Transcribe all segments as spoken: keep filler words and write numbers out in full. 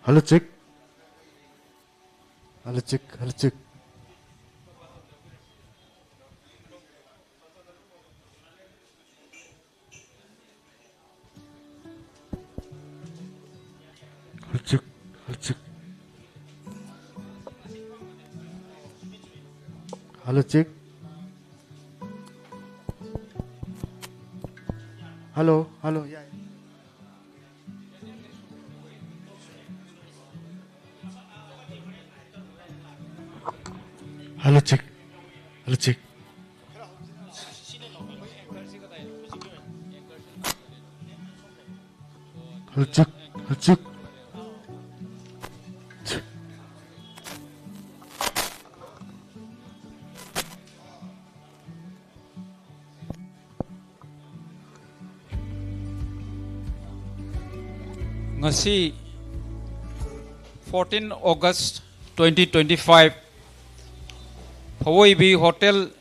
Hello, check. Hello, check. Hello, check. Hello, check. Hello, check. Hello, check. Hello, hello. Yeah. Hello, check. Hello, check. Hello, check. Hello, check. ꯉꯁꯤ, fourteen August twenty twenty-five, ꯐꯋꯣꯏꯕꯤ hotel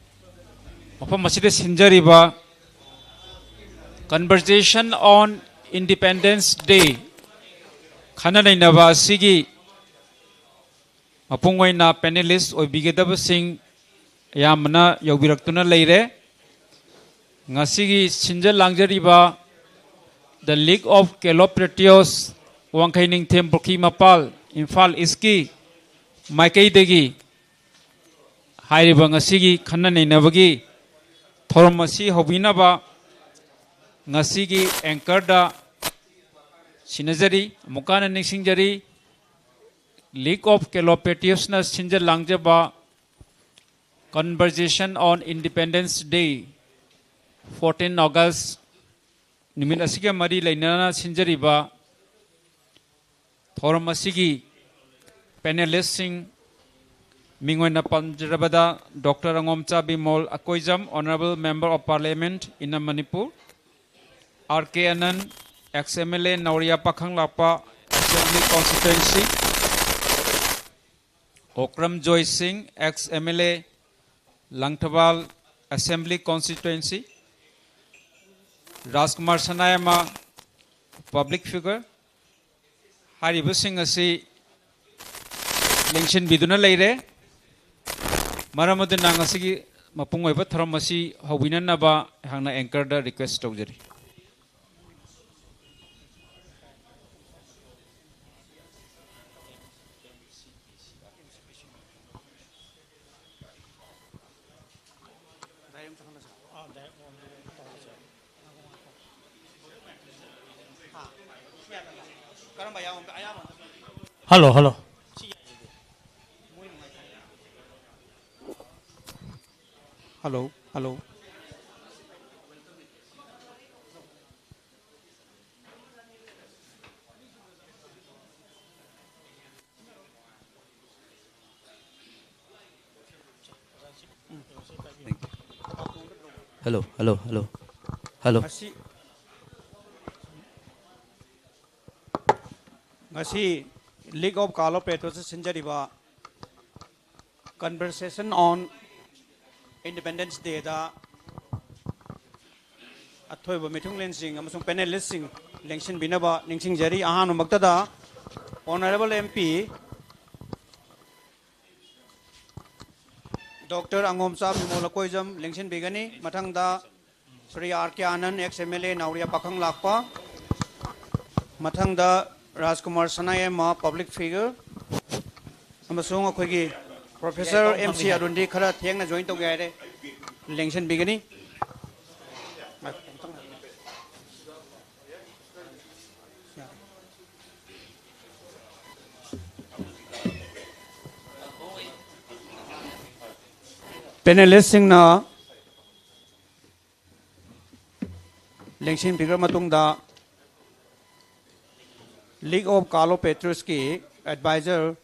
ꯃꯐꯝ ꯑꯁꯤꯗ ꯁꯤꯟꯖꯔꯤꯕ Conversation on Independence Day ꯈꯟꯅ ꯅꯩꯅꯕ ꯑꯁꯤꯒꯤ ꯃꯄꯨꯡ ꯑꯣꯏꯅ panelist ꯑꯣꯏꯕꯤꯒꯗꯕꯁꯤꯡ ꯑꯌꯥꯝꯕꯅ ꯌꯧꯕꯤꯔꯛꯇꯨꯅ ꯂꯩꯔꯦ꯫ ꯉꯁꯤꯒꯤ ꯁꯤꯟꯖ ꯂꯥꯡꯖꯔꯤꯕ The League of Cooperatives, ꯋꯥꯡꯈꯩ ꯅꯤꯡꯊꯦꯝ ꯄꯨꯈ꯭ꯔꯤ ꯃꯄꯥꯜ, ꯏꯝꯐꯥꯜ ꯏꯁꯀꯤ ꯃꯥꯏꯀꯩꯗꯒꯤ ꯍꯥꯏꯔꯤꯕ ꯉꯁꯤꯒꯤ ꯈꯟꯅ ꯅꯩꯅꯕꯒꯤ ꯊꯧꯔꯝ ꯑꯁꯤ ꯍꯧꯕꯤꯅꯕ ꯉꯁꯤꯒꯤ anchorꯗ ꯁꯤꯟꯅꯖꯔꯤ꯫ ꯑꯃꯨꯛꯀ ꯍꯟꯅ ꯅꯤꯡꯁꯤꯡꯖꯔꯤ, League of Cooperativesꯅ ꯁꯤꯟꯖ ꯂꯥꯡꯖꯕ Conversation on Independence Day, fourteen August, ꯅꯨꯃꯤꯠ ꯑꯁꯤꯒ ꯃꯔꯤ ꯂꯩꯅꯅ ꯁꯤꯟꯖꯔꯤꯕ ꯊꯧꯔꯝ ꯑꯁꯤꯒꯤ panelistꯁꯤꯡ ꯃꯤꯡ ꯑꯣꯏꯅ ꯄꯟꯖꯔꯕꯗ, Doctor ꯑꯉꯣꯝꯆꯥ Bimol Akoijam, Honourable Member of Parliament in Manipur, R K Anand, ex M L A ꯅꯧꯔꯤꯌꯥ ꯄꯥꯈꯪꯂꯥꯛꯄ Assembly Constituency, Okram ꯖꯣꯏ ꯁꯤꯡ, ex M L A Langthabal Assembly Constituency, Rajkumar ꯁꯅꯥꯌꯥꯝꯕ, public figure, ꯍꯥꯏꯔꯤꯕꯁꯤꯡ ꯑꯁꯤ ꯂꯦꯡꯁꯤꯟꯕꯤꯗꯨꯅ ꯂꯩꯔꯦ꯫ ꯃꯔꯝ ꯑꯗꯨꯅ ꯉꯁꯤꯒꯤ ꯃꯄꯨꯡ ꯑꯣꯏꯕ ꯊꯧꯔꯝ ꯑꯁꯤ ꯍꯧꯕꯤꯅꯅꯕ ꯑꯩꯍꯥꯛꯅ anchor ꯗ request ꯇꯧꯖꯔꯤ꯫ Hello, hello. Hello, hello. Hello, hello, hello. Hello. ꯉꯁꯤ, ꯉꯁꯤ League of Carlo Patriots ꯁꯤꯟꯖꯔꯤꯕ Conversation on Independence Day ꯗ ꯑꯊꯣꯏꯕ ꯃꯤꯊꯨꯡꯂꯦꯟꯁꯤꯡ ꯑꯃꯁꯨꯡ panelist ꯁꯤꯡ ꯂꯦꯡꯁꯤꯟꯕꯤꯅꯕ ꯅꯤꯡꯁꯤꯡꯖꯔꯤ꯫ ꯑꯍꯥꯟꯕꯃꯛꯇꯗ Honourable M P Doctor ꯑꯉꯣꯝꯆꯥ Bimol ꯂꯀꯣꯏꯖꯝ ꯂꯦꯡꯁꯤꯟꯕꯤꯒꯅꯤ꯫ ꯃꯊꯪꯗ Shri R K Anand, ex M L A, ꯅꯥꯎꯔꯤꯌꯥ ꯄꯥꯈꯪ ꯂꯥꯛꯄ꯫ ꯃꯊꯪꯗ ꯔꯥꯖꯀꯨꯃꯥꯔ ꯁꯅꯥꯌꯥꯏꯃ, public figure, ꯑꯃꯁꯨꯡ ꯑꯩꯈꯣꯏꯒꯤ Professor M C ꯑꯔꯨꯟꯗꯤ ꯈꯔ ꯊꯦꯡꯅ join ꯇꯧꯒꯦ ꯍꯥꯏꯔꯦ, ꯂꯦꯡꯁꯤꯟꯕꯤꯒꯅꯤ꯫ Panelist ꯁꯤꯡꯅ ꯂꯦꯡꯁꯤꯟꯕꯤꯈ꯭ꯔ ꯃꯇꯨꯡꯗ, League of Carlo Patriots ꯀꯤ advisor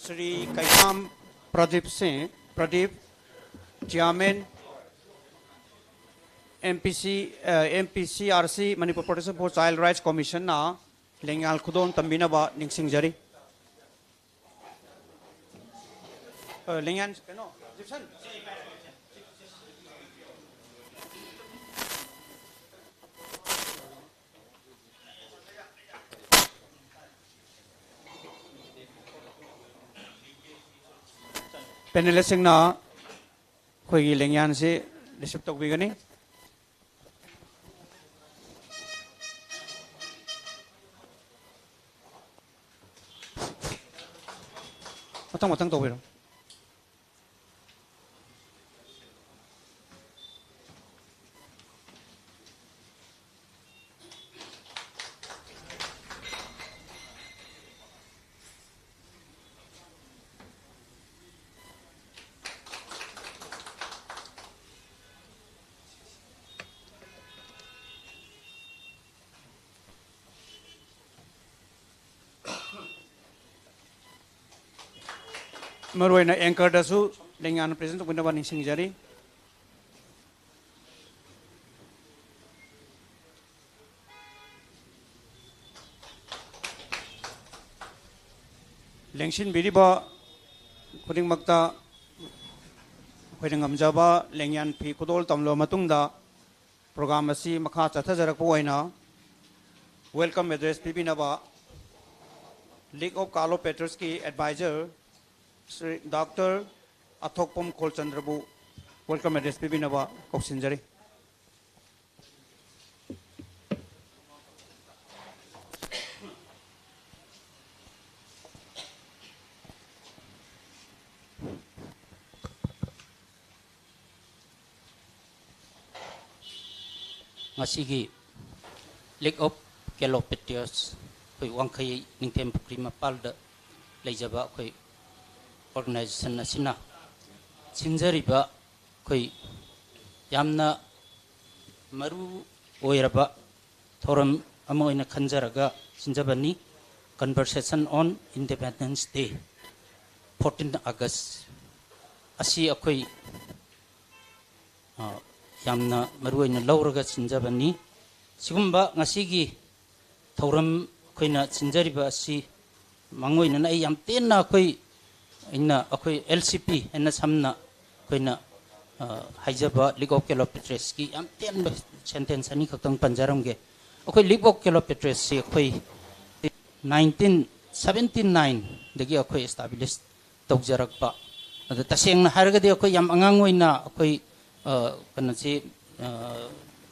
Shri ꯀꯩꯁꯥꯝ ꯄ꯭ꯔꯗꯤꯞ ꯁꯤꯡ, Pradeep, Chairman, M P C, ꯑ, M P C R C, Manipur Protection for Child Rights Commission ꯅ ꯂꯦꯡꯌꯥꯟ ꯈꯨꯗꯣꯜ ꯇꯝꯕꯤꯅꯕ ꯅꯤꯡꯁꯤꯡꯖꯔꯤ꯫ ꯑ, ꯂꯦꯡꯌꯥꯟ, ꯀꯩꯅꯣ, ꯖꯤꯞꯁꯟ꯫ Panelistꯁꯤꯡꯅ ꯑꯩꯈꯣꯏꯒꯤ ꯂꯦꯡꯌꯥꯟꯁꯤ receive ꯇꯧꯕꯤꯒꯅꯤ꯫ ꯃꯊꯪ ꯃꯊꯪ ꯇꯧꯕꯤꯔꯣ꯫ ꯃꯔꯨꯑꯣꯏꯅ anchorꯗꯁꯨ ꯂꯦꯡꯌꯥꯟ present ꯇꯧꯕꯤꯅꯕ ꯅꯤꯡꯁꯤꯡꯖꯔꯤ꯫ ꯂꯦꯡꯁꯤꯟꯕꯤꯔꯤꯕ ꯈꯨꯗꯤꯡꯃꯛꯇ ꯑꯩꯈꯣꯏꯅ ꯉꯝꯖꯕ ꯂꯦꯡꯌꯥꯟ ꯐꯤ ꯈꯨꯗꯣꯜ ꯇꯝꯂꯕ ꯃꯇꯨꯡꯗ, program ꯑꯁꯤ ꯃꯈꯥ ꯆꯠꯊꯖꯔꯛꯄ ꯑꯣꯏꯅ welcome address ꯄꯤꯕꯤꯅꯕ League of Calopatrasꯀꯤ advisor ꯁ꯭ꯔꯤ ꯗꯣꯛꯇꯔ ꯑꯊꯣꯛꯄꯝ ꯈꯣꯜꯆꯟꯗ꯭ꯔꯕꯨ welcome address ꯄꯤꯕꯤꯅꯕ ꯀꯧꯁꯤꯟꯖꯔꯤ꯫ ꯉꯁꯤꯒꯤ League of Calopatrasꯀꯤ ꯑꯩꯈꯣꯏ ꯋꯥꯡꯈꯩ ꯅꯤꯡꯊꯦꯝ ꯄꯨꯈ꯭ꯔꯤ ꯃꯄꯥꯜꯗ ꯂꯩꯖꯕ ꯑꯩꯈꯣꯏ organization ꯑꯁꯤꯅ ꯁꯤꯟꯖꯔꯤꯕ ꯑꯩꯈꯣꯏ ꯌꯥꯝꯅ ꯃꯔꯨ ꯑꯣꯏꯔꯕ ꯊꯧꯔꯝ ꯑꯃ ꯑꯣꯏꯅ ꯈꯟꯖꯔꯒ ꯁꯤꯟꯖꯕꯅꯤ꯫ Conversation on Independence Day, fourteen August ꯑꯁꯤ ꯑꯩꯈꯣꯏ, ꯑ, ꯌꯥꯝꯅ ꯃꯔꯨ ꯑꯣꯏꯅ ꯂꯧꯔꯒ ꯁꯤꯟꯖꯕꯅꯤ꯫ ꯁꯤꯒꯨꯝꯕ ꯉꯁꯤꯒꯤ ꯊꯧꯔꯝ ꯑꯩꯈꯣꯏꯅ ꯁꯤꯟꯖꯔꯤꯕ ꯑꯁꯤ ꯃꯥꯡꯑꯣꯏꯅꯅ ꯑꯩ ꯌꯥꯝ ꯇꯦꯟꯅ ꯑꯩꯈꯣꯏ, ꯑꯩꯅ, ꯑꯩꯈꯣꯏ L C P ꯍꯥꯏꯅ ꯁꯝꯅ ꯑꯩꯈꯣꯏꯅ, ꯑ, ꯍꯥꯏꯖꯕ League of Calopatrasꯀꯤ ꯌꯥꯝ ꯇꯦꯟꯕ sentence ꯑꯅꯤꯈꯛꯇꯪ ꯄꯟꯖꯔꯝꯒꯦ꯫ ꯑꯩꯈꯣꯏ League of Calopatrasꯁꯤ ꯑꯩꯈꯣꯏ nineteen seventy nineꯗꯒꯤ ꯑꯩꯈꯣꯏ establish ꯇꯧꯖꯔꯛꯄ ꯑꯗꯣ ꯇꯁꯦꯡꯅ ꯍꯥꯏꯔꯒꯗꯤ ꯑꯩꯈꯣꯏ ꯌꯥꯝ ꯑꯉꯥꯡ ꯑꯣꯏꯅ ꯑꯩꯈꯣꯏ, ꯑ, ꯀꯩꯅꯣꯁꯤ, ꯑ,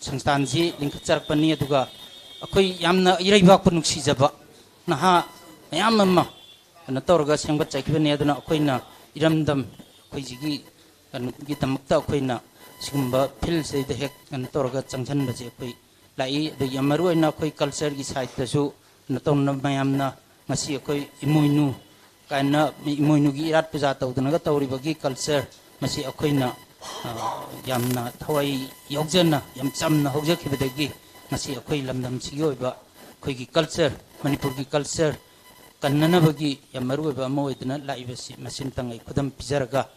ꯁꯪꯁꯊꯥꯟꯁꯤ ꯂꯤꯡꯈꯠꯆꯔꯛꯄꯅꯤ꯫ ꯑꯗꯨꯒ ꯑꯩꯈꯣꯏ ꯌꯥꯝꯅ ꯏꯔꯩꯕꯥꯛꯄꯨ ꯅꯨꯡꯁꯤꯖꯕ ꯅꯍꯥ ꯃꯌꯥꯝ ꯑꯃ ꯀꯩꯅꯣ ꯇꯧꯔꯒ ꯁꯦꯝꯒꯠꯆꯈꯤꯕꯅꯤ꯫ ꯑꯗꯨꯅ ꯑꯩꯈꯣꯏꯅ ꯏꯔꯝꯗꯝ ꯑꯩꯈꯣꯏꯁꯤꯒꯤ ꯀꯩꯅꯣꯒꯤꯗꯃꯛꯇ ꯑꯩꯈꯣꯏꯅ ꯁꯤꯒꯨꯝꯕ ꯐꯤꯜꯁꯤꯗꯩꯗ ꯍꯦꯛ ꯀꯩꯅꯣ ꯇꯧꯔꯒ ꯆꯪꯁꯤꯟꯕꯁꯦ ꯑꯩꯈꯣꯏ ꯂꯥꯛꯏ꯫ ꯑꯗꯒꯤ ꯌꯥꯝ ꯃꯔꯨ ꯑꯣꯏꯅ ꯑꯩꯈꯣꯏ ꯀꯜꯆꯔꯒꯤ ꯁꯥꯏꯠꯇꯁꯨ ꯀꯩꯅꯣ ꯇꯧꯅꯕ ꯃꯌꯥꯝꯅ ꯉꯁꯤ ꯑꯩꯈꯣꯏ ꯏꯃꯣꯏꯅꯨ ꯀꯥꯏꯅ ꯃꯤ ꯏꯃꯣꯏꯅꯨꯒꯤ ꯏꯔꯥꯠ ꯄꯨꯖꯥ ꯇꯧꯗꯅꯒ ꯇꯧꯔꯤꯕꯒꯤ ꯀꯜꯆꯔ ꯃꯁꯤ ꯑꯩꯈꯣꯏꯅ, ꯑ, ꯌꯥꯝꯅ ꯊꯋꯥꯏ ꯌꯥꯎꯖꯅ, ꯌꯥꯝ ꯆꯝꯅ ꯍꯧꯖꯈꯤꯕꯗꯒꯤ ꯉꯁꯤ ꯑꯩꯈꯣꯏ ꯂꯝꯗꯝꯁꯤꯒꯤ ꯑꯣꯏꯕ ꯑꯩꯈꯣꯏꯒꯤ ꯀꯜꯆꯔ, ꯃꯅꯤꯄꯨꯔꯒꯤ ꯀꯜꯆꯔ ꯀꯟꯅꯅꯕꯒꯤ ꯌꯥꯝ ꯃꯔꯨꯑꯣꯏꯕ ꯑꯃ ꯑꯣꯏꯗꯨꯅ ꯂꯥꯛꯏꯕꯁꯤ ꯃꯁꯤꯝꯇꯪ ꯑꯩ ꯈꯨꯗꯝ ꯄꯤꯖꯔꯒ,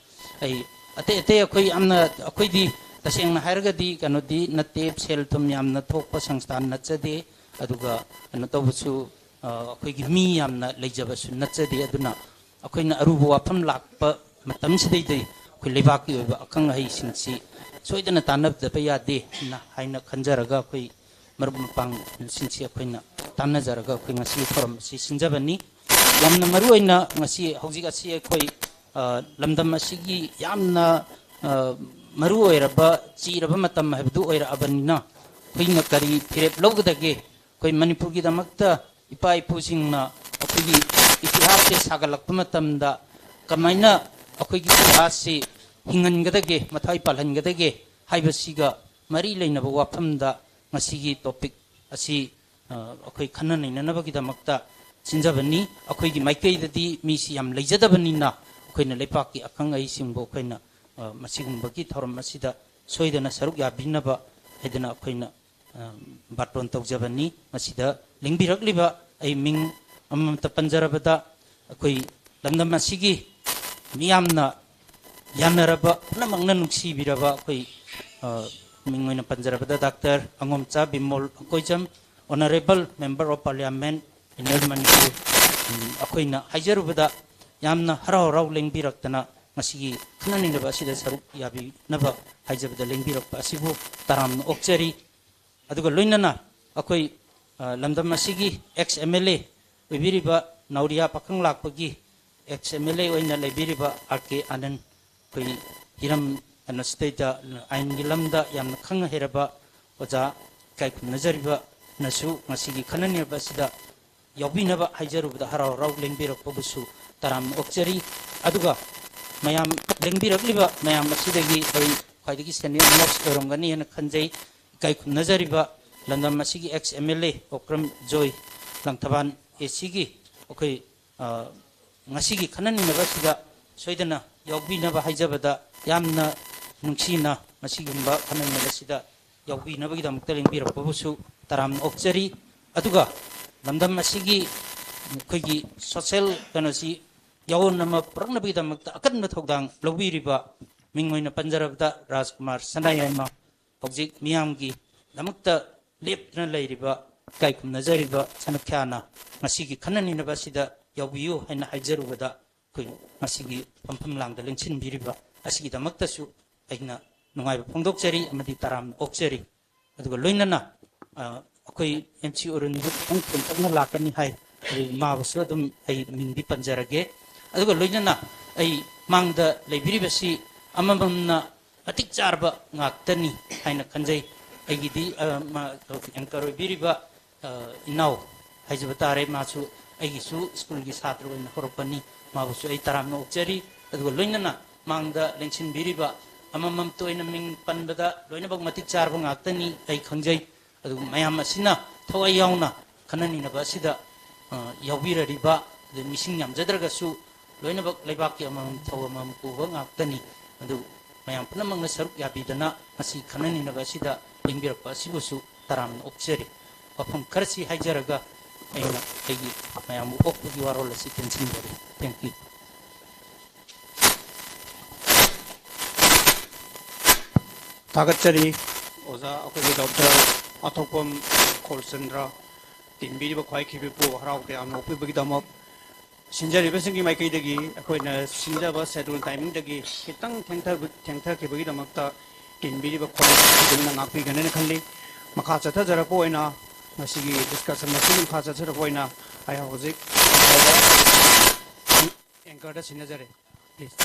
ꯑꯩ ꯑꯇꯩ ꯑꯇꯩ ꯑꯩꯈꯣꯏ ꯌꯥꯝꯅ, ꯑꯩꯈꯣꯏꯗꯤ ꯇꯁꯦꯡꯅ ꯍꯥꯏꯔꯒꯗꯤ ꯀꯩꯅꯣꯗꯤ ꯅꯠꯇꯦ, ꯁꯦꯜ ꯊꯨꯝ ꯌꯥꯝꯅ ꯊꯣꯛꯄ ꯁꯪꯁꯊꯥꯟ ꯅꯠꯆꯗꯦ, ꯑꯗꯨꯒ ꯀꯩꯅꯣ ꯇꯧꯕꯁꯨ, ꯑ, ꯑꯩꯈꯣꯏꯒꯤ ꯃꯤ ꯌꯥꯝꯅ ꯂꯩꯖꯕꯁꯨ ꯅꯠꯆꯗꯦ꯫ ꯑꯗꯨꯅ ꯑꯩꯈꯣꯏꯅ ꯑꯔꯨꯕ ꯋꯥꯐꯝ ꯂꯥꯛꯄ ꯃꯇꯝꯁꯤꯗꯩꯗ ꯑꯩꯈꯣꯏ ꯂꯩꯕꯥꯛꯀꯤ ꯑꯣꯏꯕ ꯑꯈꯪ ꯑꯍꯩꯁꯤꯡꯁꯤ ꯁꯣꯏꯗꯅ ꯇꯥꯟꯅꯗꯕ ꯌꯥꯗꯦ ꯍꯥꯏꯅ ꯈꯟꯖꯔꯒ ꯑꯩꯈꯣꯏ ꯃꯔꯨꯞ ꯃꯄꯥꯡꯁꯤꯡꯁꯤ ꯑꯩꯈꯣꯏꯅ ꯇꯥꯟꯅꯖꯔꯒ ꯑꯩꯈꯣꯏ ꯉꯁꯤꯒꯤ ꯊꯧꯔꯝ ꯑꯁꯤ ꯁꯤꯟꯖꯕꯅꯤ꯫ ꯌꯥꯝꯅ ꯃꯔꯨ ꯑꯣꯏꯅ ꯉꯁꯤ ꯍꯧꯖꯤꯛ ꯑꯁꯤ ꯑꯩꯈꯣꯏ, ꯑ, ꯂꯝꯗꯝ ꯑꯁꯤꯒꯤ ꯌꯥꯝꯅ, ꯑ, ꯃꯔꯨ ꯑꯣꯏꯔꯕ, ꯆꯤꯔꯕ ꯃꯇꯝ ꯍꯥꯏꯕꯗꯨ ꯑꯣꯏꯔꯛꯑꯕꯅꯤꯅ ꯑꯩꯈꯣꯏꯅ ꯀꯔꯤ ꯐꯤꯔꯦꯞ ꯂꯧꯒꯗꯒꯦ? ꯑꯩꯈꯣꯏ ꯃꯅꯤꯄꯨꯔꯒꯤꯗꯃꯛꯇ ꯏꯄꯥ ꯏꯄꯨꯁꯤꯡꯅ ꯑꯩꯈꯣꯏꯒꯤ ꯏꯇꯤꯍꯥꯁꯁꯦ ꯁꯥꯒꯠꯂꯛꯄ ꯃꯇꯝꯗ ꯀꯃꯥꯏꯅ ꯑꯩꯈꯣꯏꯒꯤ ꯏꯇꯤꯍꯥꯁꯁꯤ ꯍꯤꯡꯍꯟꯒꯗꯒꯦ, ꯃꯊ꯭ꯋꯥꯏ ꯄꯥꯜꯍꯟꯒꯗꯒꯦ ꯍꯥꯏꯕꯁꯤꯒ ꯃꯔꯤ ꯂꯩꯅꯕ ꯋꯥꯐꯝꯗ ꯉꯁꯤꯒꯤ ꯇꯣꯄꯤꯛ ꯑꯁꯤ, ꯑ, ꯑꯩꯈꯣꯏ ꯈꯟꯅ ꯅꯩꯅꯅꯕꯒꯤꯗꯃꯛꯇ ꯁꯤꯟꯖꯕꯅꯤ꯫ ꯑꯩꯈꯣꯏꯒꯤ ꯃꯥꯏꯀꯩꯗꯗꯤ ꯃꯤꯁꯤ ꯌꯥꯝ ꯂꯩꯖꯗꯕꯅꯤꯅ ꯑꯩꯈꯣꯏꯅ ꯂꯩꯄꯥꯛꯀꯤ ꯑꯈꯪ ꯑꯍꯩꯁꯤꯡꯕꯨ ꯑꯩꯈꯣꯏꯅ, ꯑ, ꯃꯁꯤꯒꯨꯝꯕꯒꯤ ꯊꯧꯔꯝ ꯑꯁꯤꯗ ꯁꯣꯏꯗꯅ ꯁꯔꯨꯛ ꯌꯥꯕꯤꯅꯕ ꯍꯥꯏꯗꯅ ꯑꯩꯈꯣꯏꯅ, ꯑ, ꯕꯥꯔꯇꯣꯟ ꯇꯧꯖꯕꯅꯤ꯫ ꯃꯁꯤꯗ ꯂꯦꯡꯕꯤꯔꯛꯂꯤꯕ ꯑꯩ ꯃꯤꯡ ꯑꯃꯃꯝꯇ ꯄꯟꯖꯔꯕꯗ ꯑꯩꯈꯣꯏ ꯂꯝꯗꯝ ꯑꯁꯤꯒꯤ ꯃꯤꯌꯥꯝꯅ ꯌꯥꯅꯔꯕ, ꯄꯨꯝꯅꯃꯛꯅ ꯅꯨꯡꯁꯤꯕꯤꯔꯕ ꯑꯩꯈꯣꯏ, ꯑ, ꯃꯤꯡ ꯑꯣꯏꯅ ꯄꯟꯖꯔꯕꯗ doctor Angomcha Bimol Akoijam, Honourable Member of Parliament, Inner Manipur, um, ꯑꯩꯈꯣꯏꯅ ꯍꯥꯏꯖꯔꯨꯕꯗ ꯌꯥꯝꯅ ꯍꯔꯥꯎ ꯍꯔꯥꯎ ꯂꯦꯡꯕꯤꯔꯛꯇꯅ ꯉꯁꯤꯒꯤ ꯈꯟꯅ ꯅꯩꯅꯕ ꯑꯁꯤꯗ ꯁꯔꯨꯛ ꯌꯥꯕꯤꯅꯕ ꯍꯥꯏꯖꯕꯗ ꯂꯦꯡꯕꯤꯔꯛꯄ ꯑꯁꯤꯕꯨ ꯇꯔꯥꯝꯅ ꯑꯣꯛꯆꯔꯤ꯫ ꯑꯗꯨꯒ ꯂꯣꯏꯅꯅ ꯑꯩꯈꯣꯏ, ꯑ, ꯂꯝꯗꯝ ꯑꯁꯤꯒꯤ ex M L A ꯑꯣꯏꯕꯤꯔꯤꯕ ꯅꯥꯎꯔꯤꯌꯥ ꯄꯥꯈꯪ ꯂꯥꯛꯄꯒꯤ ꯑꯦꯛꯁ ꯑꯦꯝ ꯑꯦꯜ ꯑꯦ ꯑꯣꯏꯅ ꯂꯩꯕꯤꯔꯤꯕ ꯑꯥꯔ ꯀꯦ ꯑꯥꯅꯟ, ꯑꯩꯈꯣꯏ ꯍꯤꯔꯝ ꯑꯅ ꯁꯤꯗꯩꯗ ꯑꯥꯏꯟꯒꯤ ꯂꯝꯗ ꯌꯥꯝꯅ ꯈꯪ ꯍꯩꯔꯕ ꯑꯣꯖꯥ ꯏꯀꯥꯏ ꯈꯨꯝꯅꯖꯔꯤꯕꯅꯁꯨ ꯉꯁꯤꯒꯤ ꯈꯟꯅ ꯅꯩꯅꯕ ꯑꯁꯤꯗ ꯌꯥꯎꯕꯤꯅꯕ ꯍꯥꯏꯖꯔꯨꯕꯗ ꯍꯔꯥꯎ ꯍꯔꯥꯎ ꯂꯦꯡꯕꯤꯔꯛꯄꯕꯨꯁꯨ ꯇꯔꯥꯝꯅ ꯑꯣꯛꯆꯔꯤ꯫ ꯑꯗꯨꯒ ꯃꯌꯥꯝ ꯂꯦꯡꯕꯤꯔꯛꯂꯤꯕ ꯃꯌꯥꯝ ꯑꯁꯤꯗꯒꯤ ꯑꯩ ꯈ꯭ꯋꯥꯏꯗꯒꯤ senior most ꯑꯣꯏꯔꯝꯒꯅꯤ ꯍꯥꯏꯅ ꯈꯟꯖꯩ꯫ ꯏꯀꯥꯏ ꯈꯨꯝꯅꯖꯔꯤꯕ ꯂꯝꯗꯝ ꯑꯁꯤꯒꯤ ex M L A Okram Joy Langthabal A ꯁꯤꯒꯤ ꯑꯩꯈꯣꯏ, ꯑ, ꯉꯁꯤꯒꯤ ꯈꯟꯅ ꯅꯩꯅꯕ ꯑꯁꯤꯗ ꯁꯣꯏꯗꯅ ꯌꯥꯎꯕꯤꯅꯕ ꯍꯥꯏꯖꯕꯗ ꯌꯥꯝꯅ ꯅꯨꯡꯁꯤꯅ ꯃꯁꯤꯒꯨꯝꯕ ꯈꯟꯅ ꯅꯩꯅꯕ ꯑꯁꯤꯗ ꯌꯥꯎꯕꯤꯅꯕꯒꯤꯗꯃꯛꯇ ꯂꯦꯡꯕꯤꯔꯛꯄꯕꯨꯁꯨ ꯇꯔꯥꯝꯅ ꯑꯣꯛꯆꯔꯤ꯫ ꯑꯗꯨꯒ ꯂꯝꯗꯝ ꯑꯁꯤꯒꯤ ꯑꯩꯈꯣꯏꯒꯤ social ꯀꯩꯅꯣꯁꯤ ꯌꯥꯑꯣꯟ ꯑꯃ ꯄꯨꯔꯛꯅꯕꯒꯤꯗꯃꯛꯇ ꯑꯀꯟꯕ ꯊꯧꯗꯥꯡ ꯂꯧꯕꯤꯔꯤꯕ ꯃꯤꯡ ꯑꯣꯏꯅ ꯄꯟꯖꯔꯕꯗ ꯔꯥꯖꯀꯨꯃꯥꯔ ꯁꯅꯥꯌꯥꯏꯃ, ꯍꯧꯖꯤꯛ ꯃꯤꯌꯥꯝꯒꯤꯗꯃꯛꯇ ꯂꯦꯞꯇꯨꯅ ꯂꯩꯔꯤꯕ, ꯏꯀꯥꯏ ꯈꯨꯝꯅꯖꯔꯤꯕ ꯁꯅꯥꯈ꯭ꯌꯥꯅ ꯉꯁꯤꯒꯤ ꯈꯟꯅ ꯅꯩꯅꯕ ꯑꯁꯤꯗ ꯌꯥꯎꯕꯤꯌꯨ ꯍꯥꯏꯅ ꯍꯥꯏꯖꯔꯨꯕꯗ ꯑꯩꯈꯣꯏ ꯉꯁꯤꯒꯤ ꯐꯝꯐꯝ ꯂꯥꯡꯗ ꯂꯦꯡꯁꯤꯟꯕꯤꯔꯤꯕ ꯑꯁꯤꯒꯤꯗꯃꯛꯇꯁꯨ ꯑꯩꯅ ꯅꯨꯡꯉꯥꯏꯕ ꯐꯣꯡꯗꯣꯛꯆꯔꯤ ꯑꯃꯗꯤ ꯇꯔꯥꯝꯅ ꯑꯣꯛꯆꯔꯤ꯫ ꯑꯗꯨꯒ ꯂꯣꯏꯅꯅ, ꯑ, ꯑꯩꯈꯣꯏ ꯑꯦꯝ ꯁꯤ ꯑꯔꯨꯟꯁꯨ ꯈꯤꯇꯪ ꯇꯦꯟꯇꯛꯅ ꯂꯥꯛꯀꯅꯤ ꯍꯥꯏ, ꯑꯗꯨ ꯃꯥꯕꯨꯁꯨ ꯑꯗꯨꯝ ꯑꯩ ꯃꯤꯡꯗꯤ ꯄꯟꯖꯔꯒꯦ꯫ ꯑꯗꯨꯒ ꯂꯣꯏꯅꯅ ꯑꯩ ꯃꯥꯡꯗ ꯂꯩꯕꯤꯔꯤꯕꯁꯤ ꯑꯃꯃꯝꯅ ꯃꯇꯤꯛ ꯆꯥꯔꯕ ꯉꯥꯛꯇꯅꯤ ꯍꯥꯏꯅ ꯈꯟꯖꯩ꯫ ꯑꯩꯒꯤꯗꯤ, ꯑ, ꯃꯥ, ꯑꯦꯡꯀꯔ ꯑꯣꯏꯕꯤꯔꯤꯕ, ꯑ, ꯏꯅꯥꯎ ꯍꯥꯏꯖꯕ ꯇꯥꯔꯦ, ꯃꯥꯁꯨ ꯑꯩꯒꯤꯁꯨ ꯁ꯭ꯀꯨꯜꯒꯤ ꯁꯥꯇ꯭ꯔ ꯑꯣꯏꯅ ꯍꯧꯔꯛꯄꯅꯤ, ꯃꯥꯕꯨꯁꯨ ꯑꯩ ꯇꯔꯥꯝꯅ ꯑꯣꯛꯆꯔꯤ꯫ ꯑꯗꯨꯒ ꯂꯣꯏꯅꯅ ꯃꯥꯡꯗ ꯂꯦꯡꯁꯤꯟꯕꯤꯔꯤꯕ ꯑꯃꯃꯝꯇ ꯑꯣꯏꯅ ꯃꯤꯡ ꯄꯟꯕꯗ ꯂꯣꯏꯅꯃꯛ ꯃꯇꯤꯛ ꯆꯥꯔꯕ ꯉꯥꯛꯇꯅꯤ ꯑꯩ ꯈꯪꯖꯩ꯫ ꯑꯗꯨꯒ ꯃꯌꯥꯝ ꯑꯁꯤꯅ ꯊꯋꯥꯏ ꯌꯥꯎꯅ ꯈꯟꯅ ꯅꯩꯅꯕ ꯑꯁꯤꯗ, ꯑ, ꯌꯥꯎꯕꯤꯔꯔꯤꯕ, ꯑꯗꯩ ꯃꯤꯁꯤꯡ ꯌꯥꯝꯖꯗ꯭ꯔꯒꯁꯨ ꯂꯣꯏꯅꯃꯛ ꯂꯩꯕꯥꯛꯀꯤ ꯑꯃꯃꯝ ꯊꯧ ꯑꯃꯃꯝ ꯄꯨꯕ ꯉꯥꯛꯇꯅꯤ꯫ ꯑꯗꯨ ꯃꯌꯥꯝ ꯄꯨꯝꯅꯃꯛꯅ ꯁꯔꯨꯛ ꯌꯥꯕꯤꯗꯅ ꯉꯁꯤ ꯈꯟꯅ ꯅꯩꯅꯕ ꯑꯁꯤꯗ ꯂꯦꯡꯕꯤꯔꯛꯄ ꯑꯁꯤꯕꯨꯁꯨ ꯇꯔꯥꯝꯅ ꯑꯣꯛꯆꯔꯤ꯫ ꯋꯥꯐꯝ ꯈꯔꯁꯤ ꯍꯥꯏꯖꯔꯒ ꯑꯩꯅ ꯑꯩꯒꯤ ꯃꯌꯥꯝꯕꯨ ꯑꯣꯛꯄꯒꯤ ꯋꯥꯔꯣꯜ ꯑꯁꯤ ꯇꯦꯟꯁꯤꯟꯖꯔꯤ꯫ Thank you. ꯊꯥꯒꯠꯆꯔꯤ ꯑꯣꯖꯥ ꯑꯩꯈꯣꯏꯒꯤ ꯗꯣꯛꯇꯔ ꯑꯊꯣꯛꯄꯝ ꯈꯣꯔꯆꯟꯗ꯭ꯔ ꯇꯤꯟꯕꯤꯔꯤꯕ ꯈ꯭ꯋꯥꯏ ꯈꯤꯕꯤꯄꯨ ꯍꯔꯥꯎ ꯇꯌꯥꯝꯅ ꯑꯣꯛꯄꯤꯕꯒꯤꯗꯃꯛ ꯁꯤꯟꯖꯔꯤꯕꯁꯤꯡꯒꯤ ꯃꯥꯏꯀꯩꯗꯒꯤ ꯑꯩꯈꯣꯏꯅ ꯁꯤꯟꯖꯕ schedule timingꯗꯒꯤ ꯈꯤꯇꯪ ꯊꯦꯡꯊꯕ-, ꯊꯦꯡꯊꯈꯤꯕꯒꯤꯗꯃꯛꯇ ꯇꯤꯟꯕꯤꯔꯤꯕ ꯈ꯭ꯋꯥꯏ ꯈꯤꯕꯤꯄꯨꯅ ꯉꯥꯛꯄꯤꯒꯅꯤꯅ ꯈꯜꯂꯤ꯫ ꯃꯈꯥ ꯆꯠꯊꯖꯔꯛꯄ ꯑꯣꯏꯅ ꯉꯁꯤꯒꯤ discussion ꯑꯁꯤꯒꯤ ꯃꯈꯥ ꯆꯠꯊꯔꯛꯄ ꯑꯣꯏꯅ ꯑꯩ ꯍꯧꯖꯤꯛ ꯑꯦꯡꯀꯔꯗ ꯁꯤꯟꯅꯖꯔꯦ꯫ Please.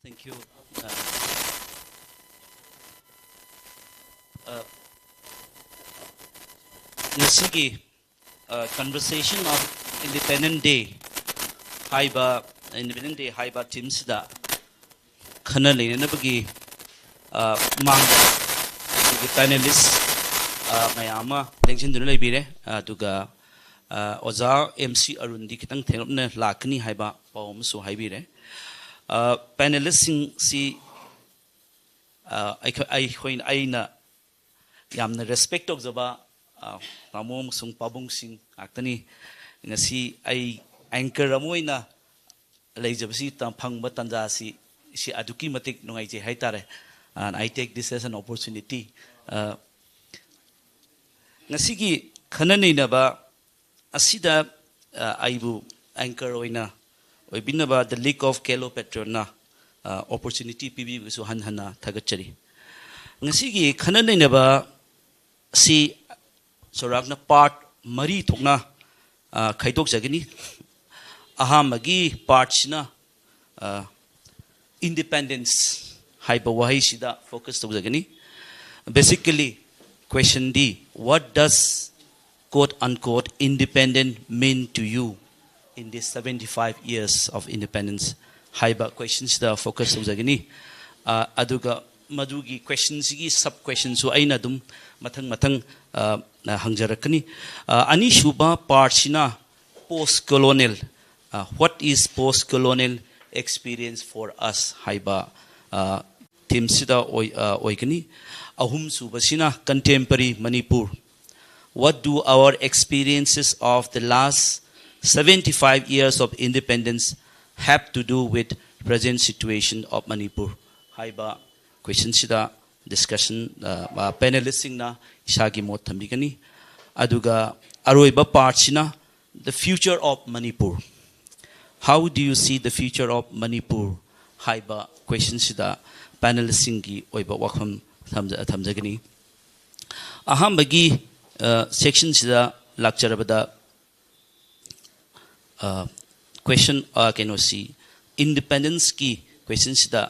Thank you. Uh, uh, ꯉꯁꯤꯒꯤ, uh, Conversation of Independent Day ꯍꯥꯏꯕ, Independent Day ꯍꯥꯏꯕ ꯊꯤꯝꯁꯤꯗ ꯈꯟꯅ ꯅꯩꯅꯅꯕꯒꯤ, uh, ꯃꯥꯡꯗ ꯑꯩꯈꯣꯏꯒꯤ ꯄꯦꯅꯦꯂꯤꯁ, uh, ꯃꯌꯥꯝ ꯑꯃ ꯂꯦꯡꯁꯤꯟꯗꯨꯅ ꯂꯩꯕꯤꯔꯦ꯫ ꯑꯗꯨꯒ, uh, ꯑꯣꯖꯥ ꯑꯦꯝ ꯁꯤ ꯑꯔꯨꯟꯗꯤ ꯈꯤꯇꯪ ꯊꯦꯡꯂꯞꯅ ꯂꯥꯛꯀꯅꯤ ꯍꯥꯏꯕ ꯄꯥꯎ ꯑꯃꯁꯨ ꯍꯥꯏꯕꯤꯔꯦ꯫ Uh, ꯄꯦꯅꯦꯂꯤꯁꯁꯤꯡꯁꯤ, uh, ꯑꯩꯈꯣꯏ, ꯑꯩꯈꯣꯏꯅ, ꯑꯩꯅ ꯌꯥꯝꯅ ꯔꯦꯁꯄꯦꯛ ꯇꯧꯖꯕ, ꯑ, ꯇꯥꯃꯣ ꯑꯃꯁꯨꯡ ꯄꯥꯕꯨꯡꯁꯤꯡ ꯉꯥꯛꯇꯅꯤ꯫ ꯉꯁꯤ ꯑꯩ ꯑꯦꯡꯀꯔ ꯑꯃ ꯑꯣꯏꯅ ꯂꯩꯖꯕꯁꯤ ꯇ-, ꯐꯪꯕ ꯇꯥꯟꯖꯥꯁꯤ, ꯁꯤ ꯑꯗꯨꯛꯀꯤ ꯃꯇꯤꯛ ꯅꯨꯡꯉꯥꯏꯖꯩ ꯍꯥꯏꯇꯥꯔꯦ꯫ And I take this as an opportunity. ꯑ, ꯉꯁꯤꯒꯤ ꯈꯟꯅ ꯅꯩꯅꯕ ꯑꯁꯤꯗ, ꯑ, ꯑꯩꯕꯨ ꯑꯦꯡꯀꯔ ꯑꯣꯏꯅ ꯑꯣꯏꯕꯤꯅꯕ The League of Cleopatrana, ꯑ, ꯑꯣꯄꯣꯔꯆꯨꯅꯤꯇꯤ ꯄꯤꯕꯤꯕꯁꯨ ꯍꯟ ꯍꯟꯅ ꯊꯥꯒꯠꯆꯔꯤ꯫ ꯉꯁꯤꯒꯤ ꯈꯟꯅ ꯅꯩꯅꯕ ꯑꯁꯤ ꯆꯥꯎꯔꯥꯛꯅ ꯄꯥꯔꯠ ꯃꯔꯤ ꯊꯣꯛꯅ, ꯑ, ꯈꯥꯏꯗꯣꯛꯆꯒꯅꯤ꯫ ꯑꯍꯥꯟꯕꯒꯤ ꯄꯥꯔꯠꯁꯤꯅ, ꯑ, ꯏꯟꯗꯤꯄꯦꯟꯗꯦꯟꯁ ꯍꯥꯏꯕ ꯋꯥꯍꯩꯁꯤꯗ ꯐꯣꯀꯁ ꯇꯧꯖꯒꯅꯤ꯫ Basically, ꯀ꯭ꯋꯦꯁꯟꯗꯤ, what does, quote unquote, independent mean to you in this seventy five years of independence ꯍꯥꯏꯕ ꯀ꯭ꯋꯦꯁꯟꯁꯤꯗ ꯐꯣꯀꯁ ꯇꯧꯖꯒꯅꯤ꯫ ꯑ, ꯑꯗꯨꯒ ꯃꯗꯨꯒꯤ ꯀ꯭ꯋꯦꯁꯟꯁꯤꯒꯤ ꯁꯕ ꯀ꯭ꯋꯦꯁꯟꯁꯨ ꯑꯩꯅ ꯑꯗꯨꯝ ꯃꯊꯪ ꯃꯊꯪ, ꯑ, ꯍꯪꯖꯔꯛꯀꯅꯤ꯫ ꯑ, ꯑꯅꯤꯁꯨꯕ ꯄꯥꯔꯠꯁꯤꯅ post colonial, ꯑ, what is post colonial experience for us ꯍꯥꯏꯕ, ꯑ, ꯊꯤꯝꯁꯤꯗ ꯑꯣꯏ-, ꯑ, ꯑꯣꯏꯒꯅꯤ꯫ ꯑꯍꯨꯝꯁꯨꯕꯁꯤꯅ contemporary Manipur, what do our experiences of the last seventy five years of independence have to do with present situation of Manipur ꯍꯥꯏꯕ ꯀ꯭ꯋꯦꯁꯟꯁꯤꯗ discussion, ꯑ, ꯑ, ꯄꯦꯅꯦꯂꯤꯁꯁꯤꯡꯅ ꯏꯁꯥꯒꯤ ꯃꯣꯠ ꯊꯝꯕꯤꯒꯅꯤ꯫ ꯑꯗꯨꯒ ꯑꯔꯣꯏꯕ ꯄꯥꯔꯠꯁꯤꯅ the future of Manipur, how do you see the future of Manipur ꯍꯥꯏꯕ ꯀ꯭ꯋꯦꯁꯟꯁꯤꯗ ꯄꯦꯅꯦꯂꯤꯁꯁꯤꯡꯒꯤ ꯑꯣꯏꯕ ꯋꯥꯐꯝ ꯊꯝꯖ-, ꯊꯝꯖꯒꯅꯤ꯫ ꯑꯍꯥꯟꯕꯒꯤ, ꯑ, ꯁꯦꯛꯁꯟꯁꯤꯗ ꯂꯥꯛꯆꯔꯕꯗ, ꯀ꯭ꯋꯦꯁꯟ ꯀꯩꯅꯣꯁꯤ, ꯏꯟꯗꯤꯄꯦꯟꯗꯦꯟꯁꯀꯤ ꯀ꯭ꯋꯦꯁꯟꯁꯤꯗ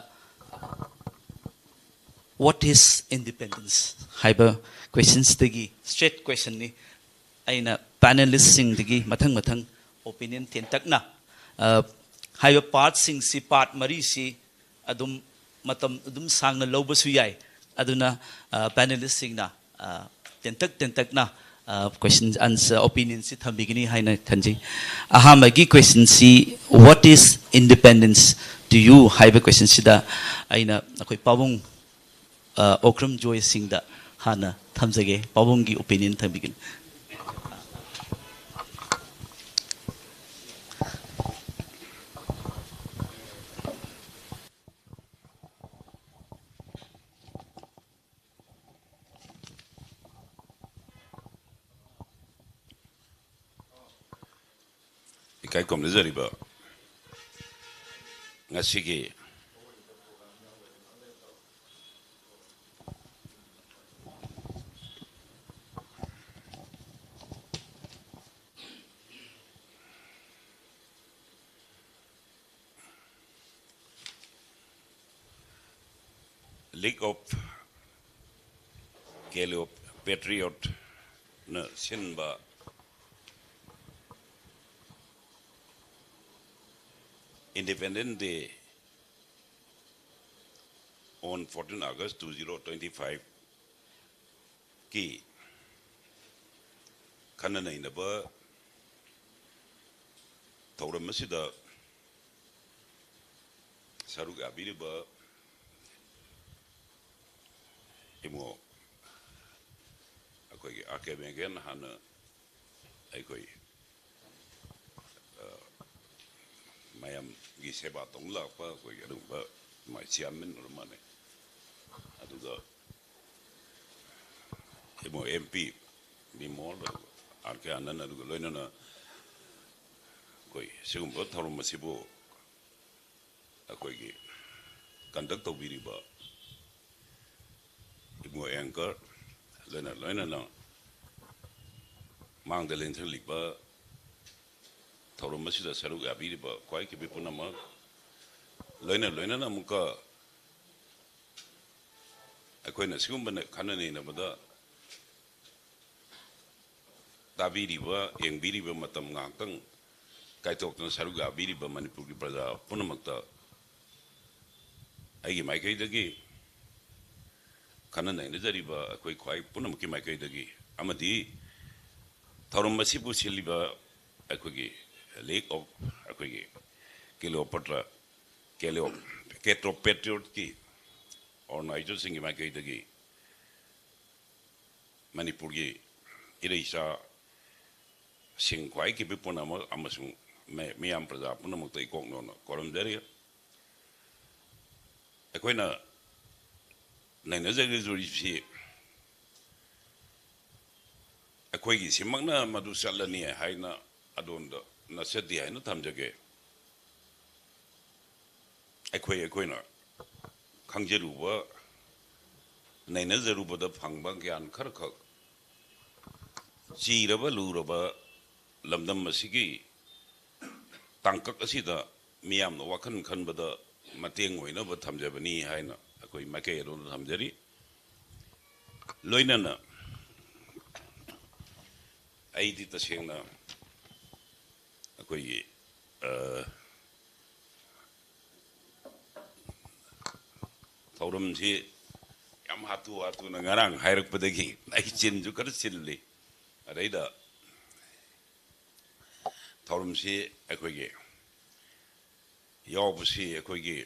"What is independence?" ꯍꯥꯏꯕ ꯀ꯭ꯋꯦꯁꯟꯁꯤꯗꯒꯤ ꯁ꯭ꯇ꯭ꯔꯦꯠ ꯀ꯭ꯋꯦꯁꯟꯅꯤ꯫ ꯑꯩꯅ ꯄꯦꯅꯦꯂꯤꯁꯁꯤꯡꯗꯒꯤ ꯃꯊꯪ ꯃꯊꯪ ꯑꯣꯄꯤꯅꯤꯌꯟ ꯇꯦꯟꯇꯛꯅ, ꯑ, ꯍꯥꯏꯕ ꯄꯥꯔꯠꯁꯤꯡꯁꯤ, ꯄꯥꯔꯠ ꯃꯔꯤꯁꯤ ꯑꯗꯨꯝ ꯃꯇꯝ ꯑꯗꯨꯝ ꯁꯥꯡꯅ ꯂꯧꯕꯁꯨ ꯌꯥꯏ꯫ ꯑꯗꯨꯅ, ꯑ, ꯄꯦꯅꯦꯂꯤꯁꯁꯤꯡꯅ, ꯑ, ꯇꯦꯟꯇꯛ ꯇꯦꯟꯇꯛꯅ, ꯑ, ꯀ꯭ꯋꯦꯁꯟ ꯑꯟꯁꯔ, ꯑꯣꯄꯤꯅꯤꯌꯟꯁꯤ ꯊꯝꯕꯤꯒꯅꯤ ꯍꯥꯏꯅ ꯈꯟꯖꯩ꯫ ꯑꯍꯥꯟꯕꯒꯤ ꯀ꯭ꯋꯦꯁꯟꯁꯤ, "What is independence to you?" ꯍꯥꯏꯕ ꯀ꯭ꯋꯦꯁꯟꯁꯤꯗ ꯑꯩꯅ ꯑꯩꯈꯣꯏ ꯄꯥꯕꯨꯡ, ꯑ, ꯑꯣꯀ꯭ꯔꯝ ꯖꯣꯏ ꯁꯤꯡꯗ ꯍꯥꯟꯅ ꯊꯝꯖꯒꯦ꯫ ꯄꯥꯕꯨꯡꯒꯤ ꯑꯣꯄꯤꯅꯤꯌꯟ ꯊꯝꯕꯤꯒꯅꯤ꯫ ꯏꯀꯥꯏ ꯈꯨꯝꯅꯖꯔꯤꯕ ꯉꯁꯤꯒꯤ League of Calliope Patriotꯅ ꯁꯤꯟꯕ Independence Day on fourteen August two zero twenty five ꯀꯤ ꯈꯟꯅ ꯅꯩꯅꯕ ꯊꯧꯔꯝ ꯑꯁꯤꯗ ꯁꯔꯨꯛ ꯌꯥꯕꯤꯔꯤꯕ ꯏꯃꯣ ꯑꯩꯈꯣꯏꯒꯤ ꯑꯥꯔ ꯀꯦ ꯕꯦꯡꯀꯦꯟ ꯍꯥꯟꯅ ꯑꯩꯈꯣꯏ, ꯑ, ꯃꯌꯥꯝꯒꯤ ꯁꯦꯕꯥ ꯇꯧꯅ ꯂꯥꯛꯄ ꯑꯩꯈꯣꯏꯒꯤ ꯑꯗꯨꯒꯨꯝꯕ ꯃꯥꯏ ꯆꯤꯌꯥꯔꯃꯦꯟ ꯑꯣꯏꯔ ꯃꯥꯜꯂꯦ꯫ ꯑꯗꯨꯒ Imo M P Bimol, R ꯀꯦ ꯑꯥꯅꯟ, ꯑꯗꯨꯒ ꯂꯣꯏꯅꯅ ꯑꯩꯈꯣꯏ ꯁꯤꯒꯨꯝꯕ ꯊꯧꯔꯝ ꯑꯁꯤꯕꯨ ꯑꯩꯈꯣꯏꯒꯤ ꯀꯟꯗꯛ ꯇꯧꯕꯤꯔꯤꯕ ꯏꯕꯨꯡꯉꯣ ꯑꯦꯡꯀꯔ, ꯂꯣꯏꯅ ꯂꯣꯏꯅꯅ ꯃꯥꯡꯗ ꯂꯦꯡꯁꯤꯜꯂꯤꯕ ꯊꯧꯔꯝ ꯑꯁꯤꯗ ꯁꯔꯨꯛ ꯌꯥꯕꯤꯔꯤꯕ ꯈ꯭ꯋꯥꯏ ꯀꯤꯕꯤ ꯄꯨꯝꯅꯃꯛ, ꯂꯣꯏꯅ ꯂꯣꯏꯅꯅ ꯑꯃꯨꯛꯀ ꯑꯩꯈꯣꯏꯅ ꯁꯤꯒꯨꯝꯕ ꯈꯟꯅ ꯅꯩꯅꯕꯗ ꯇꯥꯕꯤꯔꯤꯕ, ꯌꯦꯡꯕꯤꯔꯤꯕ, ꯃꯇꯝ ꯉꯥꯏꯍꯥꯛꯇꯪ ꯀꯥꯏꯊꯣꯛꯇꯨꯅ ꯁꯔꯨꯛ ꯌꯥꯕꯤꯔꯤꯕ ꯃꯅꯤꯄꯨꯔꯒꯤ ꯄ꯭ꯔꯖꯥ ꯄꯨꯝꯅꯃꯛꯇ ꯑꯩꯒꯤ ꯃꯥꯏꯀꯩꯗꯒꯤ, ꯈꯟꯅ ꯅꯩꯅꯖꯔꯤꯕ ꯑꯩꯈꯣꯏ ꯈ꯭ꯋꯥꯏ ꯄꯨꯝꯅꯃꯛꯀꯤ ꯃꯥꯏꯀꯩꯗꯒꯤ, ꯑꯃꯗꯤ ꯊꯧꯔꯝ ꯑꯁꯤꯕꯨ ꯁꯤꯜꯂꯤꯕ ꯑꯩꯈꯣꯏꯒꯤ League of, ꯑꯩꯈꯣꯏꯒꯤ Cleopatra, Cleo-, Cleopatra Patriotꯀꯤ organizerꯁꯤꯡꯒꯤ ꯃꯥꯏꯀꯩꯗꯒꯤ ꯃꯅꯤꯄꯨꯔꯒꯤ ꯏꯔꯩꯆꯥꯁꯤꯡ ꯈ꯭ꯋꯥꯏ ꯀꯤꯕꯤ ꯄꯨꯝꯅꯃꯛ ꯑꯃꯁꯨꯡ ꯃ-, ꯃꯤꯌꯥꯝ ꯄ꯭ꯔꯖꯥ ꯄꯨꯝꯅꯃꯛꯇ ꯏꯀꯣꯛ ꯅꯧꯅ ꯈꯨꯔꯨꯝꯖꯔꯤ꯫ ꯑꯩꯈꯣꯏꯅ ꯅꯩꯅꯖꯒꯗꯧꯔꯤꯁꯤ ꯑꯩꯈꯣꯏꯒꯤ ꯁꯤꯃꯛꯅ ꯃꯗꯨ ꯆꯠꯂꯅꯤ ꯍꯥꯏꯅ ꯑꯗꯣꯝꯗ ꯅꯠꯆꯗꯦ ꯍꯥꯏꯅ ꯊꯝꯖꯒꯦ꯫ ꯑꯩꯈꯣꯏ ꯑꯩꯈꯣꯏꯅ ꯈꯪꯖꯔꯨꯕ, ꯅꯩꯅꯖꯔꯨꯕꯗ ꯐꯪꯕ ꯒ꯭ꯌꯥꯟ ꯈꯔꯈꯛ ꯆꯤꯔꯕ ꯂꯨꯔꯕ ꯂꯝꯗꯝ ꯑꯁꯤꯒꯤ ꯇꯥꯡꯀꯛ ꯑꯁꯤꯗ ꯃꯤꯌꯥꯝꯅ ꯋꯥꯈꯜ ꯈꯟꯕꯗ ꯃꯇꯦꯡ ꯑꯣꯏꯅꯕ ꯊꯝꯖꯕꯅꯤ ꯍꯥꯏꯅ ꯑꯩꯈꯣꯏ ꯃꯥꯏꯀꯩ ꯑꯗꯣꯝꯗ ꯊꯝꯖꯔꯤ꯫ ꯂꯣꯏꯅꯅ ꯑꯩꯗꯤ ꯇꯁꯦꯡꯅ ꯑꯩꯈꯣꯏꯒꯤ, ꯑ, ꯊꯧꯔꯝꯁꯤ ꯌꯥꯝ ꯍꯥꯊꯨ ꯍꯥꯊꯨꯅ ꯉꯔꯥꯡ ꯍꯥꯏꯔꯛꯄꯗꯒꯤ ꯑꯩ ꯆꯤꯟꯁꯨ ꯈꯔ ꯆꯤꯜꯂꯤ꯫ ꯑꯗꯩꯗ ꯊꯧꯔꯝꯁꯤ ꯑꯩꯈꯣꯏꯒꯤ ꯌꯥꯎꯕꯁꯤ ꯑꯩꯈꯣꯏꯒꯤ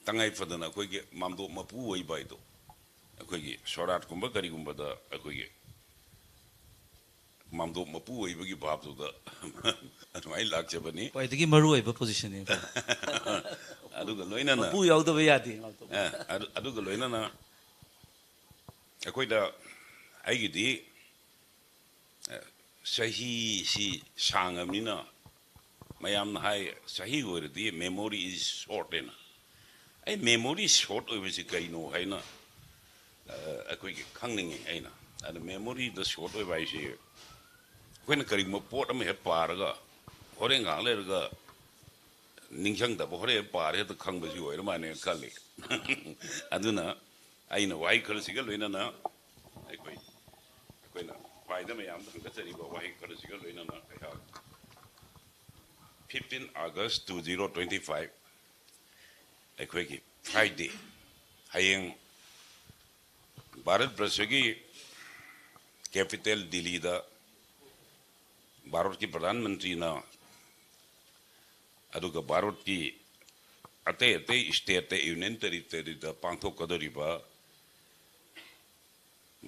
ꯇꯉꯥꯏ ꯐꯗꯅ ꯑꯩꯈꯣꯏꯒꯤ ꯃꯥꯝꯗꯣꯞ ꯃꯄꯨ ꯑꯣꯏꯕ ꯍꯥꯏꯗꯣ, ꯑꯩꯈꯣꯏꯒꯤ ꯁꯣꯔꯥꯠꯀꯨꯝꯕ ꯀꯔꯤꯒꯨꯝꯕꯗ ꯑꯩꯈꯣꯏꯒꯤ ꯃꯥꯝꯗꯣꯞ ꯃꯄꯨ ꯑꯣꯏꯕꯒꯤ ꯚꯥꯞꯇꯨꯗ ꯑꯗꯨꯃꯥꯏꯅ ꯂꯥꯛꯆꯕꯅꯤ꯫ ꯈ꯭ꯋꯥꯏꯗꯒꯤ ꯃꯔꯨ ꯑꯣꯏꯕ positionꯅꯤ꯫ ꯑꯗꯨꯒ ꯂꯣꯏꯅꯅ ꯃꯄꯨ ꯌꯥꯎꯗꯕ ꯌꯥꯗꯦ ꯃꯥꯝꯗꯣꯞ꯫ ꯑ, ꯑꯗꯨ-, ꯑꯗꯨꯒ ꯂꯣꯏꯅꯅ ꯑꯩꯈꯣꯏꯗ ꯑꯩꯒꯤꯗꯤ, ꯑ, ꯆꯍꯤꯁꯤ ꯁꯥꯡꯉꯕꯅꯤꯅ ꯃꯌꯥꯝꯅ ꯍꯥꯏ, "ꯆꯍꯤ ꯑꯣꯏꯔꯗꯤ memory is short" ꯍꯥꯏꯅ꯫ ꯑꯩ memory short ꯑꯣꯏꯕꯁꯤ ꯀꯩꯅꯣ ꯍꯥꯏꯅ, ꯑ, ꯑꯩꯈꯣꯏꯒꯤ ꯈꯪꯅꯤꯡꯉꯤ ꯑꯩꯅ꯫ ꯑꯗ memoryꯗ short ꯑꯣꯏꯕ ꯍꯥꯏꯁꯤ ꯑꯩꯈꯣꯏꯅ ꯀꯔꯤꯒꯨꯝꯕ ꯄꯣꯠ ꯑꯃ ꯍꯦꯛ ꯄꯥꯔꯒ ꯍꯣꯔꯦꯟ ꯉꯥꯏꯍꯥꯛ ꯂꯩꯔꯒ ꯅꯤꯡꯁꯤꯡꯗꯕ, ꯍꯣꯔꯦꯟ ꯄꯥꯔꯦ ꯍꯦꯛꯇ ꯈꯪꯕꯁꯤ ꯑꯣꯏꯔ ꯃꯥꯜꯂꯦꯅ ꯈꯜꯂꯤ꯫ ꯑꯗꯨꯅ ꯑꯩꯅ ꯋꯥꯍꯩ ꯈꯔꯁꯤꯒ ꯂꯣꯏꯅꯅ ꯑꯩꯈꯣꯏ, ꯑꯩꯈꯣꯏꯅ ꯄꯥꯏꯗ ꯃꯌꯥꯝꯗ ꯍꯪꯒꯠꯆꯔꯤꯕ ꯋꯥꯍꯩ ꯈꯔꯁꯤꯒ ꯂꯣꯏꯅꯅ ꯑꯩꯍꯥꯛ fifteen August two zero twenty five, ꯑꯩꯈꯣꯏꯒꯤ Friday, ꯍꯌꯦꯡ ꯚꯥꯔꯠ ꯕꯔꯁꯒꯤ capital ꯗꯤꯜꯂꯤꯗ ꯚꯥꯔꯠꯀꯤ ꯄ꯭ꯔꯙꯥꯟ ꯃꯟꯇ꯭ꯔꯤꯅ, ꯑꯗꯨꯒ ꯚꯥꯔꯠꯀꯤ ꯑꯇꯩ ꯑꯇꯩ stateꯇ, Union Territoryꯗ ꯄꯥꯡꯊꯣꯛꯀꯗꯧꯔꯤꯕ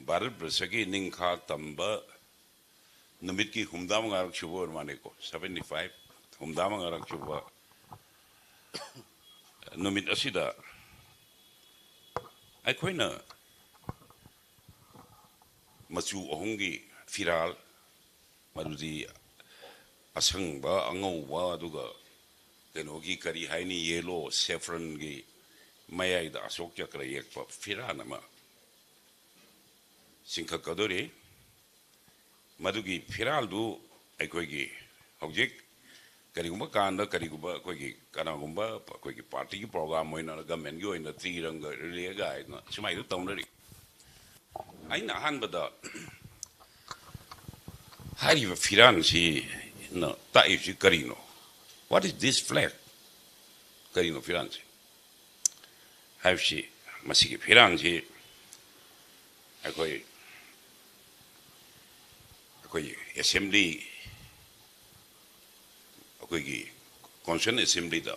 ꯚꯥꯔꯠ ꯕꯔꯁꯒꯤ ꯅꯤꯡꯈꯥ ꯇꯝꯕ ꯅꯨꯃꯤꯠꯀꯤ ꯍꯨꯝꯐꯨꯇꯔꯥ ꯃꯉꯥꯔꯛ ꯁꯨꯕ ꯑꯣꯏꯔ ꯃꯥꯜꯂꯦꯀꯣ, seventy five, ꯍꯨꯝꯐꯨꯇꯔꯥ ꯃꯉꯥꯔꯛ ꯁꯨꯕ ꯅꯨꯃꯤꯠ ꯑꯁꯤꯗ ꯑꯩꯈꯣꯏꯅ ꯃꯆꯨ ꯑꯍꯨꯝꯒꯤ ꯐꯤꯔꯥꯜ, ꯃꯗꯨꯗꯤ ꯑꯁꯪꯕ, ꯑꯉꯧꯕ, ꯑꯗꯨꯒ ꯀꯩꯅꯣꯒꯤ, ꯀꯔꯤ ꯍꯥꯏꯅꯤ, yellow, saffronꯒꯤ ꯃꯌꯥꯏꯗ ꯑꯁꯣꯛ ꯆꯀ꯭ꯔ ꯌꯦꯛꯄ ꯐꯤꯔꯥꯜ ꯑꯃ ꯆꯤꯡꯈꯠꯀꯗꯧꯔꯤ꯫ ꯃꯗꯨꯒꯤ ꯐꯤꯔꯥꯜꯗꯨ ꯑꯩꯈꯣꯏꯒꯤ ꯍꯧꯖꯤꯛ ꯀꯔꯤꯒꯨꯝꯕ ꯀꯥꯟꯗ, ꯀꯔꯤꯒꯨꯝꯕ ꯑꯩꯈꯣꯏꯒꯤ ꯀꯅꯥꯒꯨꯝꯕ ꯑꯩꯈꯣꯏꯒꯤ partyꯒꯤ program ꯑꯣꯏꯅ, governmentꯀꯤ ꯑꯣꯏꯅ ꯇ꯭ꯔꯤꯔꯪꯒ ꯔꯤꯂꯦꯒ ꯍꯥꯏꯗꯅ ꯁꯨꯃꯥꯏꯅ ꯇꯧꯅꯔꯤ꯫ ꯑꯩꯅ ꯑꯍꯥꯟꯕꯗ ꯍꯥꯏꯔꯤꯕ ꯐꯤꯔꯥꯜꯁꯤꯅ ꯇꯥꯛꯏꯕꯁꯤ ꯀꯔꯤꯅꯣ? What is this flag? ꯀꯔꯤꯅꯣ ꯐꯤꯔꯥꯜꯁꯤ? ꯍꯥꯏꯕꯁꯤ, ꯃꯁꯤꯒꯤ ꯐꯤꯔꯥꯜꯁꯤ ꯑꯩꯈꯣꯏ, ꯑꯩꯈꯣꯏ assembly, ꯑꯩꯈꯣꯏꯒꯤ Constituent Assemblyꯗ,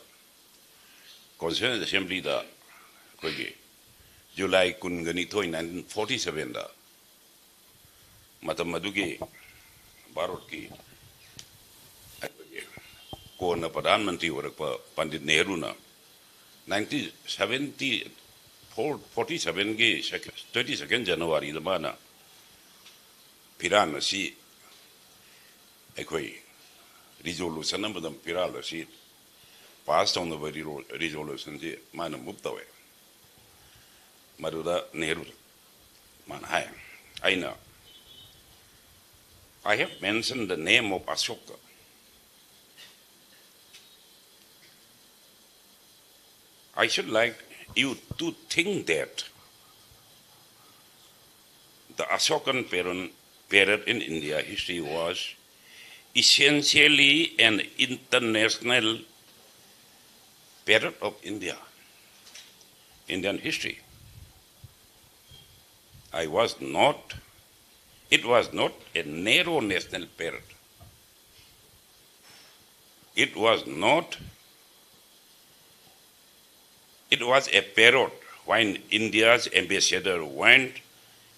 Constituent Assemblyꯗ ꯑꯩꯈꯣꯏꯒꯤ July ꯀꯨꯟꯒ ꯅꯤꯊꯣꯏ, nineteen forty sevenꯗ, ꯃꯇꯝ ꯑꯗꯨꯒꯤ ꯚꯥꯔꯠꯀꯤ ꯑꯩꯈꯣꯏꯒꯤ ꯀꯣꯟꯅ ꯄ꯭ꯔꯙꯥꯟ ꯃꯟꯇ꯭ꯔꯤ ꯑꯣꯏꯔꯛꯄ Pandit ꯅꯦꯍꯔꯨꯅ nineteen seventy four, forty sevenꯒꯤ twenty second Januaryꯗ ꯃꯥꯅ ꯐꯤꯔꯥꯜ ꯑꯁꯤ, ꯑꯩꯈꯣꯏ resolution ꯑꯃꯗ ꯐꯤꯔꯥꯜ ꯑꯁꯤ pass ꯇꯧꯅꯕ resolutionꯁꯤ ꯃꯥꯅ move ꯇꯧꯋꯦ꯫ ꯃꯗꯨꯗ ꯅꯦꯍꯔꯨ ꯃꯥꯅ ꯍꯥꯏ, ꯑꯩꯅ, "I have mentioned the name of Ashoka, I should like you to think that the Ashokan period, period in India history was essentially an international period of India, Indian history. I was not, it was not a narrow national period. It was not, it was a period when India's ambassador went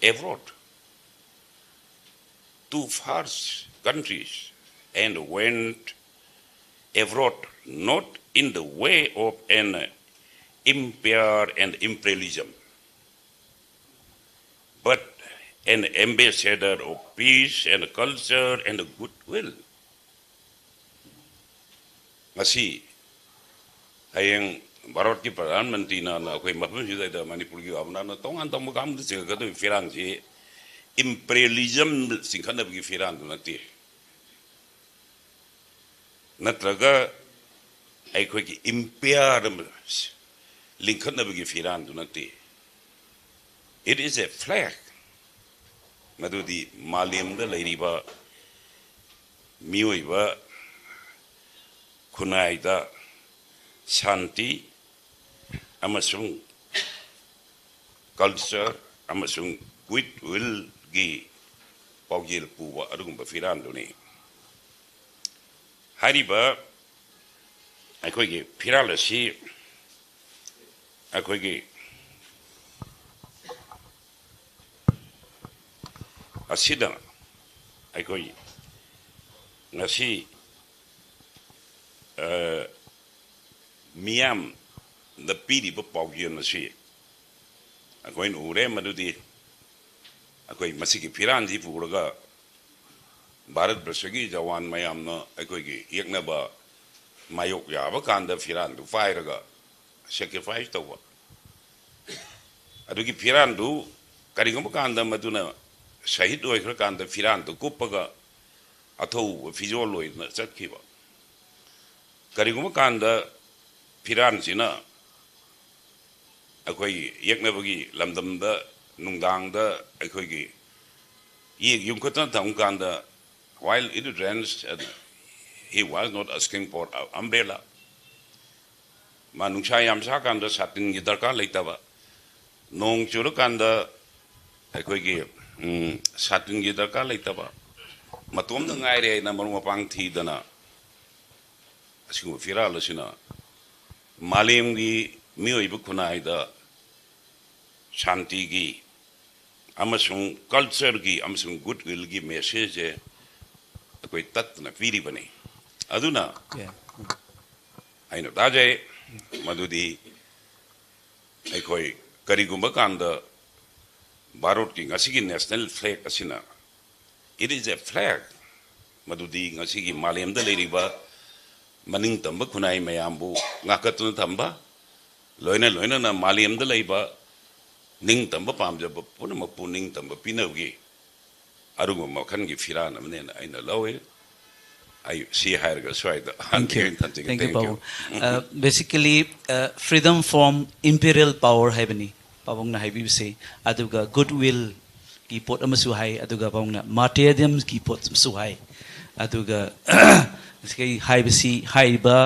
abroad to far countries and went abroad not in the way of an empire and imperialism, but an ambassador of peace and culture and goodwill. ꯉꯁꯤ ꯍꯌꯦꯡ ꯚꯥꯔꯠꯀꯤ ꯄ꯭ꯔꯙꯥꯟ ꯃꯟꯇ꯭ꯔꯤꯅ ꯑꯩꯈꯣꯏ ꯃꯐꯝꯁꯤꯗꯩꯗ ꯃꯅꯤꯄꯨꯔꯒꯤ ꯒꯚꯔꯅꯔꯅ ꯇꯣꯉꯥꯟ ꯇꯣꯉꯥꯟꯕ ꯀꯥꯝꯗ ꯆꯤꯡꯈꯠꯀꯗꯧꯔꯤꯕ ꯐꯤꯔꯥꯟꯁꯤ imperialism ꯆꯤꯡꯈꯠꯅꯕꯒꯤ ꯐꯤꯔꯥꯟꯗꯨ ꯅꯠꯇꯦ꯫ ꯅꯠꯇ꯭ꯔꯒ ꯑꯩꯈꯣꯏꯒꯤ empire ꯑꯃ ꯂꯤꯡꯈꯠꯅꯕꯒꯤ ꯐꯤꯔꯥꯟꯗꯨ ꯅꯠꯇꯦ꯫ It is a flag. ꯃꯗꯨꯗꯤ ꯃꯥꯂꯦꯝꯗ ꯂꯩꯔꯤꯕ ꯃꯤꯑꯣꯏꯕ ꯈꯨꯟꯅꯥꯏꯗ ꯁꯥꯟꯇꯤ ꯑꯃꯁꯨꯡ culture ꯑꯃꯁꯨꯡ goodwillꯒꯤ ꯄꯥꯎꯖꯦꯜ ꯄꯨꯕ ꯑꯗꯨꯒꯨꯝꯕ ꯐꯤꯔꯥꯟꯗꯨꯅꯤ꯫ ꯍꯥꯏꯔꯤꯕ ꯑꯩꯈꯣꯏꯒꯤ ꯐꯤꯔꯥꯜ ꯑꯁꯤ ꯑꯩꯈꯣꯏꯒꯤ ꯑꯁꯤꯗ ꯑꯩꯈꯣꯏ ꯉꯁꯤ, ꯑ, ꯃꯤꯌꯥꯝꯗ ꯄꯤꯔꯤꯕ ꯄꯥꯎꯖꯦꯜ ꯑꯁꯤ ꯑꯩꯈꯣꯏꯅ ꯎꯔꯦ꯫ ꯃꯗꯨꯗꯤ ꯑꯩꯈꯣꯏ ꯃꯁꯤꯒꯤ ꯐꯤꯔꯥꯟꯁꯤ ꯄꯨꯔꯒ ꯚꯥꯔꯠ ꯕꯔꯁꯒꯤ ꯖꯋꯥꯟ ꯃꯌꯥꯝꯅ ꯑꯩꯈꯣꯏꯒꯤ ꯌꯦꯛꯅꯕ ꯃꯥꯌꯣꯛ ꯌꯥꯕ ꯀꯥꯟꯗ ꯐꯤꯔꯥꯟꯗꯨ ꯄꯥꯏꯔꯒ sacrifice ꯇꯧꯕ꯫ ꯑꯗꯨꯒꯤ ꯐꯤꯔꯥꯟꯗꯨ ꯀꯔꯤꯒꯨꯝꯕ ꯀꯥꯟꯗ ꯃꯗꯨꯅ ꯁꯍꯤꯗ ꯑꯣꯏꯈ꯭ꯔꯀꯥꯟꯗ ꯐꯤꯔꯥꯟꯗꯨ ꯀꯨꯞꯄꯒ ꯑꯊꯧꯕ ꯐꯤꯖꯣꯜ ꯑꯣꯏꯅ ꯆꯠꯈꯤꯕ꯫ ꯀꯔꯤꯒꯨꯝꯕ ꯀꯥꯟꯗ ꯐꯤꯔꯥꯟꯁꯤꯅ ꯑꯩꯈꯣꯏꯒꯤ ꯌꯦꯛꯅꯕꯒꯤ ꯂꯝꯗꯝꯗ ꯅꯨꯡꯗꯥꯡꯗ ꯑꯩꯈꯣꯏꯒꯤ ꯌꯦꯛ ꯌꯨꯝꯈꯠꯇꯅ ꯊꯝ ꯀꯥꯟꯗ, while it rains, he was not asking for a umbrella. ꯃꯥ ꯅꯨꯡꯁꯥ ꯌꯥꯝ ꯁꯥꯀꯥꯟꯗ ꯁꯥꯇꯤꯟꯒꯤ ꯗꯔꯀꯥꯔ ꯂꯩꯇꯕ, ꯅꯣꯡ ꯆꯨꯔꯀꯥꯟꯗ ꯑꯩꯈꯣꯏꯒꯤ, ꯎꯝ, ꯁꯥꯇꯤꯟꯒꯤ ꯗꯔꯀꯥꯔ ꯂꯩꯇꯕ, ꯃꯇꯣꯝꯇ ꯉꯥꯏꯔꯦ ꯍꯥꯏꯅ ꯃꯔꯨꯞ ꯃꯄꯥꯡ ꯊꯤꯗꯅ ꯑꯁꯤꯒꯨꯝꯕ ꯐꯤꯔꯥꯜ ꯑꯁꯤꯅ ꯃꯥꯂꯦꯝꯒꯤ ꯃꯤꯑꯣꯏꯕ ꯈꯨꯟꯅꯥꯏꯗ ꯁꯥꯟꯇꯤꯒꯤ ꯑꯃꯁꯨꯡ ꯀꯜꯆꯔꯒꯤ ꯑꯃꯁꯨꯡ ꯒꯨꯗ ꯋꯤꯜꯒꯤ ꯃꯦꯁꯦꯖꯁꯦ ꯑꯩꯈꯣꯏ ꯇꯠꯇꯅ ꯄꯤꯔꯤꯕꯅꯤ꯫ ꯑꯗꯨꯅ ꯑꯩꯅ ꯇꯥꯖꯩ ꯃꯗꯨꯗꯤ ꯑꯩꯈꯣꯏ ꯀꯔꯤꯒꯨꯝꯕ ꯀꯥꯟꯗ ꯚꯥꯔꯠꯀꯤ ꯉꯁꯤꯒꯤ ꯅꯦꯁꯅꯦꯜ ꯐ꯭ꯂꯦꯒ ꯑꯁꯤꯅ, it is a flag, ꯃꯗꯨꯗꯤ ꯉꯁꯤꯒꯤ ꯃꯥꯂꯦꯝꯗ ꯂꯩꯔꯤꯕ ꯃꯅꯤꯡꯇꯝꯕ ꯈꯨꯟꯅꯥꯏ ꯃꯌꯥꯝꯕꯨ ꯉꯥꯛꯈꯠꯇꯨꯅ ꯊꯝꯕ, ꯂꯣꯏꯅ ꯂꯣꯏꯅꯅ ꯃꯥꯂꯦꯝꯗ ꯂꯩꯕ ꯅꯤꯡꯇꯝꯕ ꯄꯥꯝꯖꯕ ꯄꯨꯝꯅꯃꯛꯄꯨ ꯅꯤꯡꯇꯝꯕ ꯄꯤꯅꯕꯒꯤ ꯑꯔꯨꯕ ꯃꯈꯜꯒꯤ ꯐꯤꯔꯥꯟ ꯑꯃꯅꯦꯅ ꯑꯩꯅ ꯂꯧꯏ꯫ ꯑꯩ ꯁꯤ ꯍꯥꯏꯔꯒ ꯁ꯭ꯋꯥꯏꯗ ꯍꯟꯖꯒꯦ, ꯊꯝꯖꯒꯦ꯫ Thank you, ꯄꯥꯕꯨꯡ꯫ Basically, freedom from imperial power ꯍꯥꯏꯕꯅꯤ ꯄꯥꯕꯨꯡꯅ ꯍꯥꯏꯕꯤꯕꯁꯦ꯫ ꯑꯗꯨꯒ ꯒꯨꯗ ꯋꯤꯜꯒꯤ ꯄꯣꯠ ꯑꯃꯁꯨ ꯍꯥꯏ, ꯑꯗꯨꯒ ꯄꯥꯕꯨꯡꯅ ꯃꯥꯔꯇꯤꯌꯔꯗꯝꯒꯤ ꯄꯣꯠ ꯑꯃꯁꯨ ꯍꯥꯏ꯫ ꯑꯗꯨꯒ ꯉꯁꯥꯏ ꯍꯥꯏꯕꯁꯤ, ꯍꯥꯏꯔꯤꯕ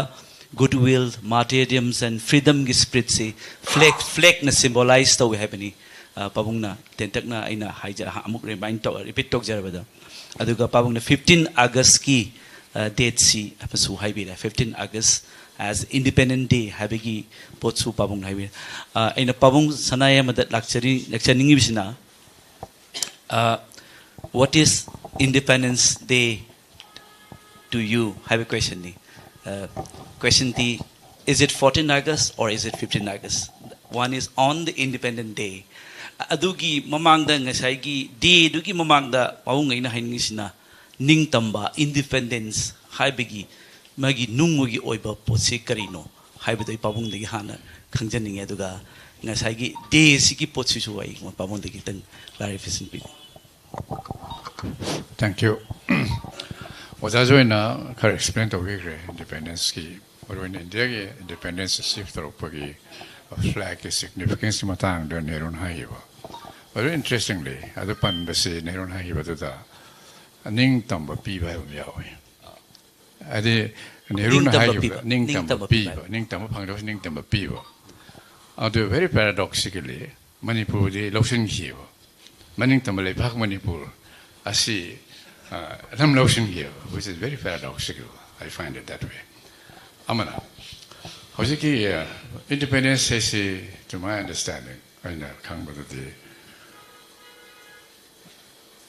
ꯒꯨꯗ ꯋꯤꯜ, ꯃꯥꯔꯇꯤꯌꯔꯗꯝꯁ ꯑꯦꯟ ꯐ꯭ꯔꯤꯗꯝꯒꯤ ꯁ꯭ꯄꯤꯔꯤꯠꯁꯤ ꯐ꯭ꯂꯦꯒ, ꯐ꯭ꯂꯦꯒꯅ ꯁꯤꯝꯕꯣꯂꯥꯏꯁ ꯇꯧꯏ ꯍꯥꯏꯕꯅꯤ꯫ ꯄꯥꯕꯨꯡꯅ ꯇꯦꯟꯇꯛꯅ ꯑꯩꯅ ꯍꯥꯏꯖ-, ꯑꯃꯨꯛ ꯔꯤꯃꯥꯏꯟ ꯇꯧ, ꯔꯤꯄꯤꯠ ꯇꯧꯖꯔꯕꯗ꯫ ꯑꯗꯨꯒ ꯄꯥꯕꯨꯡꯅ ꯐꯤꯐꯇꯤꯟ ꯑꯥꯒꯁꯀꯤ ꯗꯦꯠꯁꯤ ꯑꯃꯁꯨ ꯍꯥꯏꯕꯤꯔꯦ꯫ Fifteen August as Independence Day ꯍꯥꯏꯕꯒꯤ ꯄꯣꯠꯁꯨ ꯄꯥꯕꯨꯡꯅ ꯍꯥꯏꯕꯤꯔꯦ꯫ ꯑꯩꯅ ꯄꯥꯕꯨꯡ ꯁꯅꯥꯌꯥꯏꯃꯗ ꯂꯥꯛꯆꯔꯤ, ꯂꯥꯛꯆꯅꯤꯡꯉꯤꯕꯁꯤꯅ, what is Independence Day to you ꯍꯥꯏꯕ ꯀ꯭ꯋꯦꯁꯟꯅꯤ꯫ ꯀ꯭ꯋꯦꯁꯟꯗꯤ, is it fourteen August or is it fifteen August? One is on the Independence Day. ꯑꯗꯨꯒꯤ ꯃꯃꯥꯡꯗ, ꯉꯁꯥꯏꯒꯤ ꯗꯦꯗꯨꯒꯤ ꯃꯃꯥꯡꯗ ꯄꯥꯕꯨꯡ ꯑꯩꯅ ꯍꯥꯏꯅꯤꯡꯉꯤꯁꯤꯅ, ꯅꯤꯡꯇꯝꯕ, ꯏꯟꯗꯤꯄꯦꯟꯗꯦꯟꯁ ꯍꯥꯏꯕꯒꯤ ꯃꯥꯒꯤ ꯅꯨꯡꯒꯤ ꯑꯣꯏꯕ ꯄꯣꯠꯁꯤ ꯀꯔꯤꯅꯣ ꯍꯥꯏꯕꯗꯨ ꯑꯩ ꯄꯥꯕꯨꯡꯗꯒꯤ ꯍꯥꯟꯅ ꯈꯪꯖꯅꯤꯡꯉꯤ꯫ ꯑꯗꯨꯒ ꯉꯁꯥꯏꯒꯤ ꯗꯦꯁꯤꯒꯤ ꯄꯣꯠꯁꯤꯁꯨ ꯑꯩ ꯄꯥꯕꯨꯡꯗꯒꯤ ꯈꯤꯇꯪ ꯀ꯭ꯂꯥꯔꯤꯐꯤꯀꯦꯁꯟ ꯄꯤꯅꯤꯡꯉꯤ꯫ Thank you. ꯑꯣꯖꯥꯁꯨ ꯑꯣꯏꯅ ꯈꯔ ꯑꯦꯛꯁꯄ꯭ꯂꯦꯟ ꯇꯧꯕꯤꯈ꯭ꯔꯦ ꯏꯟꯗꯤꯄꯦꯟꯗꯦꯟꯁꯀꯤ, ꯃꯔꯨꯑꯣꯏꯅ ꯏꯟꯗꯤꯌꯥꯒꯤ ꯏꯟꯗꯤꯄꯦꯟꯗꯦꯟꯁ ꯑꯦꯆꯤꯞ ꯇꯧꯔꯛꯄꯒꯤ ꯐ꯭ꯂꯦꯛꯀꯤ ꯁꯤꯒꯅꯤꯐꯤꯀꯦꯟꯁꯀꯤ ꯃꯇꯥꯡꯗ ꯅꯦꯍꯔꯨꯅ ꯍꯥꯏꯈꯤꯕ꯫ Very interestingly, ꯑꯗꯨ ꯄꯟꯕꯁꯤ ꯅꯦꯍꯔꯨꯅ ꯍꯥꯏꯈꯤꯕꯗꯨꯗ ꯅꯤꯡꯇꯝꯕ ꯄꯤꯕ ꯍꯥꯏꯕ ꯑꯃ ꯌꯥꯎꯏ꯫ ꯍꯥꯏꯗꯤ ꯅꯦꯍꯔꯨꯅ ꯅꯤꯡꯇꯝꯕ ꯍꯥꯏꯈꯤꯕꯗ ꯄꯤꯕ, ꯅꯤꯡꯇꯝꯕ ꯅꯤꯡꯇꯝꯕ ꯄꯤꯕ ꯄꯤꯕ, ꯍꯥꯏꯕ꯫ ꯅꯤꯡꯇꯝꯕ ꯐꯪꯗꯕꯁꯤ ꯅꯤꯡꯇꯝꯕ ꯄꯤꯕ꯫ ꯑꯗꯨ very paradoxically ꯃꯅꯤꯄꯨꯔꯗꯤ ꯂꯧꯁꯤꯟꯈꯤꯑꯕ꯫ ꯃꯅꯤꯡꯇꯝꯕ ꯂꯩꯕꯥꯛ ꯃꯅꯤꯄꯨꯔ ꯑꯁꯤ ꯑ, ꯑꯗꯨꯝ ꯂꯧꯁꯤꯟꯈꯤꯑꯕ, which is very paradoxical, I find it that way꯫ ꯑꯃꯅ ꯍꯧꯖꯤꯛꯀꯤ ꯏꯟꯗꯤꯄꯦꯟꯗꯦꯟꯁ ꯍꯥꯏꯁꯤ, to my understanding, ꯑꯩꯅ ꯈꯪꯕꯗꯗꯤ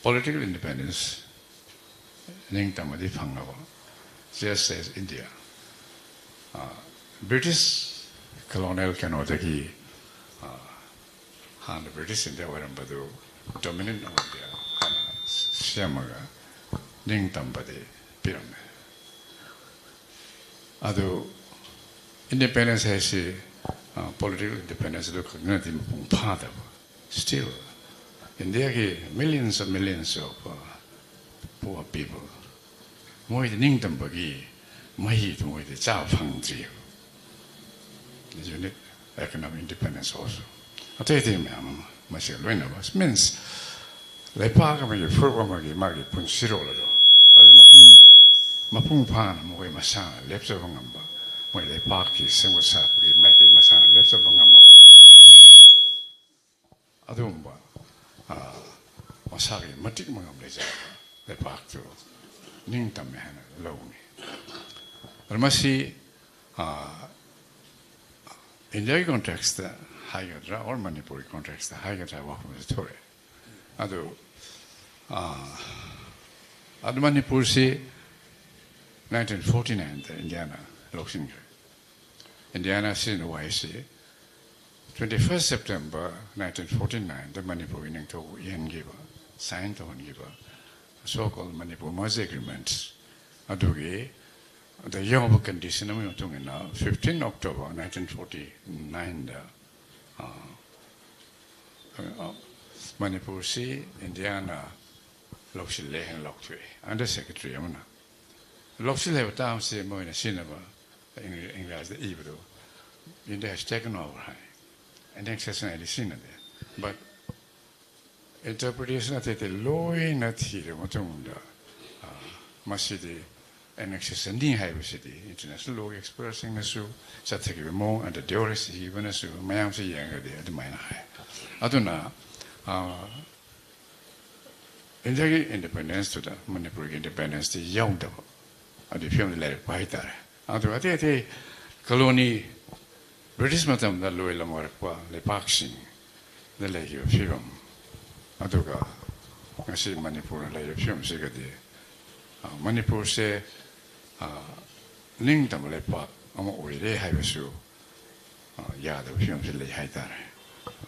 political independence ꯅꯤꯡꯇꯝꯕꯗꯤ ꯐꯪꯉꯕ, just as India꯫ Uh, British colonial ꯀꯩꯅꯣꯗꯒꯤ, ꯑ, ꯍꯥꯟꯅ ꯕ꯭ꯔꯤꯇꯤꯁ ꯏꯟꯗꯤꯌꯥ ꯑꯣꯏꯔꯝꯕꯗꯨ Dominion of India ꯍꯥꯏꯅ ꯁꯦꯝꯃꯒ ꯅꯤꯡꯇꯝꯕꯗꯤ ꯄꯤꯔꯝꯃꯦ꯫ ꯑꯗꯨ ꯏꯟꯗꯤꯄꯦꯟꯗꯦꯟꯁ ꯍꯥꯏꯁꯤ ꯄꯣꯂꯤꯇꯤꯀꯦꯜ ꯏꯟꯗꯤꯄꯦꯟꯗꯦꯟꯁ ꯑꯗꯨ ꯈꯛꯇꯅꯗꯤ ꯃꯄꯨꯡ ꯐꯥꯗꯕ꯫ Still, ꯏꯟꯗꯤꯌꯥꯒꯤ millions of millions of poor people, ꯃꯣꯏꯗꯤ ꯅꯤꯡꯇꯝꯕꯒꯤ ꯃꯍꯩꯗꯨ ꯃꯣꯏꯗꯤ ꯆꯥꯕ ꯐꯪꯗ꯭ꯔꯤꯑꯕ꯫ You need economic independence also꯫ ꯑꯇꯩ ꯑꯇꯩ ꯃꯌꯥꯝ ꯑꯃ ꯃꯁꯤꯒ ꯂꯣꯏꯅꯕ꯫ Means, ꯂꯩꯄꯥꯛ ꯑꯃꯒꯤ, ꯐꯨꯔꯨꯞ ꯑꯃꯒꯤ ꯃꯥꯒꯤ ꯄꯨꯟꯁꯤꯔꯣꯜ ꯑꯗꯨ ꯑꯗꯨ ꯃꯄꯨꯡ, ꯃꯄꯨꯡ ꯐꯥꯅ ꯃꯈꯣꯏ ꯃꯁꯥꯅ ꯂꯦꯞꯆꯕ ꯉꯝꯕ, ꯃꯣꯏ ꯂꯩꯄꯥꯛꯀꯤ ꯁꯦꯝꯒꯠ ꯁꯥꯒꯠꯄꯒꯤ ꯃꯥꯏꯀꯩ ꯃꯁꯥꯅ ꯂꯦꯞꯆꯕ ꯉꯝꯃꯕ ꯑꯗꯨꯒꯨꯝꯕ, ꯑꯗꯨꯒꯨꯝꯕ, ꯑ, ꯃꯁꯥꯒꯤ ꯃꯇꯤꯛ ꯃꯉꯝ ꯂꯩꯖꯔꯕ ꯂꯩꯄꯥꯛꯇꯨ ꯅꯤꯡꯇꯝꯃꯦ ꯍꯥꯏꯅ ꯂꯧꯅꯤ꯫ ꯑꯗꯨ ꯃꯁꯤ, ꯑ, ꯏꯟꯗꯤꯌꯥꯒꯤ ꯀꯣꯟꯇꯦꯛꯁꯇ ꯍꯥꯏꯒꯗ꯭ꯔꯥ, ꯑꯣꯔ ꯃꯅꯤꯄꯨꯔꯒꯤ ꯀꯣꯟꯇꯦꯛꯁꯇ ꯍꯥꯏꯒꯗ꯭ꯔꯥ, ꯋꯥꯐꯝꯁꯦ ꯊꯣꯛꯑꯦ꯫ ꯑꯗꯨ, ꯑ, ꯑꯗꯨ ꯃꯅꯤꯄꯨꯔꯁꯤ nineteen forty nineꯗ ꯏꯟꯗꯤꯌꯥꯅ ꯂꯧꯁꯤꯟꯈ꯭ꯔꯦ꯫ ꯏꯟꯗꯤꯌꯥꯅ ꯁꯤꯖꯤꯟꯅꯕ ꯋꯥꯍꯩꯁꯤ twenty first September nineteen forty nineꯗ ꯃꯅꯤꯄꯨꯔꯒꯤ ꯅꯤꯡꯊꯧ ꯏꯍꯟꯈꯤꯕ, sign ꯇꯧꯍꯟꯈꯤꯕ, so called Manipur Merger Agreement ꯑꯗꯨꯒꯤ, ꯑꯗ ꯌꯥꯎꯕ ꯀꯟꯗꯤꯁꯟ ꯑꯃꯒꯤ ꯃꯇꯨꯡ ꯏꯟꯅ fifteen October nineteen forty nineꯗ, ꯑ, ꯑ, ꯃꯅꯤꯄꯨꯔꯁꯤ ꯏꯟꯗꯤꯌꯥꯅ ꯂꯧꯁꯤꯜꯂꯦ ꯍꯥꯏꯅ ꯂꯥꯎꯊꯣꯛꯑꯦ꯫ ꯑꯟꯗꯔ ꯁꯦꯀ꯭ꯔꯦꯇꯔꯤ ꯑꯃꯅ ꯂꯧꯁꯤꯜꯂꯦ ꯍꯥꯏꯕ ꯇꯥꯝꯁꯦ ꯃꯣꯏꯅ ꯁꯤꯖꯤꯟꯅꯕ, ꯏꯪ-, ꯏꯪꯒ꯭ꯔꯥꯖꯤꯗ ꯏꯕꯗꯣ, India has taken over high, annexation ꯍꯥꯏꯗꯤ ꯁꯤꯅꯗꯦ꯫ But interpretation ꯑꯇꯩ ꯑꯇꯩ ꯂꯣꯏꯅ ꯊꯤꯔꯕ ꯃꯇꯨꯡꯗ, ꯑ, ꯃꯁꯤꯗꯤ annexationꯅꯤ ꯍꯥꯏꯕꯁꯤꯗꯤ international lawꯒꯤ expertꯁꯤꯡꯅꯁꯨ, ꯆꯠꯊꯈꯤꯕ ꯃꯑꯣꯡ ꯑꯗ Deore ꯏꯕꯅꯁꯨ, ꯃꯌꯥꯝꯁꯨ ꯌꯦꯡꯉꯒꯗꯤ ꯑꯗꯨꯃꯥꯏꯅ ꯍꯥꯏ꯫ ꯑꯗꯨꯅ, ꯑ, ꯏꯟꯗꯤꯌꯥꯒꯤ independenceꯇꯨꯗ ꯃꯅꯤꯄꯨꯔꯒꯤ independenceꯇꯤ ꯌꯥꯎꯗꯕ ꯑꯗꯨꯒꯤ ꯐꯤꯕꯝꯗ ꯂꯩꯔꯛꯄ ꯍꯥꯏꯇꯥꯔꯦ꯫ ꯑꯗꯨꯒ ꯑꯇꯩ ꯑꯇꯩ colony, British ꯃꯇꯝꯗ ꯂꯣꯏꯂꯝ ꯑꯣꯏꯔꯛꯄ ꯂꯩꯄꯥꯛꯁꯤꯡꯗ ꯂꯩꯈꯤꯕ ꯐꯤꯕꯝ, ꯑꯗꯨꯒ ꯉꯁꯤ ꯃꯅꯤꯄꯨꯔꯅ ꯂꯩꯔꯤꯕ ꯐꯤꯕꯝꯁꯤꯒꯗꯤ, ꯑ, ꯃꯅꯤꯄꯨꯔꯁꯦ, ꯑ, ꯅꯤꯡꯇꯝꯕ ꯂꯩꯄꯥꯛ ꯑꯃ ꯑꯣꯏꯔꯦ ꯍꯥꯏꯕꯁꯨ, ꯑ, ꯌꯥꯗꯕ ꯐꯤꯕꯝꯁꯤ ꯂꯩ ꯍꯥꯏꯇꯥꯔꯦ꯫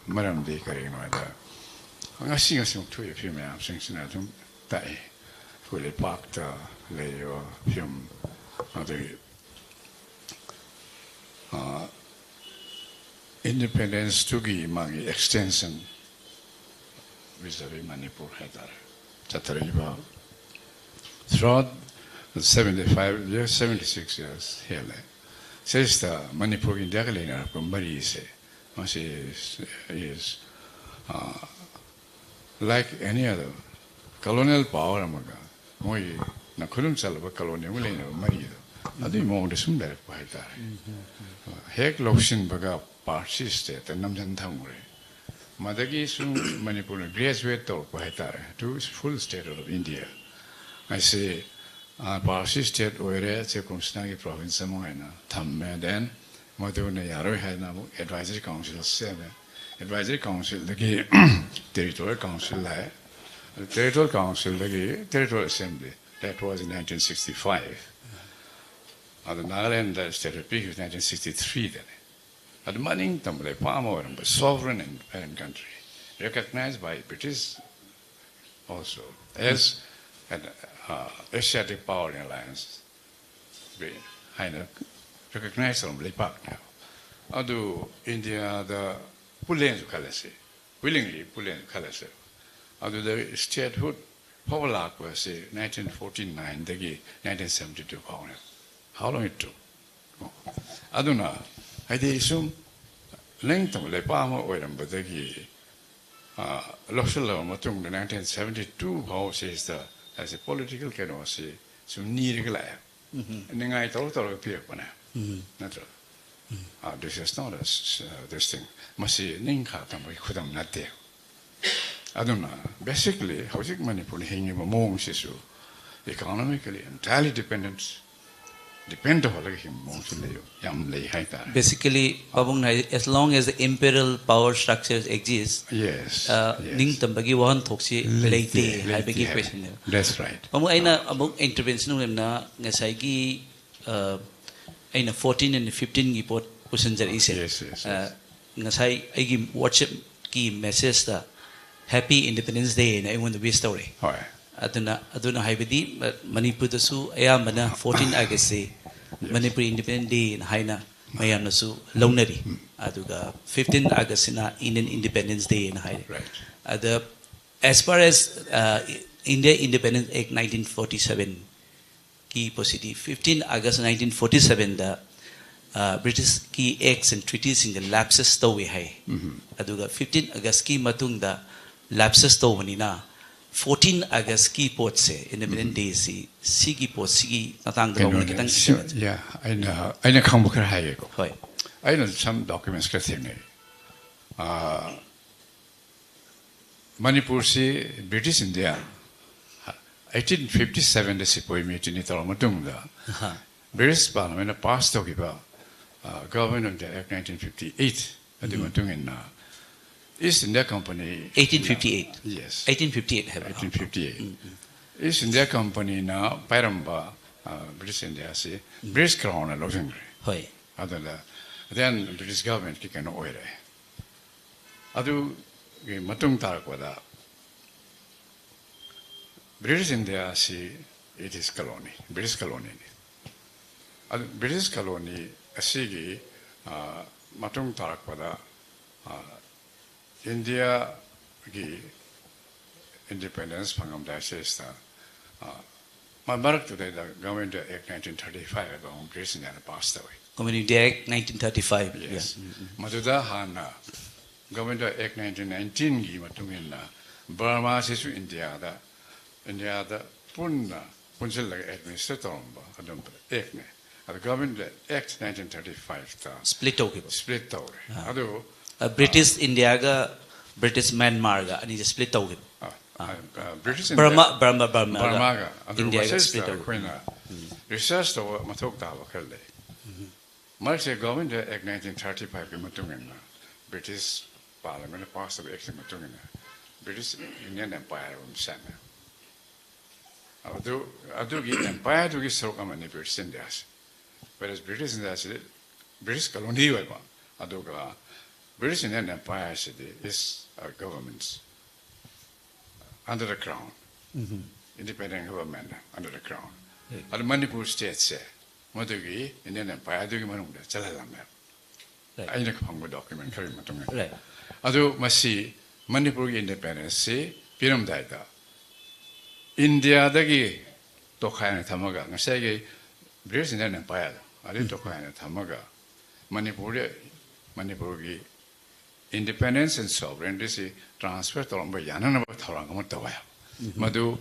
ꯃꯔꯝꯗꯤ ꯀꯔꯤꯒꯤꯅꯣ ꯍꯥꯏꯕꯗ, ꯉꯁꯤ ꯉꯁꯤꯃꯛ ꯊꯣꯛꯏꯕ ꯐꯤꯕꯝ ꯃꯌꯥꯝꯁꯤꯡꯁꯤꯅ ꯑꯗꯨꯝ ꯇꯥꯛꯏ꯫ ꯑꯩꯈꯣꯏ ꯂꯩꯄꯥꯛꯇ ꯂꯩꯔꯤꯕ ꯐꯤꯕꯝ, ꯑꯗꯒꯤ, ꯑ, independenceꯇꯨꯒꯤ ꯃꯥꯒꯤ extension vis-a-vis ꯃꯅꯤꯄꯨꯔ ꯍꯥꯏꯇꯥꯔꯦ, ꯆꯠꯊꯔꯛꯏꯕ throughout seventy five years, seventy six years ꯍꯦꯜꯂꯦ꯫ ꯁꯤꯁꯤꯗ ꯃꯅꯤꯄꯨꯔꯒ ꯏꯟꯗꯤꯌꯥꯒ ꯂꯩꯅꯔꯛꯄ ꯃꯔꯤꯁꯦ, ꯃꯁꯤ is, uh, like any other colonial power ꯑꯃꯒ ꯃꯣꯏꯒꯤ ꯅꯈꯨꯗꯨꯝ ꯆꯜꯂꯕ colony ꯑꯃꯒ ꯂꯩꯅꯕ ꯃꯔꯤꯗꯣ, ꯑꯗꯨꯒꯤ ꯃꯑꯣꯡꯗ ꯁꯨꯝ ꯂꯩꯔꯛꯄ ꯍꯥꯏꯇꯥꯔꯦ꯫ ꯍꯦꯛ ꯂꯧꯁꯤꯟꯕꯒ ꯄꯥꯔꯁꯤ stateꯇ ꯅꯝꯁꯤꯟ ꯊꯝꯈ꯭ꯔꯦ꯫ ꯃꯗꯒꯤ ꯁꯨꯝ ꯃꯅꯤꯄꯨꯔꯅ graduate ꯇꯧꯔꯛꯄ ꯍꯥꯏꯇꯥꯔꯦ, to full state of India꯫ ꯃꯁꯤ, ꯑ, ꯄꯥꯔꯁꯤ state ꯑꯣꯏꯔꯦ, ꯆꯦ ꯀ꯭ꯔꯤꯁꯅꯒꯤ province ꯑꯃ ꯑꯣꯏꯅ ꯊꯝꯃꯦ꯫ Then ꯃꯗꯨꯅ ꯌꯥꯔꯣꯏ ꯍꯥꯏꯗꯅ ꯑꯃꯨꯛ advisory council ꯁꯦꯝꯃꯦ꯫ Advisory councilꯗꯒꯤ territorial council ꯂꯥꯛꯑꯦ꯫ ꯑꯗꯨ territorial councilꯗꯒꯤ territorial assembly, that was in nineteen sixty five꯫ ꯑꯗꯨ ꯅꯥꯒꯥꯂꯦꯟꯗ statehood ꯄꯤꯈꯤꯕ nineteen sixty threeꯗꯅꯤ꯫ ꯑꯗꯨ ꯃꯅꯤꯡ ꯇꯝꯕ ꯂꯩꯄꯥꯛ ꯑꯃ ꯑꯣꯏꯔꯝꯕ, sovereign and independent country, recognized by British also as an, uh, Asiatic power in alliance ꯍꯥꯏꯅ recognize ꯇꯧꯔꯝꯕ ꯂꯩꯄꯥꯛꯅꯦꯕ꯫ ꯑꯗꯨ ꯏꯟꯗꯤꯌꯥꯗ ꯄꯨꯜꯂꯦꯅꯁꯨ ꯈꯜꯂꯁꯤ, willingly ꯄꯨꯜꯂꯦꯅꯁꯨ ꯈꯜꯂꯁꯦ꯫ ꯑꯗꯨꯗ statehood ꯐꯥꯎꯕ ꯂꯥꯛꯄꯁꯤ nineteen forty nineꯗꯒꯤ nineteen seventy two ꯐꯥꯎꯅꯦꯕ꯫ How long it took? ꯑꯗꯨꯅ ꯍꯥꯏꯗꯤ ꯁꯨꯝ ꯅꯤꯡꯇꯝꯕ ꯂꯩꯄꯥꯛ ꯑꯃ ꯑꯣꯏꯔꯝꯕꯗꯒꯤ, ꯑ, ꯂꯧꯁꯤꯜꯂꯕ ꯃꯇꯨꯡꯗ nineteen seventy two ꯐꯥꯎ ꯁꯤꯁꯤꯗ ꯍꯥꯏꯁꯦ ꯄꯣꯂꯤꯇꯤꯀꯦꯜ ꯀꯩꯅꯣꯁꯤ ꯁꯨꯝ ꯅꯤꯔꯒ ꯂꯥꯛꯑꯦ꯫ ꯅꯤꯡꯉꯥꯏ ꯇꯧꯔ ꯇꯧꯔꯒ ꯄꯤꯔꯛꯄꯅꯦ, ꯅꯠꯇ꯭ꯔꯣ? ꯑ, this is not a s-, uh, this thing. ꯃꯁꯤ ꯅꯤꯡꯈꯥ ꯇꯝꯕꯒꯤ ꯈꯨꯗꯝ ꯅꯠꯇꯦ꯫ ꯑꯗꯨꯅ basically ꯍꯧꯖꯤꯛ ꯃꯅꯤꯄꯨꯔꯅ ꯍꯤꯡꯉꯤꯕ ꯃꯑꯣꯡꯁꯤꯁꯨ economically entirely dependent, depend ꯇꯧꯍꯜꯂꯒ ꯍꯤꯡꯕ ꯃꯑꯣꯡꯁꯨ ꯂꯩ, ꯌꯥꯝ ꯂꯩ ꯍꯥꯏꯇꯥꯔꯦ꯫ Basically, ꯄꯥꯕꯨꯡꯅ high, as long as the imperial power structures exist, Yes, uh, yes. ꯅꯤꯡꯇꯝꯕꯒꯤ ꯋꯥꯍꯟꯊꯣꯛꯁꯤ ꯂꯩꯇꯦ, ꯂꯩꯇꯦ ꯍꯥꯏꯕꯒꯤ ꯍꯥꯏꯕ꯫ Questionꯅꯦꯕ꯫ That's right. ꯄꯥꯕꯨꯡ, ꯑꯩꯅ ꯑꯃꯨꯛ intervention ꯑꯣꯏꯅ ꯉꯁꯥꯏꯒꯤ, uh, ꯑꯩꯅ fourteen and fifteenꯒꯤ ꯄꯣꯠ ꯄꯨꯁꯤꯟꯖꯔꯛꯏꯁꯦ꯫ Yes, yes, yes. Uh, ꯉꯁꯥꯏ ꯑꯩꯒꯤ WhatsAppꯀꯤ messageꯇ "Happy Independence Day" ꯍꯥꯏꯅ ꯑꯩꯉꯣꯟꯗ wish ꯇꯧꯔꯛꯑꯦ꯫ ꯍꯣꯏ꯫ ꯑꯗꯨꯅ, ꯑꯗꯨꯅ ꯍꯥꯏꯕꯗꯤ, ꯃ-, ꯃꯅꯤꯄꯨꯔꯗꯁꯨ ꯑꯌꯥꯝꯕꯅ fourteen Augustꯁꯤ Yes. Manipur Independence Day ꯍꯥꯏꯅ ꯃꯌꯥꯝꯅꯁꯨ ꯂꯧꯅꯔꯤ꯫ ꯑꯗꯨꯒ fifteen Augustꯁꯤꯅ Indian Independence Day ꯍꯥꯏꯅ ꯍꯥꯏꯔꯤ꯫ Right. ꯑꯗ, as far as, uh, India Independence Act nineteen forty seven ꯀꯤ ꯄꯣꯠꯁꯤꯗꯤ fifteen August nineteen forty sevenꯗ, ꯑ, Britishꯀꯤ acts and treatiesꯁꯤꯡꯗ lapses ꯇꯧꯏ ꯍꯥꯏ꯫ ꯑꯗꯨꯒ fifteen Augustꯀꯤ ꯃꯇꯨꯡꯗ lapses ꯇꯧꯕꯅꯤꯅ fourteen Augustꯀꯤ ꯄꯣꯠꯁꯦ, Independence Dayꯁꯤ, ꯁꯤꯒꯤ ꯄꯣꯠꯁꯤꯒꯤ ꯃꯇꯥꯡꯗ ꯄꯥꯕꯨꯡꯅ ꯀꯩꯅꯣꯅꯦ, ꯈꯤꯇꯪ ꯁꯤ-, ꯁꯤꯃ- yeah, ꯑꯩꯅ, ꯑꯩꯅ ꯈꯪꯕ ꯈꯔ ꯍꯥꯏꯒꯦꯀꯣ꯫ ꯍꯣꯏ꯫ ꯑꯩꯅ some documents ꯈꯔ ꯊꯦꯡꯅꯩ꯫ ꯑ, ꯃꯅꯤꯄꯨꯔꯁꯤ British India eighteen fifty sevenꯗ ꯁꯤꯄꯣꯏ ꯃꯨꯇꯤꯅꯤ ꯇꯧꯔ ꯃꯇꯨꯡꯗ ꯑꯍꯥ꯫ British Parliamentꯅ pass ꯇꯧꯈꯤꯕ, ꯑ, Government of India Act nineteen fifty eight ꯑꯗꯨꯒꯤ ꯃꯇꯨꯡ ꯏꯟꯅ East India Company eighteen fifty eight? Yes. Eighteen fifty eight ꯍꯥꯏꯕ? Eighteen fifty eight. East India Companyꯅ ꯄꯥꯏꯔꯝꯕ, ꯑ, British Indiaꯁꯤ British Crownꯅ ꯂꯧꯁꯤꯟꯈ꯭ꯔꯦ꯫ ꯍꯣꯏ꯫ ꯑꯗꯨꯅ then British Governmentꯀꯤ ꯀꯩꯅꯣ ꯑꯣꯏꯔꯦ꯫ ꯑꯗꯨꯒꯤ ꯃꯇꯨꯡ ꯇꯥꯔꯛꯄꯗ British Indiaꯁꯤ it is colony, British colonyꯅꯤ꯫ ꯑꯗꯨ British colony ꯑꯁꯤꯒꯤ, ꯑ, ꯃꯇꯨꯡ ꯇꯥꯔꯛꯄꯗ, ꯑ, Indiaꯒꯤ independence ꯐꯪꯉꯝꯗꯥꯏ ꯁꯤꯗ, ꯑ, ꯃ-, ꯃꯔꯛꯇꯨꯗꯩꯗ Government Act nineteen thirty five ꯍꯥꯏꯕ ꯑꯃ British Indiaꯅ pass ꯇꯧꯏ꯫ Community Act nineteen thirty-five. Yes. ꯃꯗꯨꯗ ꯍꯥꯟꯅ Government of Act nineteen nineteen ꯒꯤ ꯃꯇꯨꯡ ꯏꯟꯅ ꯕꯔꯃꯥꯁꯤꯁꯨ ꯏꯟꯗꯤꯌꯥꯗ ꯏꯟꯗꯤꯌꯥꯗ ꯄꯨꯟꯅ ꯄꯨꯟꯁꯤꯜꯂꯒ administer ꯇꯧꯔꯝꯕ ꯑꯗꯨꯝꯕ Act ꯅꯦ꯫ ꯑꯗꯨ Government of Act nineteen thirty-five ꯇ Split ꯇꯧꯈꯤꯕ꯫ Split ꯇꯧꯔꯦ꯫ ꯑꯥ꯫ ꯑꯗꯨ ꯑ, British India ꯒ British Myanmar ꯒ ꯑꯅꯤꯁꯦ split ꯇꯧꯈꯤꯕ꯫ ꯑ, ꯑ, British ꯕꯔꯃꯥ India- ꯕꯔꯃꯥ ꯕꯔꯃꯥ ꯕꯔꯃꯥꯒ ꯑꯗꯨ ꯏꯟꯗꯤꯌꯥꯒ ꯃꯁꯤꯗ split ꯇꯧꯈꯤꯕ꯫ ꯑꯩꯈꯣꯏꯅ research ꯇꯧꯕ ꯃꯊꯧ ꯇꯥꯕ ꯈꯔ ꯂꯩ꯫ ꯃꯔꯛꯁꯦ Government of Act nineteen thirty-five ꯀꯤ ꯃꯇꯨꯡ ꯏꯟꯅ British Parliament ꯅ pass ꯇꯧꯕ Act ꯀꯤ ꯃꯇꯨꯡ ꯏꯟꯅ British Indian Empire ꯑꯃ ꯁꯦꯝꯃꯦ꯫ ꯑꯗꯨ ꯑꯗꯨꯒꯤ empire ꯗꯨꯒꯤ ꯁꯔꯨꯛ ꯑꯃꯅꯤ British India ꯁꯦ꯫ Whereas British India ꯁꯤꯗꯤ British colony ꯑꯣꯏꯕ, ꯑꯗꯨꯒ British Indian Empire CD is a government under the crown, independent government under the crown. ꯑꯗꯨ ꯃꯅꯤꯄꯨꯔ state ꯁꯦ ꯃꯗꯨꯒꯤ Indian Empire ꯗꯨꯒꯤ ꯃꯅꯨꯡꯗ ꯆꯜꯍꯜꯂꯝꯃꯦ꯫ Right. ꯑꯩꯅ ꯐꯪꯕ document ꯈꯔꯒꯤ ꯃꯇꯨꯡ ꯏꯟꯅ꯫ Right. ꯑꯗꯨ ꯃꯁꯤ ꯃꯅꯤꯄꯨꯔꯒꯤ independence ꯁꯤ ꯄꯤꯔꯝꯗꯥꯏꯗ ꯏꯟꯗꯤꯌꯥꯗꯒꯤ ꯇꯣꯈꯥꯏꯅ ꯊꯝꯃꯒ ꯉꯁꯥꯏꯒꯤ British Indian Empire ꯑꯗꯨ ꯇꯣꯈꯥꯏꯅ ꯊꯝꯃꯒ ꯃꯅꯤꯄꯨꯔꯗ ꯃꯅꯤꯄꯨꯔꯒꯤ independence and sovereignty ꯁꯤ transfer ꯇꯧꯔꯝꯕ ꯌꯥꯅꯅꯕ ꯊꯧꯔꯥꯡ ꯑꯃ ꯇꯧꯋꯦ꯫ ꯃꯗꯨ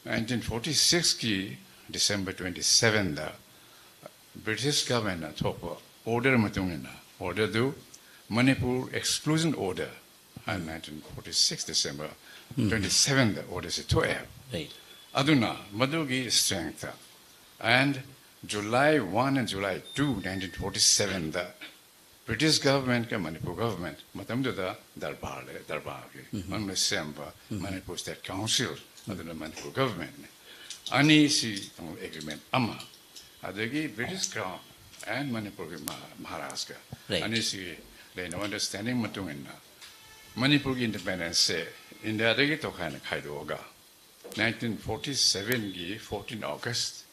nineteen forty-six ꯀꯤ December twenty-seven ꯗ British government ꯅ ꯊꯣꯛꯄ order ꯃꯇꯨꯡ ꯏꯟꯅ order ꯗꯨ Manipur Exclusion Order ꯍꯥꯏꯅ nineteen forty-six December twenty-seven ꯗ order ꯁꯤ ꯊꯣꯛꯑꯦ꯫ Right. ꯑꯗꯨꯅ ꯃꯗꯨꯒꯤ strength and July one and July two nineteen forty-seven the British government ꯀ Manipur government ꯃꯇꯝꯗꯨꯗ ꯗꯔꯕꯥꯔ ꯂꯩ, ꯗꯔꯕꯥꯔꯒꯤ ꯃꯅꯨꯡꯗ ꯁꯦꯝꯕ Manipur State Council ꯑꯗꯨꯅ Manipur government ꯅꯤ꯫ ꯑꯅꯤꯁꯤ ꯑꯃꯨꯛ agreement ꯑꯃ, ꯑꯗꯒꯤ British Crown and ꯃꯅꯤꯄꯨꯔꯒꯤ ꯃꯍꯥ- ꯃꯍꯥꯔꯥꯖꯀ Right. ꯑꯅꯤꯁꯤꯒꯤ ꯂꯩꯅꯕ understanding ꯃꯇꯨꯡ ꯏꯟꯅ ꯃꯅꯤꯄꯨꯔꯒꯤ independence ꯁꯦ ꯏꯟꯗꯤꯌꯥꯗꯒꯤ ꯇꯣꯈꯥꯏꯅ ꯈꯥꯏꯗꯣꯛꯑꯒ nineteen forty-seven ꯒꯤ fourteen August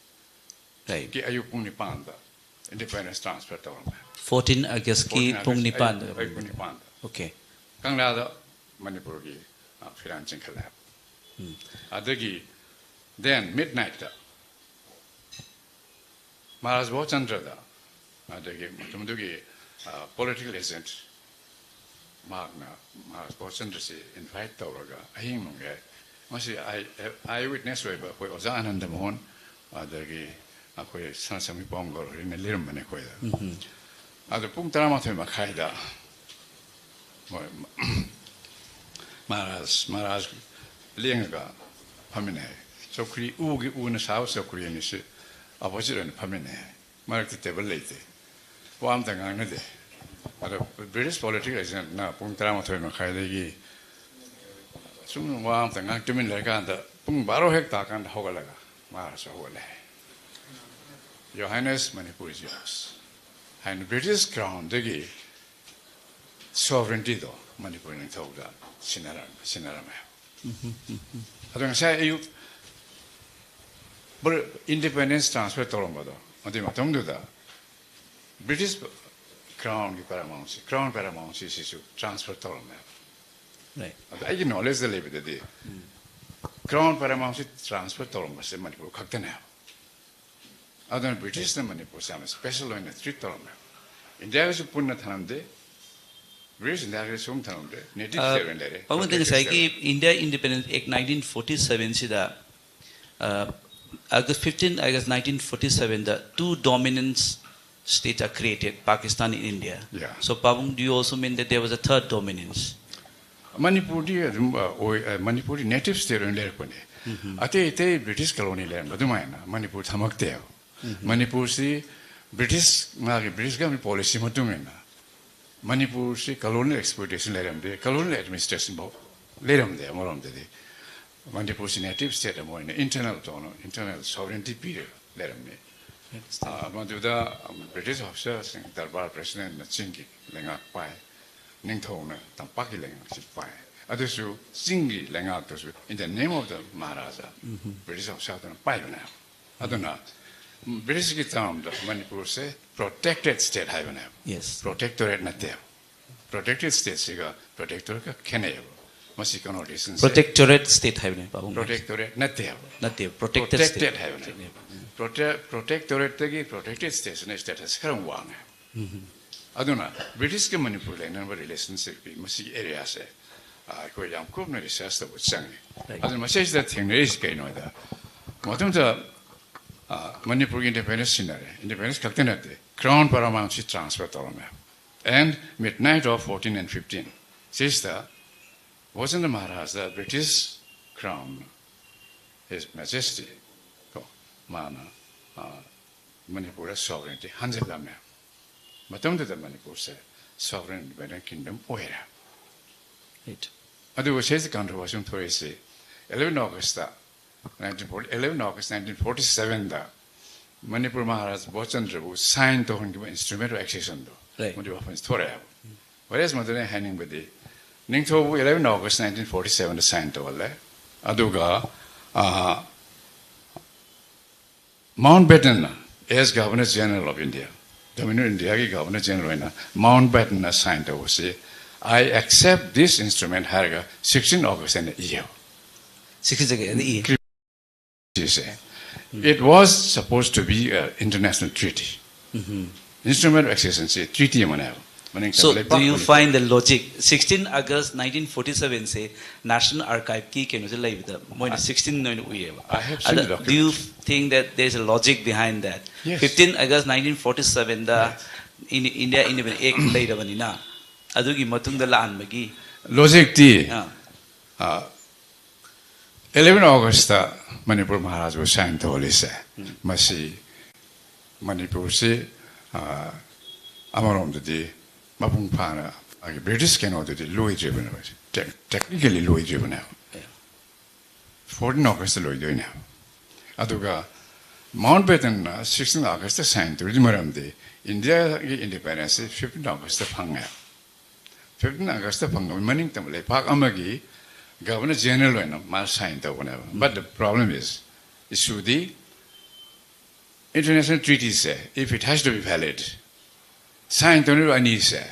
Right. ꯀꯤ ꯑꯌꯨꯛ ꯄꯨꯡ ꯅꯤꯄꯥꯟꯗ independence transfer ꯇꯧꯔꯝꯃꯦ꯫ fourteen August ꯀꯤ fourteen August ꯄꯨꯡ ꯅꯤꯄꯥꯟꯗ꯫ ꯑꯌꯨꯛ ꯄꯨꯡ ꯅꯤꯄꯥꯟꯗ Okay. ꯀꯪꯂꯥꯗ ꯃꯅꯤꯄꯨꯔꯒꯤ ꯑ, ꯐꯤꯔꯥꯟ ꯆꯤꯡꯈꯠꯂꯦ꯫ ꯑꯗꯒꯤ then midnight ꯇ ꯃꯍꯥꯔꯥꯖ ꯕꯣꯙꯆꯟꯗ꯭ꯔꯗ ꯑꯗꯒꯤ ꯃꯇꯝꯗꯨꯒꯤ ꯄꯣꯂꯤꯇꯤꯀꯦꯜ ꯑꯦꯖꯦꯟꯠ ꯃꯍꯥꯛꯅ ꯃꯍꯥꯛ ꯕꯣꯙꯆꯟꯗ꯭ꯔꯁꯤ ꯏꯟꯚꯥꯏꯠ ꯇꯧꯔꯒ ꯑꯍꯤꯡ ꯅꯣꯡꯌꯥꯏ, ꯃꯁꯤ ꯑꯥꯏ ꯑꯥꯏ ꯋꯤꯠꯅꯦꯁ ꯑꯣꯏꯕ ꯑꯩꯈꯣꯏ ꯑꯣꯖꯥ ꯑꯅꯟꯗ ꯃꯣꯍꯟ, ꯑꯗꯒꯤ ꯑꯩꯈꯣꯏ ꯁꯅꯥꯁꯝꯕꯤ ꯄꯥꯎꯃꯒꯧ ꯍꯣꯏꯅ ꯂꯤꯔꯝꯕꯅꯤ ꯑꯩꯈꯣꯏꯗ꯫ ꯑꯗꯣ ꯄꯨꯡ ꯇꯔꯥꯃꯥꯊꯣꯏ ꯃꯈꯥꯏꯗ ꯃꯣꯏ ꯃꯍꯥꯔꯥꯖ ꯃꯍꯥꯔꯥꯖ ꯂꯦꯡꯉꯒ ꯐꯝꯃꯤꯟꯅꯩ꯫ ꯆꯧꯀ꯭ꯔꯤ, ꯎꯒꯤ, ꯎꯅ ꯁꯥꯕ ꯆꯧꯀ꯭ꯔꯤ ꯑꯅꯤꯁꯤ ꯑꯣꯄꯣꯖꯤꯠ ꯑꯣꯏꯅ ꯐꯝꯃꯤꯟꯅꯩ꯫ ꯃꯔꯛꯇ ꯇꯦꯕꯜ ꯂꯩꯇꯦ꯫ ꯋꯥ ꯑꯝꯇ ꯉꯥꯡꯅꯗꯦ꯫ ꯑꯗꯣ ꯕ꯭ꯔꯤꯇꯤꯁ ꯄꯣꯂꯤꯇꯤꯀꯦꯜ ꯑꯦꯖꯦꯟꯠꯅ ꯄꯨꯡ ꯇꯔꯥꯃꯥꯊꯣꯏ ꯃꯈꯥꯏꯗꯒꯤ ꯁꯨꯝ ꯋꯥ ꯑꯝꯇ ꯉꯥꯡ ꯇꯨꯃꯤꯟ ꯂꯩꯔꯀꯥꯟꯗ ꯄꯨꯡ ꯕꯥꯔꯣ ꯍꯦꯛ ꯇꯥꯀꯥꯟꯗ ꯍꯧꯒꯠꯂꯒ ꯃꯍꯥꯔꯥꯖ ꯍꯧꯒꯠꯂꯦ꯫ "Your Highness, Manipur is yours" ꯍꯥꯏꯅ ꯕ꯭ꯔꯤꯇꯤꯁ ꯀ꯭ꯔꯥꯎꯟꯗꯒꯤ ꯁꯣꯚꯔꯦꯟꯇꯤꯗꯣ ꯃꯅꯤꯄꯨꯔ ꯅꯤꯡꯊꯧꯗ ꯁꯤꯟꯅꯔꯝ-, ꯁꯤꯟꯅꯔꯝꯃꯦ꯫ ꯑꯗꯣ ꯉꯁꯥꯏ ꯑꯌꯨꯛ ꯏꯟꯗꯤꯄꯦꯟꯗꯦꯟꯁ ꯇ꯭ꯔꯥꯟꯁꯐꯔ ꯇꯧꯔꯝꯕꯗꯣ, ꯑꯗꯨꯒꯤ ꯃꯇꯝꯗꯨꯗ ꯕ꯭ꯔꯤꯇꯤꯁ ꯀ꯭ꯔꯥꯎꯟꯒꯤ ꯄꯦꯔꯥꯃꯥꯎꯟꯁꯤ, ꯀ꯭ꯔꯥꯎꯟ ꯄꯦꯔꯥꯃꯥꯎꯟꯁꯤ ꯁꯤꯁꯨ ꯇ꯭ꯔꯥꯟꯁꯐꯔ ꯇꯧꯔꯝꯃꯦꯕ꯫ Right. ꯑꯗꯣ ꯑꯩꯒꯤ ꯅꯣꯂꯦꯖꯇ ꯂꯩꯕꯗꯗꯤ ꯀ꯭ꯔꯥꯎꯟ ꯄꯦꯔꯥꯃꯥꯎꯟꯁꯤ ꯇ꯭ꯔꯥꯟꯁꯐꯔ ꯇꯧꯔꯝꯕꯁꯦ ꯃꯅꯤꯄꯨꯔ ꯈꯛꯇꯅꯦꯕ꯫ ꯑꯗꯨꯅ ꯕ꯭ꯔꯤꯇꯤꯁꯅ ꯃꯅꯤꯄꯨꯔꯁꯦ ꯌꯥꯝꯅ ꯁ꯭ꯄꯦꯁꯦꯜ ꯑꯣꯏꯅ ꯇ꯭ꯔꯤꯠ ꯇꯧꯔꯝꯃꯦꯕ꯫ ꯏꯟꯗꯤꯌꯥꯒꯁꯨ ꯄꯨꯟꯅ ꯊꯝꯂꯝꯗꯦ, ꯕ꯭ꯔꯤꯇꯤꯁ ꯏꯟꯗꯤꯌꯥꯒꯁꯨ ꯊꯝꯂꯝꯗꯦ, ꯅꯦꯇꯤꯚ ꯁ꯭ꯇꯦꯠ ꯑꯣꯏꯅ ꯂꯩꯔꯦ꯫ ꯄꯥꯕꯨꯡ, ꯉꯁꯥꯏꯒꯤ India Independence Act nineteen forty seven ꯁꯤꯗ, ꯑ, August, fifteen August nineteen forty seven the two dominant states are created, Pakistan and India. Yeah. So, Pabung, do you also mean that there was a third dominance? ꯃꯅꯤꯄꯨꯔꯗꯤ ꯑꯗꯨꯝ ꯑ, ꯑꯣꯏ ꯑ, ꯃꯅꯤꯄꯨꯔꯗꯤ native state ꯑꯣꯏꯅ ꯂꯩꯔꯛꯄꯅꯦ꯫ ꯑꯇꯩ ꯑꯇꯩ British colony ꯂꯩꯔꯝꯕ ꯑꯗꯨꯃꯥꯏꯅ ꯃꯅꯤꯄꯨꯔ ꯊꯝꯃꯛꯇꯦꯕ꯫ ꯃꯅꯤꯄꯨꯔꯁꯤ ꯕ꯭ꯔꯤꯇꯤꯁ, ꯃꯥꯒꯤ ꯕ꯭ꯔꯤꯇꯤꯁ ꯒꯚꯔꯟꯃꯦꯟ ꯄꯣꯂꯤꯁꯤ ꯃꯇꯨꯡ ꯏꯟꯅ ꯃꯅꯤꯄꯨꯔꯁꯤ ꯀꯣꯂꯣꯅꯤꯌꯦꯜ ꯑꯦꯛꯁꯄ꯭ꯂꯣꯏꯇꯦꯁꯟ ꯂꯩꯔꯝꯗꯦ, ꯀꯣꯂꯣꯅꯤꯌꯦꯜ ꯑꯦꯗꯃꯤꯅꯤꯁꯇ꯭ꯔꯦꯁꯟ ꯐꯥꯎ ꯂꯩꯔꯝꯗꯦ꯫ ꯑꯃꯔꯣꯝꯗꯗꯤ ꯃꯅꯤꯄꯨꯔꯁꯤ ꯅꯦꯇꯤꯚ ꯁ꯭ꯇꯦꯠ ꯑꯃ ꯑꯣꯏꯅ ꯏꯟꯇꯔꯅꯦꯜ ꯇꯧꯅ ꯏꯟꯇꯔꯅꯦꯜ ꯁꯣꯚꯔꯦꯟꯇꯤ ꯄꯤꯔꯒ ꯂꯩꯔꯝꯃꯤ꯫ ꯑ, ꯃꯗꯨꯗ ꯕ꯭ꯔꯤꯇꯤꯁ ꯑꯣꯐꯤꯁꯔꯁꯤꯡ, ꯗꯔꯕꯥꯔ ꯄ꯭ꯔꯦꯁꯤꯗꯦꯟꯠꯅ ꯆꯤꯡꯒꯤ ꯂꯩꯉꯥꯛ ꯄꯥꯏ, ꯅꯤꯡꯊꯧꯅ ꯇꯝꯄꯥꯛꯀꯤ ꯂꯩꯉꯥꯛꯁꯤ ꯄꯥꯏ꯫ ꯑꯗꯨꯁꯨ ꯆꯤꯡꯒꯤ ꯂꯩꯉꯥꯛꯇꯨꯁꯨ in the name of the Maharaja, British ꯑꯣꯐꯤꯁꯔꯗꯨꯅ ꯄꯥꯏꯕꯅꯦꯕ꯫ ꯑꯗꯨꯅ ꯕ꯭ꯔꯤꯇꯤꯁꯀꯤ ꯇꯔꯝꯗ ꯃꯅꯤꯄꯨꯔꯁꯦ ꯄ꯭ꯔꯣꯇꯦꯛꯇꯦꯗ ꯁ꯭ꯇꯦꯠ ꯍꯥꯏꯕꯅꯦꯕ꯫ Yes. ꯄ꯭ꯔꯣꯇꯦꯛꯇꯣꯔꯦꯠ ꯅꯠꯇꯦꯕ꯫ ꯄ꯭ꯔꯣꯇꯦꯛꯇꯦꯗ ꯁ꯭ꯇꯦꯠꯁꯤꯒ ꯄ꯭ꯔꯣꯇꯦꯛꯇꯣꯔꯦꯠꯀ ꯈꯦꯠꯅꯩꯌꯦꯕ꯫ ꯃꯁꯤ ꯀꯩꯅꯣ ꯔꯤꯁꯟꯁꯦ ꯄ꯭ꯔꯣꯇꯦꯛꯇꯣꯔꯦꯠ ꯁ꯭ꯇꯦꯠ ꯍꯥꯏꯕꯅꯦ ꯄꯥꯕꯨꯡ꯫ ꯄ꯭ꯔꯣꯇꯦꯛꯇꯣꯔꯦꯠ ꯅꯠꯇꯦ ꯍꯥꯏꯕ꯫ ꯅꯠꯇꯦ, ꯄ꯭ꯔꯣꯇꯦꯛꯇꯦꯠ ꯄ꯭ꯔꯣꯇꯦꯛꯇꯦꯠ ꯁ꯭ꯇꯦꯠ ꯍꯥꯏꯕꯅꯦ꯫ ꯄ꯭ꯔꯣꯇꯦꯛꯇꯣꯔꯦꯠꯇꯒꯤ ꯄ꯭ꯔꯣꯇꯦꯛꯇꯦꯠ ꯁ꯭ꯇꯦꯠꯁꯤꯅ ꯁ꯭ꯇꯦꯇꯁ ꯈꯔ ꯋꯥꯡꯉꯦ꯫ ꯑꯗꯨꯅ ꯕ꯭ꯔꯤꯇꯤꯁꯀ ꯃꯅꯤꯄꯨꯔ ꯂꯩꯅꯔꯝꯕ ꯔꯤꯂꯦꯁꯟꯁꯤꯞꯀꯤ ꯃꯁꯤꯒꯤ ꯑꯦꯔꯤꯌꯥꯁꯦ ꯑꯩꯈꯣꯏ ꯌꯥꯝ ꯀꯨꯞꯅ ꯔꯤꯁꯔꯁ ꯇꯧꯕ ꯆꯪꯉꯤ꯫ ꯑꯗꯨꯅ ꯃꯁꯤꯁꯤꯗ ꯊꯦꯡꯅꯔꯤꯁꯤ ꯀꯩꯅꯣꯗ, ꯃꯇꯨꯡꯗ ꯃꯅꯤꯄꯨꯔꯒꯤ ꯏꯟꯗꯤꯄꯦꯟꯗꯦꯟꯁ ꯁꯤꯟꯅꯔꯦ꯫ ꯏꯟꯗꯤꯄꯦꯟꯗꯦꯟꯁ ꯈꯛꯇ ꯅꯠꯇꯦ, ꯀ꯭ꯔꯥꯎꯟ ꯄꯔꯥꯃꯥꯎꯟꯁꯤ ꯇ꯭ꯔꯥꯟꯁꯐꯔ ꯇꯧꯔꯝꯃꯦ꯫ And midnight of fourteen and fifteen ꯁꯤꯁꯤꯗ Bodhchandra Maharaja British crown, His Majesty ꯀꯣ, ꯃꯥꯅ ꯃꯅꯤꯄꯨꯔꯗ ꯁꯣꯚꯔꯦꯟꯇꯤ ꯍꯟꯖꯤꯜꯂꯝꯃꯦ꯫ ꯃꯇꯝꯗꯨꯗ ꯃꯅꯤꯄꯨꯔꯁꯦ ꯁꯣꯚꯔꯦꯟ ꯏꯟꯗꯤꯄꯦꯟꯗꯦꯟ ꯀꯤꯡꯗꯝ ꯑꯣꯏꯔꯦ꯫ ꯑꯗꯨꯒ ꯁꯤꯁꯤ ꯀꯟꯇ꯭ꯔꯣꯚꯔꯁꯤ ꯑꯃ ꯊꯣꯛꯏꯁꯤ eleven August nineteen forty, eleven August nineteen forty sevenꯗ ꯃꯅꯤꯄꯨꯔ ꯃꯍꯥꯔꯥꯖ ꯕꯣꯖꯦꯟꯗ꯭ꯔꯕꯨ ꯁꯥꯏꯟ ꯇꯧꯍꯟꯈꯤꯕ ꯏꯟꯁꯇ꯭ꯔꯨꯃꯦꯟ ꯑꯣꯐ ꯑꯦꯛꯁꯦꯁꯟꯗꯣ Right. ꯃꯗꯨ ꯋꯥꯐꯝꯁꯤ ꯊꯣꯔꯛꯑꯦꯕ꯫ Whereas ꯃꯗꯨꯅ ꯍꯥꯏꯅꯤꯡꯕꯗꯤ ꯅꯤꯡꯊꯧꯕꯨ eleven August nineteen forty sevenꯗ ꯁꯥꯏꯟ ꯇꯧꯍꯜꯂꯦ꯫ ꯑꯗꯨꯒ ꯃꯥꯎꯟꯠ ꯕꯦꯇꯟꯅ, as Governor General of India, Dominion Indiaꯒꯤ Governor General ꯑꯣꯏꯅ ꯃꯥꯎꯟꯠ ꯕꯦꯇꯟꯅ ꯁꯥꯏꯟ ꯇꯧꯕꯁꯤ "I accept this instrument" ꯍꯥꯏꯔꯒ sixteen August ꯍꯥꯏꯅ ꯏꯌꯦꯕ꯫ ꯁꯤꯛꯁꯇꯤꯟ ꯑꯗ ꯏ ꯁꯤꯁꯦ It was supposed to be an international treaty. Instrument of accession ꯁꯤ ꯇ꯭ꯔꯤꯇꯤ ꯑꯃꯅꯦꯕ꯫ ꯃꯅꯤꯡ So, ꯂꯩꯕꯥꯛ do you Manipur find the logic? Sixteen August nineteen forty seven say National Archiveꯀꯤ ꯀꯩꯅꯣꯁꯦ ꯂꯩꯕꯗ ꯃꯣꯏꯅ sixteen ꯑꯣꯏꯅ ꯎꯏꯌꯦꯕ꯫ I have seen the ꯑꯗ, do you think that there is a logic behind that? Yes. Fifteen August nineteen forty sevenꯗ India Independence Act ꯂꯩꯔꯕꯅꯤꯅ ꯑꯗꯨꯒꯤ ꯃꯇꯨꯡꯗ ꯂꯥꯛꯍꯟꯕꯒꯤ ꯂꯣꯖꯤꯛꯇꯤ ꯑꯥ, eleven Augustꯇ Manipur ꯃꯍꯥꯔꯥꯖꯕꯨ sign ꯇꯧꯍꯜꯂꯤꯁꯦ, ꯃꯁꯤ ꯃꯅꯤꯄꯨꯔꯁꯤ ꯑꯃꯔꯣꯝꯗꯗꯤ ꯃꯄꯨꯡ ꯐꯥꯅ ꯃꯥꯒꯤ ꯕ꯭ꯔꯤꯇꯤꯁ ꯀꯩꯅꯣꯗꯨꯗꯤ ꯂꯣꯏꯗ꯭ꯔꯤꯕꯅꯦꯕ, ꯇꯦꯛꯅꯤꯀꯦꯜꯂꯤ ꯂꯣꯏꯗ꯭ꯔꯤꯕꯅꯦꯕ꯫ Fourteen Augustꯇ ꯂꯣꯏꯗꯣꯏꯅꯦ꯫ ꯑꯗꯨꯒ ꯃꯥꯎꯟꯠ ꯕꯦꯇꯟꯅ sixteen Augustꯇ ꯁꯥꯏꯟ ꯇꯧꯔꯤꯗꯤ ꯃꯔꯝꯗꯤ ꯏꯟꯗꯤꯌꯥꯒꯤ ꯏꯟꯗꯤꯄꯦꯟꯗꯦꯟꯁꯁꯤ fifteen Augustꯇ ꯐꯪꯉꯦ꯫ Fifteen Augustꯇ ꯐꯪꯉꯕ ꯃꯅꯤꯡ ꯇꯝꯕ ꯂꯩꯕꯥꯛ ꯑꯃꯒꯤ Governor General ꯑꯣꯏꯅ ꯃꯥ ꯁꯥꯏꯟ ꯇꯧꯕꯅꯦꯕ꯫ But the problem is, issue the international treatyꯁꯦ, if it has to be valid, sign ꯇꯧꯅꯔꯤꯕ ꯑꯅꯤꯁꯦ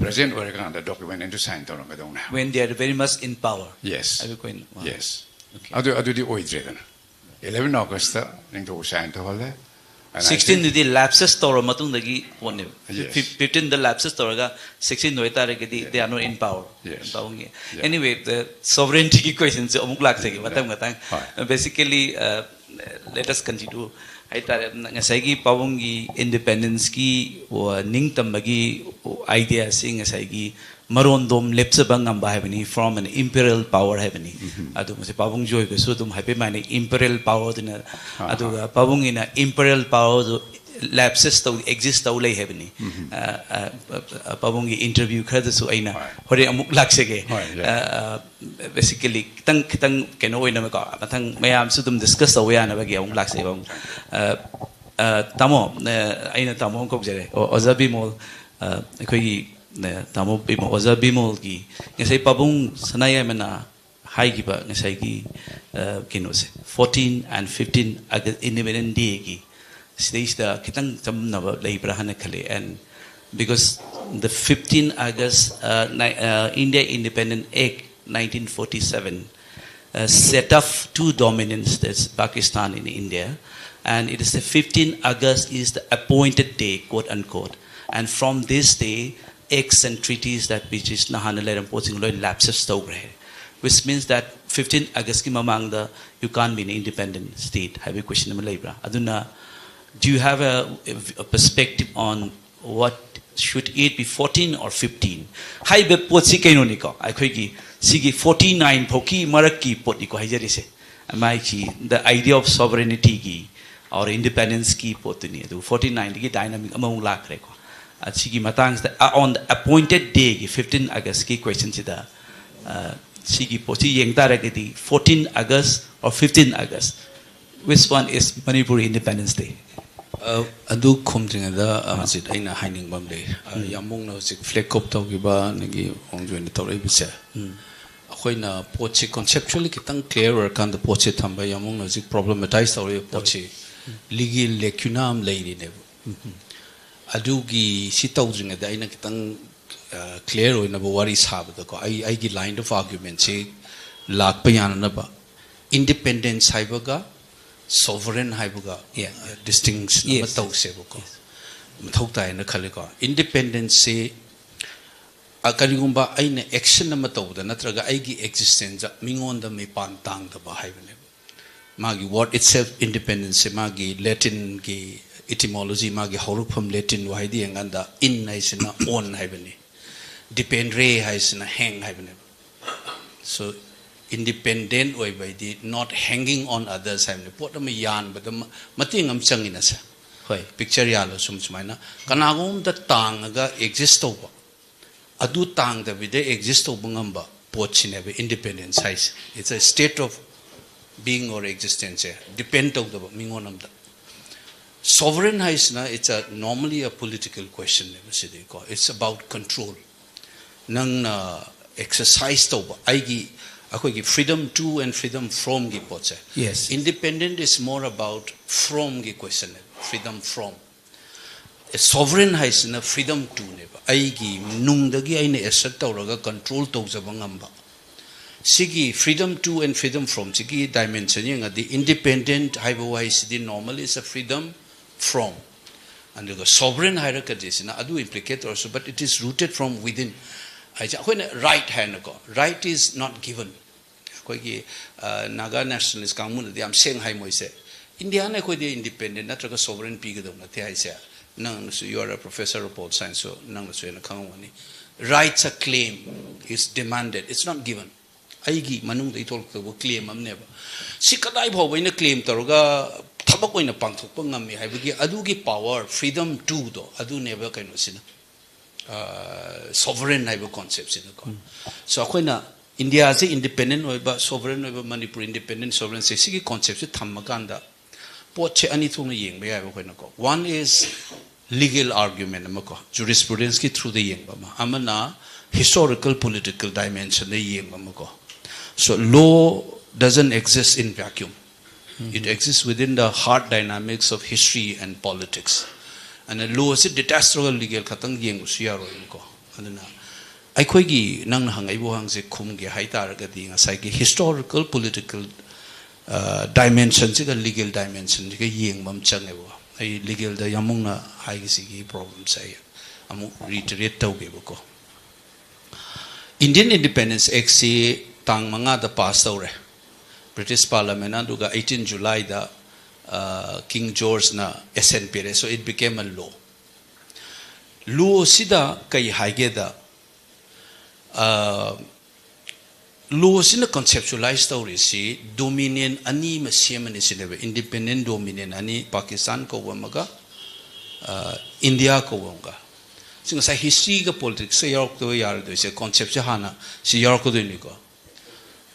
ꯄ꯭ꯔꯦꯖꯦꯟ ꯑꯣꯏꯔꯀꯥꯟꯗ ꯗꯣꯀꯨꯃꯦꯟ ꯑꯗꯨ ꯁꯥꯏꯟ ꯇꯧꯔꯝꯒꯗꯧꯅꯦ ꯍꯥꯏꯕ꯫ When they are very much in power. Yes. ꯑꯗꯨ ꯑꯩꯈꯣꯏꯅ Yes. ꯑꯗꯨ ꯑꯗꯨꯗꯤ ꯑꯣꯏꯗ꯭ꯔꯦꯗꯅ꯫ eleven Augustꯇ ꯅꯤꯡꯊꯧ ꯁꯥꯏꯟ ꯇꯧꯍꯜꯂꯦ꯫ And I think- ꯁꯤꯛꯁꯇꯤꯟꯗꯨꯗꯤ ꯂꯦꯞꯁꯦꯁ ꯇꯧꯔ ꯃꯇꯨꯡꯗꯒꯤ ꯄꯣꯠꯅꯦꯕ꯫ Yes. ꯐꯤꯐꯇꯤꯟꯗ ꯂꯦꯞꯁꯦꯁ ꯇꯧꯔꯒ ꯁꯤꯛꯁꯇꯤꯟ ꯑꯣꯏꯇꯥꯔꯒꯗꯤ they are not in power. Yes. Powerꯒꯤ Yeah. Anyway, the sovereigntyꯒꯤ questionꯁꯦ ꯑꯃꯨꯛ ꯂꯥꯛꯆꯒꯦ ꯃꯇꯝ ꯈꯇꯪ꯫ ꯍꯣꯏ. Basically, uh, let us continue ꯍꯥꯏꯇꯥꯔꯦ꯫ ꯉꯁꯥꯏꯒꯤ ꯄꯥꯕꯨꯡꯒꯤ independenceꯀꯤ ꯅꯤꯡꯇꯝꯕꯒꯤ ideaꯁꯤ ꯉꯁꯥꯏꯒꯤ ꯃꯔꯣꯟꯗꯣꯝ ꯂꯦꯞꯆꯕ ꯉꯝꯕ ꯍꯥꯏꯕꯅꯤ, from an imperial power ꯍꯥꯏꯕꯅꯤ꯫ ꯑꯗꯨ ꯃꯁꯤ ꯄꯥꯕꯨꯡ ꯖꯣꯏꯕꯁꯨ ꯑꯗꯨꯝ ꯍꯥꯏꯐꯦꯠ ꯃꯥꯟꯅꯩ, imperial powerꯗꯨꯅ꯫ ꯑꯗꯨꯒ ꯄꯥꯕꯨꯡꯒꯤꯅ imperial powerꯗꯨ ꯂꯦꯞꯁꯦꯁ ꯇꯧ, ꯑꯦꯛꯖꯤꯁ ꯇꯧ ꯂꯩ ꯍꯥꯏꯕꯅꯤ꯫ ꯑ, ꯑ, ꯑ, ꯄꯥꯕꯨꯡꯒꯤ interview ꯈꯔꯗꯁꯨ ꯑꯩꯅ ꯍꯣꯏ꯫ ꯍꯣꯔꯦꯟ ꯑꯃꯨꯛ ꯂꯥꯛꯆꯒꯦ꯫ ꯍꯣꯏ, ꯌꯥꯏ꯫ ꯑ, ꯑ, basically ꯈꯤꯇꯪ ꯈꯤꯇꯪ ꯀꯩꯅꯣ ꯑꯣꯏꯅꯕꯀꯣ, ꯃꯊꯪ ꯃꯌꯥꯝꯁꯨ ꯑꯗꯨꯝ ꯗꯤꯁꯀꯁ ꯇꯧꯕ ꯌꯥꯅꯕꯒꯤ ꯑꯃꯨꯛ ꯂꯥꯛꯆꯒꯦ ꯄꯥꯕꯨꯡ꯫ ꯑ, ꯑ, ꯇꯥꯃꯣ, ꯑ, ꯑꯩꯅ ꯇꯥꯃꯣ ꯑꯃ ꯀꯧꯖꯔꯦ꯫ ꯑꯣ, ꯑꯣꯖꯥ ꯕꯤꯃꯣꯜ, ꯑ, ꯑꯩꯈꯣꯏꯒꯤ, ꯑ, ꯇꯥꯃꯣ ꯕꯤꯃꯣꯜ, ꯑꯣꯖꯥ ꯕꯤꯃꯣꯜꯒꯤ ꯉꯁꯥꯏ ꯄꯥꯕꯨꯡ ꯁꯅꯥꯌꯥꯏꯃꯅ ꯍꯥꯏꯈꯤꯕ ꯉꯁꯥꯏꯒꯤ, ꯑ, ꯀꯩꯅꯣꯁꯦ, fourteen and fifteen August Independence Dayꯒꯤ ꯁꯤꯗꯩꯁꯤꯗ ꯈꯤꯇꯪ ꯆꯃꯝꯅꯕ ꯂꯩꯕ꯭ꯔꯥ ꯍꯥꯏꯅ ꯈꯜꯂꯤ꯫ And because the fifteen August, uh, ni- uh, India Independent Act nineteen forty-seven, uh, set up two dominions, that's Pakistan and India, and it is the fifteen August is the appointed day, quote unquote, and from this day acts and treaties that which is ꯅꯍꯥꯟꯅ ꯂꯩꯔꯝꯕ ꯄꯣꯠꯁꯤꯡ ꯂꯣꯏ ꯂꯦꯞꯁꯦꯁ ꯇꯧꯈ꯭ꯔꯦ, which means that fifteen Augustꯀꯤ ꯃꯃꯥꯡꯗ you can't be an independent state ꯍꯥꯏꯕꯒꯤ question ꯑꯃ ꯂꯩꯕ꯭ꯔꯥ? ꯑꯗꯨꯅ do you have a, a perspective on what should it be, fourteen or fifteen? ꯍꯥꯏꯕ ꯄꯣꯠꯁꯤ ꯀꯩꯅꯣꯅꯤꯀꯣ, ꯑꯩꯈꯣꯏꯒꯤ ꯁꯤꯒꯤ forty-nine ꯐꯥꯎꯒꯤ ꯃꯔꯛꯀꯤ ꯄꯣꯠꯅꯤꯀꯣ ꯍꯥꯏꯖꯔꯤꯁꯦ꯫ ꯃꯥꯒꯤ the idea of sovereigntyꯒꯤ or independenceꯀꯤ ꯄꯣꯠꯇꯨꯅꯤ꯫ ꯑꯗꯨ forty-nineꯗꯒꯤ dynamic ꯑꯃꯃꯨꯛ ꯂꯥꯛꯈ꯭ꯔꯦꯀꯣ꯫ ꯑꯁꯤꯒꯤ ꯃꯇꯥꯡꯁꯤꯗ, uh, on the appointed dayꯒꯤ fifteen Augustꯀꯤ questionꯁꯤꯗ, uh, ꯁꯤꯒꯤ ꯄꯣꯠꯁꯤ ꯌꯦꯡ ꯇꯥꯔꯒꯗꯤ fourteen August or fifteen August, which one is Manipur Independence Day? ꯑ, ꯑꯗꯨ ꯈꯨꯝꯗ꯭ꯔꯤꯉꯩꯗ, ꯑ, ꯍꯧꯖꯤꯛ ꯑꯩꯅ ꯍꯥꯏꯅꯤꯡꯕ ꯑꯃ ꯂꯩ꯫ ꯑ, ꯌꯥꯝꯕꯨꯡꯅ ꯍꯧꯖꯤꯛ flag off ꯇꯧꯈꯤꯕ, ꯑꯗꯒꯤ ꯋꯥꯡꯖꯣꯏꯅ ꯇꯧꯔꯛꯏꯕꯁꯦ, ꯑꯩꯈꯣꯏꯅ ꯄꯣꯠꯁꯤ conceptually ꯈꯤꯇꯪ clear ꯑꯣꯏꯔꯀꯥꯟꯗ ꯄꯣꯠꯁꯤ ꯊꯝꯕ, ꯌꯥꯝꯕꯨꯡꯅ ꯍꯧꯖꯤꯛ problematize ꯇꯧꯔꯛꯏꯕ ꯄꯣꯠꯁꯤ legal lacuna ꯑꯃ ꯂꯩꯔꯤꯅꯦꯕ꯫ ꯑꯗꯨꯒꯤ ꯁꯤ ꯇꯧꯗ꯭ꯔꯤꯉꯩꯗ ꯑꯩꯅ ꯈꯤꯇꯪ ꯀ꯭ꯂꯤꯌꯥꯔ ꯑꯣꯏꯅꯕ ꯋꯥꯔꯤ ꯁꯥꯕꯗꯀꯣ, ꯑꯩ ꯑꯩꯒꯤ ꯂꯥꯏꯟ ꯑꯣꯐ ꯑꯥꯔꯒ꯭ꯌꯨꯃꯦꯟꯁꯤ ꯂꯥꯛꯄ ꯌꯥꯅꯅꯕ, ꯏꯟꯗꯤꯄꯦꯟꯗꯦꯟꯁ ꯍꯥꯏꯕꯒ ꯁꯣꯚꯔꯦꯟ ꯍꯥꯏꯕꯒ Yeah. ꯗꯤꯁꯇꯤꯡꯁꯟ ꯑꯃ Yes. ꯇꯧꯁꯦꯕꯀꯣ, ꯃꯊꯧ ꯇꯥꯏꯅ ꯈꯜꯂꯤꯀꯣ. ꯏꯟꯗꯤꯄꯦꯟꯗꯦꯟꯁꯁꯤ ꯀꯔꯤꯒꯨꯝꯕ ꯑꯩꯅ ꯑꯦꯛꯁꯟ ꯑꯃ ꯇꯧꯕꯗ ꯅꯠꯇ꯭ꯔꯒ ꯑꯩꯒꯤ ꯑꯦꯛꯖꯤꯁꯇꯦꯟꯁꯇ ꯃꯤꯉꯣꯟꯗ ꯃꯤꯄꯥꯟ ꯇꯥꯡꯗꯕ ꯍꯥꯏꯕꯅꯦꯕ꯫ ꯃꯥꯒꯤ ꯋꯥꯔꯗ ꯏꯠꯁꯦꯜꯐ, ꯏꯟꯗꯤꯄꯦꯟꯗꯦꯟꯁꯁꯦ ꯃꯥꯒꯤ ꯂꯦꯇꯤꯟꯒꯤ ꯏꯇꯤꯃꯣꯂꯣꯖꯤ, ꯃꯥꯒꯤ ꯍꯧꯔꯛꯐꯝ ꯂꯦꯇꯤꯟ ꯋꯥꯍꯩꯗ ꯌꯦꯡꯀꯥꯟꯗ ꯏꯟ ꯍꯥꯏꯁꯤꯅ ꯑꯣꯟ ꯍꯥꯏꯕꯅꯤ, ꯗꯤꯄꯦꯟꯗ꯭ꯔꯦ ꯍꯥꯏꯁꯤꯅ ꯍꯦꯡ ꯍꯥꯏꯕꯅꯦꯕ꯫ ꯁꯣ, ꯏꯟꯗꯤꯄꯦꯟꯗꯦꯟ ꯑꯣꯏꯕ ꯍꯥꯏꯗꯤ not hanging on others ꯍꯥꯏꯕꯅꯤ꯫ ꯄꯣꯠ ꯑꯃ ꯌꯥꯟꯕꯗ ꯃ- ꯃꯇꯦꯡ ꯑꯃ ꯆꯪꯉꯤꯅ ꯁꯦ꯫ ꯍꯣꯏ꯫ ꯄꯤꯛꯆꯔ ꯌꯥꯜꯂ ꯁꯨꯝ ꯁꯨꯃꯥꯏꯅ ꯀꯅꯥꯒꯨꯝꯕ ꯑꯃꯗ ꯇꯥꯡꯉꯒ ꯑꯦꯛꯖꯤꯁ ꯇꯧꯕ, ꯑꯗꯨ ꯇꯥꯡꯗꯕꯤꯗ ꯑꯦꯛꯖꯤꯁ ꯇꯧꯕ ꯉꯝꯕ ꯄꯣꯠꯁꯤꯅꯦꯕ ꯏꯟꯗꯤꯄꯦꯟꯗꯦꯟꯁ ꯍꯥꯏꯁꯦ꯫ It's a state of being or existence say, depend ꯇꯧꯗꯕ ꯃꯤꯉꯣꯟ ꯑꯃꯗ꯫ ꯁꯣꯚꯔꯦꯟ ꯍꯥꯏꯁꯤꯅ, it's a normally a political question ꯅꯦꯕ ꯁꯤꯗꯤꯀꯣ, it's about control꯫ ꯅꯪꯅ ꯑꯦꯛꯁꯔꯁꯥꯏꯁ ꯇꯧꯕ ꯑꯩꯒꯤ, ꯑꯩꯈꯣꯏꯒꯤ freedom to and freedom from ꯒꯤ ꯄꯣꯠꯁꯦ꯫ Yes. Independent is more about from ꯒꯤ question ꯅꯦꯕ, freedom from꯫ ꯁꯣꯚꯔꯦꯟ ꯍꯥꯏꯁꯤꯅ freedom to ꯅꯦꯕ, ꯑꯩꯒꯤ ꯅꯨꯡꯗꯒꯤ ꯑꯩꯅ ꯑꯦꯁꯔꯠ ꯇꯧꯔꯒ ꯀꯟꯇ꯭ꯔꯣꯜ ꯇꯧꯖꯕ ꯉꯝꯕ꯫ ꯁꯤꯒꯤ freedom to and freedom from ꯁꯤꯒꯤ ꯗꯥꯏꯃꯦꯟꯁꯟ ꯌꯦꯡꯉꯗꯤ, ꯏꯟꯗꯤꯄꯦꯟꯗꯦꯟ ꯍꯥꯏꯕ ꯋꯥꯍꯩꯁꯤꯗꯤ normally is a freedom from, ꯑꯗꯨꯒ ꯁꯣꯚꯔꯦꯟ ꯍꯥꯏꯔꯛꯀꯗꯣꯏꯁꯤꯅ ꯑꯗꯨ ꯏꯝꯄ꯭ꯂꯤꯀꯦꯠ ꯇꯧꯔꯁꯨ, but it is rooted from within ꯍꯥꯏꯁꯦ꯫ ꯑꯩꯈꯣꯏꯅ ꯔꯥꯏꯠ ꯍꯥꯏꯅꯀꯣ, right is not given꯫ ꯑꯩꯈꯣꯏꯒꯤ ꯅꯥꯒꯥ ꯅꯦꯁꯅꯦꯂꯤꯁ ꯀꯥꯡꯕꯨꯅꯗꯤ ꯌꯥꯝ ꯁꯦꯡꯅ ꯍꯥꯏ, ꯃꯣꯏꯁꯦ ꯏꯟꯗꯤꯌꯥꯅ ꯑꯩꯈꯣꯏꯗ ꯏꯟꯗꯤꯄꯦꯟꯗꯦꯟ ꯅꯠꯇ꯭ꯔꯒ ꯁꯣꯚꯔꯦꯟ ꯄꯤꯒꯗꯧ ꯅꯠꯇꯦ ꯍꯥꯏꯁꯦ꯫ ꯅꯪꯅꯁꯨ, you are a professor of political science, so ꯅꯪꯅꯁꯨ ꯍꯦꯟꯅ ꯈꯪꯉꯝꯒꯅꯤ꯫ Rights are claim, is demanded, it's not given꯫ ꯑꯩꯒꯤ ꯃꯅꯨꯡꯗꯒꯤ ꯊꯣꯛꯂꯛꯇꯧꯕ ꯀ꯭ꯂꯦꯝ ꯑꯃꯅꯦꯕ꯫ ꯁꯤ ꯀꯗꯥꯏ ꯐꯥꯎꯕ ꯑꯩꯅ ꯀ꯭ꯂꯦꯝ ꯇꯧꯔꯒ ꯊꯕꯛ ꯑꯣꯏꯅ ꯄꯥꯡꯊꯣꯛꯄ ꯉꯝꯃꯤ ꯍꯥꯏꯕꯒꯤ ꯑꯗꯨꯒꯤ ꯄꯥꯋꯔ, freedom to ꯗꯣ, ꯑꯗꯨꯅꯦꯕ ꯀꯩꯅꯣꯁꯤꯅ, ꯁꯣꯚꯔꯦꯟ ꯍꯥꯏꯕ ꯀꯣꯟꯁꯦꯞꯁꯤꯅꯀꯣ꯫ ꯁꯣ, ꯑꯩꯈꯣꯏꯅ ꯏꯟꯗꯤꯌꯥꯁꯦ ꯏꯟꯗꯤꯄꯦꯟꯗꯦꯟ ꯑꯣꯏꯕ, ꯁꯣꯚꯔꯦꯟ ꯑꯣꯏꯕ, ꯃꯅꯤꯄꯨꯔ ꯏꯟꯗꯤꯄꯦꯟꯗꯦꯟ, ꯁꯣꯚꯔꯦꯟꯁꯦ, ꯁꯤꯒꯤ ꯀꯣꯟꯁꯦꯞꯁꯦ ꯊꯝꯃꯀꯥꯟꯗ ꯄꯣꯠꯁꯦ ꯑꯅꯤ ꯊꯣꯛꯅ ꯌꯦꯡꯕ ꯌꯥꯏꯕ ꯑꯩꯈꯣꯏꯅꯀꯣ꯫ One is legal argument ꯑꯃꯀꯣ, ꯖꯨꯔꯤꯁꯄ꯭ꯔꯨꯗꯦꯟꯁꯀꯤ ꯊ꯭ꯔꯨꯗ ꯌꯦꯡꯕ ꯑꯃ, ꯑꯃꯅ ꯍꯤꯁꯇꯣꯔꯤꯀꯦꯜ ꯄꯣꯂꯤꯇꯤꯀꯦꯜ ꯗꯥꯏꯃꯦꯟꯁꯟꯗ ꯌꯦꯡꯕ ꯑꯃꯀꯣ꯫ So, law doesn't exist in vacuum. It exists within the hard dynamics of history and politics. ꯑꯗꯨꯅ ꯂꯣꯁꯤ ꯗꯤꯇꯦꯆ ꯇꯧꯔꯒ ꯂꯤꯒꯦꯜ ꯈꯛꯇꯪ ꯌꯦꯡꯕꯁꯨ ꯌꯥꯔꯣꯏꯕꯀꯣ꯫ ꯑꯗꯨꯅ ꯑꯩꯈꯣꯏꯒꯤ ꯅꯪꯅ ꯍꯪꯉꯛꯏꯕ ꯋꯥꯍꯪꯁꯦ ꯈꯨꯝꯒꯦ ꯍꯥꯏ ꯇꯥꯔꯒꯗꯤ ꯉꯁꯥꯏꯒꯤ historical political dimensionꯁꯤꯒ legal dimensionꯁꯤꯒ ꯌꯦꯡꯕ ꯑꯃ ꯆꯪꯉꯦꯕꯀꯣ꯫ ꯑꯩ legalꯗ ꯌꯥꯝꯃꯨꯡꯅ ꯍꯥꯏꯒꯤꯁꯤꯒꯤ problemꯁꯦ ꯑꯩ ꯑꯃꯨꯛ reiterate ꯇꯧꯒꯦꯕꯀꯣ꯫ Indian Independence Actꯁꯤ ꯇꯥꯡ ꯃꯉꯥꯗ pass ꯇꯧꯔꯦ British Parliament, ꯑꯗꯨꯒ eighteen Julyꯗ King Georgeꯅ assent ꯄꯤꯔꯦ, so it became a law. Lawꯁꯤꯗ ꯀꯩ ꯍꯥꯏꯒꯦꯗ, lawꯁꯤꯅ conceptualize ꯇꯧꯔꯤꯁꯤ dominion ꯑꯅꯤ ꯑꯃ ꯁꯦꯝꯃꯅꯤ ꯁꯤꯅꯦꯕ, independent dominion ꯑꯅꯤ, ꯄꯥꯀꯤꯁꯇꯥꯟ ꯀꯧꯕ ꯑꯃꯒ ꯏꯟꯗꯤꯌꯥ ꯀꯧꯕ ꯑꯃꯒ꯫ ꯁꯤ ꯉꯁꯥꯏ historyꯒ politicsꯀ ꯌꯥꯎꯔꯛꯇꯕ ꯌꯥꯔꯣꯏꯗꯣꯏꯁꯦ, conceptꯁꯦ ꯍꯥꯟꯅ ꯁꯤ ꯌꯥꯎꯔꯛꯀꯗꯣꯏꯅꯤꯀꯣ꯫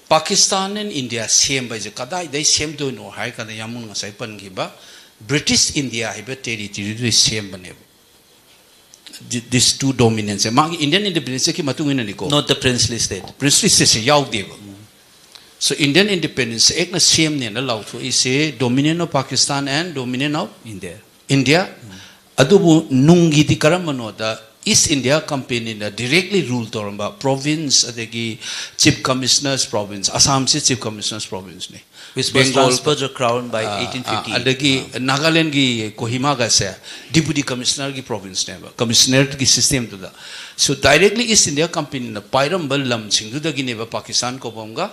Pakistan and India ꯁꯦꯝꯕ ꯍꯥꯏꯁꯦ ꯀꯗꯥꯏꯗꯩ ꯁꯦꯝꯗꯣꯏꯅꯣ ꯍꯥꯏ ꯀꯥꯟꯗ ꯌꯥꯝꯕꯨꯡ ꯉꯁꯥꯏ ꯄꯟꯈꯤꯕ British India ꯍꯥꯏꯕ territoryꯗꯨꯗꯩ ꯁꯦꯝꯕꯅꯦꯕ꯫ These two dominionsꯁꯦ ꯃꯥꯒꯤ Indian Independence Actꯀꯤ ꯃꯇꯨꯡ ꯏꯟꯅꯅꯤꯀꯣ꯫ Not the princely state. Princely stateꯁꯦ ꯌꯥꯎꯗꯦꯕ꯫ So Indian Independence Actꯅ ꯁꯦꯝꯅꯦꯅ ꯂꯥꯎꯊꯣꯛꯏꯁꯦ Dominion of Pakistan and Dominion of India. India꯫ ꯑꯗꯨꯕꯨ ꯅꯨꯡꯒꯤꯗꯤ ꯀꯔꯝꯕꯅꯣꯗ East India Companyꯅ directly rule ꯇꯧꯔꯝꯕ province, ꯑꯗꯒꯤ Chief Commissioner's province, ꯑꯁꯥꯝꯁꯤ Chief Commissioner's provinceꯅꯤ꯫ Which was transferred to the crown by ah, eighteen fifty. ꯑꯗꯒꯤ ꯅꯥꯒꯥꯂꯦꯟꯒꯤ ꯀꯣꯍꯤꯃꯥꯒꯁꯦ Deputy Commissionerꯒꯤ provinceꯅꯦꯕ, Commissionerꯒꯤ systemꯗꯨꯗ꯫ So directly East India Companyꯅ ꯄꯥꯏꯔꯝꯕ ꯂꯝꯁꯤꯡꯗꯨꯗꯒꯤꯅꯦꯕ Pakistan ꯀꯧꯕ ꯑꯃꯒ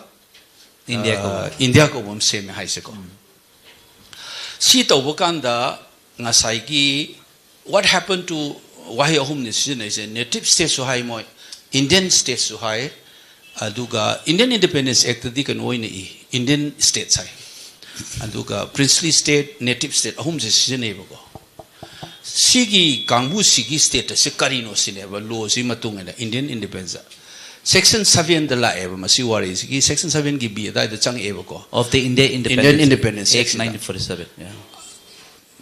India ꯀꯧꯕ꯫ India ꯀꯧꯕ ꯑꯃ ꯁꯦꯝꯃꯦ ꯍꯥꯏꯁꯦꯀꯣ꯫ ꯁꯤ ꯇꯧꯕ ꯀꯥꯟꯗ ꯉꯁꯥꯏꯒꯤ what happened to, ꯋꯥꯍꯩ ꯑꯍꯨꯝꯅꯤ ꯁꯤꯖꯤꯟꯅꯩꯁꯦ, native stateꯁꯨ ꯍꯥꯏ ꯃꯣꯏ, Indian stateꯁꯨ ꯍꯥꯏ, ꯑꯗꯨꯒ Indian Independence Actꯗꯤ ꯀꯩꯅꯣ ꯑꯣꯏꯅ ꯏ, Indian states ꯍꯥꯏ, ꯑꯗꯨꯒ princely state, native state ꯑꯍꯨꯝꯁꯦ ꯁꯤꯖꯤꯟꯅꯩꯕꯀꯣ꯫ ꯁꯤꯒꯤ ꯀꯥꯡꯕꯨꯁꯤꯒꯤ status ꯁꯦ ꯀꯔꯤꯅꯣ ꯁꯤꯅꯦꯕ lawꯁꯤ ꯃꯇꯨꯡ ꯏꯟꯅ Indian Independence꯫ Section sevenꯗ ꯂꯥꯛꯑꯦꯕ ꯃꯁꯤ ꯋꯥꯔꯤꯁꯤꯒꯤ, section sevenꯒꯤ B ꯑꯗꯥꯏꯗ ꯆꯪꯉꯛꯑꯦꯕꯀꯣ꯫ Of the India Independence, Indian Independence Act Actꯁꯤꯗ꯫ nineteen forty-seven. Yeah.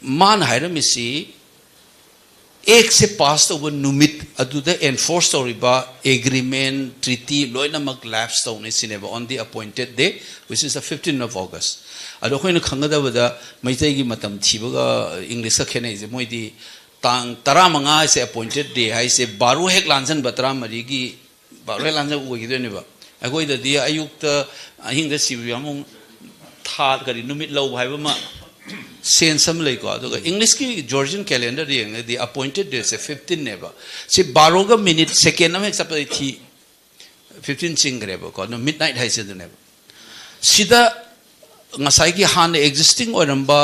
ꯃꯥꯅ ꯍꯥꯏꯔꯝꯃꯤꯁꯤ Actꯁꯦ pass ꯇꯧꯕ ꯅꯨꯃꯤꯠ ꯑꯗꯨꯗ enforce ꯇꯧꯔꯤꯕ agreement, treaty ꯂꯣꯏꯅꯃꯛ lapse ꯇꯧꯅꯤ ꯁꯤꯅꯦꯕ, on the appointed day, which is the fifteenth of August꯫ ꯑꯗꯣ ꯑꯩꯈꯣꯏꯅ ꯈꯪꯒꯗꯕꯗ ꯃꯩꯇꯩꯒꯤ ꯃꯇꯝ ꯊꯤꯕꯒ Englishꯀ ꯈꯦꯠꯅꯩꯁꯦ, ꯃꯣꯏꯗꯤ ꯇꯥꯡ ꯇꯔꯥꯃꯉꯥ ꯍꯥꯏꯁꯦ appointed day ꯍꯥꯏꯁꯦ ꯕꯥꯔꯣ ꯍꯦꯛ ꯂꯥꯟꯖꯟꯕ, ꯇꯔꯥꯃꯔꯤꯒꯤ ꯕꯥꯔꯣ ꯍꯦꯛ ꯂꯥꯟꯖꯟꯕ ꯑꯣꯏꯈꯤꯗꯣꯏꯅꯦꯕ꯫ ꯑꯩꯈꯣꯏꯗꯗꯤ ꯑꯌꯨꯛꯇ ꯑꯍꯤꯡꯗ ꯁꯤꯕ ꯌꯥꯝ ꯊꯥ ꯀꯔꯤ ꯅꯨꯃꯤꯠ ꯂꯧꯕ ꯍꯥꯏꯕ ꯑꯃ sense ꯑꯃ ꯂꯩꯀꯣ꯫ ꯑꯗꯨꯒ Englishꯀꯤ Georgian calendar ꯌꯦꯡꯉꯗꯤ appointed dateꯁꯦ fifteenꯅꯦꯕ꯫ ꯁꯤ ꯕꯥꯔꯣꯒ minute second ꯑꯃ ꯍꯦꯛ ꯆꯠꯄꯗꯤ ꯊꯤ fifteen ꯆꯤꯡꯈ꯭ꯔꯦꯕꯀꯣ꯫ ꯑꯗꯨ midnight ꯍꯥꯏꯁꯦ ꯑꯗꯨꯅꯦꯕ꯫ ꯁꯤꯗ ꯉꯁꯥꯏꯒꯤ ꯍꯥꯟꯅ existing ꯑꯣꯏꯔꯝꯕ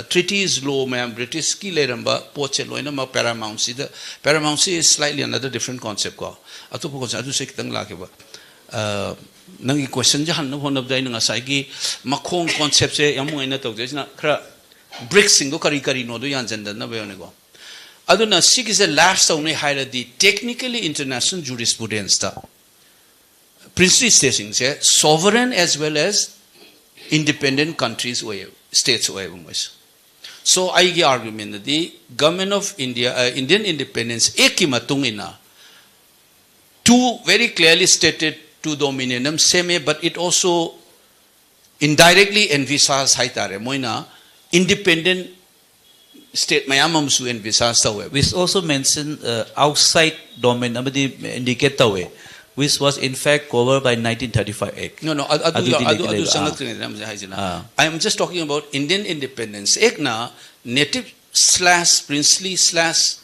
treaties, law ꯃꯌꯥꯝ, Britishꯀꯤ ꯂꯩꯔꯝꯕ ꯄꯣꯠꯁꯦ ꯂꯣꯏꯅꯃꯛ paramountꯁꯤꯗ, paramountꯁꯤ is slightly another different concept ꯀꯣ, ꯑꯇꯣꯞꯄ concept, ꯑꯗꯨꯁꯨ ꯈꯤꯇꯪ ꯂꯥꯛꯀꯦꯕ꯫ ꯅꯪꯒꯤ questionꯁꯦ ꯍꯟꯅꯕ ꯍꯣꯠꯅꯕꯗ ꯑꯩꯅ ꯉꯁꯥꯏꯒꯤ ꯃꯈꯣꯡ conceptꯁꯦ ꯌꯥꯝ ꯅꯨꯡꯉꯥꯏꯅ ꯇꯧꯖꯩꯁꯤꯅ ꯈꯔ bricksꯁꯤꯡꯗꯣ ꯀꯔꯤ ꯀꯔꯤꯅꯣꯗꯣ ꯌꯥꯟꯁꯤꯟꯗꯅꯕ ꯌꯥꯎꯅꯤꯀꯣ꯫ ꯑꯗꯨꯅ ꯁꯤꯒꯤꯁꯦ lapse ꯇꯧꯅꯤ ꯍꯥꯏꯔꯗꯤ technically international jurisprudenceꯇ princely stateꯁꯤꯡꯁꯦ sovereign as well as independent countries ꯑꯣꯏꯌꯦꯕ, states ꯑꯣꯏꯌꯦꯕ ꯃꯣꯏꯁꯦ꯫ So ꯑꯩꯒꯤ argumentꯗꯤ Government of India, Indian Independence Actꯀꯤ ꯃꯇꯨꯡ ꯏꯟꯅ two very clearly stated two dominionꯝ ꯁꯦꯝꯃꯦ, but it also indirectly envisage ꯍꯥꯏꯇꯥꯔꯦ, ꯃꯣꯏꯅ independent state ꯃꯌꯥꯝ ꯑꯃꯁꯨ envisage ꯇꯧꯋꯦ꯫ Which also mention outside domain ꯑꯃꯗꯤ indicate ꯇꯧꯋꯦ, which was in fact covered by nineteen thirty-five Act. No, no, ꯑꯗꯨ ꯑꯗꯨ ꯆꯪꯉꯛꯇ꯭ꯔꯤꯉꯩꯗ ꯑꯃꯁꯦ ꯍꯥꯏꯁꯤꯅ, I am just talking about Indian Independence Actꯅ native slash princely slash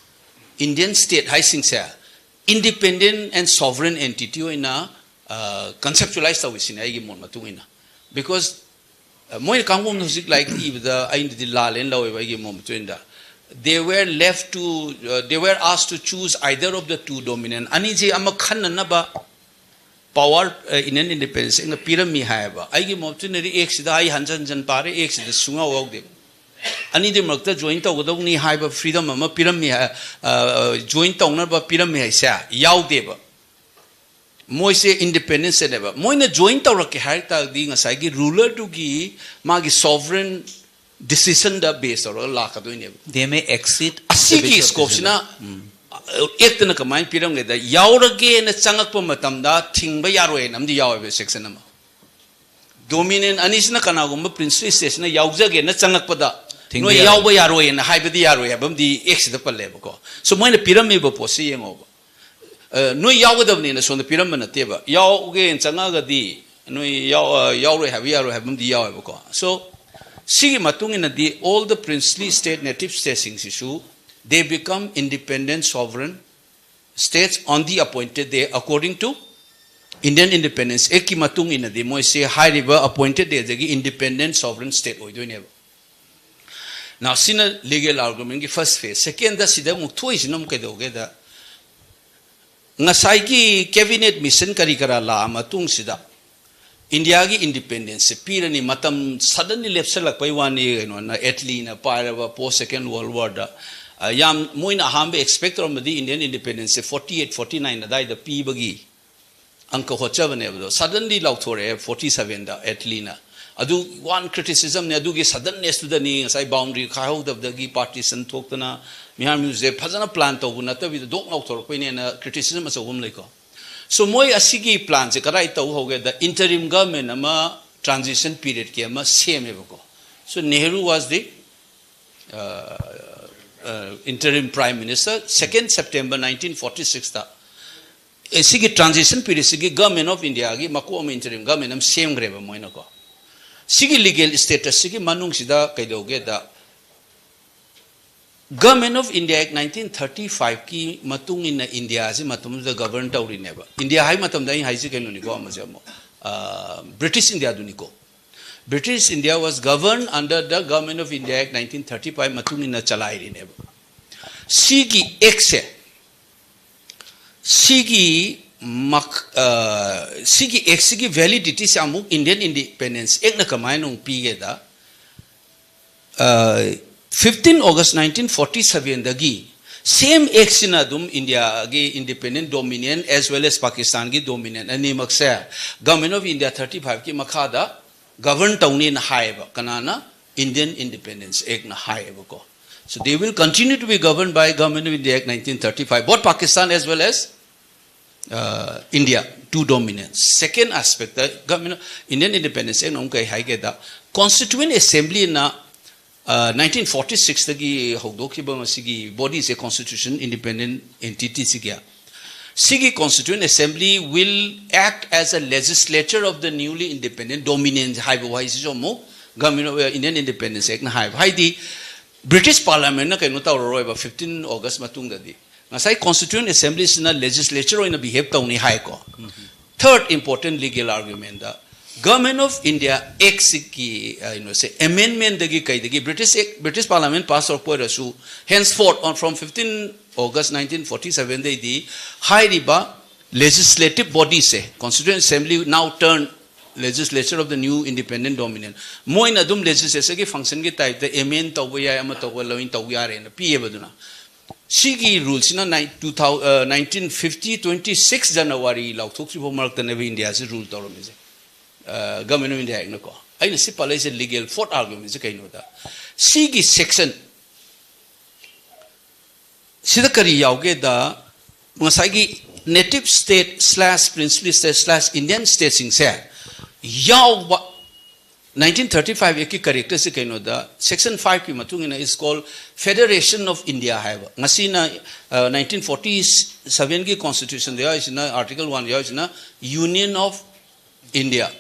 Indian state ꯍꯥꯏꯁꯤꯡꯁꯦ independent and sovereign entity ꯑꯣꯏꯅ conceptualize ꯇꯧꯏꯁꯤꯅꯦ ꯑꯩꯒꯤ ꯃꯣꯠ ꯃꯇꯨꯡ ꯏꯟꯅ꯫ Because ꯃꯣꯏꯅ ꯀꯥꯡꯕꯨꯅ ꯍꯧꯖꯤꯛ ꯂꯥꯏꯔꯤꯛ ꯏꯕꯗ ꯑꯩꯅꯗꯤ ꯂꯥꯜꯂꯦꯅ ꯂꯧꯋꯦꯕ ꯑꯩꯒꯤ ꯃꯣꯠ ꯃꯇꯨꯡ ꯏꯟꯅ꯫ They were left to, they were asked to choose either of the two dominant, ꯑꯅꯤꯁꯦ ꯑꯃ ꯈꯟꯅꯅꯕ power Indian Independence Actꯅ ꯄꯤꯔꯝꯃꯤ ꯍꯥꯏꯌꯦꯕ꯫ ꯑꯩꯒꯤ ꯃꯣꯠ ꯃꯇꯨꯡ ꯏꯟꯅꯗꯤ Actꯁꯤꯗ ꯑꯩ ꯍꯟꯖꯟ ꯍꯟꯖꯟ ꯄꯥꯔꯦ, Actꯁꯤꯗ ꯁꯨꯡꯌꯥꯎ ꯌꯥꯎꯗꯦꯕ꯫ ꯑꯅꯤꯗꯨꯒꯤ ꯃꯔꯛꯇ join ꯇꯧꯒꯗꯧꯅꯤ ꯍꯥꯏꯕ freedom ꯑꯃ ꯄꯤꯔꯝꯃꯤ ꯍꯥꯏ, join ꯇꯧꯅꯕ ꯄꯤꯔꯝꯃꯤ ꯍꯥꯏꯁꯦ ꯌꯥꯎꯗꯦꯕ꯫ ꯃꯣꯏꯁꯦ independenceꯅꯦꯕ꯫ ꯃꯣꯏꯅ join ꯇꯧꯔꯛꯀꯦ ꯍꯥꯏ ꯇꯥꯔꯗꯤ ꯉꯁꯥꯏꯒꯤ rulerꯗꯨꯒꯤ ꯃꯥꯒꯤ sovereign decisionꯗ base ꯇꯧꯔꯒ ꯂꯥꯛꯀꯗꯣꯏꯅꯦꯕ꯫ They may exceed ꯑꯁꯤꯒꯤ scopeꯁꯤꯅ Actꯅ ꯀꯃꯥꯏꯅ ꯄꯤꯔꯝꯒꯦꯗ, ꯌꯥꯎꯔꯒꯦꯅ ꯆꯪꯉꯛꯄ ꯃꯇꯝꯗ ꯊꯤꯡꯕ ꯌꯥꯔꯣꯏꯅ ꯑꯃꯗꯤ ꯌꯥꯎꯋꯦꯕ section ꯑꯃ꯫ Dominion ꯑꯅꯤꯁꯤꯅ ꯀꯅꯥꯒꯨꯝꯕ princely stateꯁꯤꯅ ꯌꯥꯎꯖꯒꯦꯅ ꯆꯪꯉꯛꯄꯗ ꯊꯤꯡꯕ ꯅꯣꯏ ꯌꯥꯔꯣꯏ꯫ ꯌꯥꯎꯕ ꯌꯥꯔꯣꯏꯅ ꯍꯥꯏꯕꯗꯤ ꯌꯥꯔꯣꯏ ꯍꯥꯏꯕ ꯑꯃꯗꯤ ꯑꯦꯛꯁꯤꯗ ꯄꯜꯂꯦꯕꯀꯣ꯫ So ꯃꯣꯏꯅ ꯄꯤꯔꯝꯃꯤꯕ ꯄꯣꯠꯁꯤ ꯌꯦꯡꯉꯣꯕ꯫ ꯑ, ꯅꯣꯏ ꯌꯥꯎꯒꯗꯕꯅꯦꯅ ꯁꯣꯝꯗ ꯄꯤꯔꯝꯕ ꯅꯠꯇꯦꯕ꯫ ꯌꯥꯎꯒꯦꯅ ꯆꯪꯉꯛꯑꯒꯗꯤ ꯅꯣꯏ ꯌꯥꯎ-, ꯑ, ꯌꯥꯎꯔꯣꯏ ꯍꯥꯏꯕ ꯌꯥꯔꯣꯏ ꯍꯥꯏꯕ ꯑꯃꯗꯤ ꯌꯥꯎꯋꯦꯕꯀꯣ꯫ So ꯁꯤꯒꯤ ꯃꯇꯨꯡ ꯏꯟꯅꯗꯤ all the princely state, native stateꯁꯤꯡꯁꯤꯁꯨ they become independent sovereign states on the appointed day according to Indian Independence Actꯀꯤ ꯃꯇꯨꯡ ꯏꯟꯅꯗꯤ ꯃꯣꯏꯁꯦ ꯍꯥꯏꯔꯤꯕ appointed dayꯗꯒꯤ independent sovereign state ꯑꯣꯏꯗꯣꯏꯅꯦꯕ꯫ Now ꯁꯤꯅ legal argumentꯀꯤ first phase꯫ Secondꯗ ꯁꯤꯗ ꯑꯃꯨꯛ ꯊꯣꯛꯏꯁꯤꯅ ꯑꯃꯨꯛ ꯀꯩꯗꯧꯒꯦꯗ, ꯉꯁꯥꯏꯒꯤ cabinet mission ꯀꯔꯤ ꯀꯔꯥ ꯂꯥꯛꯑ ꯃꯇꯨꯡꯁꯤꯗ ꯏꯟꯗꯤꯌꯥꯒꯤ independenceꯁꯦ ꯄꯤꯔꯅꯤ, ꯃꯇꯝ suddenly ꯂꯦꯞꯁꯜꯂꯛꯄꯩ ꯋꯥꯅꯤ꯫ ꯀꯩꯅꯣꯅ, ꯑꯦꯠꯂꯤꯅ ꯄꯥꯏꯔꯕ post Second World Warꯗ, ꯑ, ꯌꯥꯝ ꯃꯣꯏꯅ ꯑꯍꯥꯟꯕ expect ꯇꯧꯔꯝꯕꯗꯤ Indian independenceꯁꯦ forty eight forty nine ꯑꯗꯥꯏꯗ ꯄꯤꯕꯒꯤ ꯑꯪꯀ ꯍꯣꯠꯆꯕꯅꯦꯕ꯫ ꯑꯗꯣ suddenly ꯂꯥꯎꯊꯣꯔꯛꯑꯦ forty sevenꯗ ꯑꯦꯠꯂꯤꯅ꯫ ꯑꯗꯨ one criticismꯅꯦ, ꯑꯗꯨꯒꯤ suddennessꯇꯨꯗꯅꯤ ꯉꯁꯥꯏ boundary ꯈꯥꯏꯍꯧꯗꯕꯗꯒꯤ partition ꯊꯣꯛꯇꯅ ꯃꯤꯍꯥꯔ ꯃ꯭ꯌꯨꯖꯤꯛ ꯐꯖꯅ plan ꯇꯧꯕ ꯅꯠꯇꯕꯤꯗ ꯗꯣꯛ ꯂꯥꯎꯊꯣꯔꯛꯄꯩꯅꯦꯅ criticism ꯑꯆꯧꯕ ꯑꯃ ꯂꯩꯀꯣ꯫ So ꯃꯣꯏ ꯑꯁꯤꯒꯤ planꯁꯦ ꯀꯗꯥꯏ ꯇꯧ ꯍꯧꯒꯦꯗ, interim government ꯑꯃ transition periodꯀꯤ ꯑꯃ ꯁꯦꯝꯃꯦꯕꯀꯣ꯫ So Nehru was the, uh, uh, interim prime minister, second September nineteen forty sixꯇ꯫ ꯑꯦ, ꯁꯤꯒꯤ transition periodꯁꯤꯒꯤ Government of Indiaꯒꯤ ꯃꯀꯣꯛ ꯑꯃ interim government ꯑꯃ ꯁꯦꯝꯈ꯭ꯔꯦꯕ ꯃꯣꯏꯅꯀꯣ꯫ ꯁꯤꯒꯤ legal statusꯁꯤꯒꯤ ꯃꯅꯨꯡꯁꯤꯗ ꯀꯩꯗꯧꯒꯦꯗ, Government of India Act nineteen thirty fiveꯀꯤ ꯃꯇꯨꯡ ꯏꯟꯅ ꯏꯟꯗꯤꯌꯥꯁꯤ ꯃꯇꯝꯗꯨꯗ govern ꯇꯧꯔꯤꯅꯦꯕ꯫ ꯏꯟꯗꯤꯌꯥ ꯍꯥꯏ ꯃꯇꯝꯗ ꯑꯩ ꯍꯥꯏꯁꯤ ꯀꯩꯅꯣꯅꯤꯀꯣ, ꯑꯃꯁꯦ ꯑꯃꯨꯛ, ꯑ, British Indiaꯗꯨꯅꯤꯀꯣ꯫ British India was governed under the Government of India Act nineteen thirty five ꯃꯇꯨꯡ ꯏꯟꯅ ꯆꯂꯥꯏꯔꯤꯅꯦꯕ꯫ ꯁꯤꯒꯤ actꯁꯦ, ꯁꯤꯒꯤ ꯃꯛ-, ꯑ, ꯁꯤꯒꯤ actꯁꯤꯒꯤ validityꯁꯦ ꯑꯃꯨꯛ Indian Independence Actꯅ ꯀꯃꯥꯏꯅ ꯑꯃꯨꯛ ꯄꯤꯒꯦꯗ, ꯑ, fifteen August nineteen forty sevenꯗꯒꯤ same actꯁꯤꯅ ꯑꯗꯨꯝ ꯏꯟꯗꯤꯌꯥꯒꯤ independent dominion as well as ꯄꯥꯀꯤꯁꯇꯥꯟꯒꯤ dominion ꯑꯅꯤꯃꯛꯁꯦ Government of India thirty fiveꯀꯤ ꯃꯈꯥꯗ govern ꯇꯧꯅꯤꯅ ꯍꯥꯏꯌꯦꯕ꯫ ꯀꯅꯥꯅ? Indian Independence Actꯅ ꯍꯥꯏꯌꯦꯕꯀꯣ꯫ So they will continue to be governed by Government of India Act nineteen thirty five, both Pakistan as well as, uh, India, two dominions. Second aspect, the Government of Indian Independence Actꯅ ꯑꯃꯨꯛ ꯀꯩ ꯍꯥꯏꯒꯦꯗ, Constituent Assemblyꯅ nineteen forty ꯁꯤꯛꯁꯇꯒꯤ ꯍꯧꯗꯣꯛꯈꯤꯕ ꯃꯁꯤꯒꯤ ꯕꯣꯗꯤꯁꯦ, constitution independent ꯑꯦꯟꯇꯤꯇꯤꯁꯤꯒꯤ, ꯁꯤꯒꯤ constituent assembly will act as a legislature of the newly independent dominion ꯍꯥꯏꯕ ꯋꯥꯍꯩꯁꯤꯁꯨ ꯑꯃꯨꯛ Government of Indian Independence Actꯅ ꯍꯥꯏꯕ, ꯍꯥꯏꯗꯤ British ꯄꯥꯔꯂꯥꯃꯦꯟꯅ ꯀꯩꯅꯣ ꯇꯧꯔꯔꯣꯏꯕ fifteen August ꯃꯇꯨꯡꯗꯗꯤ, ꯉꯁꯥꯏ constituent assemblyꯁꯤꯅ ꯂꯦꯖꯤꯁꯂꯦꯆꯔ ꯑꯣꯏꯅ ꯕꯤꯍꯦꯞ ꯇꯧꯅꯤ ꯍꯥꯏꯀꯣ꯫ Third important legal argumentꯗ Government of India Actꯁꯤꯒꯤ ꯀꯩꯅꯣꯁꯦ, ꯑꯦꯃꯦꯟꯃꯦꯟꯗꯒꯤ ꯀꯩꯗꯒꯤ, ꯕ꯭ꯔꯤꯇꯤꯁ ꯑꯦꯛ ꯕ꯭ꯔꯤꯇꯤꯁ ꯄꯥꯔꯂꯥꯃꯦꯟ ꯄꯥꯁ ꯇꯧꯔꯛꯄ ꯑꯣꯏꯔꯁꯨ, henceforth on from fifteen August nineteen forty sevenꯗꯩꯗꯤ ꯍꯥꯏꯔꯤꯕ legislative bodyꯁꯦ, constituent assembly now turn legislature of the new independent dominion, ꯃꯣꯏꯅ ꯑꯗꯨꯝ ꯂꯦꯖꯤꯁꯂꯦꯆꯔꯒꯤ ꯐꯪꯁꯟꯒꯤ ꯇꯥꯏꯞꯇ ꯑꯦꯃꯦꯟ ꯇꯧꯕ ꯌꯥꯏ, ꯑꯃ ꯇꯧꯕ ꯂꯣꯏꯅ ꯇꯧꯕ ꯌꯥꯔꯦꯅ ꯄꯤꯌꯦꯕ꯫ ꯑꯗꯨꯅ ꯁꯤꯒꯤ ꯔꯨꯜꯁꯤꯅ ꯅꯥꯏꯟ ꯇꯨ ꯊꯥꯎ nineteen fifty twenty six January ꯂꯥꯎꯊꯣꯛꯇ꯭ꯔꯤꯐꯥꯎ ꯃꯔꯛꯇꯅꯦꯕ ꯏꯟꯗꯤꯌꯥꯁꯤ ꯔꯨꯜ ꯇꯧꯔꯝꯃꯤꯁꯦ, ꯒꯚꯔꯟꯃꯦꯟ ꯑꯣꯐ ꯏꯟꯗꯤꯌꯥ ꯑꯦꯛꯅꯀꯣ꯫ ꯑꯩꯅ ꯁꯤ ꯄꯜꯂꯛꯏꯁꯦ ꯂꯤꯒꯦꯜ ꯐꯣꯔꯠ ꯑꯥꯔꯒꯨꯃꯦꯟꯁꯦ ꯀꯩꯅꯣꯗ, ꯁꯤꯒꯤ ꯁꯦꯛꯁꯟ ꯁꯤꯗ ꯀꯔꯤ ꯌꯥꯎꯒꯦꯗ, ꯉꯁꯥꯏꯒꯤ native state slash princely state slash Indian stateꯁꯤꯡꯁꯦ ꯌꯥꯎꯕ ꯅꯥꯏꯟꯇꯤꯟ ꯊꯥꯔꯇꯤ ꯐꯥꯏꯚ ꯑꯦꯛꯀꯤ ꯀꯦꯔꯦꯛꯇꯔꯁꯤ ꯀꯩꯅꯣꯗ, ꯁꯦꯛꯁꯟ ꯐꯥꯏꯚꯀꯤ ꯃꯇꯨꯡ ꯏꯟꯅ is called Federation of India ꯍꯥꯏꯕ꯫ ꯉꯁꯤꯅ ꯅꯥꯏꯟꯇꯤꯟ ꯐꯣꯔꯇꯤ ꯁꯚꯦꯟꯒꯤ ꯀꯣꯟꯁꯇꯤꯇ꯭ꯌꯨꯁꯟꯗ ꯌꯥꯎꯔꯤꯁꯤꯅ, ꯑꯥꯔꯇꯤꯀꯜ ꯋꯥꯟ ꯌꯥꯎꯔꯤꯁꯤꯅ Union of India,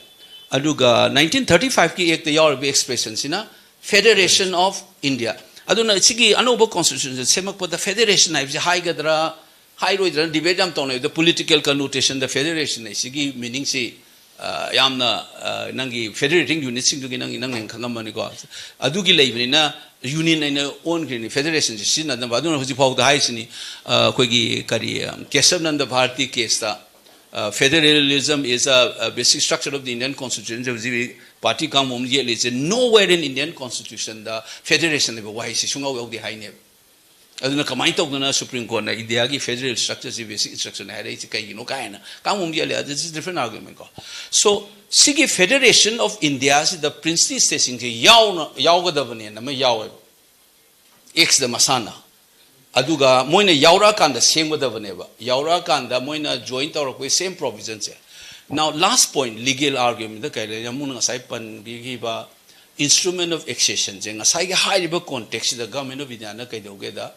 ꯑꯗꯨꯒ ꯅꯥꯏꯟꯇꯤꯟ ꯊꯥꯔꯇꯤ ꯐꯥꯏꯚꯀꯤ ꯑꯦꯛꯇ ꯌꯥꯎꯔꯤꯕ ꯑꯦꯛꯁꯄ꯭ꯔꯦꯁꯟꯁꯤꯅ Federation of India꯫ ꯑꯗꯨꯅ ꯁꯤꯒꯤ ꯑꯅꯧꯕ ꯀꯣꯟꯁꯇꯤꯇ꯭ꯌꯨꯁꯟ ꯁꯦꯝꯃꯛꯄꯗ ꯐꯦꯗꯔꯦꯁꯟ ꯍꯥꯏꯕꯁꯤ ꯍꯥꯏꯒꯗ꯭ꯔꯥ ꯍꯥꯏꯔꯣꯏꯗ꯭ꯔꯥ ꯗꯤꯕꯦꯠ ꯌꯥꯝ ꯇꯧꯅꯩ꯫ ꯑꯗ ꯄꯣꯂꯤꯇꯤꯀꯦꯜ ꯀꯅꯣꯇꯦꯁꯟꯗ ꯐꯦꯗꯔꯦꯁꯟ ꯍꯥꯏꯁꯤꯒꯤ ꯃꯤꯅꯤꯡꯁꯤ ꯌꯥꯝꯅ, ꯅꯪꯒꯤ ꯐꯦꯗꯔꯦꯇꯤꯡ ꯌꯨꯅꯤꯠꯁꯤꯡꯗꯨꯒꯤ ꯅꯪ ꯅꯪ ꯅꯪ ꯈꯪꯉꯝꯃꯅꯤꯀꯣ꯫ ꯑꯗꯨꯒꯤ ꯂꯩꯕꯅꯤꯅ ꯌꯨꯅꯤꯌꯟ ꯑꯩꯅ ꯑꯣꯟꯈ꯭ꯔꯤꯅꯤ ꯐꯦꯗꯔꯦꯁꯟꯁꯤ ꯁꯤꯖꯤꯟꯅꯗꯅꯕ꯫ ꯑꯗꯨꯅ ꯍꯧꯖꯤꯛ ꯐꯥꯎꯗ ꯍꯥꯏꯔꯤꯁꯤꯅꯤ, ꯑꯩꯈꯣꯏꯒꯤ ꯀꯔꯤ, ꯀꯦꯁꯕ Nanda Bharti ꯀꯦꯁꯇ, Federalism is a basic structure of the Indian constitution ꯍꯧꯖꯤꯛ ꯄꯥꯔꯇꯤ ꯀꯥꯡꯕꯨ ꯑꯃ ꯌꯦꯠꯂꯤꯁꯦ, nowhere in Indian constitutionꯗ ꯐꯦꯗꯔꯦꯁꯟ ꯍꯥꯏꯕ ꯋꯥꯍꯩꯁꯤ ꯁꯨꯡꯌꯥꯎ ꯌꯥꯎꯗꯦ ꯍꯥꯏꯅꯦꯕ꯫ ꯑꯗꯨꯅ ꯀꯃꯥꯏꯅ ꯇꯧꯗꯅ ꯁꯨꯄ꯭ꯔꯤꯝ ꯀꯣꯔꯠꯅ ꯏꯟꯗꯤꯌꯥꯒꯤ ꯐꯦꯗꯔꯦꯜ ꯁ꯭ꯇ꯭ꯔꯛꯆꯔꯁꯤ ꯕꯦꯁꯤꯛ ꯏꯟꯁꯇ꯭ꯔꯛꯁꯟ ꯍꯥꯏꯔꯛꯏꯁꯦ ꯀꯩꯒꯤꯅꯣ ꯀꯥꯏꯅ ꯀꯥꯡꯕꯨ ꯑꯃ ꯌꯦꯠꯂꯦ꯫ This is different argument ꯀꯣ꯫ So ꯁꯤꯒꯤ Federation of Indiaꯁꯤꯗ ꯄ꯭ꯔꯤꯟꯁꯂꯤ ꯁ꯭ꯇꯦꯠꯁꯤꯡꯁꯦ ꯌꯥꯎꯅ ꯌꯥꯎꯒꯗꯕꯅꯦꯅ ꯑꯃ ꯌꯥꯎꯋꯦꯕ ꯑꯦꯛꯁꯇ ꯃꯁꯥꯅ꯫ ꯑꯗꯨꯒ ꯃꯣꯏꯅ ꯌꯥꯎꯔꯛꯑꯀꯥꯟꯗ ꯁꯦꯝꯒꯗꯕꯅꯦꯕ, ꯌꯥꯎꯔꯛꯑꯀꯥꯟꯗ ꯃꯣꯏꯅ ꯖꯣꯏꯟ ꯇꯧꯔꯛꯄꯒꯤ ꯁꯦꯝ ꯄ꯭ꯔꯣꯕꯤꯖꯟꯁꯦ꯫ Now last point, legal argumentꯗ ꯀꯩ ꯂꯩꯔꯦ? ꯑꯃꯨꯛꯅ ꯉꯁꯥꯏ ꯄꯟꯕꯤꯈꯤꯕ instrument of accession ꯁꯦ ꯉꯁꯥꯏꯒꯤ ꯍꯥꯏꯔꯤꯕ context ꯁꯤꯗ Government of India ꯅ ꯀꯩꯗꯧꯒꯦꯗ,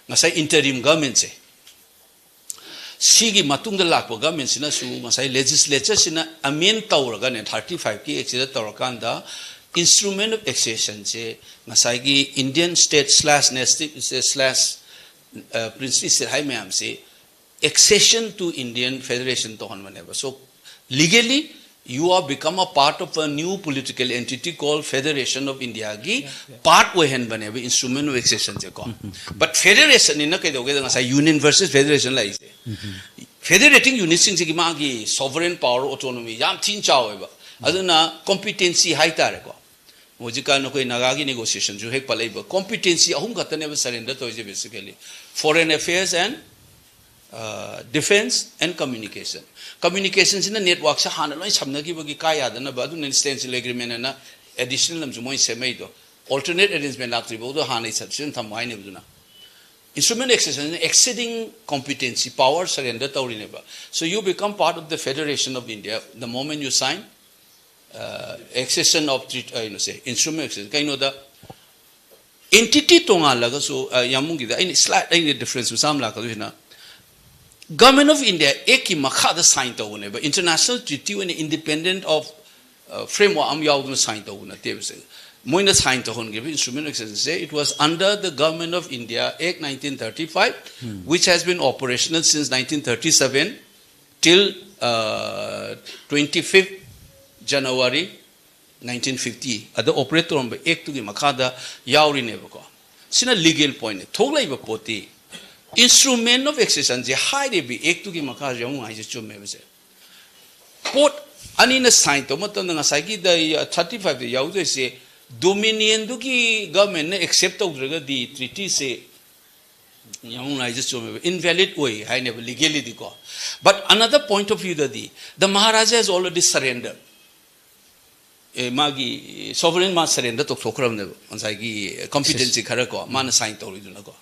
ꯉꯁꯥꯏ interim government ꯁꯦ, ꯁꯤꯒꯤ ꯃꯇꯨꯡꯗ ꯂꯥꯛꯄ government ꯁꯤꯅꯁꯨ ꯉꯁꯥꯏ legislature ꯁꯤꯅ amend ꯇꯧꯔꯒꯅꯦ, thirty five ꯀꯤ act ꯁꯤꯗ ꯇꯧꯔꯀꯥꯟꯗ instrument of accession ꯁꯦ ꯉꯁꯥꯏꯒꯤ Indian state slash native state slash princely state ꯍꯥꯏ ꯃꯌꯥꯝꯁꯤ accession to Indian federation ꯇꯧꯍꯟꯕꯅꯦꯕ꯫ So legally you are become a part of a new political entity called Federation of India ꯒꯤ part ꯑꯣꯏꯍꯟꯕꯅꯦꯕ instrument of accession ꯁꯦ ꯀꯣ꯫ But federation ꯅꯤꯅ ꯀꯩꯗꯧꯒꯦꯗ, ꯉꯁꯥꯏ union versus federation ꯂꯩꯔꯤꯁꯦ, federating unit ꯁꯤꯡꯁꯤꯒꯤ ꯃꯥꯒꯤ sovereign power, autonomy ꯌꯥꯝ ꯊꯤꯅ ꯆꯥꯎꯋꯦꯕ꯫ ꯑꯗꯨꯅ competency ꯍꯥꯏꯇꯥꯔꯦꯀꯣ, ꯍꯧꯖꯤꯛꯀꯥꯟ ꯑꯩꯈꯣꯏ ꯅꯥꯒꯥꯒꯤ negotiation ꯁꯨ ꯍꯦꯛ ꯄꯜꯂꯛꯏꯕ, competency ꯑꯍꯨꯝ ꯈꯛꯇꯅꯦꯕ surrender ꯇꯧꯔꯤꯁꯦ basically: foreign affairs and defence and communication꯫ Communication ꯁꯤꯅ network ꯁꯦ ꯍꯥꯟꯅ ꯂꯣꯏ ꯁꯝꯅꯈꯤꯕꯒꯤ ꯀꯥ ꯌꯥꯗꯅꯕ, ꯑꯗꯨꯅ standstill agreement ꯑꯅ additional ꯑꯃꯁꯨ ꯃꯣꯏ ꯁꯦꯝꯃꯛꯏꯗꯣ, alternate arrangement ꯂꯥꯛꯇ꯭ꯔꯤꯐꯥꯎꯗ ꯍꯥꯟꯅ ꯁꯕꯁꯤꯗꯟ ꯊꯝꯃꯣ ꯍꯥꯏꯅꯦꯕ꯫ ꯑꯗꯨꯅ instrument accession ꯁꯤꯅ exceeding competency power surrender ꯇꯧꯔꯤꯅꯦꯕ꯫ So you become part of the Federation of India the moment you sign accession of treat- ꯀꯩꯅꯣꯁꯦ, instrument accession꯫ ꯀꯩꯅꯣꯗ entity ꯇꯣꯉꯥꯜꯂꯒꯁꯨ, ꯌꯥꯝꯕꯨꯡꯒꯤꯗ ꯑꯩꯅ slight ꯑꯩꯅ difference ꯃꯆꯥ ꯑꯃ ꯂꯥꯛꯀꯗꯣꯏꯁꯤꯅ, Government of India act ꯀꯤ ꯃꯈꯥꯗ sign ꯇꯧꯕꯅꯦꯕ, international treaty ꯑꯣꯏꯅ independent of framework ꯑꯃ ꯌꯥꯎꯗꯅ sign ꯇꯧꯕ ꯅꯠꯇꯦꯕ꯫ ꯃꯣꯏꯅ sign ꯇꯧꯍꯟꯈꯤꯕ instrument accession say, it was under the Government of India Act nineteen thirty five, which has been operational since nineteen thirty seven till twenty fifth January nineteen fifty꯫ ꯑꯗ operate ꯇꯧꯔꯝꯕ act ꯇꯨꯒꯤ ꯃꯈꯥꯗ ꯌꯥꯎꯔꯤꯅꯦꯕꯀꯣ꯫ ꯁꯤꯅ legal point ꯅꯦ꯫ ꯊꯣꯛꯂꯛꯏꯕ ꯄꯣꯠꯇꯤ instrument of accession ꯁꯦ ꯍꯥꯏꯔꯤꯕ act ꯇꯨꯒꯤ ꯃꯈꯥꯗ ꯌꯥꯎꯔꯝ ꯍꯥꯏꯁꯦ ꯆꯨꯝꯃꯦꯕ ꯁꯦ꯫ ꯄꯣꯠ ꯑꯅꯤꯅ sign ꯇꯧꯕ ꯃꯇꯝꯗ ꯉꯁꯥꯏꯒꯤ thirty five ꯇ ꯌꯥꯎꯗꯣꯏꯁꯦ, Dominion ꯗꯨꯒꯤ government ꯅ accept ꯇꯧꯗ꯭ꯔꯒꯗꯤ treaty ꯁꯦ ꯌꯥꯎꯔꯝ ꯍꯥꯏꯁꯦ ꯆꯨꯝꯃꯦꯕ, invalid ꯑꯣꯏ ꯍꯥꯏꯅꯦꯕ legally ꯗꯤ ꯀꯣ꯫ But another point of view ꯗꯗꯤ, the Maharaja has already surrendered꯫ ꯑꯦ, ꯃꯥꯒꯤ sovereign ꯃꯥ surrender ꯇꯧꯊꯣꯛꯈ꯭ꯔꯕꯅꯦꯕ, ꯉꯁꯥꯏꯒꯤ competency ꯈꯔ ꯀꯣ, ꯃꯥꯅ sign ꯇꯧꯔꯤꯗꯨꯅꯀꯣ꯫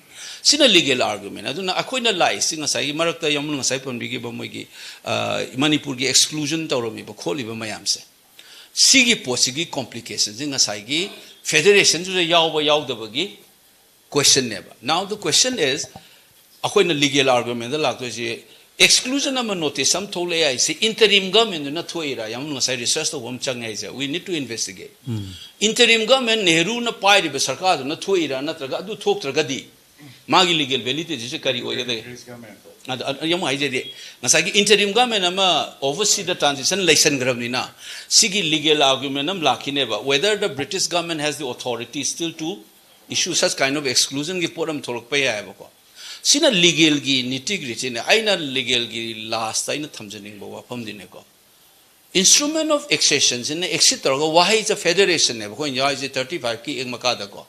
ꯁꯤꯅ legal argument꯫ ꯑꯗꯨꯅ ꯑꯩꯈꯣꯏꯅ ꯂꯥꯛꯏꯁꯤ ꯉꯁꯥꯏꯒꯤ ꯃꯔꯛꯇ ꯌꯥꯝꯕꯨꯡꯅ ꯉꯁꯥꯏ ꯄꯟꯕꯤꯈꯤꯕ ꯃꯣꯏꯒꯤ, ꯑ, ꯃꯅꯤꯄꯨꯔꯒꯤ exclusion ꯇꯧꯔꯝꯃꯤꯕ ꯈꯣꯠꯂꯤꯕ ꯃꯌꯥꯝꯁꯦ, ꯁꯤꯒꯤ ꯄꯣꯠꯁꯤꯒꯤ complicationꯁꯤ ꯉꯁꯥꯏꯒꯤ federationꯗꯨꯗ ꯌꯥꯎꯕ ꯌꯥꯎꯗꯕꯒꯤ questionꯅꯦꯕ. Now the question is, ꯑꯩꯈꯣꯏꯅ legal argumentꯗ ꯂꯥꯛꯇꯣꯏꯁꯤ, exclusion ꯑꯃ notice ꯑꯃ ꯊꯣꯛꯂꯛꯑꯦ ꯍꯥꯏꯁꯦ interim governmentꯗꯨꯅ ꯊꯣꯛꯏꯔꯥ? ꯌꯥꯝ ꯉꯁꯥꯏ research ꯇꯧꯕ ꯑꯃ ꯆꯪꯉꯦ ꯍꯥꯏꯁꯦ. We need to investigate. Interim government ꯅꯦꯍꯔꯨꯅ ꯄꯥꯏꯔꯤꯕ ꯁꯔꯀꯥꯔꯗꯨꯅ ꯊꯣꯛꯏꯔꯥ, ꯅꯠꯇ꯭ꯔꯒ ꯑꯗꯨ ꯊꯣꯛꯇ꯭ꯔꯒꯗꯤ ꯃꯥꯒꯤ legal validityꯁꯦ ꯀꯔꯤ ꯑꯣꯏꯒꯗꯒꯦ? ꯑꯗ ꯑꯗ ꯑꯃꯨꯛ ꯍꯥꯏꯖꯔꯤ, ꯉꯁꯥꯏꯒꯤ interim government ꯑꯃ overseasꯗ transition ꯂꯩꯁꯟꯈ꯭ꯔꯕꯅꯤꯅ, ꯁꯤꯒꯤ legal argument ꯑꯃ ꯂꯥꯛꯈꯤꯅꯦꯕ, whether the British government has the authority still to issue such kind of exclusionꯒꯤ ꯄꯣꯠ ꯑꯃ ꯊꯣꯛꯂꯛꯄ ꯌꯥꯏꯑꯕꯀꯣ. ꯁꯤꯅ legalꯒꯤ nitty grittyꯅꯦ. ꯑꯩꯅ legalꯒꯤ lastꯇ ꯑꯩꯅ ꯊꯝꯖꯅꯤꯡꯕ ꯋꯥꯐꯝꯗꯤꯅꯦꯀꯣ, instrument of accessionꯁꯤꯅ exit ꯇꯧꯔꯒ ꯋꯥꯍꯩꯁꯦ federationꯅꯦꯕ ꯑꯩꯈꯣꯏꯅ ꯌꯥꯎꯔꯤꯁꯦ thirty fiveꯀꯤ act ꯃꯈꯥꯗꯀꯣ.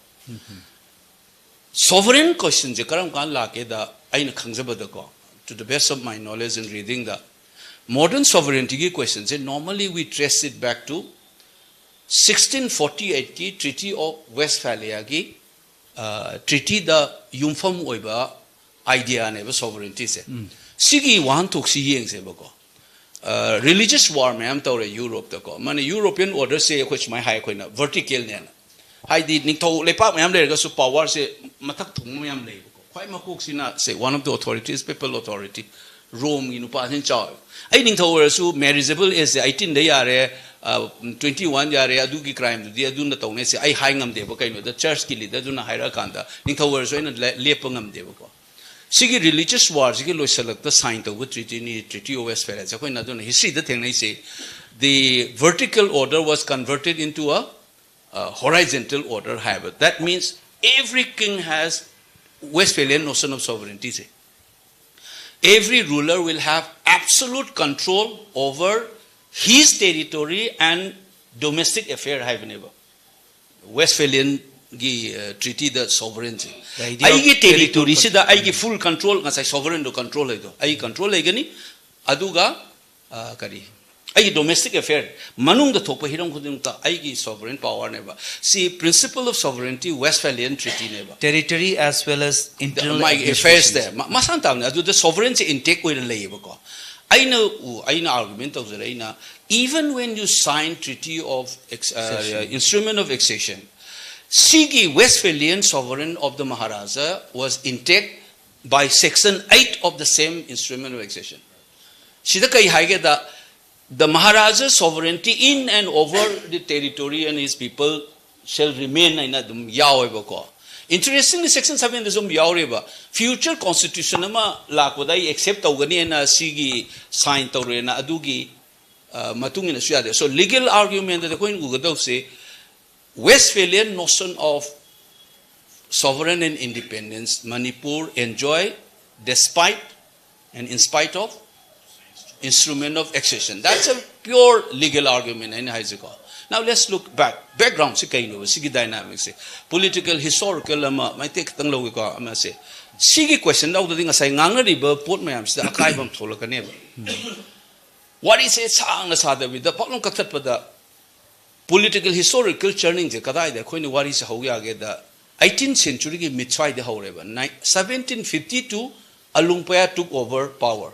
Sovereign questionꯁꯦ ꯀꯔꯝ ꯀꯥꯟꯗ ꯂꯥꯛꯀꯦꯗ, ꯑꯩꯅ ꯈꯪꯖꯕꯗꯀꯣ, to the best of my knowledge in readingꯗ, modern sovereigntyꯒꯤ questionꯁꯦ normally we trace it back to sixteen forty eightꯀꯤ Treaty of Westphaliaꯒꯤ treatyꯗ ꯌꯨꯝꯐꯝ ꯑꯣꯏꯕ ideaꯅꯦꯕ sovereigntyꯁꯦ. ꯁꯤꯒꯤ ꯋꯥꯍꯟꯊꯣꯛꯁꯤ ꯌꯦꯡꯁꯦꯕꯀꯣ. Religious war ꯃꯌꯥꯝ ꯇꯧꯔꯦ Europeꯇꯀꯣ. ꯃꯥꯅ European orderꯁꯦ ꯑꯩꯈꯣꯏ ꯁꯨꯃꯥꯏꯅ ꯍꯥꯏ, ꯑꯩꯈꯣꯏꯅ verticalꯅꯦꯅ. ꯍꯥꯏꯗꯤ ꯅꯤꯡꯊꯧ ꯂꯩꯄꯥꯛ ꯃꯌꯥꯝ ꯂꯩꯔꯒꯁꯨ powerꯁꯦ ꯃꯊꯛ ꯊꯣꯡꯕ ꯃꯌꯥꯝ ꯂꯩꯌꯦꯕꯀꯣ. ꯈ꯭ꯋꯥꯏ ꯃꯀꯣꯛꯁꯤꯅ, say, one of the authorities, papal authority, Romeꯒꯤ ꯅꯨꯄꯥꯁꯤꯅ ꯆꯥꯎꯋꯦꯕ. ꯑꯩ ꯅꯤꯡꯊꯧ ꯑꯣꯏꯔꯁꯨ marriageable ageꯁꯦ eighteenꯗ ꯌꯥꯔꯦ, twenty one ꯌꯥꯔꯦ, ꯑꯗꯨꯒꯤ crimeꯗꯨꯗꯤ ꯑꯗꯨꯅ ꯇꯧꯅꯦꯁꯦ ꯑꯩ ꯍꯥꯏ ꯉꯝꯗꯦꯕ. ꯀꯩꯅꯣꯗ churchꯀꯤ leaderꯗꯨꯅ ꯍꯥꯏꯔꯛꯑꯀꯥꯟꯗ ꯅꯤꯡꯊꯧ ꯑꯣꯏꯔꯁꯨ ꯑꯩꯅ ꯂꯦꯞꯄ ꯉꯝꯗꯦꯕꯀꯣ. ꯁꯤꯒꯤ religious warꯁꯤꯒꯤ ꯂꯣꯏꯁꯤꯜꯂꯛꯇ sign ꯇꯧꯕ treatyꯅꯤ, Treaty of Westphalia ꯍꯥꯏꯁꯦ. ꯑꯩꯈꯣꯏꯅ ꯑꯗꯨꯅ historyꯗ ꯊꯦꯡꯅꯩꯁꯦ, the vertical order was converted into a horizontal order ꯍꯥꯏꯕ. That means every king has Westphalian notion of sovereigntyꯁꯦ. Every ruler will have absolute control over his territory and domestic affair ꯍꯥꯏꯕꯅꯦꯕ. Westphalianꯒꯤ treatyꯗ sovereignꯁꯦ, ꯑꯩꯒꯤ territoryꯁꯤꯗ ꯑꯩꯒꯤ full control, ꯉꯁꯥꯏ sovereignꯗꯣ control ꯂꯩꯗꯣ, ꯑꯩ control ꯂꯩꯒꯅꯤ. ꯑꯗꯨꯒ ꯀꯔꯤ, ꯑꯩꯒꯤ domestic affair, ꯃꯅꯨꯡꯗ ꯊꯣꯛꯄ ꯍꯤꯔꯝ ꯈꯨꯗꯤꯡꯃꯛꯇ ꯑꯩꯒꯤ sovereign powerꯅꯦꯕ. ꯁꯤ principle of sovereignty Westphalian treatyꯅꯦꯕ. Territory as well as internal ꯃꯥꯒꯤ administration. Affairsꯇ ꯃꯁꯥꯅ ꯇꯥꯕꯅꯦ. ꯑꯗꯨꯗ sovereignꯁꯦ intact ꯑꯣꯏꯅ ꯂꯩꯌꯦꯕꯀꯣ. ꯑꯩꯅ ꯑꯩꯅ argument ꯇꯧꯖꯔꯛꯏꯅ, Even when you sign Treaty of Ex- uh, Instrument of Accession, ꯁꯤꯒꯤ Westphalian sovereign of the Maharaja was intact by section eight of the same Instrument of Accession. ꯁꯤꯗ ꯀꯩ ꯍꯥꯏꯒꯦꯗ, the Maharaja's sovereignty in and over the territory and his people shall remain ꯍꯥꯏꯅ ꯑꯗꯨꯝ ꯌꯥꯎꯋꯦꯕꯀꯣ. Interestingly, section sevenꯗꯁꯨ ꯑꯗꯨꯝ ꯌꯥꯎꯔꯦꯕ, future constitution ꯑꯃ ꯂꯥꯛꯄꯗ ꯑꯩ accept ꯇꯧꯒꯅꯤ ꯍꯥꯏꯅ ꯁꯤꯒꯤ sign ꯇꯧꯔꯦꯅ, ꯑꯗꯨꯒꯤ ꯑ, ꯃꯇꯨꯡ ꯏꯟꯅꯁꯨ ꯌꯥꯗꯦ꯫ So legal argumentꯗ ꯑꯩꯈꯣꯏꯅ ꯎꯒꯗꯧꯁꯦ, Westphalian notion of sovereign and independence Manipur enjoy despite and in spite of Instrument of Accession. That's a pure legal argument ꯑꯩꯅ ꯍꯥꯏꯁꯦꯀꯣ. Now let's look back. Backgroundꯁꯤ ꯀꯩꯅꯣꯕ ꯁꯤꯒꯤ dynamicꯁꯦ? Political historical ꯑꯃ ꯃꯩꯇꯩ ꯈꯛꯇꯪ ꯂꯧꯒꯦꯀꯣ, ꯑꯃꯁꯦ꯫ ꯁꯤꯒꯤ question ꯂꯧꯗ꯭ꯔꯗꯤ ꯉꯁꯥꯏ ꯉꯥꯡꯅꯔꯤꯕ ꯄꯣꯠ ꯃꯌꯥꯝꯁꯤꯗ ꯑꯀꯥꯏꯕ ꯑꯃ ꯊꯣꯛꯂꯛꯀꯅꯦꯕ꯫ ꯋꯥꯔꯤꯁꯦ ꯁꯥꯡꯅ ꯁꯥꯗꯕꯤꯗ ꯐꯛ ꯂꯥꯎ ꯀꯛꯊꯠꯄꯗ, political historical churningꯁꯦ ꯀꯗꯥꯏꯗ ꯑꯩꯈꯣꯏꯅ ꯋꯥꯔꯤꯁꯦ ꯍꯧ ꯌꯥꯒꯦꯗ, eighteenth centuryꯒꯤ mid ꯁ꯭ꯋꯥꯏꯗ ꯍꯧꯔꯦꯕ꯫ Nine- seventeen fifty two Alungpaya took over power.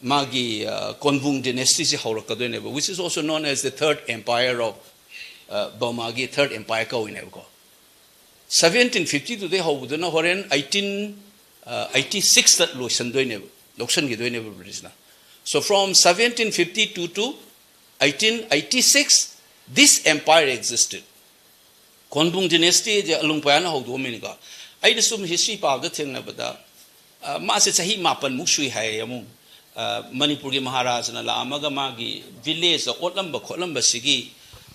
ꯃꯥꯒꯤ ꯑ, Konbung dynastyꯁꯦ ꯍꯧꯔꯛꯀꯗꯣꯏꯅꯦꯕ, which is also known as the third empire of ꯑ, Burmaꯒꯤ third empire ꯀꯧꯏꯅꯦꯕꯀꯣ꯫ Seventeen fifty twoꯗꯩ ꯍꯧꯕꯗꯨꯅ ꯍꯣꯔꯦꯟ eighteen eighty sixꯇ ꯂꯣꯏꯁꯟꯗꯣꯏꯅꯦꯕ, ꯂꯧꯁꯟꯈꯤꯗꯣꯏꯅꯦꯕ Britishꯅ꯫ So from seventeen fifty two to eighteen eighty six, this empire existed. Konbung dynastyꯁꯦ Alungpayana ꯍꯧꯗꯣꯛꯑꯝꯃꯤꯅꯤꯀꯣ꯫ ꯑꯩꯅ ꯁꯨꯝ history ꯄꯥꯕꯗ ꯊꯦꯡꯅꯕꯗ, ꯑ, ꯃꯥꯁꯦ ꯆꯍꯤ ꯃꯥꯄꯟꯃꯨꯛ ꯁꯨꯏ ꯍꯥꯏꯌꯦ ꯑꯃꯨꯛ꯫ ꯑ, ꯃꯅꯤꯄꯨꯔꯒꯤ ꯃꯍꯥꯔꯥꯖꯅ ꯂꯥꯛꯑꯝꯃꯒ ꯃꯥꯒꯤ villageꯇ ꯑꯣꯠꯂꯝꯕ ꯈꯣꯠꯂꯝꯕꯁꯤꯒꯤ,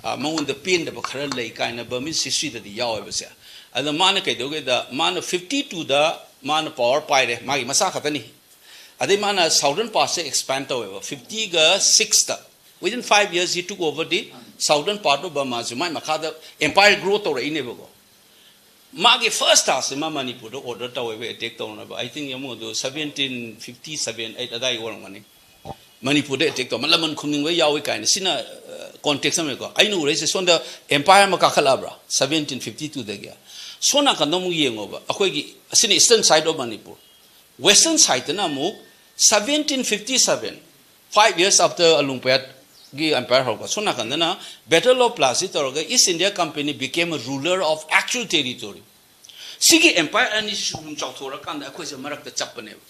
ꯑ, ꯃꯉꯣꯟꯗ ꯄꯦꯟꯗꯕ ꯈꯔ ꯂꯩ ꯀꯥꯏꯅ Burmese historyꯗꯗꯤ ꯌꯥꯎꯋꯦꯕꯁꯦ꯫ ꯑꯗ ꯃꯥꯅ ꯀꯩꯗꯧꯒꯦꯗ, ꯃꯥꯅ fifty twoꯗ ꯃꯥꯅ power ꯄꯥꯏꯔꯦ, ꯃꯥꯒꯤ ꯃꯆꯥ ꯈꯛꯇꯅꯤ꯫ ꯑꯗꯩ ꯃꯥꯅ southern partꯁꯦ expand ꯇꯧꯋꯦꯕ, fiftyꯒ sixꯇ, within five years he took over the southern part of Burma꯫ ꯁꯤ ꯃꯥꯏ ꯃꯈꯥꯗ empire grow ꯇꯧꯔꯛꯏꯅꯦꯕꯀꯣ꯫ ꯃꯥꯒꯤ first taskꯁꯦ ꯃꯥ ꯃꯅꯤꯄꯨꯔꯗ order ꯇꯧꯋꯦꯕ attack ꯇꯧꯅꯕ꯫ I think ꯑꯃꯨꯛ ꯑꯗꯨ seventeen fifty seven eight ꯑꯗꯥꯏ ꯑꯣꯏꯔꯝꯒꯅꯤ꯫ ꯃꯅꯤꯄꯨꯔꯗ attack ꯇꯧꯕ, ꯂꯃꯟ ꯈꯨꯝꯅꯤꯡꯕ ꯌꯥꯎꯏ ꯀꯥꯏꯅ꯫ ꯁꯤꯅ, ꯑ, context ꯑꯃꯅꯤꯀꯣ꯫ ꯑꯩꯅ ꯎꯔꯛꯏꯁꯦ ꯁꯣꯝꯗ empire ꯑꯃ ꯀꯥꯈꯠꯂꯛꯑꯕ꯭ꯔꯥ, seventeen fifty twoꯗꯒꯤ? ꯁꯣꯝ ꯅꯥꯀꯟꯗ ꯑꯃꯨꯛ ꯌꯦꯡꯉꯣꯕ, ꯑꯩꯈꯣꯏꯒꯤ, ꯑꯁꯤꯅ eastern side of Manipur, western sideꯇꯅ ꯑꯃꯨꯛ seventeen fifty seven, five years after Alungpaya ꯒꯤ ꯑꯦꯝꯄꯥꯌꯔ ꯍꯧꯔꯛꯄ, ꯁꯣꯝ ꯅꯥꯀꯟꯗꯅ Battle of Plassey ꯇꯧꯔꯒ East India Company became a ruler of actual territory. ꯁꯤꯒꯤ ꯑꯦꯝꯄꯥꯌꯔ ꯑꯅꯤꯁꯤ ꯁꯨꯝ ꯁꯨꯝ ꯆꯥꯎꯊꯣꯔꯀꯥꯟꯗ ꯑꯩꯈꯣꯏꯁꯦ ꯃꯔꯛꯇ ꯆꯞꯄꯅꯦꯕ꯫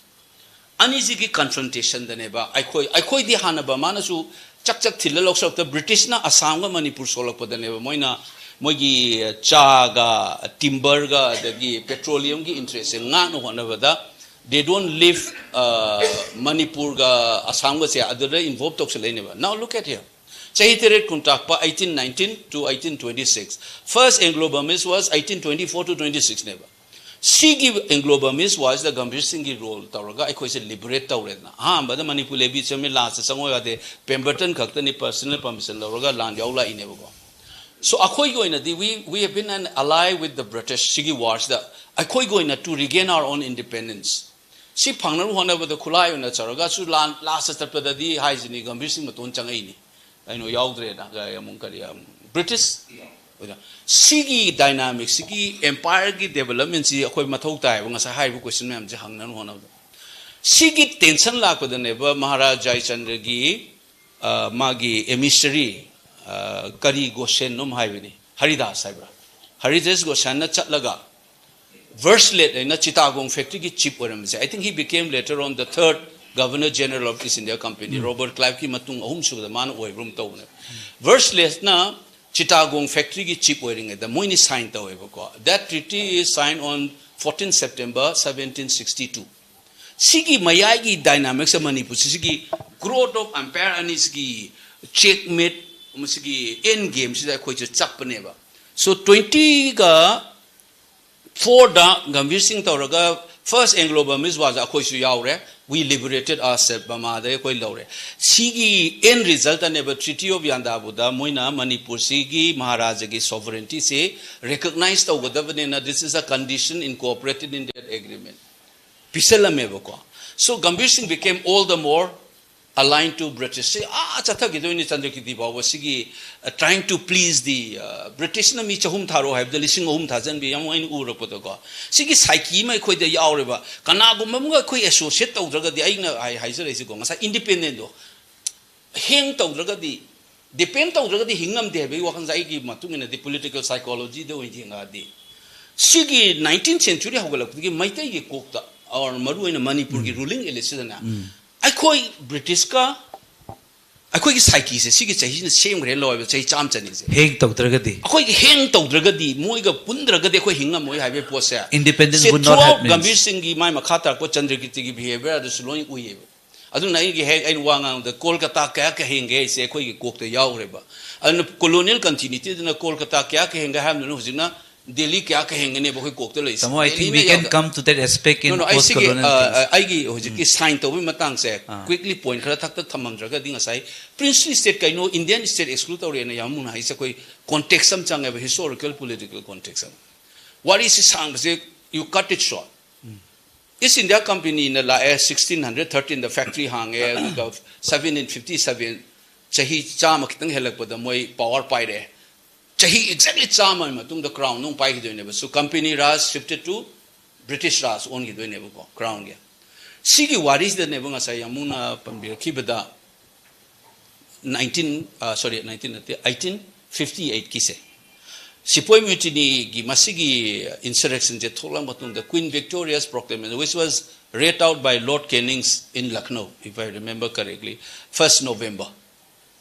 ꯑꯅꯤꯁꯤꯒꯤ ꯀꯟꯐ꯭ꯔꯟꯇꯦꯁꯟꯗꯅꯦꯕ ꯑꯩꯈꯣꯏ ꯑꯩꯈꯣꯏꯗꯤ ꯍꯥꯟꯅ ꯕꯔꯃꯥꯅꯁꯨ ꯆꯥꯛ ꯆꯥꯛ ꯊꯤꯜꯂ ꯂꯧꯁꯤꯜꯂꯛꯇ, ꯕ꯭ꯔꯤꯇꯤꯁꯅ ꯑꯁꯥꯝꯒ ꯃꯅꯤꯄꯨꯔ ꯁꯣꯛꯂꯛꯄꯗꯅꯦꯕ ꯃꯣꯏꯅ ꯃꯣꯏꯒꯤ ꯆꯥꯒ ꯇꯤꯝꯕꯔꯒ ꯑꯗꯒꯤ ꯄꯦꯇ꯭ꯔꯣꯂꯤꯌꯝꯒꯤ ꯏꯟꯇꯔꯦꯁꯁꯦ ꯉꯥꯛꯅ ꯍꯣꯠꯅꯕꯗ they don't leave ꯃꯅꯤꯄꯨꯔꯒ ꯑꯁꯥꯝꯒꯁꯦ ꯑꯗꯨꯗ ꯏꯟꯚꯣꯜꯕ ꯇꯧꯁꯜꯂꯛꯏꯅꯦꯕ꯫ Now look at here. ꯆꯍꯤ ꯇꯔꯦꯠ ꯀꯨꯟ ꯇꯥꯛꯄ eighteen nineteen to eighteen twenty six. First Anglo Burmese was eighteen twenty four to twenty six ꯅꯦꯕ꯫ ꯁꯤꯒꯤ Anglo Burmese ꯋꯥꯔꯁꯤꯗ ꯒꯝꯚꯤꯔ ꯁꯤꯡꯒꯤ ꯔꯣꯜ ꯇꯧꯔꯒ ꯑꯩꯈꯣꯏꯁꯦ ꯂꯤꯕꯔꯦꯠ ꯇꯧꯔꯦꯗꯅ꯫ ꯑꯍꯥꯟꯕꯗ ꯃꯅꯤꯄꯨꯔ ꯂꯦꯕꯤ ꯆꯪꯉꯤ, ꯂꯥꯁꯇ ꯆꯪꯉꯣꯏ ꯌꯥꯗꯦ, ꯄꯦꯝꯕꯔꯇꯟ ꯈꯛꯇꯅꯤ ꯄꯔꯁꯅꯦꯜ ꯄꯔꯃꯤꯁꯟ ꯂꯧꯔꯒ ꯂꯥꯟ ꯌꯥꯎ ꯂꯥꯛꯏꯅꯦꯕꯀꯣ꯫ So ꯑꯩꯈꯣꯏꯒꯤ ꯑꯣꯏꯅꯗꯤ we we have been an ally with the British ꯁꯤꯒꯤ ꯋꯥꯔꯁꯤꯗ꯫ ꯑꯩꯈꯣꯏꯒꯤ ꯑꯣꯏꯅ to regain our own independence ꯁꯤ ꯐꯪꯅꯕ ꯍꯣꯠꯅꯕꯗ ꯈꯨꯠꯂꯥꯏ ꯑꯣꯏꯅ ꯆꯠꯔꯒꯁꯨ ꯂꯥꯟ ꯂꯥꯁꯇ ꯆꯠꯄꯗꯗꯤ ꯍꯥꯏꯁꯤꯅꯤ ꯒꯝꯚꯤꯔ ꯁꯤꯡ ꯃꯇꯣꯟ ꯆꯪꯉꯛꯏꯅꯤ꯫ ꯀꯩꯅꯣ ꯌꯥꯎꯗ꯭ꯔꯦꯅ ꯑꯃꯨꯛ ꯀꯔꯤ ꯕ꯭ꯔꯤꯇꯤꯁ ꯑꯣꯏꯅ꯫ ꯁꯤꯒꯤ ꯗꯥꯏꯅꯥꯃꯤꯛꯁꯤꯒꯤ ꯑꯦꯝꯄꯥꯌꯔꯒꯤ ꯗꯦꯕꯂꯞꯃꯦꯟꯁꯤ ꯑꯩꯈꯣꯏ ꯃꯊꯧ ꯇꯥꯏꯌꯦꯕ ꯉꯁꯥꯏ ꯍꯥꯏꯔꯤꯕ ꯀꯣꯏꯁꯟ ꯃꯌꯥꯝꯁꯦ ꯍꯪꯅꯅꯕ ꯍꯣꯠꯅꯕꯗ꯫ ꯁꯤꯒꯤ ꯇꯦꯟꯁꯟ ꯂꯥꯛꯄꯗꯅꯦꯕ ꯃꯍꯥꯔꯥꯖ ꯖꯌꯆꯟꯗ꯭ꯔꯒꯤ ꯃꯥꯒꯤ ꯑꯦꯃꯤꯁꯔꯤ ꯀꯔꯤ ꯒꯣꯁꯦꯟꯅꯣꯝ ꯍꯥꯏꯕꯅꯤ, ꯍꯔꯤꯗꯥꯁ ꯍꯥꯏꯕ꯭ꯔꯥ, ꯍꯔꯤꯗꯥꯁ ꯒꯣꯁꯦꯟꯅ ꯆꯠꯂꯒ ꯚꯔꯁꯂꯦꯠ ꯍꯥꯏꯅ ꯆꯤꯇꯥꯒꯣꯡ ꯐꯦꯛꯇ꯭ꯔꯤꯒꯤ chief ꯑꯣꯏꯔꯝꯕꯁꯦ꯫ I think he became later on the third Governor General of East India Company. Um. Robert ꯀ꯭ꯂꯥꯏꯚꯀꯤ ꯃꯇꯨꯡ ꯑꯍꯨꯝꯁꯨꯕꯗ ꯃꯥꯅ ꯑꯣꯏꯕ꯭ꯔꯨꯝ ꯇꯧꯕꯅꯦ꯫ ꯚꯔꯁꯂꯦꯠꯅ ꯆꯤꯇꯥꯒꯣꯡ ꯐꯦꯛꯇ꯭ꯔꯤꯒꯤ ꯆꯤꯞ ꯑꯣꯏꯔꯤꯉꯩꯗ ꯃꯣꯏꯅꯤ ꯁꯥꯏꯟ ꯇꯧꯋꯦꯕꯀꯣ꯫ That treaty is signed on fourteen September seventeen sixty two. ꯁꯤꯒꯤ ꯃꯌꯥꯏꯒꯤ ꯗꯥꯏꯅꯥꯃꯤꯛꯁ ꯃꯅꯤꯄꯨꯔꯁꯤ ꯁꯤꯒꯤ growth of empire ꯑꯅꯤꯁꯤꯒꯤ ꯆꯦꯛꯃꯦꯠ ꯃꯁꯤꯒꯤ ꯑꯦꯟ ꯒꯦꯝꯁꯤꯗ ꯑꯩꯈꯣꯏꯁꯦ ꯆꯞꯄꯅꯦꯕ꯫ So ꯇ꯭ꯋꯦꯟꯇꯤꯒ ꯐꯣꯔꯗ ꯒꯝꯚꯤꯔ ꯁꯤꯡ ꯇꯧꯔꯒ first Anglo Burmese ꯋꯥꯔꯁꯦ ꯑꯩꯈꯣꯏꯁꯨ ꯌꯥꯎꯔꯦ꯫ We liberated ourselves, ꯕꯃꯥꯗ ꯑꯩꯈꯣꯏ ꯂꯧꯔꯦ꯫ ꯁꯤꯒꯤ ꯑꯦꯟ ꯔꯤꯖꯜꯇꯅꯦꯕ ꯇ꯭ꯔꯤꯇꯤ ꯑꯣꯐ ꯌꯥꯟꯗꯥꯕꯨꯗ ꯃꯣꯏꯅ ꯃꯅꯤꯄꯨꯔꯁꯤꯒꯤ ꯃꯍꯥꯔꯥꯖꯥꯒꯤ ꯁꯣꯚꯔꯦꯟꯇꯤꯁꯦ recognize ꯇꯧꯒꯗꯕꯅꯦꯅ, this is a condition incorporated in that agreement ꯄꯤꯁꯜꯂꯝꯃꯦꯕꯀꯣ꯫ So Gambhir ꯁꯤꯡ became all the more aligned to British. ꯁꯤ ꯑꯥ ꯆꯠꯊꯈꯤꯗꯣꯏꯅꯤ ꯆꯟꯗ꯭ꯔꯀꯤꯔꯇꯤ ꯐꯥꯎꯕ꯫ ꯁꯤꯒꯤ trying to please the Britishꯅ ꯃꯤ ꯆꯍꯨꯝ ꯊꯥꯔꯛꯑꯣ ꯍꯥꯏꯕꯗ ꯂꯤꯁꯤꯡ ꯑꯍꯨꯝ ꯊꯥꯖꯟꯕꯤ ꯌꯥꯝ ꯑꯩꯅ ꯎꯔꯛꯄꯗꯀꯣ꯫ ꯁꯤꯒꯤ ꯁꯥꯏꯀꯤ ꯑꯃ ꯑꯩꯈꯣꯏꯗ ꯌꯥꯎꯔꯦꯕ꯫ ꯀꯅꯥꯒꯨꯝꯕ ꯑꯃꯒ ꯑꯩꯈꯣꯏ ꯑꯦꯁꯣꯁꯤꯌꯦꯠ ꯇꯧꯗ꯭ꯔꯒꯗꯤ ꯑꯩꯅ ꯍꯥꯏ ꯍꯥꯏꯖꯔꯛꯏꯁꯤꯀꯣ ꯉꯁꯥꯏ ꯏꯟꯗꯤꯄꯦꯟꯗꯦꯟꯗꯣ ꯍꯦꯡ ꯇꯧꯗ꯭ꯔꯒꯗꯤ, ꯗꯤꯄꯦꯟ ꯇꯧꯗ꯭ꯔꯒꯗꯤ ꯍꯤꯡ ꯉꯝꯗꯦ ꯍꯥꯏꯕꯒꯤ ꯋꯥꯈꯜꯁꯦ ꯑꯩꯒꯤ ꯃꯇꯨꯡ ꯏꯟꯅꯗꯤ, ꯄꯣꯂꯤꯇꯤꯀꯦꯜ ꯁꯥꯏꯀꯣꯂꯣꯖꯤꯗ ꯑꯣꯏꯅ ꯌꯦꯡꯉꯛꯑꯗꯤ, ꯁꯤꯒꯤ ꯅꯥꯏꯟꯇꯤꯟ ꯁꯦꯟꯆꯨꯔꯤ ꯍꯧꯒꯠꯂꯛꯄꯗꯒꯤ ꯃꯩꯇꯩꯒꯤ ꯀꯣꯛꯇ, ꯑꯣꯔ ꯃꯔꯨ ꯑꯣꯏꯅ ꯃꯅꯤꯄꯨꯔꯒꯤ ꯔꯨꯂꯤꯡ ꯑꯦꯂꯤꯠꯁꯤꯗꯅ, ꯑꯩꯈꯣꯏ ꯕ꯭ꯔꯤꯇꯤꯁꯀ ꯑꯩꯈꯣꯏꯒꯤ ꯁꯥꯏꯀꯤꯁꯦ ꯁꯤꯒꯤ ꯆꯍꯤꯁꯤꯅ ꯁꯦꯝꯈ꯭ꯔꯦꯅ ꯂꯧꯋꯦꯕ, ꯆꯍꯤ ꯆꯥꯝꯃ ꯆꯅꯤꯁꯦ꯫ ꯍꯦꯡ ꯇꯧꯗ꯭ꯔꯒꯗꯤ ꯑꯩꯈꯣꯏꯒꯤ ꯍꯦꯡ ꯇꯧꯗ꯭ꯔꯒꯗꯤ, ꯃꯣꯏꯒ ꯄꯨꯟꯗ꯭ꯔꯒꯗꯤ ꯑꯩꯈꯣꯏ ꯍꯤꯡꯉꯝꯃꯣꯏ ꯍꯥꯏꯕꯒꯤ ꯄꯣꯠꯁꯦ Independence ꯁꯤ would not have throughout means. Gambhir ꯁꯤꯡꯒꯤ ꯃꯥꯏ ꯃꯈꯥ ꯇꯥꯔꯛꯄ ꯆꯟꯗ꯭ꯔꯀꯤꯔꯇꯤꯒꯤ ꯕꯤꯍꯦꯕꯤꯌꯔ ꯑꯗꯨꯁꯨ ꯂꯣꯏ ꯎꯏꯌꯦꯕ꯫ ꯑꯗꯨꯅ ꯑꯩꯒꯤ ꯍꯦꯛ ꯑꯩꯅ ꯋꯥ ꯉꯥꯡꯕꯗ ꯀꯣꯜꯀꯇꯥ ꯀꯌꯥ ꯀꯍꯦꯡꯒꯦ ꯍꯥꯏꯁꯦ ꯑꯩꯈꯣꯏꯒꯤ ꯀꯣꯛꯇ ꯌꯥꯎꯈ꯭ꯔꯦꯕ꯫ ꯑꯗꯨꯅ ꯀꯣꯂꯣꯅꯤꯌꯦꯜ ꯀꯟꯇꯤꯅ꯭ꯌꯨꯇꯤꯗꯨꯅ ꯀꯣꯜꯀꯇꯥ ꯀꯌꯥ ꯀꯍꯦꯡꯒꯦ ꯍꯥꯏꯕꯗꯨꯅ ꯍꯧꯖꯤꯛꯅ ꯗꯦꯜꯂꯤ ꯀꯌꯥ ꯀꯍꯦꯡꯒꯅꯦꯕ ꯑꯩꯈꯣꯏ ꯀꯣꯛꯇ ꯂꯩꯔꯤꯁꯦ꯫ Tamo, I think ꯗꯦꯜꯂꯤꯅ we can ꯌꯥꯎꯗ- come to that aspect in No, no, ꯑꯩ ꯁꯤꯒꯤ, post-colonial ꯑ, things. ꯑ, ꯑꯩꯒꯤ ꯍꯧꯖꯤꯛꯀꯤ ꯁꯥꯏꯟ ꯇꯧꯕꯒꯤ ꯃꯇꯥꯡꯁꯦ ꯀ꯭ꯋꯤꯛꯂꯤ ꯄꯣꯏꯟ ꯈꯔ ꯊꯛꯇ ꯊꯝꯃꯝꯗ꯭ꯔꯒꯗꯤ ꯉꯁꯥꯏ ꯄ꯭ꯔꯤꯟꯁꯂꯤ ꯁ꯭ꯇꯦꯠ ꯀꯩꯅꯣ, ꯏꯟꯗꯤꯌꯟ ꯁ꯭ꯇꯦꯠ ꯑꯦꯛꯁꯀ꯭ꯂꯨꯗ ꯇꯧꯔꯦꯅ ꯌꯥꯝ ꯅꯨꯡꯉꯥꯏ ꯍꯥꯏꯁꯦ ꯑꯩꯈꯣꯏ ꯀꯣꯟꯇꯦꯛꯁ ꯑꯃ ꯆꯪꯉꯦꯕ, ꯍꯤꯁꯇꯣꯔꯤꯀꯦꯜ ꯄꯣꯂꯤꯇꯤꯀꯦꯜ ꯀꯣꯟꯇꯦꯛꯁ ꯑꯃ꯫ ꯋꯥꯔꯤꯁꯤ ꯁꯥꯡꯕꯁꯦ, you cut it short. East India ꯀꯝꯄꯦꯅꯤꯅ ꯂꯥꯛꯑꯦ, ꯁꯤꯛꯁꯇꯤꯟ ꯍꯟꯗ꯭ꯔꯦꯠ ꯊꯥꯔꯇꯤꯟꯗ ꯐꯦꯛꯇ꯭ꯔꯤ ꯍꯥꯡꯉꯦ, ꯑꯗꯨꯒ ꯁꯕꯦꯟꯇꯤꯟ ꯐꯤꯐꯇꯤ ꯁꯕꯦꯟ, ꯆꯍꯤ ꯆꯥꯝꯃ ꯈꯤꯇꯪ ꯍꯦꯜꯂꯛꯄꯗ ꯃꯣꯏ ꯄꯥꯋꯔ ꯄꯥꯏꯔꯛꯑꯦ꯫ ꯆꯍꯤ ꯑꯦꯛꯖꯦꯛꯂꯤ ꯆꯥꯝꯃꯒꯤ ꯃꯇꯨꯡꯗ ꯀ꯭ꯔꯥꯎꯟ ꯑꯃꯨꯛ ꯄꯥꯏꯈꯤꯗꯣꯏꯅꯦꯕ꯫ So company Raj shifted to British Raj ꯑꯣꯟꯈꯤꯗꯣꯏꯅꯦꯕꯀꯣ, ꯀ꯭ꯔꯥꯎꯟꯒꯤ꯫ ꯁꯤꯒꯤ ꯋꯥꯔꯤꯁꯤꯗꯅꯦꯕ ꯉꯁꯥꯏ ꯑꯃꯨꯛꯅ ꯄꯟꯕꯤꯔꯛꯈꯤꯕꯗ ꯅꯥꯏꯟꯇꯤꯟ, ꯁꯣꯔꯤ, ꯅꯥꯏꯟꯇꯤꯟ ꯅꯠꯇꯦ, ꯑꯩꯠꯇꯤꯟ ꯐꯤꯐꯇꯤ ꯑꯩꯠꯀꯤꯁꯦ ꯁꯤꯄꯣꯏ ꯃ꯭ꯌꯨꯇꯤꯅꯤꯒꯤ ꯃꯁꯤꯒꯤ ꯏꯟꯁꯔꯦꯛꯁꯟꯁꯦ ꯊꯣꯛꯂꯛ ꯃꯇꯨꯡꯗ Queen Victoria's proclamation, which was read out by Lord Cannings in Lucknow, if I remember correctly, first November,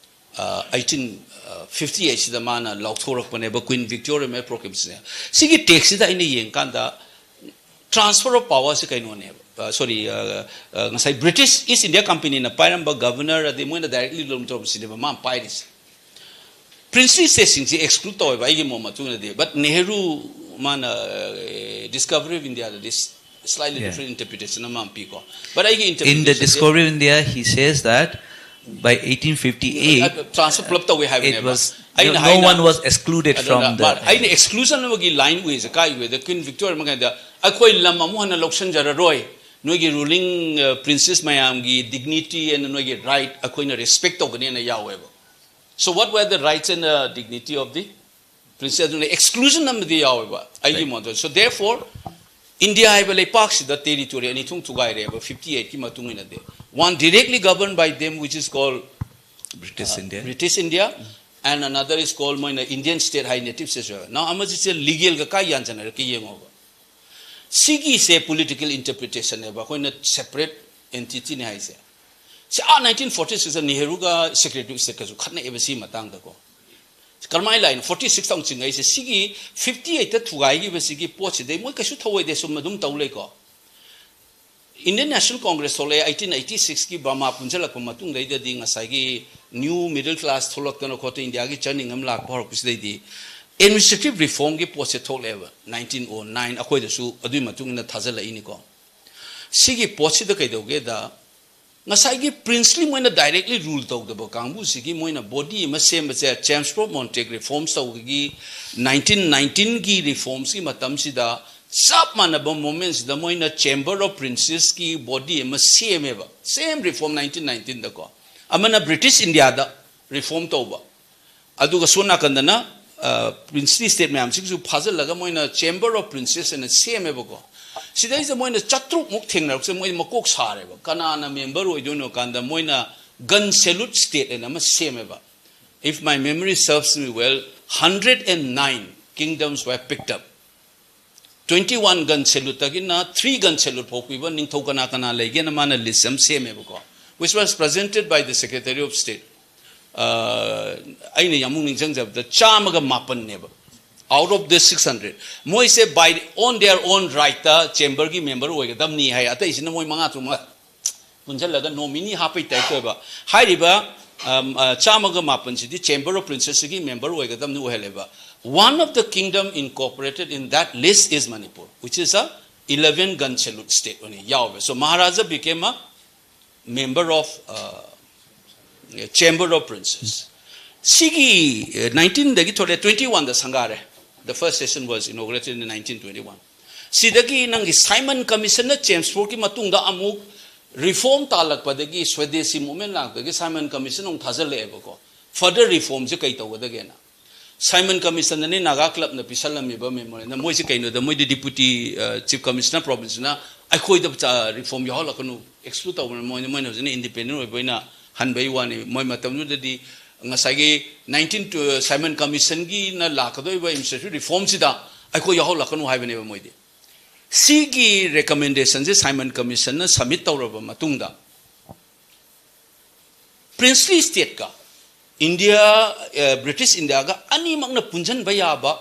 eighteen fifty ꯑꯩꯠꯁꯤꯗ ꯃꯥꯅ ꯂꯥꯎꯊꯣꯔꯛꯄꯅꯦꯕ, queen Victoria ꯃꯦ ꯄ꯭ꯔꯣꯀ꯭ꯂꯦꯝꯁꯤꯅ꯫ ꯁꯤꯒꯤ ꯇꯦꯛꯁꯁꯤꯗ ꯑꯩꯅ ꯌꯦꯡꯀꯥꯟꯗ transfer of powerꯁꯤ ꯀꯩꯅꯣꯅꯦꯕ, ꯁꯣꯔꯤ, ꯉꯁꯥꯏ ꯕ꯭ꯔꯤꯇꯤꯁ ꯏꯁ ꯏꯟꯗꯤꯌꯥ ꯀꯝꯄꯦꯅꯤꯅ ꯄꯥꯏꯔꯝꯕ ꯒꯕꯔꯅꯔ ꯑꯗꯩ ꯃꯣꯏꯅ ꯗꯥꯏꯔꯦꯛꯂꯤ ꯔꯨꯜ ꯇꯧꯔꯝꯕꯁꯤꯅꯦꯕ ꯃꯥꯅ ꯄꯥꯏꯔꯤꯁꯦ꯫ ꯄ꯭ꯔꯤꯟꯁꯂꯤ ꯁ꯭ꯇꯦꯠꯁꯤꯡꯁꯤ ꯑꯦꯛꯁꯀ꯭ꯂꯨꯗ ꯇꯧꯋꯦꯕ ꯑꯩꯒꯤ ꯃꯣꯠ ꯃꯇꯨꯡꯗꯗꯤ꯫ But ꯅꯦꯍꯔꯨ ꯃꯥꯅ Discovery of Indiaꯗꯗꯤ slightly Yeah. different interpretation ꯑꯃ ꯄꯤꯀꯣ꯫ But ꯑꯩꯒꯤ In the interpretation Discovery of India, he says that by eighteen fifty-eight, transfer ꯄꯨꯂꯞ ꯇꯧꯋꯦ it ꯍꯥꯏꯕꯅꯦꯕ꯫ was, ꯑꯩꯅ no, no ꯍꯥꯏꯅ- one was excluded ꯑꯗꯨꯅ from the. ꯃꯥ- ꯑꯩꯅ ꯑꯦꯛꯁꯀ꯭ꯂꯨꯖꯟ ꯑꯃꯒꯤ ꯂꯥꯏꯟ ꯎꯏꯁꯦ ꯀꯥꯏ ꯎꯏꯗ, ꯀ꯭ꯋꯤꯟ ꯚꯤꯛꯇꯣꯔꯤꯌꯥ ꯃꯉꯩꯗ ꯑꯩꯈꯣꯏ ꯂꯝ ꯑꯃꯨꯛ ꯍꯟꯅ ꯂꯧꯁꯤꯟꯖꯔꯔꯣꯏ, ꯅꯣꯏꯒꯤ ꯔꯨꯂꯤꯡ ꯄ꯭ꯔꯤꯟꯁꯦꯁ ꯃꯌꯥꯝꯒꯤ ꯗꯤꯒꯅꯤꯇꯤ ꯑꯦꯟ ꯅꯣꯏꯒꯤ ꯔꯥꯏꯠ ꯑꯩꯈꯣꯏꯅ ꯔꯦꯁꯄꯦꯛ ꯇꯧꯒꯅꯤꯅ ꯌꯥꯎꯋꯦꯕ꯫ So what were the rights and the dignity of the princess? ꯑꯗꯨꯅ ꯑꯦꯛꯁꯀ꯭ꯂꯨꯖꯟ ꯑꯃꯗꯤ ꯌꯥꯎꯋꯦꯕ ꯑꯩꯒꯤ Right. ꯃꯣꯠꯇ꯫ So therefore India ꯍꯥꯏꯕ ꯂꯩꯄꯥꯛꯁꯤꯗ ꯇꯦꯔꯤꯇꯣꯔꯤ ꯑꯅꯤ ꯊꯣꯛꯅ ꯊꯨꯒꯥꯏꯔꯦꯕ ꯐꯤꯐꯇꯤ ꯑꯩꯠꯀꯤ ꯃꯇꯨꯡ ꯏꯟꯅꯗꯤ꯫ One directly governed by them, which is called British India. British India, and another is called ꯃꯣꯏꯅ Indian state ꯍꯥꯏ, native state ꯑꯣꯏꯕ꯫ Now ꯑꯃꯁꯤꯁꯦ legal ꯒ ꯀꯥꯏ ꯌꯥꯟꯁꯤꯟꯅꯔꯛꯀꯦ ꯌꯦꯡꯉꯣꯕ꯫ ꯁꯤꯒꯤꯁꯦ political interpretation ꯅꯦꯕ ꯑꯩꯈꯣꯏꯅ separate entity ꯅꯦ ꯍꯥꯏꯁꯦ꯫ ꯁꯤ ꯑꯥ nineteen forty six the ꯅꯦꯍꯔꯨꯒ Secretary of State ꯀꯁꯨ ꯈꯠꯅꯩꯑꯕ ꯁꯤ ꯃꯇꯥꯡꯗꯀꯣ꯫ ꯀꯔꯝꯍꯥꯏꯅ ꯂꯥꯛꯏꯅꯣ? Forty six ꯇ ꯑꯃꯨꯛ ꯆꯤꯡꯉꯛꯏꯁꯦ꯫ ꯁꯤꯒꯤ fifty eight ꯇ ꯊꯨꯒꯥꯏꯈꯤꯕꯁꯤꯒꯤ ꯄꯣꯠꯁꯤꯗꯩ ꯃꯣꯏ ꯀꯩꯁꯨ ꯊꯧꯑꯣꯏꯗꯦ, ꯁꯨꯝ ꯑꯗꯨꯝ ꯇꯧ ꯂꯩꯀꯣ꯫ Indian National Congress ꯊꯣꯛꯂꯛꯑꯦ eighteen eighty six ꯀꯤ ꯕꯔꯃꯥ ꯄꯨꯟꯁꯤꯜꯂꯛꯄ ꯃꯇꯨꯡꯗꯩꯗꯗꯤ ꯉꯁꯥꯏꯒꯤ new middle class ꯊꯣꯛꯂꯛꯇꯅ ꯈꯣꯠꯇꯅ ꯏꯟꯗꯤꯌꯥꯒꯤ ꯆꯥꯅꯤꯡ ꯑꯃ ꯂꯥꯛꯄ ꯍꯧꯔꯛꯄꯁꯤꯗꯩꯗꯤ administrative reform ꯒꯤ ꯄꯣꯠꯁꯦ ꯊꯣꯛꯂꯛꯑꯦꯕ꯫ Nineteen oh nine ꯑꯩꯈꯣꯏꯗꯁꯨ ꯑꯗꯨꯒꯤ ꯃꯇꯨꯡ ꯏꯟꯅ ꯊꯥꯖꯤꯜꯂꯛꯏꯅꯤꯀꯣ꯫ ꯁꯤꯒꯤ ꯄꯣꯠꯁꯤꯗ ꯀꯩꯗꯧꯒꯦꯗ, ꯉꯁꯥꯏꯒꯤ princely ꯃꯣꯏꯅ directly rule ꯇꯧꯗꯕ ꯀꯥꯡꯕꯨꯁꯤꯒꯤ ꯃꯣꯏꯅ body ꯑꯃ ꯁꯦꯝꯕꯁꯦ, Chelmsford Montag reforms ꯇꯧꯕꯒꯤ nineteen nineteen ꯒꯤ reforms ꯀꯤ ꯃꯇꯝꯁꯤꯗ ꯆꯞ ꯃꯥꯟꯅꯕ moment ꯁꯤꯗ ꯃꯣꯏꯅ Chamber of Princes ꯀꯤ body ꯑꯃ ꯁꯦꯝꯃꯦꯕ, same reform nineteen nineteen ꯗꯀꯣ꯫ ꯑꯃꯅ British India ꯗ reform ꯇꯧꯕ, ꯑꯗꯨꯒ ꯁꯣꯝ ꯅꯥꯀꯟꯗꯅ princely state ꯃꯌꯥꯝꯁꯤꯒꯤꯁꯨ ꯐꯥꯖꯤꯜꯂꯒ ꯃꯣꯏꯅ Chamber of Princes ꯍꯥꯏꯅ ꯁꯦꯝꯃꯦꯕꯀꯣ꯫ ꯁꯤꯗꯩꯁꯤꯗ ꯃꯣꯏꯅ ꯆꯥꯇ꯭ꯔꯨꯛꯃꯨꯛ ꯊꯦꯡꯅꯔꯛꯄꯁꯦ ꯃꯣꯏ ꯃꯀꯣꯛ ꯁꯥꯔꯦꯕ, ꯀꯅꯥꯅ member ꯑꯣꯏꯗꯣꯏꯅꯣ ꯀꯥꯟꯗ ꯃꯣꯏꯅ gun salute state ꯍꯥꯏꯅ ꯑꯃ ꯁꯦꯝꯃꯦꯕ꯫ If my memory serves me well, hundred and nine kingdoms were picked up. Twenty one gun salute ꯇꯒꯤꯅ three gun salute ꯐꯥꯎ ꯄꯤꯕ ꯅꯤꯡꯊꯧ ꯀꯅꯥ ꯀꯅꯥ ꯂꯩꯒꯦꯅ ꯃꯥꯅ list ꯑꯃ ꯁꯦꯝꯃꯦꯕꯀꯣ, which was presented by the Secretary of State. ꯑꯩꯅ ꯌꯥꯝ ꯅꯤꯡꯁꯤꯡꯖꯕꯗ ꯆꯥꯝꯃꯒ ꯃꯥꯄꯟꯅꯦꯕ, out of this six hundred꯫ ꯃꯣꯏꯁꯦ by on their own right ꯇ chamber ꯒꯤ member ꯑꯣꯏꯒꯗꯕꯅꯤ ꯍꯥꯏ, ꯑꯇꯩꯁꯤꯅ ꯃꯣꯏ ꯃꯉꯥ ꯇꯔꯨꯛ ꯃꯉꯥ ꯄꯨꯟꯁꯤꯜꯂꯒ nominee ꯍꯥꯞꯄꯩ type ꯇ ꯑꯣꯏꯕ꯫ ꯍꯥꯏꯔꯤꯕ ꯆꯥꯝꯃꯒ ꯃꯥꯄꯟꯁꯤꯗꯤ Chamber of Princess ꯀꯤ member ꯑꯣꯏꯒꯗꯕꯅꯤ ꯑꯣꯏꯍꯜꯂꯦꯕ꯫ One of the kingdom incorporated in that list is Manipur, which is a eleven gun salute state ꯑꯣꯏꯅ ꯌꯥꯎꯋꯦ꯫ So Maharaja became a member of uh, Chamber of Princes꯫ ꯁꯤꯒꯤ nineteen ꯗꯒꯤ ꯊꯣꯛꯂꯛꯑꯦ, twenty one the ꯁꯪꯒꯥꯔꯦ꯫ The first session was inaugurated in nineteen twenty one꯫ ꯁꯤꯗꯒꯤ ꯅꯪꯒꯤ Simon Commission ꯅ Chelmsford ꯀꯤ ꯃꯇꯨꯡꯗ ꯑꯃꯨꯛ reform ꯇꯥꯜꯂꯛꯄꯗꯒꯤ, Swadeshi movement ꯂꯥꯛꯄꯗꯒꯤ Simon Commission ꯑꯃꯨꯛ ꯊꯥꯖꯤꯜꯂꯛꯑꯦꯕꯀꯣ꯫ Further reform ꯁꯦ ꯀꯩ ꯇꯧꯒꯗꯒꯦꯅ꯫ Simon Commission ꯅꯅꯤ Naga Club ꯅ ꯄꯤꯁꯜꯂꯝꯃꯤꯕ memorandum꯫ ꯃꯣꯏꯁꯦ ꯀꯩꯅꯣꯗ, ꯃꯣꯏꯗꯤ Deputy Chief Commissioner province ꯅ ꯑꯩꯈꯣꯏꯗ reform ꯌꯥꯎꯍꯜꯂꯛꯀꯅꯨ, exclude ꯇꯧꯕꯅ꯫ ꯃꯣꯏꯅ, ꯃꯣꯏꯅ ꯍꯧꯖꯤꯛꯅ independent ꯑꯣꯏꯕ ꯑꯣꯏꯅ ꯍꯟꯕꯩ ꯋꯥꯅꯤ꯫ ꯃꯣꯏ ꯃꯇꯝꯗꯨꯗꯗꯤ ꯉꯁꯥꯏꯒꯤ nineteen Simon Commissionꯒꯤꯅ ꯂꯥꯛꯀꯗꯧꯔꯤꯕ administrative reformꯁꯤꯗ ꯑꯩꯈꯣꯏ ꯌꯥꯎꯍꯜꯂꯛꯀꯅꯨ ꯍꯥꯏꯕꯅꯦꯕ ꯃꯣꯏꯗꯤ꯫ ꯁꯤꯒꯤ recommendationꯁꯦ Simon Commissionꯅ submit ꯇꯧꯔꯕ ꯃꯇꯨꯡꯗ princely stateꯀ India, British Indiaꯒ ꯑꯅꯤꯃꯛꯅ ꯄꯨꯟꯁꯤꯟꯕ ꯌꯥꯕ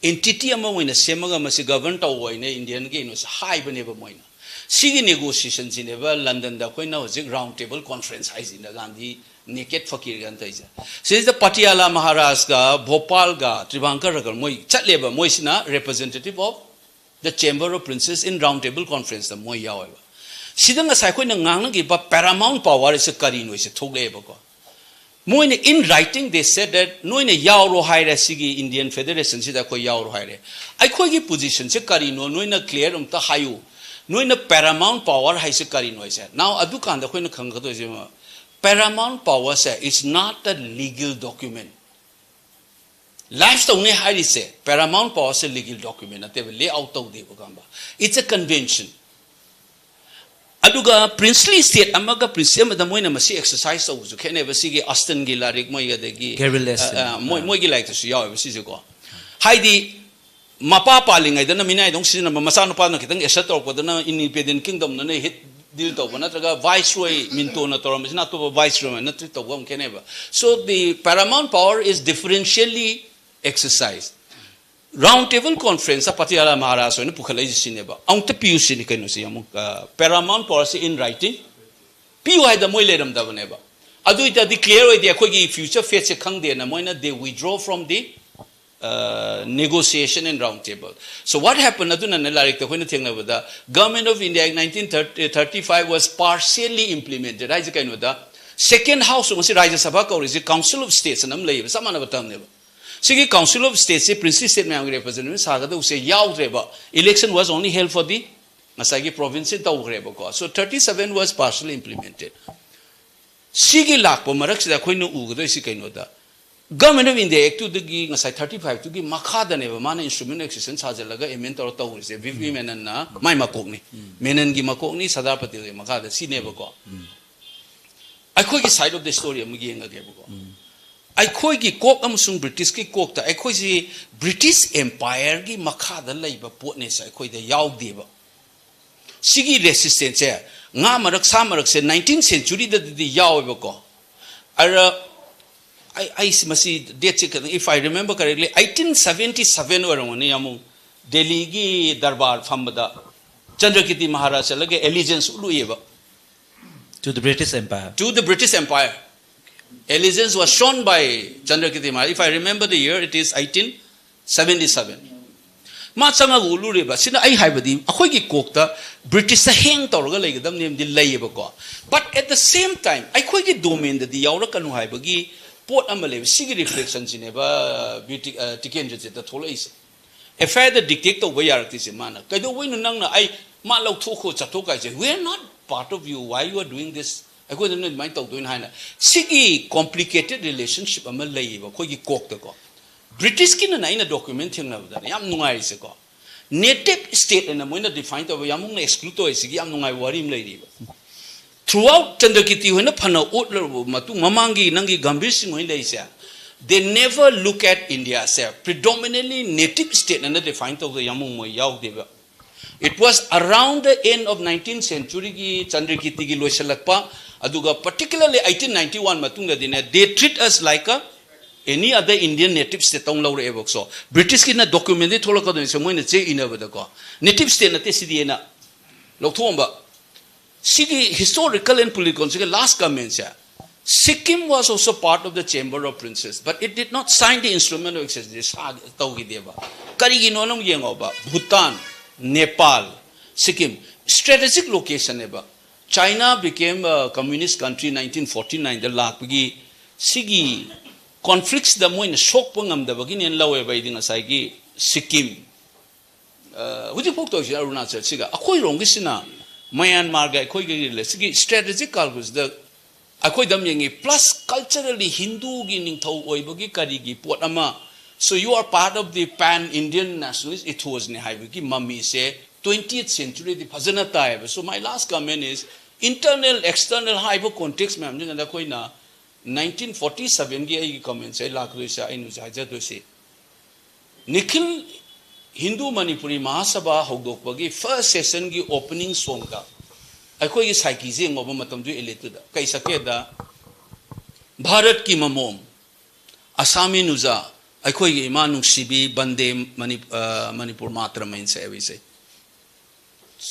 entity ꯑꯃ ꯑꯣꯏꯅ ꯁꯦꯝꯃꯒ ꯃꯁꯤ govern ꯇꯧꯕ ꯑꯣꯏꯅ Indianꯒꯤ ꯀꯩꯅꯣꯁꯦ ꯍꯥꯏꯕꯅꯦꯕ ꯃꯣꯏꯅ꯫ ꯁꯤꯒꯤ negotiationꯁꯤꯅꯦꯕ Londonꯗ ꯑꯩꯈꯣꯏꯅ ꯍꯧꯖꯤꯛ round table conference ꯍꯥꯏꯁꯤꯅ ꯒꯥꯟꯙꯤ naked ꯐꯀꯤꯔꯒꯅ ꯇꯧꯔꯤꯁꯦ꯫ ꯁꯤꯗꯩꯁꯤꯗ ꯄꯇꯤꯌꯥꯂꯥ ꯃꯍꯥꯔꯥꯖꯀ ꯚꯣꯄꯥꯜꯒ ꯇ꯭ꯔꯤꯚꯥꯡꯀꯔꯒ ꯃꯣꯏ ꯆꯠꯂꯦꯕ, ꯃꯣꯏꯁꯤꯅ representative of the Chamber of Princes in round table conferenceꯇ ꯃꯣꯏ ꯌꯥꯎꯋꯦꯕ꯫ ꯁꯤꯗ ꯉꯁꯥꯏ ꯑꯩꯈꯣꯏꯅ ꯉꯥꯡꯅꯈꯤꯕ paramount power ꯑꯁꯤ ꯀꯔꯤꯅꯣ ꯁꯤ ꯊꯣꯛꯂꯛꯑꯦꯕꯀꯣ꯫ ꯃꯣꯏꯅ in writing they said that ꯅꯣꯏꯅ ꯌꯥꯎꯔꯣ ꯍꯥꯏꯔꯦ ꯁꯤꯒꯤ Indian Federationꯁꯤꯗ ꯑꯩꯈꯣꯏ ꯌꯥꯎꯔꯣ ꯍꯥꯏꯔꯦ꯫ ꯑꯩꯈꯣꯏꯒꯤ positionꯁꯦ ꯀꯔꯤꯅꯣ ꯅꯣꯏꯅ clear ꯑꯝꯇ ꯍꯥꯏꯌꯨ꯫ ꯅꯣꯏꯅ paramount power ꯍꯥꯏꯁꯦ ꯀꯔꯤꯅꯣ ꯍꯥꯏꯁꯦ꯫ Now ꯑꯗꯨꯀꯥꯟꯗ ꯑꯩꯈꯣꯏꯅ ꯈꯪꯒꯗꯣꯏꯁꯦ paramount powerꯁꯦ is not a legal document꯫ Lapse ꯇꯧꯅꯤ ꯍꯥꯏꯔꯤꯁꯦ paramount powerꯁꯦ legal document ꯅꯠꯇꯦꯕ, lay out ꯇꯧꯗꯦꯕ ꯈꯪꯕ꯫ It's a convention꯫ ꯑꯗꯨꯒ princely state ꯑꯃꯒ princely ꯑꯃꯗ ꯃꯣꯏꯅ ꯃꯁꯤ exercise ꯇꯧꯕꯁꯨ ꯈꯦꯠꯅꯩꯕ꯫ ꯁꯤꯒꯤ Austenꯒꯤ ꯂꯥꯏꯔꯤꯛ ꯃꯣꯏ ꯑꯗꯒꯤ Gabriel Aston꯫ ꯑ, ꯑ, ꯃꯣꯏ, ꯃꯣꯏꯒꯤ ꯂꯥꯏꯔꯤꯛꯇꯁꯨ ꯌꯥꯎꯋꯦꯕ ꯁꯤꯁꯦꯀꯣ꯫ ꯍꯥꯏꯗꯤ ꯃꯄꯥ ꯄꯥꯜꯂꯤꯉꯩꯗꯅ ꯃꯤꯅꯥꯏꯗꯧ ꯁꯤꯖꯤꯟꯅꯕ, ꯃꯆꯥꯅꯨꯄꯥꯅ ꯈꯤꯇꯪ assert ꯇꯧꯔꯛꯄꯗꯅ independent kingdomꯅ hit deal ꯇꯧꯕ, ꯅꯠꯇ꯭ꯔꯒ viceroy Mintoꯅ ꯇꯧꯔꯝꯕꯁꯤꯅ ꯑꯇꯣꯞꯄ viceroyꯅ treat ꯇꯧꯕ ꯑꯃ ꯈꯦꯠꯅꯩꯕ꯫ So the paramount power is differentially exercised꯫ Round table conference ꯄꯇꯤꯌꯥꯂꯥ ꯃꯍꯥꯔꯥꯖ ꯍꯣꯏꯅ ꯄꯨꯈꯠꯂꯛꯏꯁꯦ ꯁꯤꯅꯦꯕ꯫ ꯑꯃꯨꯛꯇ ꯄꯤꯌꯨ ꯁꯤꯅꯤ ꯀꯩꯅꯣꯁꯤ ꯑꯃꯨꯛ, ꯑ, paramount powerꯁꯤ in writing ꯄꯤꯌꯨ ꯍꯥꯏꯗ ꯃꯣꯏ ꯂꯩꯔꯝꯗꯕꯅꯦꯕ꯫ ꯑꯗꯨ ꯑꯣꯏꯇꯥꯔꯗꯤ clear ꯑꯣꯏꯗꯦ, ꯑꯩꯈꯣꯏꯒꯤ future fateꯁꯦ ꯈꯪꯗꯦꯅ ꯃꯣꯏꯅ they withdraw from the, uh, negotiation and round table꯫ So what happened? ꯑꯗꯨꯅꯅꯦ ꯂꯥꯏꯔꯤꯛꯇ ꯑꯩꯈꯣꯏꯅ ꯊꯦꯡꯅꯕꯗ Government of India Act nineteen thirty-five was partially implemented ꯍꯥꯏꯁꯦ ꯀꯩꯅꯣꯗ, second house ꯃꯁꯤ ꯔꯥꯖ꯭ꯌ ꯁꯚꯥ ꯀꯧꯔꯤꯁꯦ Council of States ꯑꯅ ꯑꯃ ꯂꯩꯌꯦꯕ, ꯆꯞ ꯃꯥꯟꯅꯕ termꯅꯦꯕ꯫ ꯁꯤꯒꯤ Council of Stateꯁꯦ princely state ꯃꯌꯥꯝꯒꯤ representative ꯁꯥꯒꯗꯧꯁꯦ ꯌꯥꯎꯗ꯭ꯔꯦꯕ꯫ Election was only held for the ꯉꯁꯥꯏꯒꯤ provinceꯁꯤ ꯇꯧꯈ꯭ꯔꯦꯕꯀꯣ꯫ So thirty-seven was partially implemented꯫ ꯁꯤꯒꯤ ꯂꯥꯛꯄ ꯃꯔꯛꯁꯤꯗ ꯑꯩꯈꯣꯏꯅ ꯎꯒꯗꯣꯏꯁꯤ ꯀꯩꯅꯣꯗ, Government of India Actꯇꯨꯗꯒꯤ ꯉꯁꯥꯏ thirty-fiveꯇꯨꯒꯤ ꯃꯈꯥꯗꯅꯦꯕ ꯃꯥꯅ instrument exception ꯁꯥꯖꯤꯜꯂꯒ amend ꯇꯧꯔ ꯇꯧꯔꯤꯁꯦ꯫ ꯚꯤ ꯚꯤ ꯃꯦꯅꯟꯅ ꯃꯥꯏ ꯃꯀꯣꯛꯅꯤ, ꯃꯦꯅꯟꯒꯤ ꯃꯀꯣꯛꯅꯤ, ꯁꯔꯗꯥꯔ ꯄꯇꯦꯜꯒꯤ ꯃꯈꯥꯗ ꯁꯤꯅꯦꯕꯀꯣ꯫ ꯑꯩꯈꯣꯏꯒꯤ side of the story ꯑꯃ ꯌꯦꯡꯉꯒꯦꯕꯀꯣ꯫ ꯑꯩꯈꯣꯏꯒꯤ ꯀꯣꯛ ꯑꯃꯁꯨꯡ ꯕ꯭ꯔꯤꯇꯤꯁꯀꯤ ꯀꯣꯛꯇ ꯑꯩꯈꯣꯏꯁꯤ ꯕ꯭ꯔꯤꯇꯤꯁ ꯑꯦꯝꯄꯥꯌꯔꯒꯤ ꯃꯈꯥꯗ ꯂꯩꯕ ꯄꯣꯠꯅꯦꯁꯦ ꯑꯩꯈꯣꯏꯗ ꯌꯥꯎꯗꯦꯕ꯫ ꯁꯤꯒꯤ ꯔꯦꯁꯤꯁꯇꯦꯟꯁꯁꯦ ꯉꯥ ꯃꯔꯛ ꯁꯥ ꯃꯔꯛꯁꯦ nineteenth centuryꯗꯗꯤ ꯌꯥꯎꯋꯦꯕꯀꯣ꯫ ꯑꯗ ꯑꯩ ꯑꯩꯁꯤ ꯃꯁꯤ ꯗꯦꯠꯁꯦ ꯈꯤꯇꯪ, if I remember correctly, eighteen seventy seven ꯑꯣꯏꯔꯝꯒꯅꯤ, ꯑꯃꯨꯛ ꯗꯦꯜꯂꯤꯒꯤ ꯗꯔꯕꯥꯔ ꯐꯝꯕꯗ ꯆꯟꯗ꯭ꯔꯀꯤꯇꯤ ꯃꯍꯥꯔꯥꯖ ꯆꯠꯂꯒ allegiance ꯎꯠꯂꯨꯏꯌꯦꯕ꯫ To the British Empire. To the British Empire. Allegiance was shown by Chandrakirti Maharaj. If I remember the year, it is eighteen seventy seven. ꯃꯥ ꯆꯪꯉꯒ ꯎꯠꯂꯨꯔꯦꯕ꯫ ꯁꯤꯅ ꯑꯩ ꯍꯥꯏꯕꯗꯤ ꯑꯩꯈꯣꯏꯒꯤ ꯀꯣꯛꯇ ꯕ꯭ꯔꯤꯇꯤꯁꯇ ꯍꯦꯡ ꯇꯧꯔꯒ ꯂꯩꯒꯗꯕꯅꯦꯕꯗꯤ ꯂꯩꯌꯦꯕꯀꯣ꯫ But at the same time ꯑꯩꯈꯣꯏꯒꯤ ꯗꯣꯃꯦꯟꯗꯗꯤ ꯌꯥꯎꯔꯛꯀꯅꯨ ꯍꯥꯏꯕꯒꯤ ꯄꯣꯠ ꯑꯃ ꯂꯩꯕ꯫ ꯁꯤꯒꯤ ꯔꯤꯐ꯭ꯂꯦꯛꯁꯟꯁꯤꯅꯦꯕ ꯕꯤꯔ ꯇꯤ-, ꯑ, ꯇꯤꯀꯦꯟꯗ꯭ꯔꯖꯤꯠꯇ ꯊꯣꯛꯂꯛꯏꯁꯦ꯫ ꯑꯦꯐ ꯑꯥꯏ ꯑꯥꯔꯗ ꯗꯤꯛꯇꯦꯠ ꯇꯧꯕ ꯌꯥꯔꯛꯇ꯭ꯔꯤꯁꯦ ꯃꯥꯅ꯫ ꯀꯩꯗꯧꯕꯩꯅꯣ ꯅꯪꯅ ꯑꯩ ꯃꯥ ꯂꯧꯊꯣꯛꯈꯣ ꯆꯠꯊꯣꯛ ꯍꯥꯏꯁꯦ? We are not part of you, why you are doing this? ꯑꯩꯈꯣꯏꯗ ꯅꯣꯏ ꯑꯗꯨꯃꯥꯏꯅ ꯇꯧꯗꯣꯏꯅꯣ ꯍꯥꯏꯅ꯫ ꯁꯤꯒꯤ complicated relationship ꯑꯃ ꯂꯩꯌꯦꯕ ꯑꯩꯈꯣꯏꯒꯤ ꯀꯣꯛꯇꯀꯣ꯫ ꯕ꯭ꯔꯤꯇꯤꯁꯀꯤꯅꯅꯦ ꯑꯩꯅ ꯗꯣꯀ꯭ꯌꯨꯃꯦꯟ ꯊꯦꯡꯅꯕꯗꯅꯦ ꯌꯥꯝ ꯅꯨꯡꯉꯥꯏꯔꯤꯁꯦꯀꯣ꯫ Native state ꯍꯥꯏꯅ ꯃꯣꯏꯅ define ꯇꯧꯕ, ꯌꯥꯝ ꯃꯨꯛꯅ exclude ꯇꯧꯔꯤꯁꯤꯒꯤ ꯌꯥꯝ ꯅꯨꯡꯉꯥꯏꯕ ꯋꯥꯔꯤ ꯑꯃ ꯂꯩꯔꯤꯕ꯫ Throughout ꯆꯟꯗ꯭ꯔꯀꯤꯇꯤ ꯍꯣꯏꯅ ꯐꯅ ꯎꯠꯂꯕ ꯃꯇꯨꯡ, ꯃꯃꯥꯡꯒꯤ ꯅꯪꯒꯤ ꯒꯝꯚꯤꯔ ꯁꯤꯡ ꯍꯣꯏꯅ ꯂꯩꯔꯤꯁꯦ, they never look at India say predominantly native state ꯑꯅ define ꯇꯧꯕꯗ ꯌꯥꯝ ꯃꯣꯏ ꯌꯥꯎꯗꯦꯕ꯫ It was around the end of nineteenth centuryꯒꯤ ꯆꯟꯗ꯭ꯔꯀꯤꯇꯤꯒꯤ ꯂꯣꯏꯁꯤꯜꯂꯛꯄ, ꯑꯗꯨꯒ particularly eighteen ninety one ꯃꯇꯨꯡꯗꯗꯤꯅꯦ, they treat us like a any other Indian native state ꯇꯧꯅ ꯂꯧꯔꯛꯑꯦꯕ꯫ So ꯕ꯭ꯔꯤꯇꯤꯁꯀꯤꯅ ꯗꯣꯀ꯭ꯌꯨꯃꯦꯟꯗꯤ ꯊꯣꯛꯂꯛꯀꯗꯣꯏꯅꯤ, ꯁꯦ ꯃꯣꯏꯅ ꯆꯦ ꯏꯅꯕꯗꯀꯣ꯫ Native state ꯅꯠꯇꯦ ꯁꯤꯗꯤ ꯑꯩꯅ ꯂꯧꯊꯣꯛꯑꯝꯕ꯫ ꯁꯤꯒꯤ historical and political ꯁꯤꯒꯤ last comment say, Sikkim was also part of the Chamber of Princes, but it did not sign the instrument of accession. ꯁꯥ-, ꯇꯧꯈꯤꯗꯦꯕ꯫ ꯀꯔꯤꯒꯤꯅꯣ ꯅꯪ ꯌꯦꯡꯉꯣꯕ, ꯚꯨꯇꯥꯟ, ꯅꯦꯄꯥꯜ, ꯁꯤꯛꯀꯤꯝ strategic location ꯅꯦꯕ꯫ China became a communist country nineteen forty nine ꯗ ꯂꯥꯛꯄꯒꯤ ꯁꯤꯒꯤ conflicts ꯇ ꯃꯣꯏꯅ ꯁꯣꯛꯄ ꯉꯝꯗꯕꯒꯤꯅꯦꯅ ꯂꯧꯋꯦꯕ ꯑꯩꯗꯤ ꯉꯁꯥꯏꯒꯤ ꯁꯤꯛꯀꯤꯝ꯫ ꯑ, ꯍꯧꯖꯤꯛꯐꯥꯎ ꯇꯧꯔꯤꯁꯤ ꯑꯔꯨꯅꯥꯆꯜꯁꯤꯒ꯫ ꯑꯩꯈꯣꯏꯔꯣꯝꯒꯤꯁꯤꯅ ꯃꯌꯥꯟꯃꯥꯔꯒ ꯑꯩꯈꯣꯏꯒꯤ relation ꯁꯤꯒꯤ strategic calculus ꯗ ꯑꯩꯈꯣꯏꯗ ꯑꯃ ꯌꯦꯡꯉꯤ, plus culturally ꯍꯤꯟꯗꯨꯒꯤ ꯅꯤꯡꯊꯧ ꯑꯣꯏꯕꯒꯤ ꯀꯔꯤꯒꯤ ꯄꯣꯠ ꯑꯃ꯫ So you are part of the pan Indian nationalist ethos ꯅꯦ ꯍꯥꯏꯕꯒꯤ ꯃꯃꯤꯁꯦ twentieth century ꯗꯤ ꯐꯖꯅ ꯇꯥꯏꯌꯦꯕ꯫ So my last comment is, Internal external ꯍꯥꯏꯕ context ꯃꯌꯥꯝꯁꯤꯅ ꯑꯩꯈꯣꯏꯅ nineteen forty sevenꯒꯤ ꯑꯩꯒꯤ comments ꯑꯩ ꯂꯥꯛꯀꯗꯣꯏꯁꯦ, ꯑꯩꯅ ꯍꯧꯖꯤꯛ ꯍꯥꯏꯖꯗꯣꯏꯁꯤ, ꯅꯤꯈꯤꯜ ꯍꯤꯟꯗꯨ ꯃꯅꯤꯄꯨꯔꯤ ꯃꯍꯥꯁꯚꯥ ꯍꯧꯗꯣꯛꯄꯒꯤ first sessionꯒꯤ opening songꯗ ꯑꯩꯈꯣꯏꯒꯤ ꯁꯥꯏꯀꯤꯁꯦ ꯌꯦꯡꯉꯨꯕ ꯃꯇꯝꯗꯨ eliteꯇꯨꯗ ꯀꯩ ꯁꯛꯀꯦꯗ, ꯚꯥꯔꯠꯀꯤ ꯃꯃꯣꯝ, ꯑꯁꯥꯃꯤ ꯅꯨꯖꯥ, ꯑꯩꯈꯣꯏꯒꯤ ꯏꯃꯥ ꯅꯨꯡꯁꯤꯕꯤ, ꯕꯟꯗꯦ ꯃꯅꯤ-, ꯑ, ꯃꯅꯤꯄꯨꯔ ꯃꯥꯇ꯭ꯔꯝ ꯍꯥꯏꯅ ꯁꯛꯑꯦꯕ ꯏꯁꯩ꯫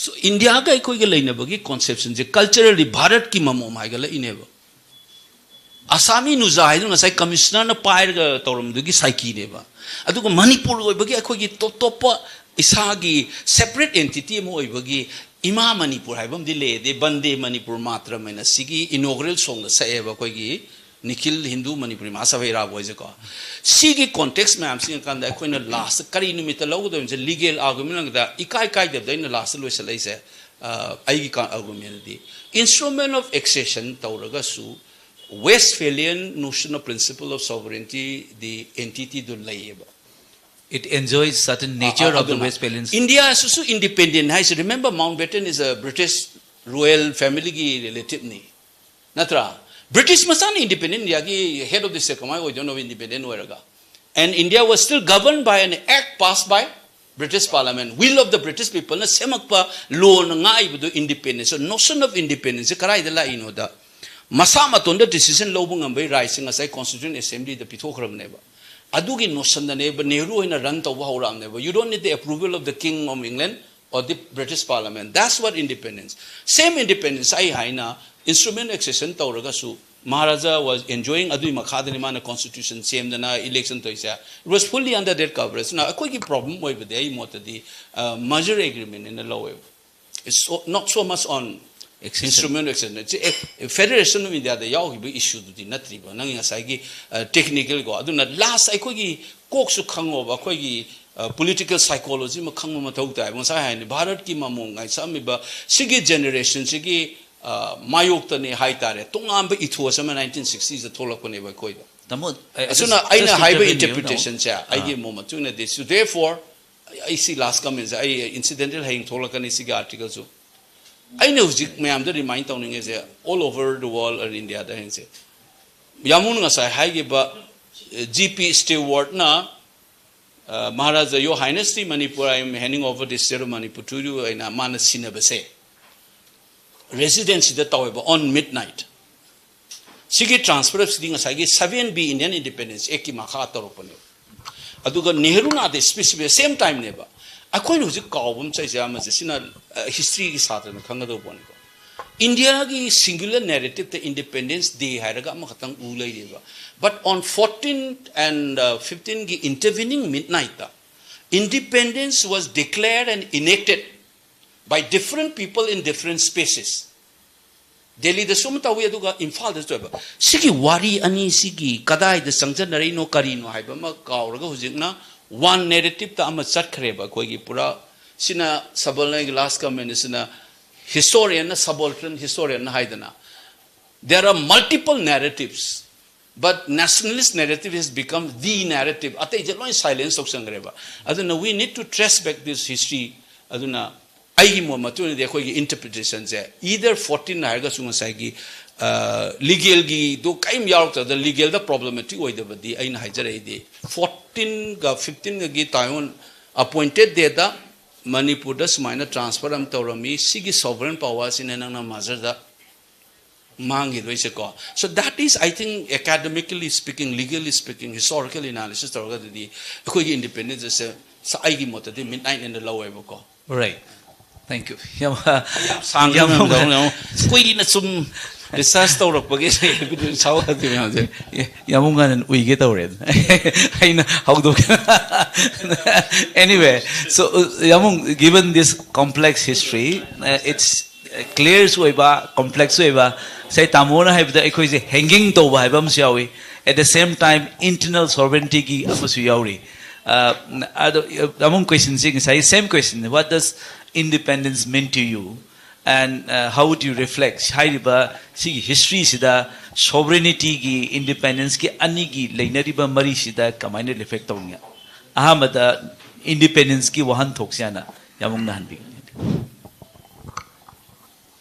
So, ꯏꯟꯗꯤꯌꯥꯒ ꯑꯩꯈꯣꯏꯒ ꯂꯩꯅꯕꯒꯤ conceptionꯁꯦ culturally ꯚꯥꯔꯠꯀꯤ ꯃꯃꯣꯝ ꯍꯥꯏꯒꯠꯂꯛꯏꯅꯦꯕ꯫ ꯑꯁꯥꯃꯤ ꯅꯨꯖꯥ ꯍꯥꯏꯗꯨꯅ ꯉꯁꯥꯏ commissionerꯅ ꯄꯥꯏꯔꯒ ꯇꯧꯔꯝꯕꯗꯨꯒꯤ ꯁꯥꯏꯀꯤꯅꯦꯕ꯫ ꯑꯗꯨꯒ ꯃꯅꯤꯄꯨꯔ ꯑꯣꯏꯕꯒꯤ ꯑꯩꯈꯣꯏꯒꯤ ꯇꯣꯞ ꯇꯣꯞꯄ ꯏꯁꯥꯒꯤ separate entity ꯑꯃ ꯑꯣꯏꯕꯒꯤ ꯏꯃꯥ ꯃꯅꯤꯄꯨꯔ ꯍꯥꯏꯕ ꯑꯃꯗꯤ ꯂꯩ, ꯑꯗꯩ ꯕꯟꯗꯦ ꯃꯅꯤꯄꯨꯔ ꯃꯥꯇ꯭ꯔꯝ ꯍꯥꯏꯅ ꯁꯤꯒꯤ inaugural songꯗ ꯁꯛꯑꯦꯕ ꯑꯩꯈꯣꯏꯒꯤ ꯅꯤꯈꯤꯜ ꯍꯤꯟꯗꯨ ꯃꯅꯤꯄꯨꯔꯤ ꯃꯍꯥꯁꯚꯥ ꯏꯔꯥꯕꯣꯏꯁꯦꯀꯣ꯫ ꯁꯤꯒꯤ context ꯃꯌꯥꯝꯁꯤ ꯌꯦꯡꯀꯥꯟꯗ ꯑꯩꯈꯣꯏꯅ lastꯇ ꯀꯔꯤ ꯅꯨꯃꯤꯠꯇ ꯂꯧꯒꯗꯣꯏꯅꯣꯁꯦ legal argument ꯑꯃꯗ ꯏꯀꯥꯏ ꯀꯥꯏꯗꯕꯗ ꯑꯩꯅ lastꯇ ꯂꯣꯏꯁꯤꯜꯂꯛꯏꯁꯦ꯫ ꯑ, ꯑꯩꯒꯤ ꯀ-, argumentꯗꯤ instrument of accession ꯇꯧꯔꯒꯁꯨ Westphalian notion of principle of sovereignty, the entityꯗꯨ ꯂꯩꯌꯦꯕ꯫ It enjoys certain nature of the ꯑꯗꯨꯅ Westphalians. Indiaꯁꯤꯁꯨ independent ꯍꯥꯏꯁꯦ, remember, Mountbatten is a British royal familyꯒꯤ relativeꯅꯤ, ꯅꯠꯇ꯭ꯔꯥ? British ꯃꯆꯥꯅ independent Indiaꯒꯤ head of the state ꯀꯃꯥꯏꯅ ꯑꯣꯏꯗꯣꯏꯅꯣ independent ꯑꯣꯏꯔꯒ? And India was still governed by an act passed by British Parliament, will of the British peopleꯅ ꯁꯦꯝꯃꯛꯄ lawꯅ ꯉꯥꯛꯏꯕꯗꯨ independence꯫ So notion of independenceꯁꯦ ꯀꯗꯥꯏꯗ ꯂꯥꯛꯏꯅꯣꯗ, ꯃꯁꯥ ꯃꯇꯣꯟꯗ decision ꯂꯧꯕ ꯉꯝꯕꯒꯤ rightꯁꯦ ꯉꯁꯥꯏ Constituent Assemblyꯗ ꯄꯤꯊꯣꯛꯈ꯭ꯔꯕꯅꯦꯕ꯫ ꯑꯗꯨꯒꯤ notionꯗꯅꯦꯕ ꯅꯦꯍꯔꯨ ꯍꯣꯏꯅ run ꯇꯧꯕ ꯍꯧꯔꯛꯑꯕꯅꯦꯕ꯫ You don't need the approval of the King of England or the British Parliament. That's what independence. Same independence ꯑꯩ ꯍꯥꯏꯅ instrument accession ꯇꯧꯔꯒꯁꯨ Maharaja was enjoying, ꯑꯗꯨꯒꯤ ꯃꯈꯥꯗꯅꯤ ꯃꯥꯅ constitution ꯁꯦꯝꯗꯅ election ꯇꯧꯔꯤꯁꯦ꯫ It was fully under that coverage. ꯅ ꯑꯩꯈꯣꯏꯒꯤ problem ꯑꯣꯏꯕꯗꯤ ꯑꯩ ꯃꯣꯠꯇꯗꯤ, ꯑ, merger agreement ꯑꯅ ꯂꯧꯋꯦꯕ꯫ It's so, not so much on Accession. Instrument accession. ꯁꯤ, ꯑꯦ, Federation of Indiaꯗ ꯌꯥꯎꯈꯤꯕ issueꯗꯨꯗꯤ ꯅꯠꯇ꯭ꯔꯤꯕ, ꯅꯪꯒꯤ ꯉꯁꯥꯏꯒꯤ, ꯑ, technical ꯀꯣ꯫ ꯑꯗꯨꯅ last ꯑꯩꯈꯣꯏꯒꯤ ꯀꯣꯛꯁꯨ ꯈꯪꯉꯣꯕ, ꯑꯩꯈꯣꯏꯒꯤ, ꯑ, political psychology ꯑꯃ ꯈꯪꯕ ꯃꯊꯧ ꯇꯥꯏꯕ꯫ ꯉꯁꯥꯏ ꯍꯥꯏꯅꯤ ꯚꯥꯔꯠꯀꯤ ꯃꯃꯣꯝ ꯉꯥꯏꯁꯛꯑꯝꯃꯤꯕ ꯁꯤꯒꯤ generationꯁꯤꯒꯤ, ꯑ, ꯃꯥꯌꯣꯛꯇꯅꯦ ꯍꯥꯏꯇꯥꯔꯦ, ꯇꯣꯉꯥꯟꯕ ethos ꯑꯃ nineteen sixtiesꯗ ꯊꯣꯛꯂꯛꯄꯅꯦꯕ ꯑꯩꯈꯣꯏꯗ꯫ ꯇꯥꯃꯣ, I- I ꯑꯁꯨꯅ just- ꯑꯩꯅ just to ꯍꯥꯏꯕ intervene you, no? interpretationꯁꯦ ꯑꯩꯒꯤ ꯃꯣꯠ ꯃꯇꯨꯡ ꯏꯟꯅꯗꯤ꯫ So therefore, ꯑꯩ ꯁꯤ last commentꯁꯦ ꯑꯩ incidental ꯍꯌꯦꯡ ꯊꯣꯛꯂꯛꯀꯅꯤ ꯁꯤꯒꯤ articleꯁꯨ꯫ ꯑꯩꯅ ꯍꯧꯖꯤꯛ ꯃꯌꯥꯝꯗ remind ꯇꯧꯅꯤꯡꯉꯤꯁꯦ, all over the world, or ꯏꯟꯗꯤꯌꯥꯗ ꯍꯌꯦꯡꯁꯦ, ꯌꯥꯝꯕꯨꯡꯅ ꯉꯁꯥꯏ ꯍꯥꯏꯈꯤꯕ, G P Stewartꯅ Maharaja, "Your Highness, the Manipur, I am handing over the state of Manipur to you" ꯑꯩꯅ ꯃꯥꯅ ꯁꯤꯟꯅꯕꯁꯦ ꯔꯦꯁꯤꯗꯦꯟꯁꯤꯗ ꯇꯧꯋꯦꯕ, on midnight꯫ ꯁꯤꯒꯤ transfer ꯁꯤꯗꯤ ꯉꯁꯥꯏꯒꯤ seven B Indian Independence Actꯀꯤ ꯃꯈꯥ ꯇꯧꯔꯛꯄꯅꯦꯕ꯫ ꯑꯗꯨꯒ ꯅꯦꯍꯔꯨꯅ ꯑꯗ specific same timeꯅꯦꯕ꯫ ꯑꯩꯈꯣꯏꯅ ꯍꯧꯖꯤꯛ ꯀꯥꯎꯕ ꯑꯃ ꯆꯠꯂꯤꯁꯦ ꯑꯃꯁꯦ, ꯁꯤꯅ ꯍꯤꯁꯇ꯭ꯔꯤꯒꯤ ꯁꯥꯇ꯭ꯔꯅ ꯈꯪꯒꯗꯧꯕ ꯄꯣꯠꯅꯤꯀꯣ꯫ ꯏꯟꯗꯤꯌꯥꯒꯤ singular narrativeꯇ Independence Day ꯍꯥꯏꯔꯒ ꯑꯃꯈꯛꯇꯪ ꯎ ꯂꯩꯔꯦꯕ꯫ But on fourteen and fifteenꯒꯤ intervening midnightꯇ independence was declared and enacted by different people in different spaces꯫ ꯗꯦꯜꯂꯤꯗꯁꯨ ꯑꯃ ꯇꯧꯏ, ꯑꯗꯨꯒ ꯏꯝꯐꯥꯜꯗꯁꯨ ꯇꯧꯋꯦꯕ꯫ ꯁꯤꯒꯤ ꯋꯥꯔꯤ ꯑꯅꯤꯁꯤꯒꯤ ꯀꯗꯥꯏꯗ ꯆꯪꯖꯟꯅꯔꯛꯏꯅꯣ, ꯀꯔꯤꯅꯣ ꯍꯥꯏꯕ ꯑꯃ ꯀꯥꯎꯔꯒ ꯍꯧꯖꯤꯛꯅ one narrativeꯇ ꯑꯃ ꯆꯠꯈ꯭ꯔꯦꯕ꯫ ꯑꯩꯈꯣꯏꯒꯤ ꯄꯨꯔꯥ ꯁꯤꯅ ꯁꯕꯜꯅ ꯑꯩꯒꯤ last commentꯁꯤꯅ historianꯅ subaltern historianꯅ ꯍꯥꯏꯗꯅ, there are multiple narratives, but nationalist narrative has become the narrative꯫ ꯑꯇꯩꯁꯦ ꯂꯣꯏ silence ꯇꯧꯁꯟꯈ꯭ꯔꯦꯕ꯫ ꯑꯗꯨꯅ we need to trace back this history꯫ ꯑꯗꯨꯅ ꯑꯩꯒꯤ ꯃꯣꯠ ꯃꯇꯨꯡ ꯏꯟꯅꯗꯤ ꯑꯩꯈꯣꯏꯒꯤ interpretationꯁꯦ, either fourteen ꯍꯥꯏꯔꯒꯁꯨ ꯉꯁꯥꯏꯒꯤ ꯂꯤꯒꯦꯜꯒꯤꯗꯣ ꯀꯔꯤꯝ ꯌꯥꯎꯔꯛꯇꯕꯗ ꯂꯤꯒꯦꯜꯗ problematic ꯑꯣꯏꯗꯕꯗꯤ ꯑꯩꯅ ꯍꯥꯏꯖꯔꯛꯏꯗꯤ, fourteenꯒ fifteenꯒꯤ ꯇꯥꯏꯑꯣꯟ appointed dayꯗ ꯃꯅꯤꯄꯨꯔꯗ ꯁꯨꯃꯥꯏꯅ transfer ꯑꯃ ꯇꯧꯔꯝꯃꯤ, ꯁꯤꯒꯤ sovereign powerꯁꯤꯅ ꯅꯪꯅ ꯃꯥꯖꯔꯗ ꯃꯥꯡꯈꯤꯗꯣꯏꯁꯦꯀꯣ꯫ So that is, I think, academically speaking, legally speaking, historical analysis ꯇꯧꯔꯒꯗꯤ ꯑꯩꯈꯣꯏꯒꯤ independence ꯑꯁꯦ ꯑꯩꯒꯤ ꯃꯣꯠꯇꯗꯤ midnightꯅ ꯂꯧꯋꯦꯕꯀꯣ꯫ Right. Thank you. ꯌꯥꯝ ꯁꯥꯡꯈ꯭ꯔꯦ ꯌꯥꯝ ꯃꯌꯥꯝ꯫ ꯅꯨꯡꯉꯥꯏ꯫ ꯌꯥꯝ ꯀꯨꯏꯅ ꯁꯨꯝ research ꯇꯧꯔꯛꯄꯒꯤ evidence ꯌꯥꯎꯔꯛꯑꯗꯤ ꯃꯌꯥꯝꯁꯦ꯫ ꯌꯥꯃꯨꯡ ꯉꯥꯅꯟ ꯎꯏꯒꯦ ꯇꯧꯔꯦ꯫ ꯑꯩꯅ ꯍꯧꯗꯣꯛ Anyway, so uh, Yamung, given this complex history, uh, it's uh, clear ꯑꯣꯏꯕ, complex ꯑꯣꯏꯕ, ꯉꯁꯥꯏ ꯇꯥꯃꯣꯅ ꯍꯥꯏꯕꯗ ꯑꯩꯈꯣꯏꯁꯦ hanging ꯇꯧꯕ ꯍꯥꯏꯕ ꯑꯃꯁꯨ ꯌꯥꯎꯏ, at the same time internal sovereigntyꯒꯤ ꯑꯃꯁꯨ ꯌꯥꯎꯔꯤ꯫ Uh, ꯑꯗꯣ ꯌꯥꯃꯨꯡ questionꯁꯤ ꯉꯁꯥꯏ same question, what does independence mean to you? And uh, how would you reflect? ꯍꯥꯏꯔꯤꯕ ꯁꯤꯒꯤ historyꯁꯤꯗ sovereigntyꯒꯤ independenceꯀꯤ ꯑꯅꯤꯒꯤ ꯂꯩꯅꯔꯤꯕ ꯃꯔꯤꯁꯤꯗ ꯀꯃꯥꯏꯅ reflect ꯇꯧꯅꯤ? ꯑꯍꯥꯟꯕꯗ independenceꯀꯤ ꯋꯥꯍꯟꯊꯣꯛꯁꯦ ꯍꯥꯟꯅ ꯌꯥꯃꯨꯡꯅ ꯍꯟꯕꯤꯒꯅꯤ꯫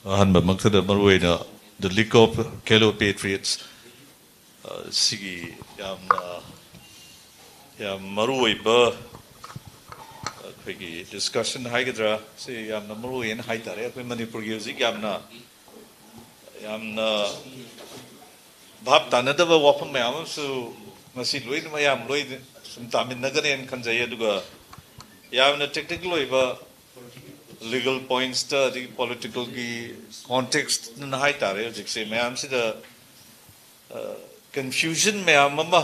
ꯑꯍꯥꯟꯕꯃꯛꯇꯗ ꯃꯔꯨꯑꯣꯏꯅ The League of Galo Patriots, ꯑ, ꯁꯤꯒꯤ ꯌꯥꯝꯅ, ꯌꯥꯝ ꯃꯔꯨꯑꯣꯏꯕ ꯑꯩꯈꯣꯏꯒꯤ discussion ꯍꯥꯏꯒꯗ꯭ꯔꯥ, ꯁꯤ ꯌꯥꯝꯅ ꯃꯔꯨꯑꯣꯏꯅ ꯍꯥꯏꯇꯥꯔꯦ꯫ ꯑꯩꯈꯣꯏ ꯃꯅꯤꯄꯨꯔꯒꯤ ꯍꯧꯖꯤꯛ ꯌꯥꯝꯅ, ꯌꯥꯝꯅ ꯚꯥꯞ ꯇꯥꯅꯗꯕ ꯋꯥꯐꯝ ꯃꯌꯥꯝ ꯑꯃꯁꯨ ꯉꯁꯤ ꯂꯣꯏꯅ ꯃꯌꯥꯝ ꯂꯣꯏꯅ ꯁꯨꯝ ꯇꯥꯃꯤꯟꯅꯒꯅꯦꯅ ꯈꯟꯖꯩ꯫ ꯑꯗꯨꯒ ꯌꯥꯝꯅ technical ꯑꯣꯏꯕ legal pointsꯇ, ꯑꯗꯒꯤ politicalꯒꯤ contextꯅ ꯍꯥꯏꯇꯥꯔꯦ, ꯍꯧꯖꯤꯛꯁꯦ ꯃꯌꯥꯝꯁꯤꯗ, ꯑ, confusion ꯃꯌꯥꯝ ꯑꯃ,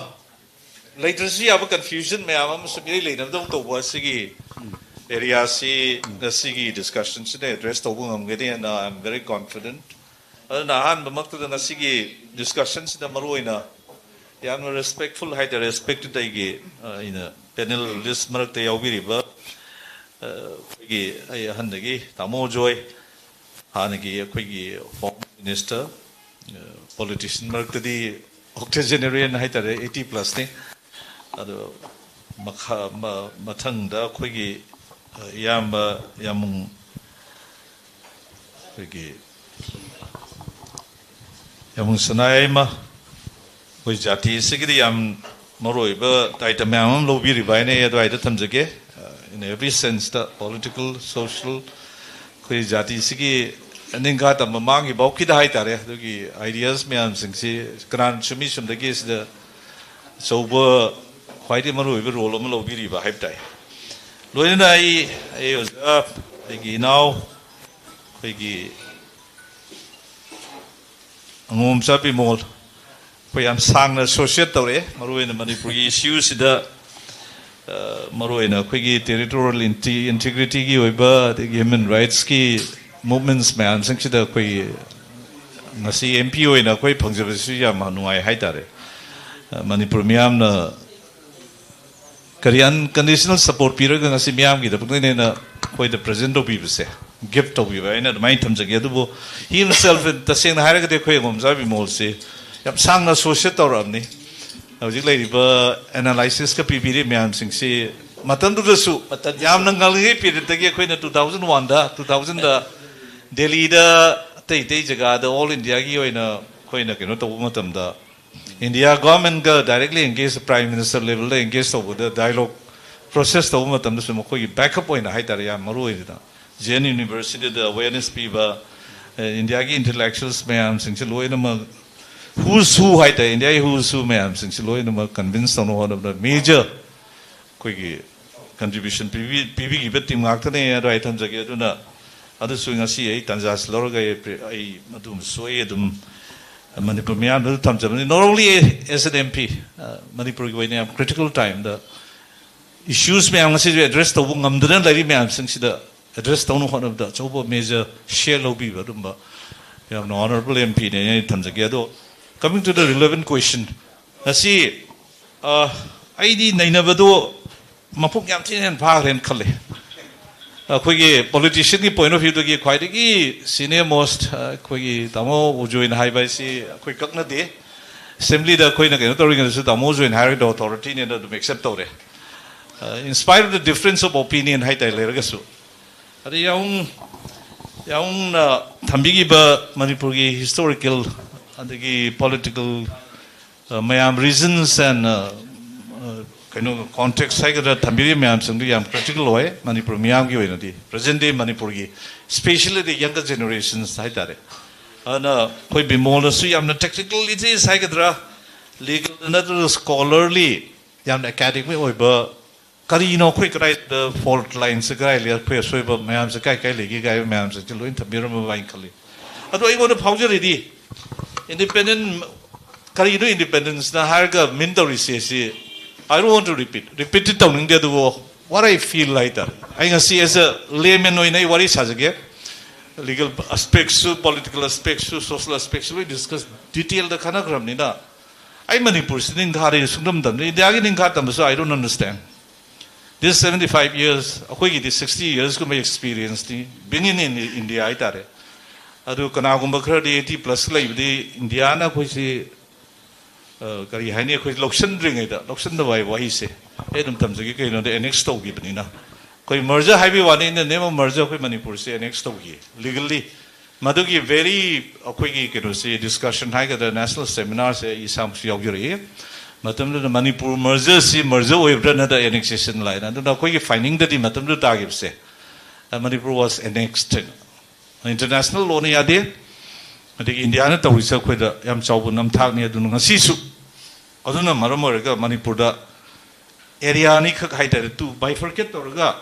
ꯂꯩꯇ꯭ꯔꯁꯨ ꯌꯥꯕ confusion ꯃꯌꯥꯝ ꯑꯃ ꯁꯨꯝ ꯏꯔꯩ ꯂꯩꯅꯕꯗꯧ ꯇꯧꯕ ꯑꯁꯤꯒꯤ areaꯁꯤ ꯉꯁꯤꯒꯤ discussionꯁꯤꯗ address ꯇꯧꯕ ꯉꯝꯒꯅꯤ and I am very confident. ꯑꯗꯨꯅ ꯑꯍꯥꯟꯕꯃꯛꯇꯗ ꯉꯁꯤꯒꯤ discussionꯁꯤꯗ ꯃꯔꯨꯑꯣꯏꯅ ꯌꯥꯝꯅ respectful ꯍꯥꯏꯇꯥꯔꯦ, respected ꯑꯩꯒꯤ, ꯑ, ꯑꯩꯅ panelist ꯃꯔꯛꯇ ꯌꯥꯎꯕꯤꯔꯤꯕ, ꯑ, ꯑꯩꯈꯣꯏꯒꯤ ꯑꯩ ꯑꯍꯟꯗꯒꯤ ꯇꯥꯃꯣ ꯖꯣꯏ, ꯍꯥꯟꯅꯒꯤ ꯑꯩꯈꯣꯏꯒꯤ former minister, ꯑ, politician ꯃꯔꯛꯇꯗꯤ octogenarian ꯍꯥꯏꯇꯥꯔꯦ, eighty plusꯅꯤ꯫ ꯑꯗꯣ ꯃꯈꯥ-, ꯃ-, ꯃꯊꯪꯗ ꯑꯩꯈꯣꯏꯒꯤ, ꯑ, ꯏꯌꯥꯝꯕ ꯌꯥꯃꯨꯡ, ꯑꯩꯈꯣꯏꯒꯤ ꯌꯥꯃꯨꯡ ꯁꯅꯥꯌꯥꯏꯃ, ꯑꯩꯈꯣꯏ ꯖꯥꯇꯤ ꯑꯁꯤꯒꯤꯗꯤ ꯌꯥꯝ ꯃꯔꯨꯑꯣꯏꯕ ꯗꯥꯏꯇ ꯃꯌꯥꯝ ꯑꯃ ꯂꯧꯕꯤꯔꯤꯕ ꯍꯥꯏꯅ ꯑꯩ ꯑꯗꯨꯋꯥꯏꯗ ꯊꯝꯖꯒꯦ꯫ ꯑ, in every senseꯇ, political, social, ꯑꯩꯈꯣꯏ ꯖꯥꯇꯤꯁꯤꯒꯤ ꯅꯤꯡꯈꯥ ꯇꯝꯕ ꯃꯥꯡꯈꯤꯕ ꯐꯥꯎꯈꯤꯗ ꯍꯥꯏꯇꯥꯔꯦ, ꯑꯗꯨꯒꯤ ideas ꯃꯌꯥꯝꯁꯤꯡꯁꯤ ꯀꯅꯥꯅꯁꯨ ꯃꯤ ꯁꯨꯝꯗꯒꯤ ꯁꯤꯗ ꯑꯆꯧꯕ, ꯈ꯭ꯋꯥꯏꯗꯒꯤ ꯃꯔꯨꯑꯣꯏꯕ role ꯑꯃ ꯂꯧꯕꯤꯔꯤꯕ ꯍꯥꯏꯕ ꯇꯥꯏ꯫ ꯂꯣꯏꯅꯅ ꯑꯩ, ꯑꯩ ꯑꯣꯖꯥ, ꯑꯩꯒꯤ ꯏꯅꯥꯎ, ꯑꯩꯈꯣꯏꯒꯤ ꯑꯉꯣꯝꯆꯥ ꯕꯤꯃꯣꯜ, ꯑꯩꯈꯣꯏ ꯌꯥꯝ ꯁꯥꯡꯅ associate ꯇꯧꯔꯛꯑꯦ, ꯃꯔꯨꯑꯣꯏꯅ ꯃꯅꯤꯄꯨꯔꯒꯤ issueꯁꯤꯗ, ꯑ, ꯃꯔꯨꯑꯣꯏꯅ ꯑꯩꯈꯣꯏꯒꯤ territorial inti-, integrityꯒꯤ ꯑꯣꯏꯕ, ꯑꯗꯒꯤ human rightsꯀꯤ movements ꯃꯌꯥꯝꯁꯤꯡꯁꯤꯗ ꯑꯩꯈꯣꯏꯒꯤ ꯉꯁꯤ M P ꯑꯣꯏꯅ ꯑꯩꯈꯣꯏ ꯐꯪꯖꯕꯁꯤꯁꯨ ꯌꯥꯝ ꯅꯨꯡꯉꯥꯏ ꯍꯥꯏꯇꯥꯔꯦ꯫ ꯑ, ꯃꯅꯤꯄꯨꯔ ꯃꯤꯌꯥꯝꯅ ꯀꯔꯤ unconditional support ꯄꯤꯔꯒ ꯉꯁꯤ ꯃꯤꯌꯥꯝꯒꯤꯗꯃꯛꯇ ꯑꯩꯅ ꯑꯩꯈꯣꯏꯗ present ꯇꯧꯕꯤꯕꯁꯦ, gift ꯇꯧꯕꯤꯕ, ꯑꯩꯅ ꯑꯗꯨꯃꯥꯏꯅ ꯊꯝꯖꯒꯦ꯫ ꯑꯗꯨꯕꯨ he himself, ꯇꯁꯦꯡꯅ ꯍꯥꯏꯔꯒꯗꯤ ꯑꯩꯈꯣꯏ ꯑꯉꯣꯝꯆꯥ ꯕꯤꯃꯣꯜꯁꯤ ꯌꯥꯝ ꯁꯥꯡꯅ associate ꯇꯧꯔꯛꯑꯕꯅꯤ꯫ ꯍꯧꯖꯤꯛ ꯂꯩꯔꯤꯕ analysisꯀ ꯄꯤꯕꯤꯔꯤꯕ ꯃꯌꯥꯝꯁꯤꯡꯁꯤ ꯃꯇꯝꯗꯨꯗꯁꯨ ꯃꯇꯝꯗꯨꯗꯁꯨ ꯌꯥꯝꯅ ꯉꯜꯂꯤꯉꯩ periodꯇꯒꯤ ꯑꯩꯈꯣꯏꯅ two thousand oneꯗ, two thousandꯗ ꯗꯦꯜꯂꯤꯗ ꯑꯇꯩ ꯑꯇꯩ ꯖꯒꯥꯗ ꯑꯣꯜ ꯏꯟꯗꯤꯌꯥꯒꯤ ꯑꯣꯏꯅ ꯑꯩꯈꯣꯏꯅ ꯀꯩꯅꯣ ꯇꯧꯕ ꯃꯇꯝꯗ, ꯏꯟꯗꯤꯌꯥ ꯒꯚꯔꯟꯃꯦꯟꯠꯒ ꯗꯥꯏꯔꯦꯛꯂꯤ ꯑꯦꯡꯒꯦꯖ, ꯄ꯭ꯔꯥꯏꯝ ꯃꯤꯅꯤꯁꯇꯔ ꯂꯦꯚꯦꯜꯗ ꯑꯦꯡꯒꯦꯖ ꯇꯧꯕꯗ ꯗꯥꯏꯂꯣꯒ ꯄ꯭ꯔꯣꯁꯦꯁ ꯇꯧꯕ ꯃꯇꯝꯗꯁꯨ ꯃꯈꯣꯏꯒꯤ ꯕꯦꯛꯑꯞ ꯑꯣꯏꯅ ꯍꯥꯏꯇꯥꯔꯦ, ꯌꯥꯝ ꯃꯔꯨ ꯑꯣꯏꯅ ꯖꯦ ꯑꯦꯟ ꯌꯨꯅꯤꯚꯔꯁꯤꯇꯤꯗ ꯑꯋꯦꯌꯔꯅꯦꯁ ꯄꯤꯕ, ꯑꯦ, ꯏꯟꯗꯤꯌꯥꯒꯤ ꯏꯟꯇꯦꯂꯦꯛꯆꯨꯋꯦꯜꯁ ꯃꯌꯥꯝꯁꯤꯡꯁꯦ ꯂꯣꯏꯅꯃꯛ, who's who ꯍꯥꯏꯇꯥꯔꯦ, ꯏꯟꯗꯤꯌꯥꯒꯤ who's who ꯃꯌꯥꯝꯁꯤꯡꯁꯦ ꯂꯣꯏꯅꯃꯛ ꯀꯟꯚꯤꯟꯁ ꯇꯧꯅꯕ ꯍꯣꯠꯅꯕꯗ ꯃꯦꯖꯔ ꯑꯩꯈꯣꯏꯒꯤ ꯀꯟꯇ꯭ꯔꯤꯕ꯭ꯌꯨꯁꯟ ꯄꯤꯕꯤ-, ꯄꯤꯕꯤꯈꯤꯕ ꯇꯤꯝ ꯉꯥꯛꯇꯅꯦ ꯑꯗꯨ ꯑꯩ ꯊꯝꯖꯒꯦ꯫ ꯑꯗꯨꯅ ꯑꯗꯨꯁꯨ ꯉꯁꯤ ꯑꯩ ꯇꯥꯟꯖꯥꯁꯤ ꯂꯧꯔꯒ ꯑꯩ, ꯑꯩ ꯃꯗꯨꯃꯁꯨ ꯑꯩ ꯑꯗꯨꯝ Manipur ꯃꯤꯌꯥꯝꯗꯁꯨ ꯊꯝꯖꯕꯅꯤ꯫ Not only as an M P, ꯑ, ꯃꯅꯤꯄꯨꯔꯒꯤ ꯑꯣꯏꯅ ꯌꯥꯝ ꯀ꯭ꯔꯤꯇꯤꯀꯦꯜ ꯇꯥꯏꯝꯗ ꯏꯁꯨꯁ ꯃꯌꯥꯝ ꯑꯁꯤꯁꯨ ꯑꯦꯗ꯭ꯔꯦꯁ ꯇꯧꯕ ꯉꯝꯗꯅ ꯂꯩꯔꯤ ꯃꯌꯥꯝꯁꯤꯡꯁꯤꯗ ꯑꯦꯗ꯭ꯔꯦꯁ ꯇꯧꯅꯕ ꯍꯣꯠꯅꯕꯗ ꯑꯆꯧꯕ ꯃꯦꯖꯔ ꯁꯤꯌꯔ ꯂꯧꯕꯤꯕ ꯑꯗꯨꯝꯕ ꯌꯥꯝꯅ ꯑꯣꯅꯔꯦꯕꯜ ꯑꯦꯝ ꯄꯤꯅꯦ ꯑꯩꯅ ꯊꯝꯖꯒꯦ꯫ ꯑꯗꯣ, coming to the relevant question, ꯉꯁꯤ, ꯑ, ꯑꯩꯗꯤ ꯅꯩꯅꯕꯗꯣ ꯃꯄꯨꯡ ꯌꯥꯝ ꯊꯤꯅ ꯍꯦꯟꯅ ꯐꯥꯈ꯭ꯔꯦꯅ ꯈꯜꯂꯦ꯫ ꯑꯩꯈꯣꯏꯒꯤ ꯄꯣꯂꯤꯇꯤꯁꯤꯌꯟꯒꯤ ꯄꯣꯏꯟ ꯑꯣꯐ ꯚ꯭ꯌꯨꯗꯒꯤ ꯈ꯭ꯋꯥꯏꯗꯒꯤ ꯁꯤꯅꯤꯌꯔ ꯃꯣꯁ ꯑꯩꯈꯣꯏꯒꯤ ꯇꯥꯃꯣ ꯎꯖꯣꯏꯅ ꯍꯥꯏꯕ ꯍꯥꯏꯁꯤ ꯑꯩꯈꯣꯏ ꯀꯛꯅꯗꯦ꯫ ꯑꯦꯁꯦꯝꯕ꯭ꯂꯤꯗ ꯑꯩꯈꯣꯏꯅ ꯀꯩꯅꯣ ꯇꯧꯔꯤꯉꯩꯗꯁꯨ ꯇꯥꯃꯣ ꯎꯖꯣꯏꯅ ꯍꯥꯏꯔꯒ ꯑꯣꯊꯣꯔꯤꯇꯤꯅꯦꯅ ꯑꯗꯨꯝ ꯑꯦꯛꯁꯦꯞ ꯇꯧꯔꯦ꯫ In spite of the difference of opinion ꯍꯥꯏꯇꯥꯔꯦ ꯂꯩꯔꯒꯁꯨ, ꯑꯗꯩ ꯌꯥꯎꯅ, ꯌꯥꯎꯅ ꯊꯝꯕꯤꯈꯤꯕ ꯃꯅꯤꯄꯨꯔꯒꯤ ꯍꯤꯁꯇꯣꯔꯤꯀꯦꯜ ꯑꯗꯒꯤ ꯄꯣꯂꯤꯇꯤꯀꯦꯜ ꯃꯌꯥꯝ, reasons and, ꯑ, ꯑ, ꯀꯩꯅꯣ, ꯀꯣꯟꯇꯦꯛꯁ ꯍꯥꯏꯒꯗ꯭ꯔꯥ, ꯊꯝꯕꯤꯔꯤꯕ ꯃꯌꯥꯝꯁꯤꯡꯗꯨ ꯌꯥꯝ ꯀ꯭ꯔꯤꯇꯤꯀꯦꯜ ꯑꯣꯏ ꯃꯅꯤꯄꯨꯔ ꯃꯤꯌꯥꯝꯒꯤ ꯑꯣꯏꯅꯗꯤ, present day ꯃꯅꯤꯄꯨꯔꯒꯤ, especially the younger generations ꯍꯥꯏꯇꯥꯔꯦ꯫ ꯑꯗꯨꯅ ꯑꯩꯈꯣꯏ ꯕꯤꯃꯣꯜꯅꯁꯨ ꯌꯥꯝꯅ ꯇꯦꯛꯅꯤꯀꯦꯜ ꯂꯤꯇꯔꯦꯁꯤ ꯍꯥꯏꯒꯗ꯭ꯔꯥ, ꯂꯤꯒꯦꯜ ꯅꯠꯇ꯭ꯔꯒ ꯁ꯭ꯀꯣꯂꯔꯂꯤ ꯌꯥꯝꯅ ꯑꯦꯀꯥꯗꯦꯃꯤꯛ ꯑꯣꯏꯕ, ꯀꯔꯤꯅꯣ ꯑꯩꯈꯣꯏ ꯀꯗꯥꯏꯗ ꯐꯣꯜꯠ ꯂꯥꯏꯟꯁꯦ ꯀꯗꯥꯏ ꯂꯩ, ꯑꯩꯈꯣꯏ ꯑꯁꯣꯏꯕ ꯃꯌꯥꯝꯁꯦ ꯀꯥꯏ ꯀꯥꯏ ꯂꯩꯒꯦ ꯀꯥꯏꯕ ꯃꯌꯥꯝꯁꯦ ꯂꯣꯏꯅ ꯊꯝꯕꯤꯔꯝꯃꯕ ꯍꯥꯏꯅ ꯈꯜꯂꯤ꯫ ꯑꯗꯣ ꯑꯩꯉꯣꯟꯗ ꯐꯥꯎꯖꯔꯤꯗꯤ, ꯏꯟꯗꯤꯄꯦꯟꯗꯦꯟ, ꯀꯔꯤꯅꯣ ꯏꯟꯗꯤꯄꯦꯟꯗꯦꯟꯁꯅ ꯍꯥꯏꯔꯒ ꯃꯤꯟ ꯇꯧꯔꯤꯁꯦ ꯁꯤ, I don't want to repeat, ꯔꯤꯄꯤꯠꯇꯤ ꯇꯧꯅꯤꯡꯗꯦ, ꯑꯗꯨꯕꯨ what I feel ꯍꯥꯏꯇꯥꯔꯦ, ꯑꯩ ꯉꯁꯤ as a layman ꯑꯣꯏꯅ ꯑꯩ ꯋꯥꯔꯤ ꯁꯥꯖꯒꯦ꯫ ꯂꯤꯒꯦꯜ ꯑꯦꯁꯄꯦꯛꯁꯨ, ꯄꯣꯂꯤꯇꯤꯀꯦꯜ ꯑꯦꯁꯄꯦꯛꯁꯨ, ꯁꯣꯁꯤꯌꯦꯜ ꯑꯦꯁꯄꯦꯛꯁꯨ ꯂꯣꯏ ꯗꯤꯁꯀꯁ ꯗꯤꯇꯦꯜꯗ ꯈꯟꯅꯈ꯭ꯔꯕꯅꯤꯅ, ꯑꯩ ꯃꯅꯤꯄꯨꯔꯁꯤ ꯅꯤꯡꯈꯥꯗꯤ ꯁꯨꯡꯗꯝ ꯇꯝꯗꯦ, ꯏꯟꯗꯤꯌꯥꯒꯤ ꯅꯤꯡꯈꯥ ꯇꯝꯕꯁꯨ I don't understand. This seventy five years, ꯑꯩꯈꯣꯏꯒꯤꯗꯤ sixty yearsꯀꯨꯝꯕ ꯑꯦꯛꯁꯄꯤꯔꯤꯌꯦꯟꯁꯅꯤ, being in India ꯍꯥꯏꯇꯥꯔꯦ꯫ ꯑꯗꯨ ꯀꯅꯥꯒꯨꯝꯕ ꯈꯔꯗꯤ eighty plus ꯂꯩꯕꯗꯤ ꯏꯟꯗꯤꯌꯥꯅ ꯑꯩꯈꯣꯏꯁꯤ, ꯑ, ꯀꯔꯤ ꯍꯥꯏꯅꯤ, ꯑꯩꯈꯣꯏ ꯂꯧꯁꯤꯟꯗ꯭ꯔꯤꯉꯩꯗ, ꯂꯧꯁꯤꯟꯗꯕ ꯍꯥꯏꯕ ꯋꯥꯍꯩꯁꯦ ꯑꯩ ꯑꯗꯨꯝ ꯊꯝꯖꯒꯦ, ꯀꯩꯅꯣꯗ ꯑꯦꯅꯦꯛꯁ ꯇꯧꯈꯤꯕꯅꯤꯅ꯫ ꯑꯩꯈꯣꯏ merger ꯍꯥꯏꯕꯒꯤ ꯋꯥꯅꯤ, in the name of merger ꯑꯩꯈꯣꯏ ꯃꯅꯤꯄꯨꯔꯁꯦ annex ꯇꯧꯈꯤ legally. ꯃꯗꯨꯒꯤ very ꯑꯩꯈꯣꯏꯒꯤ ꯀꯩꯅꯣꯁꯤ, discussion ꯍꯥꯏꯒꯗ꯭ꯔꯥ, national seminarꯁꯦ ꯑꯩ ꯏꯁꯥꯃꯛꯁꯨ ꯌꯥꯎꯖꯔꯛꯏ꯫ ꯃꯇꯝꯗꯨꯗ ꯃꯅꯤꯄꯨꯔ mergerꯁꯤ merger ꯑꯣꯏꯕ꯭ꯔꯥ ꯅꯠꯇ꯭ꯔ annexation ꯂꯥꯛꯏꯅ? ꯑꯗꯨꯅ ꯑꯩꯈꯣꯏꯒꯤ findingꯗꯗꯤ ꯃꯇꯝꯗꯨꯗ ꯇꯥꯈꯤꯕꯁꯦ, ꯑ, ꯃꯅꯤꯄꯨꯔ was annexed ꯍꯥꯏꯅ꯫ International lawꯅ ꯌꯥꯗꯦ, ꯑꯗꯒꯤ ꯏꯟꯗꯤꯌꯥꯅ ꯇꯧꯔꯤꯁꯦ ꯑꯩꯈꯣꯏꯗ ꯌꯥꯝ ꯆꯥꯎꯕ ꯅꯝꯊꯥꯛꯅꯤ꯫ ꯑꯗꯨꯅ ꯉꯁꯤꯁꯨ ꯑꯗꯨꯅ ꯃꯔꯝ ꯑꯣꯏꯔꯒ ꯃꯅꯤꯄꯨꯔꯗ area ꯑꯅꯤꯈꯛ ꯍꯥꯏꯇꯥꯔꯦ, two bifurcate ꯇꯧꯔꯒ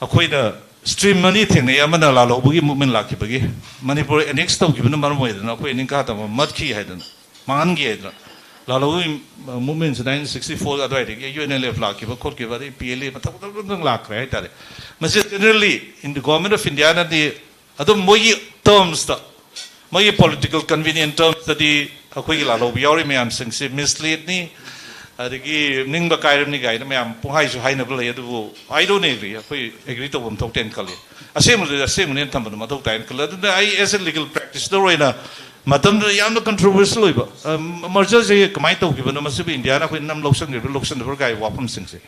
ꯑꯩꯈꯣꯏꯅ stream ꯑꯅꯤ ꯊꯦꯡꯅꯩ꯫ ꯑꯃꯅ ꯂꯥꯜꯍꯧꯕꯒꯤ movement ꯂꯥꯛꯈꯤꯕꯒꯤ, ꯃꯅꯤꯄꯨꯔ annex ꯇꯧꯈꯤꯕꯅ ꯃꯔꯝ ꯑꯣꯏꯗꯅ ꯑꯩꯈꯣꯏ ꯅꯤꯡꯈꯥ ꯇꯝꯕ ꯃꯠꯈꯤ ꯍꯥꯏꯗꯅ, ꯃꯥꯡꯍꯟꯈꯤ ꯍꯥꯏꯗꯅ, ꯂꯥꯜꯍꯧꯕꯒꯤ movementꯁꯤ nineteen sixty four ꯑꯗꯨꯋꯥꯏꯗꯒꯤ UNLF ꯂꯥꯛꯈꯤꯕ ꯈꯣꯠꯈꯤꯕ, ꯑꯗꯩ PLA ꯃꯊꯪ ꯃꯊꯪ ꯃꯊꯪ ꯂꯥꯛꯈ꯭ꯔꯦ ꯍꯥꯏꯇꯥꯔꯦ꯫ ꯃꯁꯤ generally in the Government of Indiaꯅꯗꯤ ꯑꯗꯨꯝ ꯃꯣꯏꯒꯤ termsꯇ, ꯃꯣꯏꯒꯤ political convenient termsꯇꯗꯤ ꯑꯩꯈꯣꯏꯒꯤ ꯂꯥꯜꯍꯧꯕ ꯌꯥꯎꯔꯤ ꯃꯌꯥꯝꯁꯤꯡꯁꯦ misleadꯅꯤ, ꯑꯗꯒꯤ ꯅꯤꯡꯕ ꯀꯥꯏꯔꯝꯅꯤ ꯀꯥꯏꯅ ꯃꯌꯥꯝ ꯄꯨꯡꯍꯥꯏꯁꯨ ꯍꯥꯏꯅꯕ ꯂꯩ꯫ ꯑꯗꯨꯕꯨ I don't agree, ꯑꯩꯈꯣꯏ agree ꯇꯧꯐꯝ ꯊꯣꯛꯇꯦꯅ ꯈꯜꯂꯤ꯫ ꯑꯁꯦꯡꯕꯗꯨꯗꯤ ꯑꯁꯦꯡꯕꯅꯦꯅ ꯊꯝꯕꯗꯣ ꯃꯊꯧ ꯇꯥꯏꯅ ꯈꯜꯂꯤ꯫ ꯑꯗꯨꯅ ꯑꯩ as a legal practitioner ꯑꯣꯏꯅ ꯃꯇꯝꯗꯨꯗ ꯌꯥꯝꯅ controversial ꯑꯣꯏꯕ, ꯑ, mergerꯁꯦ ꯀꯃꯥꯏꯅ ꯇꯧꯈꯤꯕꯅꯣ, ꯃꯁꯤꯕꯨ ꯏꯟꯗꯤꯌꯥꯅ ꯑꯩꯈꯣꯏ ꯅꯝ ꯂꯧꯁꯟꯈ꯭ꯔꯤꯕ꯭ꯔꯥ ꯂꯧꯁꯟꯗꯕ꯭ꯔꯥ ꯀꯥꯏ ꯋꯥꯐꯝꯁꯤꯡꯁꯦ꯫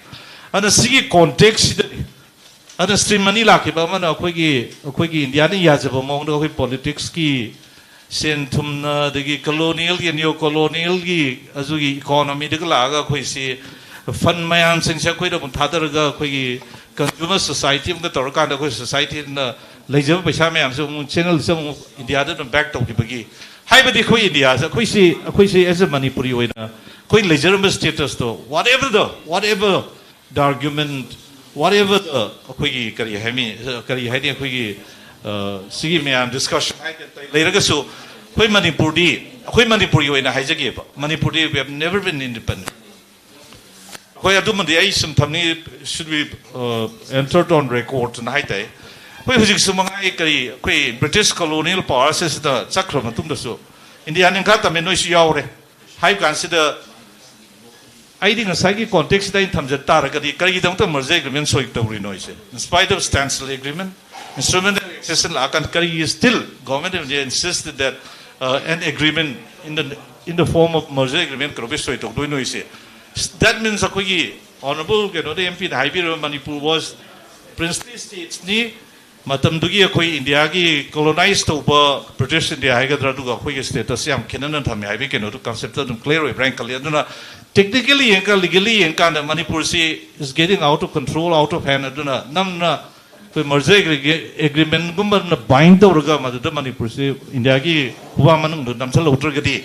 ꯑꯗꯨꯅ ꯁꯤꯒꯤ contextꯁꯤꯗꯗꯤ, ꯑꯗꯨꯅ stream ꯑꯅꯤ ꯂꯥꯛꯈꯤꯕ ꯑꯃꯅ ꯑꯩꯈꯣꯏꯒꯤ, ꯑꯩꯈꯣꯏꯒꯤ ꯏꯟꯗꯤꯌꯥꯅ ꯌꯥꯖꯕ ꯃꯑꯣꯡꯗ ꯑꯩꯈꯣꯏ politicsꯀꯤ ꯁꯦꯟ ꯊꯨꯝꯅ, ꯑꯗꯒꯤ colonialꯒꯤ, neo colonialꯒꯤ ꯑꯗꯨꯒꯤ economyꯗꯒ ꯂꯥꯛꯑꯒ ꯑꯩꯈꯣꯏꯁꯤ fund ꯃꯌꯥꯝꯁꯤꯡꯁꯦ ꯑꯩꯈꯣꯏꯗ ꯑꯃꯨꯛ ꯊꯥꯗꯔꯒ ꯑꯩꯈꯣꯏꯒꯤ consumer society ꯑꯃꯒ ꯇꯧꯔꯀꯥꯟꯗ ꯑꯩꯈꯣꯏ societyꯅ ꯂꯩꯖꯕ ꯄꯩꯁꯥ ꯃꯌꯥꯝꯁꯦ ꯑꯃꯨꯛ channelꯁꯦ ꯑꯃꯨꯛ ꯏꯟꯗꯤꯌꯥꯗ ꯑꯗꯨꯝ back ꯇꯧꯈꯤꯕꯒꯤ, ꯍꯥꯏꯕꯗꯤ ꯑꯩꯈꯣꯏ ꯏꯟꯗꯤꯌꯥꯁꯦ, ꯑꯩꯈꯣꯏꯁꯤ, ꯑꯩꯈꯣꯏꯁꯤ as a ꯃꯅꯤꯄꯨꯔꯤ ꯑꯣꯏꯅ ꯑꯩꯈꯣꯏ ꯂꯩꯖꯔꯝꯕ statusꯇꯣ, whatever the, whatever the argument, whatever the, ꯑꯩꯈꯣꯏꯒꯤ ꯀꯔꯤ ꯍꯥꯏꯅꯤ, ꯀꯔꯤ ꯍꯥꯏꯅꯤ, ꯑꯩꯈꯣꯏꯒꯤ, ꯑ, ꯁꯤꯒꯤ ꯃꯌꯥꯝ discussion ꯍꯥꯏꯗꯅ ꯂꯩꯔꯒꯁꯨ, ꯑꯩꯈꯣꯏ ꯃꯅꯤꯄꯨꯔꯗꯤ, ꯑꯩꯈꯣꯏ ꯃꯅꯤꯄꯨꯔꯒꯤ ꯑꯣꯏꯅ ꯍꯥꯏꯖꯒꯦꯕ, ꯃꯅꯤꯄꯨꯔꯗꯤ we have never been independent꯫ ꯑꯩꯈꯣꯏ ꯑꯗꯨꯃꯗꯤ ꯑꯩ ꯁꯨꯝ ꯊꯝꯅꯤꯡꯉꯤ, should be, uh, entered on recordꯅ ꯍꯥꯏ ꯇꯥꯏ꯫ ꯑꯩꯈꯣꯏ ꯍꯧꯖꯤꯛꯁꯨ ꯃꯉꯥꯏ, ꯀꯔꯤ, ꯑꯩꯈꯣꯏ British colonial powerꯁꯦ ꯁꯤꯗ ꯆꯠꯈ꯭ꯔ ꯃꯇꯨꯡꯗꯁꯨ ꯏꯟꯗꯤꯌꯥ ꯅꯤꯡꯈꯥ ꯇꯝꯃꯦ, ꯅꯣꯏꯁꯨ ꯌꯥꯎꯔꯦ꯫ ꯍꯥꯏꯕ ꯀꯥꯟꯁꯤꯗ ꯑꯩꯗꯤ ꯉꯁꯥꯏꯒꯤ contextꯁꯤꯗ ꯑꯩꯅ ꯊꯝꯖ ꯇꯥꯔꯒꯗꯤ, ꯀꯔꯤꯒꯤꯗꯃꯛꯇ merger agreement ꯁꯣꯏ ꯇꯧꯔꯤꯅꯣ ꯑꯩꯁꯦ? In spite of standstill agreement, instrumental accession ꯂꯥꯛꯑꯀꯥꯟꯗ ꯀꯔꯤꯒꯤ still Government of India insisted that, uh, an agreement in the, in the form of merger agreement ꯀꯩꯗꯧꯕꯩ ꯁꯣꯏ ꯇꯧꯗꯣꯏꯅꯣ ꯑꯩꯁꯦ? That means ꯑꯩꯈꯣꯏꯒꯤ Honorable ꯀꯩꯅꯣꯗ M P ꯅ ꯍꯥꯏꯕꯤꯔꯤꯕ Manipur was princely states ꯅꯤ, ꯃꯇꯝꯗꯨꯒꯤ ꯑꯩꯈꯣꯏ ꯏꯟꯗꯤꯌꯥꯒꯤ colonize ꯇꯧꯕ British India ꯍꯥꯏꯒꯗ꯭ꯔꯥ, ꯑꯗꯨꯒ ꯑꯩꯈꯣꯏꯒꯤ status ꯌꯥꯝ ꯈꯦꯠꯅꯅ ꯊꯝꯃꯦ ꯍꯥꯏꯕꯒꯤ ꯀꯩꯅꯣꯗꯨ concept ꯇ ꯑꯗꯨꯝ clear ꯑꯣꯏꯕ꯭ꯔꯥ ꯍꯥꯏꯅ ꯈꯜꯂꯤ꯫ ꯑꯗꯨꯅ technically ꯌꯦꯡꯉꯀꯥꯟꯗ, legally ꯌꯦꯡꯉꯀꯥꯟꯗ ꯃꯅꯤꯄꯨꯔꯁꯤ is getting out of control, out of hand꯫ ꯑꯗꯨꯅ ꯅꯝꯅ ꯑꯩꯈꯣꯏ merger agreement ꯒꯨꯝꯕꯅ bind ꯇꯧꯔꯒ ꯃꯗꯨꯗ ꯃꯅꯤꯄꯨꯔꯁꯤ ꯏꯟꯗꯤꯌꯥꯒꯤ ꯈꯨꯕꯥ ꯃꯅꯨꯡꯗ ꯅꯝꯁꯤꯜꯍꯧꯗ꯭ꯔꯒꯗꯤ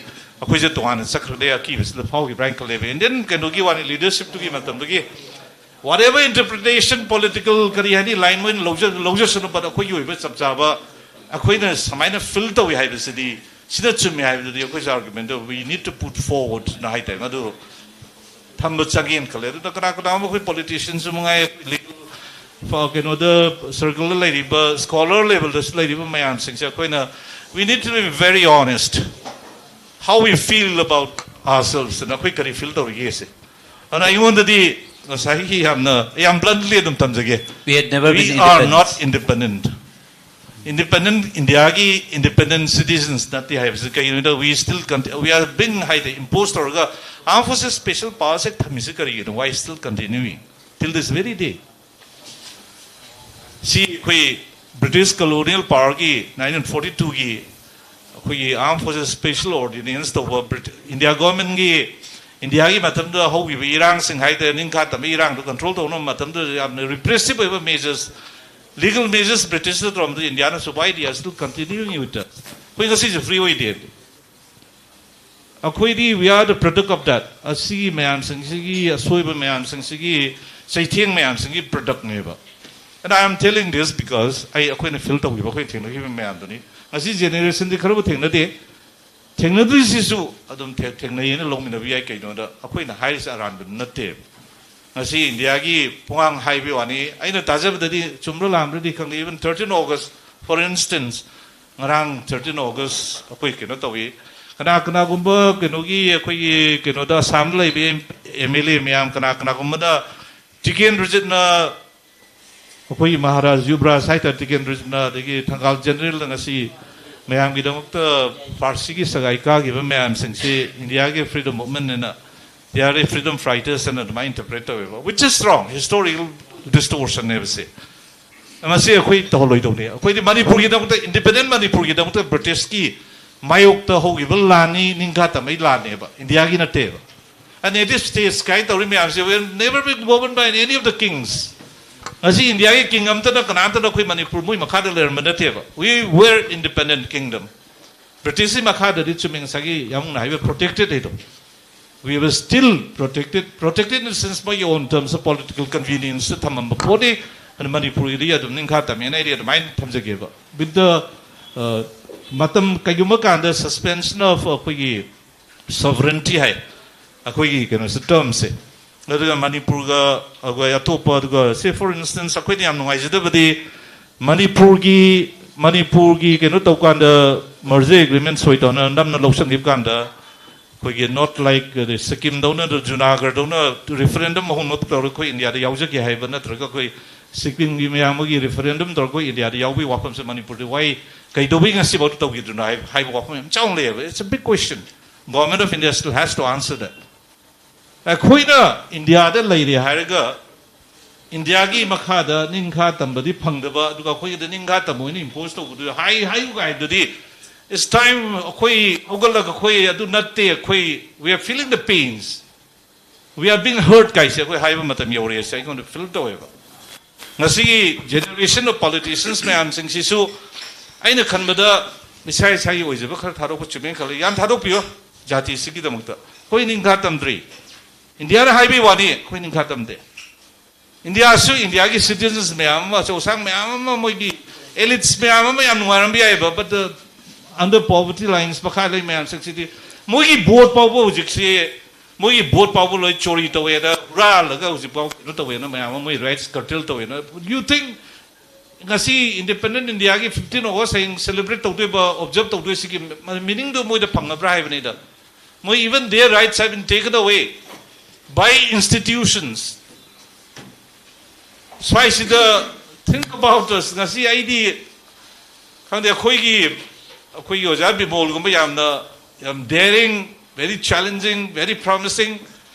ꯑꯩꯈꯣꯏꯁꯦ ꯇꯣꯉꯥꯟꯅ ꯆꯠꯈ꯭ꯔꯗꯤ ꯑꯀꯤꯕꯁꯤꯗ ꯐꯥꯎꯈꯤꯕ꯭ꯔꯥ ꯍꯥꯏꯅ ꯈꯜꯂꯦꯕ꯫ Indian ꯀꯩꯅꯣꯒꯤ ꯋꯥꯅꯤ, leadership ꯇꯨꯒꯤ ꯃꯇꯝꯗꯨꯒꯤ whatever interpretation, political ꯀꯔꯤ ꯍꯥꯏꯅꯤ, line ꯃꯣꯏꯅ ꯂꯧꯖ-, ꯂꯧꯖꯁꯅꯨ, but ꯑꯩꯈꯣꯏꯒꯤ ꯑꯣꯏꯕ ꯆꯞ ꯆꯥꯕ ꯑꯩꯈꯣꯏꯅ ꯁꯨꯃꯥꯏꯅ feel ꯇꯧꯏ ꯍꯥꯏꯕꯁꯤꯗꯤ, ꯁꯤꯅ ꯆꯨꯝꯃꯤ ꯍꯥꯏꯕꯗꯨꯗꯤ ꯑꯩꯈꯣꯏꯁꯨ argument the we need to put forward ꯅ ꯍꯥꯏꯇꯥꯔꯦ꯫ ꯃꯗꯨ ꯊꯝꯕ ꯆꯪꯉꯦꯅ ꯈꯜꯂꯦ꯫ ꯑꯗꯨꯅ ꯀꯅꯥ ꯀꯅꯥꯒꯨꯝꯕ ꯑꯩꯈꯣꯏ politician ꯁꯨ ꯃꯉꯥꯏ, legal ꯐ-, ꯀꯩꯅꯣꯗ circle ꯗ ꯂꯩꯔꯤꯕ, scholar level ꯗꯁꯨ ꯂꯩꯔꯤꯕ ꯃꯌꯥꯝꯁꯤꯡꯁꯦ ꯑꯩꯈꯣꯏꯅ we need to be very honest how we feel about ourselves ꯅ ꯑꯩꯈꯣꯏ ꯀꯔꯤ feel ꯇꯧꯔꯤꯒꯦꯁꯦ꯫ ꯑꯗꯨꯅ ꯑꯩꯉꯣꯟꯗꯗꯤ ꯉꯁꯥꯏꯒꯤ ꯌꯥꯝꯅ, ꯌꯥꯝ bluntly ꯑꯗꯨꯝ ꯊꯝꯖꯒꯦ, We had never been we are independent. Not independent꯫ Independent, ꯏꯟꯗꯤꯌꯥꯒꯤ independent citizens ꯅꯠꯇꯦ ꯍꯥꯏꯕꯁꯤ ꯀꯩꯒꯤꯅꯣꯗ, we still conti-, we are being ꯍꯥꯏꯗꯤ impose ꯇꯧꯔꯒ armed forces special powers ꯁꯦ ꯊꯝꯃꯤꯁꯤ ꯀꯔꯤꯒꯤꯅꯣ? Why still continuing till this very day? ꯁꯤ ꯑꯩꯈꯣꯏ British colonial power ꯒꯤ nineteen forty two ꯒꯤ ꯑꯩꯈꯣꯏꯒꯤ armed forces special ordinance ꯇꯧꯕ Brit-, India government ꯒꯤ, ꯏꯟꯗꯤꯌꯥꯒꯤ ꯃꯇꯝꯗ ꯍꯧꯈꯤꯕ ꯏꯔꯥꯡꯁꯤꯡ ꯍꯥꯏꯇꯥꯔꯦ, ꯅꯤꯡꯈꯥ ꯇꯝꯕ ꯏꯔꯥꯡꯗꯣ control ꯇꯧꯅꯕ ꯃꯇꯝꯗ ꯌꯥꯝꯅ repressive ꯑꯣꯏꯕ measures, legal measures British ꯅ ꯇꯧꯔꯝꯕꯗ ꯏꯟꯗꯤꯌꯥꯅꯁꯨ why they are still continuing with that? ꯑꯩꯈꯣꯏ ꯉꯁꯤꯁꯨ free ꯑꯣꯏꯗꯦ꯫ ꯑꯩꯈꯣꯏꯗꯤ we are the product of that꯫ ꯑꯁꯤꯒꯤ ꯃꯌꯥꯝꯁꯤꯡꯁꯤꯒꯤ, ꯑꯁꯣꯏꯕ ꯃꯌꯥꯝꯁꯤꯡꯁꯤꯒꯤ, ꯆꯩꯊꯦꯡ ꯃꯌꯥꯝꯁꯤꯡꯒꯤ product ꯅꯦꯕ꯫ And I am telling this because ꯑꯩ, ꯑꯩꯈꯣꯏꯅ feel ꯇꯧꯈꯤꯕ, ꯑꯩꯈꯣꯏꯅ ꯊꯦꯡꯅꯈꯤꯕ ꯃꯌꯥꯝꯗꯨꯅꯤ꯫ ꯉꯁꯤ generation ꯗꯤ ꯈꯔꯕꯨ ꯊꯦꯡꯅꯗꯦ, ꯊꯦꯡꯅꯗ꯭ꯔꯤꯁꯤꯁꯨ ꯑꯗꯨꯝ ꯊꯦ-, ꯊꯦꯡꯅꯩꯌꯦꯅ ꯂꯧꯃꯤꯟꯅꯕ ꯌꯥꯏ꯫ ꯀꯩꯅꯣꯗ ꯑꯩꯈꯣꯏꯅ ꯍꯥꯏꯔꯤꯁꯦ ꯑꯔꯥꯟꯕ ꯅꯠꯇꯦꯕ꯫ ꯉꯁꯤ ꯏꯟꯗꯤꯌꯥꯒꯤ ꯄꯨꯡꯉꯥꯡ ꯍꯥꯏꯕꯒꯤ ꯋꯥꯅꯤ꯫ ꯑꯩꯅ ꯇꯥꯖꯕꯗꯗꯤ ꯆꯨꯝꯕ꯭ꯔꯥ ꯂꯥꯟꯕ꯭ꯔꯗꯤ ꯈꯪꯗꯦ, even thirteen August, for instance, ꯉꯔꯥꯡ thirteen August ꯑꯩꯈꯣꯏ ꯀꯩꯅꯣ ꯇꯧꯏ꯫ ꯀꯅꯥ ꯀꯅꯥꯒꯨꯝꯕ ꯀꯩꯅꯣꯒꯤ, ꯑꯩꯈꯣꯏꯒꯤ ꯀꯩꯅꯣꯗ ꯑꯁꯥꯝꯗ ꯂꯩꯕ M L A ꯃꯌꯥꯝ, ꯀꯅꯥ ꯀꯅꯥꯒꯨꯝꯕꯅ ꯇꯤꯀꯦꯟꯗ꯭ꯔꯖꯤꯠꯅ, ꯑꯩꯈꯣꯏꯒꯤ ꯃꯍꯥꯔꯥꯖ ꯌꯨꯕꯔꯥꯖ ꯍꯥꯏꯇꯥꯔꯦ, ꯇꯤꯀꯦꯟꯗ꯭ꯔꯖꯤꯠꯅ, ꯑꯗꯒꯤ ꯊꯪꯒꯥꯜ ꯖꯦꯅꯔꯦꯜꯅ ꯉꯁꯤ ꯃꯌꯥꯝꯒꯤꯗꯃꯛꯇ ꯐꯥꯔꯁꯤꯒꯤ ꯁꯒꯥꯏ ꯀꯥꯈꯤꯕ ꯃꯌꯥꯝꯁꯤꯡꯁꯤ ꯏꯟꯗꯤꯌꯥꯒꯤ freedom movement ꯅꯦꯅ They are freedom fighters ꯍꯥꯏꯅ ꯑꯗꯨꯃꯥꯏꯅ interpret ꯇꯧꯋꯦꯕ, which is wrong, historical distortion ꯅꯦꯕꯁꯦ꯫ ꯃꯁꯤ ꯑꯩꯈꯣꯏ ꯇꯧꯍꯜꯂꯣꯏꯗꯧꯅꯤ꯫ ꯑꯩꯈꯣꯏꯗꯤ ꯃꯅꯤꯄꯨꯔꯒꯤꯗꯃꯛꯇ, independent ꯃꯅꯤꯄꯨꯔꯒꯤꯗꯃꯛꯇ ꯕ꯭ꯔꯤꯇꯤꯁꯀꯤ ꯃꯥꯌꯣꯛꯇ ꯍꯧꯈꯤꯕ ꯂꯥꯟꯅꯤ, ꯅꯤꯡꯈꯥ ꯇꯝꯕꯒꯤ ꯂꯥꯟꯅꯦꯕ, ꯏꯟꯗꯤꯌꯥꯒꯤ ꯅꯠꯇꯦꯕ꯫ And native states ꯀꯥꯏꯅ ꯇꯧꯔꯤ ꯃꯌꯥꯝꯁꯦ will never be governed by any of the kings. ꯉꯁꯤ ꯏꯟꯗꯤꯌꯥꯒꯤ king ꯑꯝꯇꯅ, ꯀꯅꯥꯝꯇꯅ ꯑꯩꯈꯣꯏ ꯃꯅꯤꯄꯨꯔ ꯃꯣꯏ ꯃꯈꯥꯗ ꯂꯩꯔꯝꯕ ꯅꯠꯇꯦꯕ꯫ We were independent kingdom. ꯕ꯭ꯔꯤꯇꯤꯁꯀꯤ ꯃꯈꯥꯗꯗꯤ ꯆꯨꯝꯃꯦ, ꯉꯁꯥꯏꯒꯤ ꯌꯥꯝꯅ ꯍꯥꯏꯕ protected ꯍꯥꯏꯗꯣ꯫ We were still protected, protected in the sense ꯃꯣꯏꯒꯤ own terms of political convenience ꯊꯝꯃꯝꯕ ꯄꯣꯠꯅꯤ꯫ ꯑꯗꯨ ꯃꯅꯤꯄꯨꯔꯒꯤꯗꯤ ꯑꯗꯨꯝ ꯅꯤꯡꯈꯥ ꯇꯝꯃꯦꯅ ꯑꯩꯗꯤ ꯑꯗꯨꯃꯥꯏꯅ ꯊꯝꯖꯒꯦꯕ꯫ With the, uh, ꯃꯇꯝ ꯀꯩꯒꯨꯝꯕ ꯀꯥꯟꯗ suspension of ꯑꯩꯈꯣꯏꯒꯤ sovereignty ꯍꯥꯏ, ꯑꯩꯈꯣꯏꯒꯤ ꯀꯩꯅꯣꯁꯦ, termꯁꯦ꯫ ꯑꯗꯨꯒ ꯃꯅꯤꯄꯨꯔꯒ ꯑꯩꯈꯣꯏ ꯑꯇꯣꯞꯄ, ꯑꯗꯨꯒ say for instance ꯑꯩꯈꯣꯏꯅ ꯌꯥꯝ ꯅꯨꯡꯉꯥꯏꯖꯗꯕꯗꯤ ꯃꯅꯤꯄꯨꯔꯒꯤ, ꯃꯅꯤꯄꯨꯔꯒꯤ ꯀꯩꯅꯣ ꯇꯧꯀꯥꯟꯗ merger agreement ꯁꯣꯏ ꯇꯧꯅ ꯅꯝꯅ ꯂꯧꯁꯟꯈꯤꯕ ꯀꯥꯟꯗ ꯑꯩꯈꯣꯏꯒꯤ not like ꯁꯤꯛꯀꯤꯝꯗꯧꯅ, ꯖꯨꯅꯥꯒꯔꯗꯧꯅ referendum ꯍꯧꯅ ꯇꯧꯔꯒ ꯑꯩꯈꯣꯏ ꯏꯟꯗꯤꯌꯥꯗ ꯌꯥꯎꯖꯒꯦ ꯍꯥꯏꯕ ꯅꯠꯇ꯭ꯔꯒ ꯑꯩꯈꯣꯏ ꯁꯤꯛꯀꯤꯝꯒꯤ ꯃꯌꯥꯝ ꯑꯃꯒꯤ referendum ꯇꯧꯔꯒ ꯑꯩꯈꯣꯏ ꯏꯟꯗꯤꯌꯥꯗ ꯌꯥꯎꯕꯒꯤ ꯋꯥꯐꯝꯁꯦ ꯃꯅꯤꯄꯨꯔꯗ why ꯀꯩꯗꯧꯕꯒꯤ ꯉꯁꯤꯐꯥꯎ ꯇꯧꯈꯤꯗ꯭ꯔꯤꯅꯣ ꯍꯥꯏꯕ, ꯍꯥꯏꯕ ꯋꯥꯐꯝ ꯌꯥꯝ ꯆꯥꯎꯅ ꯂꯩꯌꯦꯕ꯫ It's a big question. Government of India still has to answer that. ꯑꯩꯈꯣꯏꯅ ꯏꯟꯗꯤꯌꯥꯗ ꯂꯩꯔꯦ ꯍꯥꯏꯔꯒ ꯏꯟꯗꯤꯌꯥꯒꯤ ꯃꯈꯥꯗ ꯅꯤꯡꯈꯥ ꯇꯝꯕꯗꯤ ꯐꯪꯗꯕ, ꯑꯗꯨꯒ ꯑꯩꯈꯣꯏꯒꯤꯗ ꯅꯤꯡꯈꯥ ꯇꯝꯕ ꯑꯣꯏꯅ impose ꯇꯧꯕꯗꯨ ꯍꯥꯏ, ꯍꯥꯏꯌꯨ ꯍꯥꯏꯕꯗꯨꯗꯤ, it's time ꯑꯩꯈꯣꯏ ꯍꯧꯒꯠꯂꯒ ꯑꯩꯈꯣꯏ ꯑꯗꯨ ꯅꯠꯇꯦ, ꯑꯩꯈꯣꯏ we are feeling the pains, we are being hurt ꯀꯥꯏꯁꯦ ꯑꯩꯈꯣꯏ ꯍꯥꯏꯕ ꯃꯇꯝ ꯌꯧꯔꯛꯑꯦꯁꯦ ꯑꯩꯉꯣꯟꯗ feel ꯇꯧꯋꯦꯕ꯫ ꯉꯁꯤꯒꯤ generation of politicians ꯃꯌꯥꯝꯁꯤꯡꯁꯤꯁꯨ ꯑꯩꯅ ꯈꯟꯕꯗ ꯏꯁꯥ ꯏꯁꯥꯒꯤ ꯑꯣꯏꯖꯕ ꯈꯔ ꯊꯥꯗꯣꯛꯄ ꯆꯨꯝꯃꯦꯅ ꯈꯜꯂꯤ꯫ ꯌꯥꯝ ꯊꯥꯗꯣꯛꯄꯤꯌꯣ ꯖꯥꯇꯤꯁꯤꯒꯤꯗꯃꯛꯇ꯫ ꯑꯩꯈꯣꯏ ꯅꯤꯡꯈꯥ ꯇꯝꯗ꯭ꯔꯤ꯫ ꯏꯟꯗꯤꯌꯥꯅ ꯍꯥꯏꯕꯒꯤ ꯋꯥꯅꯤ, ꯑꯩꯈꯣꯏ ꯅꯤꯡꯈꯥ ꯇꯝꯗꯦ꯫ ꯏꯟꯗꯤꯌꯥꯁꯨ ꯏꯟꯗꯤꯌꯥꯒꯤ citizens ꯃꯌꯥꯝ ꯑꯃ, ꯑꯆꯧ ꯑꯁꯥꯡ ꯃꯌꯥꯝ ꯑꯃ, ꯃꯣꯏꯒꯤ elites ꯃꯌꯥꯝ ꯑꯃ ꯌꯥꯝ ꯅꯨꯡꯉꯥꯏꯔꯝꯕ ꯌꯥꯏꯑꯕ, but the under poverty lines ꯃꯈꯥ ꯂꯩ ꯃꯌꯥꯝꯁꯤꯡꯁꯤꯗꯤ ꯃꯣꯏꯒꯤ vote ꯐꯥꯎꯕ ꯍꯧꯖꯤꯛꯁꯤ, ꯃꯣꯏꯒꯤ vote ꯐꯥꯎꯕ ꯂꯣꯏ ꯆꯣꯔꯤ ꯇꯧꯋꯦꯅ, ꯍꯨꯔꯥꯜꯂꯒ ꯍꯧꯖꯤꯛꯐꯥꯎ ꯀꯩꯅꯣ ꯇꯧꯋꯦꯅ, ꯃꯌꯥꯝ ꯑꯃ ꯃꯣꯏ rights curtail ꯇꯧꯋꯦꯅ꯫ You think ꯉꯁꯤ Independent India ꯒꯤ fifteen August ꯍꯌꯦꯡ celebrate ꯇꯧꯗꯣꯏꯕ, observe ꯇꯧꯗꯣꯏꯁꯤꯒꯤ meaning ꯗꯨ ꯃꯣꯏꯗ ꯐꯪꯉꯕ꯭ꯔꯥ ꯍꯥꯏꯕꯅꯤꯗ꯫ ꯃꯣꯏ even their rights have been taken away by institutions. ꯁ꯭ꯋꯥꯏꯁꯤꯗ think about us. ꯉꯁꯤ ꯑꯩꯗꯤ ꯈꯪꯗꯦ, ꯑꯩꯈꯣꯏꯒꯤ, ꯑꯩꯈꯣꯏꯒꯤ ꯑꯣꯖꯥ ꯕꯤꯃꯣꯜꯒꯨꯝꯕ ꯌꯥꯝꯅ, ꯌꯥꯝ daring, very challenging, very promising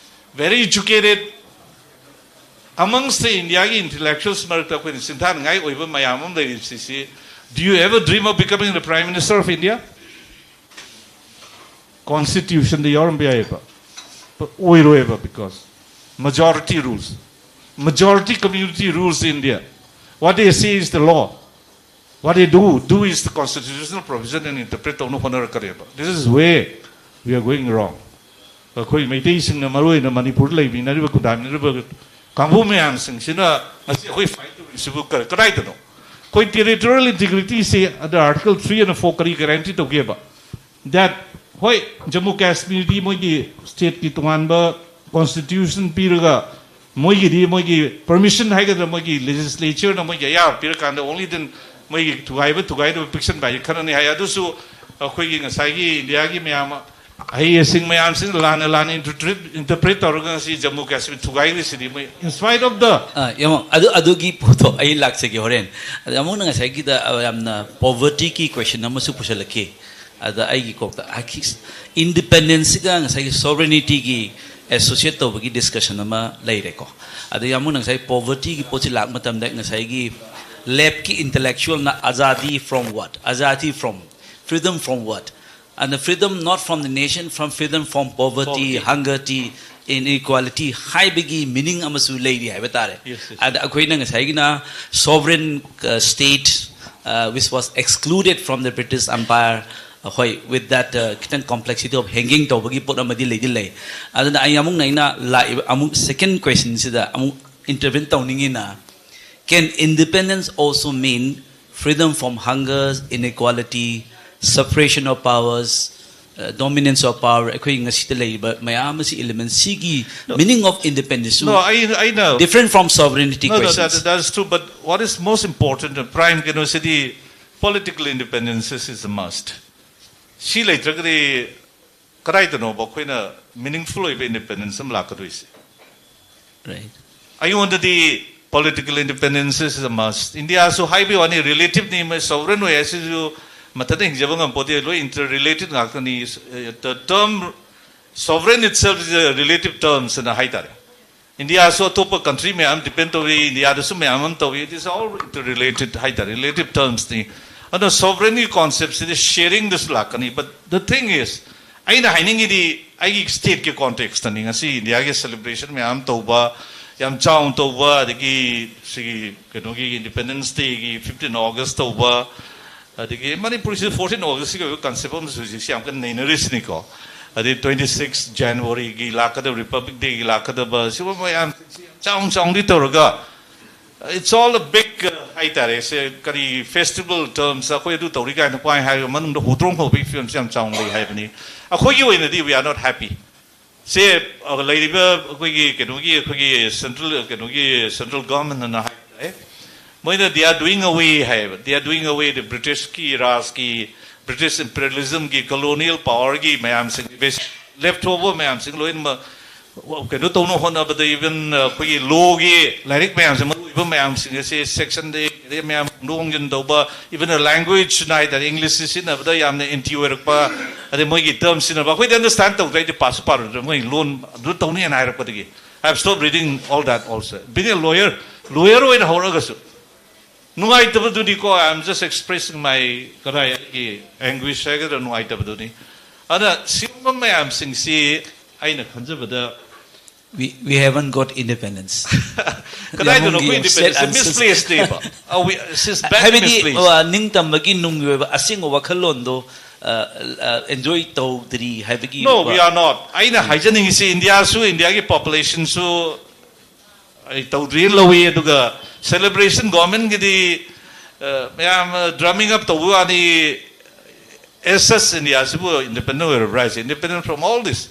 Very educated, amongst the Indiaꯒꯤ intellectuals ꯃꯔꯛꯇ ꯑꯩꯈꯣꯏꯅ ꯁꯤꯡꯊꯥꯅꯤꯡꯉꯥꯏ ꯑꯣꯏꯕ ꯃꯌꯥꯝ ꯑꯃ ꯂꯩꯔꯤꯕꯁꯤ, do you ever dream of becoming the Prime Minister of India? Constitutionꯗ ꯌꯥꯎꯔꯝꯕ ꯌꯥꯏꯑꯕ, but ꯑꯣꯏꯔꯣꯏꯕ, because majority rules, majority community rules India. What they say is the law. What they do, do is the constitutional provision and interpret ꯇꯧꯅ ꯍꯣꯠꯅꯔꯛꯀꯅꯦꯕ. This is where we are going wrong. ꯑꯩꯈꯣꯏ ꯃꯩꯇꯩꯁꯤꯡꯅ ꯃꯔꯨꯑꯣꯏꯅ ꯃꯅꯤꯄꯨꯔꯗ ꯂꯩꯃꯤꯟꯅꯔꯤꯕ, ꯈꯨꯟꯗꯥꯃꯤꯟꯅꯔꯤꯕ ꯀꯥꯡꯕꯨ ꯃꯌꯥꯝꯁꯤꯡꯁꯤꯅ ꯉꯁꯤ ꯑꯩꯈꯣꯏ fight ꯇꯧꯔꯤꯁꯤꯕꯨ ꯀ-, ꯀꯗꯥꯏꯗꯅꯣ? ꯑꯩꯈꯣꯏ territorial integrityꯁꯦ under Article three and four ꯀꯔꯤ guarantee ꯇꯧꯒꯦꯕ? That, ꯍꯣꯏ, ꯖꯝꯃꯨ ꯀꯥꯁꯃꯤꯔꯗꯤ ꯃꯣꯏꯒꯤ stateꯀꯤ ꯇꯣꯉꯥꯟꯕ constitution ꯄꯤꯔꯒ, ꯃꯣꯏꯒꯤꯗꯤ ꯃꯣꯏꯒꯤ permission ꯍꯥꯏꯒꯗ꯭ꯔꯥ, ꯃꯣꯏꯒꯤ legislatureꯅ ꯃꯣꯏꯒꯤ ꯑꯌꯥꯕ ꯄꯤꯔꯀꯥꯟꯗ only then ꯃꯣꯏꯒꯤ ꯊꯨꯒꯥꯏꯕ ꯊꯨꯒꯥꯏꯗꯕ ꯄꯤꯛꯁꯟꯕ ꯍꯥꯏꯁꯦ ꯈꯔꯅꯤ ꯍꯥꯏ꯫ ꯑꯗꯨꯁꯨ ꯑꯩꯈꯣꯏꯒꯤ ꯉꯁꯥꯏꯒꯤ Indiaꯒꯤ ꯃꯌꯥꯝ ꯑꯍꯩꯁꯤꯡ ꯃꯌꯥꯝꯁꯤꯅ ꯂꯥꯟꯅ ꯂꯥꯟꯅ interpret, interpret ꯇꯧꯔꯒ ꯉꯁꯤ ꯖꯝꯃꯨ ꯀꯥꯁꯃꯤꯔ ꯊꯨꯒꯥꯏꯈ꯭ꯔꯤꯁꯤꯗꯤ ꯃꯣꯏ, in spite of the ꯑꯥ, ꯌꯦꯡꯉꯣ, ꯑꯗꯨ, ꯑꯗꯨꯒꯤ ꯄꯣꯠꯇꯣ ꯑꯩ ꯂꯥꯛꯆꯒꯦ ꯍꯣꯔꯦꯟ꯫ ꯑꯗ ꯑꯃꯨꯛꯅ ꯉꯁꯥꯏꯒꯤꯗ, ꯑ, ꯌꯥꯝꯅ povertyꯒꯤ question ꯑꯃꯁꯨ ꯄꯨꯁꯜꯂꯛꯈꯤ꯫ ꯑꯗ ꯑꯩꯒꯤ ꯀꯣꯛꯇ ꯑꯥꯈꯤ-, independenceꯁꯤꯒ ꯉꯁꯥꯏꯒꯤ sovereigntyꯒꯤ associate ꯇꯧꯕꯒꯤ discussion ꯑꯃ ꯂꯩꯔꯦꯀꯣ꯫ ꯑꯗ ꯌꯥꯝ ꯉꯁꯥꯏ povertyꯒꯤ ꯄꯣꯠꯁꯤ ꯂꯥꯛꯄ ꯃꯇꯝꯗ ꯉꯁꯥꯏꯒꯤ leftꯀꯤ intellectualꯅ "Azadi from what? Azadi from, freedom from what?" And the freedom not from the nation, from freedom from poverty, poverty, hunger, inequality ꯍꯥꯏꯕꯒꯤ meaning ꯑꯃꯁꯨ ꯂꯩꯔꯤ ꯍꯥꯏꯕ ꯇꯥꯔꯦ꯫ Yes, yes. ꯑꯗ ꯑꯩꯈꯣꯏꯅ ꯉꯁꯥꯏꯒꯤꯅ sovereign, uh, state, uh, which was excluded from the British Empire, uh, ꯍꯣꯏ, with that, uh, ꯈꯤꯇꯪ complexity of hanging ꯇꯧꯕꯒꯤ ꯄꯣꯠ ꯑꯃꯗꯤ ꯂꯩꯗꯤ ꯂꯩ꯫ ꯑꯗꯨꯅ ꯑꯩ ꯑꯃꯨꯛꯅ ꯑꯩꯅ ꯂꯥꯛꯏꯕ ꯑꯃꯨꯛ second questionꯁꯤꯗ ꯑꯃꯨꯛ intervene ꯇꯧꯅꯤꯡꯉꯤꯅ, can independence also mean freedom from hunger, inequality, separation of powers, uh, dominance of power? ꯑꯩꯈꯣꯏ ꯉꯁꯤꯗ ꯂꯩꯔꯤꯕ ꯃꯌꯥꯝ ꯑꯁꯤ element ꯁꯤꯒꯤ meaning of independence ꯁꯨ No, I, I know. different from sovereignty No, no, questions. That, that's true. But what is most important, uh, prime ꯀꯩꯅꯣꯁꯤꯗꯤ political independence is a must. ꯁꯤ ꯂꯩꯇ꯭ꯔꯒꯗꯤ ꯀꯗꯥꯏꯗꯅꯣꯕ ꯑꯩꯈꯣꯏꯅ meaningful ꯑꯣꯏꯕ independence ꯑꯃ ꯂꯥꯛꯀꯗꯣꯏꯁꯦ? Right. ꯑꯩꯉꯣꯟꯗꯗꯤ political independence is a must. Indiaꯁꯨ ꯍꯥꯏꯕꯒꯤ ꯋꯥꯅꯤ, relativeꯅꯤ, ꯃꯣꯏ sovereign ꯑꯣꯏ ꯍꯥꯏꯁꯤꯁꯨ ꯃꯊꯟꯇ ꯍꯤꯡꯖꯕ ꯉꯝꯄꯣꯠꯇꯦ, ꯂꯣꯏ interrelated ꯉꯥꯛꯇꯅꯤ꯫ The term Sovereign itself is a relative terms ꯅ ꯍꯥꯏꯇꯥꯔꯦ. ꯏꯟꯗꯤꯌꯥꯁꯨ ꯑꯇꯣꯞꯄ country ꯃꯌꯥꯝ depend ꯇꯧꯏ, ꯏꯟꯗꯤꯌꯥꯗꯁꯨ ꯃꯌꯥꯝ ꯑꯃ ꯇꯧꯏ, it is all related ꯍꯥꯏꯇꯥꯔꯦ, relative terms ꯅꯤ. ꯑꯗꯣ sovereign ꯒꯤ concept ꯁꯤꯗꯤ sharing ꯗꯁꯨ ꯂꯥꯛꯀꯅꯤ. But the thing is, ꯑꯩꯅ ꯍꯥꯏꯅꯤꯡꯉꯤꯗꯤ ꯑꯩꯒꯤ state ꯀꯤ context ꯇꯅꯤ. ꯉꯁꯤ ꯏꯟꯗꯤꯌꯥꯒꯤ celebration ꯃꯌꯥꯝ ꯇꯧꯕ, ꯌꯥꯝ ꯆꯥꯎꯅ ꯇꯧꯕ, ꯑꯗꯒꯤ ꯁꯤꯒꯤ ꯀꯩꯅꯣꯒꯤ Independence Day ꯒꯤ fifteen August ꯇꯧꯕ, ꯑꯗꯒꯤ ꯃꯅꯤꯄꯨꯔꯁꯤ fourteen August ꯀꯤ ꯑꯣꯏꯕ concept ꯑꯃꯁꯨ ꯍꯧꯖꯤꯛꯁꯤ ꯌꯥꯝ ꯀꯟꯅ ꯅꯩꯅꯔꯤꯁꯤꯅꯤꯀꯣ. ꯑꯗꯩ twenty six January ꯒꯤ ꯂꯥꯛꯀꯗꯕ, Republic Day ꯒꯤ ꯂꯥꯛꯀꯗꯕ, ꯁꯤꯒꯨꯝꯕ ꯃꯌꯥꯝ ꯆꯥꯎꯅ ꯆꯥꯎꯅꯗꯤ ꯇꯧꯔꯒ, it's all a big, uh, ꯍꯥꯏꯇꯥꯔꯦ, ꯁꯦ ꯀꯔꯤ festival terms, ꯑꯩꯈꯣꯏ ꯑꯗꯨ ꯇꯧꯔꯤ ꯀꯥꯏꯅ ꯄꯥꯏ ꯍꯥꯏꯔꯒ ꯃꯅꯨꯡꯗ ꯍꯨꯗ꯭ꯔꯣꯡ ꯍꯧꯕꯒꯤ ꯐꯤꯕꯝꯁꯤ ꯌꯥꯝ ꯆꯥꯎꯅ ꯂꯩ ꯍꯥꯏꯕꯅꯤ. ꯑꯩꯈꯣꯏꯒꯤ ꯑꯣꯏꯅꯗꯤ we are not happy. ꯁꯦ, ꯑ, ꯂꯩꯔꯤꯕ ꯑꯩꯈꯣꯏꯒꯤ ꯀꯩꯅꯣꯒꯤ, ꯑꯩꯈꯣꯏꯒꯤ central, ꯀꯩꯅꯣꯒꯤ central government ꯅ ꯍꯥꯏꯇꯥꯔꯦ, ꯃꯣꯏꯅ they are doing away ꯍꯥꯏꯌꯦꯕ. They are doing away the British ꯀꯤ ꯔꯥꯖꯀꯤ, British imperialism ꯒꯤ, colonial power ꯒꯤ ꯃꯌꯥꯝꯁꯤꯡ, ꯂꯦꯞꯊꯣꯛꯑꯕ ꯃꯌꯥꯝꯁꯤꯡ ꯂꯣꯏꯅꯃꯛ ꯀꯩꯅꯣ ꯇꯧꯅ ꯍꯣꯠꯅꯕꯗ, even ꯑꯩꯈꯣꯏꯒꯤ law ꯒꯤ ꯂꯥꯏꯔꯤꯛ ꯃꯌꯥꯝꯁꯦ, ꯃꯔꯨꯑꯣꯏꯕ ꯃꯌꯥꯝꯁꯤꯡ ꯑꯁꯦ section ꯗ ꯃꯌꯥꯝ ꯍꯣꯡꯗꯣꯛ ꯍꯣꯡꯖꯤꯟ ꯇꯧꯕ, even the language ꯅ ꯍꯥꯏꯇꯥꯔꯦ, English ꯁꯤ ꯁꯤꯖꯤꯟꯅꯕꯗ ꯌꯥꯝꯅ anti ꯑꯣꯏꯔꯛꯄ, ꯑꯗꯩ ꯃꯣꯏꯒꯤ term ꯁꯤꯖꯤꯟꯅꯕ, ꯑꯩꯈꯣꯏꯗꯤ understand ꯇꯧꯗ꯭ꯔꯦ, ꯑꯩꯗꯤ ꯄꯥꯁꯨ ꯄꯥꯔꯨꯗ꯭ꯔꯦ, ꯃꯣꯏ ꯂꯣꯟ ꯑꯗꯨ ꯇꯧꯅꯤꯅ ꯍꯥꯏꯔꯛꯄꯗꯒꯤ. I have stopped reading all that also. Being a lawyer, lawyer ꯑꯣꯏꯅ ꯍꯧꯔꯒꯁꯨ ꯅꯨꯡꯉꯥꯏꯇꯕꯗꯨꯅꯤꯀꯣ, I am just expressing my, ꯀꯗꯥꯏ, ꯑꯩꯒꯤ anguish ꯍꯥꯏꯒꯗ꯭ꯔꯥ, ꯅꯨꯡꯉꯥꯏꯇꯕꯗꯨꯅꯤ. ꯑꯗꯨꯅ ꯁꯤꯒꯨꯝꯕ ꯃꯌꯥꯝꯁꯤꯡꯁꯤ ꯑꯩꯅ ꯈꯟꯖꯕꯗ, We, we haven't got independence. ꯀꯗꯥꯏꯗꯅꯣ ꯌꯥꯝꯕꯨꯡꯒꯤ ꯑꯩꯈꯣꯏ independence? ꯁꯦꯠ ꯑꯟꯁ- Misplaced ꯅꯦꯕ. Are we, it's badly ꯍꯥꯏꯕꯗꯤ misplaced. ꯑ, ꯅꯤꯡꯇꯝꯕꯒꯤ ꯅꯨꯡꯒꯤ ꯑꯣꯏꯕ ꯑꯁꯦꯡꯕ ꯋꯥꯈꯜꯂꯣꯟꯗꯣ ꯑ, ꯑ, enjoy ꯇꯧꯗ꯭ꯔꯤ ꯍꯥꯏꯕꯒꯤ No, ꯋꯥ- we are not. ꯑꯩꯅ ꯍꯥꯏꯖꯅꯤꯡꯉꯤꯁꯤ, ꯏꯟꯗꯤꯌꯥꯁꯨ, ꯏꯟꯗꯤꯌꯥꯒꯤ population ꯁꯨ ꯑꯩ ꯇꯧꯗ꯭ꯔꯤꯅ ꯂꯧꯏ, ꯑꯗꯨꯒ celebration government ꯒꯤꯗꯤ, ꯑ, ꯃꯌꯥꯝ, ꯑ, drumming up ꯇꯧꯕ ꯋꯥꯅꯤ. As such, ꯏꯟꯗꯤꯌꯥꯁꯤꯕꯨ independent ꯑꯣꯏꯔꯕ꯭ꯔꯥ ꯍꯥꯏꯁꯦ? Independent from all this.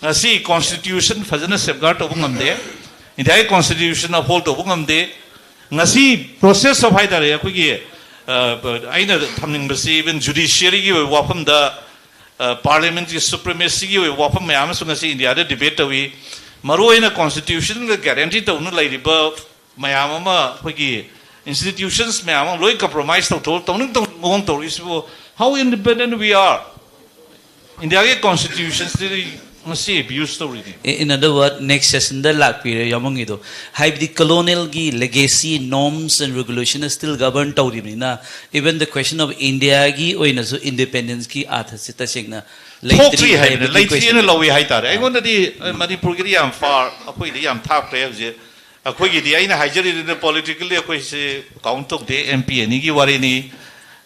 ꯉꯁꯤ constitution ꯐꯖꯅ safeguard ꯇꯧꯕ ꯉꯝꯗꯦ, ꯏꯟꯗꯤꯌꯥꯒꯤ constitution uphold ꯇꯧꯕ ꯉꯝꯗꯦ. ꯉꯁꯤ process of ꯍꯥꯏꯇꯥꯔꯦ, ꯑꯩꯈꯣꯏꯒꯤ, ꯑ, ꯑꯩꯅ ꯊꯝꯅꯤꯡꯕꯁꯤ, even judiciary ꯒꯤ ꯑꯣꯏꯕ ꯋꯥꯐꯝꯗ, ꯑ, parliament ꯀꯤ supremacy ꯒꯤ ꯑꯣꯏꯕ ꯋꯥꯐꯝ ꯃꯌꯥꯝ ꯑꯃꯁꯨ ꯉꯁꯤ ꯏꯟꯗꯤꯌꯥꯗ debate ꯇꯧꯏ. ꯃꯔꯨꯑꯣꯏꯅ constitution ꯒ guarantee ꯇꯧꯅ ꯂꯩꯔꯤꯕ ꯃꯌꯥꯝ ꯑꯃ, ꯑꯩꯈꯣꯏꯒꯤ institutions ꯃꯌꯥꯝ ꯑꯃ ꯂꯣꯏ compromise ꯇꯧꯊꯣꯛ, ꯇꯧꯅꯤꯡ ꯇꯧꯅꯤꯡ ꯃꯑꯣꯡ ꯇꯧꯔꯤꯁꯤꯕꯨ, how independent we are? ꯏꯟꯗꯤꯌꯥꯒꯤ ꯀꯣꯟꯁꯇꯤꯇ꯭ꯌꯨꯁꯟꯁꯤꯗꯤ ꯉꯁꯤ ꯑꯦꯕ꯭ꯌꯨꯁ ꯇꯧꯔꯤꯅꯤ꯫ In other words, next session ꯗ ꯂꯥꯛꯄꯤꯔꯦ ꯌꯥꯎꯃꯪꯒꯤꯗꯣ, ꯍꯥꯏꯕꯗꯤ colonial ꯒꯤ legacy norms and regulation still govern ꯇꯧꯔꯤꯕꯅꯤꯅ, even the question of India ꯒꯤ ꯑꯣꯏꯅꯁꯨ independence ꯀꯤ ꯑꯥꯊꯁꯤ ꯇꯁꯦꯡꯅ ꯊꯣꯛꯇ꯭ꯔꯤ ꯍꯥꯏꯕꯅ ꯂꯩꯇ꯭ꯔꯤꯅ ꯂꯧꯏ ꯍꯥꯏꯇꯥꯔꯦ꯫ ꯑꯩꯉꯣꯟꯗꯗꯤ ꯃꯅꯤꯄꯨꯔꯒꯤꯗꯤ ꯌꯥꯝ ꯐꯥꯔ ꯑꯩꯈꯣꯏꯗꯤ ꯌꯥꯝ ꯊꯥꯞꯈ꯭ꯔꯦ ꯍꯧꯖꯤꯛ꯫ ꯑꯩꯈꯣꯏꯒꯤꯗꯤ ꯑꯩꯅ ꯍꯥꯏꯖꯔꯤꯗꯨꯅ ꯄꯣꯂꯤꯇꯤꯀꯦꯜꯂꯤ ꯑꯩꯈꯣꯏꯁꯤ ꯀꯥꯎꯟ ꯇꯧꯗꯦ꯫ ꯑꯦꯝ ꯄꯤ ꯑꯅꯤꯒꯤ ꯋꯥꯔꯤꯅꯤ꯫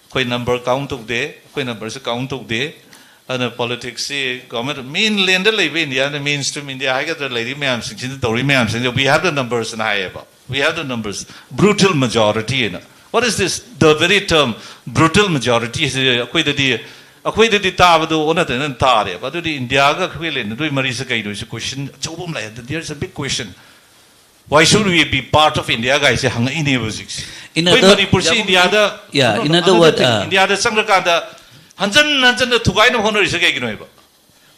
ꯑꯩꯈꯣꯏ ꯅꯝꯕꯔ ꯀꯥꯎꯟ ꯇꯧꯗꯦ꯫ ꯑꯩꯈꯣꯏ ꯅꯝꯕꯔꯁꯤ ꯀꯥꯎꯟ ꯇꯧꯗꯦ꯫ ꯑꯗꯨꯅ ꯄꯣꯂꯤꯇꯤꯛꯁꯁꯤ ꯒꯣꯔꯃꯦꯟ ꯃꯦꯟ ꯂꯦꯟꯗ ꯂꯩꯕ ꯏꯟꯗꯤꯌꯥꯅ ꯃꯦꯟ ꯁ꯭ꯇ꯭ꯔꯤꯝ ꯏꯟꯗꯤꯌꯥ ꯍꯥꯏꯒꯗ꯭ꯔꯥ ꯂꯩꯔꯤ ꯃꯌꯥꯝꯁꯤꯡꯁꯤꯅ ꯇꯧꯔꯤ ꯃꯌꯥꯝꯁꯤꯡꯁꯦ we have the numbers ꯅ ꯍꯥꯏꯌꯦꯕ꯫ We have the numbers. Brutal majority ꯍꯥꯏꯅ꯫ What is this? The very term brutal majority ꯁꯤ ꯑꯩꯈꯣꯏꯗꯗꯤ ꯑꯩꯈꯣꯏꯗꯗꯤ ꯇꯥꯕꯗꯣ ꯑꯣꯟꯅ ꯇꯩꯅ ꯇꯥꯔꯦꯕ꯫ ꯑꯗꯨꯗꯤ ꯏꯟꯗꯤꯌꯥꯒ ꯑꯩꯈꯣꯏ ꯂꯩꯅꯗꯣꯏ ꯃꯔꯤꯁꯦ ꯀꯩꯅꯣ ꯁꯤ ꯀꯣꯏꯁꯟ ꯑꯆꯧꯕ ꯑꯃ ꯂꯥꯛꯑꯦ꯫ There is a big question. Why should we be part of India ꯒꯥꯏꯁꯦ ꯍꯪꯉꯛꯏꯅꯦꯕ ꯍꯧꯖꯤꯛꯁꯦ꯫ In ꯑꯩꯈꯣꯏ other- ꯃꯅꯤꯄꯨꯔꯁꯤ Yeah, ꯏꯟꯗꯤꯌꯥꯗ yeah, in other another word, thing, uh, ꯏꯟꯗꯤꯌꯥꯗ ꯆꯪꯉꯀꯥꯟꯗ ꯍꯟꯖꯟ ꯍꯟꯖꯟꯅ ꯊꯨꯒꯥꯏꯅꯕ ꯍꯣꯠꯅꯔꯤꯁꯦ ꯀꯩꯒꯤꯅꯣ ꯍꯥꯏꯕ?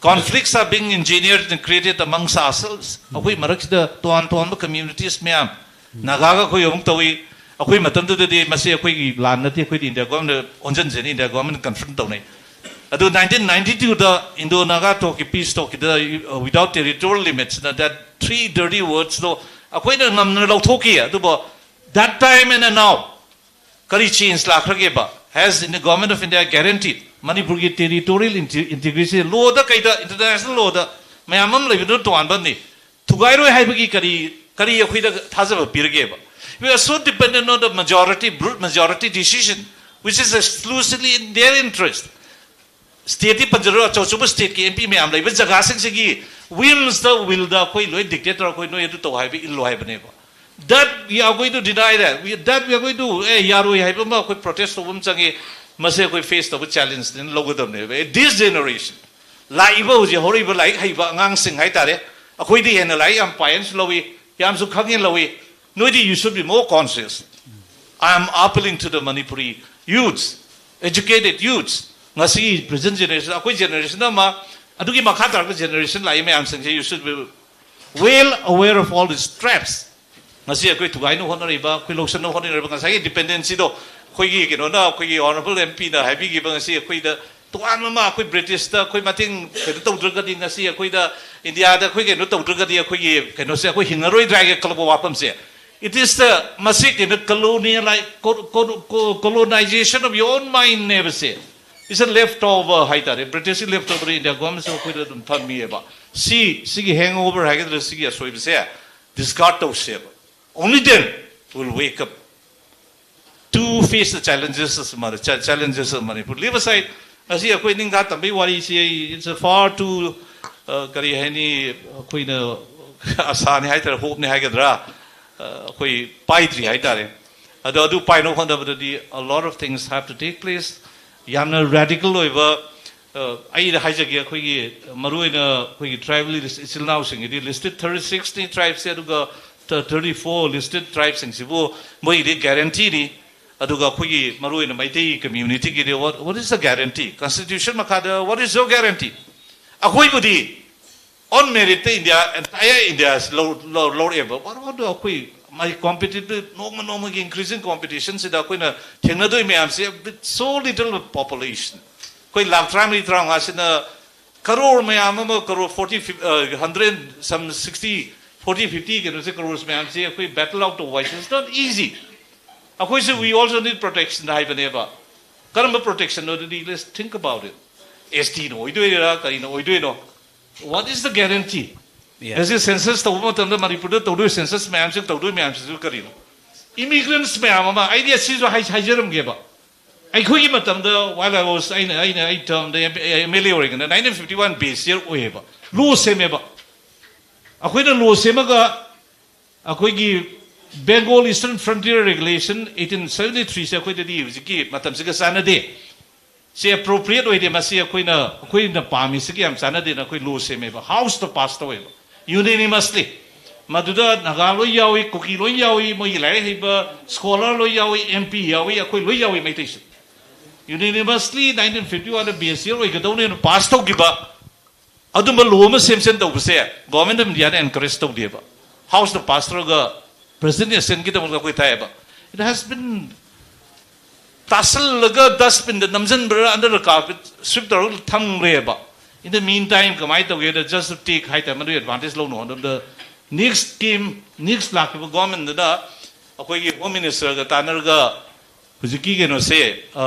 Conflicts are being engineered and created amongst ourselves. ꯑꯩꯈꯣꯏ ꯃꯔꯛꯁꯤꯗ ꯇꯣꯉꯥꯟ ꯇꯣꯉꯥꯟꯕ ꯀꯝꯃ꯭ꯌꯨꯅꯤꯇꯤꯁ ꯃꯌꯥꯝ, ꯅꯥꯒꯥꯒ ꯑꯩꯈꯣꯏ ꯑꯃꯨꯛ ꯇꯧꯏ꯫ ꯑꯩꯈꯣꯏ ꯃꯇꯝꯗꯨꯗꯗꯤ ꯃꯁꯤ ꯑꯩꯈꯣꯏꯒꯤ ꯂꯥꯟ ꯅꯠꯇꯦ, ꯑꯩꯈꯣꯏꯗꯤ ꯏꯟꯗꯤꯌꯥ ꯒꯣꯔꯃꯦꯟ ꯑꯣꯟꯁꯤꯟꯖꯅꯤ, ꯏꯟꯗꯤꯌꯥ ꯒꯣꯔꯃꯦꯟ ꯀꯟꯐ꯭ꯔꯟ ꯇꯧꯅꯩ꯫ ꯑꯗꯨ ꯅꯥꯏꯟꯇꯤꯟ ꯅꯥꯏꯟꯇꯤ ꯇꯨꯗ ꯏꯟꯗꯣ ꯅꯥꯒꯥ ꯇꯣꯛꯀꯤ ꯄꯤꯁ ꯇꯣꯛꯀꯤꯗ without territorial limits ꯅ that three dirty words ꯗꯣ ꯑꯩꯈꯣꯏꯅ ꯉꯝꯅ ꯂꯧꯊꯣꯛꯈꯤ꯫ ꯑꯗꯨꯕꯨ that time and now ꯀꯔꯤ ꯆꯦꯟꯖ ꯂꯥꯛꯈ꯭ꯔꯒꯦꯕ? Has the government of India guaranteed ꯃꯅꯤꯄꯨꯔꯒꯤ territorial integrity? ꯂꯣꯗ ꯀꯩꯗ, ꯏꯟꯇꯔꯅꯦꯁꯅꯦꯜ ꯂꯣꯗ ꯃꯌꯥꯝ ꯑꯃ ꯂꯩꯕꯗꯨꯅ ꯇꯣꯉꯥꯟꯕ ꯑꯃꯅꯤ꯫ ꯊꯨꯒꯥꯏꯔꯣꯏ ꯍꯥꯏꯕꯒꯤ ꯀꯔꯤ ꯀꯔꯤ ꯑꯩꯈꯣꯏꯗ ꯊꯥꯖꯕ ꯄꯤꯔꯒꯦꯕ? We are so dependent on the majority, brute majority decision, which is exclusively in their interest. ꯁ꯭ꯇꯦꯠꯇꯤ ꯄꯟꯖꯔꯣꯏ, ꯑꯆꯧ ꯑꯆꯧꯕ ꯁ꯭ꯇꯦꯠꯀꯤ ꯑꯦꯝ ꯄꯤ ꯃꯌꯥꯝ ꯂꯩꯕ ꯖꯒꯥꯁꯤꯡꯁꯤꯒꯤ ꯋꯤꯝꯁꯇ, ꯋꯤꯜꯗ ꯑꯩꯈꯣꯏ ꯂꯣꯏ ꯗꯤꯛꯇꯦꯠ ꯇꯧꯔ ꯑꯩꯈꯣꯏ ꯅꯣꯏ ꯑꯗꯨ ꯇꯧ ꯍꯥꯏꯕ ꯏꯜꯂꯣ ꯍꯥꯏꯕꯅꯦꯕ꯫ That we are going to deny that. We, that we are going to, ꯑꯦ, ꯌꯥꯔꯣꯏ ꯍꯥꯏꯕ ꯑꯃ ꯑꯩꯈꯣꯏ ꯄ꯭ꯔꯣꯇꯦꯁ ꯇꯧꯕ ꯑꯃ ꯆꯪꯉꯤ꯫ ꯃꯁꯤ ꯑꯩꯈꯣꯏ ꯐꯦꯁ ꯇꯧꯕ ꯆꯦꯂꯦꯟꯖꯅꯦꯅ ꯂꯧꯒꯗꯕꯅꯦꯕ꯫ This generation, ꯂꯥꯛꯏꯕ ꯍꯧꯖꯤꯛ ꯍꯧꯔꯛꯏꯕ ꯂꯥꯏꯔꯤꯛ ꯍꯩꯕ ꯑꯉꯥꯡꯁꯤꯡ ꯍꯥꯏꯇꯥꯔꯦ, ꯑꯩꯈꯣꯏꯗꯤ ꯍꯦꯟꯅ ꯂꯥꯏꯔꯤꯛ ꯌꯥꯝ ꯄꯥꯏꯅꯁꯨ ꯂꯧꯏ, ꯌꯥꯝꯁꯨ ꯈꯪꯉꯦ ꯂꯧꯏ꯫ ꯅꯣꯏꯗꯤ you should be more conscious. I am appealing to the Manipuri youths, educated youths. ꯉꯁꯤ ꯄ꯭ꯔꯦꯖꯦꯟ ꯖꯦꯅꯦꯔꯦꯁꯟ, ꯑꯩꯈꯣꯏ ꯖꯦꯅꯦꯔꯦꯁꯟ ꯑꯃ, ꯑꯗꯨꯒꯤ ꯃꯈꯥ ꯇꯥꯔꯛꯄ ꯖꯦꯅꯦꯔꯦꯁꯟ ꯂꯥꯛꯏ ꯃꯌꯥꯝꯁꯤꯡꯁꯦ you should be well aware of all these traps. ꯉꯁꯤ ꯑꯩꯈꯣꯏ ꯊꯨꯒꯥꯏꯅ ꯍꯣꯠꯅꯔꯤꯕ, ꯑꯩꯈꯣꯏ ꯂꯧꯁꯤꯟꯅ ꯍꯣꯠꯅꯔꯤꯕ ꯉꯁꯥꯏꯒꯤ ꯗꯤꯄꯦꯟꯗꯦꯟꯁꯤꯗꯣ ꯑꯩꯈꯣꯏꯒꯤ ꯀꯩꯅꯣꯅ, ꯑꯩꯈꯣꯏꯒꯤ ꯑꯣꯅꯔꯦꯕꯜ ꯑꯦꯝ ꯄꯤꯅ ꯍꯥꯏꯕꯤꯈꯤꯕ ꯉꯁꯤ ꯑꯩꯈꯣꯏꯗ ꯇꯣꯉꯥꯟꯕ ꯑꯃ ꯑꯩꯈꯣꯏ ꯕ꯭ꯔꯤꯇꯤꯁꯇ ꯑꯩꯈꯣꯏ ꯃꯇꯦꯡ ꯀꯩꯅꯣ ꯇꯧꯗ꯭ꯔꯒꯗꯤ, ꯉꯁꯤ ꯑꯩꯈꯣꯏꯗ ꯏꯟꯗꯤꯌꯥꯗ ꯑꯩꯈꯣꯏ ꯀꯩꯅꯣ ꯇꯧꯗ꯭ꯔꯒꯗꯤ ꯑꯩꯈꯣꯏꯒꯤ ꯀꯩꯅꯣꯁꯦ ꯑꯩꯈꯣꯏ ꯍꯤꯡꯉꯔꯣꯏꯗ꯭ꯔꯥ ꯍꯥꯏꯒꯦ ꯈꯜꯂꯛꯄ ꯋꯥꯐꯝꯁꯦ꯫ It is the, ꯃꯁꯤ ꯀꯩꯅꯣ colonial, colonization of your own mind ꯅꯦꯕꯁꯦ꯫ It's a left over ꯍꯥꯏꯇꯥꯔꯦ, ꯕ꯭ꯔꯤꯇꯤꯁꯀꯤ left over ꯏꯟꯗꯤꯌꯥ ꯒꯣꯔꯃꯦꯟꯁꯨ ꯑꯩꯈꯣꯏꯗ ꯑꯗꯨꯝ ꯊꯝꯃꯤꯑꯕ꯫ ꯁꯤ ꯁꯤꯒꯤ hangover ꯍꯥꯏꯒꯗ꯭ꯔꯥ, ꯁꯤꯒꯤ ꯑꯁꯣꯏꯕꯁꯦ discard ꯇꯧꯁꯦꯕ꯫ Only then we'll wake up to face the challenges of Mani-, cha-, challenges of Manipur. Leave aside, ꯉꯁꯤ ꯑꯩꯈꯣꯏ ꯅꯤꯡꯊꯥ ꯇꯝꯕꯒꯤ ꯋꯥꯔꯤꯁꯤ ꯑꯩ, it's a far too, uh, ꯀꯔꯤ ꯍꯥꯏꯅꯤ, ꯑꯩꯈꯣꯏꯅ ꯑꯁꯥꯅꯤ ꯍꯥꯏꯇꯥꯔꯦ, ꯍꯣꯞꯅꯤ ꯍꯥꯏꯒꯗ꯭ꯔꯥ, uh, ꯑꯩꯈꯣꯏ ꯄꯥꯏꯗ꯭ꯔꯤ ꯍꯥꯏꯇꯥꯔꯦ꯫ ꯑꯗꯣ ꯑꯗꯨ ꯄꯥꯏꯅꯕ ꯍꯣꯠꯅꯕꯗꯗꯤ a lot of things have to take place. ꯌꯥꯝꯅ radical ꯑꯣꯏꯕ, uh, ꯑꯩꯅ ꯍꯥꯏꯖꯒꯦ, ꯑꯩꯈꯣꯏꯒꯤ ꯃꯔꯨꯑꯣꯏꯅ ꯑꯩꯈꯣꯏꯒꯤ tribal ꯏꯆꯤꯜ ꯏꯅꯥꯎꯁꯤꯡꯒꯤꯗꯤ listed thirty sixꯅꯤ tribeꯁꯦ, ꯑꯗꯨꯒ thirty four listed tribeꯁꯤꯡꯁꯤꯕꯨ ꯃꯣꯏꯒꯤꯗꯤ guaranteeꯅꯤ꯫ ꯑꯗꯨꯒ ꯑꯩꯈꯣꯏꯒꯤ ꯃꯔꯨꯑꯣꯏꯅ Meitei communityꯒꯤꯗꯤ what, what is the guarantee? Constitution ꯃꯈꯥꯗ what is your guarantee? ꯑꯩꯈꯣꯏꯕꯨꯗꯤ on meritꯇ ꯏꯟꯗꯤꯌꯥ, entire ꯏꯟꯗꯤꯌꯥꯁꯤ ꯂꯧ-, ꯂꯧ-, ꯂꯧꯔꯛꯑꯦꯕ꯫ What about ꯑꯩꯈꯣꯏ ꯃꯥꯒꯤ competitive, ꯅꯣꯡꯃ ꯅꯣꯡꯃꯒꯤ increasing competitionꯁꯤꯗ ꯑꯩꯈꯣꯏꯅ ꯊꯦꯡꯅꯗꯣꯏ ꯃꯌꯥꯝꯁꯦ with so little population, ꯑꯩꯈꯣꯏ ꯂꯥꯛ ꯇꯔꯥꯃꯔꯤ ꯇꯔꯥꯃꯉꯥꯁꯤꯅ ꯀꯔꯣꯔ ꯃꯌꯥꯝ ꯑꯃ, crore forty, uh, hundred, some sixty, forty, fifty ꯀꯩꯅꯣꯁꯦ, ꯀꯔꯣꯔ ꯃꯌꯥꯝꯁꯦ ꯑꯩꯈꯣꯏ battle out ꯇꯧꯕ ꯍꯥꯏꯁꯦ it's not easy. ꯑꯩꯈꯣꯏꯁꯨ we also need protection ꯍꯥꯏꯕꯅꯦꯕ꯫ ꯀꯔꯝꯕ protectionꯅꯣ ꯑꯗꯨꯗꯤ? Let's think about it. STꯅ ꯑꯣꯏꯗꯣꯏꯔꯥ, ꯀꯔꯤꯅ ꯑꯣꯏꯗꯣꯏꯅꯣ? What is the guarantee? Yeah. ꯉꯁꯤ census ꯇꯧꯕ ꯃꯇꯝꯗ ꯃꯅꯤꯄꯨꯔꯗ ꯇꯧꯗꯣꯏ census ꯃꯌꯥꯝꯁꯤ, ꯇꯧꯗꯣꯏ ꯃꯌꯥꯝꯁꯤꯁꯨ ꯀꯔꯤꯅꯣ? Immigrants ꯃꯌꯥꯝ ꯑꯃ, ꯑꯩꯗꯤ ꯑꯁꯤꯁꯨ ꯍꯥꯏ-, ꯍꯥꯏꯖꯔꯝꯒꯦꯕ꯫ ꯑꯩꯈꯣꯏꯒꯤ ꯃꯇꯝꯗ, while I was, ꯑꯩꯅ, ꯑꯩꯅ, ꯑꯩ termꯗ MLA ꯑꯣꯏꯔꯤꯉꯩꯗ nineteen fifty one base year ꯑꯣꯏꯌꯦꯕ, law ꯁꯦꯝꯃꯦꯕ꯫ ꯑꯩꯈꯣꯏꯅ law ꯁꯦꯝꯃꯒ ꯑꯩꯈꯣꯏꯒꯤ Bengal Eastern Frontier Regulation eighteen seventy threeꯁꯦ ꯑꯩꯈꯣꯏꯗꯗꯤ ꯍꯧꯖꯤꯛꯀꯤ ꯃꯇꯝꯁꯤꯒ ꯆꯥꯟꯅꯗꯦ, ꯁꯤ appropriate ꯑꯣꯏꯗꯦ, ꯃꯁꯤ ꯑꯩꯈꯣꯏꯅ, ꯑꯩꯈꯣꯏꯅ ꯄꯥꯝꯃꯤꯁꯤꯒ ꯌꯥꯝ ꯆꯥꯟꯅꯗꯦꯅ ꯑꯩꯈꯣꯏ law ꯁꯦꯝꯃꯦꯕ, Houseꯇ pass ꯇꯧꯋꯦꯕ unanimously꯫ ꯃꯗꯨꯗ ꯅꯥꯒꯥ ꯂꯣꯏ ꯌꯥꯎꯏ, ꯀꯨꯀꯤ ꯂꯣꯏ ꯌꯥꯎꯏ, ꯃꯣꯏꯒꯤ ꯂꯥꯏꯔꯤꯛ ꯍꯩꯕ scholar ꯂꯣꯏ ꯌꯥꯎꯏ, MP ꯌꯥꯎꯏ, ꯑꯩꯈꯣꯏ ꯂꯣꯏ ꯌꯥꯎꯏ, ꯃꯩꯇꯩꯁꯨ꯫ Unanimously nineteen fifty oneꯗ base year ꯑꯣꯏꯒꯗꯧꯅꯦꯅ pass ꯇꯧꯈꯤꯕ ꯑꯗꯨꯝꯕ law ꯑꯃ ꯁꯦꯝꯁꯦꯅ ꯇꯧꯕꯁꯦ Government of Indiaꯅ encourage ꯇꯧꯗꯦꯕ꯫ Houseꯇ pass ꯇꯧꯔꯒ President assentꯀꯤꯗꯃꯛꯇ ꯑꯩꯈꯣꯏ ꯊꯥꯏꯑꯕ꯫ It has been ꯇꯥꯁꯜꯂꯒ ꯗꯁꯕꯤꯟꯗ ꯅꯝꯁꯤꯟꯕ꯭ꯔꯥ, under the carpet sweep ꯇꯧꯔꯒ ꯊꯝꯈ꯭ꯔꯦꯕ꯫ In the meantime ꯀꯃꯥꯏꯅ ꯇꯧꯒꯦꯗ, just to take ꯍꯥꯏꯇꯥꯔꯦ, ꯃꯗꯨꯒꯤ advantage ꯂꯧꯅ ꯍꯣꯠꯅꯕꯗ ꯅꯦꯛꯁ ꯁ꯭ꯀꯤꯝ, ꯅꯦꯛꯁ ꯂꯥꯛꯈꯤꯕ ꯒꯣꯔꯃꯦꯟꯗꯨꯅ ꯑꯩꯈꯣꯏꯒꯤ ꯍꯣꯝ ꯃꯤꯅꯤꯁꯇꯔꯒ ꯇꯥꯟꯅꯔꯒ ꯍꯧꯖꯤꯛꯀꯤ ꯀꯩꯅꯣꯁꯦ,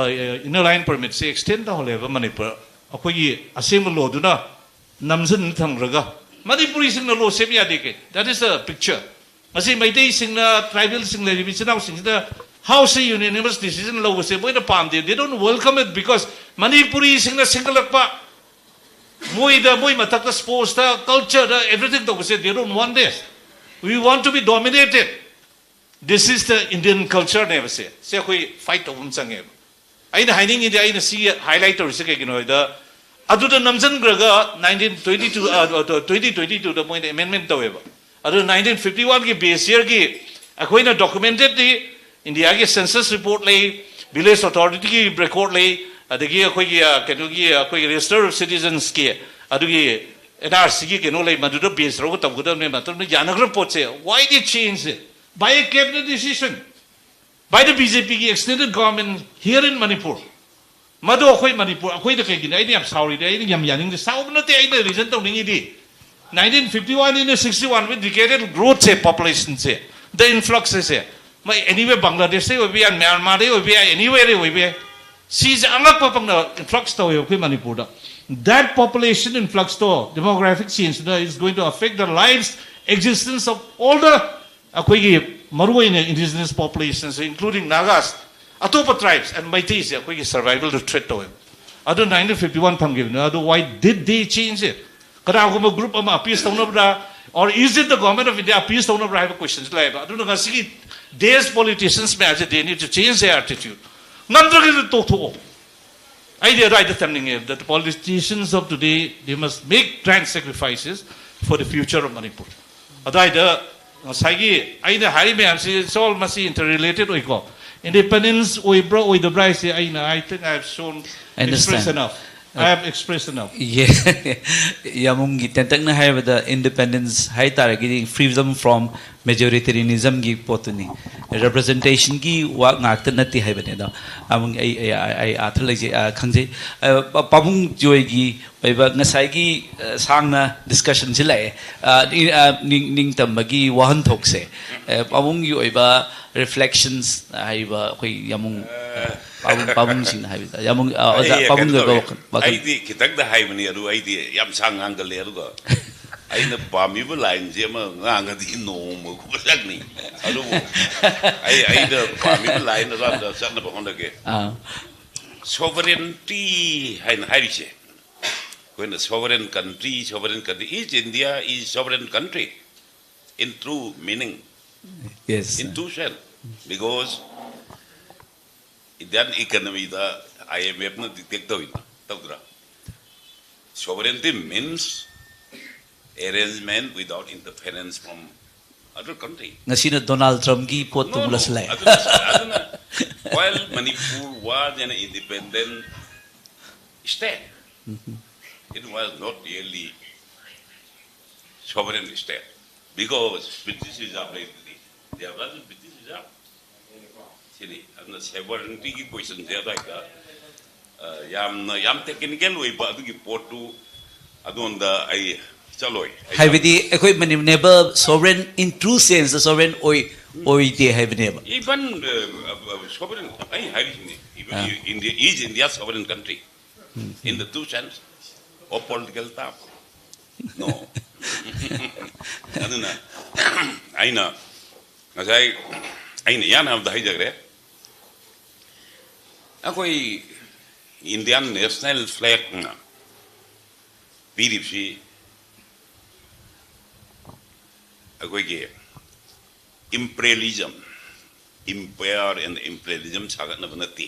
ꯏꯟꯅꯔ ꯂꯥꯏꯟ ꯄꯔꯃꯤꯠꯁꯦ ꯑꯦꯛꯁꯇꯦꯟ ꯇꯧꯍꯜꯂꯦꯕ ꯃꯅꯤꯄꯨꯔ꯫ ꯑꯩꯈꯣꯏꯒꯤ ꯑꯁꯦꯡꯕ ꯂꯣꯗꯨꯅ ꯅꯝꯁꯤꯟꯅ ꯊꯝꯈ꯭ꯔꯒ ꯃꯅꯤꯄꯨꯔꯤꯁꯤꯡꯅ ꯂꯣ ꯁꯦꯝ ꯌꯥꯗꯦ ꯀꯩ? That is the picture. ꯉꯁꯤ ꯃꯩꯇꯩꯁꯤꯡꯅ, ꯇ꯭ꯔꯥꯏꯕꯦꯜꯁꯤꯡ ꯂꯩꯔꯤꯕ ꯏꯆꯤꯟ ꯏꯅꯥꯎꯁꯤꯡꯁꯤꯗ ꯍꯥꯎꯁ unanimous decision ꯂꯧꯕꯁꯦ ꯃꯣꯏꯅ ꯄꯥꯝꯗꯦ꯫ They don't welcome it because ꯃꯅꯤꯄꯨꯔꯤꯁꯤꯡꯅ ꯁꯦꯝꯒꯠꯂꯛꯄ, ꯃꯣꯏꯗ, ꯃꯣꯏ ꯃꯊꯛꯇ ꯁ꯭ꯄꯣꯔꯠꯁꯇ, ꯀꯜꯆꯔꯗ, everything ꯇꯧꯕꯁꯦ, they don't want this. We want to be dominated. This is the Indian culture ꯅꯦꯕꯁꯦ꯫ ꯁꯦ ꯑꯩꯈꯣꯏ ꯐꯥꯏꯠ ꯇꯧꯕ ꯑꯃ ꯆꯪꯉꯦꯕ꯫ ꯑꯩꯅ ꯍꯥꯏꯅꯤꯡꯉꯤꯗꯤ, ꯑꯩꯅ ꯁꯤ ꯍꯥꯏꯂꯥꯏꯠ ꯇꯧꯔꯤꯁꯦ ꯀꯩꯒꯤꯅꯣ ꯍꯥꯏꯗ, ꯑꯗꯨꯗ ꯅꯝꯁꯤꯟꯈ꯭ꯔꯒ nineteen twenty two, twenty twenty twoꯗ ꯃꯣꯏꯅ ꯑꯦꯃꯦꯟꯃꯦꯟ ꯇꯧꯋꯦꯕ꯫ ꯑꯗꯨ nineteen fifty oneꯒꯤ ꯕꯦꯁ ꯌꯔꯒꯤ ꯑꯩꯈꯣꯏꯅ ꯗꯣꯀꯨꯃꯦꯟꯇꯦꯠꯂꯤ ꯏꯟꯗꯤꯌꯥꯒꯤ ꯁꯦꯟꯁꯁ ꯔꯤꯄꯣꯔꯠ ꯂꯩ, ꯚꯤꯂꯦꯖ ꯑꯣꯊꯣꯔꯤꯇꯤꯒꯤ ꯔꯦꯀꯣꯔꯠ ꯂꯩ, ꯑꯗꯒꯤ ꯑꯩꯈꯣꯏꯒꯤ, ꯑ, ꯀꯩꯅꯣꯒꯤ, ꯑꯩꯈꯣꯏꯒꯤ ꯔꯦꯖꯤꯁꯇꯔ ꯑꯣꯐ ꯁꯤꯇꯤꯖꯟꯁꯀꯤ ꯑꯗꯨꯒꯤ ꯑꯦꯟ ꯑꯥꯔ ꯁꯤꯒꯤ ꯀꯩꯅꯣ ꯂꯩ, ꯃꯗꯨꯗ ꯕꯦꯁ ꯇꯧꯔꯒ ꯇꯧꯒꯗꯕꯅꯦ꯫ ꯃꯇꯝꯗ ꯌꯥꯅꯈ꯭ꯔꯕ ꯄꯣꯠꯁꯦ, why the change? By a cabinet decision, by the BJPꯒꯤ extended government here in Manipur. ꯃꯗꯨ ꯑꯩꯈꯣꯏ ꯃꯅꯤꯄꯨꯔ, ꯑꯩꯈꯣꯏꯗ ꯀꯩꯒꯤꯅꯣ ꯑꯩꯅ ꯌꯥꯝ ꯁꯥꯎꯔꯤꯗꯤ, ꯑꯩꯅ ꯌꯥꯝ ꯌꯥꯅꯤꯡꯗꯦ, ꯁꯥꯎꯕ ꯅꯠꯇꯦ, ꯑꯩꯅ ꯔꯤꯖꯟ ꯇꯧꯅꯤꯡꯉꯤꯗꯤ nineteen fifty one ꯏꯟꯅ sixty one we decadal growthꯁꯦ, ꯄꯣꯄꯨꯂꯦꯁꯟꯁꯦ, the influxꯁꯦ, ꯃꯣꯏ anywhere ꯕꯪꯒ꯭ꯂꯥꯗꯦꯁꯇꯩ ꯑꯣꯏꯕ ꯌꯥꯏ, ꯃ꯭ꯌꯥꯟꯃꯥꯔꯗꯩ ꯑꯣꯏꯕ ꯌꯥꯏ, anywhere ꯑꯣꯏꯕ ꯌꯥꯏ꯫ ꯁꯤꯁꯦ ꯑꯉꯛꯄ ꯄꯪꯅ ꯏꯟꯐ꯭ꯂꯛꯁ ꯇꯧꯋꯦꯕ ꯑꯩꯈꯣꯏ ꯃꯅꯤꯄꯨꯔꯗ꯫ That population influxꯇꯣ, demographic changeꯗꯨꯅ is going to affect the lives, existence of all the, ꯑꯩꯈꯣꯏꯒꯤ ꯃꯔꯨꯑꯣꯏꯅ indigenous populations, including Nagas, ꯑꯇꯣꯞꯄ tribes and ꯃꯩꯇꯩꯁꯦ ꯑꯩꯈꯣꯏꯒꯤ survivalꯗ threat ꯇꯧꯋꯦꯕ꯫ ꯑꯗꯨ nineteen fifty one ꯊꯝꯈꯤꯕꯅꯤ꯫ ꯑꯗꯨ why did they change it? ꯀꯅꯥꯒꯨꯝꯕ ꯒ꯭ꯔꯨꯞ ꯑꯃ ꯑꯄꯤꯁ ꯇꯧꯅꯕ꯭ꯔꯥ, or is it the government of India appease ꯇꯧꯅꯕ꯭ꯔꯥ ꯍꯥꯏꯕ ꯀꯣꯏꯁꯟꯁꯤ ꯂꯥꯛꯑꯦꯕ꯫ ꯑꯗꯨꯅ ꯉꯁꯤꯒꯤ ꯗꯦꯁ ꯄꯣꯂꯤꯇꯤꯁꯤꯌꯟꯁ ꯃꯌꯥꯝꯁꯦ, they need to change their attitude. ꯉꯝꯗ꯭ꯔꯒꯗꯤ ꯇꯣꯛꯊꯣꯛꯑꯣ꯫ ꯑꯩꯗꯤ ꯑꯗꯨꯋꯥꯏꯗ ꯊꯝꯅꯤꯡꯉꯦ, that the politicians of today, they must make grand sacrifices for the future of Manipur. ꯑꯗꯨꯋꯥꯏꯗ ꯉꯁꯥꯏꯒꯤ ꯑꯩꯅ ꯍꯥꯏꯔꯤ ꯃꯌꯥꯝꯁꯤ, it's all ꯃꯁꯤ interrelated ꯑꯣꯏꯀꯣ꯫ Independence ꯑꯣꯏꯕ꯭ꯔꯥ ꯑꯣꯏꯗꯕ꯭ꯔꯥ ꯍꯥꯏꯁꯦ ꯑꯩꯅ, I think I have shown, I understand. Express enough. I have expressed enough. ꯌꯦ ꯌꯥꯃꯨꯡꯒꯤ ꯇꯦꯟꯇꯛꯅ ꯍꯥꯏꯔꯕꯗ, ꯏꯟꯗꯤꯄꯦꯟꯗꯦꯟꯁ ꯍꯥꯏ ꯇꯥꯔꯒꯗꯤ ꯐ꯭ꯔꯤꯗꯝ ꯐ꯭ꯔꯣꯝ ꯃꯦꯖꯣꯔꯤꯇꯦꯔꯤꯌꯅꯤꯖꯝꯒꯤ ꯄꯣꯠꯇꯨꯅꯤ꯫ ꯔꯤꯄ꯭ꯔꯖꯦꯟꯇꯦꯁꯟꯒꯤ ꯋꯥ ꯉꯥꯛꯇ ꯅꯠꯇꯦ ꯍꯥꯏꯕꯅꯤ꯫ ꯑꯗꯣ ꯌꯥꯃꯨꯡ, ꯑꯩ ꯑꯩ ꯑꯩ ꯑꯥꯔꯊ ꯂꯩꯖꯩ, ꯑ, ꯈꯪꯖꯩ꯫ ꯑ, ꯄꯥ- ꯄꯥꯕꯨꯡ ꯖꯣꯏꯒꯤ ꯑꯣꯏꯕ ꯉꯁꯥꯏꯒꯤ, ꯑ, ꯁꯥꯡꯅ ꯗꯤꯁꯀꯁꯟꯁꯤ ꯂꯥꯛꯑꯦ꯫ ꯑ, ꯅꯤꯡ- ꯑ, ꯅꯤꯡ- ꯅꯤꯡꯇꯝꯕꯒꯤ ꯋꯥꯍꯟꯊꯣꯛꯁꯦ, ꯑ, ꯄꯥꯕꯨꯡꯒꯤ ꯑꯣꯏꯕ ꯔꯤꯐ꯭ꯂꯦꯛꯁꯟꯁ ꯍꯥꯏꯔꯤꯕ ꯑꯩꯈꯣꯏ ꯌꯥꯃꯨꯡ, ꯑ, ꯄꯥꯕꯨꯡ ꯄꯥꯕꯨꯡꯁꯤꯡꯅ ꯍꯥꯏꯕꯗ, ꯌꯥꯃꯨꯡ, ꯑ, ꯑꯣꯖꯥ ꯑꯩ ꯀꯩꯅꯣ ꯄꯥꯕꯨꯡꯒꯤ ꯑꯣꯏꯕ ꯇꯧꯋꯦ꯫ ꯋꯥꯈꯜ ꯑꯩꯗꯤ ꯈꯤꯇꯪꯗ ꯍꯥꯏꯕꯅꯤ, ꯑꯗꯨ ꯑꯩꯗꯤ ꯌꯥꯝ ꯁꯥꯡ ꯉꯥꯡꯒꯜꯂꯦ꯫ ꯑꯗꯨꯒ ꯑꯩꯅ ꯄꯥꯝꯃꯤꯕ ꯂꯥꯏꯟꯁꯦ ꯑꯃ ꯉꯥꯡꯉꯗꯤ ꯅꯣꯡꯃꯒꯨꯝꯕ ꯆꯪꯅꯤ꯫ ꯑꯗꯨꯕꯨ ꯑꯩ ꯑꯩꯅ ꯄꯥꯝꯃꯤꯕ ꯂꯥꯏꯟ ꯑꯗꯨꯗ ꯆꯠꯅꯕ ꯍꯣꯠꯅꯒꯦ꯫ ꯑꯥ, ꯁꯣꯚꯔꯦꯟꯇꯤ ꯍꯥꯏꯅ ꯍꯥꯏꯔꯤꯁꯦ, ꯑꯩꯈꯣꯏꯅ sovereign country, sovereign country, each India is sovereign country in true meaning, yes, in true sense, because Indian economy the IMF ꯅ dictate ꯇꯧꯏꯅ, ꯇꯧꯗ꯭ꯔꯥ? Sovereignty means arrangement without interference from other country. ꯉꯁꯤꯅ Donald ꯇ꯭ꯔꯝꯞꯀꯤ ꯄꯣꯠꯇꯨ No, ꯑꯃꯨꯛ no. ꯂꯧꯁꯤꯜꯂꯛꯑꯦ꯫ ꯑꯗꯨꯅ, ꯑꯗꯨꯅ, while Manipur was an independent state, it was not really sovereign state because British reserve ꯂꯩꯕꯗꯤ, there was a British reserve. ꯁꯤꯅꯤ꯫ ꯑꯗꯨꯅ sovereignty ꯒꯤ question ꯁꯦ ꯑꯗꯨꯋꯥꯏꯗ, ꯑ, ꯌꯥꯝꯅ, ꯌꯥꯝ technical ꯑꯣꯏꯕ ꯑꯗꯨꯒꯤ ꯄꯣꯠꯇꯨ ꯑꯗꯣꯝꯗ ꯑꯩ ꯆꯠꯂꯣꯏ꯫ ꯑꯩ ꯍꯥꯏꯕꯗꯤ ꯑꯩꯈꯣꯏ ꯃꯅꯤꯄꯨꯔꯅꯦꯕ sovereign, in true sense ꯇ sovereign ꯑꯣꯏ ꯑꯣꯏꯗꯦ ꯍꯥꯏꯕꯅꯦꯕ꯫ Even, uh, uh, sovereign, ꯑꯩ ꯍꯥꯏꯔꯤꯁꯤꯅꯤ, even ah. India is India sovereign country in the two sense of political term. No. ꯑꯗꯨꯅ ꯑꯩꯅ ꯉꯁꯥꯏ ꯑꯩꯅ ꯏꯍꯥꯟ ꯍꯥꯟꯕꯗ ꯍꯥꯏꯖꯈ꯭ꯔꯦ, ꯑꯩꯈꯣꯏ Indian national flag ꯅ ꯄꯤꯔꯤꯕꯁꯤ ꯑꯩꯈꯣꯏꯒꯤ imperialism, empire and imperialism ꯁꯥꯒꯠꯅꯕ ꯅꯠꯇꯦ꯫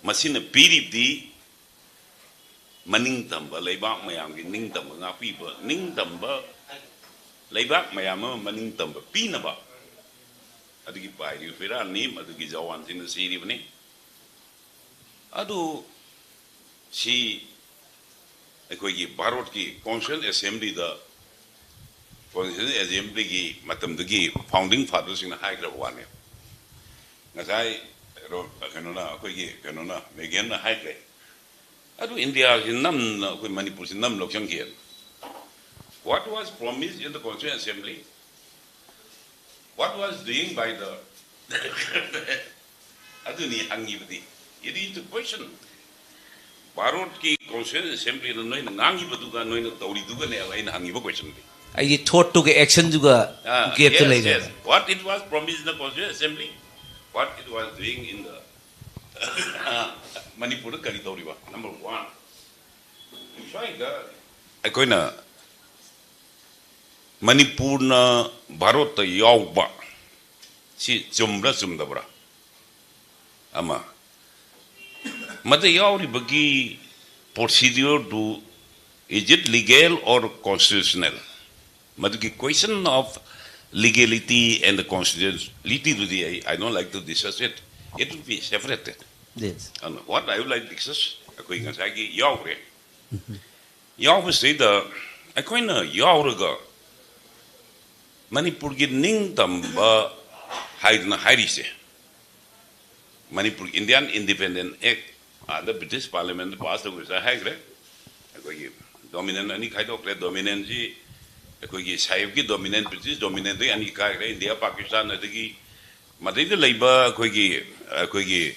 ꯃꯁꯤꯅ ꯄꯤꯔꯤꯕꯗꯤ ꯃꯅꯤꯡꯇꯝꯕ ꯂꯩꯕꯥꯛ ꯃꯌꯥꯝꯒꯤ ꯅꯤꯡꯇꯝꯕ ꯉꯥꯛꯄꯤꯕ, ꯅꯤꯡꯇꯝꯕ ꯂꯩꯕꯥꯛ ꯃꯌꯥꯝ ꯑꯃ ꯃꯅꯤꯡꯇꯝꯕ ꯄꯤꯅꯕ ꯑꯗꯨꯒꯤ ꯄꯥꯏꯔꯤꯕ ꯐꯤꯔꯥꯜꯅꯤ, ꯃꯗꯨꯒꯤ ꯖꯋꯥꯟꯁꯤꯡꯅ ꯁꯤꯔꯤꯕꯅꯤ꯫ ꯑꯗꯨ ꯁꯤ ꯑꯩꯈꯣꯏꯒꯤ ꯚꯥꯔꯠꯀꯤ ꯀꯣꯟꯁꯇꯤꯇ꯭ꯌꯨꯁꯅꯦꯜ ꯑꯦꯁꯦꯝꯕ꯭ꯂꯤꯗ, ꯀꯣꯟꯁꯇꯤꯇ꯭ꯌꯨꯁꯅꯦꯜ ꯑꯦꯁꯦꯝꯕ꯭ꯂꯤꯒꯤ ꯃꯇꯝꯗꯒꯤ ꯐꯥꯎꯟꯗꯤꯡ ꯐꯥꯗꯔꯁꯤꯡꯅ ꯍꯥꯏꯈ꯭ꯔꯕ ꯋꯥꯅꯤ꯫ ꯉꯁꯥꯏ ꯔꯣ-, ꯀꯩꯅꯣꯅ, ꯑꯩꯈꯣꯏꯒꯤ ꯀꯩꯅꯣꯅ, ꯃꯦꯒꯦꯟꯅ ꯍꯥꯏꯈ꯭ꯔꯦ꯫ ꯑꯗꯨ ꯏꯟꯗꯤꯌꯥꯁꯤ ꯅꯝꯅ ꯑꯩꯈꯣꯏ ꯃꯅꯤꯄꯨꯔꯁꯤ ꯅꯝ ꯂꯧꯁꯤꯟꯈꯤ꯫ What was promised in the Constituent Assembly? What was doing by the ꯑꯗꯨꯅꯤ ꯍꯪꯉꯤꯕꯗꯤ꯫ It is the question. ꯚꯥꯔꯠꯀꯤ ꯀꯣꯟꯁꯇꯤꯇ꯭ꯌꯨꯁꯅꯦꯜ ꯑꯦꯁꯦꯝꯕ꯭ꯂꯤꯅ ꯅꯣꯏꯅ ꯉꯥꯡꯉꯤꯕꯗꯨꯒ ꯅꯣꯏꯅ ꯇꯧꯔꯤꯗꯨꯒꯅꯦꯕ ꯑꯩꯅ ꯍꯪꯉꯤꯕ ꯀꯣꯏꯁꯟꯗꯤ꯫ ꯑꯩꯗꯤ ꯊꯣꯠꯇꯨꯒ ꯑꯦꯛꯁꯟꯗꯨꯒ ꯒꯦꯞꯇ ꯂꯩꯔꯦꯕ꯫ What it was promised in the Constituent Assembly, what it was doing in the ꯃꯅꯤꯄꯨꯔꯗ ꯀꯔꯤ ꯇꯧꯔꯤꯕ? Number one. ꯁ꯭ꯋꯥꯏꯗ ꯑꯩꯈꯣꯏꯅ ꯃꯅꯤꯄꯨꯔꯅ ꯚꯥꯔꯠꯇ ꯌꯥꯎꯕ ꯁꯤ ꯆꯨꯝꯕ꯭ꯔꯥ ꯆꯨꯝꯗꯕ꯭ꯔꯥ? ꯑꯃ, ꯃꯗ ꯌꯥꯎꯔꯤꯕꯒꯤ ꯄ꯭ꯔꯣꯁꯤꯗ꯭ꯌꯨꯔꯗꯨ, is it legal or constitutional? ꯃꯗꯨꯒꯤ question of legality and constitutionalityꯗꯨꯗꯤ ꯑꯩ, I don't like to discuss it. It will be separated. Yes. And what I would like to discuss, ꯑꯩꯈꯣꯏ ꯉꯁꯥꯏꯒꯤ ꯌꯥꯎꯈ꯭ꯔꯦ꯫ ꯌꯥꯎꯕꯁꯤꯗꯩꯗ ꯑꯩꯈꯣꯏꯅ ꯌꯥꯎꯔꯒ ꯃꯅꯤꯄꯨꯔꯒꯤ ꯅꯤꯡꯇꯝꯕ ꯍꯥꯏꯗꯅ ꯍꯥꯏꯔꯤꯁꯦ, ꯃꯅꯤꯄꯨꯔ Indian Independent Act, ꯑꯥꯗ British Parliament pass ꯇꯧꯈ꯭ꯔꯦ, ꯉꯁꯥꯏ ꯍꯥꯏꯈ꯭ꯔꯦ꯫ ꯑꯩꯈꯣꯏꯒꯤ ꯗꯣꯃꯤꯅꯦꯟ ꯑꯅꯤ ꯈꯥꯏꯗꯣꯛꯈ꯭ꯔꯦ꯫ ꯗꯣꯃꯤꯅꯦꯟꯁꯤ ꯑꯩꯈꯣꯏꯒꯤ ꯁꯥꯍꯦꯕꯀꯤ ꯗꯣꯃꯤꯅꯦꯟ, British ꯗꯣꯃꯤꯅꯦꯟꯗꯒꯤ ꯑꯅꯤ ꯀꯥꯏꯈ꯭ꯔꯦ, ꯏꯟꯗꯤꯌꯥ, ꯄꯥꯀꯤꯁꯇꯥꯟ, ꯑꯗꯒꯤ ꯃꯗꯩꯗ ꯂꯩꯕ ꯑꯩꯈꯣꯏꯒꯤ, ꯑꯩꯈꯣꯏꯒꯤ,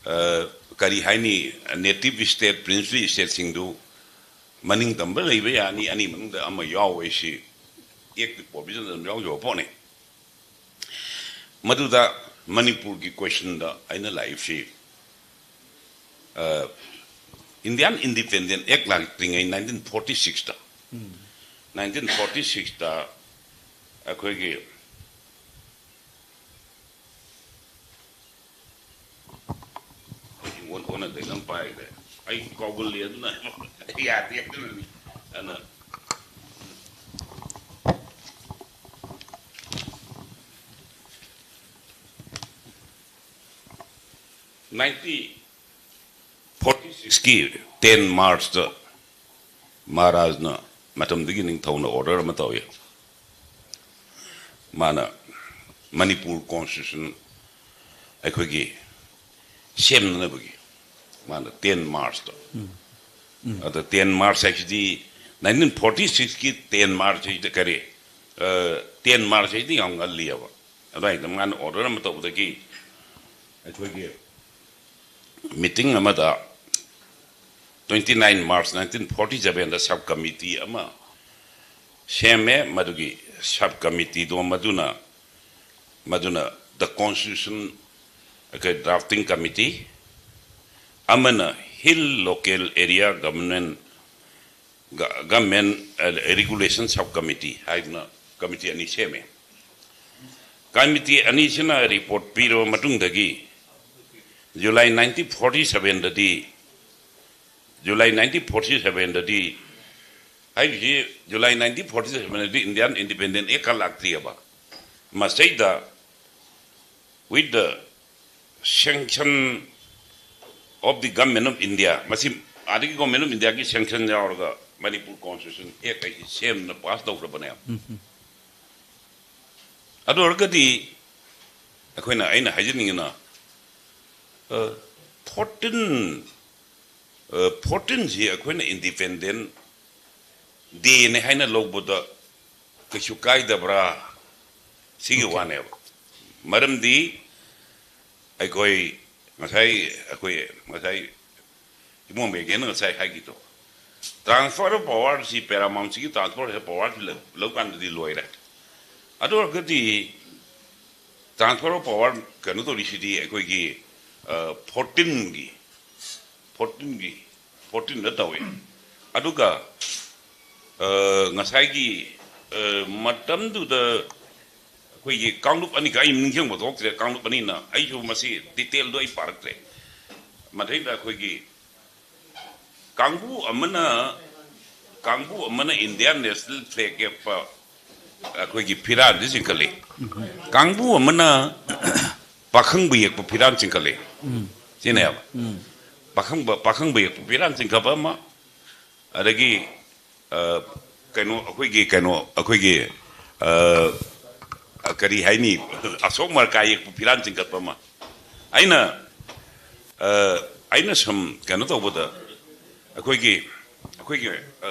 ꯑ, ꯀꯔꯤ ꯍꯥꯏꯅꯤ, ꯅꯦꯇꯤꯚ ꯁ꯭ꯇꯦꯠ, ꯄ꯭ꯔꯤꯟꯁꯂꯤ ꯁ꯭ꯇꯦꯠꯁꯤꯡꯗꯨ ꯃꯅꯤꯡ ꯇꯝꯕ ꯂꯩꯕ ꯌꯥꯅꯤ, ꯑꯅꯤ ꯃꯅꯨꯡꯗ ꯑꯃ ꯌꯥꯎ ꯍꯥꯏꯁꯤ ꯑꯦꯛꯇ ꯄ꯭ꯔꯣꯚꯤꯖꯟ ꯑꯗꯨꯝ ꯌꯥꯎꯖꯕ ꯄꯣꯠꯅꯤ꯫ ꯃꯗꯨꯗ ꯃꯅꯤꯄꯨꯔꯒꯤ ꯀꯣꯏꯁꯟꯗ ꯑꯩꯅ ꯂꯥꯛꯏꯕꯁꯤ, ꯑ, Indian Independent Act ꯂꯥꯛꯇ꯭ꯔꯤꯉꯩ nineteen forty sixꯇ, nineteen forty sixꯇ ꯑꯩꯈꯣꯏꯒꯤ ꯑꯩ ꯑꯣꯟ-, ꯑꯣꯟꯅ ꯇꯩꯅ ꯑꯃ ꯄꯥꯏꯈ꯭ꯔꯦ꯫ ꯑꯩ ꯀꯥꯎꯒꯜꯂꯤ ꯑꯗꯨꯅ꯫ ꯌꯥꯗꯦ ꯑꯗꯨꯅꯅꯤ꯫ ꯑꯗꯨꯅ ninety ꯐꯣꯔꯇꯤ ꯁꯤꯛꯁꯀꯤ ꯇꯦꯟ ꯃꯥꯔꯆꯇ ꯃꯍꯥꯔꯥꯖꯅ ꯃꯇꯝꯗꯨꯒꯤ ꯅꯤꯡꯊꯧꯅ ꯑꯣꯔꯗꯔ ꯑꯃ ꯇꯧꯏ꯫ ꯃꯥꯅ ꯃꯅꯤꯄꯨꯔ ꯀꯣꯟꯁꯇꯤꯇ꯭ꯌꯨꯁꯟ ꯑꯩꯈꯣꯏꯒꯤ ꯁꯦꯝꯅꯅꯕꯒꯤ ꯃꯥꯅ ꯇꯦꯟ ꯃꯥꯔꯆꯇ꯫ ꯑꯗ ꯇꯦꯟ ꯃꯥꯔꯆ ꯍꯥꯏꯁꯤꯗꯤ ꯅꯥꯏꯟꯇꯤꯟ ꯐꯣꯔꯇꯤ ꯁꯤꯛꯁꯀꯤ ꯇꯦꯟ ꯃꯥꯔꯆ ꯍꯥꯏꯁꯤꯗꯤ ꯀꯔꯤ, ꯇꯦꯟ ꯃꯥꯔꯆ ꯍꯥꯏꯁꯤꯗꯤ ꯌꯥꯝ ꯉꯜꯂꯤꯑꯕ꯫ ꯑꯗꯨꯋꯥꯏꯗ ꯃꯥꯅ ꯑꯣꯔꯗꯔ ꯑꯃ ꯇꯧꯕꯗꯒꯤ ꯑꯩꯈꯣꯏꯒꯤ ꯃꯤꯇꯤꯡ ꯑꯃꯗ twenty nine March nineteen forty ꯁꯕꯦꯟꯗ ꯁꯕ ꯀꯃꯤꯇꯤ ꯑꯃ ꯁꯦꯝꯃꯦ꯫ ꯃꯗꯨꯒꯤ ꯁꯕ ꯀꯃꯤꯇꯤꯗꯣ ꯃꯗꯨꯅ ꯃꯗꯨꯅ ꯗ ꯀꯣꯟꯁꯇꯤꯇ꯭ꯌꯨꯁꯟ ꯑꯩꯈꯣꯏ ꯗ꯭ꯔꯥꯐꯇꯤꯡ ꯀꯃꯤꯇꯤ, ꯑꯃꯅ ꯍꯤꯜ ꯂꯣꯀꯦꯜ ꯑꯦꯔꯤꯌꯥ ꯒꯚꯔꯟꯃꯦꯟ ꯒ-, government, uh, regulation sub committee ꯍꯥꯏꯗꯅ ꯀꯃꯤꯇꯤ ꯑꯅꯤ ꯁꯦꯝꯃꯦ꯫ ꯀꯃꯤꯇꯤ ꯑꯅꯤꯁꯤꯅ ꯔꯤꯄꯣꯔꯠ ꯄꯤꯔꯕ ꯃꯇꯨꯡꯗꯒꯤ ꯖꯨꯂꯥꯏ ꯅꯥꯏꯟꯇꯤꯟ ꯐꯣꯔꯇꯤ ꯁꯕꯦꯟꯗꯗꯤ, ꯖꯨꯂꯥꯏ ꯅꯥꯏꯟꯇꯤꯟ ꯐꯣꯔꯇꯤ ꯁꯕꯦꯟꯗꯗꯤ, ꯍꯥꯏꯔꯤꯁꯤ ꯖꯨꯂꯥꯏ ꯅꯥꯏꯟꯇꯤꯟ ꯐꯣꯔꯇꯤ ꯁꯕꯦꯟꯗꯗꯤ ꯏꯟꯗꯤꯌꯥꯟ ꯏꯟꯗꯤꯄꯦꯟꯗꯦꯟ ꯑꯦꯛꯀ ꯂꯥꯛꯇ꯭ꯔꯤꯑꯕ꯫ ꯃꯁꯤꯗ with the sanction of the Government of India, ꯃꯁꯤ ꯑꯥꯗꯒꯤ Government of Indiaꯒꯤ sanction ꯌꯥꯎꯔꯒ ꯃꯅꯤꯄꯨꯔ ꯀꯣꯟꯁꯇꯤꯇ꯭ꯌꯨꯁꯟ ꯑꯦꯛ ꯑꯩꯁꯤ ꯁꯦꯝꯅ ꯄꯥꯁ ꯇꯧꯈ꯭ꯔꯕꯅꯦꯕ꯫ ꯑꯗꯨ ꯑꯣꯏꯔꯒꯗꯤ ꯑꯩꯈꯣꯏꯅ, ꯑꯩꯅ ꯍꯥꯏꯖꯅꯤꯡꯉꯤꯅ, ꯐꯣꯔꯇꯤꯟ ꯐꯣꯔꯇꯤꯟꯁꯤ ꯑꯩꯈꯣꯏꯅ ꯏꯟꯗꯤꯄꯦꯟꯗꯦꯟ ꯗꯦꯅꯦ ꯍꯥꯏꯅ ꯂꯧꯕꯗ ꯀꯩꯁꯨ ꯀꯥꯏꯗꯕ꯭ꯔꯥ? ꯁꯤꯒꯤ ꯋꯥꯅꯦꯕ꯫ ꯃꯔꯝꯗꯤ ꯑꯩꯈꯣꯏ ꯉꯁꯥꯏ, ꯑꯩꯈꯣꯏ ꯉꯁꯥꯏ ꯏꯃꯣꯝ ꯕꯦꯒꯦꯅ ꯉꯁꯥꯏ ꯍꯥꯏꯈꯤꯗꯣ, transfer of power ꯁꯤ, paramount ꯁꯤꯒꯤ transfer of power ꯁꯤ ꯂꯧ-, ꯂꯧꯀꯥꯟꯗꯗꯤ ꯂꯣꯏꯔꯦ꯫ ꯑꯗꯨ ꯑꯣꯏꯔꯒꯗꯤ transfer of power ꯀꯩꯅꯣ ꯇꯧꯔꯤꯁꯤꯗꯤ ꯑꯩꯈꯣꯏꯒꯤ, ꯑ, ꯐꯣꯔꯇꯤꯟꯒꯤ, ꯐꯣꯔꯇꯤꯟꯒꯤ, ꯐꯣꯔꯇꯤꯟꯗ ꯇꯧꯏ꯫ ꯑꯗꯨꯒ, ꯑ, ꯉꯁꯥꯏꯒꯤ, ꯑ, ꯃꯇꯝꯗꯨꯗ ꯑꯩꯈꯣꯏꯒꯤ ꯀꯥꯡꯂꯨꯞ ꯑꯅꯤꯈꯛ ꯑꯩ ꯅꯤꯡꯁꯤꯡꯕ ꯊꯣꯛꯇ꯭ꯔꯦ, ꯀꯥꯡꯂꯨꯞ ꯑꯅꯤꯅ, ꯑꯩꯁꯨ ꯃꯁꯤ detail ꯗꯣ ꯑꯩ ꯄꯥꯔꯛꯇ꯭ꯔꯦ꯫ ꯃꯊꯪꯗ ꯑꯩꯈꯣꯏꯒꯤ ꯀꯥꯡꯕꯨ ꯑꯃꯅ, ꯀꯥꯡꯕꯨ ꯑꯃꯅ Indian national flag ꯌꯦꯛꯄ ꯑꯩꯈꯣꯏꯒꯤ ꯐꯤꯔꯥꯜꯁꯤ ꯆꯤꯡꯈꯠꯂꯤ, ꯀꯥꯡꯕꯨ ꯑꯃꯅ ꯄꯥꯈꯪꯕ ꯌꯦꯛꯄ ꯐꯤꯔꯥꯜ ꯆꯤꯡꯈꯠꯂꯤ꯫ ꯁꯤꯅꯦꯕ꯫ ꯄꯥꯈꯪꯕ ꯄꯥꯈꯪꯕ ꯌꯦꯛꯄ ꯐꯤꯔꯥꯟ ꯆꯤꯡꯈꯠꯄ ꯑꯃ, ꯑꯗꯒꯤ ꯑ, ꯀꯩꯅꯣ ꯑꯩꯈꯣꯏꯒꯤ ꯀꯩꯅꯣ ꯑꯩꯈꯣꯏꯒꯤ ꯑ, ꯀꯔꯤ ꯍꯥꯏꯅꯤ, ꯑꯁꯣꯛ ꯃꯔꯀꯥ ꯌꯦꯛꯄ ꯐꯤꯔꯥꯟ ꯆꯤꯡꯈꯠꯄ ꯑꯃ꯫ ꯑꯩꯅ ꯑ, ꯑꯩꯅ ꯁꯨꯝ ꯀꯩꯅꯣ ꯇꯧꯕꯗ ꯑꯩꯈꯣꯏꯒꯤ ꯑꯩꯈꯣꯏꯒꯤ ꯑ,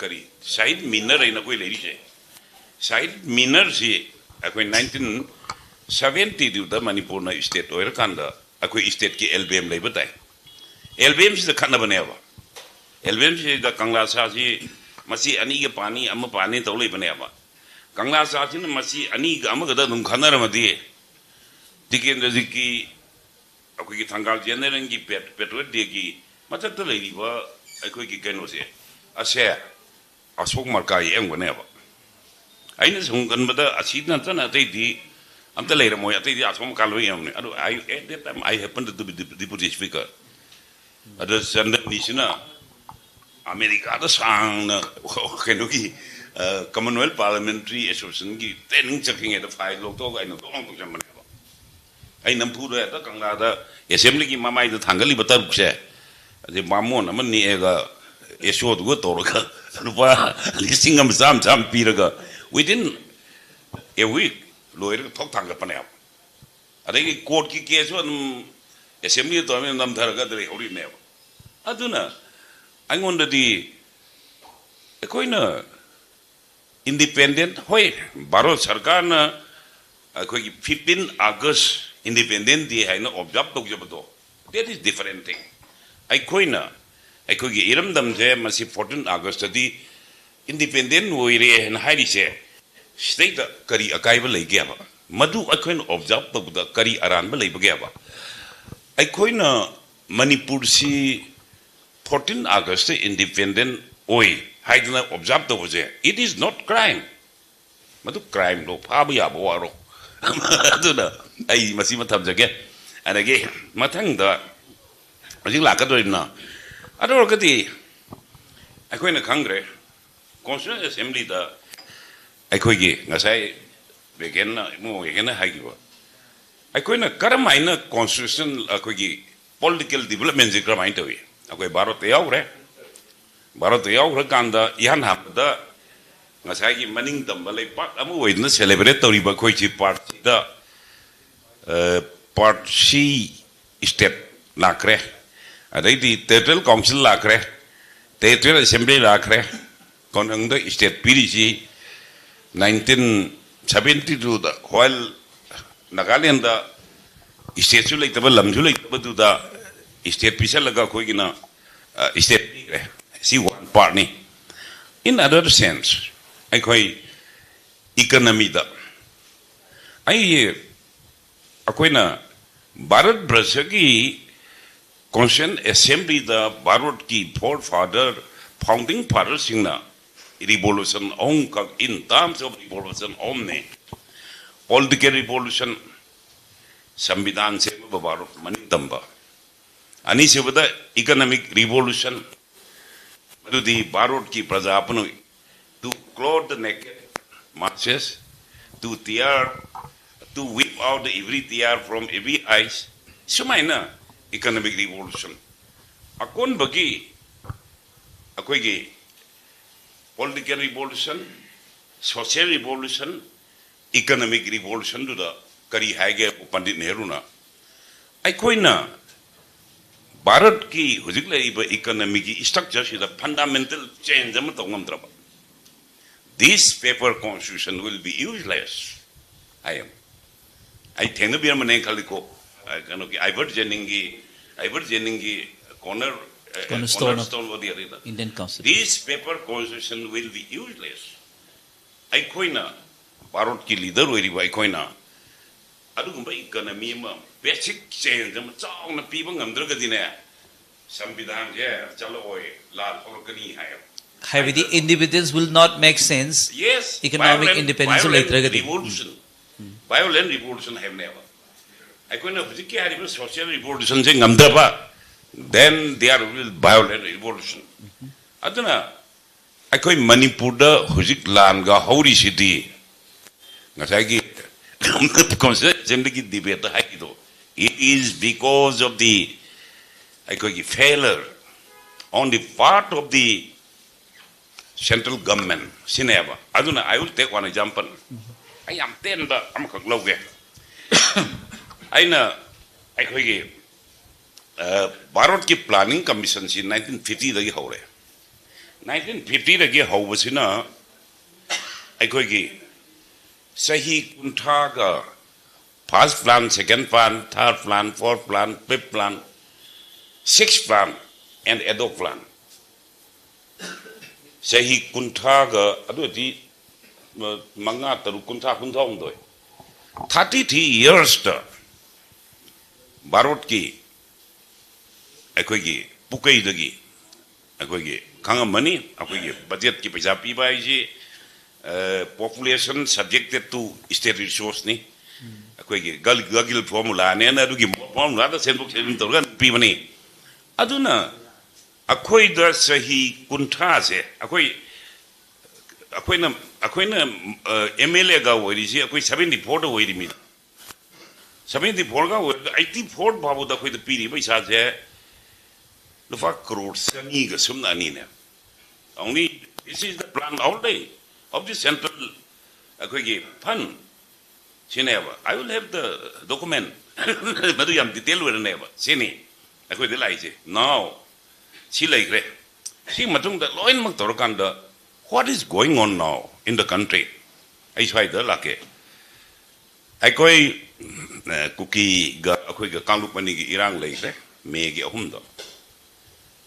ꯀꯔꯤ ꯁꯍꯤꯗ ꯃꯤꯅꯔ ꯍꯥꯏꯅ ꯑꯩꯈꯣꯏ ꯂꯩꯔꯤꯁꯦ꯫ ꯁꯍꯤꯗ ꯃꯤꯅꯔꯁꯤ ꯑꯩꯈꯣꯏ ꯅꯥꯏꯟꯇꯤꯟ ꯁꯚꯦꯟꯇꯤꯗꯨꯗ ꯃꯅꯤꯄꯨꯔꯅ ꯏꯁꯇꯦꯠ ꯑꯣꯏꯔꯀꯥꯟꯗ ꯑꯩꯈꯣꯏ ꯏꯁꯇꯦꯠꯀꯤ ꯑꯦꯜꯕꯦꯝ ꯂꯩꯕ ꯇꯥꯏ꯫ ꯑꯦꯜꯕꯦꯝꯁꯤꯗ ꯈꯠꯅꯕꯅꯦꯕ꯫ ꯑꯦꯜꯕꯦꯝꯁꯤꯗ ꯀꯪꯂꯥ ꯁꯥꯁꯤ ꯃꯆꯤ ꯑꯅꯤꯒ ꯄꯥꯅꯤ, ꯑꯃ ꯄꯥꯅꯤ ꯇꯧ ꯂꯩꯕꯅꯦꯕ꯫ ꯀꯪꯂꯥ ꯁꯥꯁꯤꯅ ꯃꯆꯤ ꯑꯅꯤꯒ ꯑꯃꯒꯗ ꯑꯗꯨꯝ ꯈꯠꯅꯔꯝꯃꯗꯤ ꯇꯤꯀꯦꯟꯗ꯭ꯔꯖꯤꯠꯀꯤ ꯑꯩꯈꯣꯏꯒꯤ ꯊꯪꯒꯥꯜ ꯖꯦꯅꯔꯦꯜꯒꯤ ꯄꯦꯠ-, ꯄꯦꯇ꯭ꯔꯣꯏꯠ ꯗꯦꯒꯤ ꯃꯊꯛꯇ ꯂꯩꯔꯤꯕ ꯑꯩꯈꯣꯏꯒꯤ ꯀꯩꯅꯣꯁꯦ, ꯑꯁꯦ ꯑꯁꯣꯛ ꯃꯔꯀꯥ ꯌꯦꯛꯑꯝꯒꯅꯦꯕ꯫ ꯑꯩꯅ ꯁꯨꯝ ꯈꯟꯕꯗ ꯑꯁꯤ ꯅꯠꯇꯅ ꯑꯇꯩꯗꯤ ꯑꯝꯇ ꯂꯩꯔꯝꯃꯣꯏ, ꯑꯇꯩꯗꯤ ꯑꯁꯣꯛ ꯃꯔꯀꯥ ꯂꯣꯏ ꯌꯦꯡꯉꯝꯅꯤ꯫ ꯑꯗꯣ I, at that time, I happen to be the deputy speaker. ꯑꯗ ꯆꯟꯗꯅꯤꯁꯤꯅ ꯑꯃꯦꯔꯤꯀꯥꯗ ꯁꯥꯡꯅ ꯀꯩꯅꯣꯒꯤ, ꯑ, Commonwealth Parliamentary Associationꯒꯤ training ꯆꯠꯈ꯭ꯔꯤꯉꯩꯗ ꯐꯥꯏꯜ ꯂꯧꯊꯣꯛꯑꯒ ꯑꯩꯅ ꯂꯣꯡ ꯇꯧꯁꯟꯕꯅꯦꯕ꯫ ꯑꯩ ꯅꯝꯐꯨꯗ ꯍꯦꯛꯇ ꯀꯪꯂꯥꯗ ꯑꯦꯁꯦꯝꯕ꯭ꯂꯤꯒꯤ ꯃꯃꯥꯏꯗ ꯊꯥꯡꯒꯠꯂꯤꯕ ꯇꯔꯨꯛꯁꯦ, ꯑꯗꯩ ꯕꯥꯃꯣꯟ ꯑꯃ ꯅꯦꯛꯑꯒ ꯑꯦꯁꯣꯗꯨꯒ ꯇꯧꯔꯒ ꯂꯨꯄꯥ ꯂꯤꯁꯤꯡ ꯑꯃ ꯆꯥꯝꯃ ꯆꯥꯝꯃ ꯄꯤꯔꯒ within a week ꯂꯣꯏꯔꯒ ꯊꯣꯛ ꯊꯥꯡꯒꯠꯄꯅꯦꯕ꯫ ꯑꯗꯒꯤ ꯀꯣꯔꯠꯀꯤ ꯀꯦꯁꯁꯨ ꯑꯗꯨꯝ ꯑꯦꯁꯦꯝꯕ꯭ꯂꯤꯗ ꯇꯧꯔꯝꯃꯤ, ꯅꯝꯊꯔꯒ ꯑꯗꯨ ꯂꯩꯍꯧꯔꯤꯕꯅꯦꯕ꯫ ꯑꯗꯨꯅ ꯑꯩꯉꯣꯟꯗꯗꯤ ꯑꯩꯈꯣꯏꯅ ꯏꯟꯗꯤꯄꯦꯟꯗꯦꯟ, ꯍꯣꯏ, ꯚꯥꯔꯠ ꯁꯔꯀꯥꯔꯅ ꯑꯩꯈꯣꯏꯒꯤ fifteen August Independent Day ꯍꯥꯏꯅ ꯑꯣꯕꯖꯥꯔꯕ ꯇꯧꯖꯕꯗꯣ, that is different thing. ꯑꯩꯈꯣꯏꯅ ꯑꯩꯈꯣꯏꯒꯤ ꯏꯔꯝꯗꯝꯁꯦ ꯃꯁꯤ fourteen Augustꯇꯗꯤ ꯏꯟꯗꯤꯄꯦꯟꯗꯦꯟ ꯑꯣꯏꯔꯦ ꯍꯥꯏꯅ ꯍꯥꯏꯔꯤꯁꯦ, ꯁꯤꯗꯩꯗ ꯀꯔꯤ ꯑꯀꯥꯏꯕ ꯂꯩꯒꯦꯕ? ꯃꯗꯨ ꯑꯩꯈꯣꯏꯅ ꯑꯣꯕꯖꯥꯔꯕ ꯇꯧꯕꯗ ꯀꯔꯤ ꯑꯔꯥꯟꯕ ꯂꯩꯕꯒꯦꯕ? ꯑꯩꯈꯣꯏꯅ ꯃꯅꯤꯄꯨꯔꯁꯤ fourteen Augustꯇ ꯏꯟꯗꯤꯄꯦꯟꯗꯦꯟ ꯑꯣꯏ ꯍꯥꯏꯗꯅ ꯑꯣꯕꯖꯥꯔꯕ ꯇꯧꯕꯁꯦ, it is not crime. ꯃꯗꯨ ꯀ꯭ꯔꯥꯏꯝꯂꯣ? ꯐꯥꯕ ꯌꯥꯕ ꯋꯥꯔꯣ? ꯑꯗꯨꯅ ꯑꯩ ꯃꯁꯤꯃ ꯊꯝꯖꯒꯦ꯫ ꯑꯗꯒꯤ ꯃꯊꯪꯗ ꯍꯧꯖꯤꯛ ꯂꯥꯛꯀꯗꯧꯔꯤꯕꯅ, ꯑꯗꯨ ꯑꯣꯏꯔꯒꯗꯤ ꯑꯩꯈꯣꯏꯅ ꯈꯪꯈ꯭ꯔꯦ, Constituent Assemblyꯗ ꯑꯩꯈꯣꯏꯒꯤ ꯉꯁꯥꯏ ꯔꯦꯒꯦꯟꯅ, ꯏꯕꯨꯡꯉꯣ ꯔꯦꯒꯦꯟꯅ ꯍꯥꯏꯈꯤꯕ, ꯑꯩꯈꯣꯏꯅ ꯀꯔꯝ ꯍꯥꯏꯅ constitution, ꯑꯩꯈꯣꯏꯒꯤ ꯄꯣꯂꯤꯇꯤꯀꯦꯜ ꯗꯤꯕꯂꯞꯃꯦꯟꯁꯦ ꯀꯔꯝꯍꯥꯏꯅ ꯇꯧꯏ? ꯑꯩꯈꯣꯏ ꯚꯥꯔꯠꯇ ꯌꯥꯎꯈ꯭ꯔꯦ꯫ ꯚꯥꯔꯠꯇ ꯌꯥꯎꯈ꯭ꯔꯀꯥꯟꯗ ꯏꯍꯥꯟ ꯍꯥꯟꯕꯗ ꯉꯁꯥꯏꯒꯤ ꯃꯅꯤꯡ ꯇꯝꯕ ꯂꯩꯄꯥꯛ ꯑꯃ ꯑꯣꯏꯗꯨꯅ ꯁꯦꯂꯦꯕ꯭ꯔꯦꯠ ꯇꯧꯔꯤꯕ ꯑꯩꯈꯣꯏꯁꯤ ꯄꯥꯔꯠꯁꯤꯗ, ꯄꯥꯔꯠꯁꯤ ꯁ꯭ꯇꯦꯠ ꯂꯥꯛꯈ꯭ꯔꯦ, ꯑꯗꯩꯗꯤ ꯇꯦꯔꯤꯇꯣꯔꯤꯌꯦꯜ ꯀꯥꯎꯟꯁꯤꯜ ꯂꯥꯛꯈ꯭ꯔꯦ, ꯇꯦꯔꯤꯇꯣꯔꯤꯌꯦꯜ ꯑꯦꯁꯦꯝꯕ꯭ꯂꯤ ꯂꯥꯛꯈ꯭ꯔꯦ꯫ ꯀꯣꯟꯅꯨꯡꯗ ꯁ꯭ꯇꯦꯠ ꯄꯤꯔꯤꯁꯤ ꯅꯥꯏꯟꯇꯤꯟ ꯁꯚꯦꯟꯇꯤ ꯇꯨꯗ, ꯋꯥꯏꯜ ꯅꯥꯒꯥꯂꯦꯟꯗ ꯁ꯭ꯇꯦꯠꯁꯨ ꯂꯩꯇꯕ, ꯂꯝꯁꯨ ꯂꯩꯇꯕꯗꯨꯗ ꯁ꯭ꯇꯦꯠ ꯄꯤꯁꯜꯂꯒ ꯑꯩꯈꯣꯏꯒꯤꯅ ꯁ꯭ꯇꯦꯠ ꯄꯤꯈ꯭ꯔꯦ꯫ ꯁꯤ ꯋꯥꯟ ꯄꯥꯔꯠꯅꯤ꯫ In other sense, ꯑꯩꯈꯣꯏ ꯏꯀꯅꯃꯤꯗ ꯑꯩ ꯑꯩꯈꯣꯏꯅ ꯚꯥꯔꯠ ꯕ꯭ꯔꯁꯒꯤ ꯀꯣꯟꯁꯇꯤꯇ꯭ꯌꯨꯁꯟ ꯑꯦꯁꯦꯝꯕ꯭ꯂꯤꯗ ꯚꯥꯔꯠꯀꯤ ꯐꯣꯔ ꯐꯥꯗꯔ, ꯐꯥꯎꯟꯗꯤꯡ ꯐꯥꯗꯔꯁꯤꯡꯅ ꯔꯤꯚꯣꯂꯨꯁꯟ ꯑꯍꯨꯝꯈꯛ, in terms of revolution ꯑꯍꯨꯝꯅꯤ: ꯄꯣꯂꯤꯇꯤꯀꯦꯜ ꯔꯤꯚꯣꯂꯨꯁꯟ, ꯁꯪꯕꯤꯙꯥꯟ ꯁꯦꯝꯕ ꯚꯥꯔꯠ ꯃꯅꯤꯡ ꯇꯝꯕ, ꯑꯅꯤꯁꯨꯕꯗ ꯏꯀꯅꯃꯤꯛ ꯔꯤꯚꯣꯂꯨꯁꯟ, ꯃꯗꯨꯗꯤ ꯚꯥꯔꯠꯀꯤ ꯄ꯭ꯔꯖꯥ ꯄꯨꯝꯅꯃꯛ, to clothe the naked masses, to tear, to whip out every tear from every eyes, ꯁꯨꯃꯥꯏꯅ ꯏꯀꯅꯃꯤꯛ ꯔꯤꯚꯣꯂꯨꯁꯟ꯫ ꯑꯀꯣꯟꯕꯒꯤ ꯑꯩꯈꯣꯏꯒꯤ political revolution, social revolution, economic ꯔꯤꯚꯣꯂꯨꯁꯟꯗꯨꯗ ꯀꯔꯤ ꯍꯥꯏꯒꯦ ꯄꯟꯗꯤꯠ ꯅꯦꯍꯔꯨꯅ? ꯑꯩꯈꯣꯏꯅ ꯚꯥꯔꯠꯀꯤ ꯍꯧꯖꯤꯛ ꯂꯩꯔꯤꯕ ꯏꯀꯅꯃꯤꯒꯤ ꯁ꯭ꯇ꯭ꯔꯛꯆꯔꯁꯤꯗ ꯐꯟꯗꯥꯃꯦꯟꯇꯦꯜ ꯆꯦꯟꯖ ꯑꯃ ꯇꯧ ꯉꯝꯗ꯭ꯔꯕ, this paper constitution will be useless ꯍꯥꯏ꯫ ꯑꯩ ꯊꯦꯡꯅꯕꯤꯔꯝꯕꯅꯦꯅ ꯈꯜꯂꯤꯀꯣ, ꯑ, ꯀꯩꯅꯣꯒꯤ ꯑꯥꯏꯚꯔ ꯖꯦꯅꯤꯡꯒꯤ, ꯑꯥꯏꯚꯔ ꯖꯦꯅꯤꯡꯒꯤ ꯀꯣꯔꯅꯔ, ꯑ, Cornerstone of ꯀꯣꯔꯅꯔ ꯁ꯭ꯇꯣꯟ ꯑꯣꯏꯗꯤ ꯑꯗꯨꯗ, Indian Constitution. This paper constitution will be useless. ꯑꯩꯈꯣꯏꯅ, ꯚꯥꯔꯠꯀꯤ ꯂꯤꯗꯔ ꯑꯣꯏꯔꯤꯕ ꯑꯩꯈꯣꯏꯅ ꯑꯗꯨꯒꯨꯝꯕ ꯏꯀꯅꯃꯤ ꯑꯃ, ꯕꯦꯁꯤꯛ ꯆꯦꯟꯖ ꯑꯃ ꯆꯥꯎꯅ ꯄꯤꯕ ꯉꯝꯗ꯭ꯔꯒꯗꯤꯅꯦ, ꯁꯪꯕꯤꯙꯥꯟꯁꯦ ꯆꯠꯂꯛꯑꯣꯏ, ꯂꯥꯟ ꯍꯧꯔꯛꯀꯅꯤ ꯍꯥꯏꯌꯦꯕ꯫ ꯍꯥꯏꯕꯗꯤ, independence will not make sense. Yes, economic violent, independence violent ꯂꯩꯇ꯭ꯔꯒꯗꯤ꯫ Revolution. Violent revolution ꯍꯥꯏꯕꯅꯦꯕ꯫ ꯑꯩꯈꯣꯏꯅ ꯍꯧꯖꯤꯛꯀꯤ ꯍꯥꯏꯔꯤꯕ ꯁꯣꯁꯤꯌꯦꯜ ꯔꯤꯚꯣꯂꯨꯁꯟꯁꯦ ꯉꯝꯗꯕ, then there will violent revolution. ꯑꯗꯨꯅ ꯑꯩꯈꯣꯏ ꯃꯅꯤꯄꯨꯔꯗ ꯍꯧꯖꯤꯛ ꯂꯥꯟꯒ ꯍꯧꯔꯤꯁꯤꯗꯤ, ꯉꯁꯥꯏꯒꯤ ꯀꯣꯟꯁꯇꯤꯇ꯭ꯌꯨꯁꯟꯒꯤ ꯗꯤꯕꯦꯠꯇ ꯍꯥꯏꯈꯤꯗꯣ, it is because of the ꯑꯩꯈꯣꯏꯒꯤ failure on the part of the central government ꯁꯤꯅꯦꯕ꯫ ꯑꯗꯨꯅ I will take one example. ꯑꯩ ꯌꯥꯝ ꯇꯦꯟꯕ ꯑꯃꯈꯛ ꯂꯧꯒꯦ꯫ ꯑꯩꯅ ꯑꯩꯈꯣꯏꯒꯤ ꯚꯥꯔꯠꯀꯤ planning commissionꯁꯤ nineteen fiftyꯗꯒꯤ ꯍꯧꯔꯦ꯫ Nineteen fiftyꯗꯒꯤ ꯍꯧꯕꯁꯤꯅ ꯑꯩꯈꯣꯏꯒꯤ ꯆꯍꯤ ꯀꯨꯟꯊ꯭ꯔꯥꯒ first plan, second plan, third plan, fourth plan, fifth plan, sixth plan and ad hoc plan. ꯆꯍꯤ ꯀꯨꯟꯊ꯭ꯔꯥꯒ ꯑꯗꯨꯗꯤ ꯃꯉꯥ ꯇꯔꯨꯛ ꯀꯨꯟꯊ꯭ꯔꯥ ꯀꯨꯟꯊ꯭ꯔꯥ ꯍꯨꯝꯗꯣꯏ, thirty three yearsꯇ ꯚꯥꯔꯠꯀꯤ ꯑꯩꯈꯣꯏꯒꯤ ꯄꯨꯀꯩꯗꯒꯤ ꯑꯩꯈꯣꯏꯒꯤ ꯈꯪꯉꯝꯃꯅꯤ, ꯑꯩꯈꯣꯏꯒꯤ budgetꯀꯤ ꯄꯩꯁꯥ ꯄꯤꯕ ꯍꯥꯏꯁꯤ population subjected to state resourceꯅꯤ꯫ ꯑꯩꯈꯣꯏꯒꯤ ꯒꯒꯤꯜ formulaꯅꯦꯅ ꯑꯗꯨꯒꯤ formulaꯗ ꯁꯦꯝꯗꯣꯛ ꯁꯦꯝꯖꯤꯟ ꯇꯧꯔꯒ ꯄꯤꯕꯅꯤ꯫ ꯑꯗꯨꯅ ꯑꯩꯈꯣꯏꯗ ꯆꯍꯤ ꯀꯨꯟꯊ꯭ꯔꯥꯁꯦ ꯑꯩꯈꯣꯏ ꯑꯩꯈꯣꯏꯅ ꯑꯩꯈꯣꯏꯅ MLAꯒ ꯑꯣꯏꯔꯤꯁꯤ ꯑꯩꯈꯣꯏ seventy fourꯗ ꯑꯣꯏꯔꯤꯃꯤ꯫ Seventy fourꯒ ꯑꯣꯏꯔꯒ eighty four ꯐꯥꯎꯕꯗ ꯑꯩꯈꯣꯏꯗ ꯄꯤꯔꯤꯕ ꯄꯩꯁꯥꯁꯦ ꯂꯨꯄꯥ ꯀꯔꯣꯔ ꯆꯅꯤꯒ ꯁꯨꯞꯅ ꯑꯅꯤꯅꯦ꯫ Only this is the plan outlay of the central ꯑꯩꯈꯣꯏꯒꯤ fund ꯁꯤꯅꯦꯕ꯫ I will have the document. ꯃꯗꯨ ꯌꯥꯝ detail ꯑꯣꯏꯔꯅꯦꯕ꯫ ꯁꯤꯅꯤ ꯑꯩꯈꯣꯏꯗ ꯂꯥꯛꯏꯁꯦ꯫ Now ꯁꯤ ꯂꯩꯈ꯭ꯔꯦ꯫ ꯁꯤ ꯃꯇꯨꯡꯗ ꯂꯣꯏꯅꯃꯛ ꯇꯧꯔꯀꯥꯟꯗ what is going on now in the country? ꯑꯩ ꯁ꯭ꯋꯥꯏꯗ ꯂꯥꯛꯀꯦ꯫ ꯑꯩꯈꯣꯏ ꯀꯨꯀꯤꯒ ꯑꯩꯈꯣꯏꯒ ꯀꯥꯡꯂꯨꯞ ꯑꯅꯤꯒꯤ ꯏꯔꯥꯡ ꯂꯩꯈ꯭ꯔꯦ꯫ Mayꯒꯤ ꯑꯍꯨꯝꯗꯣ꯫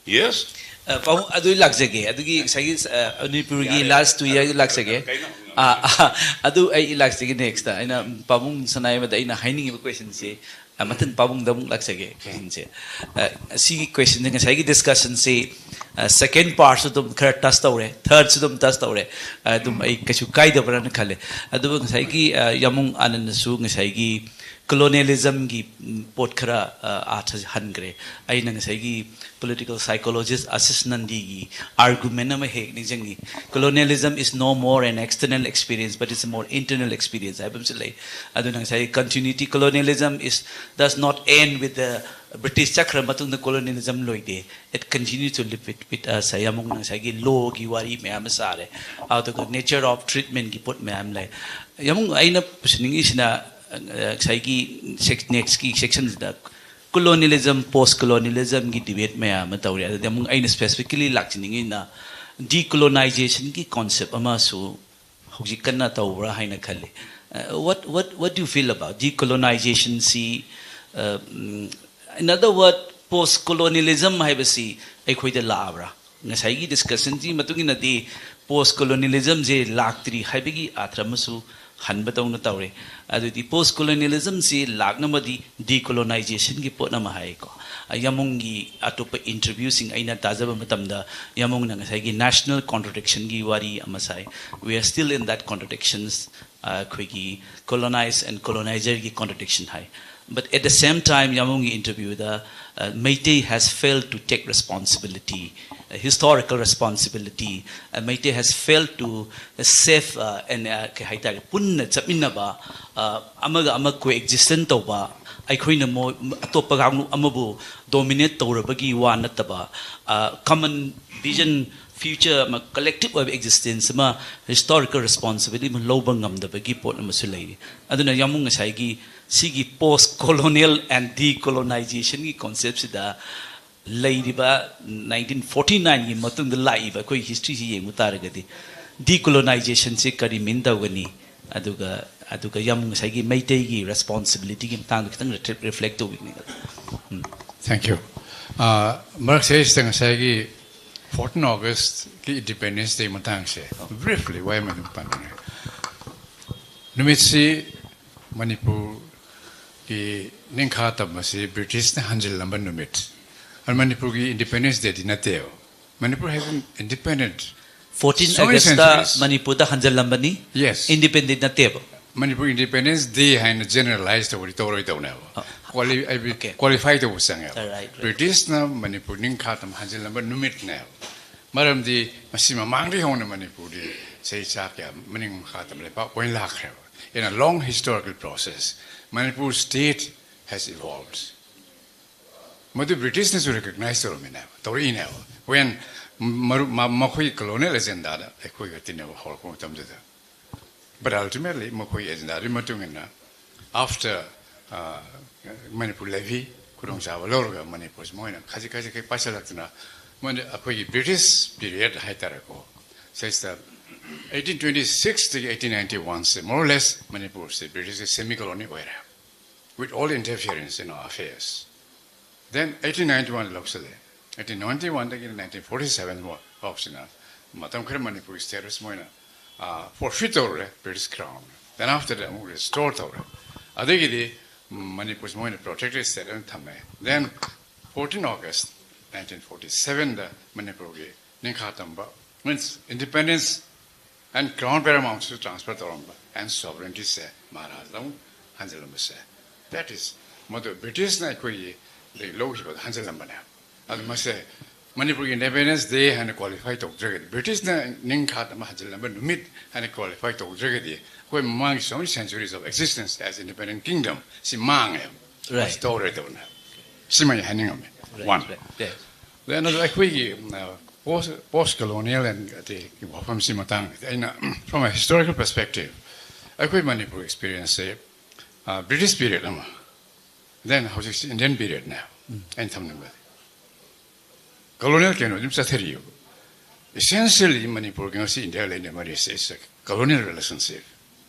Yes. ꯄꯥꯕꯨꯡ ꯑꯗꯨ ꯂꯥꯛꯆꯒꯦ꯫ ꯑꯗꯨꯒꯤ ꯉꯁꯥꯏꯒꯤ ꯃꯅꯤꯄꯨꯔꯒꯤ last two year ꯂꯥꯛꯆꯒꯦ꯫ ꯑꯗꯨ ꯑꯩ ꯂꯥꯛꯆꯒꯦ꯫ Nextꯇ ꯑꯩꯅ ꯄꯥꯕꯨꯡ ꯁꯅꯥꯌꯥꯏꯃꯗ ꯑꯩꯅ ꯍꯥꯏꯅꯤꯡꯉꯤꯕ questionꯁꯦ ꯃꯊꯪ ꯄꯥꯕꯨꯡꯗ ꯑꯃꯨꯛ ꯂꯥꯛꯆꯒꯦ꯫ Questionꯁꯦ ꯁꯤꯒꯤ questionꯁꯦ ꯉꯁꯥꯏꯒꯤ discussionꯁꯤ second partꯁꯨ ꯑꯗꯨꯝ ꯈꯔ touch ꯇꯧꯔꯦ, thirdꯁꯨ ꯑꯗꯨꯝ touch ꯇꯧꯔꯦ꯫ ꯑꯗꯨꯝ ꯑꯩ ꯀꯩꯁꯨ ꯀꯥꯏꯗꯕ꯭ꯔꯅ ꯈꯜꯂꯦ꯫ ꯑꯗꯨꯕꯨ ꯉꯁꯥꯏꯒꯤ ꯌꯥꯃꯨꯡ ꯑꯥꯅꯟꯗꯁꯨ ꯉꯁꯥꯏꯒꯤ colonialismꯒꯤ ꯄꯣꯠ ꯈꯔ ꯑꯥꯔꯊ ꯍꯟꯈ꯭ꯔꯦ꯫ ꯑꯩꯅ ꯉꯁꯥꯏꯒꯤ political psychologist ꯑꯁꯤꯁ ꯅꯟꯗꯤꯒꯤ argument ꯑꯃ ꯍꯦꯛ ꯅꯤꯡꯁꯤꯡꯉꯤ꯫ Colonialism is no more an external experience, but it's a more internal experience ꯍꯥꯏꯕ ꯑꯃꯁꯨ ꯂꯩ꯫ ꯑꯗꯨꯅ ꯉꯁꯥꯏꯒꯤ continuity, colonialism is, does not end with the British ꯆꯠꯈ꯭ꯔ ꯃꯇꯨꯡꯗ ꯀꯣꯂꯣꯅꯤꯌꯦꯂꯤꯖꯝ ꯂꯣꯏꯗꯦ꯫ It continue to live with, with us꯫ ꯌꯥꯝꯕꯨꯡ ꯉꯁꯥꯏꯒꯤ ꯂꯣꯒꯤ ꯋꯥꯔꯤ ꯃꯌꯥꯝ ꯑꯃ ꯁꯥꯔꯦ, ꯑꯗꯨꯒ ꯅꯦꯆꯔ ꯑꯣꯐ ꯇ꯭ꯔꯤꯠꯃꯦꯟꯒꯤ ꯄꯣꯠ ꯃꯌꯥꯝ ꯂꯩ꯫ ꯌꯥꯝꯕꯨꯡ ꯑꯩꯅ ꯄꯨꯁꯤꯟꯅꯤꯡꯉꯤꯁꯤꯅ, ꯑ, ꯉꯁꯥꯏꯒꯤ ꯁꯦꯛ-, ꯅꯦꯛꯁꯀꯤ ꯁꯦꯛꯁꯟꯁꯤꯗ ꯀꯣꯂꯣꯅꯤꯌꯦꯂꯤꯖꯝ, ꯄꯣꯁ ꯀꯣꯂꯣꯅꯤꯌꯦꯂꯤꯖꯝꯒꯤ ꯗꯤꯕꯦꯠ ꯃꯌꯥꯝ ꯑꯃ ꯇꯧꯔꯤ꯫ ꯑꯗꯨꯗ ꯑꯃꯨꯛ ꯑꯩꯅ ꯁ꯭ꯄꯦꯁꯤꯐꯤꯀꯦꯂꯤ ꯂꯥꯛꯆꯅꯤꯡꯉꯤꯅ ꯗꯤꯀꯣꯂꯣꯅꯥꯏꯖꯦꯁꯟꯒꯤ ꯀꯣꯟꯁꯦꯞ ꯑꯃꯁꯨ ꯍꯧꯖꯤꯛ ꯀꯟꯅ ꯇꯧꯕ꯭ꯔꯥ ꯍꯥꯏꯅ ꯈꯜꯂꯤ꯫ Uh, what, what, what do you feel about decolonization ꯁꯤ? Uh, mm, in other word, post colonialism ꯍꯥꯏꯕꯁꯤ ꯑꯩꯈꯣꯏꯗ ꯂꯥꯛꯑꯕ꯭ꯔꯥ? ꯉꯁꯥꯏꯒꯤ ꯗꯤꯁꯀꯁꯟꯁꯤ ꯃꯇꯨꯡ ꯏꯟꯅꯗꯤ ꯄꯣꯁ ꯀꯣꯂꯣꯅꯤꯌꯦꯂꯤꯖꯝꯁꯦ ꯂꯥꯛꯇ꯭ꯔꯤ ꯍꯥꯏꯕꯒꯤ ꯑꯥꯊ꯭ꯔ ꯑꯃꯁꯨ ꯍꯟꯕꯗꯧꯅ ꯇꯧꯔꯦ꯫ ꯑꯗꯨꯗꯤ ꯄꯣꯁ ꯀꯣꯂꯣꯅꯤꯌꯦꯂꯤꯖꯝꯁꯤ ꯂꯥꯛꯅꯕꯗꯤ ꯗꯤꯀꯣꯂꯣꯅꯥꯏꯖꯦꯁꯟꯒꯤ ꯄꯣꯠ ꯑꯃ ꯍꯥꯏꯀꯣ꯫ ꯌꯥꯃꯨꯡꯒꯤ ꯑꯇꯣꯞꯄ ꯏꯟꯇꯔꯚ꯭ꯌꯨꯁꯤꯡ ꯑꯩꯅ ꯇꯥꯖꯕ ꯃꯇꯝꯗ ꯌꯥꯃꯨꯡꯅ ꯉꯁꯥꯏꯒꯤ ꯅꯦꯁꯅꯦꯜ ꯀꯣꯟꯇ꯭ꯔꯗꯤꯛꯁꯟꯒꯤ ꯋꯥꯔꯤ ꯑꯃ ꯁꯥꯏ꯫ We are still in that contradictions꯫ ꯑꯩꯈꯣꯏꯒꯤ ꯀꯣꯂꯣꯅꯥꯏꯖ ꯑꯦꯟ ꯀꯣꯂꯣꯅꯥꯏꯖꯔꯒꯤ ꯀꯣꯟꯇ꯭ꯔꯗꯤꯛꯁꯟ ꯍꯥꯏ꯫ But at the same time, ꯌꯥꯃꯨꯡꯒꯤ ꯏꯟꯇꯔꯚ꯭ꯌꯨꯗ, uh, Meitei has failed to take responsibility, uh, historical responsibility, uh, Meitei has failed to save, uh, and, uh, ꯀꯩ ꯍꯥꯏꯇꯥꯔꯦ, ꯄꯨꯟꯅ ꯆꯠꯃꯤꯟꯅꯕ, uh, ꯑꯃꯒ ꯑꯃ ꯀꯣ ꯑꯦꯛꯖꯤꯁꯇꯦꯟ ꯇꯧꯕ, ꯑꯩꯈꯣꯏꯅ ꯃꯣꯏ ꯑꯇꯣꯞꯄ ꯀꯥꯡꯂꯨꯞ ꯑꯃꯕꯨ ꯗꯣꯃꯤꯅꯦꯠ ꯇꯧꯔꯕꯒꯤ ꯋꯥ ꯅꯠꯇꯕ, uh, common vision, future ꯑꯃ, ꯀꯂꯦꯛꯇꯤꯚ ꯑꯣꯏꯕ ꯑꯦꯛꯖꯤꯁꯇꯦꯟꯁ ꯑꯃ, ꯍꯤꯁꯇꯣꯔꯤꯀꯦꯜ ꯔꯦꯁꯄꯣꯟꯁꯤꯕꯤꯂꯤꯇꯤ ꯑꯃ ꯂꯧꯕ ꯉꯝꯗꯕꯒꯤ ꯄꯣꯠ ꯑꯃꯁꯨ ꯂꯩꯔꯤ꯫ ꯑꯗꯨꯅ ꯌꯥꯃꯨꯡ ꯉꯁꯥꯏꯒꯤ ꯁꯤꯒꯤ ꯄꯣꯁ ꯀꯣꯂꯣꯅꯤꯌꯦꯜ ꯑꯦꯟ ꯗꯤꯀꯣꯂꯣꯅꯥꯏꯖꯦꯁꯟꯒꯤ ꯀꯣꯟꯁꯦꯞꯁꯤꯗ ꯂꯩꯔꯤꯕ ꯅꯥꯏꯟꯇꯤꯟ ꯐꯣꯔꯇꯤ ꯅꯥꯏꯟꯒꯤ ꯃꯇꯨꯡꯗ ꯂꯥꯛꯏꯕ ꯑꯩꯈꯣꯏ ꯍꯤꯁꯇ꯭ꯔꯤꯁꯤ ꯌꯦꯡꯕ ꯇꯥꯔꯒꯗꯤ ꯗꯤꯀꯣꯂꯣꯅꯥꯏꯖꯦꯁꯟꯁꯤ ꯀꯔꯤ ꯃꯤꯟ ꯇꯧꯒꯅꯤ? ꯑꯗꯨꯒ, ꯑꯗꯨꯒ ꯌꯥꯝ ꯉꯁꯥꯏꯒꯤ ꯃꯩꯇꯩꯒꯤ ꯔꯦꯁꯄꯣꯟꯁꯤꯕꯤꯂꯤꯇꯤꯒꯤ ꯃꯇꯥꯡꯗ ꯈꯤꯇꯪ ꯔꯤꯐ꯭ꯂꯦꯛ ꯇꯧꯕꯤꯒꯅꯤ꯫ ꯎꯝ꯫ Thank you. ꯑ, ꯃꯔꯛꯁꯦ ꯁꯤꯗ ꯉꯁꯥꯏꯒꯤ ꯐꯣꯔꯇꯤꯟ ꯑꯣꯒꯁꯀꯤ ꯏꯟꯗꯤꯄꯦꯟꯗꯦꯟꯁ ꯗꯦ ꯃꯇꯥꯡꯁꯦ ꯕ꯭ꯔꯤꯐꯂꯤ ꯋꯥ ꯑꯃ ꯑꯗꯨꯝ ꯄꯟꯕꯅꯦ꯫ ꯅꯨꯃꯤꯠꯁꯤ ꯃꯅꯤꯄꯨꯔꯒꯤ ꯅꯤꯡꯈꯥ ꯇꯝꯕꯁꯤ ꯕ꯭ꯔꯤꯇꯤꯁꯅ ꯍꯟꯖꯤꯜꯂꯝꯕ ꯅꯨꯃꯤꯠ꯫ ꯑꯗꯨ ꯃꯅꯤꯄꯨꯔꯒꯤ ꯏꯟꯗꯤꯄꯦꯟꯗꯦꯟꯁ ꯗꯦꯗꯤ ꯅꯠꯇꯦꯕ꯫ Manipur has been independent fourteen so many August centuries. ꯃꯅꯤꯄꯨꯔꯗ ꯍꯟꯖꯜꯂꯝꯕꯅꯤ꯫ Yes. ꯏꯟꯗꯤꯄꯦꯟꯗꯦꯟ ꯅꯠꯇꯦꯕ꯫ ꯃꯅꯤꯄꯨꯔ ꯏꯟꯗꯤꯄꯦꯟꯗꯦꯟꯁ ꯗꯦ ꯍꯥꯏꯅ ꯖꯦꯅꯔꯦꯂꯥꯏꯁ ꯇꯧꯕꯗꯤ ꯇꯧꯔꯣꯏꯗꯧꯅꯦꯕ꯫ ꯑ, ꯀ꯭ꯋꯥꯂꯤ-, ꯑꯩ-, okay. ꯀ꯭ꯋꯥꯂꯤꯐꯥꯏ ꯇꯧꯕ ꯆꯪꯉꯦꯕ꯫ Right, right. ꯕ꯭ꯔꯤꯇꯤꯁꯅ ꯃꯅꯤꯄꯨꯔ ꯅꯤꯡꯈꯥ ꯇꯝ ꯍꯟꯖꯤꯜꯂꯝꯕ ꯅꯨꯃꯤꯠꯅꯦꯕ꯫ ꯃꯔꯝꯗꯤ ꯃꯁꯤ ꯃꯃꯥꯡꯗꯒꯤ ꯍꯧꯅ ꯃꯅꯤꯄꯨꯔꯗꯤ ꯆꯍꯤ ꯆꯥ ꯀꯌꯥ ꯃꯅꯤꯡ ꯃꯈꯥ ꯇꯝꯕ ꯂꯩꯄꯥꯛ ꯑꯣꯏꯅ ꯂꯥꯛꯈ꯭ꯔꯦꯕ꯫ In a long historical process, Manipur state has evolved. ꯃꯗꯨ ꯕ꯭ꯔꯤꯇꯤꯁꯅꯁꯨ ꯔꯤꯀꯛꯅꯥꯏꯁ ꯇꯧꯔꯝꯃꯤꯅꯦꯕ, ꯇꯧꯔꯛꯏꯅꯦꯕ꯫ When ꯃꯔꯨꯞ ꯃꯈꯣꯏꯒꯤ ꯀꯣꯂꯣꯅꯤꯌꯦꯜ ꯑꯦꯖꯦꯟꯗꯥꯗ ꯑꯩꯈꯣꯏꯒ ꯇꯤꯟꯅꯕ ꯍꯧꯔꯛꯄ ꯃꯇꯝꯗꯨꯗ꯫ But ultimately ꯃꯈꯣꯏꯒꯤ ꯑꯦꯖꯦꯟꯗꯥꯗꯨꯒꯤ ꯃꯇꯨꯡ ꯏꯟꯅ, after ꯃꯅꯤꯄꯨꯔ ꯂꯦꯚꯤ ꯈꯨꯗꯣꯡꯆꯥꯕ ꯂꯧꯔꯒ ꯃꯅꯤꯄꯨꯔꯁꯤ ꯃꯣꯏꯅ ꯈꯖꯤꯛ ꯈꯖꯤꯛ ꯈꯖꯤꯛ ꯄꯥꯏꯁꯤꯜꯂꯛꯇꯅ, ꯃꯣꯏꯅ ꯑꯩꯈꯣꯏꯒꯤ ꯕ꯭ꯔꯤꯇꯤꯁ ꯄꯤꯔꯤꯌꯠ ꯍꯥꯏꯇꯥꯔꯦꯀꯣ, ꯁꯤꯗꯩꯁꯤꯗ eighteen twenty six ꯇꯒꯤ eighteen ninety one say more or less ꯃꯅꯤꯄꯨꯔꯁꯦ ꯕ꯭ꯔꯤꯇꯤꯁꯀꯤ ꯁꯦꯃꯤ ꯀꯣꯂꯣꯅꯤ ꯑꯣꯏꯔꯦ, with all interference in our affairs. Then eighteen ninety one ꯂꯧꯁꯤꯜꯂꯦ꯫ Eighteen ninety one ꯗꯒꯤ nineteen forty seven ꯐꯥꯎꯁꯤꯅ ꯃꯇꯝ ꯈꯔ ꯃꯅꯤꯄꯨꯔꯒꯤ ꯁ꯭ꯇꯦꯇꯁ ꯃꯣꯏꯅ ꯐꯣꯔꯐꯤꯠ ꯇꯧꯔꯨꯔꯦ British crown. Then after that ꯑꯃꯨꯛ ꯔꯤꯁꯇꯣꯔ ꯇꯧꯔꯦ꯫ ꯑꯗꯒꯤꯗꯤ ꯃꯅꯤꯄꯨꯔꯁꯤ ꯃꯣꯏꯅ ꯄ꯭ꯔꯣꯇꯦꯛꯇꯦꯠ ꯁ꯭ꯇꯦꯠ ꯑꯣꯏꯅ ꯊꯝꯃꯦ꯫ Then fourteen August nineteen forty seven ꯗ ꯃꯅꯤꯄꯨꯔꯒꯤ ꯅꯤꯡꯈꯥ ꯇꯝꯕ, means independence and crown paramountꯁꯨ transfer ꯇꯧꯔꯝꯕ and sovereigntyꯁꯦ ꯃꯍꯥꯔꯥꯖꯗ ꯑꯃꯨꯛ ꯍꯟꯖꯤꯜꯂꯝꯕꯁꯦ, that is, ꯃꯗꯨ ꯕ꯭ꯔꯤꯇꯤꯁꯅ ꯑꯩꯈꯣꯏꯒꯤ ꯂꯧꯈꯤꯕꯗ ꯍꯟꯖꯤꯜꯂꯝꯕꯅꯦ꯫ ꯑꯗꯨ ꯃꯁꯦ ꯃꯅꯤꯄꯨꯔꯒꯤ Independence Day ꯍꯥꯏꯅ qualify ꯇꯧꯗ꯭ꯔꯒꯗꯤ, ꯕ꯭ꯔꯤꯇꯤꯁꯅ ꯅꯤꯡꯈꯥ ꯇꯝꯕ ꯍꯟꯖꯤꯜꯂꯝꯕ ꯅꯨꯃꯤꯠ ꯍꯥꯏꯅ qualify ꯇꯧꯗ꯭ꯔꯒꯗꯤ, ꯑꯩꯈꯣꯏ ꯃꯃꯥꯡꯒꯤ so many centuries of existence as independent kingdom ꯁꯤ ꯃꯥꯡꯉꯦ꯫ Right. ꯇꯧꯔꯣꯏꯗꯕꯅꯦ꯫ ꯁꯤꯃ ꯑꯩ ꯍꯥꯏꯅꯤꯡꯉꯝꯃꯤ꯫ Right, One. Right. Yes. Then ꯑꯗꯨ ꯑꯩꯈꯣꯏꯒꯤ post post colonial and ꯋꯥꯐꯝꯁꯤ ꯃꯇꯥꯡꯗ ꯑꯩꯅ from a historical perspective ꯑꯩꯈꯣꯏ ꯃꯅꯤꯄꯨꯔ experienceꯁꯦ British period ꯑꯃ, then ꯍꯧꯖꯤꯛꯁꯤ Indian periodꯅꯦ ꯑꯩꯅ ꯊꯝꯅꯤꯡꯕꯗꯤ꯫ Colonial ꯀꯩꯅꯣ ꯑꯗꯨꯝ ꯆꯠꯊꯔꯤꯑꯕ꯫ Essentially ꯃꯅꯤꯄꯨꯔꯒꯤ ꯉꯁꯤ ꯏꯟꯗꯤꯌꯥ ꯂꯩꯅ ꯃꯔꯤꯁꯦ is a colonial relationship꯫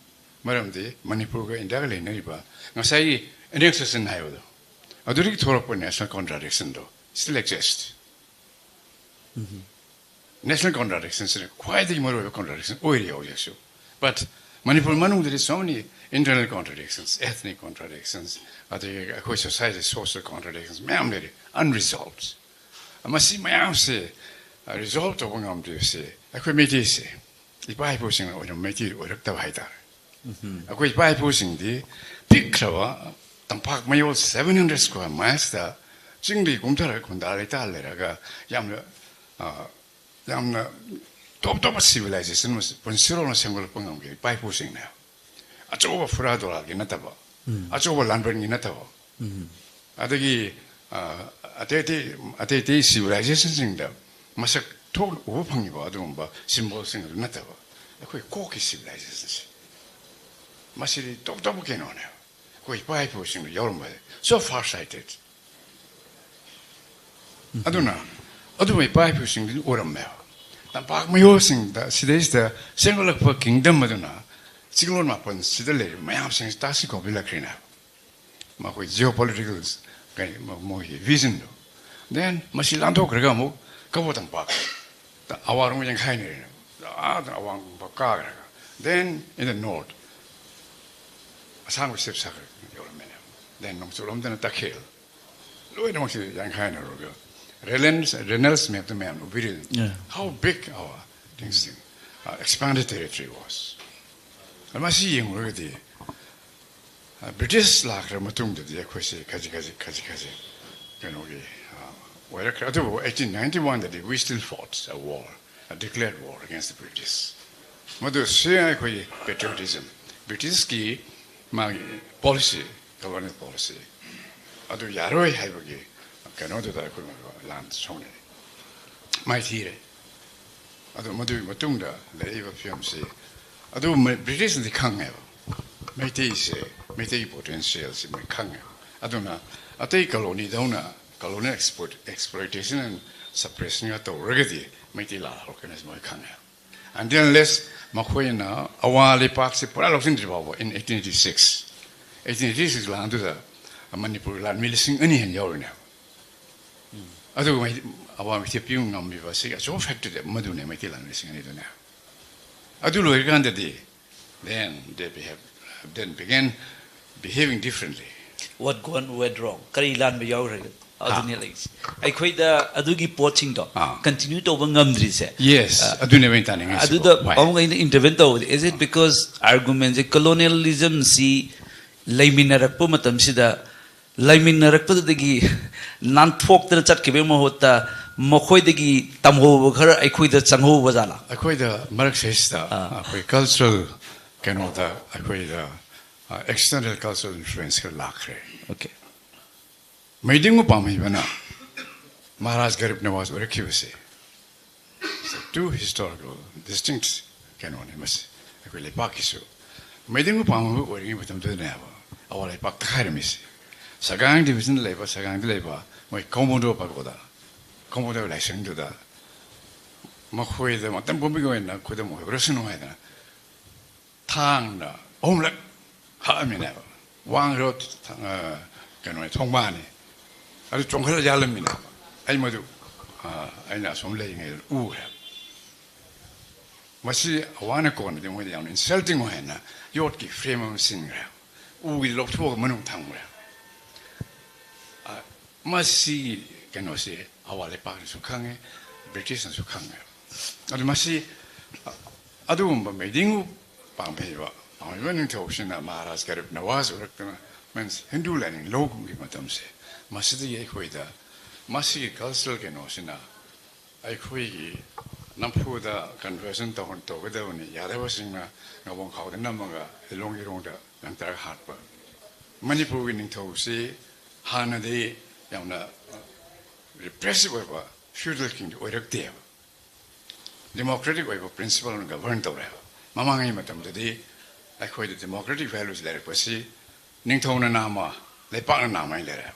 ꯃꯔꯝꯗꯤ ꯃꯅꯤꯄꯨꯔꯒ ꯏꯟꯗꯤꯌꯥꯒ ꯂꯩꯅꯔꯤꯕ ꯉꯁꯥꯏꯒꯤ annexation ꯍꯥꯏꯕꯗꯣ, ꯑꯗꯨꯗꯒꯤ ꯊꯣꯛꯂꯛꯄ national contradictionꯗꯣ still exist꯫ National contradictionꯁꯤꯅ ꯈ꯭ꯋꯥꯏꯗꯒꯤ ꯃꯔꯨꯑꯣꯏꯕ contradiction ꯑꯣꯏꯔꯤ ꯍꯧꯖꯤꯛꯁꯨ꯫ But ꯃꯅꯤꯄꯨꯔ ꯃꯅꯨꯡꯗꯗꯤ so many internal contradictions, ethnic contradictions, ꯑꯗꯒꯤ ꯑꯩꯈꯣꯏ society social contradictions ꯃꯌꯥꯝ ꯂꯩꯔꯤ unresolved꯫ ꯃꯁꯤ ꯃꯌꯥꯝꯁꯦ resolve ꯇꯧꯕ ꯉꯝꯗ꯭ꯔꯤꯕꯁꯦ ꯑꯩꯈꯣꯏ ꯃꯩꯇꯩꯁꯦ ꯏꯄꯥ ꯏꯄꯨꯁꯤꯡꯅ ꯑꯣꯏꯔꯝꯕ ꯃꯩꯇꯩ ꯑꯣꯏꯔꯛꯇꯕ ꯍꯥꯏꯇꯥꯔꯦ꯫ ꯑꯩꯈꯣꯏ ꯏꯄꯥ ꯏꯄꯨꯁꯤꯡꯗꯤ ꯄꯤꯛꯈ꯭ꯔꯕ ꯇꯝꯄꯥꯛ ꯃꯌꯣꯜ seven hundred square milesꯇ ꯆꯤꯡꯗꯒꯤ ꯀꯨꯝꯊꯔꯒ ꯈꯨꯟꯗꯥ ꯂꯩꯇꯥ ꯂꯩꯔꯒ ꯌꯥꯝꯅ ꯌꯥꯝꯅ top top civilization ꯄꯨꯟꯁꯤꯔꯣꯜꯅ ꯁꯦꯝꯒꯠꯂꯛꯄ ꯉꯝꯈꯤ ꯏꯄꯥ ꯏꯄꯨꯁꯤꯡꯅ꯫ ꯑꯆꯧꯕ ꯐꯨꯔꯥ ꯗꯣꯂꯥꯒꯤ ꯅꯠꯇꯕ, ꯑꯆꯧꯕ ꯂꯥꯟꯕꯟꯒꯤ ꯅꯠꯇꯕ, ꯑꯗꯒꯤ ꯑ, ꯑꯇꯩ ꯑꯇꯩ ꯑꯇꯩ ꯑꯇꯩ ꯁꯤꯚꯤꯂꯥꯏꯖꯦꯁꯟꯁꯤꯡꯗ ꯃꯁꯛ ꯊꯣꯛꯅ ꯎꯕ ꯐꯪꯉꯤꯕ ꯑꯗꯨꯒꯨꯝꯕ ꯁꯤꯝꯕꯣꯜꯁꯤꯡ ꯑꯗꯨ ꯅꯠꯇꯕ, ꯑꯩꯈꯣꯏ ꯀꯣꯛꯀꯤ ꯁꯤꯚꯤꯂꯥꯏꯖꯦꯁꯟꯁꯦ ꯃꯁꯤꯗꯤ ꯇꯣꯞ ꯇꯣꯞꯄ ꯀꯩꯅꯣꯅꯦꯕ꯫ ꯑꯩꯈꯣꯏ ꯏꯄꯥ ꯏꯄꯨꯁꯤꯡꯗ ꯌꯥꯎꯔꯝꯕꯁꯦ, so far sighted꯫ ꯑꯗꯨꯅ ꯑꯗꯨꯝꯕ ꯏꯄꯥ ꯏꯄꯨꯁꯤꯡꯗꯨ ꯎꯔꯝꯃꯦꯕ꯫ ꯇꯝꯄꯥꯛ ꯃꯌꯣꯜꯁꯤꯡꯗ, ꯁꯤꯗꯩꯁꯤꯗ ꯁꯦꯝꯒꯠꯂꯛꯄ ꯀꯤꯡꯗꯝ ꯑꯗꯨꯅ ꯆꯤꯡꯂꯣꯟ ꯃꯥꯄꯟꯁꯤꯗ ꯂꯩꯔꯤꯕ ꯃꯌꯥꯝꯁꯤꯡꯁꯤ ꯇꯥꯁꯤ ꯀꯧꯕꯤꯜꯂꯛꯈ꯭ꯔꯤꯅꯦꯕ꯫ ꯃꯈꯣꯏ ꯖꯤꯑꯣ ꯄꯣꯂꯤꯇꯤꯀꯦꯜ, ꯀꯩ, ꯃ-, ꯃꯣꯏꯒꯤ ꯚꯤꯖꯟꯗꯣ꯫ Then ꯃꯁꯤ ꯂꯥꯟꯊꯣꯛꯈ꯭ꯔꯒ ꯑꯃꯨꯛ ꯀꯕꯣ ꯇꯝꯄꯥꯛ, ꯑꯋꯥꯡꯔꯣꯝ ꯌꯥꯡꯈꯥꯏꯅꯔꯦꯅꯦꯕ꯫ ꯑꯥꯗ ꯑꯋꯥꯡꯕ ꯀꯥꯈ꯭ꯔꯒ, then in the north, ꯑꯁꯥꯡꯕ ꯁꯤꯞ ꯁꯥꯈ꯭ꯔ ꯌꯧꯔꯝꯃꯦꯅꯦꯕ꯫ Then ꯅꯣꯡꯆꯨꯞꯂꯣꯝꯗꯅ ꯇꯈꯦꯜ, ꯂꯣꯏꯅꯃꯛꯁꯤ ꯌꯥꯡꯈꯥꯏꯅꯔꯨꯔꯒ, ꯔꯦꯅꯜꯁ, ꯔꯦꯅꯜꯁ ꯃꯦꯞꯇ ꯃꯌꯥꯝ ꯎꯕꯤꯔꯤꯗꯨꯅꯤ꯫ Yeah. How big our thing, uh, expanded territory was. ꯃꯁꯤ ꯌꯦꯡꯂꯨꯔꯒꯗꯤ, ꯑ, ꯕ꯭ꯔꯤꯇꯤꯁ ꯂꯥꯛꯈ꯭ꯔ ꯃꯇꯨꯡꯗꯗꯤ ꯑꯩꯈꯣꯏꯁꯦ ꯈꯖꯤꯛ ꯈꯖꯤꯛ ꯈꯖꯤꯛ ꯈꯖꯤꯛ ꯀꯩꯅꯣꯒꯤ, ꯑ, ꯑꯣꯏꯔꯛꯈ꯭ꯔꯦ꯫ ꯑꯗꯨꯕꯨ eighteen ninety-one ꯗꯗꯤ we still fought a war, a declared war against the British. ꯃꯗꯨ ꯁꯤ ꯑꯩꯈꯣꯏꯒꯤ patriotism, ꯕ꯭ꯔꯤꯇꯤꯁꯀꯤ ꯃꯥꯒꯤ policy, colonial policy ꯑꯗꯨ ꯌꯥꯔꯣꯏ ꯍꯥꯏꯕꯒꯤ ꯀꯩꯅꯣꯗꯨꯗ ꯑꯩꯈꯣꯏ ꯂꯥꯟ ꯁꯣꯛꯅꯔꯦ, ꯃꯥꯏꯊꯤꯔꯦ꯫ ꯑꯗꯨ ꯃꯗꯨꯒꯤ ꯃꯇꯨꯡꯗ ꯂꯩꯔꯤꯕ ꯐꯤꯕꯝꯁꯤ, ꯑꯗꯨ ꯃ-, ꯕ꯭ꯔꯤꯇꯤꯁꯅꯗꯤ ꯈꯪꯉꯦꯕ, ꯃꯩꯇꯩꯁꯦ, ꯃꯩꯇꯩꯒꯤ ꯄꯣꯇꯦꯟꯁꯤꯌꯦꯜꯁꯤ ꯃꯣꯏ ꯈꯪꯉꯦꯕ꯫ ꯑꯗꯨꯅ ꯑꯇꯩ ꯀꯣꯂꯣꯅꯤꯗꯧꯅ colonial exploit, exploitation and suppression ꯒ ꯇꯧꯔꯒꯗꯤ ꯃꯩꯇꯩ ꯂꯥꯜ ꯍꯧꯔꯛꯀꯅꯤ ꯍꯥꯏꯁꯤ ꯃꯣꯏ ꯈꯪꯉꯦꯕ꯫ Until unless ꯃꯈꯣꯏꯅ ꯑꯋꯥ ꯂꯩꯄꯥꯛꯁꯤ ꯄꯨꯔꯥ ꯂꯧꯁꯤꯟꯗ꯭ꯔꯤ ꯐꯥꯎꯕ, in eighteen eighty-six, eighteen eighty-six ꯂꯥꯟꯗꯨꯗ Manipur ꯂꯥꯟꯃꯤ ꯂꯤꯁꯤꯡ ꯑꯅꯤ ꯍꯦꯟꯅ ꯌꯥꯎꯔꯤꯅꯦꯕ꯫ ꯑꯗꯨꯒ ꯃꯩ-, ꯑꯋꯥ ꯃꯩꯊꯦ ꯄꯤꯕ ꯉꯝꯃꯤꯕ ꯑꯁꯤꯒꯤ ꯑꯆꯧꯕ ꯐꯦꯛꯇꯔꯗꯤ ꯃꯗꯨꯅꯦ, ꯃꯩꯇꯩ ꯂꯥꯟꯃꯤ ꯂꯤꯁꯤꯡ ꯑꯅꯤꯗꯨꯅꯦ꯫ ꯑꯗꯨ ꯂꯣꯏꯔꯀꯥꯟꯗꯗꯤ, then they behave, then began behaving differently. What gone, went wrong? ꯀꯔꯤ ꯂꯥꯟꯕ ꯌꯥꯎꯈ꯭ꯔꯒꯦ? ꯑꯗꯨꯅꯤ ꯂꯩꯔꯤꯁꯦ꯫ ꯑꯩꯈꯣꯏꯗ ꯑꯗꯨꯒꯤ ꯄꯣꯠꯁꯤꯡꯗꯣ ꯑꯥ꯫ ꯀꯟꯇꯤꯅ꯭ꯌꯨ ꯇꯧꯕ ꯉꯝꯗ꯭ꯔꯤꯁꯦ꯫ Yes, ꯑꯗꯨꯅꯦꯕ ꯑꯩꯅ ꯇꯥꯅꯤꯡꯉꯤꯁꯤꯀꯣ꯫ ꯑꯗꯨꯗ Why? ꯑꯃꯨꯛ ꯑꯩꯅ ꯏꯟꯇꯔꯚꯦꯟ ꯇꯧꯕꯗꯤ, is it because argument say colonialism ꯁꯤ ꯂꯩꯃꯤꯟꯅꯔꯛꯄ ꯃꯇꯝꯁꯤꯗ, ꯂꯩꯃꯤꯟꯅꯔꯛꯄꯗꯨꯗꯒꯤ ꯅꯥꯟꯊꯣꯛꯇꯅ ꯆꯠꯈꯤꯕꯒꯤ ꯃꯍꯨꯠꯇ ꯃꯈꯣꯏꯗꯒꯤ ꯇꯝꯍꯧꯕ ꯈꯔ ꯑꯩꯈꯣꯏꯗ ꯆꯪꯍꯧꯕ ꯖꯥꯠꯂꯥ? ꯑꯩꯈꯣꯏꯗ ꯃꯔꯛ ꯁꯤꯗꯩꯁꯤꯗ ꯑꯥ꯫ ꯑꯩꯈꯣꯏ ꯀꯜꯆꯔꯦꯜ ꯀꯩꯅꯣꯗ ꯑꯩꯈꯣꯏꯗ, ꯑ, external cultural influence ꯈꯔ ꯂꯥꯛꯈ꯭ꯔꯦ꯫ Okay. ꯃꯩꯗꯤꯡꯉꯨ ꯄꯥꯝꯍꯩꯕꯅ Maharaj Garib Nawaz ꯑꯣꯏꯔꯛꯈꯤꯕꯁꯦ, two historical distinct ꯀꯩꯅꯣꯅꯤ ꯃꯁꯤ꯫ ꯑꯩꯈꯣꯏ ꯂꯩꯄꯥꯛꯀꯤꯁꯨ ꯃꯩꯗꯤꯡꯉꯨ ꯄꯥꯝꯍꯩꯕ ꯑꯣꯏꯔꯤꯉꯩ ꯃꯇꯝꯗꯨꯗꯅꯦꯕ ꯑꯋꯥ ꯂꯩꯄꯥꯛ ꯇꯛꯈꯥꯏꯔꯝꯃꯤꯁꯦ꯫ ꯁꯒꯥꯡ division ꯗ ꯂꯩꯕ, ꯁꯒꯥꯡꯗ ꯂꯩꯕ ꯃꯣꯏ ꯀꯧꯃꯣꯗꯣ ꯄꯥꯒꯣꯗ, ꯀꯧꯃꯣꯗꯣ ꯂꯥꯏꯁꯪꯗꯨꯗ ꯃꯈꯣꯏꯗ ꯃꯇꯝ ꯄꯨꯝꯕꯒꯤ ꯑꯣꯏꯅ ꯈꯨꯗꯝ ꯑꯣꯏꯍꯧꯔꯁꯅꯨ ꯍꯥꯏꯗꯅ ꯊꯥꯡꯅ ꯑꯍꯨꯝꯂꯛ ꯍꯛꯑꯝꯃꯤꯅꯦꯕ꯫ ꯋꯥꯡꯈ꯭ꯔꯣ, ꯊ-, ꯑ, ꯀꯩꯅꯣꯅꯦ, ꯊꯣꯡꯕꯥꯅꯤ꯫ ꯑꯗꯨ ꯆꯣꯡꯈꯠꯂ ꯌꯥꯜꯂꯝꯃꯤꯅꯦꯕ꯫ ꯑꯩ ꯃꯗꯨ, ꯑ, ꯑꯩꯅ ꯑꯁꯣꯝ ꯂꯩꯔꯤꯉꯩꯗ ꯎꯈ꯭ꯔꯦꯕ꯫ ꯃꯁꯤ ꯑꯋꯥꯅ ꯀꯣꯟꯅꯗꯤ ꯃꯣꯏꯗ ꯌꯥꯝꯅ insulting ꯑꯣꯏ ꯍꯥꯏꯅ ꯌꯣꯠꯀꯤ frame ꯑꯃ ꯁꯤꯟꯈ꯭ꯔꯦ꯫ ꯎꯒꯤ ꯂꯧꯊꯣꯛꯑꯒ ꯃꯅꯨꯡ ꯊꯝꯈ꯭ꯔꯦ꯫ ꯑ, ꯃꯁꯤꯒꯤ ꯀꯩꯅꯣꯁꯦ ꯑꯋꯥ ꯂꯩꯄꯥꯛꯅꯁꯨ ꯈꯪꯉꯦ, ꯕ꯭ꯔꯤꯇꯤꯁꯅꯁꯨ ꯈꯪꯉꯦ꯫ ꯑꯗꯨ ꯃꯁꯤ, ꯑ, ꯑꯗꯨꯒꯨꯝꯕ ꯃꯩꯗꯤꯡꯉꯨ ꯄꯥꯝꯍꯩꯕ, ꯄꯥꯝꯍꯩꯕ ꯅꯤꯡꯊꯧꯁꯤꯅ ꯃꯍꯥꯔꯥꯖ ꯒꯔꯤꯕ ꯅꯋꯥꯖ ꯑꯣꯏꯔꯛꯇꯅ, means ꯍꯤꯟꯗꯨ ꯂꯥꯏꯅꯤꯡ ꯂꯧꯒꯨꯝꯒꯤ ꯃꯇꯝꯁꯦ, ꯃꯁꯤꯗꯒꯤ ꯑꯩꯈꯣꯏꯗ ꯃꯁꯤꯒꯤ cultural ꯀꯩꯅꯣꯁꯤꯅ ꯑꯩꯈꯣꯏꯒꯤ ꯅꯝꯐꯨꯗ conversion ꯇꯧꯍꯟ-, ꯇꯧꯒꯗꯕꯅꯤ, ꯌꯥꯗꯕꯁꯤꯡꯅ ꯉꯥꯕꯣꯡ ꯈꯥꯎꯗ ꯅꯝꯃꯒ ꯂꯤꯂꯣꯡ ꯏꯔꯣꯡꯗ ꯂꯪꯇꯔ ꯍꯥꯠꯄ꯫ ꯃꯅꯤꯄꯨꯔꯒꯤ ꯅꯤꯡꯊꯧꯁꯤ ꯍꯥꯟꯅꯗꯤ ꯌꯥꯝꯅ repressive ꯑꯣꯏꯕ feudal kingꯗꯤ ꯑꯣꯏꯔꯛꯇꯦꯕ꯫ Democratic ꯑꯣꯏꯕ principle ꯑꯃ govern ꯇꯧꯔꯦꯕ꯫ ꯃꯃꯥꯡꯉꯩ ꯃꯇꯝꯗꯗꯤ ꯑꯩꯈꯣꯏꯗ democratic values ꯂꯩꯔꯛꯄꯁꯤ ꯅꯤꯡꯊꯧꯅ ꯅꯥꯝꯃ, ꯂꯩꯄꯥꯛꯅ ꯅꯥꯝꯃ ꯍꯥꯏꯅ ꯂꯩꯔꯦꯕ꯫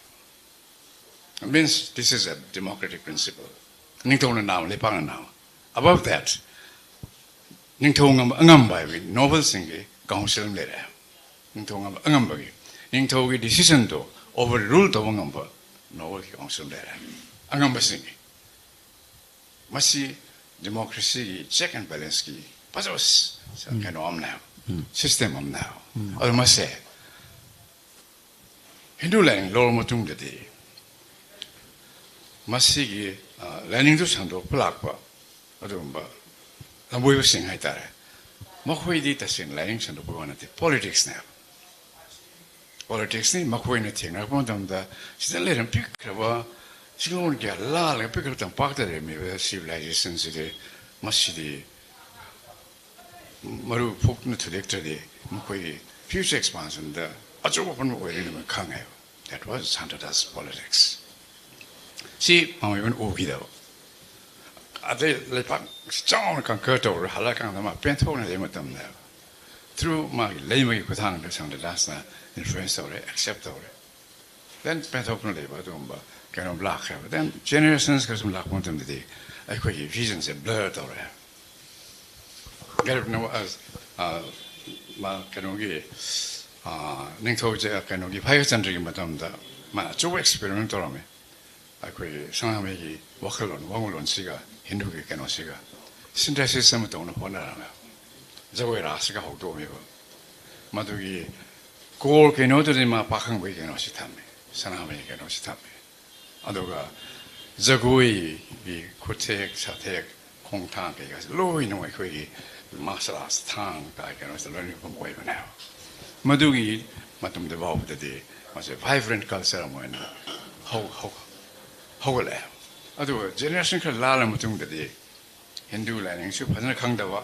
Means this is a democratic principle. ꯅꯤꯡꯊꯧꯅ ꯅꯥꯝꯃ, ꯂꯩꯄꯥꯛꯅ ꯅꯥꯝꯃ꯫ Above that, ꯅꯤꯡꯊꯧ ꯉꯝꯕ, ꯑꯉꯝꯕ ꯍꯥꯏꯕꯗꯤ noble ꯁꯤꯡꯒꯤ council ꯑꯃ ꯂꯩꯔꯦ꯫ ꯅꯤꯡꯊꯧ ꯉꯝꯕ, ꯑꯉꯝꯕꯒꯤ, ꯅꯤꯡꯊꯧꯒꯤ decision ꯗꯣ overrule ꯇꯧꯕ ꯉꯝꯕ noble ꯒꯤ council ꯑꯃ ꯂꯩꯔꯦ, ꯑꯉꯝꯕꯁꯤꯡꯒꯤ꯫ ꯃꯁꯤ democracy ꯒꯤ check and balance ꯀꯤ ꯐꯖꯕ ꯁ-, ꯁ-, ꯎꯝ꯫ ꯀꯩꯅꯣ ꯑꯃꯅꯦꯕ, ꯎꯝ꯫ System ꯑꯃꯅꯦꯕ꯫ ꯎꯝ꯫ ꯑꯗꯨ ꯃꯁꯦ ꯍꯤꯟꯗꯨ ꯂꯥꯏꯅꯤꯡ ꯂꯧꯔ ꯃꯇꯨꯡꯗꯗꯤ ꯃꯁꯤꯒꯤ, ꯑ, ꯂꯥꯏꯅꯤꯡꯗꯨ ꯁꯟꯗꯣꯛꯄ ꯂꯥꯛꯄ ꯑꯗꯨꯒꯨꯝꯕ ꯂꯝꯕꯣꯏꯕꯁꯤꯡ ꯍꯥꯏꯇꯥꯔꯦ, ꯃꯈꯣꯏꯗꯤ ꯇꯁꯦꯡꯅ ꯂꯥꯏꯅꯤꯡ ꯁꯟꯗꯣꯛꯄꯒꯤ ꯋꯥ ꯅꯠꯇꯦ, politics ꯅꯦꯕ꯫ Politics ꯅꯤ꯫ ꯃꯈꯣꯏꯅ ꯊꯦꯡꯅꯔꯛꯄ ꯃꯇꯝꯗ ꯁꯤꯗ ꯂꯩꯔꯝ ꯄꯤꯛꯈ꯭ꯔꯕ, ꯆꯤꯡꯂꯣꯟ ꯀꯌꯥ ꯂꯥꯜꯂꯒ ꯄꯤꯛꯈ꯭ꯔꯕ ꯇꯝꯄꯥꯛꯇ ꯂꯩꯔꯝꯃꯤꯕ civilization ꯁꯤꯗꯤ ꯃꯁꯤꯗꯤ ꯃꯔꯨ ꯐꯨꯛꯇꯨꯅ ꯊꯨꯗꯦꯛꯇ꯭ꯔꯗꯤ ꯃꯈꯣꯏꯒꯤ future expansion ꯗ ꯑꯆꯧꯕ ꯑꯄꯟꯕ ꯑꯣꯏꯔꯦꯅ ꯃꯣꯏ ꯈꯪꯉꯦꯕ꯫ That was Santa Das politics. ꯁꯤ ꯃꯃꯩꯕꯅ ꯎꯈꯤꯗꯕ꯫ ꯑꯗꯩ ꯂꯩꯄꯥꯛ ꯆꯥꯎꯅ conquer ꯇꯧꯔ ꯍꯜꯂꯛꯑꯀꯥꯟꯗ ꯃꯥ ꯄꯦꯟꯊꯣꯛꯅ ꯂꯩ ꯃꯇꯝꯅꯦꯕ꯫ Through ꯃꯥꯒꯤ ꯂꯩꯃꯒꯤ ꯈꯨꯠꯊꯥꯡꯗ ꯁꯥꯟꯇ ꯗꯥꯁꯅ influence ꯇꯧꯔꯦ, accept ꯇꯧꯔꯦ꯫ Then ꯄꯦꯟꯊꯣꯛꯇꯨꯅ ꯂꯩꯕ ꯑꯗꯨꯒꯨꯝꯕ ꯀꯩꯅꯣꯝ ꯂꯥꯛꯈ꯭ꯔꯦꯕ꯫ Then generations ꯈꯔ ꯁꯨꯝ ꯂꯥꯛꯄ ꯃꯇꯝꯗꯗꯤ ꯑꯩꯈꯣꯏꯒꯤ vision ꯁꯦ blur ꯇꯧꯔꯛꯑꯦ꯫ ꯒꯩꯔꯕ ꯅꯋꯥꯖ, ꯑ, ꯃꯥ ꯀꯩꯅꯣꯒꯤ, ꯑ, ꯅꯤꯡꯊꯧ ꯖ-, ꯀꯩꯅꯣꯒꯤ ꯚꯥꯒ꯭ꯌꯆꯟꯗ꯭ꯔꯒꯤ ꯃꯇꯝꯗ ꯃꯥ ꯑꯆꯧꯕ experiment ꯇꯧꯔꯝꯃꯦ꯫ ꯑꯩꯈꯣꯏꯒꯤ ꯁꯅꯥꯃꯍꯤꯒꯤ ꯋꯥꯈꯜꯂꯣꯟ, ꯋꯥꯉꯨꯂꯣꯟꯁꯤꯒ ꯍꯤꯟꯗꯨꯒꯤ ꯀꯩꯅꯣꯁꯤꯒ synthesis ꯑꯃ ꯇꯧꯅ ꯍꯣꯠꯅꯔꯝꯃꯦ꯫ ꯖꯒꯣꯏ ꯔꯥꯁꯁꯤꯒ ꯍꯧꯗꯣꯛꯑꯝꯃꯦꯕ꯫ ꯃꯗꯨꯒꯤ core ꯀꯩꯅꯣꯗꯨꯗꯤ ꯃꯥ ꯄꯥꯈꯪꯕꯒꯤ ꯀꯩꯅꯣꯁꯤ ꯊꯝꯃꯦ, ꯁꯅꯥꯃꯍꯤ ꯀꯩꯅꯣꯁꯤ ꯊꯝꯃꯦ꯫ ꯑꯗꯨꯒ ꯖꯒꯣꯏꯒꯤ ꯈꯨꯠꯊꯦꯛ, ꯁꯥꯊꯦꯛ, ꯈꯣꯡꯊꯥꯡ ꯀꯩꯀꯥꯁꯦ ꯂꯣꯏꯅꯃꯛ ꯑꯩꯈꯣꯏꯒꯤ martial arts, ꯊꯥꯡ ꯀꯥꯏ ꯀꯩꯅꯣꯁꯤꯗ ꯂꯣꯏꯅ ꯌꯨꯝꯐꯝ ꯑꯣꯏꯕꯅꯦꯕ꯫ ꯃꯗꯨꯒꯤ ꯃꯇꯝꯗ ꯐꯥꯎꯕꯗꯗꯤ ꯃꯥꯁꯦ vibrant culture ꯑꯃ ꯑꯣꯏꯅ ꯍꯧ-, ꯍꯧ-, ꯍꯧꯒꯠꯂꯛꯑꯦ꯫ ꯑꯗꯨꯒ generation ꯈꯔ ꯂꯥꯜꯂ ꯃꯇꯨꯡꯗꯗꯤ ꯍꯤꯟꯗꯨ ꯂꯥꯏꯅꯤꯡꯁꯨ ꯐꯖꯅ ꯈꯪꯗꯕ,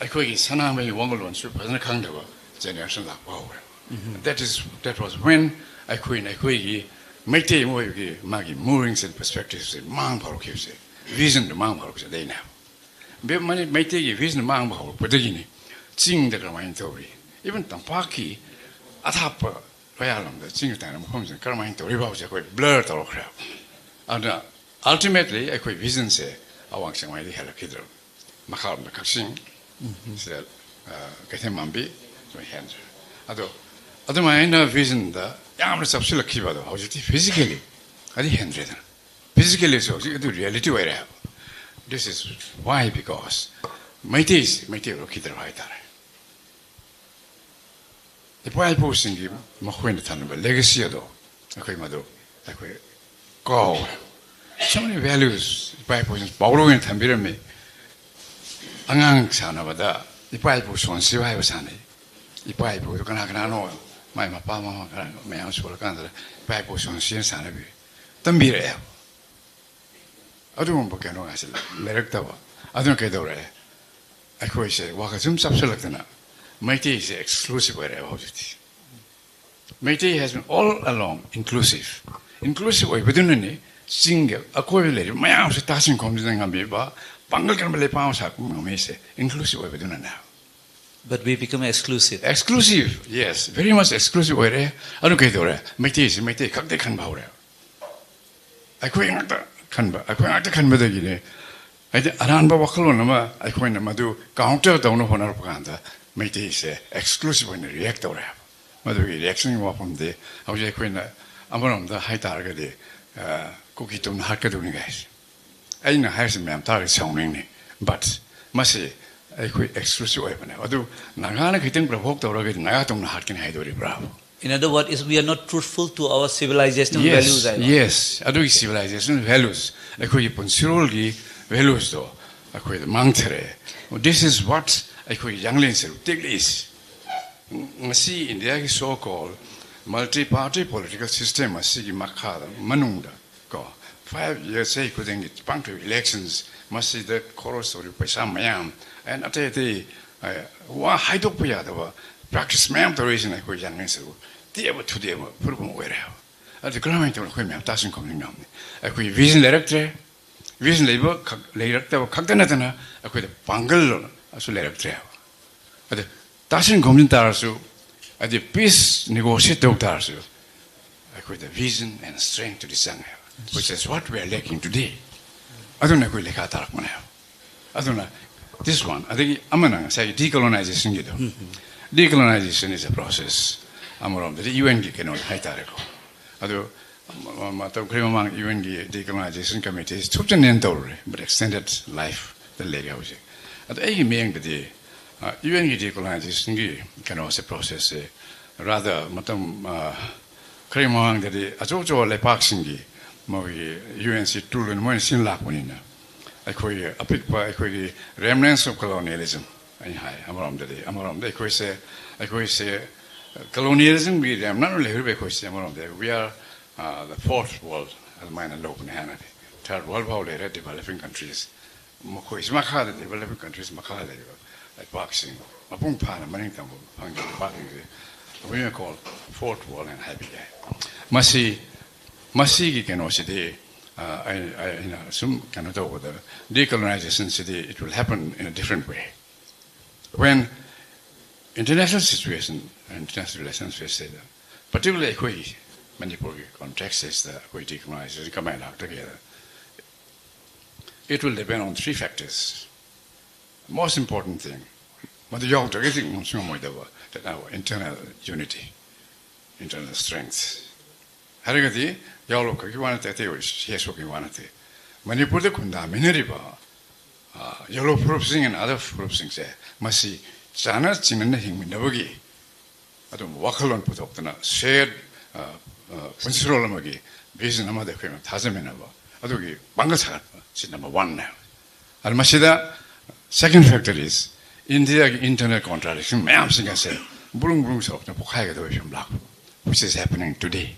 ꯑꯩꯈꯣꯏꯒꯤ ꯁꯅꯥꯃꯍꯤ ꯋꯥꯉꯨꯂꯣꯟꯁꯨ ꯐꯖꯅ ꯈꯪꯗꯕ generation ꯂꯥꯛꯄ ꯍꯧꯔꯦ꯫ That is, that was when ꯑꯩꯈꯣꯏꯅ ꯑꯩꯈꯣꯏꯒꯤ ꯃꯩꯇꯩ ꯑꯃ ꯑꯣꯏꯕꯒꯤ ꯃꯥꯒꯤ moorings and perspectives ꯁꯦ ꯃꯥꯡ ꯐꯥꯎꯔꯛꯈꯤꯕꯁꯦ, vision ꯗꯨ ꯃꯥꯡ ꯐꯥꯎꯔꯛꯈꯤꯕꯁꯦ ꯑꯗꯩꯅꯦꯕ꯫ ꯕꯦ-, ꯃꯅꯤ-, ꯃꯩꯇꯩꯒꯤ vision ꯃꯥꯡꯕ ꯍꯧꯔꯛꯄꯗꯒꯤꯅꯤ ꯆꯤꯡꯗ ꯀꯔꯝꯍꯥꯏꯅ ꯇꯧꯔꯤ, even ꯇꯝꯄꯥꯛꯀꯤ ꯑꯊꯥꯞꯄ ꯃꯌꯥꯂꯣꯝꯗ ꯆꯤꯡ ꯇꯥꯟꯅ ꯃꯐꯝꯁꯤꯡ ꯀꯔꯝꯍꯥꯏꯅ ꯇꯧꯔꯤꯕ ꯍꯥꯏꯕꯁꯦ ꯑꯩꯈꯣꯏ blur ꯇꯧꯔꯛꯈ꯭ꯔꯦꯕ꯫ ꯑꯗꯨꯅ ultimately ꯑꯩꯈꯣꯏ vision ꯁꯦ ꯑꯋꯥꯡ ꯁꯦꯛꯃꯥꯏꯗꯒꯤ ꯍꯦꯜꯂꯛꯈꯤꯗ꯭ꯔꯕ꯫ ꯃꯈꯥꯔꯣꯝꯗ ꯀꯛꯆꯤꯡ ꯁꯤꯗ, ꯑ, ꯀꯩꯊꯦꯜ ꯃꯥꯟꯕꯤ ꯁꯨꯃꯥꯏꯅ ꯍꯦꯟꯈ꯭ꯔꯦ꯫ ꯑꯗꯣ ꯑꯗꯨꯃꯥꯏꯅ vision ꯗ ꯌꯥꯝꯅ ꯆꯞꯁꯤꯜꯂꯛꯈꯤꯕ ꯑꯗꯣ ꯍꯧꯖꯤꯛꯇꯤ physically ꯗꯤ ꯍꯦꯟꯗ꯭ꯔꯦꯗꯅ꯫ Physically ꯁꯨ ꯍꯧꯖꯤꯛ ꯑꯗꯨ reality ꯑꯣꯏꯔꯦ ꯍꯥꯏꯕ꯫ This is why, because ꯃꯩꯇꯩꯁꯤ Meitei ꯑꯣꯏꯔꯛꯈꯤꯗ꯭ꯔꯕ ꯍꯥꯏꯇꯥꯔꯦ꯫ ꯏꯄꯥ ꯏꯄꯨꯁꯤꯡꯒꯤ ꯃꯈꯣꯏꯅ ꯊꯝꯂꯝꯕ legacy ꯑꯗꯣ ꯑꯩꯈꯣꯏ ꯃꯗꯨ ꯑꯩꯈꯣꯏ ꯀꯥꯎꯔꯦ꯫ So many values ꯏꯄꯥ ꯏꯄꯨꯁꯤꯡ ꯄꯥꯎꯔꯧ ꯑꯣꯏꯅ ꯊꯝꯕꯤꯔꯝꯃꯤ꯫ ꯑꯉꯥꯡ ꯁꯥꯟꯅꯕꯗ ꯏꯄꯥ ꯏꯄꯨ ꯁꯣꯟꯁꯤꯕ ꯍꯥꯏꯕ ꯁꯥꯟꯅꯩ꯫ ꯏꯄꯥ ꯏꯄꯨꯗꯨ ꯀꯅꯥ ꯀꯅꯥꯅꯣ, ꯃꯥꯏ ꯃꯄꯥ ꯃꯃꯥ ꯀꯅꯥ ꯃꯌꯥꯝ ꯁꯣꯜꯂꯀꯥꯟꯗ ꯏꯄꯥ ꯏꯄꯨ ꯁꯣꯟꯁꯤꯅ ꯁꯥꯟꯅꯕꯤ ꯇꯝꯕꯤꯔꯛꯑꯦꯕ꯫ ꯑꯗꯨꯒꯨꯝꯕ ꯀꯩꯅꯣ ꯉꯥꯛꯁꯦ ꯂꯩꯔꯛꯇꯕ꯫ ꯑꯗꯨꯅ ꯀꯩꯗꯧꯔꯛꯑꯦ? ꯑꯩꯈꯣꯏꯁꯦ ꯋꯥꯈꯜ ꯁꯨꯝ ꯆꯞꯁꯤꯜꯂꯛꯇꯅ ꯃꯩꯇꯩꯁꯦ exclusive ꯑꯣꯏꯔꯛꯑꯦꯕ ꯍꯧꯖꯤꯛꯇꯤ꯫ Meitei has been all along inclusive. Inclusive ꯑꯣꯏꯕꯗꯨꯅꯅꯤ ꯆꯤꯡꯒꯤ ꯑꯀꯣꯏꯕꯗ ꯂꯩꯔꯤꯕ ꯃꯌꯥꯝꯁꯦ ꯇꯥꯁꯤꯟ ꯈꯣꯝꯖꯤꯟ ꯉꯝꯃꯤꯕ, ꯄꯥꯡꯒꯜ ꯀꯟꯕ ꯂꯩꯄꯥꯛ ꯑꯃ ꯁꯥꯕ ꯉꯝꯃꯤꯁꯦ inclusive ꯑꯣꯏꯕꯗꯨꯅꯅꯦ꯫ But we become exclusive. Exclusive, yes, very much exclusive ꯑꯣꯏꯔꯦ꯫ ꯑꯗꯨ ꯀꯩꯗꯧꯔꯦ? ꯃꯩꯇꯩꯁꯤ ꯃꯩꯇꯩ ꯈꯛꯇ ꯈꯟꯕ ꯍꯧꯔꯦ꯫ ꯑꯩꯈꯣꯏ ꯉꯥꯛꯇ ꯈꯟꯕ, ꯑꯩꯈꯣꯏ ꯉꯥꯛꯇ ꯈꯟꯕꯗꯒꯤꯅꯦ꯫ ꯍꯥꯏꯗꯤ ꯑꯔꯥꯟꯕ ꯋꯥꯈꯜꯂꯣꯟ ꯑꯃ ꯑꯩꯈꯣꯏꯅ ꯃꯗꯨ counter ꯇꯧꯅꯕ ꯍꯣꯠꯅꯔꯛꯄ ꯀꯥꯟꯗ ꯃꯩꯇꯩꯁꯦ exclusive ꯑꯣꯏꯅ react ꯇꯧꯔꯦ ꯍꯥꯏꯕ꯫ ꯃꯗꯨꯒꯤ reaction ꯒꯤ ꯋꯥꯐꯝꯗꯤ ꯍꯧꯖꯤꯛ ꯑꯩꯈꯣꯏꯅ ꯑꯃꯔꯣꯝꯗ ꯍꯥꯏꯇꯥꯔꯒꯗꯤ, ꯑ, ꯀꯨꯀꯤ ꯇꯨꯝꯅ ꯍꯥꯠꯀꯗꯧꯅꯤ ꯍꯥꯏꯁꯦ꯫ ꯑꯩꯅ ꯍꯥꯏꯔꯤꯁꯦ ꯃꯌꯥꯝ ꯇꯥꯔꯒꯗꯤ ꯁꯥꯎꯅꯤꯡꯅꯤ, but ꯃꯁꯤ ꯑꯩꯈꯣꯏ exclusive ꯑꯣꯏꯕꯅꯦ꯫ ꯑꯗꯨ ꯅꯥꯒꯥꯅ ꯈꯤꯇꯪ provoke ꯇꯧꯔꯒꯗꯤ ꯅꯥꯒꯥ ꯇꯨꯝꯅ ꯍꯥꯠꯀꯅꯤ ꯍꯥꯏꯗꯣꯔꯤꯕ꯭ꯔꯥ? In other words, is we are not truthful to our civilizational Yes, values. I yes. ꯑꯗꯨꯒꯤ civilizational values, ꯑꯩꯈꯣꯏꯒꯤ ꯄꯨꯟꯁꯤꯔꯣꯜꯒꯤ values ꯗꯣ ꯑꯩꯈꯣꯏꯗ ꯃꯥꯡꯊꯔꯦ꯫ This is what ꯑꯩꯈꯣꯏꯒꯤ ꯌꯥꯡꯂꯦꯟ ꯁꯔꯨꯛ ꯇꯦꯛꯂꯛꯏꯁꯤ꯫ ꯉꯁꯤ ꯏꯟꯗꯤꯌꯥꯒꯤ so called multi party political system ꯑꯁꯤꯒꯤ ꯃꯈꯥꯗ, ꯃꯅꯨꯡꯗ ꯀꯣ, five years ꯆꯍꯤ ꯈꯨꯗꯤꯡꯒꯤ ꯄꯥꯡꯊꯣꯛꯏ elections, ꯃꯁꯤꯗ ꯈꯣꯔꯁ ꯇꯧꯔꯤꯕ ꯄꯩꯁꯥ ꯃꯌꯥꯝ, and ꯑꯇꯩ ꯑꯇꯩ, ꯑ, ꯋꯥ ꯍꯥꯏꯗꯣꯛꯄ ꯌꯥꯗꯕ practice ꯃꯌꯥꯝ ꯇꯧꯔꯛꯏꯁꯤꯅ ꯑꯩꯈꯣꯏ ꯌꯥꯡꯂꯦꯟ ꯁꯔꯨꯛ ꯇꯦꯛꯑꯕ ꯊꯨꯗꯦꯛꯑꯕ ꯐꯨꯔꯨꯞ ꯑꯃ ꯑꯣꯏꯔꯦ ꯍꯥꯏꯕ꯫ ꯑꯗꯨ ꯀꯔꯝꯍꯥꯏꯅ ꯇꯧꯅ ꯑꯩꯈꯣꯏ ꯃꯌꯥꯝ ꯇꯥꯁꯤꯟ ꯈꯣꯝꯖꯤꯟ ꯉꯝꯅꯤ? ꯑꯩꯈꯣꯏ vision ꯂꯩꯔꯛꯇ꯭ꯔꯦ꯫ Vision ꯂꯩꯕ ꯈꯛ, ꯂꯩꯔꯛꯇꯕ ꯈꯛꯇ ꯅꯠꯇꯅ ꯑꯩꯈꯣꯏꯗ ꯄꯥꯡꯒꯜ ꯑꯁꯨ ꯂꯩꯔꯛꯇ꯭ꯔꯦ ꯍꯥꯏꯕ꯫ ꯑꯗ ꯇꯥꯁꯤꯟ ꯈꯣꯝꯖꯤꯟ ꯇꯥꯔꯁꯨ, ꯍꯥꯏꯗꯤ peace negotiate ꯇꯧ ꯇꯥꯔꯁꯨ, ꯑꯩꯈꯣꯏꯗ vision and strength ꯇꯨꯗꯤ ꯆꯪꯉꯦ ꯍꯥꯏꯕ, which is what we are lacking today. ꯑꯗꯨꯅ ꯑꯩꯈꯣꯏ ꯂꯩꯈꯥ ꯇꯥꯔꯛꯄꯅꯦ ꯍꯥꯏꯕ꯫ ꯑꯗꯨꯅ this one, ꯑꯗꯒꯤ ꯑꯃꯅ ꯉꯁꯥꯏꯒꯤ decolonization ꯒꯤꯗꯣ꯫ Decolonization is a process. ꯑꯃꯔꯣꯝꯗꯗꯤ UN ꯒꯤ ꯀꯩꯅꯣ ꯍꯥꯏꯇꯥꯔꯦꯀꯣ꯫ ꯑꯗꯨ ꯃ-, ꯃꯇꯝ ꯈꯔꯒꯤ ꯃꯃꯥꯡ UN ꯒꯤ decolonization committee ꯊꯨꯞꯆꯟꯅꯦꯅ ꯇꯧꯔꯨꯔꯦ, but extended life ꯗ ꯂꯩꯔꯦ ꯍꯧꯖꯤꯛ꯫ ꯑꯗꯣ ꯑꯩꯒꯤ ꯃꯤꯠꯌꯦꯡꯗꯗꯤ, ꯑ, UN ꯒꯤ decolonization ꯒꯤ ꯀꯩꯅꯣꯁꯦ, process ꯁꯦ rather ꯃꯇꯝ, ꯑ, ꯈꯔꯒꯤ ꯃꯃꯥꯡꯗꯗꯤ ꯑꯆꯧ ꯑꯆꯧꯕ ꯂꯩꯄꯥꯛꯁꯤꯡꯒꯤ ꯃꯣꯏꯒꯤ UN ꯁꯤ tool ꯑꯣꯏꯅ ꯃꯣꯏꯅ ꯁꯤꯖꯤꯟꯅ ꯂꯥꯛꯄꯅꯤꯅ, ꯑꯩꯈꯣꯏꯒꯤ ꯑꯄꯤꯛꯄ ꯑꯩꯈꯣꯏꯒꯤ remnants of colonialism ꯑꯩꯅ ꯍꯥꯏ꯫ ꯑꯃꯔꯣꯝꯗꯗꯤ, ꯑꯃꯔꯣꯝꯗ ꯑꯩꯈꯣꯏꯁꯦ, ꯑꯩꯈꯣꯏꯁꯦ colonialism ꯒꯤ remnant ꯑꯣꯏꯅ ꯂꯩꯍꯧꯔꯤꯕ ꯑꯩꯈꯣꯏꯁꯦ ꯑꯃꯔꯣꯝꯗ we are, uh, the fourth world ꯑꯗꯨꯃꯥꯏꯅ ꯂꯧꯕꯅꯦ ꯍꯥꯟꯅꯗꯤ꯫ Third world ꯐꯥꯎ ꯂꯩꯔꯦ developing countries꯫ ꯃꯈꯣꯏꯁꯤ ꯃꯈꯥꯗ developing countries ꯃꯈꯥꯗ ꯂꯩꯔꯤꯕ ꯂꯩꯄꯥꯛꯁꯤꯡ, ꯃꯄꯨꯡ ꯐꯥꯅ ꯃꯅꯤꯡ ꯇꯝꯕ ꯐꯪꯗꯕ ꯂꯩꯄꯥꯛꯁꯤꯡꯁꯦ we may call Fourth wall ꯍꯥꯏꯅ ꯍꯥꯏꯕ ꯌꯥꯏ꯫ ꯃꯁꯤ ꯃꯁꯤꯒꯤ ꯀꯩꯅꯣꯁꯤꯗꯤ ꯑ, ꯑꯩ- ꯑꯩ- ꯑꯩꯅ ꯁꯨꯝ ꯀꯩꯅꯣ ꯇꯧꯕꯗ, decolonization CD it will happen in a different way. When international situation, international relations ꯁꯤꯗ, particularly ꯑꯩꯈꯣꯏ ꯃꯅꯤꯄꯨꯔꯒꯤ context ꯁꯤꯗ ꯑꯩꯈꯣꯏ decolonization ꯀꯃꯥꯏꯅ ꯂꯥꯛꯇꯒꯦꯗ, it will depend on three factors. Most important thing, ꯃꯗꯨ ꯌꯥꯎꯗ꯭ꯔꯒꯗꯤ ꯉꯝꯁꯨ ꯉꯝꯃꯣꯏꯗꯕ, that our internal unity, internal strength. ꯍꯥꯏꯔꯒꯗꯤ ꯌꯥꯎꯂꯣꯛꯈꯛꯀꯤ ꯋꯥ ꯅꯠꯇꯦ, ꯑꯇꯩ ꯑꯣꯏꯔꯁꯨ ꯁꯦꯁꯣꯛꯀꯤ ꯋꯥ ꯅꯠꯇꯦ꯫ ꯃꯅꯤꯄꯨꯔꯗ ꯈꯨꯟꯗꯥꯃꯤꯟꯅꯔꯤꯕ ꯌꯦꯂꯣ ꯐꯨꯔꯨꯞꯁꯤꯡ and other ꯐꯨꯔꯨꯞꯁꯤꯡꯁꯦ, ꯃꯁꯤ ꯆꯥꯅ ꯆꯤꯡꯅꯅ ꯍꯤꯡꯃꯤꯟꯅꯕꯒꯤ ꯑꯗꯨꯝ ꯋꯥꯈꯜꯂꯣꯟ ꯄꯨꯊꯣꯛꯇꯅ, shared ꯄꯨꯟꯁꯤꯔꯣꯜ ꯑꯃꯒꯤ vision ꯑꯃꯗ ꯑꯩꯈꯣꯏꯅ ꯊꯥꯖꯃꯤꯟꯅꯕ, ꯑꯗꯨꯒꯤ ꯄꯥꯡꯒꯜ ꯁꯥꯒꯠꯄ ꯁꯤ number one ꯅꯦ꯫ ꯑꯗꯨ ꯃꯁꯤꯗ second factor is, ꯏꯟꯗꯤꯌꯥꯒꯤ internal contradiction ꯃꯌꯥꯝꯁꯤꯡ ꯑꯁꯦ ꯕ꯭ꯔꯨꯡ ꯕ꯭ꯔꯨꯡ ꯁꯧꯔꯛꯇꯅ ꯄꯣꯛꯈꯥꯏꯒꯗꯕ ꯐꯤꯕꯝ ꯂꯥꯛꯄ, which is happening today.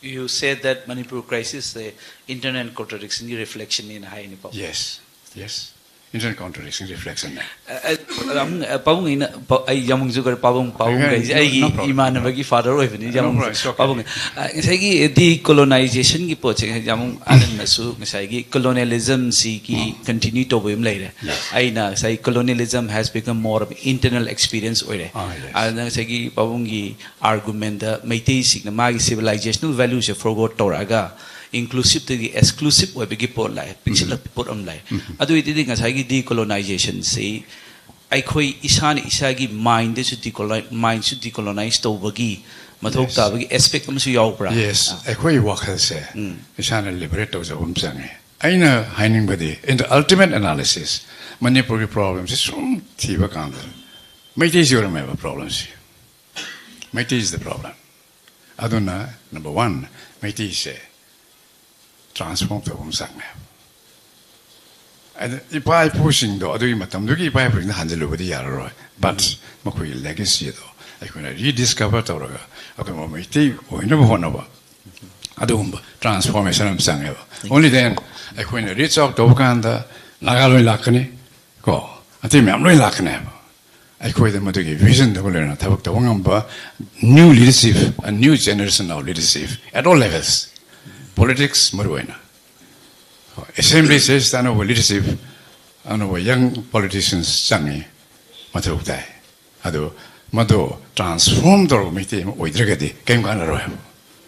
You said that Manipur crisis say internal contradiction ꯒꯤ reflection ꯅꯦꯅ ꯍꯥꯏꯅꯤꯀꯣ꯫ Yes, yes. Internal contradiction reflection ꯅꯦ꯫ ꯑ, ꯑ, ꯑꯃꯨꯛ, ꯑ, ꯄꯥꯕꯨꯡ ꯑꯩꯅ ꯄ- ꯑꯩ ꯌꯥꯃꯨꯡꯁꯨ ꯈꯔ ꯄꯥꯕꯨꯡ ꯄꯥꯕꯨꯡ Okay, ꯀꯩꯁꯦ no- ꯑꯩꯒꯤ no problem. ꯏꯃꯥꯟꯅꯕꯒꯤ father ꯑꯣꯏꯕꯅꯤ꯫ No ꯌꯥꯃꯨꯡ problem, it's okay. ꯄꯥꯕꯨꯡ ꯑ, ꯉꯁꯥꯏꯒꯤ decolonization ꯒꯤ ꯄꯣꯠꯁꯦ ꯌꯥꯃꯨꯡ ꯑꯅꯟꯅꯁꯨ ꯉꯁꯥꯏꯒꯤ colonialism ꯁꯤꯒꯤ continue ꯇꯧꯕ ꯑꯃ ꯂꯩꯔꯦ꯫ Yes. ꯑꯩꯅ ꯉꯁꯥꯏ colonialism has become more of internal experience ꯑꯣꯏꯔꯦ꯫ Ah, yes. ꯑꯗꯨꯅ ꯉꯁꯥꯏꯒꯤ ꯄꯥꯕꯨꯡꯒꯤ argument ꯗ ꯃꯩꯇꯩꯁꯤꯡꯅ ꯃꯥꯒꯤ civilizational value ꯁꯦ forgot ꯇꯧꯔꯛꯑꯒ inclusive ꯇꯒꯤ exclusive ꯑꯣꯏꯕꯒꯤ ꯄꯣꯠ ꯂꯥꯛꯑꯦ, ꯄꯤꯛꯁꯤꯜꯂꯛꯄ ꯄꯣꯠ ꯑꯃ ꯂꯥꯛꯑꯦ꯫ ꯑꯗꯨ ꯑꯣꯏꯗꯤ ꯉꯁꯥꯏꯒꯤ decolonization ꯁꯤ ꯑꯩꯈꯣꯏ ꯏꯁꯥꯅ ꯏꯁꯥꯒꯤ mind ꯁꯨ decolonize, mind ꯁꯨ decolonize ꯇꯧꯕꯒꯤ ꯃꯊꯧ Yes. ꯇꯥꯕꯒꯤ aspect ꯑꯃꯁꯨ ꯌꯥꯎꯕ꯭ꯔꯥ? Yes, ꯑꯥ. ꯑꯩꯈꯣꯏꯒꯤ ꯋꯥꯈꯜꯁꯦ ꯏꯁꯥꯅ liberate ꯇꯧꯖꯕ ꯑꯃ ꯆꯪꯉꯦ꯫ ꯑꯩꯅ ꯍꯥꯏꯅꯤꯡꯕꯗꯤ, in the ultimate analysis, ꯃꯅꯤꯄꯨꯔꯒꯤ problem ꯁꯤ ꯁꯨꯝ ꯊꯤꯕ ꯀꯥꯟꯗ ꯃꯩꯇꯩꯁꯤ ꯑꯣꯏꯔꯝꯃꯦꯕ problem ꯁꯤ꯫ Meitei is the problem. ꯑꯗꯨꯅ number one, ꯃꯩꯇꯩꯁꯦ transform ꯇꯧꯕ ꯑꯃ ꯆꯪꯉꯦ꯫ ꯑꯗ ꯏꯄꯥ ꯏꯄꯨꯁꯤꯡꯗꯣ, ꯑꯗꯨꯒꯤ ꯃꯇꯝꯗꯨꯒꯤ ꯏꯄꯥ ꯏꯄꯨꯁꯤꯡꯗ ꯍꯟꯖꯤꯜꯂꯨꯕꯗꯤ ꯌꯥꯔꯔꯣꯏ, but ꯃꯈꯣꯏꯒꯤ legacy ꯑꯗꯣ ꯑꯩꯈꯣꯏꯅ rediscover ꯇꯧꯔꯒ ꯑꯗꯨꯒꯨꯝꯕ ꯃꯩꯇꯩ ꯑꯣꯏꯅꯕ ꯍꯣꯠꯅꯕ, ꯑꯗꯨꯒꯨꯝꯕ transformation ꯑꯃ ꯆꯪꯉꯦꯕ꯫ Only then ꯑꯩꯈꯣꯏꯅ reach out ꯇꯧꯕ ꯀꯥꯟꯗ ꯅꯥꯒꯥ ꯂꯣꯏ ꯂꯥꯛꯀꯅꯤ ꯀꯣ, ꯑꯇꯩ ꯃꯌꯥꯝ ꯂꯣꯏ ꯂꯥꯛꯀꯅꯦꯕ꯫ ꯑꯩꯈꯣꯏꯗ ꯃꯗꯨꯒꯤ vision ꯗꯨꯒ ꯂꯣꯏꯅꯅ ꯊꯕꯛ ꯇꯧꯕ ꯉꯝꯕ new leadership, a new generation of leadership at all levels, politics ꯃꯔꯨ ꯑꯣꯏꯅ, assembly ꯁꯤꯗ ꯑꯅꯧꯕ leadership, ꯑꯅꯧꯕ young politicians ꯆꯪꯉꯤ, ꯃꯊꯧ ꯇꯥꯏ꯫ ꯑꯗꯨ ꯃꯗꯨ transform ꯇꯧꯔꯕ ꯃꯩꯇꯩ ꯑꯃ ꯑꯣꯏꯗ꯭ꯔꯒꯗꯤ ꯀꯔꯤꯝ ꯀꯥꯟꯅꯔꯣꯏ ꯍꯥꯏꯕ,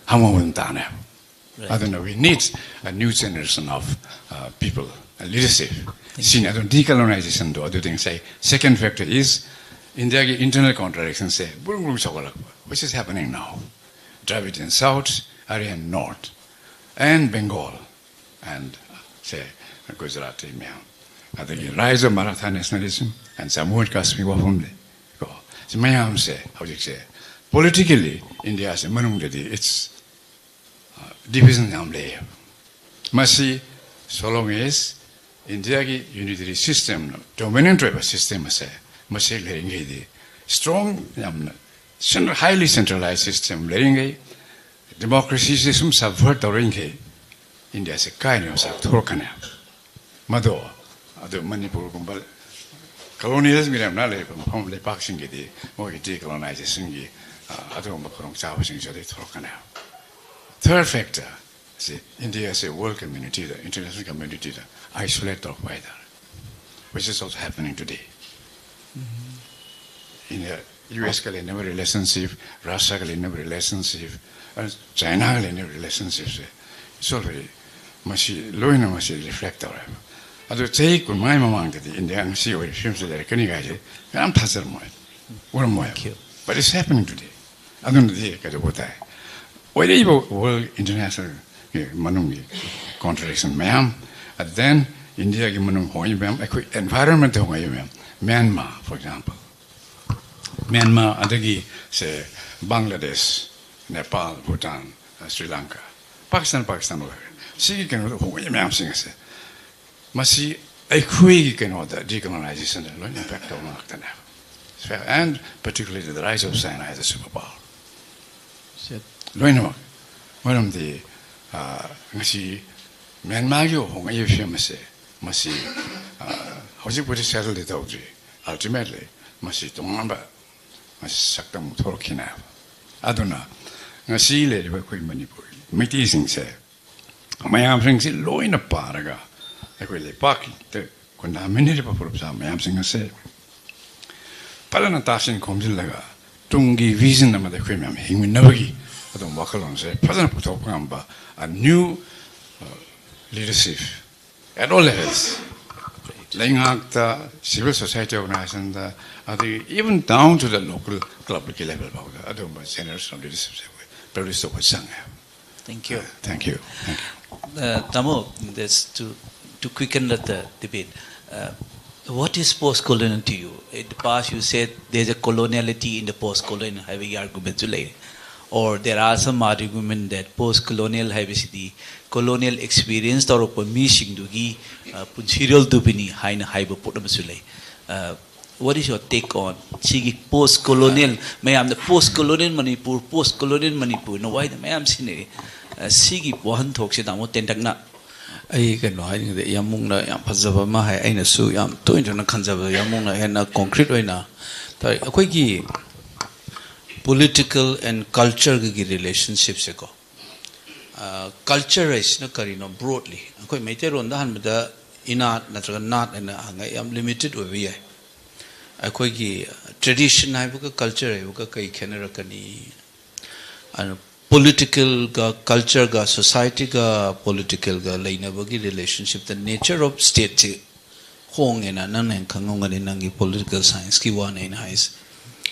ꯍꯥꯃꯨ ꯍꯥꯃꯨ ꯇꯥꯅꯤ ꯍꯥꯏꯕ꯫ ꯑꯗꯨꯅ we need a new generation of, uh, people, a leadership. ꯁꯤꯅꯤ꯫ ꯑꯗꯨꯅ decolonization ꯗꯣ ꯑꯗꯨꯗꯤ ꯉꯁꯥꯏ second factor is India ꯒꯤ internal contradiction say ꯕꯨꯔꯨꯡ ꯕꯨꯔꯨꯡ ꯁꯧꯒꯠꯂꯛꯄ, which is happening now. Dravidian South, Aryan North, and Bengal, and, ꯁꯦ, ꯒꯨꯖꯔꯥꯇꯤ ꯃꯌꯥꯝ, ꯑꯗꯒꯤ rise of Maratha nationalism and Jammu and Kashmir ꯋꯥꯐꯝ ꯂꯩ ꯀꯣ꯫ ꯁꯤ ꯃꯌꯥꯝꯁꯦ ꯍꯧꯖꯤꯛꯁꯦ politically India ꯁꯦ ꯃꯅꯨꯡꯗꯗꯤ it's division ꯌꯥꯝ ꯂꯩꯌꯦꯕ꯫ ꯃꯁꯤ so long as India ꯒꯤ unitary system ꯅ dominant ꯑꯣꯏꯕ system ꯑꯁꯦ ꯃꯁꯤ ꯂꯩꯔꯤꯉꯩꯗꯤ, strong, ꯌꯥꯝꯅ cen-, highly centralized system ꯂꯩꯔꯤꯉꯩ, democracy ꯁꯦ ꯁꯨꯝ subvert ꯇꯧꯔꯤꯉꯩ India ꯁꯦ ꯀꯥꯏꯅ ꯃꯁꯛ ꯊꯣꯛꯂꯛꯀꯅꯤ꯫ ꯃꯗꯣ ꯑꯗꯨ ꯃꯅꯤꯄꯨꯔꯒꯨꯝꯕ colonialism ꯒꯤ ꯂꯩꯔꯝꯅ ꯂꯩꯔꯤꯕ ꯃꯐꯝ ꯂꯩꯄꯥꯛꯁꯤꯡꯒꯤꯗꯤ ꯃꯣꯏꯒꯤ decolonization ꯒꯤ, ꯑ, ꯑꯗꯨꯒꯨꯝꯕ ꯈꯨꯗꯣꯡꯆꯥꯕꯁꯤꯡꯁꯨ ꯑꯗꯩ ꯊꯣꯛꯂꯛꯀꯅꯤ꯫ Third factor ꯁꯤ India ꯁꯦ world community ꯗ, international community ꯗ isolate ꯇꯧꯔꯛꯄ ꯍꯥꯏꯇꯥꯔꯦ, which is also happening today. India, U S ꯀ ꯂꯩꯅꯕ relationship, Russia ꯒ ꯂꯩꯅꯕ relationship, ꯑ, China ꯒ ꯂꯩꯅꯕ relationship ꯁꯦ it's already, ꯃꯁꯤ ꯂꯣꯏꯅ ꯃꯁꯤ reflect ꯇꯧꯔꯦꯕ꯫ ꯑꯗꯨ ꯆꯍꯤ ꯀꯨꯟꯃꯉꯥꯒꯤ ꯃꯃꯥꯡꯗꯗꯤ India ꯉꯁꯤ ꯑꯣꯏꯔꯤꯕ ꯐꯤꯕꯝꯁꯤꯗ ꯂꯩꯔꯛꯀꯅꯤ ꯀꯥꯏꯁꯦ ꯀꯅꯥꯝ ꯊꯥꯖꯔꯝꯃꯣꯏ, ꯎꯔꯝꯃꯣꯏ꯫ Thank you. But it's happening today. ꯑꯗꯨꯅꯗꯤ ꯀꯩꯗꯧꯕ ꯇꯥꯏ? ꯑꯣꯏꯔꯛꯏꯕ world international ꯒꯤ ꯃꯅꯨꯡꯒꯤ contradiction ꯃꯌꯥꯝ, and then India ꯒꯤ ꯃꯅꯨꯡ ꯍꯣꯡꯉꯛꯏꯕ ꯃꯌꯥꯝ, ꯑꯩꯈꯣꯏ environment ꯍꯣꯡꯉꯛꯏꯕ ꯃꯌꯥꯝ, Myanmar, for example, Myanmar, ꯑꯗꯒꯤ ꯁꯦ Bangladesh, Nepal, Bhutan, Sri Lanka, Pakistan, Pakistan ꯑꯣꯏꯔꯦ꯫ ꯁꯤꯒꯤ ꯀꯩꯅꯣꯗ ꯍꯣꯡꯉꯛꯏ ꯃꯌꯥꯝꯁꯤꯡ ꯑꯁꯦ, ꯃꯁꯤ ꯑꯩꯈꯣꯏꯒꯤ ꯀꯩꯅꯣꯗ, decolonization ꯗ ꯂꯣꯏꯅ impact ꯇꯧꯕ ꯉꯥꯛꯇꯅꯦꯕ꯫ And particularly the rise of China as a superpower. ꯁꯦ ꯂꯣꯏꯅꯃꯛ꯫ ꯃꯔꯝꯗꯤ, ꯑ, ꯉꯁꯤ ꯃ꯭ꯌꯥꯟꯃꯥꯔꯒꯤ ꯍꯣꯡꯉꯛꯏꯕ ꯐꯤꯕꯝ ꯑꯁꯦ, ꯃꯁꯤ, ꯑ, ꯍꯧꯖꯤꯛꯄꯨꯗꯤ settle ꯗꯤ ꯇꯧꯗ꯭ꯔꯤ꯫ Ultimately, ꯃꯁꯤ ꯇꯣꯉꯥꯟꯕ ꯃꯁꯤ ꯁꯛꯇꯝ ꯊꯣꯛꯂꯛꯈꯤꯅꯦꯕ꯫ ꯑꯗꯨꯅ ꯉꯁꯤ ꯂꯩꯔꯤꯕ ꯑꯩꯈꯣꯏ ꯃꯅꯤꯄꯨꯔ ꯃꯩꯇꯩꯁꯤꯡꯁꯦ, ꯃꯌꯥꯝꯁꯤꯡꯁꯤ ꯂꯣꯏꯅ ꯄꯥꯔꯒ ꯑꯩꯈꯣꯏ ꯂꯩꯄꯥꯛꯀꯤꯗ ꯈꯨꯟꯗꯥꯃꯤꯟꯅꯔꯤꯕ ꯐꯨꯔꯨꯞ ꯆꯥ ꯃꯌꯥꯝꯁꯤꯡ ꯑꯁꯦ ꯐꯖꯅ ꯇꯥꯁꯤꯟ ꯈꯣꯝꯖꯤꯜꯂꯒ ꯇꯨꯡꯒꯤ vision ꯑꯃꯗ ꯑꯩꯈꯣꯏ ꯃꯌꯥꯝ ꯍꯤꯡꯃꯤꯟꯅꯕꯒꯤ ꯑꯗꯨꯒꯨꯝꯕ ꯋꯥꯈꯜꯂꯣꯟꯁꯦ ꯐꯖꯅ ꯄꯨꯊꯣꯛꯄ ꯉꯝꯕ a new leadership at all levels, ꯂꯩꯉꯥꯛꯇ, civil society organizationꯗ, ꯑꯗꯒꯤ even down to the local clubꯀꯤ level ꯐꯥꯎꯗ ꯑꯗꯨꯒꯨꯝꯕ generational leadershipꯁꯦ ꯑꯩꯈꯣꯏ produce ꯇꯧꯕ ꯆꯪꯉꯦ꯫ Thank you. Thank you. Thank you. Uh, Tamo, just to, to quicken the debate, uh, what is post-colonial to you? In the past, you said there's a coloniality in the post-colonial ꯍꯥꯏꯕꯒꯤ argument ꯁꯨ ꯂꯩ, or there are some argument that post-colonial ꯍꯥꯏꯕꯁꯤꯗꯤ colonial experience ꯇꯧꯔꯛꯄ ꯃꯤꯁꯤꯡꯗꯨꯒꯤ uh, ꯄꯨꯟꯁꯤꯔꯣꯜꯗꯨꯕꯨꯅꯤ ꯍꯥꯏꯅ ꯍꯥꯏꯕ ꯄꯣꯠ ꯑꯃꯁꯨ ꯂꯩ꯫ Uh, what is your take on ꯁꯤꯒꯤ post-colonial, ꯃꯌꯥꯝꯅ post-colonial ꯃꯅꯤꯄꯨꯔ, post-colonial ꯃꯅꯤꯄꯨꯔꯅ ꯋꯥꯍꯩꯗ ꯃꯌꯥꯝ ꯁꯤꯖꯤꯟꯅꯩ꯫ Uh, ꯁꯤꯒꯤ ꯋꯥꯍꯟꯊꯣꯛꯁꯦ ꯇꯥꯃꯣ ꯇꯦꯟꯇꯛꯅ꯫ ꯑꯩ ꯀꯩꯅꯣ ꯍꯥꯏꯅꯤꯡꯉꯤꯗ, ꯌꯥꯝꯃꯨꯡꯅ ꯌꯥꯝ ꯐꯖꯕ ꯑꯃ ꯍꯥꯏ, ꯑꯩꯅꯁꯨ ꯌꯥꯝ ꯇꯣꯏꯅ ꯇꯣꯏꯅ ꯈꯟꯖꯕꯗ ꯌꯥꯝꯃꯨꯡꯅ ꯍꯦꯟꯅ concrete ꯑꯣꯏꯅ ꯇꯧꯔꯦ꯫ ꯑꯩꯈꯣꯏꯒꯤ political and cultureꯒꯤ relationshipꯁꯦꯀꯣ, culture ꯍꯥꯏꯁꯤꯅ ꯀꯔꯤꯅꯣ broadly? ꯑꯩꯈꯣꯏ ꯃꯩꯇꯩꯔꯣꯟꯗ ꯍꯟꯕꯗ ꯏꯅꯥꯠ ꯅꯠꯇ꯭ꯔꯒ ꯅꯥꯠ ꯍꯥꯏꯅ ꯍꯪꯉꯦ, ꯌꯥꯝ limited ꯑꯣꯏꯕ ꯌꯥꯏ꯫ ꯑꯩꯈꯣꯏꯒꯤ tradition ꯍꯥꯏꯕꯒ culture ꯍꯥꯏꯕꯒ ꯀꯩ ꯈꯦꯠꯅꯔꯛꯀꯅꯤ? ꯑꯗꯨ politicalꯒ cultureꯒ societyꯒ politicalꯒ ꯂꯩꯅꯕꯒꯤ relationshipꯇ nature of stateꯁꯤ ꯍꯣꯡꯉꯦꯅ ꯅꯪꯅ ꯍꯦꯟꯅ ꯈꯪꯉꯝꯒꯅꯤ, ꯅꯪꯒꯤ political scienceꯀꯤ ꯋꯥꯅꯦ ꯑꯩꯅ ꯍꯥꯏꯁꯦ꯫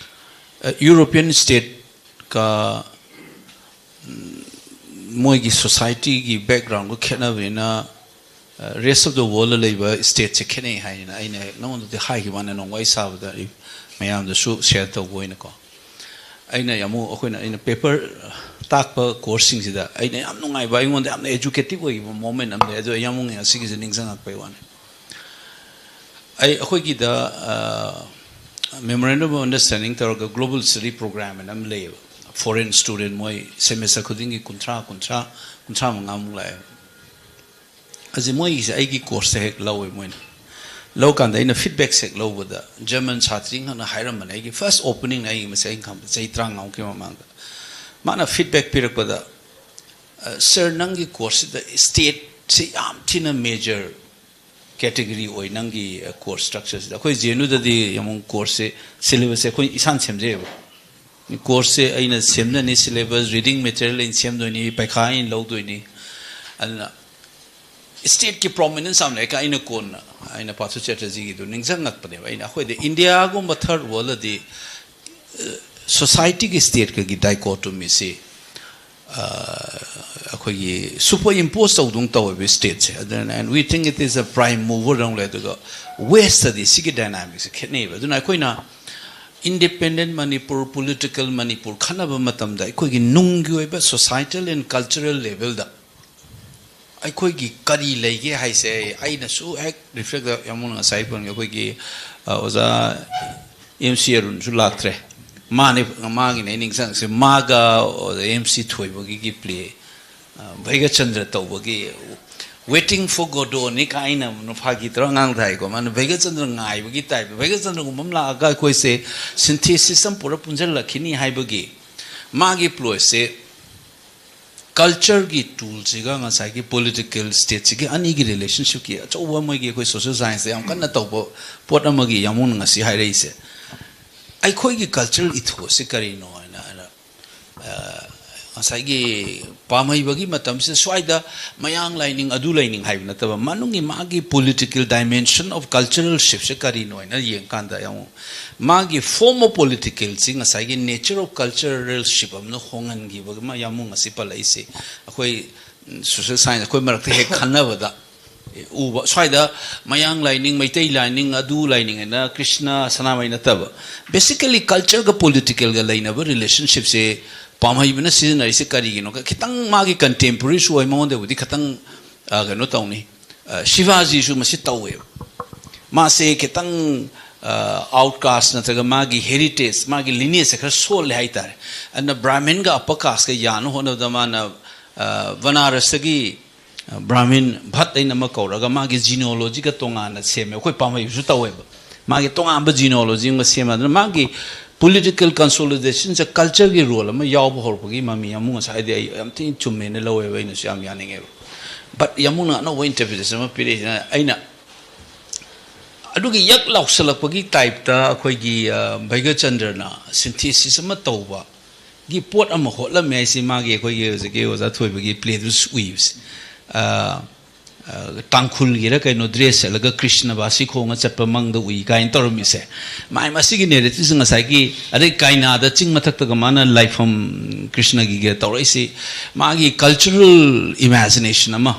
ꯑ, European stateꯀ ꯎꯝ, ꯃꯣꯏꯒꯤ societyꯒꯤ backgroundꯒ ꯈꯦꯠꯅꯕꯅꯤꯅ, ꯑ, rest of the worldꯗ ꯂꯩꯕ stateꯁꯦ ꯈꯦꯠꯅꯩ ꯍꯥꯏꯅ ꯑꯩꯅ ꯍꯦꯛ ꯅꯉꯣꯟꯗꯗꯤ ꯍꯥꯏꯈꯤꯕ ꯋꯥꯅꯦ, ꯅꯣꯡꯃ ꯑꯩ ꯁꯥꯕꯗ ꯑꯩ ꯃꯌꯥꯝꯗꯁꯨ share ꯇꯧꯕ ꯑꯣꯏꯅꯀꯣ꯫ ꯑꯩꯅ ꯌꯥꯝ ꯑꯃꯨꯛ ꯑꯩꯈꯣꯏꯅ ꯑꯩꯅ paper ꯇꯥꯛꯄ courseꯁꯤꯡꯁꯤꯗ ꯑꯩꯅ ꯌꯥꯝ ꯅꯨꯡꯉꯥꯏꯕ, ꯑꯩꯉꯣꯟꯗ ꯌꯥꯝꯅ educative ꯑꯣꯏꯈꯤꯕ moment ꯑꯃ ꯂꯩ, ꯑꯗꯣ ꯑꯩ ꯌꯥꯝ ꯑꯃꯨꯛ ꯉꯁꯤꯒꯤꯁꯦ ꯅꯤꯡꯁꯤꯡꯉꯛꯄꯩ ꯋꯥꯅꯦ꯫ ꯑꯩ ꯑꯩꯈꯣꯏꯒꯤꯗ memorandum of understanding ꯇꯧꯔꯒ global study program ꯍꯥꯏꯅ ꯑꯃ ꯂꯩꯌꯦꯕ꯫ Foreign student ꯃꯣꯏ semester ꯈꯨꯗꯤꯡꯒꯤ ꯀꯨꯟꯊ꯭ꯔꯥ ꯀꯨꯟꯊ꯭ꯔꯥ ꯀꯨꯟꯊ꯭ꯔꯥ ꯃꯉꯥꯃꯨꯛ ꯂꯥꯛꯑꯦꯕ꯫ ꯑꯁꯤ ꯃꯣꯏꯒꯤꯁꯦ ꯑꯩꯒꯤ courseꯇ ꯍꯦꯛ ꯂꯧꯋꯦ ꯃꯣꯏꯅ꯫ ꯂꯧꯀꯥꯟꯗ ꯑꯩꯅ ꯐꯤꯗꯕꯦꯛ ꯁꯦꯛ ꯂꯧꯕꯗ ꯖꯔꯃꯟ ꯁꯥꯇ꯭ꯔꯤ ꯑꯃꯅ ꯍꯥꯏꯔꯝꯕꯅꯦ, ꯑꯩꯒꯤ ꯐꯥꯔꯁ ꯑꯣꯄꯅꯤꯡꯅ, ꯑꯩꯒꯤ ꯃꯁꯦ ꯑꯩꯅ ꯈꯪꯕꯗ ꯆꯍꯤ ꯇꯔꯥꯃꯉꯥꯃꯨꯛꯀꯤ ꯃꯃꯥꯡꯗ꯫ ꯃꯥꯅ ꯐꯤꯗꯕꯦꯛ ꯄꯤꯔꯛꯄꯗ, "ꯁꯥꯔ, ꯅꯪꯒꯤ ꯀꯣꯔꯁꯁꯤꯗ ꯁ꯭ꯇꯦꯠꯁꯤ ꯌꯥꯝ ꯊꯤꯅ ꯃꯦꯖꯔ ꯀꯦꯇꯦꯒꯣꯔꯤ ꯑꯣꯏ ꯅꯪꯒꯤ ꯀꯣꯔꯁ ꯁ꯭ꯇ꯭ꯔꯛꯆꯔꯁꯤꯗ꯫ ꯑꯩꯈꯣꯏ ꯖꯦ ꯑꯦꯟ ꯌꯨꯗꯗꯤ ꯑꯃꯨꯛ ꯀꯣꯔꯁꯁꯦ, ꯁꯤꯂꯦꯕꯁꯁꯦ ꯑꯩꯈꯣꯏ ꯏꯁꯥꯅ ꯁꯦꯝꯖꯩꯑꯕ꯫ ꯀꯣꯔꯁꯁꯦ ꯑꯩꯅ ꯁꯦꯝꯖꯅꯤ, ꯁꯤꯂꯦꯕꯁ, ꯔꯤꯗꯤꯡ ꯃꯦꯇꯔꯤꯌꯦꯜ ꯑꯩꯅ ꯁꯦꯝꯗꯣꯏꯅꯤ, ꯄꯩꯈꯥ ꯑꯩꯅ ꯂꯧꯗꯣꯏꯅꯤ꯫ ꯑꯗꯨꯅ ꯁ꯭ꯇꯦꯠꯀꯤ ꯄ꯭ꯔꯣꯃꯤꯅꯦꯟꯁ ꯌꯥꯝ ꯂꯩ꯫ ꯑꯩꯅ ꯀꯣꯟꯅ, ꯑꯩꯅ ꯄꯥꯔꯊ ꯆꯦꯇꯔꯖꯤꯒꯤꯗꯣ ꯅꯤꯡꯁꯤꯡꯉꯛꯄꯅꯦꯕ꯫ ꯑꯩꯅ ꯑꯩꯈꯣꯏꯗ ꯏꯟꯗꯤꯌꯥꯒꯨꯝꯕ ꯊꯔꯠ ꯋꯥꯔꯜꯗꯗꯤ ꯁꯣꯁꯥꯏꯇꯤꯒꯤ ꯁ꯭ꯇꯦꯠꯀꯒꯤ ꯗꯥꯏꯀꯣꯇꯣꯃꯤꯁꯤ ꯑꯩꯈꯣꯏꯒꯤ ꯁꯨꯄꯔ ꯏꯝꯄꯣꯁ ꯇꯧꯗꯧ ꯇꯧꯋꯦꯕ ꯁ꯭ꯇꯦꯠꯁꯦ꯫ ꯑꯗꯨꯅ, and we think it is a prime mover ꯑꯃ ꯂꯩ꯫ ꯑꯗꯨꯒ ꯋꯦꯁꯇꯗꯤ ꯁꯤꯒꯤ ꯗꯥꯏꯅꯥꯃꯤꯛꯁꯦ ꯈꯦꯠꯅꯩꯕ꯫ ꯑꯗꯨꯅ ꯑꯩꯈꯣꯏꯅ ꯏꯟꯗꯤꯄꯦꯟꯗꯦꯟ ꯃꯅꯤꯄꯨꯔ, ꯄꯣꯂꯤꯇꯤꯀꯦꯜ ꯃꯅꯤꯄꯨꯔ ꯈꯟꯅꯕ ꯃꯇꯝꯗ ꯑꯩꯈꯣꯏꯒꯤ ꯅꯨꯡꯒꯤ ꯑꯣꯏꯕ ꯁꯣꯁꯥꯏꯇꯦꯜ ꯑꯦꯟ ꯀꯜꯆꯔꯦꯜ ꯂꯦꯚꯦꯜꯗ ꯑꯩꯈꯣꯏꯒꯤ ꯀꯔꯤ ꯂꯩꯒꯦ ꯍꯥꯏꯁꯦ ꯑꯩꯅꯁꯨ ꯍꯦꯛ ꯔꯤꯐ꯭ꯂꯦꯛ, ꯌꯥꯝ ꯉꯁꯥꯏ ꯄꯟꯒꯦ, ꯑꯩꯈꯣꯏꯒꯤ, ꯑ, ꯑꯣꯖꯥ ꯑꯦꯝ ꯁꯤ ꯑꯔꯨꯟꯁꯨ ꯂꯥꯛꯇ꯭ꯔꯦ꯫ ꯃꯥꯅꯦ, ꯃꯥꯒꯤꯅꯦ ꯑꯩ ꯅꯤꯡꯁꯤꯡꯉꯛꯁꯦ꯫ ꯃꯥꯒ ꯑꯦꯝ ꯁꯤ ꯊꯣꯏꯕꯒꯤ ꯄ꯭ꯂꯦ, ꯚꯩꯒꯆꯟꯗ꯭ꯔ ꯇꯧꯕꯒꯤ, "Waiting for Godotꯅꯤ" ꯀꯥꯏꯅ ꯐꯥꯒꯤ ꯇꯧꯔ ꯑꯉꯥꯡꯗ ꯍꯥꯏꯀꯣ꯫ ꯃꯥꯅ ꯚꯩꯒꯆꯟꯗ꯭ꯔ ꯉꯥꯏꯕꯒꯤ ꯇꯥꯏꯞꯇ, ꯚꯩꯒꯆꯟꯗ꯭ꯔꯒꯨꯝꯕ ꯑꯃ ꯂꯥꯛꯑꯒ ꯑꯩꯈꯣꯏꯁꯦ ꯁꯤꯟꯊꯦꯁꯤꯁ ꯑꯃ ꯄꯨꯔꯥ ꯄꯨꯟꯁꯤꯜꯂꯛꯈꯤꯅꯤ ꯍꯥꯏꯕꯒꯤ ꯃꯥꯒꯤ ꯄ꯭ꯂꯣꯏꯁꯦ ꯀꯜꯆꯔꯒꯤ ꯇꯨꯜꯁꯤꯒ ꯉꯁꯥꯏꯒꯤ ꯄꯣꯂꯤꯇꯤꯀꯦꯜ ꯁ꯭ꯇꯦꯠꯁꯤꯒꯤ ꯑꯅꯤꯒꯤ ꯔꯤꯂꯦꯁꯟꯁꯤꯞꯀꯤ ꯑꯆꯧꯕ ꯃꯣꯏꯒꯤ ꯑꯩꯈꯣꯏ ꯁꯣꯁꯤꯌꯦꯜ ꯁꯥꯏꯟꯁꯇ ꯌꯥꯝ ꯀꯟꯅ ꯇꯧꯕ ꯄꯣꯠ ꯑꯃꯒꯤ ꯌꯥꯝꯃꯨꯡꯅ ꯉꯁꯤ ꯍꯥꯏꯔꯛꯏꯁꯦ꯫ ꯑꯩꯈꯣꯏꯒꯤ ꯀꯜꯆꯔꯦꯜ ꯏꯊꯣꯁꯁꯤ ꯀꯔꯤꯅꯣ ꯍꯥꯏꯅ, ꯍꯥꯏꯅ, ꯑ, ꯉꯁꯥꯏꯒꯤ ꯄꯥꯝꯍꯩꯕꯒꯤ ꯃꯇꯝꯁꯤꯗ ꯁ꯭ꯋꯥꯏꯗ ꯃꯌꯥꯡ ꯂꯥꯏꯅꯤꯡ, ꯑꯗꯨ ꯂꯥꯏꯅꯤꯡ ꯍꯥꯏꯕ ꯅꯠꯇꯕ, ꯃꯅꯨꯡꯒꯤ ꯃꯥꯒꯤ ꯄꯣꯂꯤꯇꯤꯀꯦꯜ ꯗꯥꯏꯃꯦꯟꯁꯟ ꯑꯣꯐ ꯀꯜꯆꯔꯦꯜ ꯁꯤꯞꯁꯦ ꯀꯔꯤꯅꯣ ꯍꯥꯏꯅ ꯌꯦꯡꯀꯥꯟꯗ, ꯌꯥꯝ ꯃꯥꯒꯤ ꯐꯣꯔꯝ ꯑꯣꯐ ꯄꯣꯂꯤꯇꯤꯀꯦꯜꯁꯤ ꯉꯁꯥꯏꯒꯤ ꯅꯦꯆꯔ ꯑꯣꯐ ꯀꯜꯆꯔꯦꯜ ꯁꯤꯞ ꯑꯃꯅ ꯍꯣꯡꯍꯟꯈꯤꯕ ꯑꯃ ꯌꯥꯝꯃꯨꯡ ꯑꯁꯤ ꯄꯜꯂꯛꯏꯁꯦ꯫ ꯑꯩꯈꯣꯏ ꯁꯣꯁꯤꯌꯦꯜ ꯁꯥꯏꯟꯁ ꯑꯩꯈꯣꯏ ꯃꯔꯛꯇ ꯍꯦꯛ ꯈꯟꯅꯕꯗ ꯎꯕ, ꯁ꯭ꯋꯥꯏꯗ ꯃꯌꯥꯡ ꯂꯥꯏꯅꯤꯡ, ꯃꯩꯇꯩ ꯂꯥꯏꯅꯤꯡ, ꯑꯗꯨ ꯂꯥꯏꯅꯤꯡ ꯍꯥꯏꯅ ꯀ꯭ꯔꯤꯁꯅ, ꯁꯅꯥꯃꯍꯤ ꯅꯠꯇꯕ, ꯕꯦꯁꯤꯀꯦꯜꯂꯤ ꯀꯜꯆꯔꯒ ꯄꯣꯂꯤꯇꯤꯀꯦꯜꯒ ꯂꯩꯅꯕ ꯔꯤꯂꯦꯁꯟꯁꯤꯞꯁꯦ ꯄꯥꯝꯍꯩꯕꯅ ꯁꯤꯖꯤꯟꯅꯔꯤꯁꯦ ꯀꯔꯤꯒꯤꯅꯣ? ꯈꯤꯇꯪ ꯃꯥꯒꯤ ꯀꯟꯇꯦꯝꯄꯣꯔꯔꯤꯁꯨ ꯑꯣꯏ, ꯃꯉꯣꯟꯗꯕꯨꯗꯤ ꯈꯤꯇꯪ, ꯑ, ꯀꯩꯅꯣ ꯇꯧꯅꯤ꯫ ꯑ, ꯁꯤꯚꯥꯖꯤꯁꯨ ꯃꯁꯤ ꯇꯧꯋꯦꯕ꯫ ꯃꯥꯁꯦ ꯈꯤꯇꯪ, ꯑ, ꯑꯥꯎꯠꯀꯥꯁ ꯅꯠꯇ꯭ꯔꯒ ꯃꯥꯒꯤ ꯍꯦꯔꯤꯇꯦꯖ, ꯃꯥꯒꯤ ꯂꯤꯅꯦꯖꯁꯦ ꯈꯔ ꯁꯣꯜꯂꯦ ꯍꯥꯏꯇꯥꯔꯦ꯫ ꯑꯗꯨꯅ ꯕ꯭ꯔꯥꯍꯃꯤꯟꯒ ꯑꯞꯄꯔ ꯀꯥꯁꯀ ꯌꯥꯅ ꯍꯣꯠꯅꯕꯗ ꯃꯥꯅ, ꯑ, ꯕꯅꯥꯔꯁꯇꯒꯤ ꯕ꯭ꯔꯥꯍꯃꯤꯟ ꯚꯠ ꯑꯩꯅ ꯑꯃ ꯀꯧꯔꯒ ꯃꯥꯒꯤ genealogyꯒ ꯇꯣꯉꯥꯟꯅ ꯁꯦꯝꯃꯦ꯫ ꯑꯩꯈꯣꯏ ꯄꯥꯝꯕꯩꯁꯨ ꯇꯧꯋꯦꯕ꯫ ꯃꯥꯒꯤ ꯇꯣꯉꯥꯟꯕ genealogy ꯑꯃ ꯁꯦꯝꯃꯦ꯫ ꯑꯗꯨꯅ ꯃꯥꯒꯤ political consolidationꯁꯦ cultureꯒꯤ role ꯑꯃ ꯌꯥꯎꯕ ꯍꯧꯔꯛꯄꯒꯤ ꯃꯃꯤ ꯑꯃꯨꯛ ꯉꯁꯥꯏꯗꯤ ꯑꯩ ꯌꯥꯝ ꯊꯤꯅ ꯆꯨꯝꯃꯦꯅ ꯂꯧꯋꯦꯕ꯫ ꯑꯩꯅꯁꯨ ꯌꯥꯝ ꯌꯥꯅꯤꯡꯉꯦꯕ꯫ But ꯌꯥꯝꯕꯨꯡꯅ ꯑꯅꯧꯕ interpretation ꯑꯃ ꯄꯤꯔꯛꯏꯁꯤꯅ ꯑꯩꯅ ꯑꯗꯨꯒꯤ ꯌꯛ ꯂꯥꯎꯁꯜꯂꯛꯄꯒꯤ typeꯇ ꯑꯩꯈꯣꯏꯒꯤ, ꯑ, ꯚꯩꯒꯆꯟꯗ꯭ꯔꯅ synthesis ꯑꯃ ꯇꯧꯕꯒꯤ ꯄꯣꯠ ꯑꯃ ꯍꯣꯠꯂꯝꯃꯦ ꯍꯥꯏꯁꯤ ꯃꯥꯒꯤ ꯑꯩꯈꯣꯏꯒꯤ ꯍꯧꯖꯤꯛꯀꯤ ꯑꯣꯖꯥ ꯊꯣꯏꯕꯒꯤ playꯗꯨꯁꯨ ꯎꯏꯕꯁꯦ꯫ ꯑ, ꯑ, ꯇꯥꯡꯈꯨꯜꯒꯤꯔ ꯀꯩꯅꯣ dress ꯁꯦꯠꯂꯒ ꯀ꯭ꯔꯤꯁꯅ ꯕꯥꯁꯤ ꯈꯣꯡꯉ ꯆꯠꯄ ꯃꯪꯗ ꯎꯏ ꯀꯥꯏꯅ ꯇꯧꯔꯝꯃꯤꯁꯦ꯫ ꯃꯥꯏ ꯃꯁꯤꯒꯤ narrativeꯁꯦ ꯉꯁꯥꯏꯒꯤ ꯑꯗꯩ ꯀꯥꯏꯅꯥꯗ ꯆꯤꯡ ꯃꯊꯛꯇꯒ ꯃꯥꯅ ꯂꯥꯏꯐꯝ ꯀ꯭ꯔꯤꯁꯅꯒꯤꯒ ꯇꯧꯔꯛꯏꯁꯤ ꯃꯥꯒꯤ cultural imagination ꯑꯃ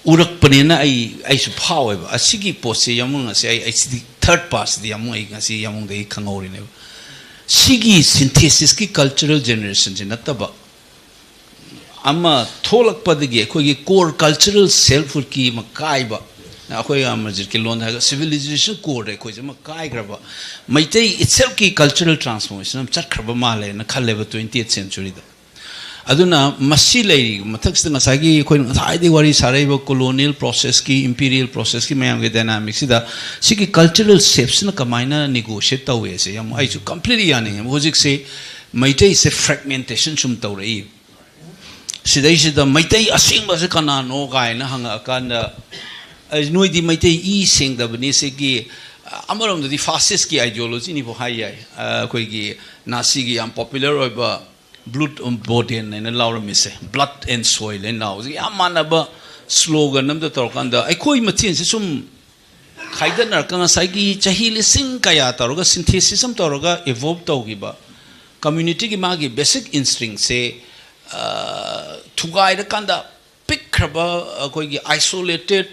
ꯎꯔꯛꯄꯅꯦꯅ ꯑꯩ, ꯑꯩꯁꯨ ꯐꯥꯎꯋꯦꯕ꯫ ꯑꯁꯤꯒꯤ ꯄꯣꯠꯁꯦ ꯌꯥꯝꯕꯨꯡ ꯑꯁꯦ ꯑꯩ, ꯑꯩ ꯁꯤꯗꯤ third passꯁꯤꯗꯤ ꯌꯥꯝꯕꯨꯡ ꯑꯩ ꯉꯁꯤ ꯌꯥꯝꯕꯨꯡꯗꯒꯤ ꯈꯪꯍꯧꯔꯤꯅꯦꯕ꯫ ꯁꯤꯒꯤ synthesisꯀꯤ cultural generationꯁꯦ ꯅꯠꯇꯕ ꯑꯃ ꯊꯣꯛꯂꯛꯄꯗꯒꯤ ꯑꯩꯈꯣꯏꯒꯤ core cultural selfhoodꯀꯤ ꯑꯃ ꯀꯥꯏꯕ, ꯑꯩꯈꯣꯏ ꯑꯃꯔꯖꯤꯠꯀꯤ ꯂꯣꯟꯗ ꯍꯥꯏꯔꯒ civilization coreꯗ ꯑꯩꯈꯣꯏꯁꯦ ꯑꯃ ꯀꯥꯏꯈ꯭ꯔꯕ, ꯃꯩꯇꯩ itselfꯀꯤ cultural transformation ꯑꯃ ꯆꯠꯈ꯭ꯔꯕ ꯃꯥꯜꯂꯦꯅ ꯈꯜꯂꯦꯕ twentieth centuryꯗ꯫ ꯑꯗꯨꯅ ꯃꯁꯤ ꯂꯩꯔꯤꯕ ꯃꯊꯛꯁꯤꯗ ꯉꯁꯥꯏꯒꯤ ꯑꯩꯈꯣꯏꯅ ꯉꯁꯥꯏꯗꯒꯤ ꯋꯥꯔꯤ ꯁꯥꯔꯛꯏꯕ colonial processꯀꯤ, imperial processꯀꯤ ꯃꯌꯥꯝꯒꯤ dynamicꯁꯤꯗ ꯁꯤꯒꯤ cultural shapeꯁꯤꯅ ꯀꯃꯥꯏꯅ negotiate ꯇꯧꯋꯦꯁꯦ ꯌꯥꯝ ꯑꯩꯁꯨ completely ꯌꯥꯅꯤꯡꯉꯦ꯫ ꯍꯧꯖꯤꯛꯁꯦ ꯃꯩꯇꯩꯁꯦ fragmentation ꯁꯨꯝ ꯇꯧꯔꯛꯏ꯫ ꯁꯤꯗꯩꯁꯤꯗ ꯃꯩꯇꯩ ꯑꯁꯦꯡꯕꯁꯦ ꯀꯅꯥꯅꯣ ꯀꯥꯏꯅ ꯍꯪꯉꯛꯑꯀꯥꯟꯗ, ꯑꯩ, ꯅꯣꯏꯗꯤ ꯃꯩꯇꯩ ꯏ ꯁꯦꯡꯗꯕꯅꯤ꯫ ꯁꯤꯒꯤ, ꯑ, ꯑꯃꯔꯣꯝꯗꯗꯤ fascistꯀꯤ ideologyꯅꯤꯕꯨ ꯍꯥꯏ ꯌꯥꯏ꯫ ꯑ, ꯑꯩꯈꯣꯏꯒꯤ ꯅꯥꯁꯤꯒꯤ ꯌꯥꯝ popular ꯑꯣꯏꯕ Blut und Boden ꯍꯥꯏꯅ ꯂꯥꯎꯔꯝꯃꯤꯁꯦ, blood and soil ꯍꯥꯏꯅ ꯂꯥꯎꯕꯁꯦ ꯌꯥꯝ ꯃꯥꯟꯅꯕ slogan ꯑꯝꯗ ꯇꯧꯔꯀꯥꯟꯗ ꯑꯩꯈꯣꯏ ꯃꯁꯦꯟꯁꯦ ꯁꯨꯝ ꯈꯥꯏꯗꯠꯅꯔꯒ ꯉꯁꯥꯏꯒꯤ ꯆꯍꯤ ꯂꯤꯁꯤꯡ ꯀꯌꯥ ꯇꯧꯔꯒ synthesis ꯑꯃ ꯇꯧꯔꯒ evolve ꯇꯧꯈꯤꯕ communityꯒꯤ ꯃꯥꯒꯤ basic instinctꯁꯦ, ꯑ, ꯊꯨꯒꯥꯏꯔꯀꯥꯟꯗ ꯄꯤꯛꯈ꯭ꯔꯕ ꯑꯩꯈꯣꯏꯒꯤ isolated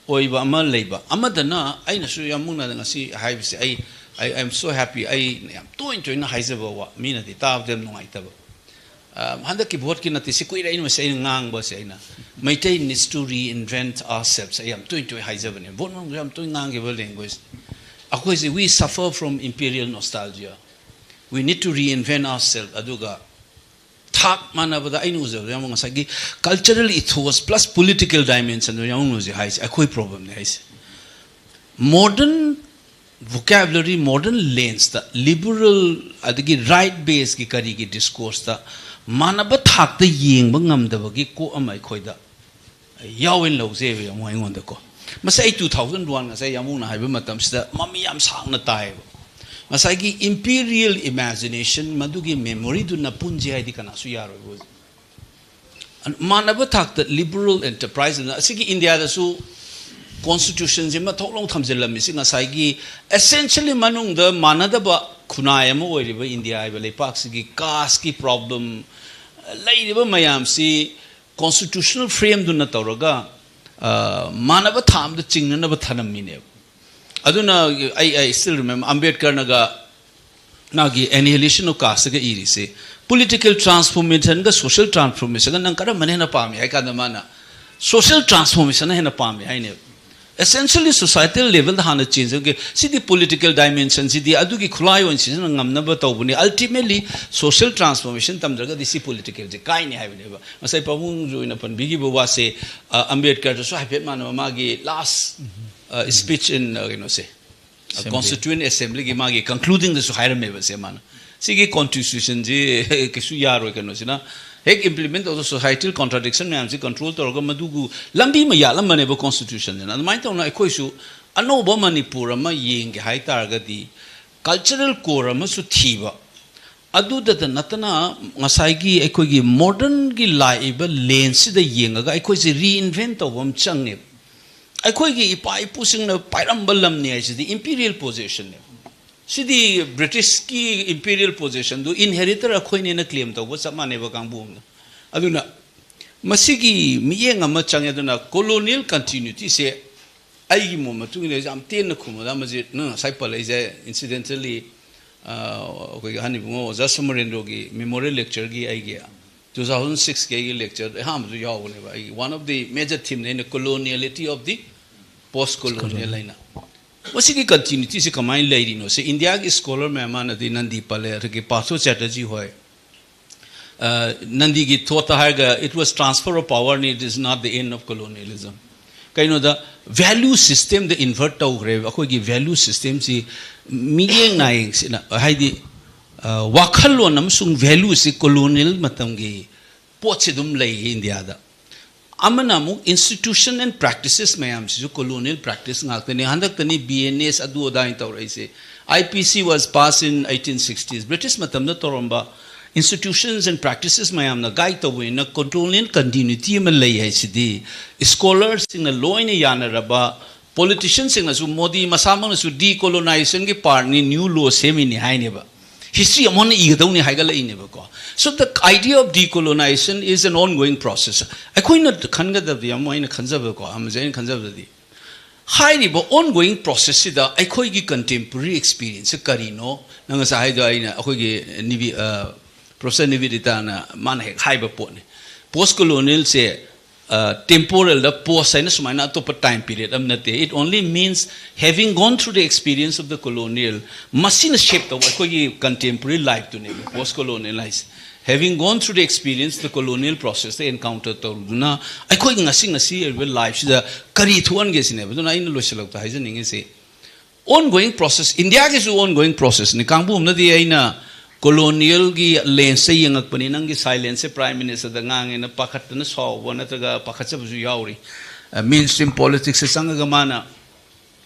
ꯑꯣꯏꯕ ꯑꯃ ꯂꯩꯕ꯫ ꯑꯃꯗꯅ ꯑꯩꯅꯁꯨ ꯌꯥꯝ ꯃꯨꯟꯅ ꯉꯁꯤ ꯍꯥꯏꯕꯁꯦ ꯑꯩ, I am so happy꯫ ꯑꯩ ꯌꯥꯝ ꯇꯣꯏꯅ ꯇꯣꯏꯅ ꯍꯥꯏꯖꯕ ꯋꯥ, ꯃꯤꯅꯗꯤ ꯇꯥꯕꯗ ꯌꯥꯝ ꯅꯨꯡꯉꯥꯏꯇꯕ꯫ ꯑ, ꯍꯟꯗꯛꯀꯤ voteꯀꯤ ꯅꯠꯇꯦ, ꯁꯤ ꯀꯨꯏꯔꯦ ꯑꯩꯅ ꯃꯁꯤ ꯑꯩꯅ ꯉꯥꯡꯕꯁꯦ꯫ ꯑꯩꯅ Meitei needs to reinvent ourselves ꯑꯩ ꯌꯥꯝ ꯇꯣꯏꯅ ꯇꯣꯏꯅ ꯍꯥꯏꯖꯕꯅꯦ꯫ Vote ꯃꯅꯨꯡꯗ ꯌꯥꯝ ꯇꯣꯏꯅ ꯉꯥꯡꯈꯤꯕ language꯫ ꯑꯩꯈꯣꯏꯁꯦ, we suffer from imperial nostalgia, we need to reinvent ourselves꯫ ꯑꯗꯨꯒ ꯊꯥꯛ ꯃꯥꯟꯅꯕꯗ ꯑꯩꯅ ꯎꯖꯕꯗ ꯌꯥꯝ ꯉꯁꯥꯏꯒꯤ cultural ethos plus political dimension ꯗꯣ ꯌꯥꯎꯅ ꯎꯖꯩ ꯍꯥꯏꯁꯦ ꯑꯩꯈꯣꯏ problem ꯅꯦ ꯍꯥꯏꯁꯦ꯫ Modern vocabulary, modern lens ꯇ liberal ꯑꯗꯒꯤ right base ꯀꯤ ꯀꯔꯤꯒꯤ discourse ꯇ ꯃꯥꯟꯅꯕ ꯊꯥꯛꯇ ꯌꯦꯡꯕ ꯉꯝꯗꯕꯒꯤ ꯀꯣꯛ ꯑꯃ ꯑꯩꯈꯣꯏꯗ ꯌꯥꯎꯋꯦꯅ ꯂꯧꯖꯩꯕ ꯌꯥꯝ ꯑꯩꯉꯣꯟꯗꯀꯣ꯫ ꯃꯁꯤ ꯑꯩ two thousand one ꯉꯁꯥꯏ ꯌꯥꯝꯕꯨꯡꯅ ꯍꯥꯏꯕ ꯃꯇꯝꯁꯤꯗ ꯃꯃꯤ ꯌꯥꯝ ꯁꯥꯡꯅ ꯇꯥꯏꯌꯦꯕ꯫ ꯉꯁꯥꯏꯒꯤ imperial imagination ꯃꯗꯨꯒꯤ memory ꯗꯨꯅ ꯄꯨꯟꯁꯤ ꯍꯥꯏꯗꯤ ꯀꯅꯥꯁꯨ ꯌꯥꯔꯣꯏꯕ ꯍꯧꯖꯤꯛ꯫ ꯃꯥꯟꯅꯕ ꯊꯥꯛꯇ liberal enterprise ꯑꯗꯨꯅ ꯑꯁꯤꯒꯤ ꯏꯟꯗꯤꯌꯥꯗꯁꯨ constitution ꯁꯤꯃ ꯊꯣꯛ ꯂꯥꯎ ꯊꯝꯖꯤꯜꯂꯝꯃꯤꯁꯤ ꯉꯁꯥꯏꯒꯤ essentially ꯃꯅꯨꯡꯗ ꯃꯥꯟꯅꯗꯕ ꯈꯨꯟꯅꯥꯏ ꯑꯃ ꯑꯣꯏꯔꯤꯕ ꯏꯟꯗꯤꯌꯥ ꯍꯥꯏꯕ ꯂꯩꯄꯥꯛꯁꯤꯒꯤ caste ꯀꯤ problem ꯂꯩꯔꯤꯕ ꯃꯌꯥꯝꯁꯤ constitutional frame ꯗꯨꯅ ꯇꯧꯔꯒ, ꯑ, ꯃꯥꯟꯅꯕ ꯊꯥꯛ ꯑꯃꯗ ꯆꯤꯡꯅꯅꯕ ꯊꯅꯝꯃꯤꯅꯦꯕ꯫ ꯑꯗꯨꯅ ꯑꯩ, I still remember ꯑꯝꯕꯦꯗꯀꯔꯅꯒ ꯃꯥꯒꯤ Annihilation of Caste ꯀ ꯏꯔꯤꯁꯦ political transformation ꯒ social transformation ꯒ ꯅꯪ ꯀꯔꯝꯕꯅ ꯍꯦꯟꯅ ꯄꯥꯝꯃꯤ ꯍꯥꯏ ꯀꯥꯟꯗ ꯃꯥꯅ social transformation ꯅ ꯍꯦꯟꯅ ꯄꯥꯝꯃꯤ ꯍꯥꯏꯅꯦꯕ꯫ Essentially societal level ꯗ ꯍꯥꯟꯅ change ꯑꯃꯒꯤ, ꯁꯤꯗꯤ political dimension ꯁꯤꯗꯤ ꯑꯗꯨꯒꯤ ꯈꯨꯠꯂꯥꯏ ꯑꯣꯏꯅ ꯁꯤꯖꯤꯟꯅ ꯉꯝꯅꯕ ꯇꯧꯕꯅꯤ, ultimately social transformation ꯇꯝꯗ꯭ꯔꯒꯗꯤ ꯁꯤ political ꯁꯦ ꯀꯥꯏꯅꯤ ꯍꯥꯏꯕꯅꯦꯕ꯫ ꯉꯁꯥꯏ ꯄꯥꯕꯨꯡꯁꯨ ꯑꯣꯏꯅ ꯄꯟꯕꯤꯈꯤꯕ ꯋꯥꯁꯦ, ꯑ, ꯑꯝꯕꯦꯗꯀꯔꯗꯁꯨ ꯍꯥꯏꯐꯦꯠ ꯃꯥꯟꯅꯕ ꯃꯥꯒꯤ last, ꯑ, speech in, ꯑ, ꯀꯩꯅꯣꯁꯦ, Assembly. Constituent Assembly ꯒꯤ ꯃꯥꯒꯤ concluding ꯗꯁꯨ ꯍꯥꯏꯔꯝꯃꯦꯕ ꯁꯦ ꯃꯥꯅ꯫ ꯁꯤꯒꯤ constitution ꯁꯤ ꯀꯩꯁꯨ ꯌꯥꯔꯣꯏ, ꯀꯩꯅꯣꯁꯤꯅ ꯍꯦꯛ implement ꯇꯧꯗ societal contradiction ꯃꯌꯥꯝꯁꯤ control ꯇꯧꯔꯒ ꯃꯗꯨꯕꯨ ꯂꯝꯕꯤ ꯑꯃ ꯌꯥꯠꯂꯝꯕꯅꯦꯕ constitution ꯁꯤꯅ꯫ ꯑꯗꯨꯃꯥꯏꯅ ꯇꯧꯅ ꯑꯩꯈꯣꯏꯁꯨ ꯑꯅꯧꯕ ꯃꯅꯤꯄꯨꯔ ꯑꯃ ꯌꯦꯡꯒꯦ ꯍꯥꯏ ꯇꯥꯔꯒꯗꯤ cultural core ꯑꯃꯁꯨ ꯊꯤꯕ, ꯑꯗꯨꯗꯇ ꯅꯠꯇꯅ ꯉꯁꯥꯏꯒꯤ ꯑꯩꯈꯣꯏꯒꯤ modern ꯒꯤ ꯂꯥꯛꯏꯕ lens ꯁꯤꯗ ꯌꯦꯡꯉꯒ ꯑꯩꯈꯣꯏꯁꯦ reinvent ꯇꯧꯕ ꯑꯃ ꯆꯪꯉꯦꯕ꯫ ꯑꯩꯈꯣꯏꯒꯤ ꯏꯄꯥ ꯏꯄꯨꯁꯤꯡꯅ ꯄꯥꯏꯔꯝꯕ ꯂꯝꯅꯤ ꯍꯥꯏꯁꯤꯗꯤ imperial possession ꯅꯦꯕ꯫ ꯁꯤꯗꯤ British ꯀꯤ imperial possession ꯗꯨ inheritor ꯑꯩꯈꯣꯏꯅꯦꯅ claim ꯇꯧꯕ ꯆꯞ ꯃꯥꯟꯅꯩꯕ ꯀꯥꯡꯕꯨ ꯑꯃꯅ꯫ ꯑꯗꯨꯅ ꯃꯁꯤꯒꯤ ꯃꯤꯠꯌꯦꯡ ꯑꯃ ꯆꯪꯉꯦ꯫ ꯑꯗꯨꯅ colonial continuity ꯁꯦ ꯑꯩꯒꯤ ꯃꯣꯠ ꯃꯇꯨꯡ ꯏꯟꯅ ꯌꯥꯝ ꯇꯦꯟꯅ ꯈꯨꯝꯕꯗ ꯑꯃꯁꯤ ꯅꯪ ꯉꯁꯥꯏ ꯄꯜꯂꯛꯏꯁꯦ, incidentally, ꯑ, ꯑꯩꯈꯣꯏꯒꯤ ꯑꯍꯟ ꯏꯕꯨꯡꯉꯣ ꯑꯣꯖꯥ ꯁꯃꯔꯦꯟꯗ꯭ꯔꯣꯒꯤ memorial lecture ꯒꯤ ꯑꯩꯒꯤ two thousand six ꯀꯤ ꯑꯩꯒꯤ lecture ꯑꯍꯥꯟꯕꯁꯨ ꯌꯥꯎꯕꯅꯦꯕ꯫ ꯑꯩꯒꯤ one of the major theme ꯅꯦ ꯑꯩꯅ coloniality of the post colonial ꯍꯥꯏꯅ꯫ ꯃꯁꯤꯒꯤ continuity ꯁꯤ ꯀꯃꯥꯏꯅ ꯂꯩꯔꯤꯅꯣ? ꯁꯤ ꯏꯟꯗꯤꯌꯥꯒꯤ scholar ꯃꯌꯥꯝ ꯑꯃꯅꯗꯤ ꯅꯟꯗꯤ ꯄꯜꯂꯦ, ꯑꯗꯒꯤ ꯄꯥꯔꯊꯣ ꯆꯦꯇꯔꯖꯤ ꯍꯣꯏ, ꯅꯟꯗꯤꯒꯤ ꯊꯣꯠꯇ ꯍꯥꯏꯔꯒ, "It was transfer of power, it is not the end of colonialism." ꯀꯩꯅꯣꯗ, ꯚꯦꯂꯨ ꯁꯤꯁꯇꯦꯝꯗ ꯏꯟꯚꯔꯠ ꯇꯧꯈ꯭ꯔꯦꯕ꯫ ꯑꯩꯈꯣꯏꯒꯤ ꯚꯦꯂꯨ ꯁꯤꯁꯇꯦꯝꯁꯤ ꯃꯤꯠꯌꯦꯡ ꯅꯥꯌꯦꯡꯁꯤꯅ, ꯍꯥꯏꯗꯤ, ꯋꯥꯈꯜꯂꯣꯟ ꯑꯃꯁꯨꯡ ꯚꯦꯂꯨꯁꯤ ꯀꯣꯂꯣꯅꯤꯌꯦꯜ ꯃꯇꯝꯒꯤ ꯄꯣꯠꯁꯤ ꯑꯗꯨꯝ ꯂꯩꯌꯦ ꯏꯟꯗꯤꯌꯥꯗ꯫ ꯑꯃꯅ ꯑꯃꯨꯛ institution and practices ꯃꯌꯥꯝꯁꯤꯁꯨ colonial practice ꯉꯥꯛꯇꯅꯤ꯫ ꯍꯟꯗꯛꯇꯅꯤ ꯕꯤ ꯑꯦꯟ ꯑꯦꯁ ꯑꯗꯨ ꯑꯗꯥ ꯍꯥꯏꯅ ꯇꯧꯔꯛꯏꯁꯦ꯫ I P C was passed in eighteen sixties. British ꯃꯇꯝꯗ ꯇꯧꯔꯝꯕ institutions and practices ꯃꯌꯥꯝꯅ ꯒꯥꯏꯗ ꯇꯧꯕꯅꯤꯅ ꯀꯣꯂꯣꯅꯤꯌꯦꯜ ꯀꯟꯇꯤꯅ꯭ꯌꯨꯇꯤ ꯑꯃ ꯂꯩ ꯍꯥꯏꯁꯤꯗꯤ ꯁ꯭ꯀꯣꯂꯔꯁꯤꯡꯅ ꯂꯣꯏꯅ ꯌꯥꯅꯔꯕ, ꯄꯣꯂꯤꯇꯤꯁꯤꯌꯟꯁꯤꯡꯅꯁꯨ, ꯃꯣꯗꯤ ꯃꯁꯥꯃꯛꯅꯁꯨ ꯗꯤꯀꯣꯂꯣꯅꯥꯏꯖꯦꯁꯟꯒꯤ ꯄꯥꯔꯠꯅꯤ, ꯅ꯭ꯌꯨ ꯂꯣ ꯁꯦꯝꯃꯤꯅꯤ ꯍꯥꯏꯅꯦꯕ꯫ ꯍꯤꯁꯇ꯭ꯔꯤ ꯑꯃꯨꯛ ꯍꯟꯅ ꯏꯒꯗꯧꯅꯤ ꯍꯥꯏꯒꯠꯂꯛꯏꯅꯦꯕꯀꯣ꯫ So the idea of decolonization is an ongoing process. ꯑꯩꯈꯣꯏꯅ ꯈꯟꯒꯗꯕꯗꯤ ꯑꯃꯨꯛ ꯑꯩꯅ ꯈꯟꯖꯕꯀꯣ, ꯑꯃꯁꯦ ꯑꯩꯅ ꯈꯟꯖꯕꯗꯗꯤ, ꯍꯥꯏꯔꯤꯕ ꯑꯣꯟ ꯒꯣꯌꯤꯡ ꯄ꯭ꯔꯣꯁꯦꯁꯁꯤꯗ ꯑꯩꯈꯣꯏꯒꯤ ꯀꯟꯇꯦꯝꯄꯣꯔꯔꯤ ꯑꯦꯛꯁꯄꯤꯔꯤꯌꯦꯟꯁꯁꯦ ꯀꯔꯤꯅꯣ? ꯅꯪ ꯉꯁꯥꯏ ꯍꯥꯏꯗꯣ ꯑꯩꯅ, ꯑꯩꯈꯣꯏꯒꯤ ꯅꯤꯕꯤ-, ꯑ, ꯄ꯭ꯔꯣꯐꯦꯁꯔ ꯅꯤꯕꯤꯗꯤꯇꯥꯅ ꯃꯥꯅ ꯍꯦꯛ ꯍꯥꯏꯕ ꯄꯣꯠꯅꯤ꯫ ꯄꯣꯁ ꯀꯣꯂꯣꯅꯤꯌꯦꯜꯁꯦ, ꯑ, ꯇꯦꯝꯄꯣꯔꯦꯜꯗ ꯄꯣꯁ ꯍꯥꯏꯅ ꯁꯨꯃꯥꯏꯅ ꯑꯇꯣꯞꯄ ꯇꯥꯏꯝ ꯄꯤꯔꯤꯌꯗ ꯑꯃ ꯅꯠꯇꯦ꯫ It only means having gone through the experience of the colonial, ꯃꯁꯤꯅ ꯁꯦꯞ ꯇꯧꯕ ꯑꯩꯈꯣꯏꯒꯤ ꯀꯟꯇꯦꯝꯄꯣꯔꯔꯤ ꯂꯥꯏꯐꯇꯨꯅꯦꯕ ꯄꯣꯁ ꯀꯣꯂꯣꯅꯤꯌꯦꯜ ꯍꯥꯏꯁꯦ꯫ Having gone through the experience, the colonial process ꯇ ꯑꯦꯟꯀꯥꯎꯟꯇꯔ ꯇꯧꯔꯨꯗꯨꯅ ꯑꯩꯈꯣꯏꯒꯤ ꯉꯁꯤ ꯉꯁꯤ ꯑꯣꯏꯔꯤꯕ ꯂꯥꯏꯐꯁꯤꯗ ꯀꯔꯤ ꯊꯣꯛꯍꯟꯒꯦ ꯁꯤꯅꯦꯕ꯫ ꯑꯗꯨꯅ ꯑꯩꯅ ꯂꯣꯏꯁꯤꯜꯂꯛꯄꯗ ꯍꯥꯏꯖꯅꯤꯡꯉꯤꯁꯤ, ꯑꯣꯟ ꯒꯣꯌꯤꯡ ꯄ꯭ꯔꯣꯁꯦꯁ, ꯏꯟꯗꯤꯌꯥꯒꯤꯁꯨ ꯑꯣꯟ ꯒꯣꯌꯤꯡ ꯄ꯭ꯔꯣꯁꯦꯁꯅꯤ꯫ ꯀꯥꯡꯕꯨ ꯑꯃꯅꯗꯤ ꯑꯩꯅ ꯀꯣꯂꯣꯅꯤꯌꯦꯜꯒꯤ ꯂꯦꯟꯁꯇ ꯌꯦꯡꯉꯛꯄꯅꯤ, ꯅꯪꯒꯤ ꯁꯥꯏꯂꯦꯟꯁꯁꯦ ꯄ꯭ꯔꯥꯏꯝ ꯃꯤꯅꯤꯁꯇꯔꯗ ꯉꯥꯡꯉꯦꯅ ꯄꯥꯈꯠꯇꯅ ꯁꯥꯎꯕ ꯅꯠꯇ꯭ꯔꯒ ꯄꯥꯈꯠꯆꯕꯁꯨ ꯌꯥꯎꯔꯤ꯫ ꯃꯦꯟ ꯁ꯭ꯇ꯭ꯔꯤꯝ ꯄꯣꯂꯤꯇꯤꯛꯁꯁꯦ ꯆꯪꯉꯒ ꯃꯥꯅ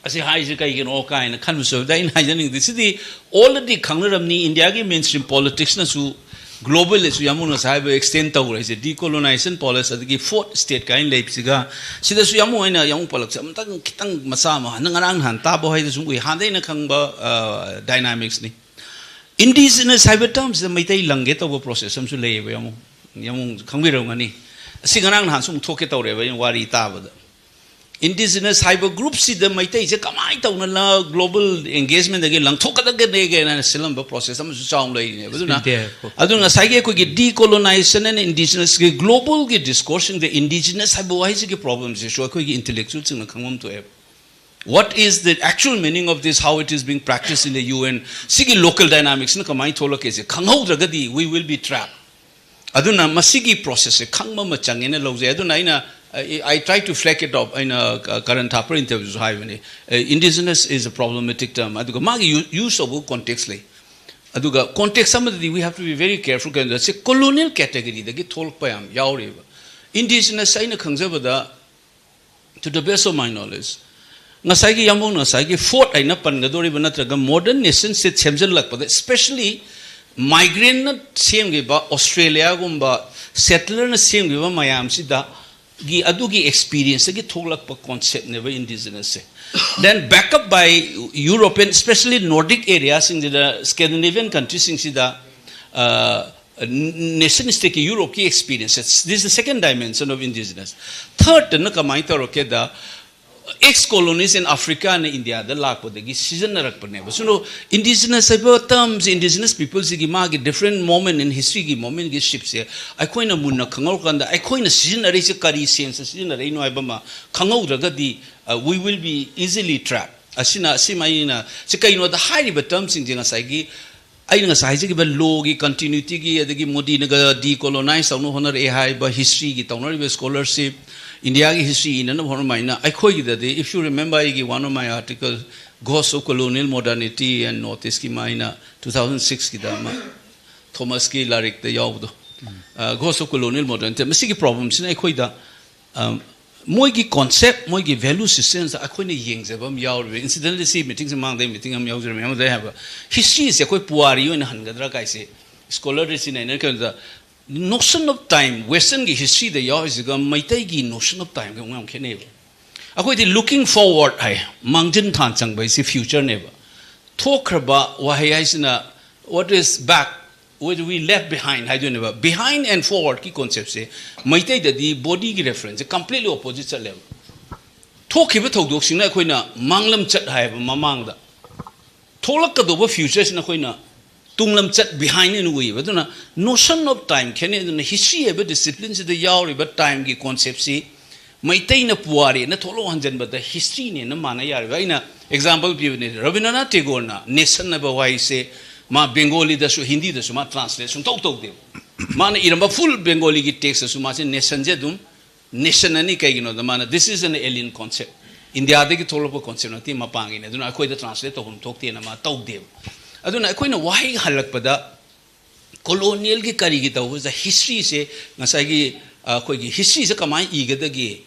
ꯑꯁꯤ ꯍꯥꯏꯁꯦ ꯀꯩꯒꯤꯅꯣ ꯀꯥꯏꯅ ꯈꯟꯕꯁꯨ ꯌꯥꯎꯏ꯫ ꯑꯩꯅ ꯍꯥꯏꯖꯅꯤꯡꯉꯤꯗꯤ ꯁꯤꯗꯤ ꯑꯣꯜꯔꯦꯗꯤ ꯈꯪꯅꯔꯝꯅꯤ, ꯏꯟꯗꯤꯌꯥꯒꯤ ꯃꯦꯟ ꯁ꯭ꯇ꯭ꯔꯤꯝ ꯄꯣꯂꯤꯇꯤꯛꯁꯅꯁꯨ ꯒ꯭ꯂꯣꯕꯦꯜꯗꯁꯨ ꯌꯥꯝ ꯉꯁꯥꯏ ꯍꯥꯏꯕ ꯑꯦꯛꯁꯇꯦꯟ ꯇꯧꯈ꯭ꯔꯦ ꯍꯥꯏꯁꯦ, ꯗꯤꯀꯣꯂꯣꯅꯥꯏꯖꯦꯁꯟ ꯄꯣꯂꯤꯁꯤ ꯑꯗꯒꯤ ꯐꯣꯔꯠ ꯁ꯭ꯇꯦꯠ ꯀꯥꯏꯅ ꯂꯩꯕꯁꯤꯒ꯫ ꯁꯤꯗꯁꯨ ꯌꯥꯝ ꯑꯩꯅ ꯌꯥꯝ ꯄꯜꯂꯛꯁꯦ, ꯑꯃꯇꯪ ꯈꯤꯇꯪ ꯃꯆꯥ ꯑꯃ, ꯍꯟꯗꯛ ꯉꯔꯥꯡ ꯅꯍꯥꯟ ꯇꯥꯕ ꯍꯥꯏꯗ ꯁꯨꯝ ꯎꯏ, ꯍꯥꯟꯅꯗꯩ ꯑꯩꯅ ꯈꯪꯕ ꯗꯥꯏꯅꯥꯃꯤꯛꯁꯅꯤ꯫ ꯏꯟꯗꯤꯖꯤꯅꯁ ꯍꯥꯏꯕ ꯇꯔꯝꯁꯤꯗ ꯃꯩꯇꯩ ꯂꯪꯒꯦ ꯇꯧꯕ ꯄ꯭ꯔꯣꯁꯦꯁ ꯑꯃꯁꯨ ꯂꯩꯌꯦꯕ, ꯌꯥꯝ ꯌꯥꯝ ꯈꯪꯕꯤꯔꯝꯒꯅꯤ꯫ ꯑꯁꯤ ꯉꯔꯥꯡ ꯅꯍꯥꯟꯁꯨ ꯑꯃꯨꯛ ꯊꯣꯛꯀꯦ ꯇꯧꯔꯦꯕ ꯑꯩꯅ ꯋꯥꯔꯤ ꯇꯥꯕꯗ꯫ ꯏꯟꯗꯤꯖꯤꯅꯁ ꯍꯥꯏꯕ ꯒ꯭ꯔꯨꯞꯁꯤꯗ ꯃꯩꯇꯩꯁꯦ ꯀꯃꯥꯏꯅ ꯇꯧꯅ ꯒ꯭ꯂꯣꯕꯜ ꯑꯦꯡꯒꯦꯖꯃꯦꯟꯗꯒꯤ ꯂꯪꯊꯣꯛꯀꯗꯒꯦꯅ ꯁꯤꯜꯂꯝꯕ ꯄ꯭ꯔꯣꯁꯦꯁ ꯑꯃꯁꯨ ꯆꯥꯎꯅ ꯂꯩꯔꯤꯅꯦꯕ꯫ ꯑꯗꯨꯅ, There. ꯑꯗꯨꯅ ꯉꯁꯥꯏꯒꯤ ꯑꯩꯈꯣꯏꯒꯤ ꯗꯤꯀꯣꯂꯣꯅꯥꯏꯖꯦꯁꯟ ꯑꯦꯟ ꯏꯟꯗꯤꯖꯤꯅꯁꯀꯤ ꯒ꯭ꯂꯣꯕꯜꯒꯤ ꯗꯤꯁꯀꯣꯔꯁꯁꯤꯡꯗ ꯏꯟꯗꯤꯖꯤꯅꯁ ꯍꯥꯏꯕ ꯋꯥꯍꯩꯁꯤꯒꯤ ꯄ꯭ꯔꯣꯕ꯭ꯂꯦꯝꯁꯤꯁꯨ ꯑꯩꯈꯣꯏꯒꯤ ꯏꯟꯇꯦꯂꯦꯛꯆꯨꯑꯦꯜꯁꯤꯡꯅ ꯈꯪꯐꯝ ꯊꯣꯛꯑꯦꯕ꯫ What is the actual meaning of this, how it is being practiced in the U N? ꯁꯤꯒꯤ ꯂꯣꯀꯦꯜ ꯗꯥꯏꯅꯥꯃꯤꯛꯁꯅ ꯀꯃꯥꯏꯅ ꯊꯣꯛꯂꯛꯀꯦꯁꯦ ꯈꯪꯍꯧꯗ꯭ꯔꯒꯗꯤ we will be trapped. ꯑꯗꯨꯅ ꯃꯁꯤꯒꯤ ꯄ꯭ꯔꯣꯁꯦꯁꯁꯦ ꯈꯪꯕ ꯑꯃ ꯆꯪꯉꯦꯅ ꯂꯧꯖꯩ꯫ ꯑꯗꯨꯅ ꯑꯩꯅ, I try to flag it up, ꯑꯩꯅ ꯀ-, Karan Thapar interview ꯁꯨ ꯍꯥꯏꯕꯅꯤ, "Indigenous is a problematic term", ꯑꯗꯨꯒ ꯃꯥꯒꯤ ꯌꯨ-, ꯌꯨꯁ ꯇꯧꯕ ꯀꯣꯟꯇꯦꯛꯁ ꯂꯩ꯫ ꯑꯗꯨꯒ ꯀꯣꯟꯇꯦꯛꯁ ꯑꯃꯗꯗꯤ we have to be very careful, ꯀꯩꯅꯣꯗ ꯁꯤ ꯀꯣꯂꯣꯅꯤꯌꯦꯜ ꯀꯦꯇꯦꯒꯣꯔꯤꯗꯒꯤ ꯊꯣꯛꯂꯛꯄ ꯌꯥꯝ ꯌꯥꯎꯔꯤꯕ꯫ ꯏꯟꯗꯤꯖꯤꯅꯁ ꯑꯩꯅ ꯈꯪꯖꯕꯗ, to the best of my knowledge, ꯉꯁꯥꯏꯒꯤ ꯌꯥꯝꯕꯨꯡꯅ ꯉꯁꯥꯏꯒꯤ ꯐꯣꯔꯠ ꯍꯥꯏꯅ ꯄꯟꯒꯗꯧꯔꯤꯕ ꯅꯠꯇ꯭ꯔꯒ ꯃꯣꯗꯔꯟ ꯅꯦꯁꯟ ꯁ꯭ꯇꯦꯠ ꯁꯦꯝꯖꯤꯜꯂꯛꯄꯗ, especially ꯃꯥꯏꯒ꯭ꯔꯦꯟꯅ ꯁꯦꯝꯈꯤꯕ ꯑꯣꯁꯇ꯭ꯔꯦꯂꯤꯌꯥꯒꯨꯝꯕ ꯁꯦꯇꯂꯔꯅ ꯁꯦꯝꯈꯤꯕ ꯃꯌꯥꯝꯁꯤꯗ ꯒꯤ, ꯑꯗꯨꯒꯤ ꯑꯦꯛꯁꯄꯤꯔꯤꯌꯦꯟꯁꯇꯒꯤ ꯊꯣꯛꯂꯛꯄ ꯀꯣꯟꯁꯦꯞꯅꯦꯕ ꯏꯟꯗꯤꯖꯤꯅꯁꯁꯦ꯫ Then back up by European, especially Nordic areaꯁꯤꯡꯁꯤꯗ, Scandinavian countryꯁꯤꯡꯁꯤꯗ, ꯅꯦꯁꯟ ꯁ꯭ꯇꯦꯠꯀꯤ, ꯌꯨꯔꯣꯞꯀꯤ experience. This is the second dimension of indigenous. ꯊꯔꯠꯇꯅ ꯀꯃꯥꯏꯅ ꯇꯧꯔꯛꯀꯦꯗ, ꯑꯦꯛꯁ ꯀꯣꯂꯣꯅꯤꯁ ꯏꯟ ꯑꯐ꯭ꯔꯤꯀꯥꯅ ꯏꯟꯗꯤꯌꯥꯗ ꯂꯥꯛꯄꯗꯒꯤ ꯁꯤꯖꯤꯟꯅꯔꯛꯄꯅꯦꯕ꯫ ꯁꯨꯅꯣ, ꯏꯟꯗꯤꯖꯤꯅꯁ ꯍꯥꯏꯕ ꯇꯔꯝꯁꯦ, ꯏꯟꯗꯤꯖꯤꯅꯁ ꯄꯤꯄꯜꯁꯤꯒꯤ ꯃꯥꯒꯤ ꯗꯤꯐ꯭ꯔꯦꯟ ꯃꯣꯃꯦꯟ ꯏꯟ ꯍꯤꯁꯇ꯭ꯔꯤꯒꯤ, ꯃꯣꯃꯦꯟꯒꯤ ꯁꯤꯞꯁꯦ ꯑꯩꯈꯣꯏꯅ ꯃꯨꯟꯅ ꯈꯪꯍꯧꯔꯀꯥꯟꯗ, ꯑꯩꯈꯣꯏꯅ ꯁꯤꯖꯤꯟꯅꯔꯛꯏꯁꯦ ꯀꯔꯤ ꯁꯦꯟꯁꯇ ꯁꯤꯖꯤꯟꯅꯔꯛꯏꯅꯣ ꯍꯥꯏꯕ ꯑꯃ ꯈꯪꯍꯧꯗ꯭ꯔꯒꯗꯤ, uh, we will be easily trapped꯫ ꯑꯁꯤꯅ, ꯑꯁꯤꯃ ꯑꯩꯅ, ꯁꯤ ꯀꯩꯅꯣꯗ ꯍꯥꯏꯔꯤꯕ ꯇꯔꯝꯁꯤꯡꯁꯦ ꯉꯁꯥꯏꯒꯤ ꯑꯩꯅ ꯉꯁꯥꯏ ꯍꯥꯏꯖꯈꯤꯕ ꯂꯣꯒꯤ ꯀꯟꯇꯤꯅ꯭ꯌꯨꯇꯤꯒꯤ, ꯑꯗꯒꯤ ꯃꯣꯗꯤꯅꯒ ꯗꯤꯀꯣꯂꯣꯅꯥꯏꯁ ꯇꯧꯅꯕ ꯍꯣꯠꯅꯔꯛꯑꯦ ꯍꯥꯏꯕ, ꯍꯤꯁꯇ꯭ꯔꯤꯒꯤ ꯇꯧꯅꯔꯤꯕ ꯁ꯭ꯀꯣꯂꯔꯁꯤꯞ, ꯏꯟꯗꯤꯌꯥꯒꯤ ꯍꯤꯁꯇ꯭ꯔꯤ ꯏꯅꯅꯕ ꯍꯣꯠꯅꯕ ꯍꯥꯏꯅ, ꯑꯩꯈꯣꯏꯒꯤꯗꯗꯤ, if you remember, ꯑꯩꯒꯤ one of my article, Ghosts of Colonial Modernity and North Eastꯀꯤ ꯃꯥꯏꯅ two thousand sixꯀꯤꯗ ꯑꯃ, ꯊꯣꯃꯁꯀꯤ ꯂꯥꯏꯔꯤꯛꯇ ꯌꯥꯎꯕꯗꯣ, ꯑ, Ghosts of Colonial Modernity, ꯃꯁꯤꯒꯤ ꯄ꯭ꯔꯣꯕ꯭ꯂꯦꯝꯁꯤꯅ ꯑꯩꯈꯣꯏꯗ, ꯑ, ꯃꯣꯏꯒꯤ ꯀꯣꯟꯁꯦꯞ, ꯃꯣꯏꯒꯤ ꯚꯦꯂꯨ ꯁꯤꯁꯇꯦꯝꯁꯦ ꯑꯩꯈꯣꯏꯅ ꯌꯦꯡꯖꯕ ꯑꯃ ꯌꯥꯎꯔꯤꯕ꯫ Incidentally, ꯁꯤ ꯃꯤꯇꯤꯡꯁꯦ ꯃꯥꯡꯗꯩ ꯃꯤꯇꯤꯡ ꯑꯃ ꯌꯥꯎꯖꯔꯝꯃꯦ, ꯑꯃꯗ ꯍꯥꯏꯕ, ꯍꯤꯁꯇ꯭ꯔꯤꯁꯦ ꯑꯩꯈꯣꯏ ꯄꯨꯋꯥꯔꯤ ꯑꯣꯏꯅ ꯍꯟꯒꯗ꯭ꯔꯥ ꯀꯥꯏꯁꯦ ꯁ꯭ꯀꯣꯂꯔꯗ ꯁꯤꯟꯅꯩꯅ ꯀꯩꯅꯣꯗ, notion of time, ꯋꯦꯁꯇꯔꯟꯒꯤ ꯍꯤꯁꯇ꯭ꯔꯤꯗ ꯌꯥꯎꯔꯤꯁꯤꯒ ꯃꯩꯇꯩꯒꯤ notion of timeꯒ ꯑꯃꯨꯛ ꯌꯥꯝ ꯈꯦꯠꯅꯩꯕ꯫ ꯑꯩꯈꯣꯏꯗꯤ looking forward ꯍꯥꯏ, ꯃꯥꯡꯖꯤꯟ ꯊꯥ ꯆꯪꯕ ꯍꯥꯏꯁꯤ ꯐ꯭ꯌꯨꯆꯔꯅꯦꯕ꯫ ꯊꯣꯛꯈ꯭ꯔꯕ ꯋꯥꯍꯩ ꯍꯥꯏꯁꯤꯅ, what is back, what we left behind ꯍꯥꯏꯗꯣꯏꯅꯦꯕ꯫ Behind and forwardꯀꯤ ꯀꯣꯟꯁꯦꯞꯁꯦ ꯃꯩꯇꯩꯗꯗꯤ ꯕꯣꯗꯤꯒꯤ ꯔꯦꯐꯔꯦꯟꯁꯁꯦ completely opposite ꯆꯠꯂꯦꯕ꯫ ꯊꯣꯛꯈꯤꯕ ꯊꯧꯗꯣꯛꯁꯤꯡꯅ ꯑꯩꯈꯣꯏꯅ ꯃꯥꯡꯂꯝꯆꯠ ꯍꯥꯏꯌꯦꯕ ꯃꯃꯥꯡꯗ꯫ ꯊꯣꯛꯂꯛꯀꯗꯧꯕ ꯐ꯭ꯌꯨꯆꯔꯁꯤꯅ ꯑꯩꯈꯣꯏꯅ ꯇꯨꯡꯂꯝꯆꯠ, behind ꯑꯣꯏꯅ ꯎꯏꯌꯦꯕ꯫ ꯑꯗꯨꯅ notion of time ꯈꯦꯠꯅꯩ꯫ ꯑꯗꯨꯅ ꯍꯤꯁꯇ꯭ꯔꯤ ꯍꯥꯏꯕ ꯗꯤꯁꯤꯄ꯭ꯂꯤꯟꯁꯤꯗ ꯌꯥꯎꯔꯤꯕ ꯇꯥꯏꯝꯒꯤ ꯀꯣꯟꯁꯦꯞꯁꯤ ꯃꯩꯇꯩꯅ ꯄꯨꯋꯥꯔꯤꯅ ꯊꯣꯛꯂꯛ ꯍꯟꯖꯤꯟꯕꯗ ꯍꯤꯁꯇ꯭ꯔꯤꯅꯦꯅ ꯃꯥꯟꯅ ꯌꯥꯔꯤꯕ꯫ ꯑꯩꯅ ꯑꯦꯛꯖꯥꯝꯄꯜ ꯄꯤꯕꯅꯦ, ꯔꯕꯤꯟꯗ꯭ꯔꯅꯥꯊ ꯇꯦꯒꯣꯔꯅ ꯅꯦꯁꯟ ꯍꯥꯏꯕ ꯋꯥꯍꯩꯁꯦ ꯃꯥ ꯕꯦꯡꯒꯣꯂꯤꯗꯁꯨ ꯍꯤꯟꯗꯤꯗꯁꯨ ꯃꯥ ꯇ꯭ꯔꯥꯟꯁꯂꯦꯠ ꯁꯨꯡꯇꯧ ꯇꯧꯗꯦꯕ꯫ ꯃꯥꯅ ꯏꯔꯝꯕ full Bengali ꯒꯤ text ꯇꯁꯨ ꯃꯥꯁꯦ nation ꯁꯦ ꯑꯗꯨꯝ nation ꯑꯅꯤ ꯀꯩꯒꯤꯅꯣꯗ ꯃꯥꯅ this is an alien concept, ꯏꯟꯗꯤꯌꯥꯗꯒꯤ ꯊꯣꯛꯂꯛꯄ concept ꯅꯠꯇꯦ, ꯃꯄꯥꯟꯒꯤꯅꯦ, ꯑꯗꯨꯅ ꯑꯩꯈꯣꯏꯗ translate ꯇꯧꯐꯝ ꯊꯣꯛꯇꯦꯅ ꯃꯥ ꯇꯧꯗꯦꯕ꯫ ꯑꯗꯨꯅ ꯑꯩꯈꯣꯏꯅ ꯋꯥꯍꯩ ꯍꯜꯂꯛꯄꯗ colonial ꯒꯤ ꯀꯔꯤꯒꯤ ꯇꯧꯕꯁꯤꯗ history ꯁꯦ ꯉꯁꯥꯏꯒꯤ ꯑꯩꯈꯣꯏꯒꯤ history ꯁꯦ ꯀꯃꯥꯏꯅ ꯏꯒꯗꯒꯦ,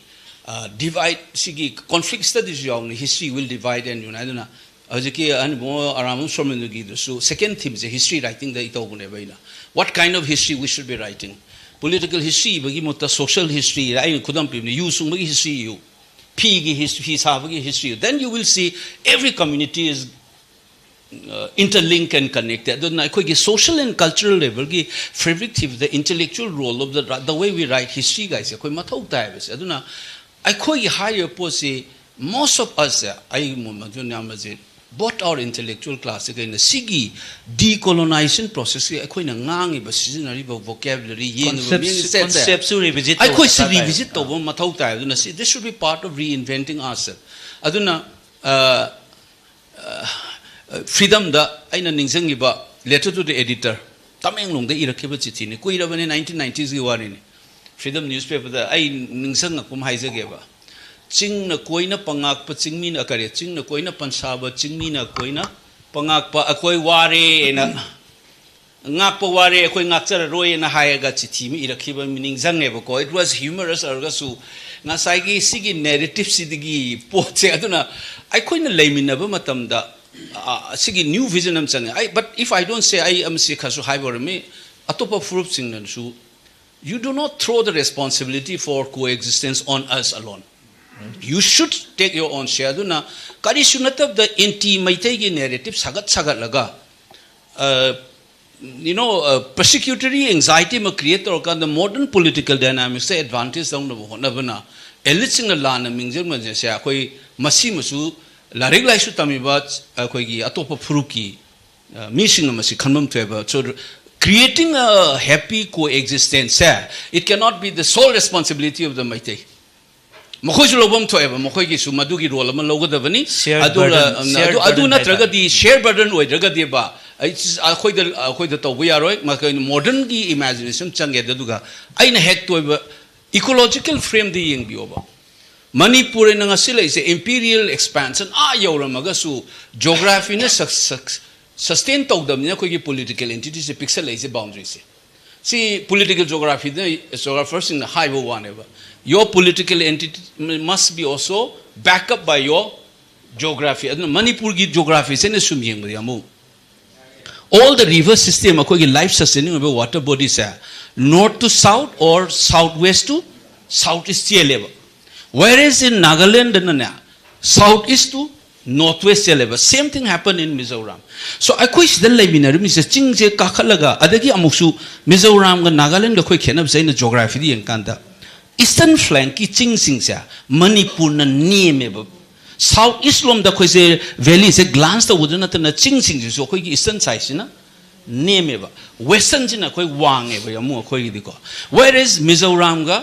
divide ꯁꯤꯒꯤ conflict studies ꯁꯨ ꯌꯥꯎꯅ history will divide and unite ꯑꯗꯨꯅ ꯍꯧꯖꯤꯛꯀꯤ ꯑꯍꯟ ꯏꯕꯨꯡꯉꯣ ꯑꯔꯥꯝꯕꯝ ꯁꯣꯔꯃꯦꯟꯗꯨꯒꯤꯗꯨꯁꯨ second theme ꯁꯦ history writing ꯗ ꯑꯩ ꯇꯧꯕꯅꯦꯕ ꯑꯩꯅ꯫ What kind of history we should be writing? Political history ꯏꯕꯒꯤ ꯃꯍꯨꯠꯇ social history ꯏꯔ, ꯑꯩꯅ ꯈꯨꯗꯝ ꯄꯤꯕꯅꯤ, ꯌꯨ ꯁꯨꯡꯕꯒꯤ history ꯏꯌꯨ, ꯐꯤꯒꯤ history, ꯐꯤ ꯁꯥꯕꯒꯤ history U, then you will see every community is interlink and connected. ꯑꯗꯨꯅ ꯑꯩꯈꯣꯏꯒꯤ social and cultural level ꯒꯤ fabric ꯊꯤꯕꯗ intellectual role of the, the way we write history ꯒꯥꯏꯁꯦ ꯑꯩꯈꯣꯏ ꯃꯊꯧ ꯇꯥꯏꯕꯁꯦ꯫ ꯑꯗꯨꯅ ꯑꯩꯈꯣꯏꯒꯤ ꯍꯥꯏꯔꯤꯕ ꯄꯣꯠꯁꯤ most of us ꯁꯦ, ꯑꯩ ꯃꯗꯨꯅ ꯑꯌꯥꯝꯕꯁꯦ both our intellectual class ꯁꯦ ꯀꯩꯅꯣ, ꯁꯤꯒꯤ decolonization process ꯀꯤ ꯑꯩꯈꯣꯏꯅ ꯉꯥꯡꯉꯤꯕ ꯁꯤꯖꯤꯟꯅꯔꯤꯕ vocabulary ꯌꯦꯡꯉꯤꯕ concept ꯁꯨ revisit ꯇꯧꯕ ꯑꯩꯈꯣꯏꯁꯤ ꯗꯔꯀꯥꯔ ꯇꯥꯏ꯫ Revisit ꯇꯧꯕ ꯃꯊꯧ ꯇꯥꯏ꯫ ꯑꯗꯨꯅ ꯁꯤ this should be part of reinventing ourselves. ꯑꯗꯨꯅ freedom ꯗ ꯑꯩꯅ ꯅꯤꯡꯁꯤꯡꯉꯤꯕ letter to the editor, ꯇꯃꯦꯡꯂꯣꯡꯗ ꯏꯔꯛꯈꯤꯕ ꯆꯤꯊꯤꯅꯤ, ꯀꯨꯏꯔꯕꯅꯤ, nineteen nineties ꯀꯤ ꯋꯥꯔꯤꯅꯤ꯫ Freedom newspaper ꯗ ꯑꯩ ꯅꯤꯡꯁꯤꯡꯉꯛꯄ ꯑꯃ ꯍꯥꯏꯖꯒꯦꯕ꯫ ꯆꯤꯡꯅ ꯀꯣꯏꯅ ꯄꯉꯥꯛꯄ ꯆꯤꯡꯃꯤꯅ, ꯀꯔꯤ, ꯆꯤꯡꯅ ꯀꯣꯏꯅ ꯄꯟꯁꯥꯕ ꯆꯤꯡꯃꯤꯅ ꯀꯣꯏꯅ ꯄꯉꯥꯛꯄ ꯑꯩꯈꯣꯏ ꯋꯥꯔꯦꯅ, ꯉꯥꯛꯄ ꯋꯥꯔꯦ ꯑꯩꯈꯣꯏ ꯉꯥꯛꯆꯔꯔꯣꯏꯅ ꯍꯥꯏꯔꯒ ꯆꯤꯊꯤ ꯑꯃ ꯏꯔꯛꯈꯤꯕ ꯑꯃ ꯅꯤꯡꯁꯤꯡꯉꯦꯕꯀꯣ꯫ It was humorous ꯑꯣꯏꯔꯒꯁꯨ ꯉꯁꯥꯏꯒꯤ ꯁꯤꯒꯤ narrative ꯁꯤꯗꯒꯤ ꯄꯣꯠꯁꯦ꯫ ꯑꯗꯨꯅ ꯑꯩꯈꯣꯏꯅ ꯂꯩꯃꯤꯟꯅꯕ ꯃꯇꯝꯗ ꯑꯁꯤꯒꯤ new vision ꯑꯃ ꯆꯪꯉꯦ꯫ I, but if I don't say, ꯑꯩ ꯑꯃꯁꯤ ꯈꯔꯁꯨ ꯍꯥꯏꯕ ꯑꯣꯏꯔꯝꯃꯤ, ꯑꯇꯣꯞꯄ ꯐꯨꯔꯨꯞꯁꯤꯡꯅꯁꯨ, you do not throw the responsibility for coexistence on us alone. You should take your own share. ꯑꯗꯨꯅ ꯀꯔꯤꯁꯨ ꯅꯠꯇꯕꯗ anti ꯃꯩꯇꯩꯒꯤ narrative ꯁꯥꯒꯠ ꯁꯥꯒꯠꯂꯒ, you know, persecutory anxiety ꯑꯃ create ꯇꯧꯔꯀꯥꯟꯗ modern political dynamics ꯇ advantage ꯂꯧꯅꯕ ꯍꯣꯠꯅꯕꯅ elite ꯁꯤꯡꯅ ꯂꯥꯟꯅ ꯃꯤꯡꯖꯟꯕꯁꯦ ꯑꯩꯈꯣꯏ ꯃꯁꯤꯃꯁꯨ ꯂꯥꯏꯔꯤꯛ ꯂꯥꯏꯁꯨ ꯇꯝꯃꯤꯕ ꯑꯩꯈꯣꯏꯒꯤ ꯑꯇꯣꯞꯄ ꯐꯨꯔꯨꯞꯀꯤ ꯃꯤꯁꯤꯡꯅ ꯃꯁꯤ ꯈꯟꯐꯝ ꯊꯣꯛꯑꯦꯕ꯫ So creating a happy coexistence say, it cannot be the sole responsibility of the Meitei. ꯃꯈꯣꯏꯁꯨ ꯂꯧꯐꯝ ꯊꯣꯛꯑꯦꯕ, ꯃꯈꯣꯏꯒꯤꯁꯨ ꯃꯗꯨꯒꯤ role ꯑꯃ ꯂꯧꯒꯗꯕꯅꯤ꯫ ꯑꯗꯨꯒ ꯑꯗꯨ ꯅꯠꯇ꯭ꯔꯒꯗꯤ share burden ꯑꯣꯏꯗ꯭ꯔꯒꯗꯤꯕ ꯑꯩꯈꯣꯏꯗ ꯑꯩꯈꯣꯏꯗ ꯇꯧꯕ ꯌꯥꯔꯣꯏ꯫ ꯃꯈꯣꯏꯅ ꯃꯣꯗꯔꯟꯒꯤ ꯏꯃꯦꯖꯤꯅꯦꯁꯟ ꯆꯪꯒꯦ꯫ ꯑꯗꯨꯒ ꯑꯩꯅ ꯍꯦꯛ ꯇꯣꯏꯕ ꯏꯀꯣꯂꯣꯖꯤꯀꯦꯜ ꯐ꯭ꯔꯦꯝꯗ ꯌꯦꯡꯕꯤꯌꯣꯕ꯫ ꯃꯅꯤꯄꯨꯔ ꯑꯩꯅ ꯉꯁꯤ ꯂꯩꯔꯤꯁꯦ ꯏꯝꯄꯤꯔꯤꯌꯦꯜ ꯑꯦꯛꯁꯄꯥꯟꯁꯟ ꯑꯥ ꯌꯧꯔꯝꯃꯒꯁꯨ ꯖꯣꯒ꯭ꯔꯥꯐꯤꯅ ꯁꯁꯇꯦꯟ ꯇꯧꯗꯕꯅꯤꯅ ꯑꯩꯈꯣꯏꯒꯤ ꯄꯣꯂꯤꯇꯤꯀꯦꯜ ꯑꯦꯟꯇꯤꯇꯤꯁꯦ ꯄꯤꯛꯁꯜꯂꯛꯏꯁꯦ, ꯕꯥꯎꯟꯗ꯭ꯔꯤꯁꯦ꯫ ꯁꯤ ꯄꯣꯂꯤꯇꯤꯀꯦꯜ ꯖꯣꯒ꯭ꯔꯥꯐꯤꯗ ꯖꯣꯒ꯭ꯔꯥꯐꯔꯁꯤꯡꯅ ꯍꯥꯏꯕ ꯋꯥꯅꯦꯕ, your political entity must be also back up by your geography꯫ ꯑꯗꯨꯅ ꯃꯅꯤꯄꯨꯔꯒꯤ ꯖꯣꯒ꯭ꯔꯥꯐꯤꯁꯦ ꯑꯩꯅ ꯁꯨꯝ ꯌꯦꯡꯕꯗꯤ ꯑꯃꯨꯛ all the river system, ꯑꯩꯈꯣꯏꯒꯤ ꯂꯥꯏꯐ ꯁꯁꯇꯦꯅꯤꯡ ꯑꯣꯏꯕ ꯋꯥꯇꯔ ꯕꯣꯗꯤꯁꯦ north to south or south west to south east ꯆꯦꯜꯂꯦꯕ꯫ Whereas in ꯅꯥꯒꯥꯂꯦꯟꯗꯅꯅꯦ south east to north west ꯆꯦꯜꯂꯦꯕ꯫ Same thing happen in Mizoram꯫ So ꯑꯩꯈꯣꯏ ꯁꯤꯗ ꯂꯩꯃꯤꯟꯅꯔꯝꯃꯤꯁꯦ ꯆꯤꯡꯁꯦ ꯀꯥꯈꯠꯂꯒ, ꯑꯗꯒꯤ ꯑꯃꯨꯛꯁꯨ ꯃꯤꯖꯣꯔꯥꯝꯒ ꯅꯥꯒꯥꯂꯦꯟꯒ ꯑꯩꯈꯣꯏ ꯈꯦꯠꯅꯕꯁꯦ ꯑꯩꯅ ꯖꯣꯒ꯭ꯔꯥꯐꯤꯗ ꯌꯦꯡꯀꯥꯟꯗ ꯏꯁꯇꯔꯟ ꯐ꯭ꯂꯦꯡꯀꯤ ꯆꯤꯡꯁꯤꯡꯁꯦ ꯃꯅꯤꯄꯨꯔꯅ ꯅꯦꯝꯃꯦꯕ꯫ ꯁꯥꯎꯠ ꯏꯁ ꯂꯣꯝꯗ ꯑꯩꯈꯣꯏꯁꯦ ꯚꯦꯂꯤꯁꯦ ꯒ꯭ꯂꯥꯟꯁ ꯇꯧꯕꯗ ꯅꯠꯇꯅ ꯆꯤꯡꯁꯤꯡꯁꯤꯁꯨ ꯑꯩꯈꯣꯏꯒꯤ ꯏꯁꯇꯔꯟ ꯁꯥꯏꯠꯁꯤꯅ ꯅꯦꯝꯃꯦꯕ, ꯋꯦꯁꯇꯔꯟꯁꯤꯅ ꯑꯩꯈꯣꯏ ꯋꯥꯡꯉꯦꯕ ꯑꯃꯨꯛ ꯑꯩꯈꯣꯏꯒꯤꯗꯤꯀꯣ꯫ Whereas ꯃꯤꯖꯣꯔꯥꯝꯒ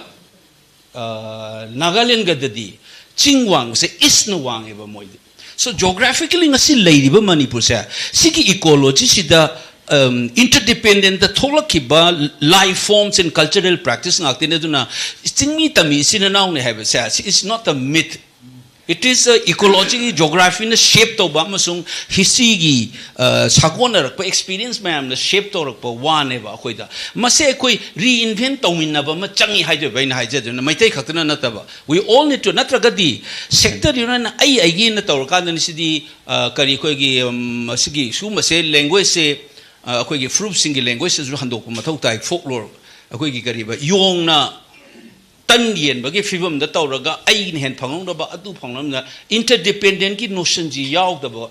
ꯅꯥꯒꯥꯂꯦꯟꯒꯗꯗꯤ ꯆꯤꯡ ꯋꯥꯡꯕꯁꯦ ꯏꯁꯅ ꯋꯥꯡꯉꯦꯕ ꯃꯣꯏꯗꯤ꯫ So geographically ꯉꯁꯤ ꯂꯩꯔꯤꯕ ꯃꯅꯤꯄꯨꯔꯁꯦ, ꯁꯤꯒꯤ ꯏꯀꯣꯂꯣꯖꯤꯁꯤꯗ interdependent ꯊꯣꯛꯂꯛꯈꯤꯕ life forms and cultural practice ꯉꯥꯛꯇꯅꯤ꯫ ꯑꯗꯨꯅ ꯆꯤꯡꯃꯤ ꯇꯝꯃꯤ ꯏꯆꯤꯟ ꯏꯅꯥꯎꯅꯤ ꯍꯥꯏꯕꯁꯦ, it's not a myth, it is a ecology, ꯖꯣꯒ꯭ꯔꯥꯐꯤꯅ ꯁꯦꯞ ꯇꯧꯕ ꯑꯃꯁꯨꯡ ꯍꯤꯁꯇ꯭ꯔꯤꯒꯤ ꯁꯥꯒꯣꯟꯅꯔꯛꯄ ꯑꯦꯛꯁꯄꯤꯔꯤꯌꯦꯟꯁ ꯃꯌꯥꯝꯅ ꯁꯦꯞ ꯇꯧꯔꯛꯄ ꯋꯥꯅꯦꯕ꯫ ꯑꯩꯈꯣꯏꯗ ꯃꯁꯦ ꯑꯩꯈꯣꯏ ꯔꯤꯏꯟꯚꯦꯟ ꯇꯧꯃꯤꯟꯅꯕ ꯑꯃ ꯆꯪꯉꯤ ꯍꯥꯏꯗꯣꯏꯕ ꯑꯩꯅ ꯍꯥꯏꯖꯗꯣꯏꯅ, ꯃꯩꯇꯩ ꯈꯛꯇꯅ ꯅꯠꯇꯕ꯫ We all need to, ꯅꯠꯇ꯭ꯔꯒꯗꯤ ꯁꯦꯛꯇꯔ ꯌꯨꯅꯤꯌꯟ ꯑꯩ ꯑꯩꯒꯤꯅ ꯇꯧꯔꯀꯥꯟꯗꯅꯤ ꯁꯤꯗꯤ ꯀꯔꯤ ꯑꯩꯈꯣꯏꯒꯤ ꯁꯤꯒꯤ ꯁꯤꯒꯨꯝꯕꯁꯦ ꯂꯦꯡꯒ꯭ꯋꯦꯖꯁꯦ ꯑꯩꯈꯣꯏꯒꯤ ꯐ꯭ꯔꯨꯞꯁꯤꯡꯒꯤ ꯂꯦꯡꯒ꯭ꯋꯦꯖꯇꯁꯨ ꯍꯟꯗꯣꯛꯄ ꯃꯊꯧ ꯇꯥꯏ꯫ ꯐꯣꯛꯂꯣꯔ ꯑꯩꯈꯣꯏꯒꯤ ꯀꯔꯤꯕ ꯌꯣꯡꯅ ꯇꯟ ꯌꯦꯟꯕꯒꯤ ꯐꯤꯕꯝꯗ ꯇꯧꯔꯒ ꯑꯩꯅ ꯍꯦꯟꯅ ꯐꯪꯍꯧꯅꯕ, ꯑꯗꯨ ꯐꯪꯍꯧꯅꯕ, ꯏꯟꯇꯔꯗꯤꯄꯦꯟꯗꯦꯟꯒꯤ ꯅꯣꯁꯟꯁꯤ ꯌꯥꯎꯗꯕ꯫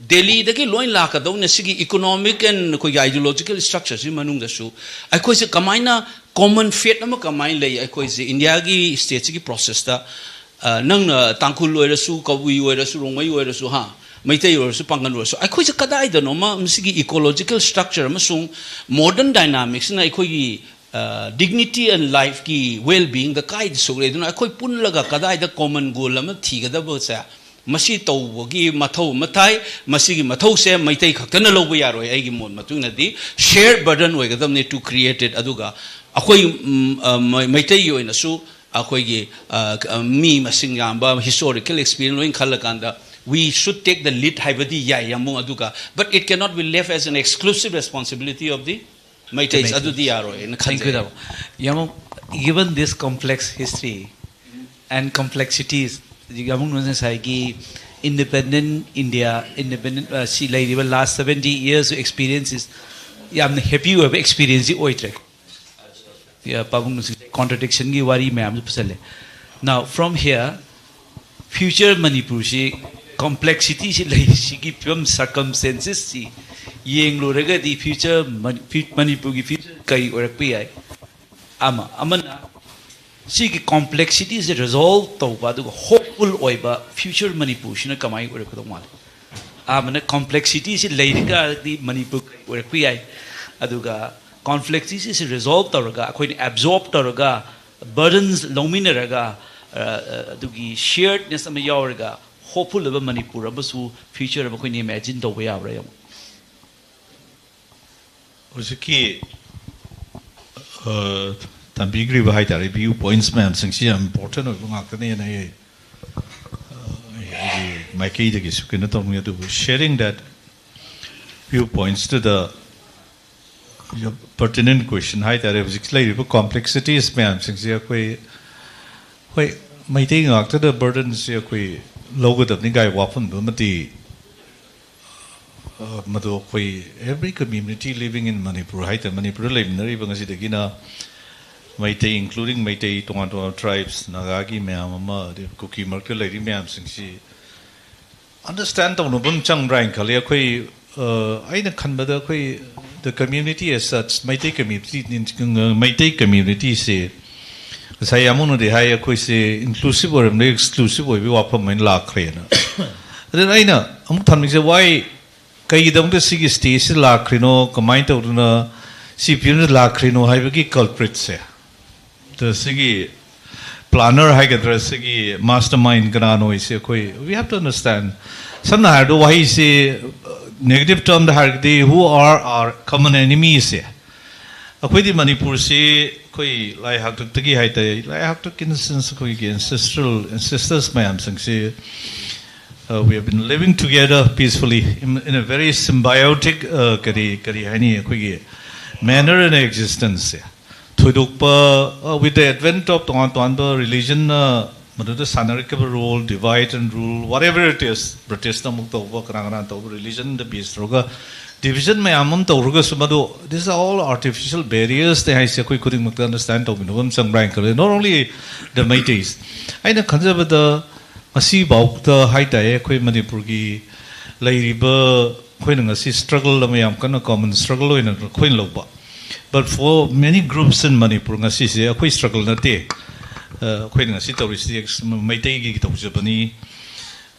ꯗꯦꯜꯂꯤꯗꯒꯤ ꯂꯣꯏ ꯂꯥꯛꯀꯗꯧꯅ ꯁꯤꯒꯤ ꯏꯀꯣꯅꯣꯃꯤꯛ ꯑꯦꯟ ꯑꯩꯈꯣꯏꯒꯤ ꯑꯥꯏꯗꯤꯌꯣꯂꯣꯖꯤꯀꯦꯜ ꯁ꯭ꯇ꯭ꯔꯛꯆꯔꯁꯤ ꯃꯅꯨꯡꯗꯁꯨ ꯑꯩꯈꯣꯏꯁꯦ ꯀꯃꯥꯏꯅ ꯀꯣꯃꯟ ꯐꯦꯠ ꯑꯃ ꯀꯃꯥꯏꯅ ꯂꯩ ꯑꯩꯈꯣꯏꯁꯦ ꯏꯟꯗꯤꯌꯥꯒꯤ ꯁ꯭ꯇꯦꯠꯁꯤꯒꯤ ꯄ꯭ꯔꯣꯁꯦꯁꯇ? ꯅꯪꯅ ꯇꯥꯡꯈꯨꯜ ꯑꯣꯏꯔꯁꯨ, ꯀꯕꯨꯏ ꯑꯣꯏꯔꯁꯨ, ꯔꯣꯡꯃꯩ ꯑꯣꯏꯔꯁꯨ, ꯍꯥ, ꯃꯩꯇꯩ ꯑꯣꯏꯔꯁꯨ, ꯄꯥꯡꯒꯜ ꯑꯣꯏꯔꯁꯨ, ꯑꯩꯈꯣꯏꯁꯦ ꯀꯗꯥꯏꯗꯅꯣꯃ ꯃꯁꯤꯒꯤ ꯏꯀꯣꯂꯣꯖꯤꯀꯦꯜ ꯁ꯭ꯇ꯭ꯔꯛꯆꯔ ꯑꯃꯁꯨꯡ ꯃꯣꯗꯔꯟ ꯗꯥꯏꯅꯥꯃꯤꯛꯁꯅ ꯑꯩꯈꯣꯏꯒꯤ ꯗꯤꯒꯅꯤꯇꯤ ꯑꯦꯟ ꯂꯥꯏꯐꯀꯤ ꯋꯦꯜ ꯕꯤꯌꯤꯡꯗ ꯀꯥꯏꯗ ꯁꯣꯛꯂꯦ? ꯑꯗꯨꯅ ꯑꯩꯈꯣꯏ ꯄꯨꯜꯂꯒ ꯀꯗꯥꯏꯗ ꯀꯣꯃꯟ ꯒꯣꯜ ꯑꯃ ꯊꯤꯒꯗꯕꯁꯦ ꯃꯁꯤ ꯇꯧꯕꯒꯤ ꯃꯊꯧ ꯑꯃ ꯇꯥꯏ꯫ ꯃꯁꯤꯒꯤ ꯃꯊꯧꯁꯦ ꯃꯩꯇꯩ ꯈꯛꯇꯅ ꯂꯧꯕ ꯌꯥꯔꯣꯏ꯫ ꯑꯩꯒꯤ ꯃꯣꯠ ꯃꯇꯨꯡ ꯏꯟꯅꯗꯤ shared burden ꯑꯣꯏꯒꯗꯕꯅꯤ to create it꯫ ꯑꯗꯨꯒ ꯑꯩꯈꯣꯏ, ꯎꯝ, ꯑ, ꯃ-, ꯃꯩꯇꯩꯒꯤ ꯑꯣꯏꯅꯁꯨ ꯑꯩꯈꯣꯏꯒꯤ, ꯑ, ꯑ, ꯃꯤ ꯃꯁꯤꯡ ꯌꯥꯝꯕ, historical experience ꯂꯣꯏ ꯈꯜꯂꯀꯥꯟꯗ we should take the lead ꯍꯥꯏꯕꯗꯤ ꯌꯥꯏ, ꯌꯥꯝꯕꯨꯡ꯫ ꯑꯗꯨꯒ but it cannot be left as an exclusive responsibility of the Meiteis꯫ ꯑꯗꯨꯗꯤ ꯌꯥꯔꯣꯏꯅ ꯈꯟꯖꯩ꯫ Thank you, ꯌꯥꯝꯕꯨꯡ꯫ Given this complex history and complexities, ꯌꯥꯝꯕꯨꯡꯅ ꯉꯁꯥꯏꯒꯤ independent India, independent, ꯑ, ꯁꯤ ꯂꯩꯔꯤꯕ last seventy years experiences ꯌꯥꯝꯅ happy ꯑꯣꯏꯕ experienceꯁꯤ ꯑꯣꯏꯗ꯭ꯔꯦ꯫ ꯌꯥ, ꯄꯥꯕꯨꯡꯅ contradictionꯒꯤ ꯋꯥꯔꯤ ꯃꯌꯥꯝꯁꯨ ꯄꯨꯁꯜꯂꯦ꯫ Now, from here, future ꯃꯅꯤꯄꯨꯔꯁꯤ complexity ꯁꯤ ꯂꯩꯔꯤꯁꯤꯒꯤ ꯐꯤꯕꯝ, circumstancesꯁꯤ ꯌꯦꯡꯂꯨꯔꯒꯗꯤ future ꯃꯅꯤ-, ꯐ꯭ꯌꯨ-, ꯃꯅꯤꯄꯨꯔꯒꯤ future ꯀꯔꯤ ꯑꯣꯏꯔꯛꯄ ꯌꯥꯏ? ꯑꯃ, ꯑꯃꯅ ꯁꯤꯒꯤ complexity ꯁꯦ resolve ꯇꯧꯕ ꯑꯗꯨꯒ hopeful ꯑꯣꯏꯕ future ꯃꯅꯤꯄꯨꯔꯁꯤꯅ ꯀꯃꯥꯏꯅ ꯑꯣꯏꯔꯛꯀꯗꯧ ꯃꯥꯜꯂꯤ? ꯑꯃꯅ complexity ꯁꯤ ꯂꯩꯔꯒꯗꯤ ꯃꯅꯤꯄꯨꯔ ꯀꯔꯤ ꯑꯣꯏꯔꯛꯄ ꯌꯥꯏ? ꯑꯗꯨꯒ complexity ꯁꯤ resolve ꯇꯧꯔꯒ, ꯑꯩꯈꯣꯏꯅ absorb ꯇꯧꯔꯒ, burdens ꯂꯧꯃꯤꯟꯅꯔꯒ, ꯑ, ꯑ, ꯑꯗꯨꯒꯤ sharedness ꯑꯃ ꯌꯥꯎꯔꯒ hopeful ꯑꯣꯏꯕ ꯃꯅꯤꯄꯨꯔ ꯑꯃꯁꯨ future ꯑꯃ ꯑꯩꯈꯣꯏꯅ imagine ꯇꯧꯕ ꯌꯥꯕ꯭ꯔꯥ ꯌꯦꯡꯉꯣ꯫ ꯍꯧꯖꯤꯛꯀꯤ, ꯑ, ꯊꯝꯕꯤꯈ꯭ꯔꯤꯕ ꯍꯥꯏ ꯇꯥꯔꯦ, view points ꯃꯌꯥꯝꯁꯤꯡꯁꯤ ꯌꯥꯝ important ꯑꯣꯏꯕ ꯉꯥꯛꯇꯅꯦꯅ ꯑꯩ, ꯑ, ꯑꯩ, ꯑꯩꯒꯤ ꯃꯥꯏꯀꯩꯗꯒꯤꯁꯨ ꯀꯩꯅꯣ ꯇꯧꯅꯤꯡꯉꯤ꯫ ꯑꯗꯨꯕꯨ sharing that view points to the pertinent question ꯍꯥꯏ ꯇꯥꯔꯦ, ꯍꯧꯖꯤꯛ ꯂꯩꯔꯤꯕ complexities ꯃꯌꯥꯝꯁꯤꯡꯁꯦ ꯑꯩꯈꯣꯏ, ꯍꯣꯏ, ꯃꯩꯇꯩ ꯉꯥꯛꯇꯗ burdenꯁꯦ ꯑꯩꯈꯣꯏ ꯂꯧꯒꯗꯕꯅꯤ ꯀꯥꯏ ꯋꯥꯐꯝꯗꯨꯃꯗꯤ, ꯑ, ꯃꯗꯨ ꯑꯩꯈꯣꯏ every community living in Manipur ꯍꯥꯏ ꯇꯥꯔꯦ, ꯃꯅꯤꯄꯨꯔꯗ ꯂꯩꯃꯤꯟꯅꯔꯤꯕ ꯉꯁꯤꯗꯒꯤꯅ ꯃꯩꯇꯩ, including ꯃꯩꯇꯩ, ꯇꯣꯉꯥꯟ ꯇꯣꯉꯥꯟꯕ tribes, ꯅꯥꯒꯥꯒꯤ ꯃꯌꯥꯝ ꯑꯃ, ꯑꯗꯩ ꯀꯨꯀꯤ ꯃꯔꯛꯇ ꯂꯩꯔꯤ ꯃꯌꯥꯝꯁꯤꯡꯁꯤ understand ꯇꯧꯅꯕ ꯑꯃ ꯆꯪꯕ꯭ꯔꯥ ꯍꯥꯏꯅ ꯈꯜꯂꯤ꯫ ꯑꯩꯈꯣꯏ, ꯑ, ꯑꯩꯅ ꯈꯟꯕꯗ ꯑꯩꯈꯣꯏ the community as such, Meitei community, Meitei communityꯁꯦ ꯉꯁꯥꯏ ꯌꯥꯝꯕꯨꯡꯅꯗꯤ ꯍꯥꯏ, ꯑꯩꯈꯣꯏꯁꯦ inclusive ꯑꯣꯏꯔꯝꯗꯦ, exclusive ꯑꯣꯏꯕꯒꯤ ꯋꯥꯐꯝ ꯑꯣꯏꯅ ꯂꯥꯛꯈ꯭ꯔꯦꯅ꯫ ꯑꯗꯨꯅ ꯑꯩꯅ ꯑꯃꯨꯛ ꯊꯝꯅꯤꯡꯁꯦ, why, ꯀꯩꯒꯤꯗꯃꯛꯇ ꯁꯤꯒꯤ stageꯁꯤ ꯂꯥꯛꯈ꯭ꯔꯤꯅꯣ, ꯀꯃꯥꯏꯅ ꯇꯧꯗꯅ ꯁꯤ ꯐꯤꯕꯝꯗ ꯂꯥꯛꯈ꯭ꯔꯤꯅꯣ ꯍꯥꯏꯕꯒꯤ culpritꯁꯦ꯫ ꯑꯗ ꯁꯤꯒꯤ planner ꯍꯥꯏꯒꯗ꯭ꯔꯥ, ꯁꯤꯒꯤ mastermind ꯀꯅꯥꯅꯣ ꯍꯥꯏꯁꯦ ꯑꯩꯈꯣꯏ, we have to understand. ꯁꯝꯅ ꯍꯥꯏꯔꯕꯗ ꯋꯥꯍꯩꯁꯤ negative termꯗ ꯍꯥꯏꯔꯒꯗꯤ, who are our common enemies ꯁꯦ? ꯑꯩꯈꯣꯏꯗꯤ ꯃꯅꯤꯄꯨꯔꯁꯤ ꯑꯩꯈꯣꯏ ꯂꯥꯏ ꯍꯥꯛꯇꯛꯇꯒꯤ ꯍꯥꯏꯇꯥꯔꯦ, ꯂꯥꯏ ꯍꯥꯛꯇꯛꯀꯤ in the sense ꯑꯩꯈꯣꯏꯒꯤ ancestral, ancestors ꯃꯌꯥꯝꯁꯤꯡꯁꯤ, uh, we have been living together peacefully in, in a very symbiotic, uh, ꯀꯔꯤ ꯀꯔꯤ ꯍꯥꯏꯅꯤ, ꯑꯩꯈꯣꯏꯒꯤ manner in existence ꯁꯦ꯫ ꯊꯣꯏꯗꯣꯛꯄ, uh, with the advent of ꯇꯣꯉꯥꯟ ꯇꯣꯉꯥꯟꯕ religionꯅ ꯃꯗꯨꯗ ꯁꯥꯟꯅꯔꯛꯈꯤꯕ role, divide and rule, whatever it is, Britishꯅ ꯑꯃꯨꯛ ꯇꯧꯕ, ꯀꯅꯥ ꯀꯅꯥ ꯇꯧꯕ, religionꯗ base ꯇꯧꯔꯒ division ꯃꯌꯥꯝ ꯑꯃ ꯇꯧꯔꯒꯁꯨ, ꯃꯗꯨ, these are all artificial barriersꯅꯦ ꯍꯥꯏꯁꯦ ꯑꯩꯈꯣꯏ ꯈꯨꯗꯤꯡꯃꯛꯇ understand ꯇꯧꯕꯤꯅꯕ ꯑꯃ ꯆꯪꯕ꯭ꯔꯥ ꯍꯥꯏꯅ ꯈꯜꯂꯦ, not only the Meiteis. ꯑꯩꯅ ꯈꯟꯖꯕꯗ ꯉꯁꯤꯐꯥꯎꯗ ꯍꯥꯏꯇꯥꯔꯦ, ꯑꯩꯈꯣꯏ ꯃꯅꯤꯄꯨꯔꯒꯤ ꯂꯩꯔꯤꯕ, ꯑꯩꯈꯣꯏꯅ ꯉꯁꯤ struggle ꯑꯃ ꯌꯥꯝ ꯀꯟꯅ common struggle ꯑꯣꯏꯅ ꯑꯩꯈꯣꯏꯅ ꯂꯧꯕ, but for many groups in Manipur ꯉꯁꯤꯁꯦ ꯑꯩꯈꯣꯏ struggle ꯅꯠꯇꯦ, ꯑ, ꯑꯩꯈꯣꯏꯅ ꯉꯁꯤ ꯇꯧꯔꯤꯁꯤꯗꯤ ex-, ꯃꯩꯇꯩꯒꯤ ꯇꯧꯖꯕꯅꯤ,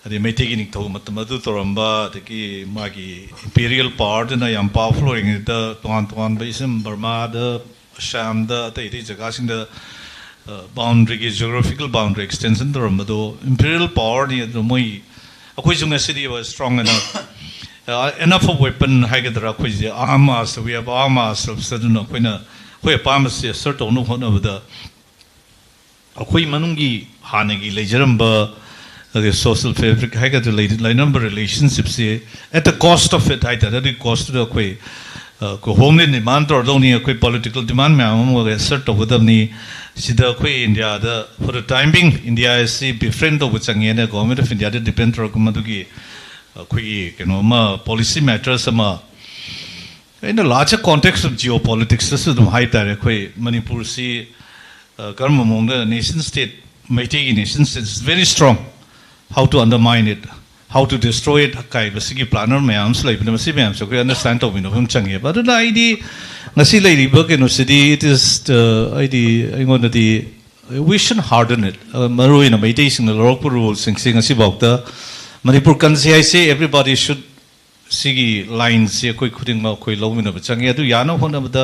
ꯑꯗꯩ ꯃꯩꯇꯩꯒꯤ ꯅꯤꯡꯊꯧ ꯃꯇꯝ ꯑꯗꯨ ꯇꯧꯔꯝꯕ, ꯑꯗꯒꯤ ꯃꯥꯒꯤ imperial powerꯗꯨꯅ ꯌꯥꯝ powerful ꯑꯣꯏꯔꯤꯉꯩꯗ ꯇꯣꯉꯥꯟ ꯇꯣꯉꯥꯟꯕ ꯏꯁꯝ ꯕꯔꯃꯥꯗ, ꯑꯁꯥꯝꯗ, ꯑꯇꯩ ꯑꯇꯩ ꯖꯒꯥꯁꯤꯡꯗ, ꯑ, boundaryꯒꯤ, geographical boundary extension ꯇꯧꯔꯝꯕꯗꯣ imperial powerꯅꯤ꯫ ꯑꯗꯨ ꯃꯣꯏ, ꯑꯩꯈꯣꯏꯁꯨ ꯉꯁꯤꯗꯤ we're strong enough, uh, enough of weapon ꯍꯥꯏꯒꯗ꯭ꯔꯥ, ꯑꯩꯈꯣꯏꯁꯦ arm ourselves, we have arm ourselves, ꯑꯗꯨꯅ ꯑꯩꯈꯣꯏꯅ ꯑꯩꯈꯣꯏ ꯑꯄꯥꯝꯕꯁꯦ assert ꯇꯧꯅꯕ ꯍꯣꯠꯅꯕꯗ ꯑꯩꯈꯣꯏ ꯃꯅꯨꯡꯒꯤ ꯍꯥꯟꯅꯒꯤ ꯂꯩꯖꯔꯝꯕ, ꯑꯗꯩ social fabric ꯍꯥꯏꯒꯗ꯭ꯔꯥ, ꯂꯩ-, ꯂꯩꯅꯔꯝꯕ relationshipꯁꯦ at the cost of it ꯍꯥꯏꯇꯥꯔꯦ, ꯑꯗꯨꯒꯤ costꯇꯨꯗ ꯑꯩꯈꯣꯏ, ꯑ, ꯑꯩꯈꯣꯏ homeland demand ꯇꯧꯔꯗꯧꯅꯤ, ꯑꯩꯈꯣꯏ political demand ꯃꯌꯥꯝ ꯑꯃ assert ꯇꯧꯒꯗꯕꯅꯤ꯫ ꯁꯤꯗ ꯑꯩꯈꯣꯏ ꯏꯟꯗꯤꯌꯥꯗ for the time being India ꯑꯁꯤ befriend ꯇꯧꯕ ꯆꯪꯉꯦꯅ Government of Indiaꯗ depend ꯇꯧꯔꯒ ꯃꯗꯨꯒꯤ ꯑꯩꯈꯣꯏꯒꯤ ꯀꯩꯅꯣ ꯑꯃ, policy matters ꯑꯃ, in the larger context of geopoliticsꯇꯁꯨ ꯑꯗꯨꯝ ꯍꯥꯏꯇꯥꯔꯦ, ꯑꯩꯈꯣꯏ ꯃꯅꯤꯄꯨꯔꯁꯤ, ꯑ, ꯀꯔꯝꯕ ꯃꯑꯣꯡꯗ nation state, ꯃꯩꯇꯩꯒꯤ nation state is very strong, how to undermine it, how to destroy it ꯀꯥꯏꯕꯁꯤꯒꯤ planner ꯃꯌꯥꯝ ꯑꯃꯁꯨ ꯂꯩꯕꯅꯤ꯫ ꯃꯁꯤ ꯃꯌꯥꯝꯁꯦ ꯑꯩꯈꯣꯏ understand ꯇꯧꯕꯤꯅꯕ ꯑꯃ ꯆꯪꯉꯦꯕ꯫ ꯑꯗꯨꯅ ꯑꯩꯗꯤ ꯉꯁꯤ ꯂꯩꯔꯤꯕ ꯀꯩꯅꯣꯁꯤꯗꯤ, it is, ꯑ, ꯑꯩꯗꯤ, ꯑꯩꯉꯣꯟꯗꯗꯤ, we shouldn't harden it. ꯑ, ꯃꯔꯨꯑꯣꯏꯅ ꯃꯩꯇꯩꯁꯤꯡꯅ ꯂꯧꯔꯛꯄ roleꯁꯤꯡꯁꯤ ꯉꯁꯤꯐꯥꯎꯗ ꯃꯅꯤꯄꯨꯔ ꯀꯟꯁꯤ ꯍꯥꯏꯁꯦ, everybody should, ꯁꯤꯒꯤ lineꯁꯤ ꯑꯩꯈꯣꯏ ꯈꯨꯗꯤꯡꯃꯛ ꯑꯩꯈꯣꯏ ꯂꯧꯃꯤꯟꯅꯕ ꯆꯪꯉꯤ꯫ ꯑꯗꯨ ꯌꯥꯅꯕ ꯍꯣꯠꯅꯕꯗ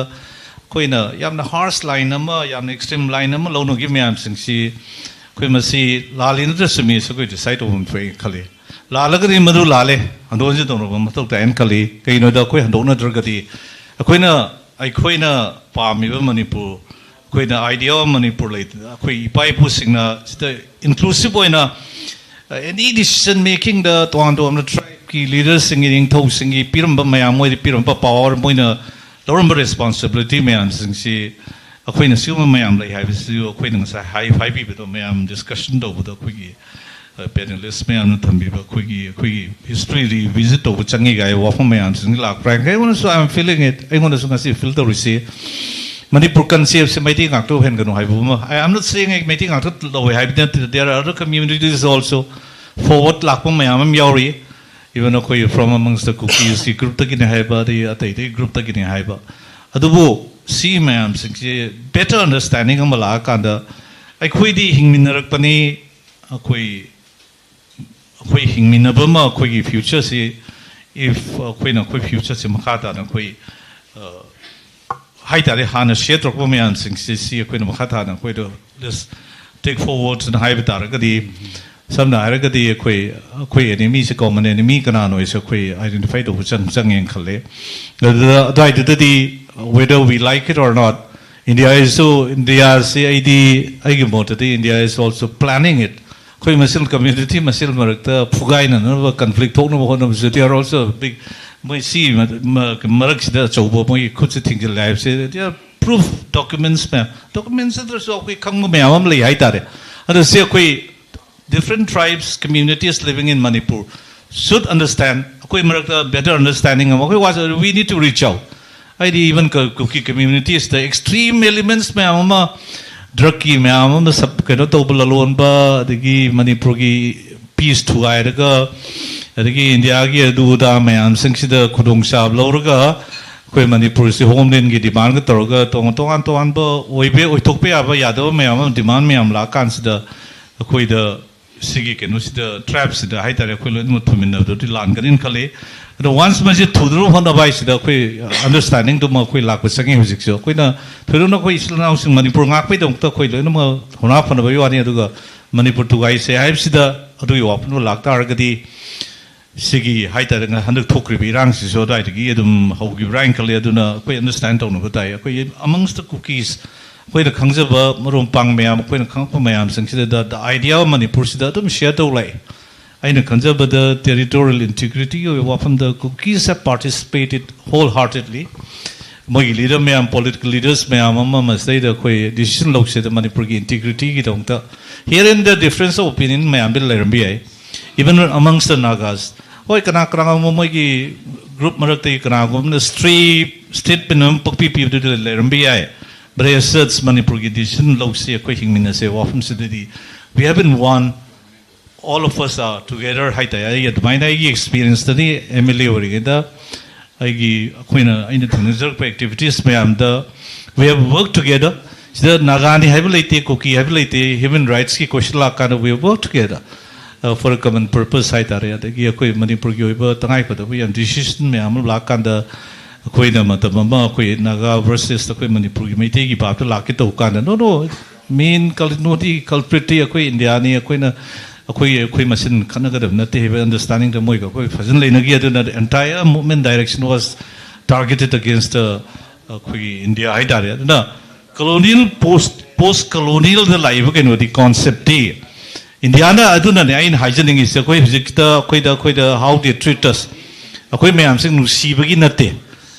ꯑꯩꯈꯣꯏꯅ ꯌꯥꯝꯅ harsh line ꯑꯃ, ꯌꯥꯝꯅ extreme line ꯑꯃ ꯂꯧꯅꯈꯤꯕ ꯃꯌꯥꯝꯁꯤꯡꯁꯤ ꯑꯩꯈꯣꯏ ꯃꯁꯤ ꯂꯥꯜꯂꯤ ꯅꯠꯇ꯭ꯔ ꯆꯨꯝꯃꯤ ꯍꯥꯏꯁꯤ ꯑꯩꯈꯣꯏ decide ꯇꯧꯐꯝ ꯊꯣꯛꯑꯦ ꯈꯜꯂꯤ꯫ ꯂꯥꯜꯂꯒꯗꯤ ꯃꯗꯨ ꯂꯥꯜꯂꯦ, ꯍꯟꯗꯣꯛ ꯍꯟꯖꯤꯟ ꯇꯧꯅꯕ ꯃꯊꯧ ꯇꯥꯏꯅ ꯈꯜꯂꯤ꯫ ꯀꯩꯒꯤꯅꯣꯗ ꯑꯩꯈꯣꯏ ꯍꯟꯗꯣꯛꯅꯗ꯭ꯔꯒꯗꯤ ꯑꯩꯈꯣꯏꯅ, ꯑꯩꯈꯣꯏꯅ ꯄꯥꯝꯃꯤꯕ ꯃꯅꯤꯄꯨꯔ, ꯑꯩꯈꯣꯏꯅ idea of ꯃꯅꯤꯄꯨꯔ ꯂꯩꯇꯅ ꯑꯩꯈꯣꯏ ꯏꯄꯥ ꯏꯄꯨꯁꯤꯡꯅ ꯁꯤꯗ inclusive ꯑꯣꯏꯅ any decision makingꯗ ꯇꯣꯉꯥꯟ ꯇꯣꯉꯥꯟꯕ tribeꯀꯤ leaderꯁꯤꯡꯒꯤ, ꯅꯤꯡꯊꯧꯁꯤꯡꯒꯤ ꯄꯤꯔꯝꯕ ꯃꯌꯥꯝ, ꯃꯣꯏꯗ ꯄꯤꯔꯝꯕ power, ꯃꯣꯏꯅ ꯂꯧꯔꯝꯕ responsibility ꯃꯌꯥꯝꯁꯤꯡꯁꯤ ꯑꯩꯈꯣꯏꯅ ꯁꯤꯒꯨꯝꯕ ꯃꯌꯥꯝ ꯂꯩ ꯍꯥꯏꯕꯁꯤꯁꯨ ꯑꯩꯈꯣꯏꯅ ꯉꯁꯥꯏ ꯍꯥꯏ-, ꯍꯥꯏꯕꯤꯕꯗꯣ, ꯃꯌꯥꯝ discussion ꯇꯧꯕꯗ ꯑꯩꯈꯣꯏꯒꯤ, ꯑ, panelist ꯃꯌꯥꯝꯅ ꯊꯝꯕꯤꯕ ꯑꯩꯈꯣꯏꯒꯤ, ꯑꯩꯈꯣꯏꯒꯤ history revisit ꯇꯧꯕ ꯆꯪꯉꯤ ꯀꯥꯏ ꯋꯥꯐꯝ ꯃꯌꯥꯝꯁꯤꯡ ꯂꯥꯛꯄ꯭ꯔꯥ ꯍꯥꯏꯅ ꯑꯩꯉꯣꯟꯗꯁꯨ, I am feeling it, ꯑꯩꯉꯣꯟꯗꯁꯨ ꯉꯁꯤ feel ꯇꯧꯔꯤꯁꯤ ꯃꯅꯤꯄꯨꯔ conceptꯁꯦ ꯃꯩꯇꯩ ꯉꯥꯛꯇ ꯑꯣꯏꯍꯟꯒꯅꯨ ꯍꯥꯏꯕ ꯑꯃ꯫ I am not saying ꯑꯩ ꯃꯩꯇꯩ ꯉꯥꯛꯇ ꯂꯧꯋꯦ ꯍꯥꯏꯕꯗꯤ ꯅꯠꯇꯦ, there are other communities also forward ꯂꯥꯛꯄ ꯃꯌꯥꯝ ꯑꯃ ꯌꯥꯎꯔꯤ꯫ Even ꯑꯩꯈꯣꯏ from amongst the Kukisꯀꯤ groupꯇꯒꯤꯅꯦ ꯍꯥꯏꯕ, ꯑꯗꯩ ꯑꯇꯩ ꯑꯇꯩ groupꯇꯒꯤꯅꯦ ꯍꯥꯏꯕ꯫ ꯑꯗꯨꯕꯨ ꯁꯤ ꯃꯌꯥꯝꯁꯤꯡꯁꯦ better understanding ꯑꯃ ꯂꯥꯛꯑꯀꯥꯟꯗ ꯑꯩꯈꯣꯏꯗꯤ ꯍꯤꯡꯃꯤꯟꯅꯔꯛꯄꯅꯤ, ꯑꯩꯈꯣꯏ, ꯑꯩꯈꯣꯏ ꯍꯤꯡꯃꯤꯟꯅꯕ ꯑꯃ, ꯑꯩꯈꯣꯏꯒꯤ futureꯁꯤ, if ꯑꯩꯈꯣꯏꯅ ꯑꯩꯈꯣꯏ futureꯁꯤ ꯃꯈꯥ ꯇꯥꯅ ꯑꯩꯈꯣꯏ, ꯑ, ꯍꯥꯏꯇꯥꯔꯦ, ꯍꯥꯟꯅ share ꯇꯧꯔꯛꯄ ꯃꯌꯥꯝꯁꯤꯡꯁꯤ ꯁꯤ ꯑꯩꯈꯣꯏꯅ ꯃꯈꯥ ꯇꯥꯅ ꯑꯩꯈꯣꯏꯗ let's take forwardꯅ ꯍꯥꯏꯕ ꯇꯥꯔꯒꯗꯤ, ꯁꯝꯅ ꯍꯥꯏꯔꯒꯗꯤ ꯑꯩꯈꯣꯏ, ꯑꯩꯈꯣꯏ enemyꯁꯦ, common enemy ꯀꯅꯥꯅꯣ ꯍꯥꯏꯁꯦ ꯑꯩꯈꯣꯏ identify ꯇꯧꯕ ꯆꯪ-, ꯆꯪꯉꯦꯅ ꯈꯜꯂꯦ꯫ ꯑꯗꯨꯗ ꯑꯗꯨꯋꯥꯏꯗꯨꯗꯗꯤ whether we like it or not, India is so, Indiaꯁꯤ ꯑꯩꯗꯤ, ꯑꯩꯒꯤ ꯃꯣꯠꯇꯗꯤ India is also planning it꯫ ꯑꯩꯈꯣꯏ ꯃꯁꯦꯜ, community ꯃꯁꯦꯜ ꯃꯔꯛꯇ ꯐꯨꯒꯥꯏꯅꯅꯕ, conflict ꯊꯣꯛꯅꯕ ꯍꯣꯠꯅꯕꯁꯨ they are also big, ꯃꯣꯏ ꯁꯤ ꯃ-, ꯃ-, ꯃꯔꯛꯁꯤꯗ ꯑꯆꯧꯕ ꯃꯣꯏꯒꯤ ꯈꯨꯠꯁꯦ ꯊꯤꯡꯖꯤꯜꯂꯦ ꯍꯥꯏꯕꯁꯦ, they are proof, documents ꯃꯌꯥꯝ, documents ꯅꯠꯇ꯭ꯔꯁꯨ ꯑꯩꯈꯣꯏ ꯈꯪꯕ ꯃꯌꯥꯝ ꯑꯃ ꯂꯩ ꯍꯥꯏꯇꯥꯔꯦ꯫ ꯑꯗꯣ ꯁꯤ ꯑꯩꯈꯣꯏ different tribes, communities living in Manipur should understand, ꯑꯩꯈꯣꯏ ꯃꯔꯛꯇ better understanding ꯑꯃ, ꯑꯩꯈꯣꯏ ꯋꯥꯁꯦ, we need to reach out꯫ ꯍꯥꯏꯗꯤ even ꯀ-, ꯀꯨꯀꯤ communitiesꯇ extreme elements ꯃꯌꯥꯝ ꯑꯃ, drugꯀꯤ ꯃꯌꯥꯝ ꯑꯃ sub-, ꯀꯩꯅꯣ ꯇꯧꯕ, ꯂꯂꯣꯟꯕ, ꯑꯗꯒꯤ ꯃꯅꯤꯄꯨꯔꯒꯤ peace ꯊꯨꯒꯥꯏꯔꯒ, ꯑꯗꯒꯤ ꯏꯟꯗꯤꯌꯥꯒꯤ ꯑꯗꯨ ꯑꯗꯥ ꯃꯌꯥꯝꯁꯤꯡꯁꯤꯗ ꯈꯨꯗꯣꯡꯆꯥꯕ ꯂꯧꯔꯒ ꯑꯩꯈꯣꯏ ꯃꯅꯤꯄꯨꯔꯁꯤ homelandꯒꯤ demandꯒ ꯇꯧꯔꯒ ꯇꯣꯉꯥꯟ ꯇꯣꯉꯥꯟ ꯇꯣꯉꯥꯟꯕ ꯑꯣꯏꯕ, ꯑꯣꯏꯊꯣꯛꯄ ꯌꯥꯕ ꯌꯥꯗꯕ ꯃꯌꯥꯝ ꯑꯃ demand ꯃꯌꯥꯝ ꯂꯥꯛꯑꯀꯥꯟꯁꯤꯗ ꯑꯩꯈꯣꯏꯗ ꯁꯤꯒꯤ ꯀꯩꯅꯣꯁꯤꯗ, trapꯁꯤꯗ ꯍꯥꯏꯇꯥꯔꯦ, ꯑꯩꯈꯣꯏ ꯂꯣꯏꯅꯃꯛ ꯊꯨꯃꯤꯟꯅꯕꯗꯨꯗꯤ ꯂꯥꯟꯒꯅꯤꯅ ꯈꯜꯂꯤ꯫ ꯑꯗꯣ once ꯃꯁꯤ ꯊꯨꯗꯅꯕ ꯍꯣꯠꯅꯕ ꯍꯥꯏꯁꯤꯗ ꯑꯩꯈꯣꯏ understandingꯗꯨꯃ ꯑꯩꯈꯣꯏ ꯂꯥꯛꯄ ꯆꯪꯉꯤ꯫ ꯍꯧꯖꯤꯛꯁꯨ ꯑꯩꯈꯣꯏꯅ ꯊꯣꯏꯗꯣꯛꯅ ꯑꯩꯈꯣꯏ ꯏꯆꯤꯜ ꯏꯅꯥꯎꯁꯤꯡ ꯃꯅꯤꯄꯨꯔ ꯉꯥꯛꯄꯩꯗꯃꯛꯇ ꯑꯩꯈꯣꯏ ꯂꯣꯏꯅꯃꯛ ꯍꯣꯠꯅ ꯐꯅꯕꯒꯤ ꯋꯥꯅꯤ, ꯑꯗꯨꯒ ꯃꯅꯤꯄꯨꯔ ꯊꯨꯒꯥꯏꯁꯦ ꯍꯥꯏꯕꯁꯤꯗ ꯑꯗꯨꯒꯤ ꯋꯥꯐꯝꯗꯣ ꯂꯥꯛꯇꯥꯔꯒꯗꯤ ꯁꯤꯒꯤ ꯍꯥꯏꯇꯥꯔꯦ, ꯍꯟꯗꯛ ꯊꯣꯛꯈ꯭ꯔꯤꯕ ꯏꯔꯥꯡꯁꯤꯁꯨ ꯑꯗꯨꯋꯥꯏꯗꯒꯤ ꯑꯗꯨꯝ ꯍꯧꯈꯤꯕ꯭ꯔꯥ ꯍꯥꯏꯅ ꯈꯜꯂꯤ꯫ ꯑꯗꯨꯅ ꯑꯩꯈꯣꯏ understand ꯇꯧꯅꯕ ꯇꯥꯏ꯫ ꯑꯩꯈꯣꯏ amongst the Kukis, ꯑꯩꯈꯣꯏꯅ ꯈꯪꯖꯕ ꯃꯔꯨꯞ ꯃꯄꯥꯡ ꯃꯌꯥꯝ, ꯑꯩꯈꯣꯏꯅ ꯈꯪꯉꯛꯄ ꯃꯌꯥꯝꯁꯤꯡꯁꯤꯗ the idea of ꯃꯅꯤꯄꯨꯔꯁꯤꯗ ꯑꯗꯨꯝ share ꯇꯧ ꯂꯥꯛꯑꯦ꯫ ꯑꯩꯅ ꯈꯟꯖꯕꯗ territorial integrityꯒꯤ ꯑꯣꯏꯕ ꯋꯥꯐꯝꯗ Kukis have participated wholeheartedly꯫ ꯃꯣꯏꯒꯤ leader ꯃꯌꯥꯝ, political leaders ꯃꯌꯥꯝ ꯑꯃ ꯃꯁꯤꯗꯩꯗ ꯑꯩꯈꯣꯏ decision ꯂꯧꯁꯦꯗ ꯃꯅꯤꯄꯨꯔꯒꯤ integrityꯒꯤꯗꯃꯛꯇ꯫ Here and there difference of opinion ꯃꯌꯥꯝꯗꯤ ꯂꯩꯔꯝꯕ ꯌꯥꯏ, even amongst the Nagas꯫ ꯍꯣꯏ, ꯀꯅꯥ ꯀꯅꯥꯒꯨꯝꯕ ꯃꯣꯏꯒꯤ group ꯃꯔꯛꯇꯒꯤ ꯀꯅꯥꯒꯨꯝꯕꯅ stray statement ꯑꯃ ꯄꯛꯄꯤ ꯄꯤꯕꯗꯨꯗꯤ ꯂꯩꯔꯝꯕ ꯌꯥꯏ꯫ But as such, ꯃꯅꯤꯄꯨꯔꯒꯤ decision ꯂꯧꯁꯤ, ꯑꯩꯈꯣꯏ ꯍꯤꯡꯃꯤꯟꯅꯁꯦ ꯋꯥꯐꯝꯁꯤꯗꯗꯤ we have been one, all of us are together ꯍꯥꯏꯇꯥꯔꯦ꯫ ꯑꯩ ꯑꯗꯨꯃꯥꯏꯅ ꯑꯩꯒꯤ experienceꯇꯗꯤ MLA ꯑꯣꯏꯔꯤꯉꯩꯗ ꯑꯩꯒꯤ, ꯑꯩꯈꯣꯏꯅ, ꯑꯩꯅ ꯊꯦꯡꯅꯖꯔꯛꯄ activities ꯃꯌꯥꯝꯗ we have worked together꯫ ꯁꯤꯗ ꯅꯥꯒꯥꯅꯤ ꯍꯥꯏꯕ ꯂꯩꯇꯦ, ꯀꯨꯀꯤ ꯍꯥꯏꯕ ꯂꯩꯇꯦ, human rightsꯀꯤ question ꯂꯥꯛꯀꯥꯟꯗ we have worked together, uh, for a common purpose ꯍꯥꯏꯇꯥꯔꯦ꯫ ꯑꯗꯒꯤ ꯑꯩꯈꯣꯏ ꯃꯅꯤꯄꯨꯔꯒꯤ ꯑꯣꯏꯕ ꯇꯉꯥꯏꯐꯗꯕ ꯌꯥꯝ decision ꯃꯌꯥꯝ ꯑꯃ ꯂꯥꯛꯀꯥꯟꯗ ꯑꯩꯈꯣꯏꯅ ꯃꯇꯝ ꯑꯃ ꯑꯩꯈꯣꯏ ꯅꯥꯒꯥ versus ꯑꯩꯈꯣꯏ ꯃꯅꯤꯄꯨꯔꯒꯤ ꯃꯩꯇꯩꯒꯤ ꯚꯥꯞꯇ ꯂꯥꯛꯀꯦ ꯇꯧꯕ ꯀꯥꯟꯗ, no, no, main cul-, ꯅꯣꯗꯤ culpritꯇꯤ ꯑꯩꯈꯣꯏ ꯏꯟꯗꯤꯌꯥꯅꯤ, ꯑꯩꯈꯣꯏꯅ, ꯑꯩꯈꯣꯏ, ꯑꯩꯈꯣꯏ ꯃꯁꯦꯟ ꯈꯠꯅꯒꯗꯕ ꯅꯠꯇꯦ ꯍꯥꯏꯕ understandingꯗ ꯃꯣꯏꯒ ꯑꯩꯈꯣꯏ ꯐꯖꯅ ꯂꯩꯅꯈꯤ꯫ ꯑꯗꯨꯅ the entire movement direction was targeted against the, ꯑꯩꯈꯣꯏꯒꯤ ꯏꯟꯗꯤꯌꯥ ꯍꯥꯏꯇꯥꯔꯦ꯫ ꯑꯗꯨꯅ colonial, post, post colonialꯗ ꯂꯥꯛꯏꯕ ꯀꯩꯅꯣꯗꯤ, conceptꯇꯤ ꯏꯟꯗꯤꯌꯥꯅ, ꯑꯗꯨꯅꯅꯦ ꯑꯩꯅ ꯍꯥꯏꯖꯅꯤꯡꯉꯤꯁꯦ, ꯑꯩꯈꯣꯏ ꯍꯧꯖꯤꯛꯇ ꯑꯩꯈꯣꯏꯗ, ꯑꯩꯈꯣꯏꯗ how they treat us, ꯑꯩꯈꯣꯏ ꯃꯌꯥꯝꯁꯦ ꯅꯨꯡꯁꯤꯕꯒꯤ ꯅꯠꯇꯦ꯫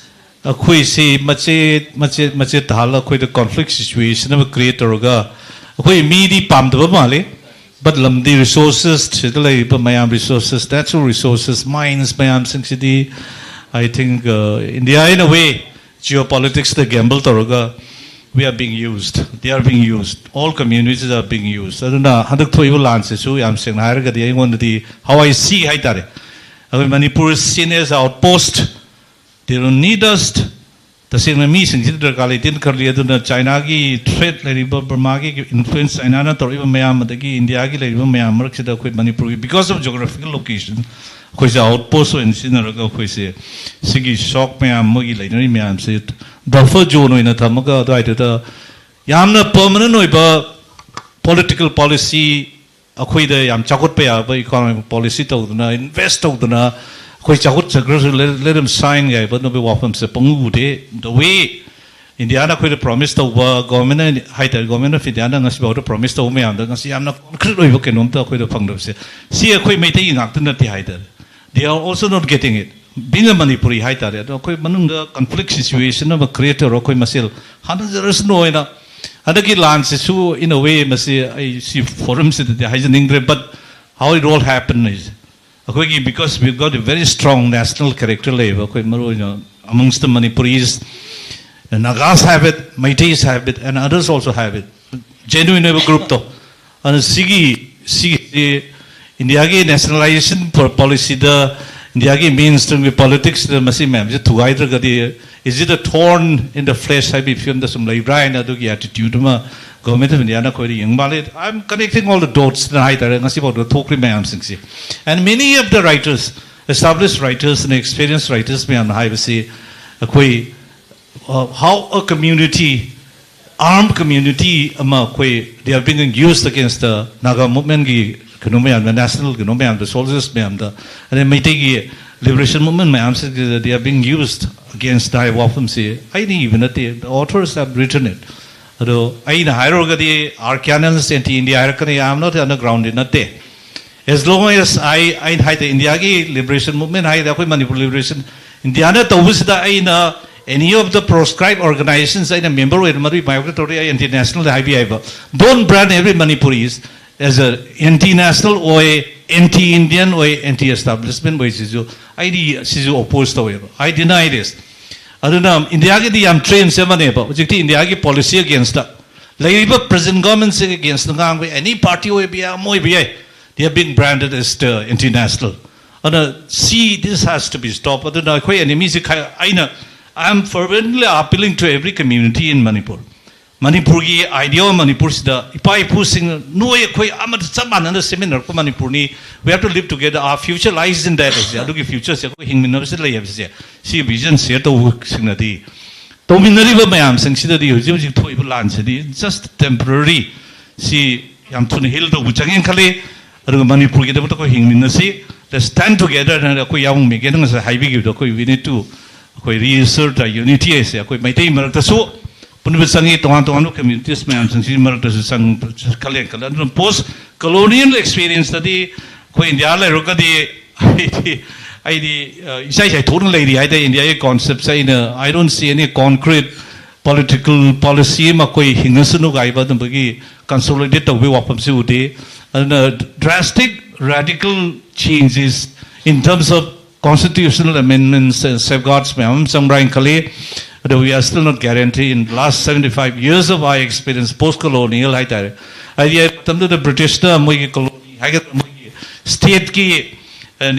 ꯑꯩꯈꯣꯏꯁꯤ ꯃꯆꯦꯠ ꯃꯆꯦꯠ ꯃꯆꯦꯠ ꯇꯥꯍꯜꯂꯒ ꯑꯩꯈꯣꯏꯗ conflict situation ꯑꯃ create ꯇꯧꯔꯒ, ꯑꯩꯈꯣꯏ ꯃꯤꯗꯤ ꯄꯥꯝꯗꯕ ꯃꯥꯜꯂꯤ, but ꯂꯝꯗꯤ, resources, ꯁꯤꯗ ꯂꯩꯔꯤꯕ ꯃꯌꯥꯝ, resources, natural resources, mines ꯃꯌꯥꯝꯁꯤꯡꯁꯤꯗꯤ, I think, uh, India in a way geopoliticsꯇ gamble ꯇꯧꯔꯒ we are being used, they are being used, all communities are being used꯫ ꯑꯗꯨꯅ ꯍꯟꯗꯛ ꯊꯣꯛꯏꯕ ꯂꯥꯟꯁꯤꯁꯨ ꯌꯥꯝ ꯁꯦꯡꯅ ꯍꯥꯏꯔꯒꯗꯤ ꯑꯩꯉꯣꯟꯗꯗꯤ how I see ꯍꯥꯏꯇꯥꯔꯦ, ꯑꯩꯈꯣꯏ Manipur seen as outpost, they don't need us꯫ ꯇꯁꯦꯡꯅ ꯃꯤꯁꯤꯡꯁꯤꯗ ꯗꯔꯀꯥꯔ ꯂꯩꯇꯦꯅ ꯈꯜꯂꯤ꯫ ꯑꯗꯨꯅ ꯆꯥꯏꯅꯥꯒꯤ threat ꯂꯩꯔꯤꯕ, ꯕꯔꯃꯥꯒꯤ influence, ꯆꯥꯏꯅꯥꯅ ꯇꯧꯔꯛꯏꯕ ꯃꯌꯥꯝ, ꯑꯗꯒꯤ ꯏꯟꯗꯤꯌꯥꯒꯤ ꯂꯩꯔꯤꯕ ꯃꯌꯥꯝ ꯃꯔꯛꯁꯤꯗ ꯑꯩꯈꯣꯏ ꯃꯅꯤꯄꯨꯔꯒꯤ, because of geographical location, ꯑꯩꯈꯣꯏꯁꯦ ꯑꯥꯎꯠ ꯄꯣꯁ ꯑꯣꯏꯅ ꯁꯤꯖꯤꯟꯅꯔꯒ ꯑꯩꯈꯣꯏꯁꯦ ꯁꯤꯒꯤ ꯁꯣꯛ ꯃꯌꯥꯝ, ꯃꯣꯏꯒꯤ ꯂꯩꯅꯔꯤ ꯃꯌꯥꯝꯁꯦ ꯕꯐꯔ ꯖꯣꯟ ꯑꯣꯏꯅ ꯊꯝꯃꯒ ꯑꯗꯨꯋꯥꯏꯗꯨꯗ ꯌꯥꯝꯅ ꯄꯔꯃꯅꯦꯟ ꯑꯣꯏꯕ ꯄꯣꯂꯤꯇꯤꯀꯦꯜ ꯄꯣꯂꯤꯁꯤ, ꯑꯩꯈꯣꯏꯗ ꯌꯥꯝ ꯆꯥꯎꯈꯠꯄ ꯌꯥꯕ ꯏꯀꯣꯅꯣꯃꯤꯛ ꯄꯣꯂꯤꯁꯤ ꯇꯧꯗꯅ, ꯏꯟꯚꯦꯁ ꯇꯧꯗꯅ, ꯑꯩꯈꯣꯏ ꯆꯥꯎꯈꯠꯆꯈ꯭ꯔꯁꯨ let them shine ꯍꯥꯏꯕ ꯑꯗꯨꯒꯤ ꯋꯥꯐꯝꯁꯦ ꯄꯪꯎ ꯎꯗꯦ꯫ The way ꯏꯟꯗꯤꯌꯥꯅ ꯑꯩꯈꯣꯏꯗ ꯄ꯭ꯔꯣꯃꯤꯁ ꯇꯧꯕ, ꯒꯣꯔꯃꯦꯟꯅ ꯍꯥꯏꯇꯥꯔꯦ, ꯒꯣꯔꯃꯦꯟ ꯑꯣꯐ ꯏꯟꯗꯤꯌꯥꯅ ꯉꯁꯤꯐꯥꯎꯗ ꯄ꯭ꯔꯣꯃꯤꯁ ꯇꯧꯕ ꯃꯌꯥꯝꯗ ꯉꯁꯤ ꯌꯥꯝꯅ ꯀꯣꯟꯀ꯭ꯔꯤꯠ ꯑꯣꯏꯕ ꯀꯩꯅꯣꯝꯇ ꯑꯩꯈꯣꯏꯗ ꯐꯪꯗꯕꯁꯦ, ꯁꯤ ꯑꯩꯈꯣꯏ ꯃꯩꯇꯩꯒꯤ ꯉꯥꯛꯇ ꯅꯠꯇꯦ ꯍꯥꯏꯇꯥꯔꯦ꯫ They are also not getting it, being a Manipuri ꯍꯥꯏꯇꯥꯔꯦ꯫ ꯑꯗꯣ ꯑꯩꯈꯣꯏ ꯃꯅꯨꯡꯗ ꯀꯟꯐ꯭ꯂꯤꯛ ꯁꯤꯆꯨꯋꯦꯁꯟ ꯑꯃ ꯀ꯭ꯔꯤꯌꯦꯠ ꯇꯧꯔꯒ ꯑꯩꯈꯣꯏ ꯃꯁꯦꯜ ꯍꯥꯠꯅꯖꯔꯁꯅꯨ ꯍꯥꯏꯅ, ꯍꯟꯗꯛꯀꯤ ꯂꯥꯟꯁꯤꯁꯨ in a way ꯃꯁꯤ ꯑꯩ ꯁꯤ ꯐꯣꯔꯝꯁꯤꯗꯗꯤ ꯍꯥꯏꯖꯅꯤꯡꯗ꯭ꯔꯦ, but how it all happened is ꯑꯩꯈꯣꯏꯒꯤ, because we got a very strong national character ꯂꯩꯌꯦꯕ, ꯑꯩꯈꯣꯏ ꯃꯔꯨꯑꯣꯏꯅ amongst the Manipuris, Nagas have it, Meiteis have it, and others also have it, genuine ꯑꯣꯏꯕ ꯒ꯭ꯔꯨꯞꯇꯣ꯫ ꯑꯗꯨꯅ ꯁꯤꯒꯤ ꯁꯤꯒꯤꯁꯤ ꯏꯟꯗꯤꯌꯥꯒꯤ ꯅꯦꯁꯅꯦꯂꯥꯏꯖꯦꯁꯟ ꯄꯣꯂꯤꯁꯤꯗ, ꯏꯟꯗꯤꯌꯥꯒꯤ ꯃꯦꯟ ꯁ꯭ꯇ꯭ꯔꯤꯝꯒꯤ ꯄꯣꯂꯤꯇꯤꯛꯁꯇ ꯃꯁꯤ ꯃꯌꯥꯝꯁꯦ ꯊꯨꯒꯥꯏꯗ꯭ꯔꯒꯗꯤ, is it a thorn in the flesh ꯍꯥꯏꯕꯒꯤ ꯐꯤꯕꯝꯗ ꯁꯨꯝ ꯂꯩꯕ꯭ꯔꯥ ꯍꯥꯏꯅ ꯑꯗꯨꯒꯤ ꯑꯦꯇꯤꯇ꯭ꯌꯨꯠ ꯑꯃ ꯒꯣꯔꯃꯦꯟ ꯑꯣꯐ ꯏꯟꯗꯤꯌꯥꯅ ꯑꯩꯈꯣꯏꯗ ꯌꯦꯡ ꯃꯥꯜꯂꯦ꯫ I am connecting all the dots ꯅ ꯍꯥꯏꯇꯥꯔꯦ, ꯉꯁꯤꯐꯥꯎꯗ ꯊꯣꯛꯈ꯭ꯔꯤ ꯃꯌꯥꯝꯁꯤꯡꯁꯤ꯫ And many of the writers, established writers and experienced writers ꯃꯌꯥꯝꯅ ꯍꯥꯏꯕꯁꯤ, ꯑꯩꯈꯣꯏ uh, how a community, armed community ꯑꯃ ꯑꯩꯈꯣꯏ they are being used against the Naga movementꯀꯤ ꯀꯩꯅꯣ ꯃꯌꯥꯝꯗ, ꯅꯦꯁꯅꯦꯜ ꯀꯩꯅꯣ ꯃꯌꯥꯝꯗ, ꯁꯣꯜꯖꯔꯁ ꯃꯌꯥꯝꯗ, ꯑꯗꯩ ꯃꯩꯇꯩꯒꯤ liberation movement ꯃꯌꯥꯝꯁꯤꯗ they are being used against ꯍꯥꯏꯕ ꯋꯥꯐꯝꯁꯤ ꯑꯩꯅ ꯏꯕ ꯅꯠꯇꯦ, the authors have written it꯫ ꯑꯗꯣ ꯑꯩꯅ ꯍꯥꯏꯔꯨꯔꯒꯗꯤ, R. Kannan is anti India ꯍꯥꯏꯔꯛꯀꯅꯤ, I am not underground ꯗꯤ ꯅꯠꯇꯦ꯫ As long as I, ꯑꯩꯅ ꯍꯥꯏꯗꯤ ꯏꯟꯗꯤꯌꯥꯒꯤ liberation movement ꯍꯥꯏꯗꯤ ꯑꯩꯈꯣꯏ ꯃꯅꯤꯄꯨꯔ liberation, ꯏꯟꯗꯤꯌꯥꯅ ꯇꯧꯕꯁꯤꯗ ꯑꯩꯅ any of the proscribed organizations ꯑꯩꯅ member ꯑꯣꯏꯅ ꯃꯗꯨꯒꯤ ꯃꯥꯌꯣꯛꯇ ꯇꯧꯔꯤ, ꯑꯩ anti national ꯍꯥꯏꯕ ꯌꯥꯏꯕ꯫ Don't brand every Manipuris as a anti national ꯑꯣꯏ, anti Indian ꯑꯣꯏ, anti establishment ꯑꯣꯏ, ꯁꯤꯁꯨ ꯑꯩꯗꯤ ꯁꯤꯁꯨ oppose ꯇꯧꯋꯦꯕ꯫ I deny this꯫ ꯑꯗꯨꯅ ꯏꯟꯗꯤꯌꯥꯒꯤꯗꯤ ꯌꯥꯝ ꯇ꯭ꯔꯦꯟꯁꯦ ꯑꯃꯅꯦꯕ ꯍꯧꯖꯤꯛꯇꯤ ꯏꯟꯗꯤꯌꯥꯒꯤ ꯄꯣꯂꯤꯁꯤ ꯑꯒꯦꯟꯁꯇ ꯂꯩꯔꯤꯕ present ꯒꯣꯔꯃꯦꯟꯁꯤꯒꯤ ꯑꯒꯦꯟꯁꯇ ꯉꯥꯡꯕ any party ꯑꯣꯏꯕ ꯌꯥꯏ, ꯑꯃ ꯑꯣꯏꯕ ꯌꯥꯏ, they are being branded as the anti national꯫ ꯑꯗꯨꯅ ꯁꯤ this has to be stop꯫ ꯑꯗꯨꯅ ꯑꯩꯈꯣꯏ ꯑꯦꯅꯤꯃꯤꯁꯤ ꯑꯩꯅ, I am fervently appealing to every community in Manipur, ꯃꯅꯤꯄꯨꯔꯒꯤ idea ꯑꯃ ꯃꯅꯤꯄꯨꯔꯁꯤꯗ ꯏꯄꯥ ꯏꯄꯨꯁꯤꯡꯅ ꯅꯣꯏ ꯑꯩꯈꯣꯏ ꯑꯃꯗ ꯆꯞ ꯃꯥꯟꯅꯅ ꯁꯦꯝꯃꯤꯟꯅꯔꯛꯄ ꯃꯅꯤꯄꯨꯔꯅꯤ, we have to live together, our future lies in that ꯍꯥꯏꯁꯦ, ꯑꯗꯨꯒꯤ futureꯁꯦ ꯑꯩꯈꯣꯏ ꯍꯤꯡꯃꯤꯟꯅꯕꯁꯤꯗ ꯂꯩ ꯍꯥꯏꯕꯁꯦ, ꯁꯤ vision share ꯇꯧꯕꯁꯤꯡꯅꯗꯤ, ꯇꯧꯃꯤꯟꯅꯔꯤꯕ ꯃꯌꯥꯝꯁꯤꯡꯁꯤꯗꯗꯤ ꯍꯧꯖꯤꯛ ꯍꯧꯖꯤꯛ ꯊꯣꯛꯏꯕ ꯂꯥꯟꯁꯤꯗꯤ just temporary, ꯁꯤ ꯌꯥꯝ ꯊꯨꯅ heal ꯇꯧꯕ ꯆꯪꯉꯦꯅ ꯈꯜꯂꯤ꯫ ꯑꯗꯨꯒ ꯃꯅꯤꯄꯨꯔꯒꯤꯗꯃꯛꯇ ꯑꯩꯈꯣꯏ ꯍꯤꯡꯃꯤꯟꯅꯁꯤ, let's stand together ꯍꯥꯏꯅ ꯑꯩꯈꯣꯏ ꯌꯥꯎꯕ ꯃꯦꯒꯦꯅ ꯉꯁꯥꯏ ꯍꯥꯏꯕꯤꯈꯤꯕꯗꯣ, ꯑꯩꯈꯣꯏ we need to, ꯑꯩꯈꯣꯏ reassert the unity ꯍꯥꯏꯁꯦ ꯑꯩꯈꯣꯏ ꯃꯩꯇꯩ ꯃꯔꯛꯇꯁꯨ ꯄꯨꯟꯕ ꯆꯪꯉꯤ, ꯇꯣꯉꯥꯟ ꯇꯣꯉꯥꯟꯕ communities ꯃꯌꯥꯝꯁꯤꯡꯁꯤꯒꯤ ꯃꯔꯛꯇꯁꯨ ꯆꯪ-, ꯈꯜꯂꯦ ꯈꯜꯂꯦ꯫ ꯑꯗꯨꯅ post colonial experienceꯇꯗꯤ ꯑꯩꯈꯣꯏ ꯏꯟꯗꯤꯌꯥ ꯂꯩꯔꯒꯗꯤ ꯑꯩꯗꯤ, ꯑꯩꯗꯤ, ꯑ, ꯏꯁꯥ ꯏꯁꯥ ꯊꯣꯛꯅ ꯂꯩꯔꯤ ꯍꯥꯏꯇꯥꯔꯦ꯫ ꯏꯟꯗꯤꯌꯥꯒꯤ conceptꯁꯦ ꯑꯩꯅ, I don't see any concrete political policy ꯑꯃ ꯑꯩꯈꯣꯏ ꯍꯤꯡꯉꯁꯅꯨ ꯍꯥꯏꯕ ꯑꯗꯨꯝꯕꯒꯤ consolidate ꯇꯧꯕꯒꯤ ꯋꯥꯐꯝꯁꯤ ꯎꯗꯦ꯫ ꯑꯗꯨꯅ drastic radical changes in terms of constitutional amendments and safeguards ꯃꯌꯥꯝ ꯑꯃ ꯆꯪꯕ꯭ꯔꯥ ꯍꯥꯏꯅ ꯈꯜꯂꯤ꯫ ꯑꯗꯣ we are still not guaranteed in last seventy five years of our experience post colonial ꯍꯥꯏꯇꯥꯔꯦ꯫ ꯍꯥꯏꯗꯤ ꯃꯇꯝꯗꯨꯗ ꯕ꯭ꯔꯤꯇꯤꯁꯅ ꯃꯣꯏꯒꯤ colony ꯍꯥꯏꯒꯗ꯭ꯔꯥ, ꯃꯣꯏꯒꯤ stateꯀꯤ,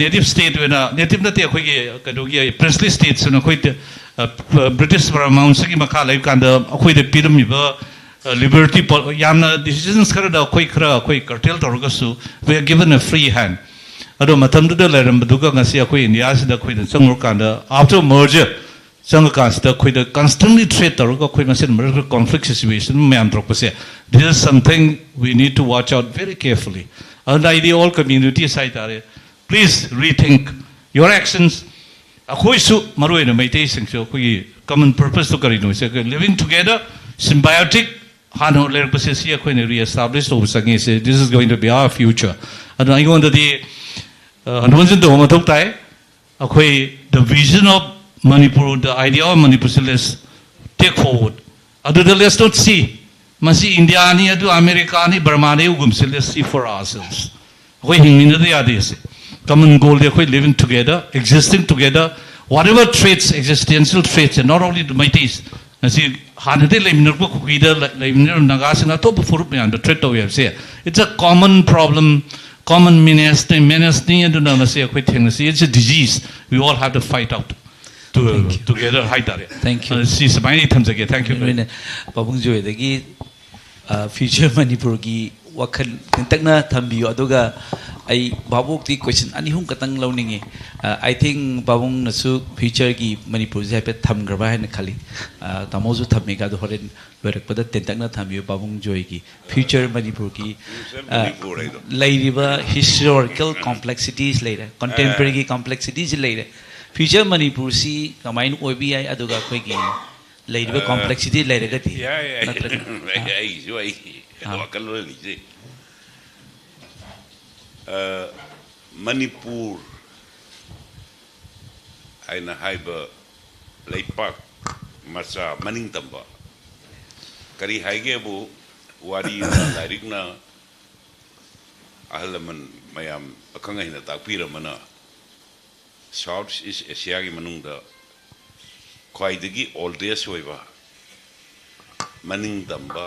native state ꯑꯣꯏꯅ, native ꯅꯠꯇꯦ, ꯑꯩꯈꯣꯏꯒꯤ ꯀꯩꯅꯣꯒꯤ princely states ꯑꯣꯏꯅ ꯑꯩꯈꯣꯏ, ꯑ, ꯕ꯭ꯔꯤꯇꯤꯁ ꯄꯔꯥꯃꯥꯎꯟꯁꯤꯒꯤ ꯃꯈꯥ ꯂꯩꯕ ꯀꯥꯟꯗ ꯑꯩꯈꯣꯏꯗ ꯄꯤꯔꯝꯃꯤꯕ, ꯑ, liberty ꯄꯣ-, ꯌꯥꯝꯅ decisions ꯈꯔꯗ ꯑꯩꯈꯣꯏ ꯈꯔ ꯑꯩꯈꯣꯏ curtail ꯇꯧꯔꯒꯁꯨ we are given a free hand꯫ ꯑꯗꯣ ꯃꯇꯝꯗꯨꯗ ꯂꯩꯔꯝꯕꯗꯨꯒ ꯉꯁꯤ ꯑꯩꯈꯣꯏ ꯏꯟꯗꯤꯌꯥꯁꯤꯗ ꯑꯩꯈꯣꯏꯅ ꯆꯪꯉꯨꯔꯀꯥꯟꯗ after merger ꯆꯪꯉꯀꯥꯟꯁꯤꯗ ꯑꯩꯈꯣꯏꯗ constantly threat ꯇꯧꯔꯒ ꯑꯩꯈꯣꯏ ꯃꯁꯦꯟ ꯃꯔꯛꯇ conflict situation ꯃꯌꯥꯝ ꯊꯣꯛꯄꯁꯦ, this is something we need to watch out very carefully꯫ ꯑꯗꯨꯅ ꯑꯩꯗꯤ all communities ꯍꯥꯏꯇꯥꯔꯦ, please rethink your actions꯫ ꯑꯩꯈꯣꯏꯁꯨ ꯃꯔꯨꯑꯣꯏꯅ ꯃꯩꯇꯩꯁꯤꯡꯁꯨ ꯑꯩꯈꯣꯏꯒꯤ common purposeꯇꯨ ꯀꯔꯤꯅꯣ ꯁꯦ, living together, symbiotic ꯍꯥꯟꯅ ꯂꯩꯔꯛꯄꯁꯦ ꯁꯤ ꯑꯩꯈꯣꯏꯅ reestablish ꯇꯧꯕ ꯆꯪꯉꯤ ꯁꯦ, this is going to be our future꯫ ꯑꯗꯨꯅ ꯑꯩꯉꯣꯟꯗꯗꯤ, ꯑ, ꯍꯟꯗꯣꯛ ꯍꯟꯖꯤꯟ ꯇꯧꯕ ꯃꯊꯧ ꯇꯥꯏ꯫ ꯑꯩꯈꯣꯏ the vision of Manipur, the idea of Manipur say let's take forward꯫ ꯑꯗꯨꯗ let's not see ꯃꯁꯤ ꯏꯟꯗꯤꯌꯥꯅꯤ, ꯑꯗꯨ ꯑꯃꯦꯔꯤꯀꯥꯅꯤ, ꯕꯔꯃꯥꯅꯤ, ꯎꯒꯨꯝꯁꯦ let's see for ourselves꯫ ꯑꯩꯈꯣꯏ ꯍꯤꯡꯃꯤꯟꯅꯗ ꯌꯥꯗꯦ ꯁꯦ꯫ Common goalꯗꯤ ꯑꯩꯈꯣꯏ living together, existing together, whatever threats, existential threats, and not only the Meiteis, ꯉꯁꯤ ꯍꯥꯟꯅꯗꯤ ꯂꯩꯃꯤꯟꯅꯔꯛꯄ ꯀꯨꯀꯤꯗ ꯂꯩ-, ꯂꯩꯃꯤꯟꯅꯔꯤꯕ ꯅꯥꯒꯥꯁꯤꯡꯅ ꯑꯇꯣꯞꯄ ꯐꯨꯔꯨꯞ ꯃꯌꯥꯝꯗ threat ꯇꯧꯋꯦ ꯍꯥꯏꯕꯁꯦ, it's a common problem, common menace, menaceꯅꯤ꯫ ꯑꯗꯨꯅ ꯃꯁꯤ ꯑꯩꯈꯣꯏ ꯊꯦꯡꯅꯁꯤ, it's a disease we all have to fight out꯫ Thank you. Together ꯍꯥꯏꯇꯥꯔꯦ꯫ Thank you. ꯑ, ꯁꯤ ꯁꯨꯃꯥꯏꯅ ꯑꯩ ꯊꯝꯖꯒꯦ꯫ Thank you very ꯑꯩꯅ ꯄꯥꯕꯨꯡ ꯖꯣꯏꯗꯒꯤ future ꯃꯅꯤꯄꯨꯔꯒꯤ ꯋꯥꯈꯜ ꯇꯦꯟꯇꯛꯅ ꯊꯝꯕꯤꯌꯨ꯫ ꯑꯗꯨꯒ ꯑꯩ ꯚꯥꯕꯣꯛꯇꯤ question ꯑꯅꯤ ꯑꯍꯨꯝ ꯈꯛꯇꯪ ꯂꯧꯅꯤꯡꯉꯤ꯫ ꯑ, I think ꯄꯥꯕꯨꯡꯅꯁꯨ future ꯒꯤ ꯃꯅꯤꯄꯨꯔꯁꯦ ꯍꯥꯏꯐꯦꯠ ꯊꯝꯈ꯭ꯔꯕ ꯍꯥꯏꯅ ꯈꯜꯂꯤ꯫ ꯑ, ꯇꯥꯃꯣꯁꯨ ꯊꯝꯃꯤꯒ, ꯑꯗꯣ ꯍꯣꯔꯦꯟ ꯂꯣꯏꯔꯛꯄꯗ ꯇꯦꯟꯇꯛꯅ ꯊꯝꯕꯤꯌꯨ꯫ ꯄꯥꯕꯨꯡ ꯖꯣꯏꯒꯤ future ꯃꯅꯤꯄꯨꯔꯒꯤ, Future ꯑ, ꯃꯅꯤꯄꯨꯔ ꯍꯥꯏꯗꯣ꯫ ꯂꯩꯔꯤꯕ historical complexities ꯂꯩꯔꯦ, contemporary ꯒꯤ complexities ꯂꯩꯔꯦ꯫ Future ꯃꯅꯤꯄꯨꯔꯁꯤ ꯀꯃꯥꯏꯅ ꯑꯣꯏꯕ ꯌꯥꯏ, ꯑꯗꯨꯒ ꯑꯩꯈꯣꯏꯒꯤ ꯂꯩꯔꯤꯕ complexity ꯂꯩꯔꯒꯗꯤ ꯌꯥꯏ, ꯌꯥꯏ꯫ ꯅꯠꯇ꯭ꯔꯒ ꯑꯩ- ꯑꯩꯁꯨ ꯑꯩ ꯑꯥ꯫ ꯋꯥꯈꯜꯂꯣꯟ ꯂꯩꯖꯩ꯫ ꯑ, ꯃꯅꯤꯄꯨꯔ ꯍꯥꯏꯅ ꯍꯥꯏꯕ ꯂꯩꯄꯥꯛ ꯃꯆꯥ ꯃꯅꯤꯡ ꯇꯝꯕ, ꯀꯔꯤ ꯍꯥꯏꯒꯦꯕꯨ, ꯋꯥꯔꯤꯅ ꯂꯥꯏꯔꯤꯛꯅ ꯑꯍꯜ ꯂꯃꯟ ꯃꯌꯥꯝ ꯑꯈꯪ ꯑꯍꯩꯅ ꯇꯥꯛꯄꯤꯔꯝꯕꯅ South East Asia ꯒꯤ ꯃꯅꯨꯡꯗ ꯈ꯭ꯋꯥꯏꯗꯒꯤ oldest ꯑꯣꯏꯕ, ꯃꯅꯤꯡ ꯇꯝꯕ,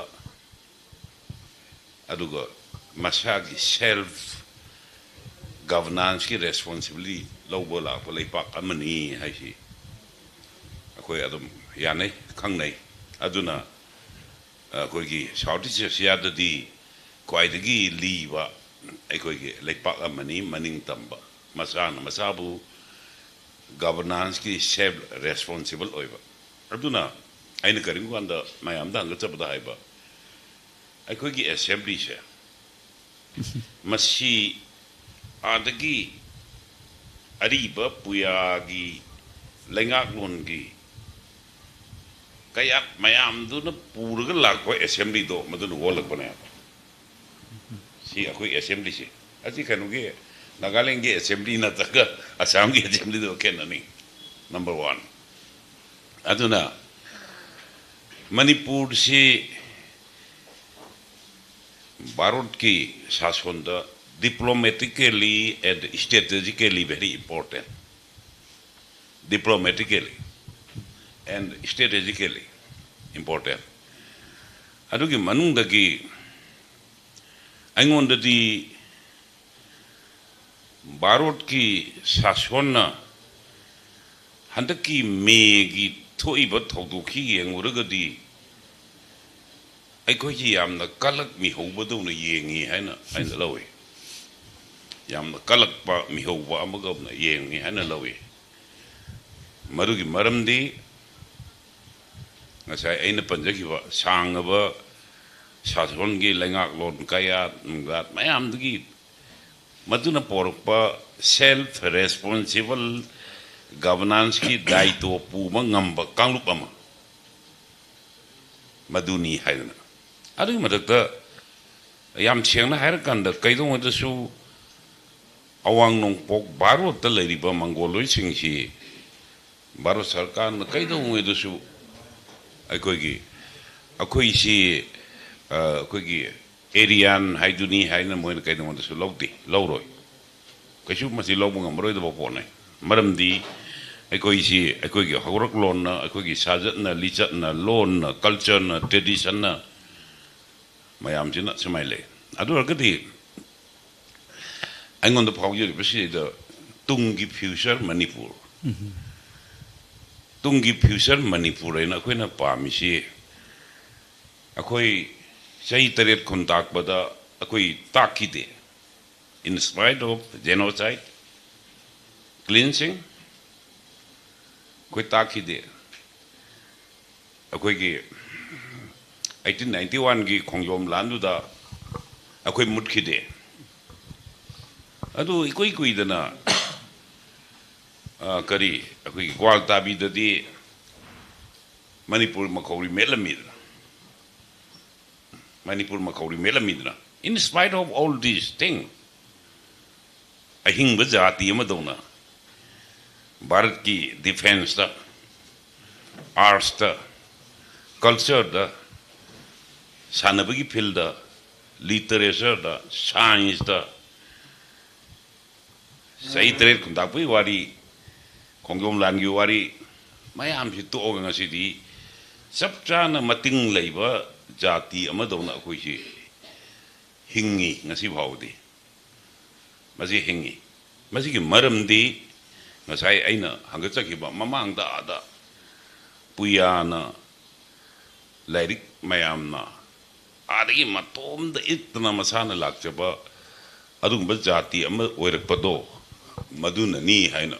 ꯑꯗꯨꯒ ꯃꯁꯥꯒꯤ self governance ꯀꯤ responsibility ꯂꯧꯕ ꯂꯥꯛꯄ ꯂꯩꯄꯥꯛ ꯑꯃꯅꯤ ꯍꯥꯏꯁꯤ ꯑꯩꯈꯣꯏ ꯑꯗꯨꯝ ꯌꯥꯅꯩ, ꯈꯪꯅꯩ꯫ ꯑꯗꯨꯅ ꯑꯩꯈꯣꯏꯒꯤ South East Asia ꯗꯗꯤ ꯈ꯭ꯋꯥꯏꯗꯒꯤ ꯂꯤꯕ ꯑꯩꯈꯣꯏꯒꯤ ꯂꯩꯄꯥꯛ ꯑꯃꯅꯤ, ꯃꯅꯤꯡ ꯇꯝꯕ, ꯃꯁꯥꯅ ꯃꯁꯥꯕꯨ governance ꯀꯤ self responsible ꯑꯣꯏꯕ꯫ ꯑꯗꯨꯅ ꯑꯩꯅ ꯀꯔꯤꯒꯨꯝꯕ ꯀꯥꯟꯗ ꯃꯌꯥꯝꯗ ꯍꯪꯒꯠꯆꯕꯗ ꯍꯥꯏꯕ, ꯑꯩꯈꯣꯏꯒꯤ assembly ꯁꯦ, ꯃꯁꯤ ꯑꯥꯗꯒꯤ ꯑꯔꯤꯕ ꯄꯨꯌꯥꯒꯤ ꯂꯩꯉꯥꯛꯂꯣꯟꯒꯤ ꯀꯌꯥꯠ ꯃꯌꯥꯝꯗꯨꯅ ꯄꯨꯔꯒ ꯂꯥꯛꯄ assembly ꯗꯣ ꯃꯗꯨꯅ ꯑꯣꯜꯂꯛꯄꯅꯦꯕ꯫ ꯁꯤ ꯑꯩꯈꯣꯏ assembly ꯁꯦ, ꯑꯁꯤ ꯀꯩꯅꯣꯒꯤ, ꯅꯥꯒꯥꯂꯦꯟꯒꯤ assembly ꯅꯠꯇ꯭ꯔꯒ ꯑꯁꯥꯝꯒꯤ assembly ꯗꯨꯒ ꯈꯦꯠꯅꯅꯤ꯫ Number one꯫ ꯑꯗꯨꯅ ꯃꯅꯤꯄꯨꯔꯁꯤ ꯚꯥꯔꯠꯀꯤ ꯁꯥꯁꯣꯟꯗ diplomatically and strategically very important, diplomatically and strategically important꯫ ꯑꯗꯨꯒꯤ ꯃꯅꯨꯡꯗꯒꯤ ꯑꯩꯉꯣꯟꯗꯗꯤ ꯚꯥꯔꯠꯀꯤ ꯁꯥꯁꯣꯟꯅ ꯍꯟꯗꯛꯀꯤ ꯃꯦꯒꯤ ꯊꯣꯛꯏꯕ ꯊꯧꯗꯣꯛꯁꯤ ꯌꯦꯡꯂꯨꯔꯒꯗꯤ ꯑꯩꯈꯣꯏꯁꯤ ꯌꯥꯝꯅ ꯀꯂꯛ ꯃꯤꯍꯧꯕꯗꯧꯅ ꯌꯦꯡꯏ ꯍꯥꯏꯅ ꯑꯩꯅ ꯂꯧꯏ꯫ ꯌꯥꯝꯅ ꯀꯂꯛꯄ ꯃꯤꯍꯧꯕ ꯑꯃꯒꯨꯝꯅ ꯌꯦꯡꯏ ꯍꯥꯏꯅ ꯂꯧꯏ꯫ ꯃꯗꯨꯒꯤ ꯃꯔꯝꯗꯤ ꯉꯁꯥꯏ ꯑꯩꯅ ꯄꯟꯖꯈꯤꯕ ꯁꯥꯡꯂꯕ ꯁꯥꯁꯣꯟꯒꯤ ꯂꯩꯉꯥꯛꯂꯣꯟ ꯀꯌꯥ ꯅꯨꯡꯒꯥꯠ ꯃꯌꯥꯝꯗꯒꯤ ꯃꯗꯨꯅ ꯄꯣꯔꯛꯄ self responsible governance ꯀꯤ ꯗꯥꯏꯇꯣ ꯄꯨꯕ ꯉꯝꯕ ꯀꯥꯡꯂꯨꯞ ꯑꯃ ꯃꯗꯨꯅꯤ ꯍꯥꯏꯗꯅ꯫ ꯑꯗꯨꯒꯤ ꯃꯊꯛꯇ ꯌꯥꯝ ꯁꯦꯡꯅ ꯍꯥꯏꯔꯀꯥꯟꯗ ꯀꯩꯗꯧꯉꯩꯗꯁꯨ ꯑꯋꯥꯡ ꯅꯣꯡꯄꯣꯛ ꯚꯥꯔꯣꯠꯇ ꯂꯩꯔꯤꯕ ꯃꯪꯒꯣꯂꯣꯏꯗꯁꯤꯡꯁꯤ ꯚꯥꯔꯠ ꯁꯔꯀꯥꯔꯅ ꯀꯩꯗꯧꯉꯩꯗꯁꯨ ꯑꯩꯈꯣꯏꯒꯤ ꯑꯩꯈꯣꯏꯁꯤ ꯑ, ꯑꯩꯈꯣꯏꯒꯤ Aryan ꯍꯥꯏꯗꯨꯅꯤ ꯍꯥꯏꯅ ꯃꯣꯏꯅ ꯀꯩꯗꯧꯉꯩꯗꯁꯨ ꯂꯧꯗꯦ, ꯂꯧꯔꯣꯏ꯫ ꯀꯩꯁꯨ ꯃꯁꯤ ꯂꯧꯕ ꯉꯝꯃꯔꯣꯏꯗꯕ ꯄꯣꯠꯅꯤ꯫ ꯃꯔꯝꯗꯤ ꯑꯩꯈꯣꯏꯁꯤ ꯑꯩꯈꯣꯏꯒꯤ ꯍꯧꯔꯛꯂꯣꯟꯅ, ꯑꯩꯈꯣꯏꯒꯤ ꯁꯥꯖꯠꯅ, ꯂꯤꯆꯠꯅ, ꯂꯣꯟꯅ, culture ꯅ, tradition ꯅ ꯃꯌꯥꯝꯁꯤꯅ ꯁꯨꯃꯥꯏꯅ ꯂꯩ꯫ ꯑꯗꯨ ꯑꯣꯏꯔꯒꯗꯤ ꯑꯩꯉꯣꯟꯗ ꯐꯥꯎꯖꯔꯤꯕꯁꯤꯗ ꯇꯨꯡꯒꯤ future ꯃꯅꯤꯄꯨꯔ, ꯇꯨꯡꯒꯤ future ꯃꯅꯤꯄꯨꯔ ꯍꯥꯏꯅ ꯑꯩꯈꯣꯏꯅ ꯄꯥꯝꯃꯤꯁꯤ ꯑꯩꯈꯣꯏ ꯆꯍꯤ ꯇꯔꯦꯠ ꯈꯨꯟꯇꯥꯛꯄꯗ ꯑꯩꯈꯣꯏ ꯇꯥꯛꯈꯤꯗꯦ꯫ In spite of genocide, cleansing, ꯑꯩꯈꯣꯏ ꯇꯥꯛꯈꯤꯗꯦ꯫ ꯑꯩꯈꯣꯏꯒꯤ eighteen ninety one ꯒꯤ ꯈꯣꯡꯖꯣꯝ ꯂꯥꯟꯗꯨꯗ ꯑꯩꯈꯣꯏ ꯃꯨꯠꯈꯤꯗꯦ꯫ ꯑꯗꯨ ꯏꯀꯨꯏ ꯀꯨꯏꯗꯅ ꯑ, ꯀꯔꯤ ꯑꯩꯈꯣꯏꯒꯤ ꯒ꯭ꯋꯥꯜꯇꯥꯕꯤꯗꯗꯤ Manipur ꯃꯈꯧꯔꯤ ꯃꯦꯠꯂꯝꯃꯤꯗꯅ, Manipur ꯃꯈꯧꯔꯤ ꯃꯦꯠꯂꯝꯃꯤꯗꯅ꯫ In spite of all these things, ꯑꯍꯤꯡꯕ ꯖꯥꯇꯤ ꯑꯃꯗꯧꯅ ꯚꯥꯔꯠꯀꯤ defence ꯇ, arts ꯇ, culture ꯗ, ꯁꯥꯟꯅꯕꯒꯤ field ꯗ, literature ꯗ, science ꯇ, ꯆꯍꯤ ꯇꯔꯦꯠ ꯈꯨꯟꯇꯥꯛꯄꯒꯤ ꯋꯥꯔꯤ, ꯈꯣꯡꯖꯣꯝ ꯂꯥꯟꯒꯤ ꯋꯥꯔꯤ ꯃꯌꯥꯝꯁꯤ ꯇꯣꯛꯑꯒ ꯉꯁꯤꯗꯤ ꯆꯞ ꯆꯥꯅ ꯃꯇꯤꯡ ꯂꯩꯕ ꯖꯥꯇꯤ ꯑꯃꯗꯧꯅ ꯑꯩꯈꯣꯏꯁꯤ ꯍꯤꯡꯉꯤ ꯉꯁꯤ ꯐꯥꯎꯕꯗꯤ꯫ ꯃꯁꯤ ꯍꯤꯡꯉꯤ꯫ ꯃꯁꯤꯒꯤ ꯃꯔꯝꯗꯤ ꯉꯁꯥꯏ ꯑꯩꯅ ꯍꯪꯒꯠꯆꯈꯤꯕ ꯃꯃꯥꯡꯗ ꯑꯥꯗ ꯄꯨꯌꯥꯅ ꯂꯥꯏꯔꯤꯛ ꯃꯌꯥꯝꯅ ꯑꯥꯗꯒꯤ ꯃꯇꯣꯝꯗ ꯏꯠꯇꯅ ꯃꯁꯥꯅ ꯂꯥꯛꯆꯕ ꯑꯗꯨꯒꯨꯝꯕ ꯖꯥꯇꯤ ꯑꯃ ꯑꯣꯏꯔꯛꯄꯗꯣ ꯃꯗꯨꯅꯅꯤ ꯍꯥꯏꯅ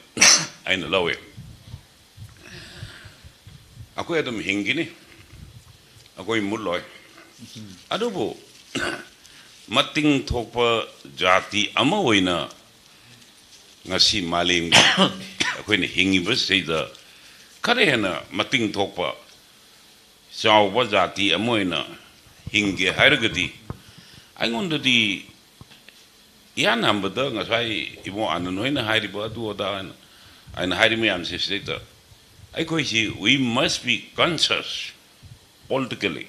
ꯑꯩꯅ ꯂꯧꯋꯦ꯫ ꯑꯩꯈꯣꯏ ꯑꯗꯨꯝ ꯍꯤꯡꯒꯅꯤ, ꯑꯩꯈꯣꯏ ꯃꯨꯠꯂꯣꯏ꯫ ꯑꯗꯨꯕꯨ ꯃꯇꯤꯡ ꯊꯣꯛꯄ ꯖꯥꯇꯤ ꯑꯃ ꯑꯣꯏꯅ ꯉꯁꯤ ꯃꯥꯂꯦꯝꯒꯤ ꯑꯩꯈꯣꯏꯅ ꯍꯤꯡꯉꯤꯕꯁꯤꯗ ꯈꯔ ꯍꯦꯟꯅ ꯃꯇꯤꯡ ꯊꯣꯛꯄ ꯆꯥꯎꯕ ꯖꯥꯇꯤ ꯑꯃ ꯑꯣꯏꯅ ꯍꯤꯡꯒꯦ ꯍꯥꯏꯔꯒꯗꯤ ꯑꯩꯉꯣꯟꯗꯗꯤ ꯏꯍꯥꯟ ꯍꯥꯟꯕꯗ ꯉꯁꯥꯏ ꯏꯕꯣ ꯑꯥꯅꯟ ꯍꯣꯏꯅ ꯍꯥꯏꯔꯤꯕ ꯑꯗꯨ ꯑꯗꯥ ꯍꯥꯏꯅ ꯍꯥꯏꯔꯤ ꯃꯌꯥꯝꯁꯦ ꯁꯤꯗꯩꯗ ꯑꯩꯈꯣꯏꯁꯤ we must be conscious politically,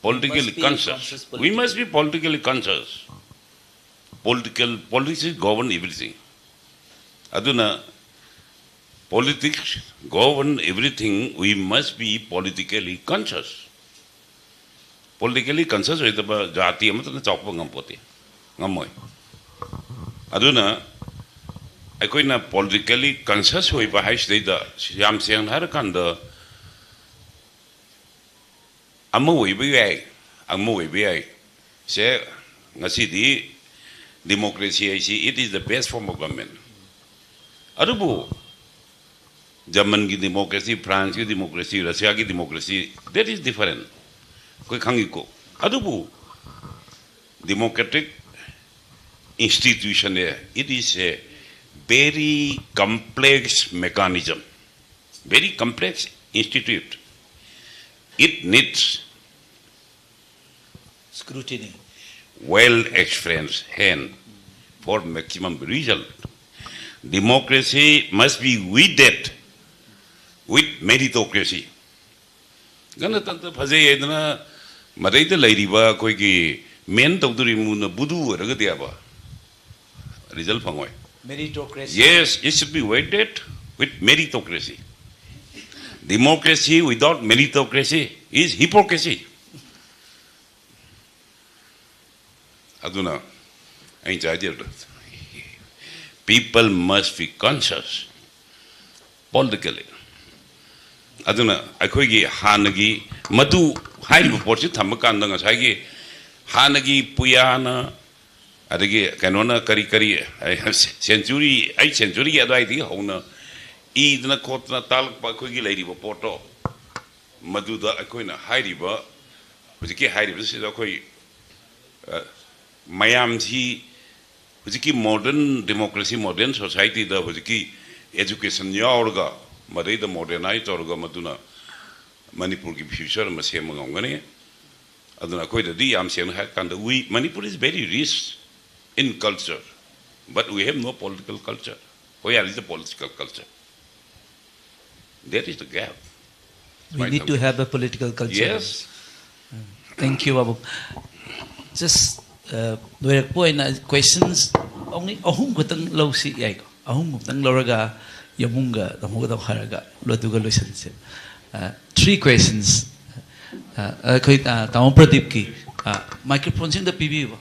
politically be conscious. conscious We must be politically conscious. Political politics is govern everything. ꯑꯗꯨꯅ politics govern everything, we must be politically conscious. Politically conscious ꯑꯣꯏꯗꯕ ꯖꯥꯇꯤ ꯑꯃꯠꯇꯅ ꯆꯥꯎꯈꯠꯄ ꯉꯝꯄꯣꯠꯇꯦ, ꯉꯝꯃꯣꯏ꯫ ꯑꯗꯨꯅ ꯑꯩꯈꯣꯏꯅ politically conscious ꯑꯣꯏꯕ ꯍꯥꯏꯁꯤꯗꯩꯗ ꯌꯥꯝ ꯁꯦꯡꯅ ꯍꯥꯏꯔꯀꯥꯟꯗ ꯑꯃ ꯑꯣꯏꯕ ꯌꯥꯏ, ꯑꯃ ꯑꯣꯏꯕ ꯌꯥꯏ꯫ ꯁꯦ ꯉꯁꯤꯗꯤ democracy ꯍꯥꯏꯁꯤ it is the best form of government꯫ ꯑꯗꯨꯕꯨ ꯖꯔꯃꯟꯒꯤ democracy, ꯐ꯭ꯔꯥꯟꯁꯀꯤ democracy, ꯔꯁꯤꯌꯥꯒꯤ democracy, that is different꯫ ꯑꯩꯈꯣꯏ ꯈꯪꯉꯤꯀꯣ꯫ ꯑꯗꯨꯕꯨ democratic institution ꯅꯦ, it is a very complex mechanism, very complex institute. It needs Scrutiny. Well experienced hand for maximum result. Democracy must be weeded with meritocracy. ꯒꯅꯇꯟꯇ꯭ꯔ ꯐꯖꯩ ꯍꯥꯏꯗꯅ ꯃꯗꯩꯗ ꯂꯩꯔꯤꯕ ꯑꯩꯈꯣꯏꯒꯤ ꯃꯦꯟ ꯇꯧꯗꯣꯔꯤꯕ ꯃꯨꯅ ꯕꯨꯗꯨ ꯑꯣꯏꯔꯒꯗꯤꯕ result ꯐꯪꯉꯣꯏ꯫ Meritocracy. Yes, it should be weeded with meritocracy. Democracy without meritocracy is hypocrisy. ꯑꯗꯨꯅ ꯑꯩꯅ ꯆꯥꯏꯗꯦꯕꯗ People must be conscious politically. ꯑꯗꯨꯅ ꯑꯩꯈꯣꯏꯒꯤ ꯍꯥꯟꯅꯒꯤ ꯃꯗꯨ ꯍꯥꯏꯔꯤꯕ ꯄꯣꯠꯁꯤ ꯊꯝꯕ ꯀꯥꯟꯗ ꯉꯁꯥꯏꯒꯤ ꯍꯥꯟꯅꯒꯤ ꯄꯨꯌꯥꯅ, ꯑꯗꯒꯤ ꯀꯩꯅꯣꯅ ꯀꯔꯤ ꯀꯔꯤ, century, eighth centuryꯒꯤ ꯑꯗꯨꯋꯥꯏꯗꯒꯤ ꯍꯧꯅ ꯏꯗꯅ ꯈꯣꯠꯇꯅ ꯇꯥꯛꯂꯛꯄ ꯑꯩꯈꯣꯏꯒꯤ ꯂꯩꯔꯤꯕ ꯄꯣꯠꯇꯣ, ꯃꯗꯨꯗ ꯑꯩꯈꯣꯏꯅ ꯍꯥꯏꯔꯤꯕ, ꯍꯧꯖꯤꯛꯀꯤ ꯍꯥꯏꯔꯤꯕꯁꯤꯗ ꯑꯩꯈꯣꯏ, ꯑ, ꯃꯌꯥꯝꯁꯤ ꯍꯧꯖꯤꯛꯀꯤ modern democracy, modern societyꯗ ꯍꯧꯖꯤꯛꯀꯤ education ꯌꯥꯎꯔꯒ, ꯃꯗꯩꯗ modernize ꯇꯧꯔꯒ, ꯃꯗꯨꯅ ꯃꯅꯤꯄꯨꯔꯒꯤ future ꯑꯃ ꯁꯦꯝꯕ ꯉꯝꯒꯅꯤ꯫ ꯑꯗꯨꯅ ꯑꯩꯈꯣꯏꯗꯗꯤ ꯌꯥꯝ ꯁꯦꯡꯅ ꯍꯥꯏꯔ ꯀꯥꯟꯗ, we, Manipur is very rich in culture, but we have no political culture. Where is the political culture? That is the gap. We need to have a political culture. Yes. Thank you, Babu. Just uh, ꯂꯣꯏꯔꯛꯄ ꯑꯣꯏꯅ questions only ꯑꯍꯨꯝ ꯈꯛꯇꯪ ꯂꯧꯁꯤ, ꯌꯥꯏꯀꯣ? ꯑꯍꯨꯝ ꯈꯛꯇꯪ ꯂꯧꯔꯒ ꯌꯥꯃꯨꯡꯒ ꯇꯥꯃꯣꯒꯗꯪ ꯍꯥꯏꯔꯒ ꯑꯗꯨꯒ ꯂꯣꯏꯁꯤꯟꯁꯦ꯫ Uh, three questions. Uh, ꯑꯩꯈꯣꯏ, uh, ꯇꯥꯃꯣ ꯄ꯭ꯔꯗꯤꯞꯀꯤ, uh, microphoneꯁꯤ ꯑꯝꯇ ꯄꯤꯕꯤꯌꯨꯕ꯫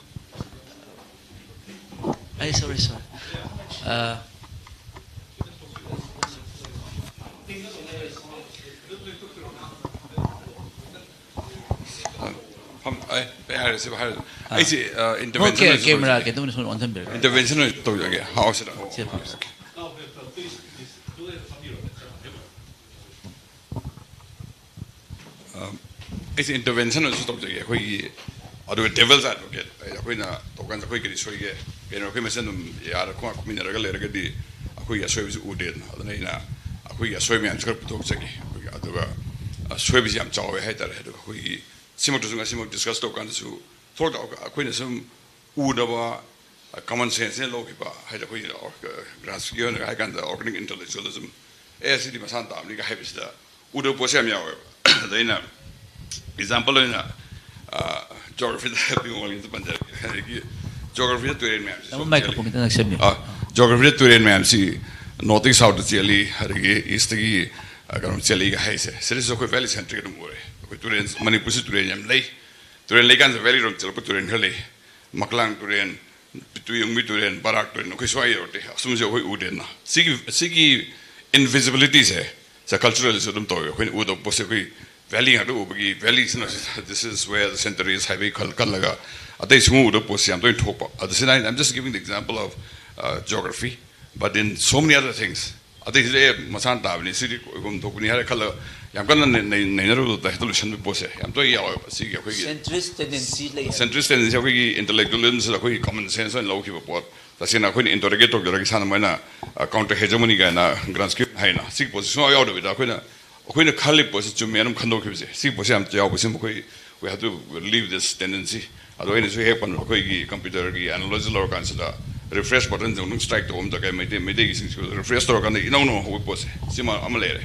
ꯑꯩ sorry, sorry. Uh, ꯐꯝ ꯑꯩ ꯑꯩ ꯍꯥꯏꯔꯁꯤ ꯍꯥꯏꯔꯁꯤ ꯑꯩꯁꯦ, ꯑ, intervention Okay, ꯑꯣꯏꯁꯨ camera ꯇꯧꯖꯒꯦ꯫ ꯀꯩꯅꯣ ꯁꯨꯝ ꯑꯣꯟꯁꯤꯟꯕꯤꯔꯒꯦ꯫ Intervention ꯑꯣꯏꯁꯨ ꯇꯧꯖꯒꯦ꯫ ꯍꯥꯎꯁꯤꯗ꯫ ꯁꯤ ꯐꯝꯁꯤ꯫ ꯑ, ꯑꯩꯁꯦ intervention ꯑꯣꯏꯁꯨ ꯇꯧꯖꯒꯦ꯫ ꯑꯩꯈꯣꯏꯒꯤ ꯑꯗꯨꯒ devil's advocate, ꯑꯩꯈꯣꯏꯅ ꯇꯧꯀꯥꯟꯗ ꯑꯩꯈꯣꯏ ꯀꯔꯤ ꯁꯣꯏꯒꯦ? ꯀꯩꯅꯣ, ꯑꯩꯈꯣꯏ ꯃꯁꯦꯟ ꯑꯗꯨꯝ ꯌꯥꯔ ꯈꯣꯡ ꯈꯨꯠꯃꯤꯟꯅꯔꯒ ꯂꯩꯔꯒꯗꯤ ꯑꯩꯈꯣꯏꯒꯤ ꯑꯁꯣꯏꯕꯁꯨ ꯎꯗꯦꯗꯅ꯫ ꯑꯗꯨꯅ ꯑꯩꯅ ꯑꯩꯈꯣꯏꯒꯤ ꯑꯁꯣꯏ ꯃꯌꯥꯝꯁꯨ ꯈꯔ ꯄꯨꯊꯣꯛꯆꯒꯦ꯫ ꯑꯩꯈꯣꯏꯒꯤ ꯑꯗꯨꯒ ꯑꯁꯣꯏꯕꯁꯤ ꯌꯥꯝ ꯆꯥꯎꯋꯦ ꯍꯥꯏꯇꯥꯔꯦ꯫ ꯑꯗꯨꯒ ꯑꯩꯈꯣꯏꯒꯤ ꯁꯤꯃꯛꯇꯁꯨ ꯉꯁꯤꯃꯛ discuss ꯇꯧꯀꯥꯟꯗꯁꯨ ꯊꯣꯛꯂꯛꯇ ꯑꯩꯈꯣꯏꯅ ꯁꯨꯝ ꯎꯗꯕ, common senseꯅ ꯂꯧꯈꯤꯕ ꯍꯥꯏꯗꯤ ꯑꯩꯈꯣꯏꯒꯤ ꯒ꯭ꯔꯥꯁꯀꯤ ꯑꯣꯏꯅ ꯍꯥꯏ ꯀꯥꯟꯗ organic intellectualism, ꯑꯦ, ꯁꯤꯗꯤ ꯃꯁꯥꯅ ꯇꯥꯕꯅꯤꯒ ꯍꯥꯏꯕꯁꯤꯗ ꯎꯗꯕ ꯄꯣꯠꯁꯦ ꯌꯥꯝ ꯌꯥꯎꯋꯦꯕ꯫ ꯑꯗ ꯑꯩꯅ example ꯑꯣꯏꯅ, ꯑ, geographyꯗ ꯍꯥꯏꯕꯒꯤ ꯃꯑꯣꯡꯗ ꯄꯟꯖꯔꯒꯦ꯫ ꯑꯗꯒꯤ geographyꯗ ꯇꯨꯔꯦꯜ ꯃꯌꯥꯝꯁꯤ ꯇꯥꯃꯣ microphone ꯈꯤꯇꯪ ꯅꯛꯁꯟꯕꯤꯌꯨ꯫ ꯑ, geographyꯗ ꯇꯨꯔꯦꯜ ꯃꯌꯥꯝꯁꯤ northꯇꯒꯤ southꯇ ꯆꯦꯜꯂꯤ, ꯑꯗꯒꯤ eastꯇꯒꯤ, ꯑ, ꯀꯩꯅꯣ ꯆꯦꯜꯂꯤꯒ ꯍꯥꯏꯁꯦ꯫ ꯁꯤꯗꯁꯨ ꯑꯩꯈꯣꯏ valley centric ꯑꯗꯨꯝ ꯑꯣꯏꯔꯦ꯫ ꯑꯩꯈꯣꯏ ꯇꯨꯔꯦꯜ, ꯃꯅꯤꯄꯨꯔꯁꯤ ꯇꯨꯔꯦꯜ ꯌꯥꯝ ꯂꯩ꯫ ꯇꯨꯔꯦꯜ ꯂꯩꯀꯥꯟꯗ valley ꯔꯣꯝ ꯆꯦꯜꯂꯛꯄ ꯇꯨꯔꯦꯜ ꯈꯔ ꯂꯩ꯫ ꯃꯀꯂꯥꯡ ꯇꯨꯔꯦꯜ, ꯇꯨꯌꯨꯡꯕꯤ ꯇꯨꯔꯦꯜ, ꯕꯔꯥꯛ ꯇꯨꯔꯦꯜ, ꯑꯩꯈꯣꯏ ꯁ꯭ꯋꯥꯏ ꯌꯧꯔꯗꯤ ꯑꯁꯨꯝꯕꯁꯦ ꯑꯩꯈꯣꯏ ꯎꯗꯦꯅ꯫ ꯁꯤꯒꯤ, ꯁꯤꯒꯤ invisibility ꯁꯦ, ꯁꯦ cultural ꯁꯨ ꯑꯗꯨꯝ ꯇꯧꯋꯦ꯫ ꯑꯩꯈꯣꯏꯅ ꯎꯗꯕ ꯄꯣꯠꯁꯦ ꯑꯩꯈꯣꯏ valley ꯉꯥꯛꯇ ꯎꯕꯒꯤ, valley ꯁꯤꯅ, this is where the centuries ꯍꯥꯏꯕꯒꯤ ꯈꯜ ꯈꯜꯂꯒ ꯑꯇꯩ ꯁꯨꯡꯎ ꯎꯗꯕ ꯄꯣꯠꯁꯦ ꯌꯥꯝ ꯇꯣꯏꯅ ꯊꯣꯛꯄ꯫ ꯑꯗꯨ ꯁꯤꯅ, I'm just giving the example of, uh, geography, but in so many other things. ꯑꯇꯩꯁꯤꯗꯤ ꯑꯦ ꯃꯁꯥꯅ ꯇꯥꯕꯅꯤ, ꯁꯤꯗꯤ ꯀꯣꯏꯒꯨꯝ ꯊꯣꯛꯄꯅꯤ ꯍꯥꯏꯔ ꯈꯜꯂꯒ ꯌꯥꯝ ꯀꯟꯅ ꯅꯩ-, ꯅꯩ-, ꯅꯩꯅꯔꯨꯕꯗ ꯍꯦꯛꯇ ꯂꯣꯏꯁꯟꯕ ꯄꯣꯠꯁꯦ ꯌꯥꯝ ꯇꯣꯏꯅ ꯌꯥꯎꯋꯦꯕ꯫ ꯁꯤꯒꯤ ꯑꯩꯈꯣꯏꯒꯤ Centrist tendency ꯂꯩ ꯍꯥꯏꯕ꯫ Centrist tendency, ꯑꯩꯈꯣꯏꯒꯤ intellectualism ꯁꯤꯗ ꯑꯩꯈꯣꯏꯒꯤ common sense ꯑꯣꯏꯅ ꯂꯧꯈꯤꯕ ꯄꯣꯠ꯫ ꯇꯁꯦꯡꯅ ꯑꯩꯈꯣꯏꯅ interrogate ꯇꯧꯖꯔꯒ ꯏꯁꯥꯅ ꯃꯣꯏꯅ, ꯑ, counter hegemony ꯀꯥꯏꯅ Gramsci ꯍꯥꯏꯅ ꯁꯤꯒꯤ ꯄꯣꯠꯁꯦ ꯁꯨꯡꯌꯥꯎ ꯌꯥꯎꯗꯕꯤꯗ ꯑꯩꯈꯣꯏꯅ, ꯑꯩꯈꯣꯏꯅ ꯈꯜꯂꯤꯕ ꯄꯣꯠꯁꯦ ꯆꯨꯝꯃꯦ ꯑꯗꯨꯝ ꯈꯟꯗꯣꯛꯈꯤꯕꯁꯦ, ꯁꯤꯒꯤ ꯄꯣꯠꯁꯦ ꯌꯥꯝ ꯌꯥꯎꯕꯁꯦ ꯃꯈꯣꯏ, we have to leave this tendency. ꯑꯗꯣ ꯑꯩꯅꯁꯨ ꯍꯦꯛ ꯄꯟꯕ ꯑꯩꯈꯣꯏꯒꯤ computer ꯒꯤ analogy ꯂꯧꯔꯀꯥꯟꯁꯤꯗ refresh button ꯁꯦ ꯑꯃꯨꯛ strike ꯇꯧꯕ ꯃꯇꯝꯗ ꯀꯩ ꯃꯩꯇꯩ, ꯃꯩꯇꯩꯒꯤ ꯁꯤꯡꯁꯨ refresh ꯇꯧꯔꯀꯥꯟꯗ ꯏꯅꯧ ꯅꯧꯅ ꯍꯧꯕ ꯄꯣꯠꯁꯦ ꯁꯤꯃ ꯑꯃ ꯂꯩꯔꯦ꯫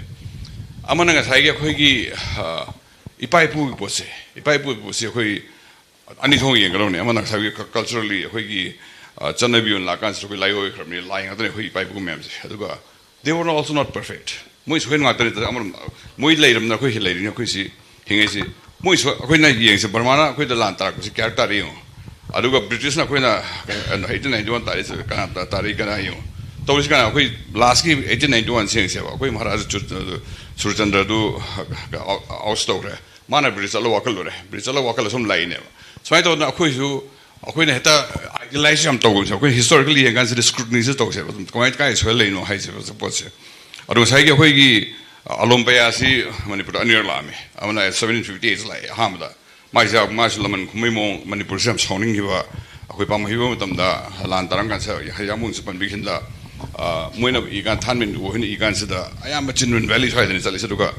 ꯑꯃꯅ ꯉꯁꯥꯏꯒꯤ ꯑꯩꯈꯣꯏꯒꯤ, ꯑ, ꯏꯄꯥ ꯏꯄꯨꯒꯤ ꯄꯣꯠꯁꯦ, ꯏꯄꯥ ꯏꯄꯨꯒꯤ ꯄꯣꯠꯁꯦ ꯑꯩꯈꯣꯏ ꯑꯅꯤ ꯊꯣꯛꯅ ꯌꯦꯡꯒꯗꯧꯅꯦ꯫ ꯑꯃꯅ ꯉꯁꯥꯏꯒꯤ ꯀ-, culturally ꯑꯩꯈꯣꯏꯒꯤ, ꯑ, ꯆꯠꯅꯕꯤ ꯑꯣꯏꯅ ꯂꯥꯛꯀꯥꯟꯁꯤꯗ ꯑꯩꯈꯣꯏ ꯂꯥꯏꯑꯣꯏꯈ꯭ꯔꯕꯅꯤ, ꯂꯥꯏ ꯉꯥꯛꯇꯅꯦ ꯑꯩꯈꯣꯏ ꯏꯄꯥ ꯏꯄꯨ ꯃꯌꯥꯝꯁꯦ꯫ ꯑꯗꯨꯒ they were also not perfect. ꯃꯣꯏ ꯁꯣꯏꯅ ꯉꯥꯛꯇꯅꯤ꯫ ꯑꯃꯔꯣꯝ ꯃꯣꯏ ꯂꯩꯔꯕꯅꯤꯅ ꯑꯩꯈꯣꯏ ꯁꯤ ꯂꯩꯔꯤꯅꯤ, ꯑꯩꯈꯣꯏ ꯁꯤ ꯍꯤꯡꯉꯤꯁꯤ꯫ ꯃꯣꯏ ꯁꯣ-, ꯑꯩꯈꯣꯏꯅ ꯌꯦꯡꯁꯦ, ꯕꯔꯃꯥꯅ ꯑꯩꯈꯣꯏꯗ ꯂꯥꯟ ꯇꯥꯔꯛꯄꯁꯤ ꯀꯌꯥꯔꯛ ꯇꯥꯔꯤ ꯌꯦꯡꯉꯣ꯫ ꯑꯗꯨꯒ ꯕ꯭ꯔꯤꯇꯤꯁꯅ ꯑꯩꯈꯣꯏꯅ eighteen ninety one ꯇꯥꯔꯛꯏꯁꯦ ꯀꯅꯥ ꯇꯥ-, ꯇꯥꯔꯛꯏ ꯀꯅꯥ ꯌꯦꯡꯉꯣ꯫ ꯇꯧꯔꯤꯁꯤ ꯀꯅꯥ? ꯑꯩꯈꯣꯏ last ꯀꯤ eighteen ninety one ꯁꯦ ꯌꯦꯡꯁꯦꯕ꯫ ꯑꯩꯈꯣꯏ ꯃꯍꯥꯔꯥꯖꯥ ꯆꯨ-, ꯁꯨꯔꯆꯟꯗ꯭ꯔꯗꯨ oust ꯇꯧꯈ꯭ꯔꯦ꯫ ꯃꯥꯅ ꯕ꯭ꯔꯤꯇꯤꯁ ꯆꯠꯂ ꯋꯥꯀꯠꯂꯨꯔꯦ, ꯕ꯭ꯔꯤꯇꯤꯁ ꯆꯠꯂ ꯋꯥꯀꯠꯂ ꯁꯨꯝ ꯂꯥꯛꯏꯅꯦꯕ꯫ ꯁꯨꯃꯥꯏꯅ ꯇꯧꯗꯅ ꯑꯩꯈꯣꯏꯁꯨ, ꯑꯩꯈꯣꯏꯅ ꯍꯦꯛꯇ idealize ꯌꯥꯝ ꯇꯧꯕꯁꯦ, ꯑꯩꯈꯣꯏ historically ꯌꯦꯡꯀꯥꯟꯁꯤꯗ scrutiny ꯁꯦ ꯇꯧꯁꯦꯕ, ꯑꯗꯨꯝ ꯀꯃꯥꯏ, ꯀꯥꯏ ꯁꯣꯏꯍꯜ ꯂꯩꯅꯣ ꯍꯥꯏꯁꯦꯕ ꯄꯣꯠꯁꯦ꯫ ꯑꯗꯣ ꯉꯁꯥꯏꯒꯤ ꯑꯩꯈꯣꯏꯒꯤ, ꯑ, ꯑꯂꯣꯝ ꯄꯌꯥꯁꯤ ꯃꯅꯤꯄꯨꯔꯗ ꯑꯅꯤꯔꯛ ꯂꯥꯛꯑꯝꯃꯤ꯫ ꯑꯃꯅ seventeen fifty eight ꯂꯥꯛꯑꯦ ꯑꯍꯥꯟꯕꯗ꯫ ꯃꯥꯏꯁꯦ, ꯃꯥꯁꯨ ꯂꯃꯟ ꯈꯨꯝꯕꯩ ꯃꯑꯣꯡ, ꯃꯅꯤꯄꯨꯔꯁꯦ ꯌꯥꯝ ꯁꯥꯎꯅꯤꯡꯈꯤꯕ꯫ ꯑꯩꯈꯣꯏ ꯄꯥꯝꯍꯩꯕ ꯃꯇꯝꯗ ꯂꯥꯟ ꯇꯥꯔꯝ ꯀꯥꯟꯁꯤꯗ, ꯍꯩꯖꯥꯡꯕꯨꯡꯁꯨ ꯄꯟꯕꯤꯈꯤꯕꯗ, ꯑ, ꯃꯣꯏꯅ ꯏꯀꯥꯟ, ꯊꯥꯟꯃꯤꯟ ꯍꯣꯏꯅ ꯏꯀꯥꯟꯁꯤꯗ ꯑꯌꯥꯝꯕ ꯆꯤꯟꯃꯤꯟ valley ꯁ꯭ꯋꯥꯏꯗꯅꯤ ꯆꯠꯂꯤꯁꯦ꯫ ꯑꯗꯨꯒ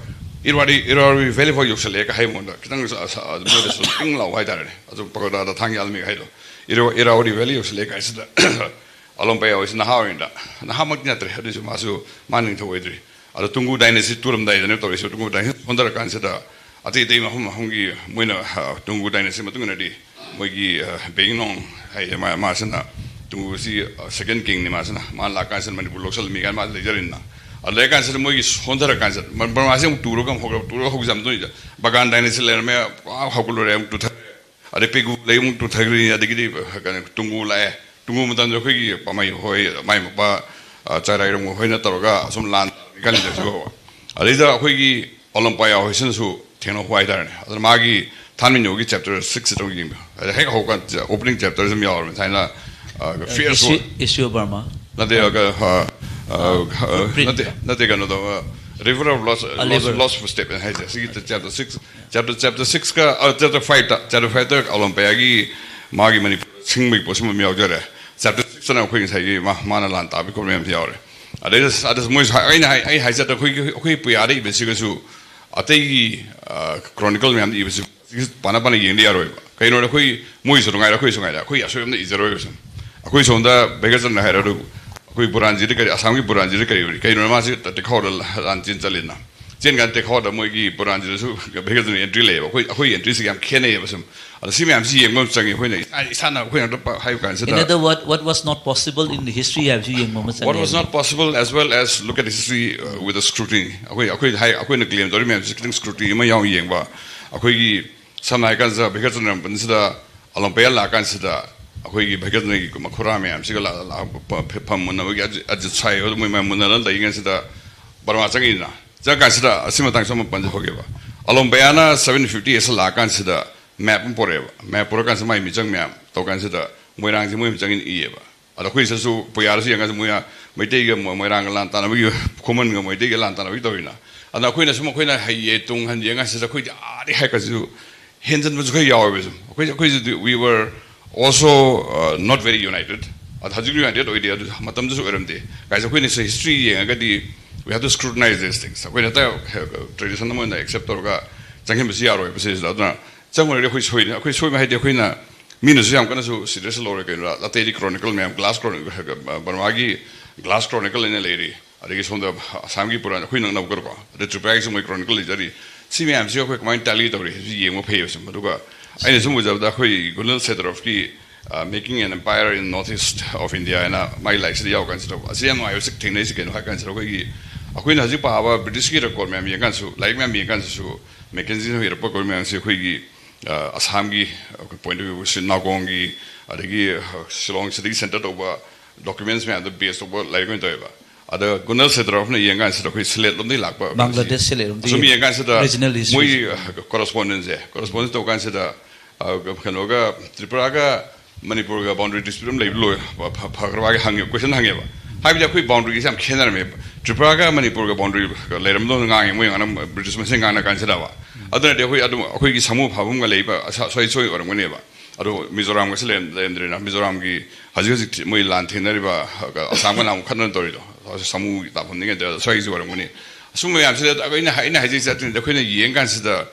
ꯏꯔꯥꯋꯥꯔꯤ, ꯏꯔꯥꯋꯥꯔꯤ valley ꯐꯥꯎ ꯌꯧꯁꯜꯂꯛꯑꯦ ꯀ ꯍꯥꯏꯕ ꯃꯉꯣꯟꯗ ꯈꯤꯇꯪ ꯁ-, ꯁ-, ꯃꯣꯏꯗꯁꯨ ꯄꯤꯡ ꯂꯥꯎꯕ ꯍꯥꯏꯇꯥꯔꯦꯅꯦ꯫ ꯑꯗꯨ ꯄꯒꯗꯥꯗ ꯊꯥꯡ ꯌꯥꯜꯂꯝꯃꯤ ꯍꯥꯏꯗꯣ꯫ ꯏꯔꯥ-, ꯏꯔꯥꯋꯥꯔꯤ valley ꯌꯧꯁꯜꯂꯛꯑꯦ ꯀꯥꯏꯁꯤꯗ ꯑꯂꯣꯝ ꯄꯌꯥ ꯍꯣꯏꯁꯤ ꯅꯍꯥ ꯑꯣꯏꯔꯤꯉꯩꯗ, ꯅꯍꯥꯃꯛꯇꯤ ꯅꯠꯇ꯭ꯔꯦ, ꯑꯗꯨꯏꯁꯨ ꯃꯥꯁꯨ, ꯃꯥ ꯅꯤꯡꯊꯧ ꯑꯣꯏꯗ꯭ꯔꯤ꯫ ꯑꯗꯣ ꯇꯨꯡꯒꯨ dynasty ꯇꯨꯔꯝꯗꯥꯏꯗꯅꯦ ꯇꯧꯔꯤꯁꯦ꯫ ꯇꯨꯡꯒꯨ dynasty ꯁꯣꯟꯊꯔꯀꯥꯟꯁꯤꯗ ꯑꯇꯩ ꯑꯇꯩ ꯃꯐꯝ ꯃꯐꯝꯒꯤ ꯃꯣꯏꯅ, ꯑ, ꯇꯨꯡꯒꯨ dynasty ꯃꯇꯨꯡ ꯏꯟꯅꯗꯤ ꯃꯣꯏꯒꯤ, ꯑ, ꯕꯦꯡꯅꯣꯡ ꯍꯥꯏ, ꯃꯥ-, ꯃꯥꯁꯤꯅ ꯇꯨꯡꯒꯨꯁꯤ, ꯑ, second king ꯅꯤ ꯃꯥꯁꯤꯅ꯫ ꯃꯥ ꯂꯥꯛꯀꯥꯟꯁꯤꯗ ꯃꯅꯤꯄꯨꯔ ꯂꯧꯁꯜꯂꯝꯃꯤ ꯀꯥꯏꯅ ꯃꯥ ꯂꯩꯖꯔꯤꯅ꯫ ꯑꯗ ꯂꯩꯔꯀꯥꯟꯁꯤꯗ ꯃꯣꯏꯒꯤ ꯁꯣꯟꯊꯔꯀꯥꯟꯁꯤꯗ ꯃ-, ꯕꯔꯃꯥꯁꯤ ꯑꯃꯨꯛ ꯇꯨꯔꯒ ꯑꯃꯨꯛ ꯍꯧꯒꯠꯂꯛꯄ, ꯇꯨꯔꯒ ꯍꯧꯖꯕꯗꯨꯅꯤꯗ ꯕꯒꯥꯟ dynasty ꯂꯩꯔꯝꯃꯦ, ꯄꯨꯔꯥ ꯍꯧꯒꯠꯂꯨꯔꯦ, ꯑꯃꯨꯛ ꯇꯨꯊꯔꯦ꯫ ꯑꯗꯩ ꯄꯦꯒꯨ ꯂꯩ ꯑꯃꯨꯛ ꯇꯨꯊꯈ꯭ꯔꯤꯅꯤ, ꯑꯗꯒꯤꯗꯤ ꯀꯩꯅꯣ, ꯇꯨꯡꯒꯨ ꯂꯥꯛꯑꯦ꯫ ꯇꯨꯡꯒꯨ ꯃꯇꯝꯗ ꯑꯩꯈꯣꯏꯒꯤ ꯄꯥꯃꯩ ꯍꯣꯏ, ꯃꯥꯏ ꯃꯄꯥ, ꯑ, ꯆꯥꯏꯔꯥꯏꯔꯣꯡ ꯍꯣꯏꯅ ꯇꯧꯔꯒ ꯑꯁꯨꯝ ꯂꯥꯟ ꯀꯜꯂꯤꯗꯁꯨ꯫ ꯑꯗꯩꯗ ꯑꯩꯈꯣꯏꯒꯤ ꯑꯣꯂꯝꯄꯥꯌꯥ ꯍꯣꯏꯁꯤꯅꯁꯨ ꯊꯦꯡꯅꯍꯧꯕ ꯍꯥꯏꯇꯥꯔꯦꯅꯦ꯫ ꯑꯗꯨꯅ ꯃꯥꯒꯤ ꯊꯥꯟꯃꯤꯟꯌꯣꯒꯤ ꯆꯦꯞꯇꯔ ꯁꯤꯛꯁꯁꯤ ꯑꯗꯨꯝ ꯌꯦꯡꯕꯤꯌꯨ꯫ ꯑꯗ ꯍꯦꯛ ꯍꯧꯀꯥꯟ ꯑꯣꯄꯅꯤꯡ ꯆꯦꯞꯇꯔꯁꯤ ꯑꯃ ꯌꯥꯎꯔꯕꯅꯤ ꯊꯥꯏꯅ, ꯑ, ꯐꯤꯌꯔꯁ ꯏꯁꯨ ꯏꯁꯨ ꯕꯔꯃꯥ꯫ ꯅꯠꯇꯦ, ꯑ, ꯑ, ꯑ, ꯑ, ꯐꯨꯠꯄ꯭ꯔꯤꯟ꯫ ꯅꯠꯇꯦ, ꯅꯠꯇꯦ, ꯀꯩꯅꯣꯗꯣ, ꯑ, ꯔꯤꯚꯔ ꯑꯣꯐ ꯂꯣꯁ, ꯑ, ꯂꯣꯁ, ꯂꯤꯚꯔ꯫ ꯂꯣꯁ ꯐꯨꯠꯁ꯭ꯇꯦꯞ ꯍꯥꯏꯁꯦ ꯁꯤꯒꯤ ꯆꯦꯞꯇꯔ ꯁꯤꯛꯁ, ꯆꯦꯞꯇꯔ, ꯆꯦꯞꯇꯔ ꯁꯤꯛꯁꯀ, ꯑ, ꯆꯦꯞꯇꯔ ꯐꯥꯏꯚꯇ, ꯆꯦꯞꯇꯔ ꯐꯥꯏꯚꯇ ꯑꯣꯂꯝꯄꯤꯌꯥꯒꯤ ꯃꯥꯒꯤ ꯃꯅꯤꯄꯨꯔ ꯁꯤꯡꯕꯒꯤ ꯄꯣꯠꯁꯤꯃ ꯑꯃ ꯌꯥꯎꯖꯔꯦ꯫ ꯆꯦꯞꯇꯔ ꯁꯤꯛꯁꯇꯅ ꯑꯩꯈꯣꯏ ꯉꯁꯥꯏꯒꯤ ꯃꯥ-, ꯃꯥꯅ ꯂꯥꯟ ꯇꯥꯕꯒꯤ ꯈꯣꯠꯄ ꯃꯌꯥꯝꯁꯤ ꯌꯥꯎꯔꯦ꯫ ꯑꯗꯩꯗ ꯑꯗ ꯃꯣꯏ ꯁꯥ-, ꯑꯩꯅ ꯍꯥꯏ-, ꯑꯩ ꯍꯥꯏꯖꯗ ꯑꯩꯈꯣꯏꯒꯤ, ꯑꯩꯈꯣꯏ ꯄꯨꯌꯥꯗ ꯏꯕꯁꯤꯒꯁꯨ ꯑꯇꯩꯒꯤ, ꯑ, ꯀ꯭ꯔꯣꯅꯤꯀꯜ ꯃꯌꯥꯝꯗ ꯏꯕꯁꯤ ꯄꯥꯅ ꯄꯥꯅ ꯌꯦꯡꯗ ꯌꯥꯔꯣꯏꯕ꯫ ꯀꯩꯅꯣꯗ ꯑꯩꯈꯣꯏ ꯃꯣꯏꯁꯨ ꯅꯨꯡꯉꯥꯏꯔꯦ, ꯑꯩꯈꯣꯏꯁꯨ ꯅꯨꯡꯉꯥꯏꯔꯦ, ꯑꯩꯈꯣꯏ ꯑꯁꯣꯏꯕ ꯑꯝꯇ ꯏꯖꯔꯣꯏꯕ ꯁꯨꯝ꯫ ꯑꯩꯈꯣꯏ ꯁꯣꯝꯗ ꯕꯦꯒꯔꯆꯟꯗ꯭ꯔ ꯍꯥꯏꯔ ꯑꯗꯨ ꯑꯩꯈꯣꯏ ꯄꯨꯔꯥꯟꯁꯤꯗ ꯀꯔꯤ, ꯑꯁꯥꯝꯒꯤ ꯄꯨꯔꯥꯟꯁꯤꯗ ꯀꯔꯤ ꯑꯣꯏꯔꯤ? ꯀꯩꯅꯣ ꯃꯥꯁꯤ ꯇꯦꯛꯈꯥꯎꯗ ꯂꯥꯟ ꯆꯦꯟ ꯆꯠꯂꯤꯅ? ꯆꯦꯟ ꯀꯥꯟꯗ ꯇꯦꯛꯈꯥꯎꯗ ꯃꯣꯏꯒꯤ ꯄꯨꯔꯥꯟꯁꯤꯗꯁꯨ ꯕꯦꯒꯔꯆꯟꯗ꯭ꯔ ꯑꯦꯟꯇ꯭ꯔꯤ ꯂꯩꯌꯦꯕ꯫ ꯑꯩꯈꯣꯏ, ꯑꯩꯈꯣꯏ ꯑꯦꯟꯇ꯭ꯔꯤꯁꯤꯒ ꯌꯥꯝ ꯈꯦꯠꯅꯩꯌꯦꯕ ꯁꯨꯝ꯫ ꯑꯗꯣ ꯁꯤ ꯃꯌꯥꯝꯁꯤ ꯌꯦꯡꯕ ꯑꯃ ꯆꯪꯉꯤ꯫ ꯑꯩꯈꯣꯏꯅ ꯏꯁꯥ-, ꯏꯁꯥꯅ ꯑꯩꯈꯣꯏ ꯉꯥꯛꯇ ꯄ-, ꯍꯥꯏꯕ ꯀꯥꯟꯁꯤꯗ In other words, what was not possible in the history ꯍꯥꯏꯕꯁꯨ ꯌꯦꯡꯕ ꯑꯃ ꯆꯪꯉꯦ꯫ What was not possible as well as look at the history, uh, with the scrutiny. ꯑꯩꯈꯣꯏ, ꯑꯩꯈꯣꯏ ꯍꯥꯏ-, ꯑꯩꯈꯣꯏꯅ ꯀ꯭ꯂꯦꯝ ꯇꯧꯔꯤ ꯃꯌꯥꯝꯁꯤ ꯈꯤꯇꯪ ꯁ꯭ꯀ꯭ꯔꯨꯇꯤꯅꯤ ꯑꯃ ꯌꯥꯎꯅ ꯌꯦꯡꯕ꯫ ꯑꯩꯈꯣꯏꯒꯤ ꯁꯝꯅ ꯍꯥꯏꯔꯀꯥꯟꯁꯤꯗ ꯕꯦꯒꯔꯆꯟꯗ꯭ꯔ ꯃꯇꯝꯁꯤꯗ ꯑꯣꯂꯝꯄꯤꯌꯥ ꯂꯥꯛꯑꯀꯥꯟꯁꯤꯗ ꯑꯩꯈꯣꯏꯒꯤ ꯕꯦꯒꯔꯆꯟꯗ꯭ꯔꯒꯤ ꯃꯈꯨꯔꯥ ꯃꯌꯥꯝꯁꯤꯒ ꯂꯥ-, ꯂꯥ-, ꯄ-, ꯐ-, ꯐꯝ ꯃꯨꯟꯅꯕꯒꯤ ꯑꯖꯤꯠ, ꯑꯖꯤꯠ ꯁꯥꯏ ꯍꯣꯏ ꯃꯣꯏ ꯃꯌꯥꯝ ꯃꯨꯟꯅꯔ ꯂꯩꯔꯤꯉꯩꯁꯤꯗ ꯕꯔꯃꯥ ꯆꯪꯉꯤꯗꯅ꯫ ꯆꯪꯉꯀꯥꯟꯁꯤꯗ ꯑꯁꯤ ꯃꯇꯥꯡꯁꯤ ꯑꯃ ꯄꯟꯖꯍꯧꯒꯦꯕ꯫ ꯑꯣꯂꯝꯄꯤꯌꯥꯅ ꯁꯚꯦꯟ ꯐꯤꯐꯇꯤ ꯑꯦꯁ ꯂꯥꯛꯑꯀꯥꯟꯁꯤꯗ ꯃꯦꯞ ꯑꯃ ꯄꯣꯔꯛꯑꯦꯕ꯫ ꯃꯦꯞ ꯄꯣꯔꯛꯀꯥꯟꯁꯤꯗ ꯃꯥꯏ ꯃꯤꯆꯪ ꯃꯌꯥꯝ ꯇꯧꯀꯥꯟꯁꯤꯗ ꯃꯣꯏꯔꯥꯡꯁꯤ ꯃꯣꯏ ꯃꯤꯆꯪ ꯑꯣꯏꯅ ꯏꯌꯦꯕ꯫ ꯑꯗ ꯑꯩꯈꯣꯏ ꯁꯤꯗꯁꯨ ꯄꯨꯌꯥꯗꯁꯨ ꯌꯦꯡꯉꯁꯨ ꯃꯣꯏ ꯃꯩꯇꯩꯒ ꯃꯣ-, ꯃꯣꯏꯔꯥꯡꯒ ꯂꯥꯟ ꯇꯥꯟꯅꯕꯒꯤ, ꯈꯨꯃꯟꯒ ꯃꯩꯇꯩꯒ ꯂꯥꯟ ꯇꯥꯟꯅꯕꯒꯤ ꯇꯧꯔꯤꯅ꯫ ꯑꯗ ꯑꯩꯈꯣꯏꯅ ꯁꯨꯝ ꯑꯩꯈꯣꯏꯅ ꯍꯩꯌꯦ ꯇꯨꯡ ꯍꯟ ꯌꯦꯡꯉꯀꯥꯟꯁꯤꯗ ꯑꯩꯈꯣꯏꯗꯤ ꯑꯥꯗꯤ ꯍꯥꯏꯔꯀꯥꯟꯁꯤꯁꯨ ꯍꯦꯟꯖꯟꯕꯁꯨ ꯈꯔ ꯌꯥꯎꯋꯦꯕ ꯁꯨꯝ꯫ ꯑꯩꯈꯣꯏ, ꯑꯩꯈꯣꯏꯁꯤꯗꯤ we were also, uh, not very united. ꯑꯗ ꯍꯧꯖꯤꯛ ꯌꯨꯅꯥꯏꯇꯦꯠ ꯑꯣꯏꯗꯦ, ꯑꯗꯨ ꯃꯇꯝꯗꯁꯨ ꯑꯣꯏꯔꯝꯗꯦ꯫ ꯀꯥꯏꯁꯦ ꯑꯩꯈꯣꯏꯅꯁꯨ history ꯌꯦꯡꯉꯒꯗꯤ we have to scrutinize these things. ꯑꯩꯈꯣꯏꯅ ꯍꯦꯛꯇ ꯇ꯭ꯔꯦꯗꯤꯁꯟ ꯑꯃ ꯑꯣꯏꯅ ꯑꯦꯛꯁꯦꯞ ꯇꯧꯔꯒ ꯆꯪꯁꯤꯟꯕꯁꯨ ꯌꯥꯔꯣꯏꯕ ꯁꯤꯁꯤꯗ꯫ ꯑꯗꯨꯅ ꯆꯪꯉꯨꯔꯗꯤ ꯑꯩꯈꯣꯏ ꯁꯣꯏꯅꯤ꯫ ꯑꯩꯈꯣꯏ ꯁꯣꯏꯕ ꯍꯥꯏꯗꯤ ꯑꯩꯈꯣꯏꯅ ꯃꯤꯅꯁꯨ ꯌꯥꯝ ꯀꯟꯅꯁꯨ ꯁꯤꯔꯤꯌꯁ ꯂꯧꯔꯦ ꯀꯩꯅꯣ꯫ ꯑꯇꯩꯗꯤ ꯀ꯭ꯔꯣꯅꯤꯀꯜ ꯃꯌꯥꯝ, ꯒ꯭ꯂꯥꯁ ꯀ꯭ꯔꯣꯅꯤꯀꯜ, ꯕꯔꯃꯥꯒꯤ ꯒ꯭ꯂꯥꯁ ꯀ꯭ꯔꯣꯅꯤꯀꯜ ꯍꯥꯏꯅ ꯂꯩꯔꯤ꯫ ꯑꯗꯒꯤ ꯁꯣꯝꯗ ꯑꯁꯥꯝꯒꯤ ꯄꯨꯔꯥꯟ, ꯑꯩꯈꯣꯏ ꯅꯛꯅꯕꯀꯣ, ꯑꯗꯩ ꯇ꯭ꯔꯤꯄꯨꯔꯥꯒꯤꯁꯨ ꯃꯣꯏ ꯀ꯭ꯔꯣꯅꯤꯀꯜ ꯂꯩꯖꯔꯤ꯫ ꯁꯤ ꯃꯌꯥꯝꯁꯤ ꯑꯩꯈꯣꯏ ꯀꯃꯥꯏꯅ ꯇꯦꯂꯤ ꯇꯧꯔꯤ ꯍꯥꯏꯕꯁꯤ ꯌꯦꯡꯕ ꯐꯩꯌꯦꯕ ꯁꯨꯝ꯫ ꯑꯗꯨꯒ ꯑꯩꯅ ꯁꯨꯝ ꯎꯖꯕꯗ ꯑꯩꯈꯣꯏ ꯒꯨꯅꯤꯜ ꯁꯦꯗꯔꯣꯐꯀꯤ, ꯑ, Making an Empire in North East of India ꯍꯥꯏꯅ ꯃꯥꯒꯤ ꯂꯥꯏꯔꯤꯛꯁꯤꯗ ꯌꯥꯎꯔ ꯀꯥꯟꯁꯤꯗ ꯑꯁꯤ ꯌꯥꯝ ꯅꯨꯡꯉꯥꯏꯕ ꯁꯤ ꯊꯦꯡꯅꯩꯁꯤ ꯀꯩꯅꯣ ꯍꯥꯏ ꯀꯥꯟꯁꯤꯗ ꯑꯩꯈꯣꯏꯒꯤ, ꯑꯩꯈꯣꯏꯅ ꯍꯧꯖꯤꯛ ꯄꯥꯕ ꯕ꯭ꯔꯤꯇꯤꯁꯀꯤ ꯔꯦꯀꯣꯔꯗ ꯃꯌꯥꯝ ꯌꯦꯡꯀꯥꯟꯁꯨ, ꯂꯥꯏꯔꯤꯛ ꯃꯌꯥꯝ ꯌꯦꯡꯀꯥꯟꯁꯤꯁꯨ ꯃꯦꯀꯦꯟꯖꯤꯅ ꯏꯔꯛꯄ ꯔꯦꯀꯣꯔꯗ ꯃꯌꯥꯝꯁꯤ ꯑꯩꯈꯣꯏꯒꯤ ꯑ, ꯑꯁꯥꯝꯒꯤ, ꯑ, point of view, ꯁꯤ ꯅꯥꯎꯒꯣꯡꯒꯤ, ꯑꯗꯒꯤ, ꯑ, ꯁꯤꯂꯣꯡ ꯁꯤꯇꯤꯒꯤ centre ꯇꯧꯕ documents ꯃꯌꯥꯝꯗꯣ base ꯇꯧꯕ ꯂꯥꯏꯔꯤꯛ ꯑꯣꯏꯅ ꯇꯧꯋꯦꯕ꯫ ꯑꯗ ꯒꯨꯅꯜ ꯁꯦꯇ꯭ꯔꯥꯔꯣꯞꯅ ꯌꯦꯡ ꯀꯥꯟꯁꯤꯗ ꯑꯩꯈꯣꯏ ꯁꯤꯂꯦꯠ ꯂꯣꯝꯗꯒꯤ ꯂꯥꯛꯄ, ꯕꯪꯒ꯭ꯂꯥꯗꯦꯁ ꯁꯤꯂꯦꯠ ꯂꯣꯝꯗꯒꯤ ꯑꯁꯨꯝ ꯌꯦꯡ ꯀꯥꯟꯁꯤꯗ regional history. ꯃꯣꯏꯒꯤ, ꯑ, correspondence ꯁꯦ, correspondence ꯇꯧ ꯀꯥꯟꯁꯤꯗ, ꯑ, ꯀꯩꯅꯣꯒ, ꯇ꯭ꯔꯤꯄꯨꯔꯥꯒ ꯃꯅꯤꯄꯨꯔꯒ boundary dispute ꯑꯃ ꯂꯩꯕ ꯂꯣꯏ ꯐ-, ꯐ-, ꯐꯈ꯭ꯔꯕꯒꯤ ꯍꯪꯉꯦ, question ꯍꯪꯉꯦꯕ꯫ ꯍꯥꯏꯕꯗꯤ ꯑꯩꯈꯣꯏ boundary ꯁꯦ ꯌꯥꯝ ꯈꯦꯠꯅꯔꯝꯃꯦ꯫ ꯇ꯭ꯔꯤꯄꯨꯔꯥꯒ ꯃꯅꯤꯄꯨꯔꯒ boundary ꯂꯩꯔꯝꯗꯧꯅ ꯉꯥꯡꯉꯦ, ꯃꯣꯏ ꯉꯥꯡꯅ British ꯃꯁꯦꯟ ꯉꯥꯡꯅ ꯀꯥꯟꯁꯤꯗꯕ꯫ ꯑꯗꯨꯅꯗꯤ ꯑꯩꯈꯣꯏ ꯑꯗꯨꯝ ꯑꯩꯈꯣꯏꯒꯤ ꯁꯥꯃꯨ ꯐꯥꯕꯨꯡꯒ ꯂꯩꯕ ꯑꯁ-, ꯁ꯭ꯋꯥꯏ ꯁꯣꯏ ꯑꯣꯏꯔꯝꯒꯅꯦꯕ꯫ ꯑꯗꯣ ꯃꯤꯖꯣꯔꯥꯝꯒꯁꯨ ꯂꯩꯔꯝ-, ꯂꯩꯔꯝꯗ꯭ꯔꯦꯅ꯫ ꯃꯤꯖꯣꯔꯥꯝꯒꯤ ꯍꯧꯖꯤꯛ ꯍꯧꯖꯤꯛ ꯃꯣꯏ ꯂꯥꯟ ꯊꯦꯡꯅꯔꯤꯕ ꯑꯁꯥꯝꯒ ꯅꯍꯥꯟꯃꯨꯛ ꯈꯠꯅ ꯇꯧꯔꯤꯗꯣ, ꯁꯥꯃꯨꯒꯤ ꯇꯥꯐꯝꯅꯤ ꯀꯩꯅꯣ ꯇꯧꯔꯤꯗꯣ, ꯁ꯭ꯋꯥꯏꯒꯤꯁꯨ ꯑꯣꯏꯔꯝꯒꯅꯤ꯫ ꯑꯁꯨꯝꯕ ꯃꯌꯥꯝꯁꯤꯗ ꯑꯩꯅ, ꯑꯩꯅ ꯍꯥꯏꯖꯩꯁꯦ ꯑꯗꯨꯅꯤꯗ, ꯑꯩꯈꯣꯏꯅ ꯌꯦꯡ ꯀꯥꯟꯁꯤꯗ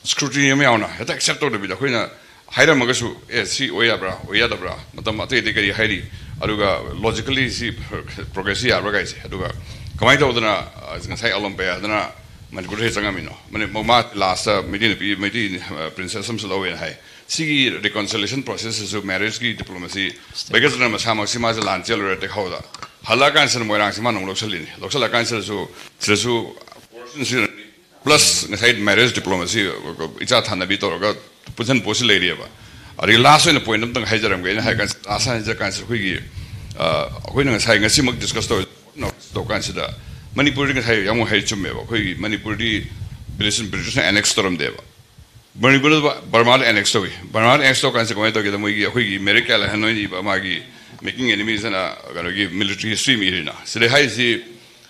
scrutiny ꯑꯃ ꯌꯥꯎꯅ ꯍꯦꯛꯇ accept ꯇꯧꯗꯕꯤꯗ ꯑꯩꯈꯣꯏꯅ ꯍꯥꯏꯔꯝꯃꯒꯁꯨ, "ꯑꯦ, ꯁꯤ ꯑꯣꯏ ꯌꯥꯕ꯭ꯔꯥ, ꯑꯣꯏ ꯌꯥꯗꯕ꯭ꯔꯥ?" ꯃꯇꯝ ꯑꯇꯩ ꯑꯇꯩ ꯀꯔꯤ ꯍꯥꯏꯔꯤ, ꯑꯗꯨꯒ logically ꯁꯤ progress ꯁꯤ ꯌꯥꯕ꯭ꯔꯥ ꯀꯥꯏꯁꯦ, ꯑꯗꯨꯒ ꯀꯃꯥꯏꯅ ꯇꯧꯗꯅ, ꯑ, ꯉꯁꯥꯏ ꯑꯂꯣꯝꯄꯌꯥꯗꯅ ꯃꯅꯤꯄꯨꯔꯗ ꯍꯦꯛ ꯆꯪꯉꯝꯃꯤꯅꯣ? ꯃꯅꯤ-, ꯃ-, ꯃꯥ last ꯇ ꯃꯩꯇꯩ ꯅꯨꯄꯤ, ꯃꯩꯇꯩ, ꯑ, princess ꯑꯃꯁꯨ ꯂꯧꯋꯦꯅ ꯍꯥꯏ꯫ ꯁꯤꯒꯤ reconciliation process ꯁꯤꯁꯨ marriage ꯀꯤ diplomacy, ꯕꯩꯒꯁꯅ ꯃꯁꯥꯃꯛꯁꯤ ꯃꯥꯁꯦ ꯂꯥꯟ ꯆꯦꯜꯂꯨꯔꯦ ꯇꯦꯛꯍꯧꯗ꯫ ꯍꯜꯂꯛꯑꯀꯥꯟꯁꯤꯗ ꯃꯣꯏꯔꯥꯡꯁꯤ ꯃꯥꯅ ꯑꯃꯨꯛ ꯂꯧꯁꯤꯜꯂꯤꯅꯤ꯫ ꯂꯧꯁꯤꯜꯂꯀꯥꯟꯁꯤꯗꯁꯨ, ꯁꯤꯗꯁꯨ coercion ꯁꯤꯖꯤꯟꯅꯔꯤ꯫ Plus ꯉꯁꯥꯏ marriage diplomacy, ꯏꯆꯥ ꯊꯥꯅꯕꯤ ꯇꯧꯔꯒ ꯄꯨꯟꯁꯤꯟ ꯄꯣꯠꯁꯤ ꯂꯩꯔꯤꯑꯕ꯫ ꯑꯗꯒꯤ last ꯑꯣꯏꯅ point ꯑꯝꯇꯪ ꯍꯥꯏꯖꯔꯝꯒꯦ꯫ ꯑꯩꯅ ꯍꯥꯏ ꯀꯥꯟꯁꯤꯗ, last ꯍꯥꯏꯖꯔ ꯀꯥꯟꯁꯤꯗ ꯑꯩꯈꯣꯏꯒꯤ, ꯑ, ꯑꯩꯈꯣꯏꯅ ꯉꯁꯥꯏ ꯉꯁꯤꯃꯛ discuss ꯇꯧ-, ꯇꯧ ꯀꯥꯟꯁꯤꯗ ꯃꯅꯤꯄꯨꯔꯗꯤ ꯉꯁꯥꯏ ꯌꯥꯝ ꯍꯥꯏ ꯆꯨꯝꯃꯦꯕ꯫ ꯑꯩꯈꯣꯏꯒꯤ ꯃꯅꯤꯄꯨꯔꯗꯤ British, British ꯅ annex ꯇꯧꯔꯝꯗꯦꯕ꯫ ꯃꯅꯤꯄꯨꯔꯗ ꯕꯔꯃꯥꯗ annex ꯇꯧꯏ꯫ ꯕꯔꯃꯥꯗ annex ꯇꯧ ꯀꯥꯟꯁꯤꯗ ꯀꯃꯥꯏꯅ ꯇꯧꯒꯦꯗ, ꯃꯣꯏꯒꯤ, ꯑꯩꯈꯣꯏꯒꯤ ꯃꯦꯔꯤꯛ ꯀꯌꯥꯂꯦ ꯍꯦꯟꯅꯣꯏꯅ ꯏꯕ ꯃꯥꯒꯤ Making Enemies ꯍꯥꯏꯅ ꯀꯩꯅꯣꯒꯤ military history ꯑꯃ ꯏꯔꯤꯅ꯫ ꯁꯤꯗ ꯍꯥꯏꯔꯤꯁꯤ,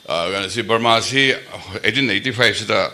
ꯑ, ꯀꯩꯅꯣꯁꯤ, ꯕꯔꯃꯥꯁꯤ eighteen eighty five ꯁꯤꯗ,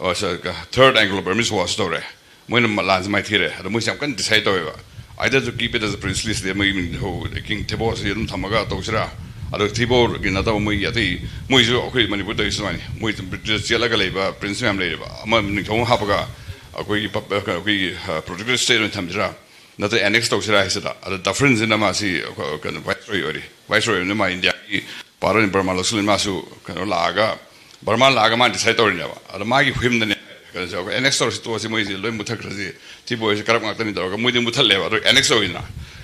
ꯑ, ꯁ-, ꯀ-, Third Anglo-Burmese War ꯁꯤ ꯇꯧꯔꯦ꯫ ꯃꯣꯏꯅ ꯃ-, ꯂꯥꯟꯁꯤ ꯃꯥꯏꯊꯤꯔꯦ꯫ ꯑꯗꯣ ꯃꯣꯏꯁꯤ ꯌꯥꯝ ꯀꯟꯅ decide ꯇꯧꯋꯦꯕ꯫ Either to keep it as a princely state, ꯃꯣꯏꯒꯤ ꯅꯤꯡꯊꯧ King ꯊꯦꯕꯣꯁꯤ ꯑꯗꯨꯝ ꯊꯝꯃꯒ ꯇꯧꯁꯤꯔꯥ? ꯑꯗꯣ ꯊꯦꯕꯣꯒꯤ ꯅꯠꯇꯕ ꯃꯣꯏꯒꯤ ꯑꯇꯩ, ꯃꯣꯏꯁꯨ ꯑꯩꯈꯣꯏ ꯃꯅꯤꯄꯨꯔ ꯇꯧꯔꯤꯁꯤ ꯑꯗꯨꯃꯥꯏꯅ꯫ ꯃꯣꯏ ꯑꯗꯨꯝ British ꯆꯦꯜꯂꯒ ꯂꯩꯕ prince ꯃꯌꯥꯝ ꯂꯩꯔꯦꯕ꯫ ꯑꯃ ꯅꯤꯡꯊꯧ ꯑꯃ ꯍꯥꯞꯄꯒ ꯑꯩꯈꯣꯏꯒꯤ ꯄꯞ-, ꯑꯩꯈꯣꯏꯒꯤ, ꯑ, protectorate state ꯑꯣꯏꯅ ꯊꯝꯁꯤꯔꯥ? ꯅꯠꯇ꯭ꯔꯒ annex ꯇꯧꯁꯤꯔꯥ ꯍꯥꯏꯁꯤꯗ꯫ ꯑꯗ Dufferin ꯁꯤꯅ ꯃꯥꯁꯤ ꯑꯩꯈꯣꯏ, ꯀꯩꯅꯣ, viceroy ꯑꯣꯏꯔꯤ꯫ Viceroy ꯑꯣꯏꯕꯅꯤꯅ ꯃꯥ ꯏꯟꯗꯤꯌꯥꯒꯤ ꯄꯥꯔꯠ ꯑꯣꯏꯅ ꯕꯔꯃꯥ ꯂꯧꯁꯤꯜꯂꯤ꯫ ꯃꯥꯁꯨ ꯀꯩꯅꯣ ꯂꯥꯛꯑꯒ, ꯕꯔꯃꯥ ꯂꯥꯛꯑꯒ ꯃꯥꯅ decide ꯇꯧꯔꯤꯅꯦꯕ꯫ ꯑꯗ ꯃꯥꯒꯤ ꯋꯤꯝꯗꯅꯦ, ꯀꯩꯅꯣꯁꯦ, ꯑꯩꯈꯣꯏ annex ꯇꯧꯔꯁꯤ, ꯇꯣꯛꯑꯁꯤ, ꯃꯣꯏꯁꯦ ꯂꯣꯏ ꯃꯨꯠꯊꯠꯈ꯭ꯔꯁꯤ, ꯊꯤꯕꯣꯏꯁꯦ corrupt ꯉꯥꯛꯇꯅꯤ ꯇꯧꯔꯒ ꯃꯣꯏꯗꯤ ꯃꯨꯠꯊꯠꯂꯦꯕ꯫ ꯑꯗꯣ annex ꯇꯧꯋꯤꯗꯅ꯫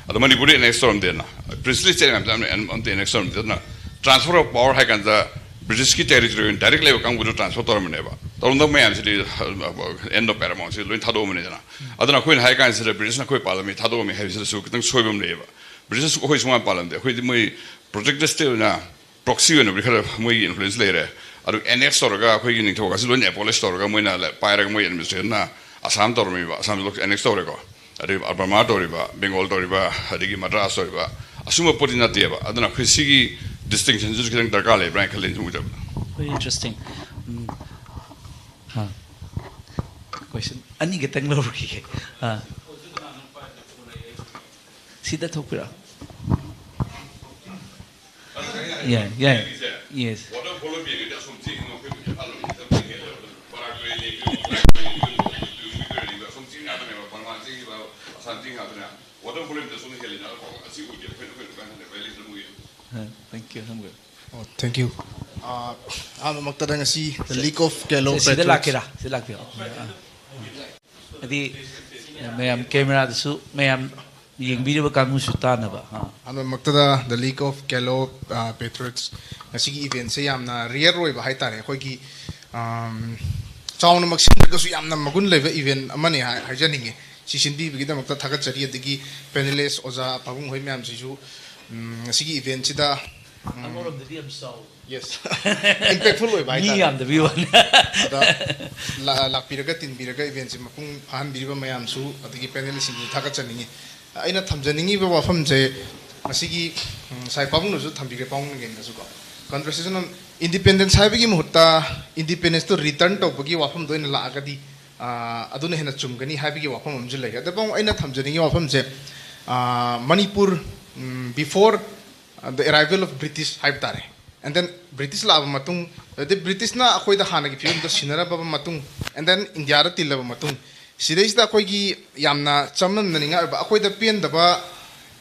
ꯑꯗꯣ ꯃꯅꯤꯄꯨꯔꯗꯤ annex ꯇꯧꯔꯝꯗꯦꯅ꯫ Princely state ꯃꯌꯥꯝꯁꯦ ꯑꯝ-, ꯑꯝꯇ annex ꯇꯧꯔꯝꯗꯦ꯫ ꯑꯗꯨꯅ transfer of power ꯍꯥꯏ ꯀꯥꯟꯗ British ꯀꯤ territory ꯑꯣꯏꯅ direct ꯂꯩꯕ ꯀꯥꯡꯕꯨꯗꯣ transfer ꯇꯧꯔꯝꯕꯅꯦꯕ꯫ ꯇꯧꯔꯝꯗꯕ ꯃꯌꯥꯝꯁꯤꯗꯤ ꯑꯦꯟꯗꯣ ꯄꯦꯔꯥꯃꯥꯎꯟꯁꯤ ꯂꯣꯏ ꯊꯥꯗꯣꯛꯑꯝꯕꯅꯤꯗꯅ꯫ ꯑꯗꯨꯅ ꯑꯩꯈꯣꯏꯅ ꯍꯥꯏ ꯀꯥꯟꯁꯤꯗ ꯕ꯭ꯔꯤꯇꯤꯁꯅ ꯑꯩꯈꯣꯏ ꯄꯥꯜꯂꯝꯃꯤ, ꯊꯥꯗꯣꯛꯑꯝꯃꯤ ꯍꯥꯏꯕꯁꯤꯗꯁꯨ ꯈꯤꯇꯪ ꯁꯣꯏꯕ ꯑꯃ ꯂꯩꯌꯦꯕ꯫ ꯕ꯭ꯔꯤꯇꯤꯁ ꯑꯩꯈꯣꯏ ꯁꯨꯡꯄꯥꯟ ꯄꯥꯜꯂꯝꯗꯦ꯫ ꯑꯩꯈꯣꯏꯗꯤ ꯃꯣꯏ ꯄ꯭ꯔꯣꯇꯦꯛꯇꯦꯁꯇꯤ ꯑꯣꯏꯅ ꯄ꯭ꯔꯣꯛꯁꯤ ꯑꯣꯏꯅꯕꯨꯗꯤ ꯈꯔ ꯃꯣꯏꯒꯤ ꯏꯟꯐ꯭ꯂꯨꯌꯦꯟꯁ ꯂꯩꯔꯦ꯫ ꯑꯗꯨ ꯑꯦꯅꯦꯛꯁ ꯇꯧꯔꯒ ꯑꯩꯈꯣꯏꯒꯤ ꯅꯤꯡꯊꯧꯀꯥꯁꯤ ꯂꯣꯏꯅ ꯑꯦꯕꯣꯂꯤꯁ ꯇꯧꯔꯒ ꯃꯣꯏꯅ ꯂ-, ꯄꯥꯏꯔꯒ ꯃꯣꯏ ꯑꯦꯗꯃꯤꯅꯤꯁꯇ꯭ꯔꯦꯁꯟꯅ ꯑꯁꯥꯝ ꯇꯧꯔꯝꯃꯤꯕ, ꯑꯁꯥꯝꯗ ꯑꯦꯅꯦꯛꯁ ꯇꯧꯔꯦꯀꯣ꯫ ꯑꯗꯩ ꯕꯔꯃꯥ ꯇꯧꯔꯤꯕ, ꯕꯦꯡꯒꯣꯜ ꯇꯧꯔꯤꯕ, ꯑꯗꯒꯤ ꯃꯗ꯭ꯔꯥꯁ ꯇꯧꯔꯤꯕ, ꯑꯁꯨꯝꯕ ꯄꯣꯠꯇꯤ ꯅꯠꯇꯦꯕ꯫ ꯑꯗꯨꯅ ꯑꯩꯈꯣꯏ ꯁꯤꯒꯤ ꯗꯤꯁꯇꯤꯡꯁꯟꯁꯤꯁꯨ ꯈꯤꯇꯪ ꯗꯔꯀꯥꯔ ꯂꯩꯕ꯭ꯔꯥ ꯍꯥꯏꯅ ꯈꯜꯂꯤ, ꯁꯨꯝ ꯎꯖꯕꯗ꯫ Very interesting. ꯎꯝ꯫ ꯍꯥ꯫ ꯀꯣꯏꯁꯟ ꯑꯅꯤꯈꯛꯇꯪ ꯂꯧꯔꯨꯈꯤꯒꯦ꯫ ꯑꯥ꯫ ꯁꯤꯗ ꯊꯣꯛꯄꯤꯔꯣ꯫ ꯌꯥꯏ, ꯌꯥꯏ꯫ Yes. ꯑ, thank you, ꯊꯝꯖꯔꯦ꯫ ꯑꯣ, thank you. ꯑ, ꯑꯍꯥꯟꯕꯃꯛꯇꯗ ꯉꯁꯤ The League of Galo ꯁꯤꯗ Patriots. ꯂꯥꯛꯀꯦꯔꯥ? ꯁꯤꯗ ꯂꯥꯛꯄꯤꯔꯣ꯫ ꯑꯥ꯫ ꯍꯥꯏꯗꯤ, ꯃꯌꯥꯝ ꯀꯦꯃꯦꯔꯥꯗꯁꯨ ꯃꯌꯥꯝ ꯌꯦꯡꯕꯤꯔꯤꯕ ꯀꯥꯡꯕꯨꯁꯨ ꯇꯥꯅꯕ꯫ ꯑꯥ꯫ ꯑꯍꯥꯟꯕꯃꯛꯇꯗ The League of Galo, ꯑ, Patriots ꯉꯁꯤꯒꯤ ꯏꯚꯦꯟꯁꯦ ꯌꯥꯝꯅ ꯔꯤꯌꯔ ꯑꯣꯏꯕ ꯍꯥꯏꯇꯥꯔꯦ꯫ ꯑꯩꯈꯣꯏꯒꯤ, ꯑꯝ, ꯆꯥꯎꯅꯃꯛ ꯁꯤꯟꯗ꯭ꯔꯒꯁꯨ ꯌꯥꯝꯅ ꯃꯒꯨꯟ ꯂꯩꯕ ꯏꯚꯦꯟ ꯑꯃꯅꯤ ꯍꯥꯏ-, ꯍꯥꯏꯖꯅꯤꯡꯉꯤ꯫ ꯁꯤ ꯁꯤꯟꯕꯤꯕꯒꯤꯗꯃꯛꯇ ꯊꯥꯒꯠꯆꯔꯤ꯫ ꯑꯗꯒꯤ ꯄꯦꯅꯦꯂꯤꯁ ꯑꯣꯖꯥ ꯄꯥꯕꯨꯡ ꯍꯣꯏ ꯃꯌꯥꯝꯁꯤꯁꯨ, ꯎꯝ, ꯉꯁꯤꯒꯤ ꯏꯚꯦꯟꯁꯤꯗ, ꯎꯝ, ꯑꯃꯔꯣꯝꯗꯗꯤ ꯌꯥꯝ ꯆꯥꯎ꯫ Yes. Impactful ꯑꯣꯏꯕ ꯃꯤ ꯍꯥꯏꯇꯥꯔꯦ꯫ ꯌꯥꯝꯗꯕꯤ ꯋꯥꯅꯤ꯫ ꯑꯗ ꯂꯥ-, ꯂꯥꯛꯄꯤꯔꯒ ꯇꯤꯟꯕꯤꯔꯒ ꯏꯚꯦꯟꯁꯤ ꯃꯄꯨꯡ ꯐꯥꯍꯟꯕꯤꯔꯤꯕ ꯃꯌꯥꯝꯁꯨ ꯑꯗꯒꯤ ꯄꯦꯅꯦꯂꯤꯁꯁꯤꯡꯁꯨ ꯊꯥꯒꯠꯆꯅꯤꯡꯉꯤ꯫ ꯑꯩꯅ ꯊꯝꯖꯅꯤꯡꯉꯤꯕ ꯋꯥꯐꯝꯁꯦ ꯉꯁꯤꯒꯤ, ꯎꯝ, ꯉꯁꯥꯏ ꯄꯥꯕꯨꯡꯅꯁꯨ ꯊꯝꯕꯤꯈ꯭ꯔꯦ, ꯄꯥꯕꯨꯡ ꯅꯒꯦꯟꯗꯁꯨꯀꯣ, conversation on independence ꯍꯥꯏꯕꯒꯤ ꯃꯍꯨꯠꯇ independence ꯇꯣ return ꯇꯧꯕꯒꯤ ꯋꯥꯐꯝꯗ ꯑꯣꯏꯅ ꯂꯥꯛꯑꯒꯗꯤ, ꯑ, ꯑꯗꯨꯅ ꯍꯦꯟꯅ ꯆꯨꯝꯒꯅꯤ ꯍꯥꯏꯕꯒꯤ ꯋꯥꯐꯝ ꯑꯃꯁꯨ ꯂꯩꯔꯦ꯫ ꯑꯗꯨꯕꯨ ꯑꯩꯅ ꯊꯝꯖꯅꯤꯡꯉꯤ ꯋꯥꯐꯝꯁꯦ, ꯑ, ꯃꯅꯤꯄꯨꯔ, ꯎꯝ, before the arrival of British ꯍꯥꯏꯕ ꯇꯥꯔꯦ꯫ And then ꯕ꯭ꯔꯤꯇꯤꯁ ꯂꯥꯛꯑꯕ ꯃꯇꯨꯡ, ꯑꯗꯩ ꯕ꯭ꯔꯤꯇꯤꯁꯅ ꯑꯩꯈꯣꯏꯗ ꯍꯥꯟꯅꯒꯤ ꯐꯤꯕꯝꯗ ꯁꯤꯟꯅꯔꯕ ꯃꯇꯨꯡ, and then ꯏꯟꯗꯤꯌꯥꯗ ꯇꯤꯜꯂꯕ ꯃꯇꯨꯡ, ꯁꯤꯗꯩꯁꯤꯗ ꯑꯩꯈꯣꯏꯒꯤ ꯌꯥꯝꯅ ꯆꯃꯝꯅꯅꯤꯡꯉꯥꯏ ꯑꯣꯏꯕ, ꯑꯩꯈꯣꯏꯗ ꯄꯦꯟꯗꯕ,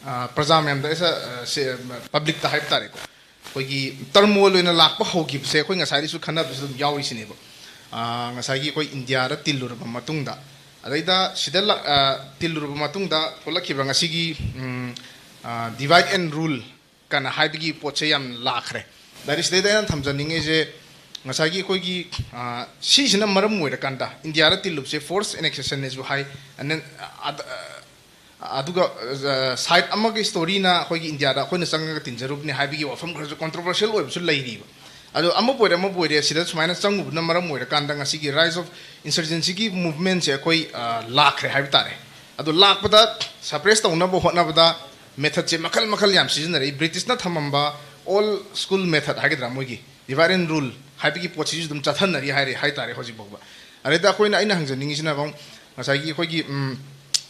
ꯑ, ꯄ꯭ꯔꯖꯥ ꯃꯌꯥꯝꯗ, ꯑ, ꯁꯦ, ꯄꯕ꯭ꯂꯤꯛꯇ ꯍꯥꯏꯕ ꯇꯥꯔꯦꯀꯣ, ꯑꯩꯈꯣꯏꯒꯤ ꯇꯔꯃꯣꯏꯜ ꯑꯣꯏꯅ ꯂꯥꯛꯄ ꯍꯧꯈꯤꯕꯁꯦ ꯑꯩꯈꯣꯏ ꯉꯁꯥꯏꯗꯩꯁꯨ ꯈꯟꯅꯕꯁꯨ ꯑꯗꯨꯝ ꯌꯥꯎꯔꯤꯁꯤꯅꯦꯕ꯫ ꯑ, ꯉꯁꯥꯏꯒꯤ ꯑꯩꯈꯣꯏ ꯏꯟꯗꯤꯌꯥꯗ ꯇꯤꯜꯂꯨꯔꯕ ꯃꯇꯨꯡꯗ, ꯑꯗꯩꯗ ꯁꯤꯗ ꯂꯥꯛ-, ꯑ, ꯇꯤꯜꯂꯨꯔꯕ ꯃꯇꯨꯡꯗ ꯊꯣꯛꯂꯛꯈꯤꯕ ꯉꯁꯤꯒꯤ, ꯎꯝ, ꯑ, divide and rule ꯀꯅ ꯍꯥꯏꯕꯒꯤ ꯄꯣꯠꯁꯦ ꯌꯥꯝ ꯂꯥꯛꯈ꯭ꯔꯦ꯫ ꯂꯥꯏꯔꯤꯛꯁꯤꯗꯩꯗ ꯑꯩꯅ ꯊꯝꯖꯅꯤꯡꯉꯤꯁꯦ, ꯉꯁꯥꯏꯒꯤ ꯑꯩꯈꯣꯏꯒꯤ, ꯑ, ꯁꯤꯁꯤꯅ ꯃꯔꯝ ꯑꯣꯏꯔꯀꯥꯟꯗ ꯏꯟꯗꯤꯌꯥꯗ ꯇꯤꯜꯂꯨꯕꯁꯦ forced annexationꯅꯦꯁꯨ ꯍꯥꯏ, and then, ꯑ, ꯑꯗ-, ꯑ, ꯑꯗꯨꯒ, ꯑ, side ꯑꯃꯒꯤ storyꯅ ꯑꯩꯈꯣꯏꯒꯤ ꯏꯟꯗꯤꯌꯥꯗ ꯑꯩꯈꯣꯏꯅ ꯆꯪꯉꯒ ꯇꯤꯟꯖꯔꯨꯕꯅꯦ ꯍꯥꯏꯕꯒꯤ ꯋꯥꯐꯝ ꯈꯔꯁꯨ controversial ꯑꯣꯏꯕꯁꯨ ꯂꯩꯔꯤꯕ꯫ ꯑꯗꯣ ꯑꯃꯕꯨ ꯑꯣꯏꯔꯦ, ꯑꯃꯕꯨ ꯑꯣꯏꯔꯦ, ꯁꯤꯗ ꯁꯨꯃꯥꯏꯅ ꯆꯪꯉꯨꯕꯅ ꯃꯔꯝ ꯑꯣꯏꯔꯀꯥꯟꯗ ꯉꯁꯤꯒꯤ rise of insurgencyꯒꯤ movementꯁꯦ ꯑꯩꯈꯣꯏ, ꯑ, ꯂꯥꯛꯈ꯭ꯔꯦ ꯍꯥꯏꯕ ꯇꯥꯔꯦ꯫ ꯑꯗꯣ ꯂꯥꯛꯄꯗ suppress ꯇꯧꯅꯕ ꯍꯣꯠꯅꯕꯗ methodꯁꯦ ꯃꯈꯜ ꯃꯈꯜ ꯌꯥꯝ ꯁꯤꯖꯤꯟꯅꯔꯛꯏ꯫ ꯕ꯭ꯔꯤꯇꯤꯁꯅ ꯊꯝꯃꯝꯕ old school method ꯍꯥꯏꯒꯗ꯭ꯔꯥ, ꯃꯣꯏꯒꯤ divide and rule ꯍꯥꯏꯕꯒꯤ ꯄꯣꯠꯁꯤꯁꯨ ꯑꯗꯨꯝ ꯆꯠꯊꯅꯔꯤ ꯍꯥꯏꯔꯦ ꯍꯥꯏ ꯇꯥꯔꯦ ꯍꯧꯖꯤꯛ ꯐꯥꯎꯕ꯫ ꯑꯗꯩꯗ ꯑꯩꯈꯣꯏꯅ, ꯑꯩꯅ ꯍꯪꯖꯅꯤꯡꯉꯤꯁꯤꯅ ꯑꯃꯨꯛ ꯉꯁꯥꯏꯒꯤ ꯑꯩꯈꯣꯏꯒꯤ, ꯎꯝ,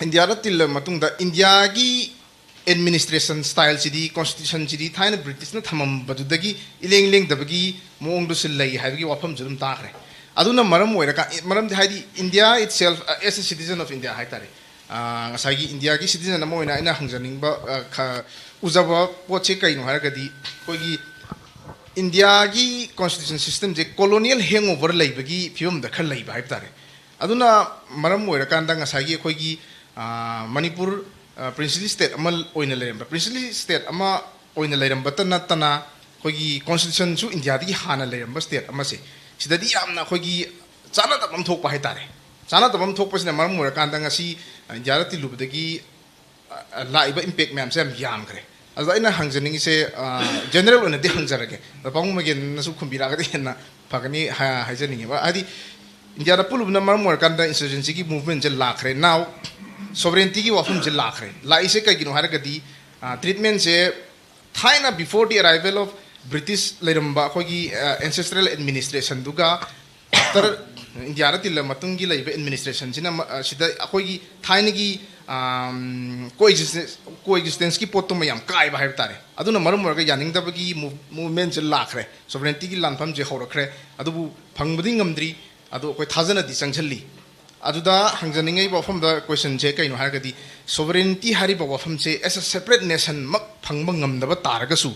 ꯏꯟꯗꯤꯌꯥꯗ ꯇꯤꯜꯂꯕ ꯃꯇꯨꯡꯗ ꯏꯟꯗꯤꯌꯥꯒꯤ administration styleꯁꯤꯗꯤ, constitutionꯁꯤꯗꯤ ꯊꯥꯏꯅ ꯕ꯭ꯔꯤꯇꯤꯁꯅ ꯊꯝꯃꯝꯕꯗꯨꯗꯒꯤ ꯏꯂꯦꯡ ꯂꯦꯡꯗꯕꯒꯤ ꯃꯑꯣꯡꯗꯨꯁꯨ ꯂꯩ ꯍꯥꯏꯕꯒꯤ ꯋꯥꯐꯝꯁꯨ ꯑꯗꯨꯝ ꯇꯥꯈ꯭ꯔꯦ꯫ ꯑꯗꯨꯅ ꯃꯔꯝ ꯑꯣꯏꯔꯀꯥꯟ-, ꯃꯔꯝꯗꯤ ꯍꯥꯏꯗꯤ India itself, uh, as a citizen of India ꯍꯥꯏ ꯇꯥꯔꯦ꯫ ꯑ, ꯉꯁꯥꯏꯒꯤ ꯏꯟꯗꯤꯌꯥꯒꯤ citizen ꯑꯃ ꯑꯣꯏꯅ ꯑꯩꯅ ꯍꯪꯖꯅꯤꯡꯕ, ꯑ, ꯈ-, ꯎꯖꯕ ꯄꯣꯠꯁꯦ ꯀꯩꯅꯣ ꯍꯥꯏꯔꯒꯗꯤ, ꯑꯩꯈꯣꯏꯒꯤ ꯏꯟꯗꯤꯌꯥꯒꯤ constitution systemꯁꯦ colonial hangover ꯂꯩꯕꯒꯤ ꯐꯤꯕꯝꯗ ꯈꯔ ꯂꯩꯕ ꯍꯥꯏꯕ ꯇꯥꯔꯦ꯫ ꯑꯗꯨꯅ ꯃꯔꯝ ꯑꯣꯏꯔꯀꯥꯟꯗ ꯉꯁꯥꯏꯒꯤ ꯑꯩꯈꯣꯏꯒꯤ, ꯑ, ꯃꯅꯤꯄꯨꯔ, ꯑ, princely state ꯑꯃ ꯑꯣꯏꯅ ꯂꯩꯔꯝꯕ, princely state ꯑꯃ ꯑꯣꯏꯅ ꯂꯩꯔꯝꯕꯇ ꯅꯠꯇꯅ ꯑꯩꯈꯣꯏꯒꯤ constitutionꯁꯨ ꯏꯟꯗꯤꯌꯥꯗꯒꯤ ꯍꯥꯟꯅ ꯂꯩꯔꯝꯕ state ꯑꯃꯁꯦ, ꯁꯤꯗꯗꯤ ꯌꯥꯝꯅ ꯑꯩꯈꯣꯏꯒꯤ ꯆꯥꯟꯅꯗꯕ ꯑꯃ ꯊꯣꯛꯄ ꯍꯥꯏ ꯇꯥꯔꯦ꯫ ꯆꯥꯟꯅꯗꯕ ꯑꯃ ꯊꯣꯛꯄꯁꯤꯅ ꯃꯔꯝ ꯑꯣꯏꯔꯀꯥꯟꯗ ꯉꯁꯤ ꯏꯟꯗꯤꯌꯥꯗ ꯇꯤꯜꯂꯨꯕꯗꯒꯤ, ꯑ, ꯂꯥꯛꯏꯕ impact ꯃꯌꯥꯝꯁꯦ ꯌꯥꯝ ꯌꯥꯝꯈ꯭ꯔꯦ꯫ ꯑꯗꯣ ꯑꯩꯅ ꯍꯪꯖꯅꯤꯡꯉꯤꯁꯦ, ꯑ, general ꯑꯣꯏꯅꯗꯤ ꯍꯪꯖꯔꯒꯦ꯫ ꯑꯗꯣ ꯄꯥꯕꯨꯡ ꯃꯒꯦꯟꯅꯁꯨ ꯈꯨꯝꯕꯤꯔꯛꯑꯒꯗꯤ ꯍꯦꯟꯅ ꯐꯒꯅꯤ ꯍꯥ-, ꯍꯥꯏꯖꯅꯤꯡꯉꯦꯕ꯫ ꯍꯥꯏꯗꯤ ꯏꯟꯗꯤꯌꯥꯗ ꯄꯨꯜꯂꯨꯕꯅ ꯃꯔꯝ ꯑꯣꯏꯔꯀꯥꯟꯗ insurgencyꯒꯤ movementꯁꯦ ꯂꯥꯛꯈ꯭ꯔꯦ꯫ Now sovereigntyꯒꯤ ꯋꯥꯐꯝꯁꯦ ꯂꯥꯛꯈ꯭ꯔꯦ꯫ ꯂꯥꯛꯏꯁꯦ ꯀꯩꯒꯤꯅꯣ ꯍꯥꯏꯔꯒꯗꯤ, ꯑ, treatmentꯁꯦ ꯊꯥꯏꯅ before the arrival of British ꯂꯩꯔꯝꯕ ꯑꯩꯈꯣꯏꯒꯤ, ꯑ, ancestral administrationꯗꯨꯒ after ꯏꯟꯗꯤꯌꯥꯗ ꯇꯤꯜꯂ ꯃꯇꯨꯡꯒꯤ ꯂꯩꯕ administrationꯁꯤꯅ ꯃ-, ꯑ, ꯁꯤꯗ ꯑꯩꯈꯣꯏꯒꯤ ꯊꯥꯏꯅꯒꯤ, ꯑꯝ, coexistence, coexistenceꯀꯤ ꯄꯣꯠꯇꯨꯃ ꯌꯥꯝ ꯀꯥꯏꯕ ꯍꯥꯏꯕ ꯇꯥꯔꯦ꯫ ꯑꯗꯨꯅ ꯃꯔꯝ ꯑꯣꯏꯔꯒ ꯌꯥꯅꯤꯡꯗꯕꯒꯤ move-, movementꯁꯦ ꯂꯥꯛꯈ꯭ꯔꯦ, sovereigntyꯒꯤ ꯂꯥꯟꯐꯝꯁꯦ ꯍꯧꯔꯛꯈ꯭ꯔꯦ꯫ ꯑꯗꯨꯕꯨ ꯐꯪꯕꯗꯤ ꯉꯝꯗ꯭ꯔꯤ, ꯑꯗꯨ ꯑꯩꯈꯣꯏ ꯊꯥꯖꯅꯗꯤ ꯆꯪꯁꯤꯜꯂꯤ꯫ ꯑꯗꯨꯗ ꯍꯪꯖꯅꯤꯡꯉꯤꯕ ꯋꯥꯐꯝꯗ questionꯁꯦ ꯀꯩꯅꯣ ꯍꯥꯏꯔꯒꯗꯤ, sovereignty ꯍꯥꯏꯔꯤꯕ ꯋꯥꯐꯝꯁꯦ as a separate nationꯃꯛ ꯐꯪꯕ ꯉꯝꯗꯕ ꯇꯥꯔꯒꯁꯨ,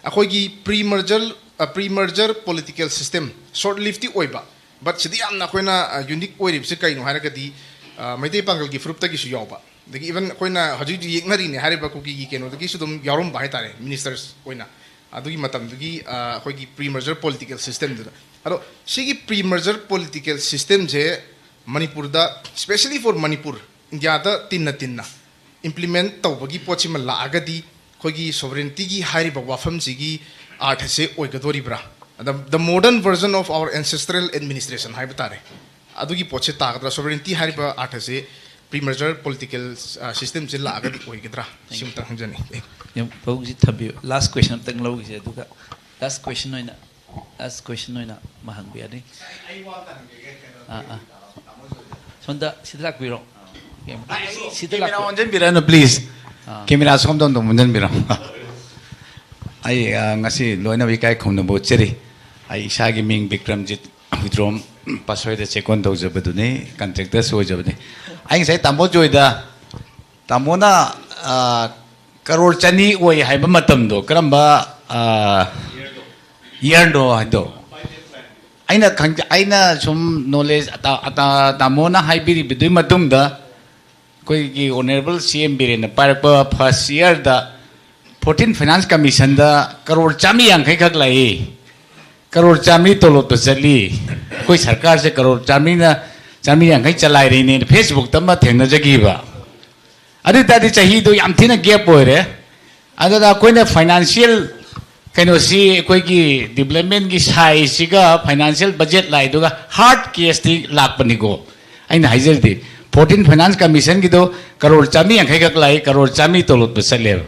ꯑꯩꯈꯣꯏꯒꯤ pre-merger, ꯑ, pre-merger political system, short-livedꯇꯤ ꯑꯣꯏꯕ, but ꯁꯤꯗ ꯌꯥꯝꯅ ꯑꯩꯈꯣꯏꯅ, ꯑ, unique ꯑꯣꯏꯔꯤꯕꯁꯦ ꯀꯩꯅꯣ ꯍꯥꯏꯔꯒꯗꯤ, ꯑ, ꯃꯩꯇꯩ ꯄꯥꯡꯒꯜꯒꯤ ꯐꯨꯔꯨꯞꯇꯒꯤꯁꯨ ꯌꯥꯎꯕ, ꯑꯗꯒꯤ even ꯑꯩꯈꯣꯏꯅ ꯍꯧꯖꯤꯛ ꯍꯧꯖꯤꯛ ꯌꯦꯛꯅꯔꯤꯅꯦ ꯍꯥꯏꯔꯤꯕ ꯀꯨꯀꯤꯒꯤ ꯀꯩꯅꯣꯗꯒꯤꯁꯨ ꯑꯗꯨꯝ ꯌꯥꯎꯔꯝꯕ ꯍꯥꯏ ꯇꯥꯔꯦ, ministers ꯑꯣꯏꯅ꯫ ꯑꯗꯨꯒꯤ ꯃꯇꯝꯗꯨꯒꯤ ꯑ, ꯑꯩꯈꯣꯏꯒꯤ ꯄ꯭ꯔꯤ ꯃꯔꯖꯔ ꯄꯣꯂꯤꯇꯤꯀꯦꯜ ꯁꯤꯁꯇꯦꯝꯗꯨꯗ꯫ ꯑꯗꯣ ꯁꯤꯒꯤ ꯄ꯭ꯔꯤ ꯃꯔꯖꯔ ꯄꯣꯂꯤꯇꯤꯀꯦꯜ ꯁꯤꯁꯇꯦꯝꯁꯦ ꯃꯅꯤꯄꯨꯔꯗ, specially for ꯃꯅꯤꯄꯨꯔ, ꯏꯟꯗꯤꯌꯥꯗ ꯇꯤꯟꯅ ꯇꯤꯟꯅ ꯏꯝꯄ꯭ꯂꯤꯃꯦꯟ ꯇꯧꯕꯒꯤ ꯄꯣꯠꯁꯤꯃ ꯂꯥꯛꯑꯒꯗꯤ ꯑꯩꯈꯣꯏꯒꯤ ꯁꯣꯚꯔꯦꯟꯇꯤꯒꯤ ꯍꯥꯏꯔꯤꯕ ꯋꯥꯐꯝꯁꯤꯒꯤ ꯑꯥꯔꯊꯁꯦ ꯑꯣꯏꯒꯗꯣꯔꯤꯕ꯭ꯔꯥ? The, the modern version of our ancestral administration ꯍꯥꯏꯕ ꯇꯥꯔꯦ, ꯑꯗꯨꯒꯤ ꯄꯣꯠꯁꯦ ꯇꯥꯒꯗ꯭ꯔꯥ? ꯁꯣꯚꯔꯦꯟꯇꯤ ꯍꯥꯏꯔꯤꯕ ꯑꯥꯔꯊꯁꯦ ꯄ꯭ꯔꯤ ꯃꯔꯖꯔ ꯄꯣꯂꯤꯇꯤꯀꯦꯜ ꯁꯤꯁꯇꯦꯝꯁꯦ ꯂꯥꯛꯑꯒꯗꯤ ꯑꯣꯏꯒꯗ꯭ꯔꯥ? ꯁꯤꯃꯇꯪ ꯍꯪꯖꯅꯤꯡꯉꯤ꯫ ꯌꯥꯝ ꯐꯧꯁꯤ ꯊꯝꯕꯤꯌꯨ꯫ Last question ꯑꯝꯇꯪ ꯂꯧꯈꯤꯁꯦ, ꯑꯗꯨꯒ last question ꯑꯣꯏꯅ, last question ꯑꯣꯏꯅ ꯑꯃ ꯍꯪꯕ ꯌꯥꯅꯤ? ꯑꯥ, ꯑꯥ꯫ ꯁꯣꯝꯗ ꯁꯤꯗ ꯂꯥꯛꯄꯤꯔꯣ꯫ ꯁꯤꯗ ꯀꯦꯃꯦꯔꯥ ꯂꯥꯛꯄꯤꯔꯣ꯫ ꯑꯣꯟꯁꯤꯟꯕꯤꯔꯛꯑꯅꯨ, please꯫ ꯑꯥ꯫ ꯀꯦꯃꯦꯔꯥ ꯁꯣꯝꯗ ꯑꯝꯇ ꯑꯣꯟꯁꯤꯟꯕꯤꯔꯣ꯫ ꯑꯩ ꯑ, ꯉꯁꯤ ꯂꯣꯏꯅꯕ ꯏꯀꯥꯏ ꯈꯨꯝꯅꯕ ꯎꯠꯆꯔꯤ꯫ ꯑꯩ ꯏꯁꯥꯒꯤ ꯃꯤꯡ ꯕꯤꯀ꯭ꯔꯝꯖꯤꯠ ꯍꯨꯏꯗ꯭ꯔꯣꯝ, ꯄꯥꯠꯁꯣꯏꯗ ꯆꯦꯛꯀꯣꯟ ꯇꯧꯖꯕꯗꯨꯅꯤ, ꯀꯟꯇ꯭ꯔꯦꯛꯇꯔꯁꯨ ꯑꯣꯏꯖꯕꯅꯤ꯫ ꯑꯩ ꯉꯁꯥꯏ ꯇꯥꯃꯣ ꯖꯣꯏꯗ, ꯇꯥꯃꯣꯅ ꯑ, ꯀꯔꯣꯔ ꯆꯅꯤ ꯑꯣꯏ ꯍꯥꯏꯕ ꯃꯇꯝꯗꯣ ꯀꯔꯝꯕ ꯏꯌꯔꯅꯣ ꯍꯥꯏꯗꯣ? ꯑꯩꯅ ꯈꯪꯖ ꯑꯩꯅ ꯁꯨꯝ ꯅꯣꯂꯦꯖ, ꯇꯥꯃꯣꯅ ꯍꯥꯏꯕꯤꯔꯤꯕꯗꯨꯒꯤ ꯃꯇꯨꯡꯗ, ꯑꯩꯈꯣꯏꯒꯤ ꯑꯣꯅꯔꯦꯕꯜ ꯁꯤ ꯑꯦꯝ ꯕꯤꯔꯦꯟꯅ ꯄꯥꯏꯔꯛꯄ ꯐꯥꯔꯁ ꯏꯌꯥꯔꯗ ꯐꯣꯔꯇꯤꯟ ꯐꯥꯏꯅꯥꯟꯁ ꯀꯃꯤꯁꯟꯗ ꯀꯔꯣꯔ ꯆꯥꯝꯃꯔꯤ ꯌꯥꯡꯈꯩ ꯈꯛ ꯂꯥꯛꯏ꯫ ꯀꯔꯣꯔ ꯆꯥꯝꯃꯔꯤ ꯇꯣꯂꯣꯞꯇ ꯆꯠꯂꯤ꯫ ꯑꯩꯈꯣꯏ ꯁꯔꯀꯥꯔꯁꯦ ꯀꯔꯣꯔ ꯆꯥꯝꯃꯔꯤꯅ, ꯆꯥꯝꯃꯔꯤ ꯌꯥꯡꯈꯩ ꯆꯂꯥꯏꯔꯤꯅꯦꯅ ꯐꯦꯁꯕꯨꯛꯇ ꯑꯃ ꯊꯦꯡꯅꯖꯈꯤꯕ꯫ ꯑꯗꯨ ꯑꯣꯏ ꯇꯥꯔꯗꯤ ꯆꯍꯤꯗꯣ ꯌꯥꯝ ꯊꯤꯅ ꯒꯦꯞ ꯑꯣꯏꯔꯦ꯫ ꯑꯗꯨꯅ ꯑꯩꯈꯣꯏꯅ ꯐꯥꯏꯅꯥꯟꯁꯤꯌꯦꯜ ꯀꯩꯅꯣꯁꯤ, ꯑꯩꯈꯣꯏꯒꯤ ꯗꯤꯕꯂꯞꯃꯦꯟꯒꯤ ꯁꯥꯏꯖꯁꯤꯒ ꯐꯥꯏꯅꯥꯟꯁꯤꯌꯦꯜ ꯕꯖꯦꯠ ꯂꯥꯛꯏꯗꯨꯒ ꯍꯥꯔꯠ ꯀꯦꯁꯇꯤ ꯂꯥꯛꯄꯅꯤꯀꯣ꯫ ꯑꯩꯅ ꯍꯥꯏꯖꯔꯤꯗꯤ, ꯐꯣꯔꯇꯤꯟ ꯐꯥꯏꯅꯥꯟꯁ ꯀꯃꯤꯁꯟꯒꯤꯗꯣ ꯀꯔꯣꯔ ꯆꯥꯝꯃꯔꯤ ꯌꯥꯡꯈꯩꯈꯛ ꯂꯥꯛꯏ, ꯀꯔꯣꯔ ꯆꯥꯝꯃꯔꯤ ꯇꯣꯂꯣꯞꯇ ꯆꯠꯂꯦꯕ꯫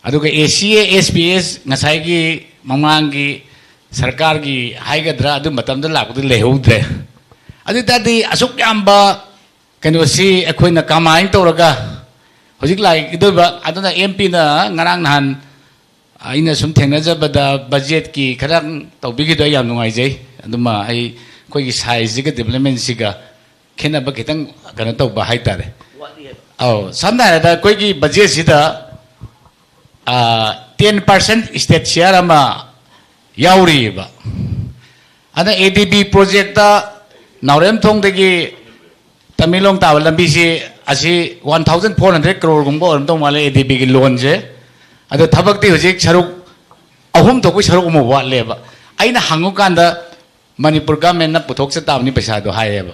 ꯑꯗꯨꯒ ꯑꯦ ꯁꯤ ꯑꯦ, ꯑꯦꯁ ꯄꯤ ꯑꯦꯁ ꯉꯁꯥꯏꯒꯤ ꯃꯃꯥꯡꯒꯤ ꯁꯔꯀꯥꯔꯒꯤ ꯍꯥꯏꯒꯗ꯭ꯔꯥ, ꯑꯗꯨ ꯃꯇꯝꯗ ꯂꯥꯛꯄꯗꯤ ꯂꯩꯍꯧꯗ꯭ꯔꯦ꯫ ꯑꯗꯨ ꯑꯣꯏ ꯇꯥꯔꯗꯤ ꯑꯁꯨꯛ ꯌꯥꯝꯕ ꯀꯩꯅꯣꯁꯤ ꯑꯩꯈꯣꯏꯅ ꯀꯃꯥꯏꯅ ꯇꯧꯔꯒ ꯍꯧꯖꯤꯛ ꯂꯥꯛꯀꯗꯧꯔꯤꯕ, ꯑꯗꯨꯅ ꯑꯦꯝ ꯄꯤꯅ ꯉꯔꯥꯡ ꯅꯍꯥꯟ ꯑꯩꯅ ꯁꯨꯝ ꯊꯦꯡꯅꯖꯕꯗ ꯕꯖꯦꯠꯀꯤ ꯈꯔ ꯇꯧꯕꯤꯈꯤꯗꯣ ꯑꯩ ꯌꯥꯝ ꯅꯨꯡꯉꯥꯏꯖꯩ꯫ ꯑꯗꯨꯃ ꯑꯩ ꯑꯩꯈꯣꯏꯒꯤ ꯁꯥꯏꯖꯁꯤꯒ ꯗꯤꯕꯂꯞꯃꯦꯟꯁꯤꯒ ꯈꯦꯠꯅꯕ ꯈꯤꯇꯪ ꯀꯩꯅꯣ ꯇꯧꯕ ꯍꯥꯏꯇꯥꯔꯦ꯫ ꯑꯧ, ꯁꯝꯅ ꯍꯥꯏꯔꯕꯗ ꯑꯩꯈꯣꯏꯒꯤ ꯕꯖꯦꯠꯁꯤꯗ ꯇꯦꯟ ꯄꯥꯔꯁꯦꯟ ꯁ꯭ꯇꯦꯠ ꯁꯤꯌꯥꯔ ꯑꯃ ꯌꯥꯎꯔꯤꯑꯕ꯫ ꯑꯗ ꯑꯦ ꯗꯤ ꯕꯤ ꯄ꯭ꯔꯣꯖꯦꯛꯇ ꯅꯥꯎꯔꯦꯝꯊꯣꯡꯗꯒꯤ ꯇꯃꯦꯡꯂꯣꯡ ꯇꯥꯕ ꯂꯝꯕꯤꯁꯤ, ꯑꯁꯤ ꯋꯥꯟ ꯊꯥꯎꯖꯟ ꯐꯣꯔ ꯍꯟꯗ꯭ꯔꯦꯠ ꯀ꯭ꯔꯣꯔꯒꯨꯝꯕ ꯑꯣꯏꯔꯝꯗꯧ ꯃꯥꯜꯂꯦ ꯑꯦ ꯗꯤ ꯕꯤꯒꯤ ꯂꯣꯟꯁꯦ꯫ ꯑꯗꯣ ꯊꯕꯛꯇꯤ ꯍꯧꯖꯤꯛ ꯁꯔꯨꯛ ꯑꯍꯨꯝ ꯊꯣꯛꯄꯩ ꯁꯔꯨꯛ ꯑꯃ ꯋꯥꯠꯂꯦꯕ꯫ ꯑꯩꯅ ꯍꯪꯉꯨꯀꯥꯟꯗ ꯃꯅꯤꯄꯨꯔ ꯒꯃꯦꯟꯅ ꯄꯨꯊꯣꯛꯆ ꯇꯥꯕꯅꯤ ꯄꯩꯁꯥꯗꯣ ꯍꯥꯏꯌꯦꯕ꯫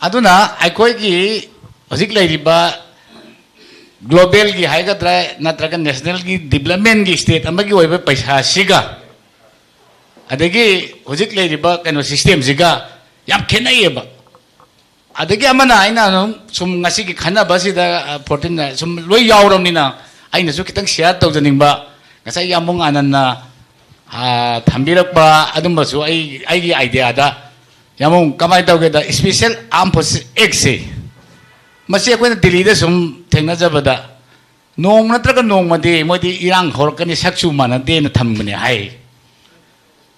ꯑꯗꯨꯅ ꯑꯩꯈꯣꯏꯒꯤ ꯍꯧꯖꯤꯛ ꯂꯩꯔꯤꯕ ꯒ꯭ꯂꯣꯕꯦꯜꯒꯤ ꯍꯥꯏꯒꯗ꯭ꯔꯥ, ꯅꯠꯇ꯭ꯔꯒ ꯅꯦꯁꯅꯦꯜꯒꯤ ꯗꯤꯕꯂꯞꯃꯦꯟꯒꯤ ꯁ꯭ꯇꯦꯠ ꯑꯃꯒꯤ ꯑꯣꯏꯕ ꯄꯩꯁꯥꯁꯤꯒ ꯑꯗꯒꯤ ꯍꯧꯖꯤꯛ ꯂꯩꯔꯤꯕ ꯀꯩꯅꯣ ꯁꯤꯁꯇꯦꯝꯁꯤꯒ ꯌꯥꯝ ꯈꯦꯠꯅꯩꯌꯦꯕ꯫ ꯑꯗꯒꯤ ꯑꯃꯅ, ꯑꯩꯅ ꯑꯗꯨꯝ ꯁꯨꯝ ꯉꯁꯤꯒꯤ ꯈꯟꯅꯕꯁꯤꯗ, ꯑ, ꯐꯣꯔꯇꯤꯟ ꯁꯨꯝ ꯂꯣꯏ ꯌꯥꯎꯔꯕꯅꯤꯅ, ꯑꯩꯅꯁꯨ ꯈꯤꯇꯪ ꯁꯤꯌꯥꯔ ꯇꯧꯖꯅꯤꯡꯕ, ꯉꯁꯥꯏ ꯌꯥꯝꯕꯨꯡ ꯑꯥꯅꯟꯅ, ꯑ, ꯊꯝꯕꯤꯔꯛꯄ ꯑꯗꯨꯝꯕꯁꯨ ꯑꯩ, ꯑꯩꯒꯤ ꯑꯥꯏꯗꯤꯌꯥꯗ, ꯌꯥꯝꯕꯨꯡ, ꯀꯃꯥꯏꯅ ꯇꯧꯒꯦꯗ, ꯁ꯭ꯄꯦꯁꯦꯜ ꯑꯥꯔꯝ ꯐꯣꯔꯁꯦꯁ ꯑꯦꯛꯁꯦ, ꯃꯁꯤ ꯑꯩꯈꯣꯏꯅ ꯗꯤꯜꯂꯤꯗ ꯁꯨꯝ ꯊꯦꯡꯅꯖꯕꯗ, ꯅꯣꯡꯃ ꯅꯠꯇ꯭ꯔꯒ ꯅꯣꯡꯃꯗꯤ ꯃꯣꯏꯗꯤ ꯏꯔꯥꯡ ꯍꯧꯔꯛꯀꯅꯤ, ꯁꯛꯁꯨ ꯃꯥꯟꯅꯗꯦꯅ ꯊꯝꯕꯅꯦ ꯍꯥꯏ꯫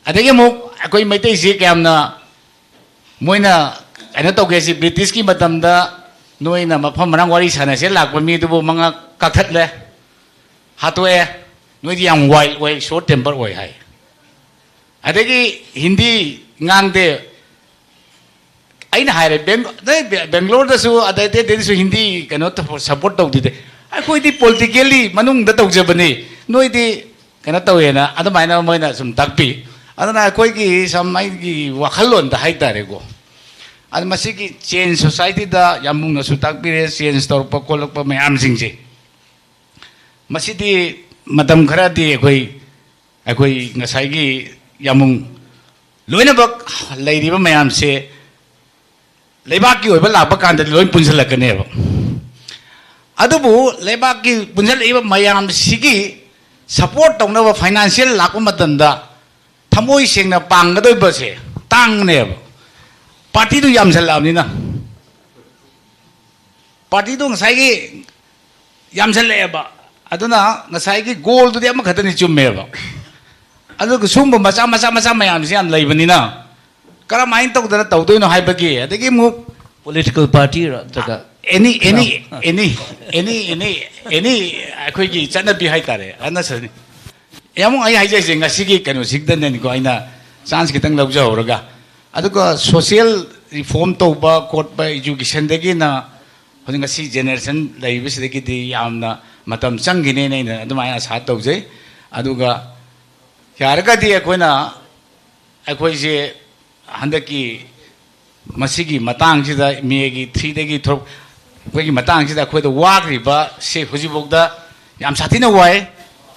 ꯑꯗꯒꯤ ꯑꯃꯨꯛ ꯑꯩꯈꯣꯏ ꯃꯩꯇꯩꯁꯤ ꯀꯌꯥꯝꯅ ꯃꯣꯏꯅ ꯀꯩꯅꯣ ꯇꯧꯒꯦ ꯁꯤ, ꯕ꯭ꯔꯤꯇꯤꯁꯀꯤ ꯃꯇꯝꯗ ꯅꯣꯏꯅ ꯃꯐꯝ ꯃꯔꯥꯡ ꯋꯥꯔꯤ ꯁꯥꯟꯅꯁꯦ ꯂꯥꯛꯄ ꯃꯤꯗꯨꯕꯨ ꯃꯉꯛ ꯀꯛꯊꯠꯂꯦ, ꯍꯥꯠꯇꯣꯛꯑꯦ, ꯅꯣꯏꯗꯤ ꯌꯥꯝ ꯋꯥꯏꯜ ꯑꯣꯏ, ꯁꯣꯔꯠ ꯇꯦꯝꯄꯔ ꯑꯣꯏ ꯍꯥꯏ꯫ ꯑꯗꯒꯤ ꯍꯤꯟꯗꯤ ꯉꯥꯡꯗꯦ꯫ ꯑꯩꯅ ꯍꯥꯏꯔꯦ, ꯕꯦꯡ-, ꯅꯣꯏ ꯕꯦ-, ꯕꯦꯡꯒ꯭ꯂꯣꯔꯗꯁꯨ ꯑꯗꯩ ꯑꯇꯩ ꯑꯇꯩꯗꯁꯨ ꯍꯤꯟꯗꯤ ꯀꯩꯅꯣ ꯇꯧ-, ꯁꯞꯄꯣꯔꯠ ꯇꯧꯗꯦ꯫ ꯑꯩꯈꯣꯏꯗꯤ ꯄꯣꯂꯤꯇꯤꯀꯦꯜꯂꯤ ꯃꯅꯨꯡꯗ ꯇꯧꯖꯕꯅꯤ, ꯅꯣꯏꯗꯤ ꯀꯩꯅꯣ ꯇꯧꯋꯦꯅ ꯑꯗꯨꯃꯥꯏꯅ ꯃꯣꯏꯅ ꯁꯨꯝ ꯇꯥꯛꯄꯤ꯫ ꯑꯗꯨꯅ ꯑꯩꯈꯣꯏꯒꯤ ꯁꯝ ꯑꯩꯒꯤ ꯋꯥꯈꯜꯂꯣꯟꯗ ꯍꯥꯏꯇꯥꯔꯦꯀꯣ, ꯑꯗꯨ ꯃꯁꯤꯒꯤ ꯆꯦꯟꯖ ꯁꯣꯁꯥꯏꯇꯤꯗ ꯌꯥꯝꯕꯨꯡꯅꯁꯨ ꯇꯥꯛꯄꯤꯔꯦ, ꯆꯦꯟꯖ ꯇꯧꯔꯛꯄ ꯈꯣꯠꯂꯛꯄ ꯃꯌꯥꯝꯁꯤꯡꯁꯦ꯫ ꯃꯁꯤꯗꯤ ꯃꯇꯝ ꯈꯔꯗꯤ ꯑꯩꯈꯣꯏ, ꯑꯩꯈꯣꯏ ꯉꯁꯥꯏꯒꯤ ꯌꯥꯝꯕꯨꯡ ꯂꯣꯏꯅꯃꯛ ꯂꯩꯔꯤꯕ ꯃꯌꯥꯝꯁꯦ ꯂꯩꯕꯥꯛꯀꯤ ꯑꯣꯏꯕ ꯂꯥꯛꯄ ꯀꯥꯟꯗꯗꯤ ꯂꯣꯏ ꯄꯨꯟꯁꯤꯜꯂꯛꯀꯅꯦꯕ꯫ ꯑꯗꯨꯕꯨ ꯂꯩꯕꯥꯛꯀꯤ ꯄꯨꯟꯁꯤꯜꯂꯛꯏꯕ ꯃꯌꯥꯝꯁꯤꯒꯤ ꯁꯄꯣꯔꯠ ꯇꯧꯅꯕ ꯐꯥꯏꯅꯥꯟꯁꯤꯌꯦꯜ ꯂꯥꯛꯄ ꯃꯇꯝꯗ ꯊꯃꯣꯏ ꯁꯦꯡꯅ ꯄꯥꯡꯒꯗꯣꯏꯕꯁꯦ ꯇꯥꯡꯅꯦꯕ, ꯄꯥꯔꯇꯤꯗꯨ ꯌꯥꯝꯁꯜꯂꯛꯑꯕꯅꯤꯅ꯫ ꯄꯥꯔꯇꯤꯗꯣ ꯉꯁꯥꯏꯒꯤ ꯌꯥꯝꯁꯜꯂꯛꯑꯦꯕ꯫ ꯑꯗꯨꯅ ꯉꯁꯥꯏꯒꯤ ꯒꯣꯜꯗꯨꯗꯤ ꯑꯃꯈꯛꯇꯅꯤ, ꯆꯨꯝꯃꯦꯕ꯫ ꯑꯗꯨꯒ ꯁꯨꯝꯕ ꯃꯆꯥ ꯃꯆꯥ ꯃꯆꯥ ꯃꯌꯥꯝꯁꯤ ꯌꯥꯝ ꯂꯩꯕꯅꯤꯅ ꯀꯔꯝꯍꯥꯏꯅ ꯇꯧꯗꯅ ꯇꯧꯗꯣꯏꯅꯣ ꯍꯥꯏꯕꯒꯤ, ꯑꯗꯒꯤ ꯑꯃꯨꯛ ꯄꯣꯂꯤꯇꯤꯀꯦꯜ ꯄꯥꯔꯇꯤꯔ ꯅꯠꯇ꯭ꯔꯒ ꯑꯦꯅꯤ ꯑꯦꯅꯤ ꯑꯦꯅꯤ ꯑꯦꯅꯤ ꯑꯦꯅꯤ ꯑꯦꯅꯤ ꯑꯩꯈꯣꯏꯒꯤ ꯆꯠꯅꯕꯤ ꯍꯥꯏꯇꯥꯔꯦ, ꯑꯅ ꯁꯅꯤ꯫ ꯌꯥꯝ ꯑꯩ ꯍꯥꯏꯖꯔꯤꯁꯦ ꯉꯁꯤꯒꯤ ꯀꯩꯅꯣꯁꯤꯗꯅꯤꯀꯣ, ꯑꯩꯅ ꯆꯥꯟꯁ ꯈꯤꯇꯪ ꯂꯧꯖꯍꯧꯔꯒ, ꯑꯗꯨꯒ ꯁꯣꯁꯤꯌꯦꯜ ꯔꯤꯐꯣꯔꯝ ꯇꯧꯕ ꯈꯣꯠꯄ, ꯏꯖꯨꯀꯦꯁꯟꯗꯒꯤꯅ ꯍꯧꯖꯤꯛ ꯉꯁꯤ ꯖꯦꯅꯦꯔꯦꯁꯟ ꯂꯩꯔꯤꯕꯁꯤꯗꯒꯤꯗꯤ ꯌꯥꯝꯅ ꯃꯇꯝ ꯆꯪꯈꯤꯅꯦꯅ ꯑꯩꯅ ꯑꯗꯨꯃꯥꯏꯅ ꯑꯁꯥ ꯇꯧꯖꯩ꯫ ꯑꯗꯨꯒ ꯌꯥꯔꯒꯗꯤ ꯑꯩꯈꯣꯏꯅ, ꯑꯩꯈꯣꯏꯁꯦ ꯍꯟꯗꯛꯀꯤ ꯃꯁꯤꯒꯤ ꯃꯇꯥꯡꯁꯤꯗ, ꯃꯦꯒꯤ ꯊ꯭ꯔꯤꯗꯒꯤ ꯊꯣꯛ-, ꯑꯩꯈꯣꯏꯒꯤ ꯃꯇꯥꯡꯁꯤꯗ ꯑꯩꯈꯣꯏꯗ ꯋꯥꯈ꯭ꯔꯤꯕ ꯁꯤ ꯍꯧꯖꯤꯛꯐꯥꯎꯗ ꯌꯥꯝ ꯁꯥꯊꯤꯅ ꯋꯥꯏ,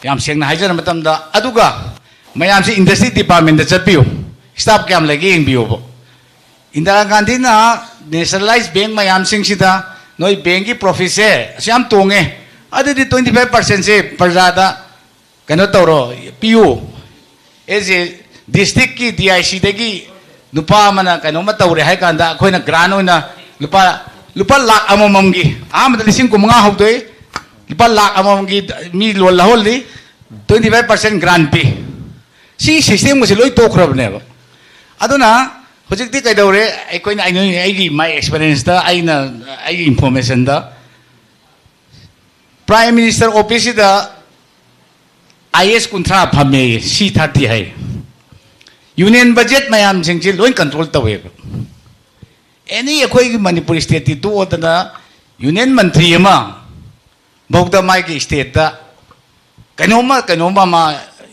ꯌꯥꯝ ꯁꯦꯡꯅ ꯍꯥꯏꯖꯔ ꯃꯇꯝꯗ꯫ ꯑꯗꯨꯒ ꯃꯌꯥꯝꯁꯤ ꯏꯟꯗꯁꯇ꯭ꯔꯤ ꯗꯤꯄꯥꯔꯠꯃꯦꯟꯗ ꯆꯠꯄꯤꯌꯨ, ꯁ꯭ꯇꯥꯐ ꯀꯌꯥꯝ ꯂꯩꯒꯦ ꯌꯦꯡꯕꯤꯌꯣꯕ꯫ ꯏꯟꯗꯤꯔꯥ ꯒꯥꯟꯙꯤꯅ ꯅꯦꯁꯅꯦꯂꯥꯏꯁ ꯕꯦꯡ ꯃꯌꯥꯝꯁꯤꯡꯁꯤꯗ ꯅꯣꯏ ꯕꯦꯡꯒꯤ ꯄ꯭ꯔꯣꯐꯤꯠꯁꯦ ꯑꯁꯨꯛ ꯌꯥꯝ ꯇꯣꯡꯉꯦ, ꯑꯗꯨꯗꯤ ꯇ꯭ꯋꯦꯟꯇꯤ ꯐꯥꯏꯚ ꯄꯥꯔꯁꯦꯟꯁꯦ ꯄ꯭ꯔꯖꯥꯗ ꯀꯩꯅꯣ ꯇꯧꯔꯣ, ꯄꯤꯌꯨ꯫ ꯑꯦꯁ ꯑꯦ ꯗꯤꯁꯇ꯭ꯔꯤꯛꯀꯤ ꯗꯤ ꯑꯥꯏ ꯁꯤꯗꯒꯤ ꯅꯨꯄꯥ ꯑꯃꯅ ꯀꯩꯅꯣꯝꯃ ꯇꯧꯔꯦ ꯍꯥꯏ ꯀꯥꯟꯗ ꯑꯩꯈꯣꯏꯅ ꯒ꯭ꯔꯥꯟ ꯑꯣꯏꯅ ꯂꯨꯄꯥ, ꯂꯨꯄꯥ ꯂꯥꯛ ꯑꯃꯃꯝꯒꯤ, ꯑꯍꯥꯟꯕꯗ ꯂꯤꯁꯤꯡ ꯀꯨꯟꯃꯉꯥ ꯍꯧꯗꯣꯛꯏ, ꯂꯨꯄꯥ ꯂꯥꯛ ꯑꯃꯃꯝꯒꯤ ꯃꯤ ꯂꯣꯟ ꯂꯧꯍꯜꯂꯤ, ꯇ꯭ꯋꯦꯟꯇꯤ ꯐꯥꯏꯚ ꯄꯥꯔꯁꯦꯟ ꯒ꯭ꯔꯥꯟ ꯄꯤ꯫ ꯁꯤ ꯁꯤꯁꯇꯦꯝꯒꯁꯦ ꯂꯣꯏ ꯇꯣꯛꯈ꯭ꯔꯕꯅꯦꯕ꯫ ꯑꯗꯨꯅ ꯍꯧꯖꯤꯛꯇꯤ ꯀꯩꯗꯧꯔꯦ? ꯑꯩꯈꯣꯏꯅ, ꯑꯩꯅ, ꯑꯩꯒꯤ, ꯃꯥꯏ ꯑꯦꯛꯁꯄꯤꯔꯤꯌꯦꯟꯁꯇ, ꯑꯩꯅ, ꯑꯩꯒꯤ ꯏꯟꯐꯣꯔꯃꯦꯁꯟꯗ, ꯄ꯭ꯔꯥꯏꯝ ꯃꯤꯅꯤꯁꯇꯔ ꯑꯣꯐꯤꯁꯁꯤꯗ ꯑꯥꯏ ꯑꯦꯁ ꯀꯨꯟꯊ꯭ꯔꯥ ꯐꯝꯃꯦ, ꯁꯤ ꯊꯥꯔꯇꯤ ꯍꯥꯏ꯫ ꯌꯨꯅꯤꯌꯟ ꯕꯖꯦꯠ ꯃꯌꯥꯝꯁꯤꯡꯁꯤ ꯂꯣꯏ ꯀꯟꯇ꯭ꯔꯣꯜ ꯇꯧꯋꯦꯕ꯫ ꯑꯦꯅꯤ ꯑꯩꯈꯣꯏꯒꯤ ꯃꯅꯤꯄꯨꯔ ꯁ꯭ꯇꯦꯠꯇꯤ ꯇꯣꯛꯑꯗꯅ ꯌꯨꯅꯤꯌꯟ ꯃꯟꯇ꯭ꯔꯤ ꯑꯃ ꯐꯥꯎꯗ ꯃꯥꯒꯤ ꯁ꯭ꯇꯦꯠꯇ ꯀꯩꯅꯣꯝꯃ, ꯀꯩꯅꯣꯝꯃ ꯃꯥ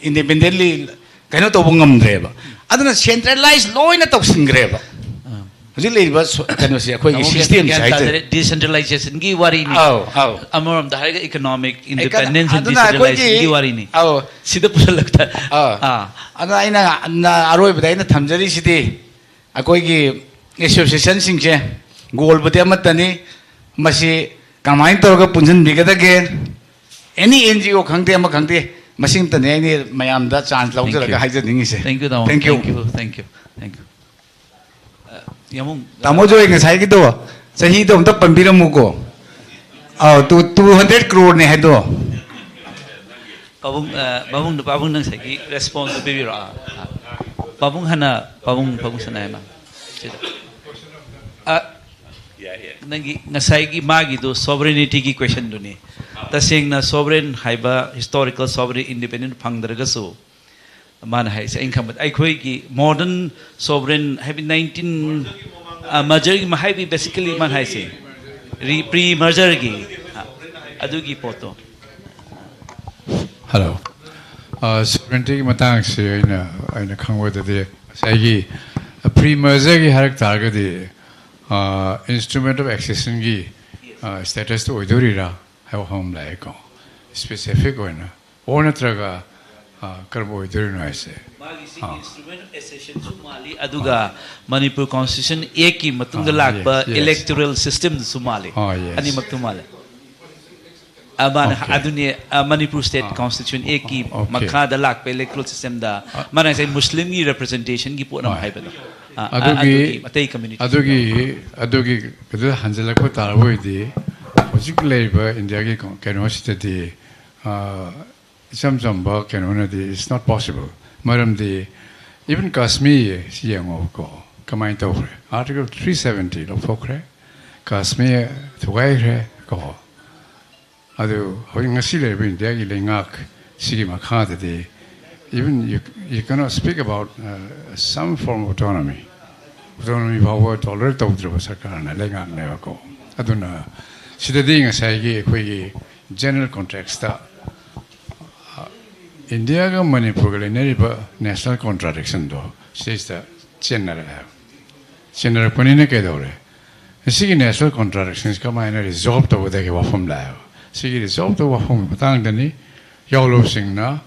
ꯏꯟꯗꯤꯄꯦꯟꯗꯦꯟꯂꯤ ꯀꯩꯅꯣ ꯇꯧꯕ ꯉꯝꯗ꯭ꯔꯦꯕ꯫ ꯑꯗꯨꯅ ꯁꯦꯟꯇ꯭ꯔꯦꯂꯥꯏꯁ ꯂꯣꯏꯅ ꯇꯧꯁꯤꯟꯈ꯭ꯔꯦꯕ꯫ ꯍꯧꯖꯤꯛ ꯂꯩꯔꯤꯕ ꯁꯣ-, ꯀꯩꯅꯣꯁꯦ, ꯑꯩꯈꯣꯏꯒꯤ ꯁꯤꯁꯇꯦꯝꯁꯦ ꯍꯥꯏꯇꯥꯔꯦ꯫ ꯗꯤꯁꯦꯟꯇ꯭ꯔꯦꯂꯥꯏꯖꯦꯁꯟꯒꯤ ꯋꯥꯔꯤꯅꯤ꯫ ꯑꯧ, ꯑꯧ꯫ ꯑꯃꯔꯣꯝꯗ ꯍꯥꯏꯔꯒ ꯏꯀꯣꯅꯣꯃꯤꯛ ꯏꯟꯗꯤꯄꯦꯟꯗꯦꯟꯁ ꯑꯦꯟ ꯑꯗꯨꯅ ꯑꯩꯈꯣꯏꯒꯤ, ꯗꯤꯁꯦꯟꯇ꯭ꯔꯦꯂꯥꯏꯖꯦꯁꯟꯒꯤ ꯋꯥꯔꯤꯅꯤ꯫ ꯑꯧ꯫ ꯁꯤꯗ ꯄꯨꯁꯜꯂꯛꯇ꯫ ꯑꯧ꯫ ꯑꯥ꯫ ꯑꯗꯨꯅ ꯑꯩꯅ, ꯅ-, ꯑꯔꯣꯏꯕꯗ ꯑꯩꯅ ꯊꯝꯖꯔꯤꯁꯤꯗꯤ, ꯑꯩꯈꯣꯏꯒꯤ ꯑꯦꯁꯣꯁꯤꯌꯦꯁꯟꯁꯤꯡꯁꯦ ꯒꯣꯜꯕꯨꯗꯤ ꯑꯃꯠꯇꯅꯤ, ꯃꯁꯤ ꯀꯃꯥꯏꯅ ꯇꯧꯔꯒ ꯄꯨꯟꯁꯤꯟꯕꯤꯒꯗꯒꯦ? ꯑꯦꯅꯤ ꯑꯦꯟ ꯖꯤ ꯑꯣ ꯈꯪꯗꯦ, ꯑꯃ ꯈꯪꯗꯦ, ꯃꯁꯤ ꯑꯃꯠꯇꯅꯤ ꯑꯩꯅ ꯃꯌꯥꯝꯗ ꯆꯥꯟꯁ ꯂꯧꯖꯔꯒ ꯍꯥꯏꯖꯅꯤꯡꯉꯤꯁꯦ꯫ Thank you, ꯇꯥꯃꯣ꯫ Thank you꯫ Thank you, thank you, thank you꯫ ꯑ, ꯌꯥꯃꯨꯡ, ꯇꯥꯃꯣ ꯖꯣꯏ, ꯉꯁꯥꯏꯒꯤꯗꯣ ꯆꯍꯤꯗꯣ ꯑꯝꯇ ꯄꯟꯕꯤꯔꯝꯃꯨꯀꯣ꯫ ꯑꯧ, two, two hundred crore ꯅꯦ ꯍꯥꯏꯗꯣ꯫ ꯄꯥꯕꯨꯡ, ꯑ, ꯄꯥꯕꯨꯡꯗꯣ, ꯄꯥꯕꯨꯡ ꯅꯪ ꯉꯁꯥꯏꯒꯤ ꯔꯦꯁꯄꯣꯟꯁꯇꯣ ꯄꯤꯕꯤꯔꯣ꯫ ꯑ, ꯑ꯫ ꯄꯥꯕꯨꯡ ꯍꯥꯟꯅ, ꯄꯥꯕꯨꯡ, ꯄꯥꯕꯨꯡ ꯁꯅꯥꯌꯥꯏꯃ꯫ ꯁꯤꯗ꯫ ꯑ, ꯅꯪꯒꯤ ꯉꯁꯥꯏꯒꯤ ꯃꯥꯒꯤꯗꯣ ꯁꯣꯚꯔꯦꯅꯤꯇꯤꯒꯤ ꯀ꯭ꯋꯦꯁꯟꯗꯨꯅꯤ꯫ ꯇꯁꯦꯡꯅ ꯁꯣꯚꯔꯦꯟ ꯍꯥꯏꯕ ꯍꯤꯁꯇꯣꯔꯤꯀꯦꯜ ꯁꯣꯚꯔꯦꯟ ꯏꯟꯗꯤꯄꯦꯟꯗꯦꯟ ꯐꯪꯗ꯭ꯔꯒꯁꯨ, ꯃꯥꯅ ꯍꯥꯏꯁꯦ ꯑꯩꯅ ꯈꯪꯕꯗ ꯑꯩꯈꯣꯏꯒꯤ ꯃꯣꯗꯔꯟ ꯁꯣꯚꯔꯦꯟ ꯍꯥꯏꯕꯗꯤ ꯅꯥꯏꯟꯇꯤꯟ, ꯑ, ꯃꯔꯖꯔꯒꯤ ꯃ-, ꯍꯥꯏꯕꯗꯤ ꯕꯦꯁꯤꯀꯦꯂꯤ ꯃꯥꯅ ꯍꯥꯏꯁꯦ ꯔꯤ-, ꯄ꯭ꯔꯤ ꯃꯔꯖꯔꯒꯤ, ꯑ, ꯑꯗꯨꯒꯤ ꯄꯣꯠꯇꯣ꯫ ꯍꯜꯂꯣ꯫ ꯁꯣꯚꯔꯦꯟꯇꯤꯒꯤ ꯃꯇꯥꯡꯁꯦ ꯑꯩꯅ ꯑꯩꯅ ꯈꯪꯕꯗꯗꯤ ꯉꯁꯥꯏꯒꯤ ꯄ꯭ꯔꯤ ꯃꯔꯖꯔꯒꯤ ꯍꯥꯏꯔꯛ ꯇꯥꯔꯒꯗꯤ ꯏꯟꯁꯇ꯭ꯔꯨꯃꯦꯟ ꯑꯣꯐ ꯑꯦꯛꯁꯦꯁꯟꯒꯤ ꯁ꯭ꯇꯦꯇꯁꯇ ꯑꯣꯏꯗꯣꯔꯤꯔꯥ ꯍꯥꯏꯕ ꯋꯥꯐꯝ ꯑꯃ ꯂꯥꯛꯑꯦꯀꯣ, ꯁ꯭ꯄꯦꯁꯤꯐꯤꯛ ꯑꯣꯏꯅ꯫ ꯑꯣꯔ ꯅꯠꯇ꯭ꯔꯒ ꯑ, ꯀꯔꯝꯕ ꯑꯣꯏꯗꯣꯏꯅꯣ ꯍꯥꯏꯁꯦ? ꯃꯥꯒꯤꯁꯤ ꯑꯥ꯫ ꯏꯟꯁꯇ꯭ꯔꯨꯃꯦꯟ ꯑꯦꯁꯦꯁꯟꯁꯨ ꯃꯥꯜꯂꯤ, ꯑꯗꯨꯒ ꯃꯅꯤꯄꯨꯔ ꯀꯣꯟꯁꯇꯤꯇ꯭ꯌꯨꯁꯟ ꯑꯦꯛꯀꯤ ꯃꯇꯨꯡꯗ ꯑꯥ, ꯂꯥꯛꯄ yes, yes. ꯏꯂꯦꯛꯇꯣꯔꯦꯜ ꯁꯤꯁꯇꯦꯝꯗꯨꯁꯨ ꯃꯥꯜꯂꯤ꯫ ꯑꯥ, yes. ꯑꯅꯤꯃꯛꯇꯨ ꯃꯥꯜꯂꯤ꯫ ꯑ, ꯃꯥꯅ Okay. ꯑꯗꯨꯅꯤ, ꯑ, ꯃꯅꯤꯄꯨꯔ ꯁ꯭ꯇꯦꯠ ꯑꯥ. ꯀꯣꯟꯁꯇꯤꯇ꯭ꯌꯨꯁꯟ ꯑꯦꯛꯀꯤ Okay. ꯃꯈꯥꯗ ꯂꯥꯛꯄ ꯏꯂꯦꯛꯇꯣꯔꯦꯜ ꯁꯤꯁꯇꯦꯝꯗ ꯃꯥꯅ ꯉꯁꯥꯏ ꯃꯨꯁꯂꯤꯝꯒꯤ ꯔꯤꯄ꯭ꯔꯖꯦꯟꯇꯦꯁꯟꯒꯤ ꯄꯣꯠ ꯑꯃ ꯍꯣꯏ. ꯍꯥꯏꯕꯗꯣ꯫ ꯑ, ꯑ, ꯑꯗꯨꯒꯤ ꯑꯗꯨꯒꯤ ꯑꯇꯩ ꯀꯝꯃ꯭ꯌꯨꯅꯤꯇꯤ ꯑꯗꯨꯒꯤ ꯑꯗꯨꯒꯤ ꯑꯗꯨꯗ ꯍꯟꯖꯤꯜꯂꯛꯄ ꯇꯥꯔꯕ ꯑꯣꯏꯗꯤ, ꯍꯧꯖꯤꯛ ꯂꯩꯔꯤꯕ ꯏꯟꯗꯤꯌꯥꯒꯤ ꯀꯣ- ꯀꯩꯅꯣꯁꯤꯗꯗꯤ, ꯑ, ꯏꯆꯝ ꯆꯝꯕ ꯀꯩꯅꯣꯅꯗꯤ it's not possible. ꯃꯔꯝꯗꯤ even ꯀꯥꯁꯃꯤꯔ ꯁꯤ ꯌꯦꯡꯉꯣꯕꯀꯣ, ꯀꯃꯥꯏꯅ ꯇꯧꯈ꯭ꯔꯦ? Article three seventy ꯂꯧꯊꯣꯛꯈ꯭ꯔꯦ, ꯀꯥꯁꯃꯤꯔ ꯊꯨꯒꯥꯏꯈ꯭ꯔꯦ ꯀꯣ꯫ ꯑꯗꯨ ꯍꯧꯖꯤꯛ ꯉꯁꯤ ꯂꯩꯔꯤꯕ ꯏꯟꯗꯤꯌꯥꯒꯤ ꯂꯩꯉꯥꯛ ꯁꯤꯒꯤ ꯃꯈꯥꯗꯗꯤ even you, you cannot speak about, uh, some form of autonomy. Autonomy ꯐꯥꯎꯕ ꯇꯣꯂꯔꯦꯠ ꯇꯧꯗ꯭ꯔꯕ ꯁꯔꯀꯥꯔꯅ, ꯂꯩꯉꯥꯛꯅꯦꯕꯀꯣ꯫ ꯑꯗꯨꯅ ꯁꯤꯗꯗꯤ ꯉꯁꯥꯏꯒꯤ ꯑꯩꯈꯣꯏꯒꯤ ꯖꯦꯅꯔꯦꯜ ꯀꯣꯟꯇꯦꯛꯁꯇ ꯏꯟꯗꯤꯌꯥꯒ ꯃꯅꯤꯄꯨꯔꯒ ꯂꯩꯅꯔꯤꯕ ꯅꯦꯁꯅꯦꯜ ꯀꯣꯟꯇ꯭ꯔꯥꯗꯤꯛꯁꯟꯗꯣ ꯁꯤꯗꯩꯁꯤꯗ ꯆꯦꯟꯅꯔꯛꯑꯦꯕ꯫ ꯆꯦꯟꯅꯔꯛꯄꯅꯤꯅ ꯀꯩꯗꯧꯔꯦ? ꯁꯤꯒꯤ ꯅꯦꯁꯅꯦꯜ ꯀꯣꯟꯇ꯭ꯔꯥꯗꯤꯛꯁꯟꯁꯤ ꯀꯃꯥꯏꯅ ꯔꯤꯖꯣꯜꯕ ꯇꯧꯒꯗꯒꯦ ꯋꯥꯐꯝ ꯂꯥꯛꯑꯦꯕ꯫ ꯁꯤꯒꯤ ꯔꯤꯖꯣꯜꯕ ꯇꯧꯕ ꯋꯥꯐꯝꯒꯤ ꯃꯇꯥꯡꯗꯅꯤ ꯌꯥꯎꯂꯨꯞꯁꯤꯡꯅ,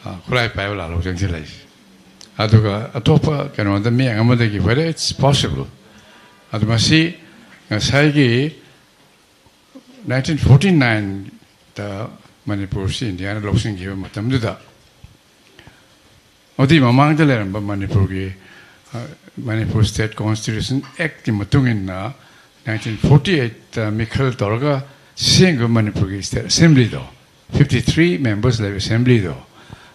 ꯑ, ꯈꯨꯠꯂꯥꯏ ꯄꯥꯏꯕ ꯂꯥꯜꯍꯧ ꯆꯪꯁꯤꯜꯂꯛꯏꯁꯦ꯫ ꯑꯗꯨꯒ ꯑꯇꯣꯞꯄ ꯀꯩꯅꯣꯗ ꯃꯤꯠꯌꯦꯡ ꯑꯃꯗꯒꯤ whether it's possible, ꯑꯗꯨ ꯃꯁꯤ ꯉꯁꯥꯏꯒꯤ nineteen forty nineꯗ ꯃꯅꯤꯄꯨꯔꯁꯤ ꯏꯟꯗꯤꯌꯥꯅ ꯂꯧꯁꯤꯟꯈꯤꯕ ꯃꯇꯝꯗꯨꯗ, ꯑꯗꯨꯒꯤ ꯃꯃꯥꯡꯗ ꯂꯩꯔꯝꯕ ꯃꯅꯤꯄꯨꯔꯒꯤ, ꯑ, ꯃꯅꯤꯄꯨꯔ ꯁ꯭ꯇꯦꯠ ꯀꯣꯟꯁꯇꯤꯇ꯭ꯌꯨꯁꯟ ꯑꯦꯛꯀꯤ ꯃꯇꯨꯡ ꯏꯟꯅ nineteen forty eightꯇ ꯃꯤꯈꯜ ꯇꯧꯔꯒ ꯁꯦꯝꯈꯤꯕ ꯃꯅꯤꯄꯨꯔꯒꯤ ꯁ꯭ꯇꯦꯠ ꯑꯦꯁꯦꯝꯕ꯭ꯂꯤꯗꯣ, fifty three members ꯂꯩꯕ ꯑꯦꯁꯦꯝꯕ꯭ꯂꯤꯗꯣ,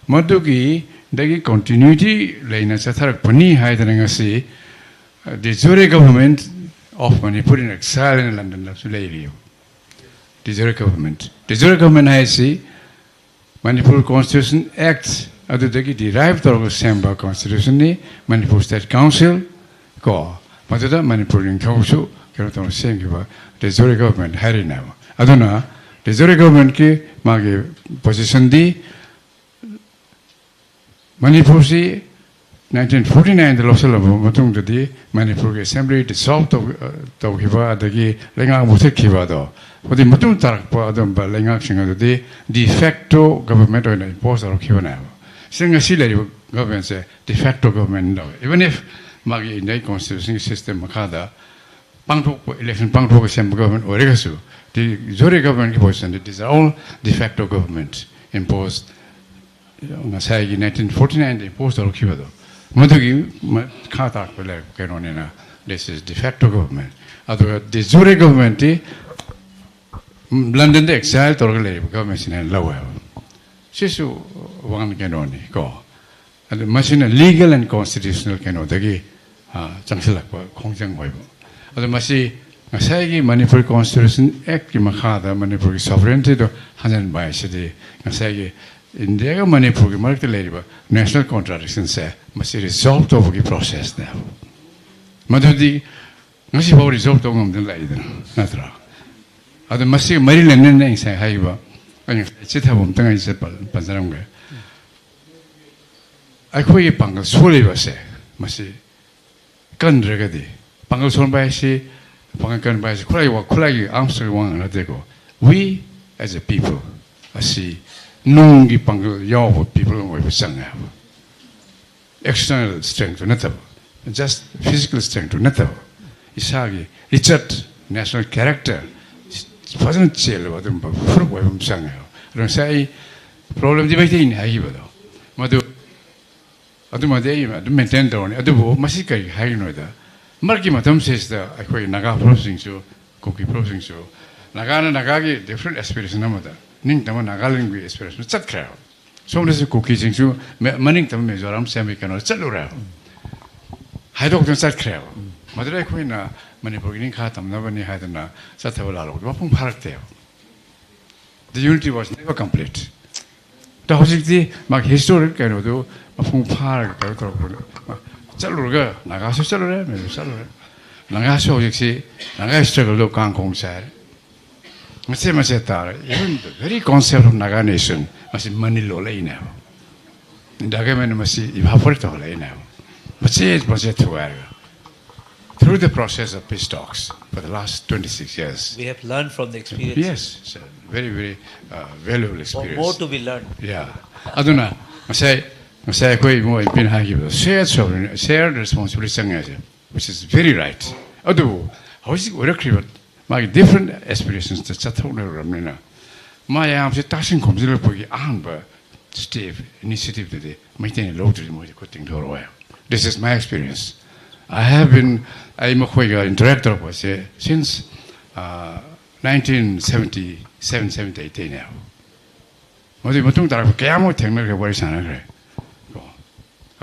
ꯃꯗꯨꯒꯤꯗꯒꯤ ꯀꯣꯟꯇꯤꯅ꯭ꯌꯨꯇꯤ ꯂꯩꯅ ꯆꯠꯊꯔꯛꯄꯅꯤ ꯍꯥꯏꯗꯅ ꯉꯁꯤ, ꯑ, de jure government of Manipur in exile ꯍꯥꯏꯅ ꯂꯟꯗꯟꯗꯁꯨ ꯂꯩꯔꯤꯕ꯫ De jure government, de jure government ꯍꯥꯏꯁꯤ ꯃꯅꯤꯄꯨꯔ ꯀꯣꯟꯁꯇꯤꯇ꯭ꯌꯨꯁꯟ ꯑꯦꯛ ꯑꯗꯨꯗꯒꯤ ꯗꯤꯔꯥꯏꯚ ꯇꯧꯔꯒ ꯁꯦꯝꯕ ꯀꯣꯟꯁꯇꯤꯇ꯭ꯌꯨꯁꯟꯅꯤ꯫ ꯃꯅꯤꯄꯨꯔ ꯁ꯭ꯇꯦꯠ ꯀꯥꯎꯟꯁꯤꯜ ꯀꯣ, ꯃꯗꯨꯗ ꯃꯅꯤꯄꯨꯔ ꯅꯤꯡꯊꯧꯁꯨ ꯀꯩꯅꯣ ꯇꯧꯔꯒ ꯁꯦꯝꯈꯤꯕ de jure government ꯍꯥꯏꯔꯤꯅꯦꯕ꯫ ꯑꯗꯨꯅ de jure governmentꯀꯤ ꯃꯥꯒꯤ ꯄꯣꯖꯤꯁꯟꯗꯤ ꯃꯅꯤꯄꯨꯔꯁꯤ ꯅꯥꯏꯟꯇꯤꯟ ꯐꯣꯔꯇꯤ ꯅꯥꯏꯟꯗ ꯂꯧꯁꯤꯜꯂꯕ ꯃꯇꯨꯡꯗꯗꯤ ꯃꯅꯤꯄꯨꯔꯒꯤ ꯑꯦꯁꯦꯝꯕ꯭ꯂꯤ ꯗꯤꯁꯣꯜꯕ ꯇꯧ-, ꯇꯧꯈꯤꯕ, ꯑꯗꯒꯤ ꯂꯩꯉꯥꯛ ꯃꯨꯊꯠꯈꯤꯕ ꯑꯗꯣ, ꯍꯧꯖꯤꯛ ꯃꯇꯨꯡ ꯇꯥꯔꯛꯄ ꯑꯗꯨꯝꯕ ꯂꯩꯉꯥꯛꯁꯤꯡ ꯑꯗꯨꯗꯤ ꯗꯤ ꯐꯦꯛꯇꯣ ꯒꯕꯔꯃꯦꯟ ꯑꯣꯏꯅ ꯏꯝꯄꯣꯁ ꯇꯧꯔꯛꯈꯤꯕꯅꯦꯕ꯫ ꯁꯤ ꯉꯁꯤ ꯂꯩꯔꯤꯕ ꯒꯕꯔꯃꯦꯟꯁꯦ ꯗꯤ ꯐꯦꯛꯇꯣ ꯒꯕꯔꯃꯦꯟ ꯂꯧꯋꯦ, ꯏꯚꯟ ꯏꯐ ꯃꯥꯒꯤ ꯏꯟꯗꯤꯌꯥꯒꯤ ꯀꯣꯟꯁꯇꯤꯇ꯭ꯌꯨꯁꯟꯒꯤ ꯁꯤꯁꯇꯦꯝ ꯃꯈꯥꯗ ꯄꯥꯡꯊꯣꯛꯄ, ꯏꯂꯦꯛꯁꯟ ꯄꯥꯡꯊꯣꯛꯑꯒ ꯁꯦꯝꯕ ꯒꯕꯔꯃꯦꯟ ꯑꯣꯏꯔꯒꯁꯨ, ꯗꯤ ꯖꯣꯔꯦ ꯒꯕꯔꯃꯦꯟꯒꯤ ꯄꯣꯖꯤꯁꯟꯗꯤ, these are all de facto government imposed, ꯉꯁꯥꯏꯒꯤ ꯅꯥꯏꯟꯇꯤꯟ ꯐꯣꯔꯇꯤ ꯅꯥꯏꯟꯗ ꯏꯝꯄꯣꯁ ꯇꯧꯔꯛꯈꯤꯕꯗꯣ, ꯃꯗꯨꯒꯤ ꯃꯈꯥ ꯇꯥꯔꯛꯄ ꯂꯩꯔꯛꯄ ꯀꯩꯅꯣꯅꯤꯅ, this is de facto government꯫ ꯑꯗꯨꯒ ꯗꯤ ꯖꯣꯔꯦ ꯒꯕꯔꯃꯦꯟꯇꯤ ꯂꯟꯗꯟꯗ ꯑꯦꯛꯖꯥꯏꯜ ꯇꯧꯔꯒ ꯂꯩꯔꯤꯕ ꯒꯕꯔꯃꯦꯟꯁꯤꯅ ꯂꯧꯋꯦꯕ꯫ ꯁꯤꯁꯨ ꯋꯥꯟ ꯀꯩꯅꯣꯅꯤ ꯀꯣ꯫ ꯑꯗꯨ ꯃꯁꯤꯅ ꯂꯤꯒꯦꯜ ꯑꯦꯟ ꯀꯣꯟꯁꯇꯤꯇ꯭ꯌꯨꯁꯅꯦꯜ ꯀꯩꯅꯣꯗꯒꯤ, ꯑ, ꯆꯪꯁꯤꯜꯂꯛꯄ ꯈꯣꯡꯖꯪ ꯑꯣꯏꯕ꯫ ꯑꯗꯨ ꯃꯁꯤ ꯉꯁꯥꯏꯒꯤ ꯃꯅꯤꯄꯨꯔ ꯀꯣꯟꯁꯇꯤꯇ꯭ꯌꯨꯁꯟ ꯑꯦꯛꯀꯤ ꯃꯈꯥꯗ ꯃꯅꯤꯄꯨꯔꯒꯤ ꯁꯣꯚꯔꯦꯟꯇꯤꯗꯣ ꯍꯟꯖꯤꯟꯕ ꯍꯥꯏꯁꯤꯗꯤ ꯉꯁꯥꯏꯒꯤ ꯏꯟꯗꯤꯌꯥꯒ ꯃꯅꯤꯄꯨꯔꯒꯤ ꯃꯔꯛꯇ ꯂꯩꯔꯤꯕ ꯅꯦꯁꯅꯦꯜ ꯀꯣꯟꯇ꯭ꯔꯥꯗꯤꯛꯁꯟꯁꯦ ꯃꯁꯤ ꯔꯤꯖꯣꯜꯕ ꯇꯧꯕꯒꯤ ꯄ꯭ꯔꯣꯁꯦꯁꯅꯦꯕ꯫ ꯃꯗꯨꯗꯤ ꯉꯁꯤꯐꯥꯎ ꯔꯤꯖꯣꯜꯕ ꯇꯧꯕ ꯉꯝꯗꯅ ꯂꯥꯛꯏꯗꯅ, ꯅꯠꯇ꯭ꯔꯥ? ꯑꯗꯨ ꯃꯁꯤꯒ ꯃꯔꯤ ꯂꯩꯅꯅ ꯑꯩ ꯉꯁꯥꯏ ꯍꯥꯏꯈꯤꯕ, ꯑꯩ ꯉꯁꯥꯏ ꯆꯤꯊꯕ ꯑꯝꯇꯪ ꯑꯩ ꯆꯠꯄ-, ꯄꯟꯖꯔꯝꯒꯦ꯫ ꯑꯩꯈꯣꯏꯒꯤ ꯄꯥꯡꯒꯜ ꯁꯣꯜꯂꯤꯕ ꯑꯁꯦ, ꯃꯁꯤ ꯀꯟꯗ꯭ꯔꯒꯗꯤ, ꯄꯥꯡꯒꯜ ꯁꯣꯟꯕ ꯍꯥꯏꯁꯤ, ꯄꯥꯡꯒꯜ ꯀꯟꯕ ꯍꯥꯏꯁꯤ ꯈꯨꯠꯂꯥꯏ ꯋꯥ-, ꯈꯨꯠꯂꯥꯏꯒꯤ ꯑꯥꯔꯝꯁꯇꯒꯤ ꯋꯥ ꯉꯥꯡ ꯅꯠꯇꯦꯀꯣ꯫ We as a people ꯑꯁꯤ ꯅꯨꯡꯒꯤ ꯄꯥꯡꯒꯜ ꯌꯥꯎꯕ ꯄꯤꯄꯜ ꯑꯃ ꯑꯣꯏꯕ ꯆꯪꯉꯦ ꯍꯥꯏꯕ꯫ ꯑꯦꯛꯁꯇꯔꯅꯦꯜ ꯁ꯭ꯇꯔꯦꯡꯇꯨ ꯅꯠꯇꯕ, ꯖꯁ ꯐꯤꯖꯤꯀꯦꯜ ꯁ꯭ꯇꯔꯦꯡꯇꯨ ꯅꯠꯇꯕ, ꯏꯁꯥꯒꯤ ꯂꯤꯆꯠ, ꯅꯦꯁꯅꯦꯜ ꯀꯦꯔꯦꯛꯇꯔ ꯐꯖꯅ ꯆꯦꯜꯂꯕ ꯑꯗꯨꯝꯕ ꯐꯨꯔꯨꯞ ꯑꯣꯏꯕ ꯑꯃ ꯆꯪꯉꯦꯕ꯫ ꯑꯗꯣ ꯉꯁꯥꯏ ꯑꯩ ꯄ꯭ꯔꯣꯕ꯭ꯂꯦꯝꯗꯤ ꯃꯩꯇꯩꯅꯤ ꯍꯥꯏꯈꯤꯕꯗꯣ, ꯃꯗꯨ ꯑꯗꯨꯃꯗꯤ ꯑꯩ ꯑꯗꯨꯝ ꯃꯦꯟꯇꯦꯟ ꯇꯧꯔꯅꯤ꯫ ꯑꯗꯨꯕꯨ ꯃꯁꯤ ꯀꯔꯤ ꯍꯥꯏꯒꯤꯅꯣꯗ, ꯃꯔꯛꯀꯤ ꯃꯇꯝꯁꯤꯗ ꯑꯩꯈꯣꯏ ꯅꯥꯒꯥ ꯐꯨꯔꯨꯞꯁꯤꯡꯁꯨ, ꯀꯨꯀꯤ ꯐꯨꯔꯨꯞꯁꯤꯡꯁꯨ, ꯅꯥꯒꯥꯅ ꯅꯥꯒꯥꯒꯤ ꯗꯤꯐ꯭ꯔꯦꯟ ꯑꯦꯁꯄꯤꯔꯦꯁꯟ ꯑꯃꯗ, ꯅꯤꯡꯇꯝꯕ ꯅꯥꯒꯥꯂꯦꯟꯒꯤ ꯑꯦꯁꯄꯤꯔꯦꯁꯟ ꯆꯠꯈ꯭ꯔꯦꯕ꯫ ꯁꯣꯝꯗꯁꯨ ꯀꯨꯀꯤꯁꯤꯡꯁꯨ ꯃꯦ-, ꯃꯅꯤꯡꯇꯝꯕ ꯃꯤꯖꯣꯔꯥꯝ ꯁꯦꯝꯕꯒꯤ ꯀꯩꯅꯣ ꯆꯠꯂꯨꯔꯦꯕ꯫ ꯍꯥꯏꯗꯣꯛꯇꯅ ꯆꯠꯈ꯭ꯔꯦꯕ꯫ ꯃꯗꯨꯗ ꯑꯩꯈꯣꯏꯅ ꯃꯅꯤꯄꯨꯔꯒꯤ ꯅꯤꯡꯈꯥ ꯇꯝꯅꯕꯅꯤ ꯍꯥꯏꯗꯅ ꯆꯠꯊꯕ ꯂꯥꯜꯍꯧꯕꯗꯨ ꯃꯄꯨꯡ ꯐꯥꯔꯛꯇꯦꯕ꯫ The unity was never complete. ꯑꯗꯣ ꯍꯧꯖꯤꯛꯇꯤ ꯃꯥꯒꯤ ꯍꯤꯁꯇꯣꯔꯤꯛ ꯀꯩꯅꯣꯗꯨ ꯃꯄꯨꯡ ꯐꯥꯔꯒ ꯀꯩꯅꯣ ꯇꯧꯔꯛꯄꯗ, ꯆꯠꯂꯨꯔꯒ ꯅꯥꯒꯥꯁꯨ ꯆꯠꯂꯨꯔꯦ, ꯃꯌꯥꯝꯁꯨ ꯆꯠꯂꯨꯔꯦ꯫ ꯅꯥꯒꯥꯁꯨ ꯍꯧꯖꯤꯛꯁꯤ, ꯅꯥꯒꯥ ꯁ꯭ꯇ꯭ꯔꯒꯜꯗꯣ ꯀꯥꯡꯈꯣꯡ ꯆꯥꯏꯔꯦ꯫ ꯃꯆꯦꯠ ꯃꯆꯦꯠ ꯇꯥꯔꯦ꯫ Even the very concept of Naga nation ꯃꯁꯤ ꯃꯅꯤ ꯂꯣꯜꯂꯛꯏꯅꯦꯕ꯫ ꯗꯣꯀ꯭ꯌꯨꯃꯦꯟ ꯃꯁꯤ ꯏꯚꯥꯄꯣꯔꯦꯠ ꯇꯧꯍꯜꯂꯛꯏꯅꯦꯕ, ꯃꯆꯦꯠ ꯃꯆꯦꯠ ꯊꯨꯒꯥꯏꯔꯒ, through the process of peace talks for the last twenty-six years. We have learned from the experience. Yes, it's a very, very uh, valuable Or experience. More to be learned. Yeah. ꯑꯗꯨꯅ ꯉꯁꯥꯏ ꯉꯁꯥꯏ ꯑꯩꯈꯣꯏ Imo M ꯄꯤꯅ ꯍꯥꯏꯈꯤꯕꯗꯣ, shared sovereign, shared responsibility ꯆꯪꯉꯦ ꯍꯥꯏꯁꯦ, which is very right. ꯑꯗꯨꯕꯨ ꯍꯧꯖꯤꯛ ꯑꯣꯏꯔꯛꯈ꯭ꯔꯤꯕ ꯃꯥꯒꯤ different aspirations ꯇ ꯆꯠꯊꯣꯛꯅꯔꯨꯔꯕꯅꯤꯅ, ꯃꯌꯥꯝꯁꯦ ꯇꯥꯁꯤꯟ ꯈꯣꯝꯖꯤꯜꯂꯛꯄꯒꯤ ꯑꯍꯥꯟꯕ step, initiative ꯇꯨꯗꯤ ꯃꯩꯇꯩꯅ ꯂꯧꯗ꯭ꯔꯗꯤ ꯃꯣꯏꯗꯤ ꯈꯨꯠ ꯇꯤꯡꯊꯣꯔꯛꯑꯣꯏ. This is my experience. I have been, ꯑꯩ ꯃꯈꯣꯏꯒ interact ꯇꯧꯔꯛꯄꯁꯦ since uh, nineteen seventy-seven seventy-eight ꯇꯩꯅꯦꯕ꯫ ꯃꯗꯨꯒꯤ ꯃꯇꯨꯡ ꯇꯥꯔꯛꯄ ꯀꯌꯥꯃꯨꯛ ꯊꯦꯡꯅꯈ꯭ꯔꯦ, ꯋꯥꯔꯤ ꯁꯥꯟꯅꯈ꯭ꯔꯦ ꯀꯣ꯫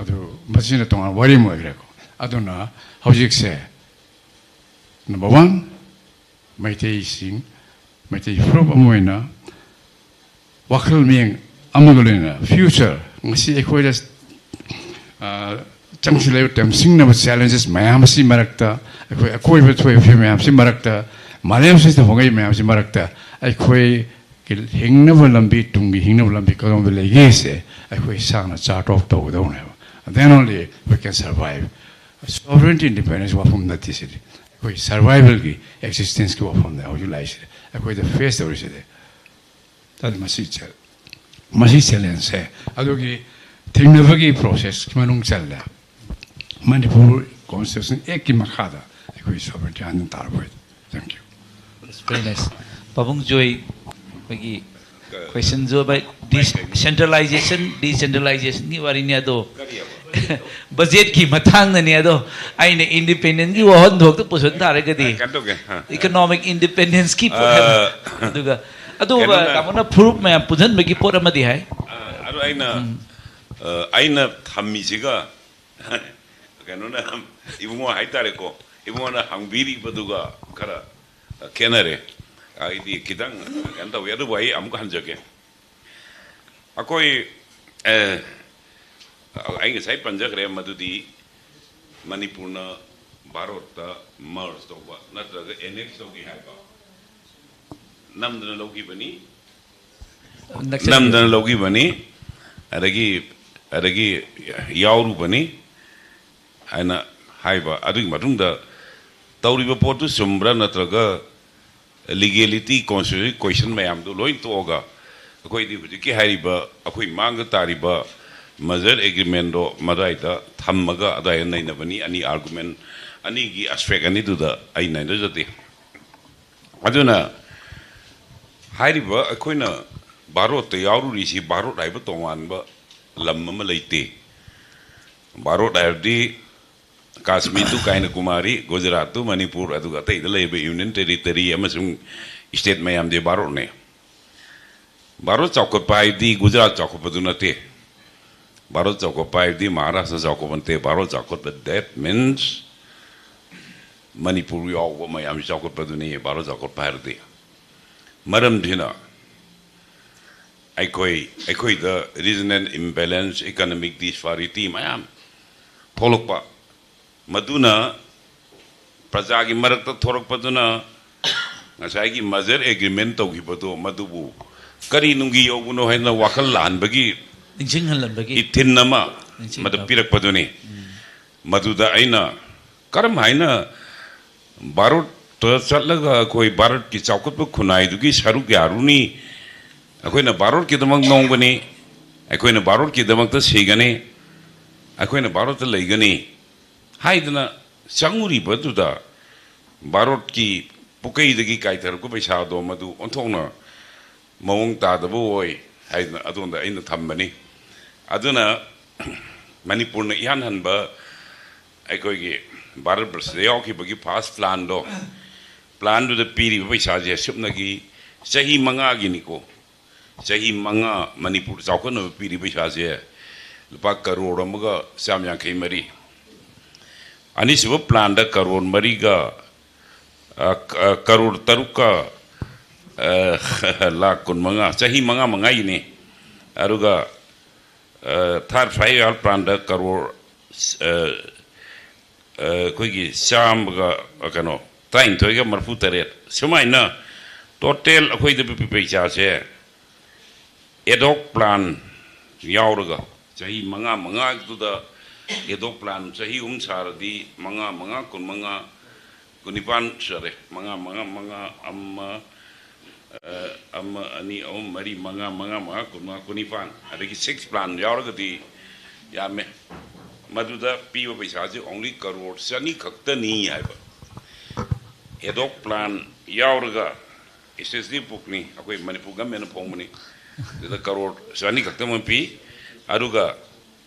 ꯑꯗꯨ ꯃꯁꯤꯅ ꯇꯣꯉꯥꯟꯕ ꯋꯥꯔꯤ ꯑꯃ ꯑꯣꯏꯈ꯭ꯔꯦꯀꯣ꯫ ꯑꯗꯨꯅ ꯍꯧꯖꯤꯛꯁꯦ, number one, ꯃꯩꯇꯩꯁꯤꯡ, ꯃꯩꯇꯩ ꯐꯨꯔꯨꯞ ꯑꯃ ꯑꯣꯏꯅ ꯋꯥꯈꯜ ꯃꯤꯠꯌꯦꯡ ꯑꯃꯒ ꯂꯣꯏꯅꯅ future, ꯉꯁꯤ ꯑꯩꯈꯣꯏꯗ ꯑ, ꯆꯪꯁꯤꯜꯂꯛꯂꯤꯕ ꯇꯝꯁꯤꯡꯅꯕ challenges ꯃꯌꯥꯝ ꯑꯁꯤ ꯃꯔꯛꯇ, ꯑꯩꯈꯣꯏ ꯑꯀꯣꯏꯕ ꯊꯣꯛꯏꯕ ꯐꯤꯕꯝ ꯃꯌꯥꯝꯁꯤ ꯃꯔꯛꯇ, ꯃꯥꯂꯦꯝ ꯑꯁꯤꯗ ꯍꯣꯡꯂꯛꯏꯕ ꯃꯌꯥꯝꯁꯤ ꯃꯔꯛꯇ, ꯑꯩꯈꯣꯏꯒꯤ ꯍꯤꯡꯅꯕ ꯂꯝꯕꯤ, ꯇꯨꯡꯒꯤ ꯍꯤꯡꯅꯕ ꯂꯝꯕꯤ ꯀꯔꯣꯝꯗ ꯂꯩꯒꯦꯁꯦ ꯑꯩꯈꯣꯏ ꯏꯁꯥꯅ chart out ꯇꯧꯒꯗꯧꯅꯦꯕ꯫ Then only we can survive. Sovereignty, independence ꯋꯥꯐꯝ ꯅꯠꯇꯦ ꯁꯤꯗꯤ꯫ ꯑꯩꯈꯣꯏ survival ꯒꯤ, existence ꯀꯤ ꯋꯥꯐꯝꯅꯦ ꯍꯧꯖꯤꯛ ꯂꯥꯛꯏꯁꯤꯗꯤ, ꯑꯩꯈꯣꯏꯗ face ꯇꯧꯔꯤꯁꯤꯗꯤ꯫ ꯑꯗꯨ ꯃꯁꯤ ꯆꯦ-, ꯃꯁꯤ challenge ꯁꯦ ꯑꯗꯨꯒꯤ ꯊꯦꯡꯅꯕꯒꯤ process ꯀꯤ ꯃꯅꯨꯡ ꯆꯜꯂꯦ꯫ ꯃꯅꯤꯄꯨꯔ Constitution Act ꯀꯤ ꯃꯈꯥꯗ ꯑꯩꯈꯣꯏ sovereignty ꯍꯥꯟꯅ ꯇꯥꯔꯕ ꯑꯣꯏꯗꯤ꯫ Thank you. It's very nice. ꯄꯥꯕꯨꯡ ꯖꯣꯏ, ꯑꯩꯈꯣꯏꯒꯤ question ꯁꯨ ꯚꯥꯏ, decentralization, decentralization ꯒꯤ ꯋꯥꯔꯤꯅꯤ ꯑꯗꯣ꯫ Budget ꯀꯤ ꯃꯇꯥꯡꯗꯅꯤ ꯑꯗꯣ, ꯑꯩꯅ independence ꯀꯤ ꯋꯥꯍꯟꯊꯣꯛꯇ ꯄꯨꯁꯤꯟ ꯇꯥꯔꯒꯗꯤ, ꯀꯩꯅꯣ ꯇꯧꯒꯦ, ꯑ꯫ Economic independence ꯀꯤ ꯄꯣꯠ ꯑꯃ꯫ ꯑ꯫ ꯑꯗꯨꯒ, ꯑꯗꯨꯒ ꯀꯩꯅꯣꯅ- ꯇꯥꯃꯣꯅ ꯐꯨꯔꯨꯞ ꯃꯌꯥꯝ ꯄꯨꯟꯁꯤꯟꯕꯒꯤ ꯄꯣꯠ ꯑꯃꯗꯤ ꯍꯥꯏ꯫ ꯑꯗꯣ ꯑꯩꯅ, ꯑ, ꯑꯩꯅ ꯊꯝꯃꯤꯁꯤꯒ ꯀꯩꯅꯣꯅ, ꯏꯕꯨꯡꯉꯣ ꯍꯥꯏꯇꯥꯔꯦꯀꯣ, ꯏꯕꯨꯡꯉꯣꯅ ꯍꯪꯕꯤꯔꯤꯕꯗꯨꯒ ꯈꯔ ꯈꯦꯠꯅꯔꯦ꯫ ꯑꯩꯗꯤ ꯈꯤꯇꯪ ꯀꯩꯅꯣ ꯇꯧꯋꯤ꯫ ꯑꯗꯨꯕꯨ ꯑꯩ ꯑꯃꯨꯛ ꯍꯟꯖꯒꯦ꯫ ꯑꯩꯈꯣꯏ, ꯑ, ꯑꯩ ꯉꯁꯥꯏ ꯄꯟꯖꯈ꯭ꯔꯦ, ꯃꯗꯨꯗꯤ ꯃꯅꯤꯄꯨꯔꯅ ꯚꯥꯔꯠꯇ merge ꯇꯧꯕ ꯅꯠꯇ꯭ꯔꯒ annex ꯇꯧꯈꯤ ꯍꯥꯏꯕ, ꯅꯝꯗꯅ ꯂꯧꯈꯤꯕꯅꯤ꯫ ꯅꯛꯁꯟꯈꯤꯕ꯫ ꯅꯝꯗꯅ ꯂꯧꯈꯤꯕꯅꯤ꯫ ꯑꯗꯒꯤ ꯑꯗꯒꯤ ꯌꯥꯎꯔꯨꯕꯅꯤ ꯍꯥꯏꯅ ꯍꯥꯏꯕ꯫ ꯑꯗꯨꯒꯤ ꯃꯇꯨꯡꯗ ꯇꯧꯔꯤꯕ ꯄꯣꯠꯇꯨ ꯆꯨꯝꯕ꯭ꯔꯥ ꯅꯠꯇ꯭ꯔꯒ ꯂꯤꯒꯦꯂꯤꯇꯤ, ꯀꯣꯟꯁꯇꯤꯇ꯭ꯌꯨꯁꯟ ꯀꯣꯏꯁꯟ ꯃꯌꯥꯝꯗꯨ ꯂꯣꯏ ꯇꯣꯛꯑꯒ ꯑꯩꯈꯣꯏꯗꯤ ꯍꯧꯖꯤꯛꯀꯤ ꯍꯥꯏꯔꯤꯕ ꯑꯩꯈꯣꯏ ꯃꯥꯡꯗ ꯇꯥꯔꯤꯕ ꯃꯔꯖꯔ ꯑꯦꯒ꯭ꯔꯤꯃꯦꯟꯗꯣ ꯃꯗꯥꯏꯗ ꯊꯝꯃꯒ ꯑꯗꯥꯏꯗ ꯅꯩꯅꯕꯅꯤ꯫ ꯑꯅꯤ ꯑꯥꯔꯒꯨꯃꯦꯟ, ꯑꯅꯤꯒꯤ ꯑꯦꯁꯄꯦꯛ ꯑꯅꯤꯗꯨꯗ ꯑꯩ ꯅꯩꯅꯖꯗꯦ꯫ ꯑꯗꯨꯅ ꯍꯥꯏꯔꯤꯕ ꯑꯩꯈꯣꯏꯅ ꯚꯥꯔꯣꯠꯇ ꯌꯥꯎꯔꯨꯔꯤꯁꯤ, ꯚꯥꯔꯣꯠ ꯍꯥꯏꯕ ꯇꯣꯉꯥꯟꯕ ꯂꯝ ꯑꯃ ꯂꯩꯇꯦ꯫ ꯚꯥꯔꯣꯠ ꯍꯥꯏꯕꯗꯤ ꯀꯥꯁꯃꯤꯔꯗꯨ ꯀꯥꯏꯅ ꯀꯨꯃꯥꯔꯤ, ꯒꯨꯖꯔꯥꯠꯇꯨ ꯃꯅꯤꯄꯨꯔ, ꯑꯗꯨꯒ ꯑꯇꯩꯗ ꯂꯩꯔꯤꯕ ꯌꯨꯅꯤꯌꯟ ꯇꯦꯔꯤꯇꯔꯤ ꯑꯃꯁꯨꯡ ꯁ꯭ꯇꯦꯠ ꯃꯌꯥꯝꯗꯤ ꯚꯥꯔꯣꯠꯅꯦ꯫ ꯚꯥꯔꯣꯠ ꯆꯥꯎꯈꯠꯄ ꯍꯥꯏꯗꯤ ꯒꯨꯖꯔꯥꯠ ꯆꯥꯎꯈꯠꯄꯗꯨ ꯅꯠꯇꯦ꯫ ꯚꯥꯔꯣꯠ ꯆꯥꯎꯈꯠꯄ ꯍꯥꯏꯕꯗꯤ ꯃꯍꯥꯔꯥꯁꯇ꯭ꯔ ꯆꯥꯎꯈꯠꯄ ꯅꯠꯇꯦ꯫ ꯚꯥꯔꯣꯠ ꯆꯥꯎꯈꯠꯄ, that means ꯃꯅꯤꯄꯨꯔ ꯌꯥꯎꯕ ꯃꯌꯥꯝꯁꯤ ꯆꯥꯎꯈꯠꯄꯗꯨꯅꯤ ꯚꯥꯔꯣꯠ ꯆꯥꯎꯈꯠꯄ ꯍꯥꯏꯔꯗꯤ꯫ ꯃꯔꯝꯁꯤꯅ ꯑꯩꯈꯣꯏ, ꯑꯩꯈꯣꯏꯗ ꯔꯤꯖꯅꯦꯜ ꯏꯝꯕꯦꯂꯦꯟꯁ, ꯏꯀꯣꯅꯣꯃꯤꯛ ꯗꯤꯁꯄꯥꯔꯤꯇꯤ ꯃꯌꯥꯝ ꯊꯣꯛꯂꯛꯄ, ꯃꯗꯨꯅ ꯄ꯭ꯔꯖꯥꯒꯤ ꯃꯔꯛꯇ ꯊꯣꯔꯛꯄꯗꯨꯅ ꯉꯁꯥꯏꯒꯤ ꯃꯔꯖꯔ ꯑꯦꯒ꯭ꯔꯤꯃꯦꯟ ꯇꯧꯈꯤꯕꯗꯣ ꯃꯗꯨꯕꯨ ꯀꯔꯤ ꯅꯨꯡꯒꯤ ꯌꯧꯕꯅꯣ ꯍꯥꯏꯅ ꯋꯥꯈꯜ ꯂꯥꯛꯍꯟꯕꯒꯤ ꯅꯤꯡꯁꯤꯡꯍꯜꯂꯟꯕꯒꯤ ꯏꯊꯤꯟ ꯑꯃ ꯅꯤꯡꯁꯤꯡꯕ꯫ ꯃꯗꯨ ꯄꯤꯔꯛꯄꯗꯨꯅꯤ꯫ ꯎꯝ꯫ ꯃꯗꯨꯗ ꯑꯩꯅ ꯀꯔꯝ ꯍꯥꯏꯅ ꯚꯥꯔꯠꯇ ꯆꯠꯂꯒ ꯑꯩꯈꯣꯏ ꯚꯥꯔꯠꯀꯤ ꯆꯥꯎꯈꯠꯄ ꯈꯨꯟꯅꯥꯏꯗꯨꯒꯤ ꯁꯔꯨꯛ ꯌꯥꯔꯨꯅꯤ? ꯑꯩꯈꯣꯏꯅ ꯚꯥꯔꯠꯀꯤꯗꯃꯛ ꯅꯣꯡꯕꯅꯤ, ꯑꯩꯈꯣꯏꯅ ꯚꯥꯔꯠꯀꯤꯗꯃꯛꯇ ꯁꯤꯒꯅꯤ, ꯑꯩꯈꯣꯏꯅ ꯚꯥꯔꯠꯇ ꯂꯩꯒꯅꯤ ꯍꯥꯏꯗꯅ ꯆꯪꯉꯨꯔꯤꯕꯗꯨꯗ ꯚꯥꯔꯠꯀꯤ ꯄꯨꯀꯩꯗꯒꯤ ꯀꯥꯏꯊꯔꯛꯄ ꯄꯩꯁꯥꯗꯣ ꯃꯗꯨ ꯑꯣꯟꯊꯣꯛꯅ ꯃꯑꯣꯡ ꯇꯥꯗꯕ ꯑꯣꯏ ꯍꯥꯏꯗꯅ ꯑꯗꯣꯝꯗ ꯑꯩꯅ ꯊꯝꯕꯅꯤ꯫ ꯑꯗꯨꯅ ꯃꯅꯤꯄꯨꯔꯅ ꯏꯍꯥꯟ ꯍꯟꯕ ꯑꯩꯈꯣꯏꯒꯤ ꯚꯥꯔꯠꯕꯔꯁꯗ ꯌꯥꯎꯈꯤꯕꯒꯤ ꯐꯥꯔꯁ ꯄ꯭ꯂꯥꯟꯗꯣ, ꯄ꯭ꯂꯥꯟꯗꯨꯗ ꯄꯤꯔꯤꯕ ꯄꯩꯁꯥꯁꯦ ꯁꯨꯞꯅꯒꯤ ꯆꯍꯤ ꯃꯉꯥꯒꯤꯅꯤꯀꯣ꯫ ꯆꯍꯤ ꯃꯉꯥ ꯃꯅꯤꯄꯨꯔ ꯆꯥꯎꯈꯠꯅꯕ ꯄꯤꯔꯤꯕ ꯄꯩꯁꯥꯁꯦ ꯂꯨꯄꯥ ꯀꯔꯣꯔ ꯑꯃꯒ ꯆꯥꯝ ꯌꯥꯡꯈꯩ ꯃꯔꯤ꯫ ꯑꯅꯤꯁꯨꯕ ꯄ꯭ꯂꯥꯟꯗ ꯀꯔꯣꯔ ꯃꯔꯤꯒ, ꯑ, ꯀ-, ꯀꯔꯣꯔ ꯇꯔꯨꯛꯀ, ꯑ, ꯂꯥꯈ ꯀꯨꯟꯃꯉꯥ, ꯆꯍꯤ ꯃꯉꯥ ꯃꯉꯥꯒꯤꯅꯤ꯫ ꯑꯗꯨꯒ, ꯑ, ꯊꯥꯔꯠ ꯐꯥꯏꯚ ꯏꯌꯥꯔ ꯄ꯭ꯂꯥꯟꯗ ꯀꯔꯣꯔ, ꯑ, ꯑ, ꯑꯩꯈꯣꯏꯒꯤ ꯆꯥꯝꯃꯒ, ꯑ, ꯀꯩꯅꯣ, ꯇꯔꯥꯅꯤꯊꯣꯏꯒ ꯃꯔꯤꯐꯨ ꯇꯔꯦꯠ꯫ ꯁꯨꯃꯥꯏꯅ ꯇꯣꯇꯦꯜ ꯑꯩꯈꯣꯏꯗ ꯄꯤ-, ꯄꯤ-, ꯄꯩꯁꯥꯁꯦ ꯑꯦꯗꯣꯛ ꯄ꯭ꯂꯥꯟ ꯌꯥꯎꯔꯒ ꯆꯍꯤ ꯃꯉꯥ ꯃꯉꯥꯗꯨꯗ ad hoc plan ꯆꯍꯤ ꯑꯍꯨꯝ ꯁꯥꯔꯗꯤ ꯃꯉꯥ ꯃꯉꯥ ꯀꯨꯟꯃꯉꯥ, ꯀꯨꯟꯅꯤꯄꯥꯟ ꯁꯨꯔꯦ꯫ ꯃꯉꯥ ꯃꯉꯥ ꯃꯉꯥ ꯑꯃ, ꯑ, ꯑꯃ, ꯑꯅꯤ, ꯑꯍꯨꯝ, ꯃꯔꯤ, ꯃꯉꯥ, ꯃꯉꯥ, ꯃꯉꯥ, ꯀꯨꯟꯃꯉꯥ, ꯀꯨꯟꯅꯤꯄꯥꯟ, ꯑꯗꯒꯤ six plan ꯌꯥꯎꯔꯒꯗꯤ ꯌꯥꯝꯃꯦ꯫ ꯃꯗꯨꯗ ꯄꯤꯕ ꯄꯩꯁꯥꯁꯦ only ꯀꯔꯣꯔ ꯆꯅꯤ ꯈꯛꯇꯅꯤ ꯍꯥꯏꯕ꯫ Ad hoc plan ꯌꯥꯎꯔꯒ, ꯁ꯭ꯇꯦꯠꯁꯇꯤ ꯄꯨꯛꯅꯤ, ꯑꯩꯈꯣꯏ ꯃꯅꯤꯄꯨꯔ ꯒꯃꯦꯟꯅ ꯐꯣꯡꯕꯅꯤ, ꯑꯗꯨꯗ ꯀꯔꯣꯔ ꯆꯅꯤ ꯈꯛꯇꯃꯛ ꯄꯤ꯫ ꯑꯗꯨꯒ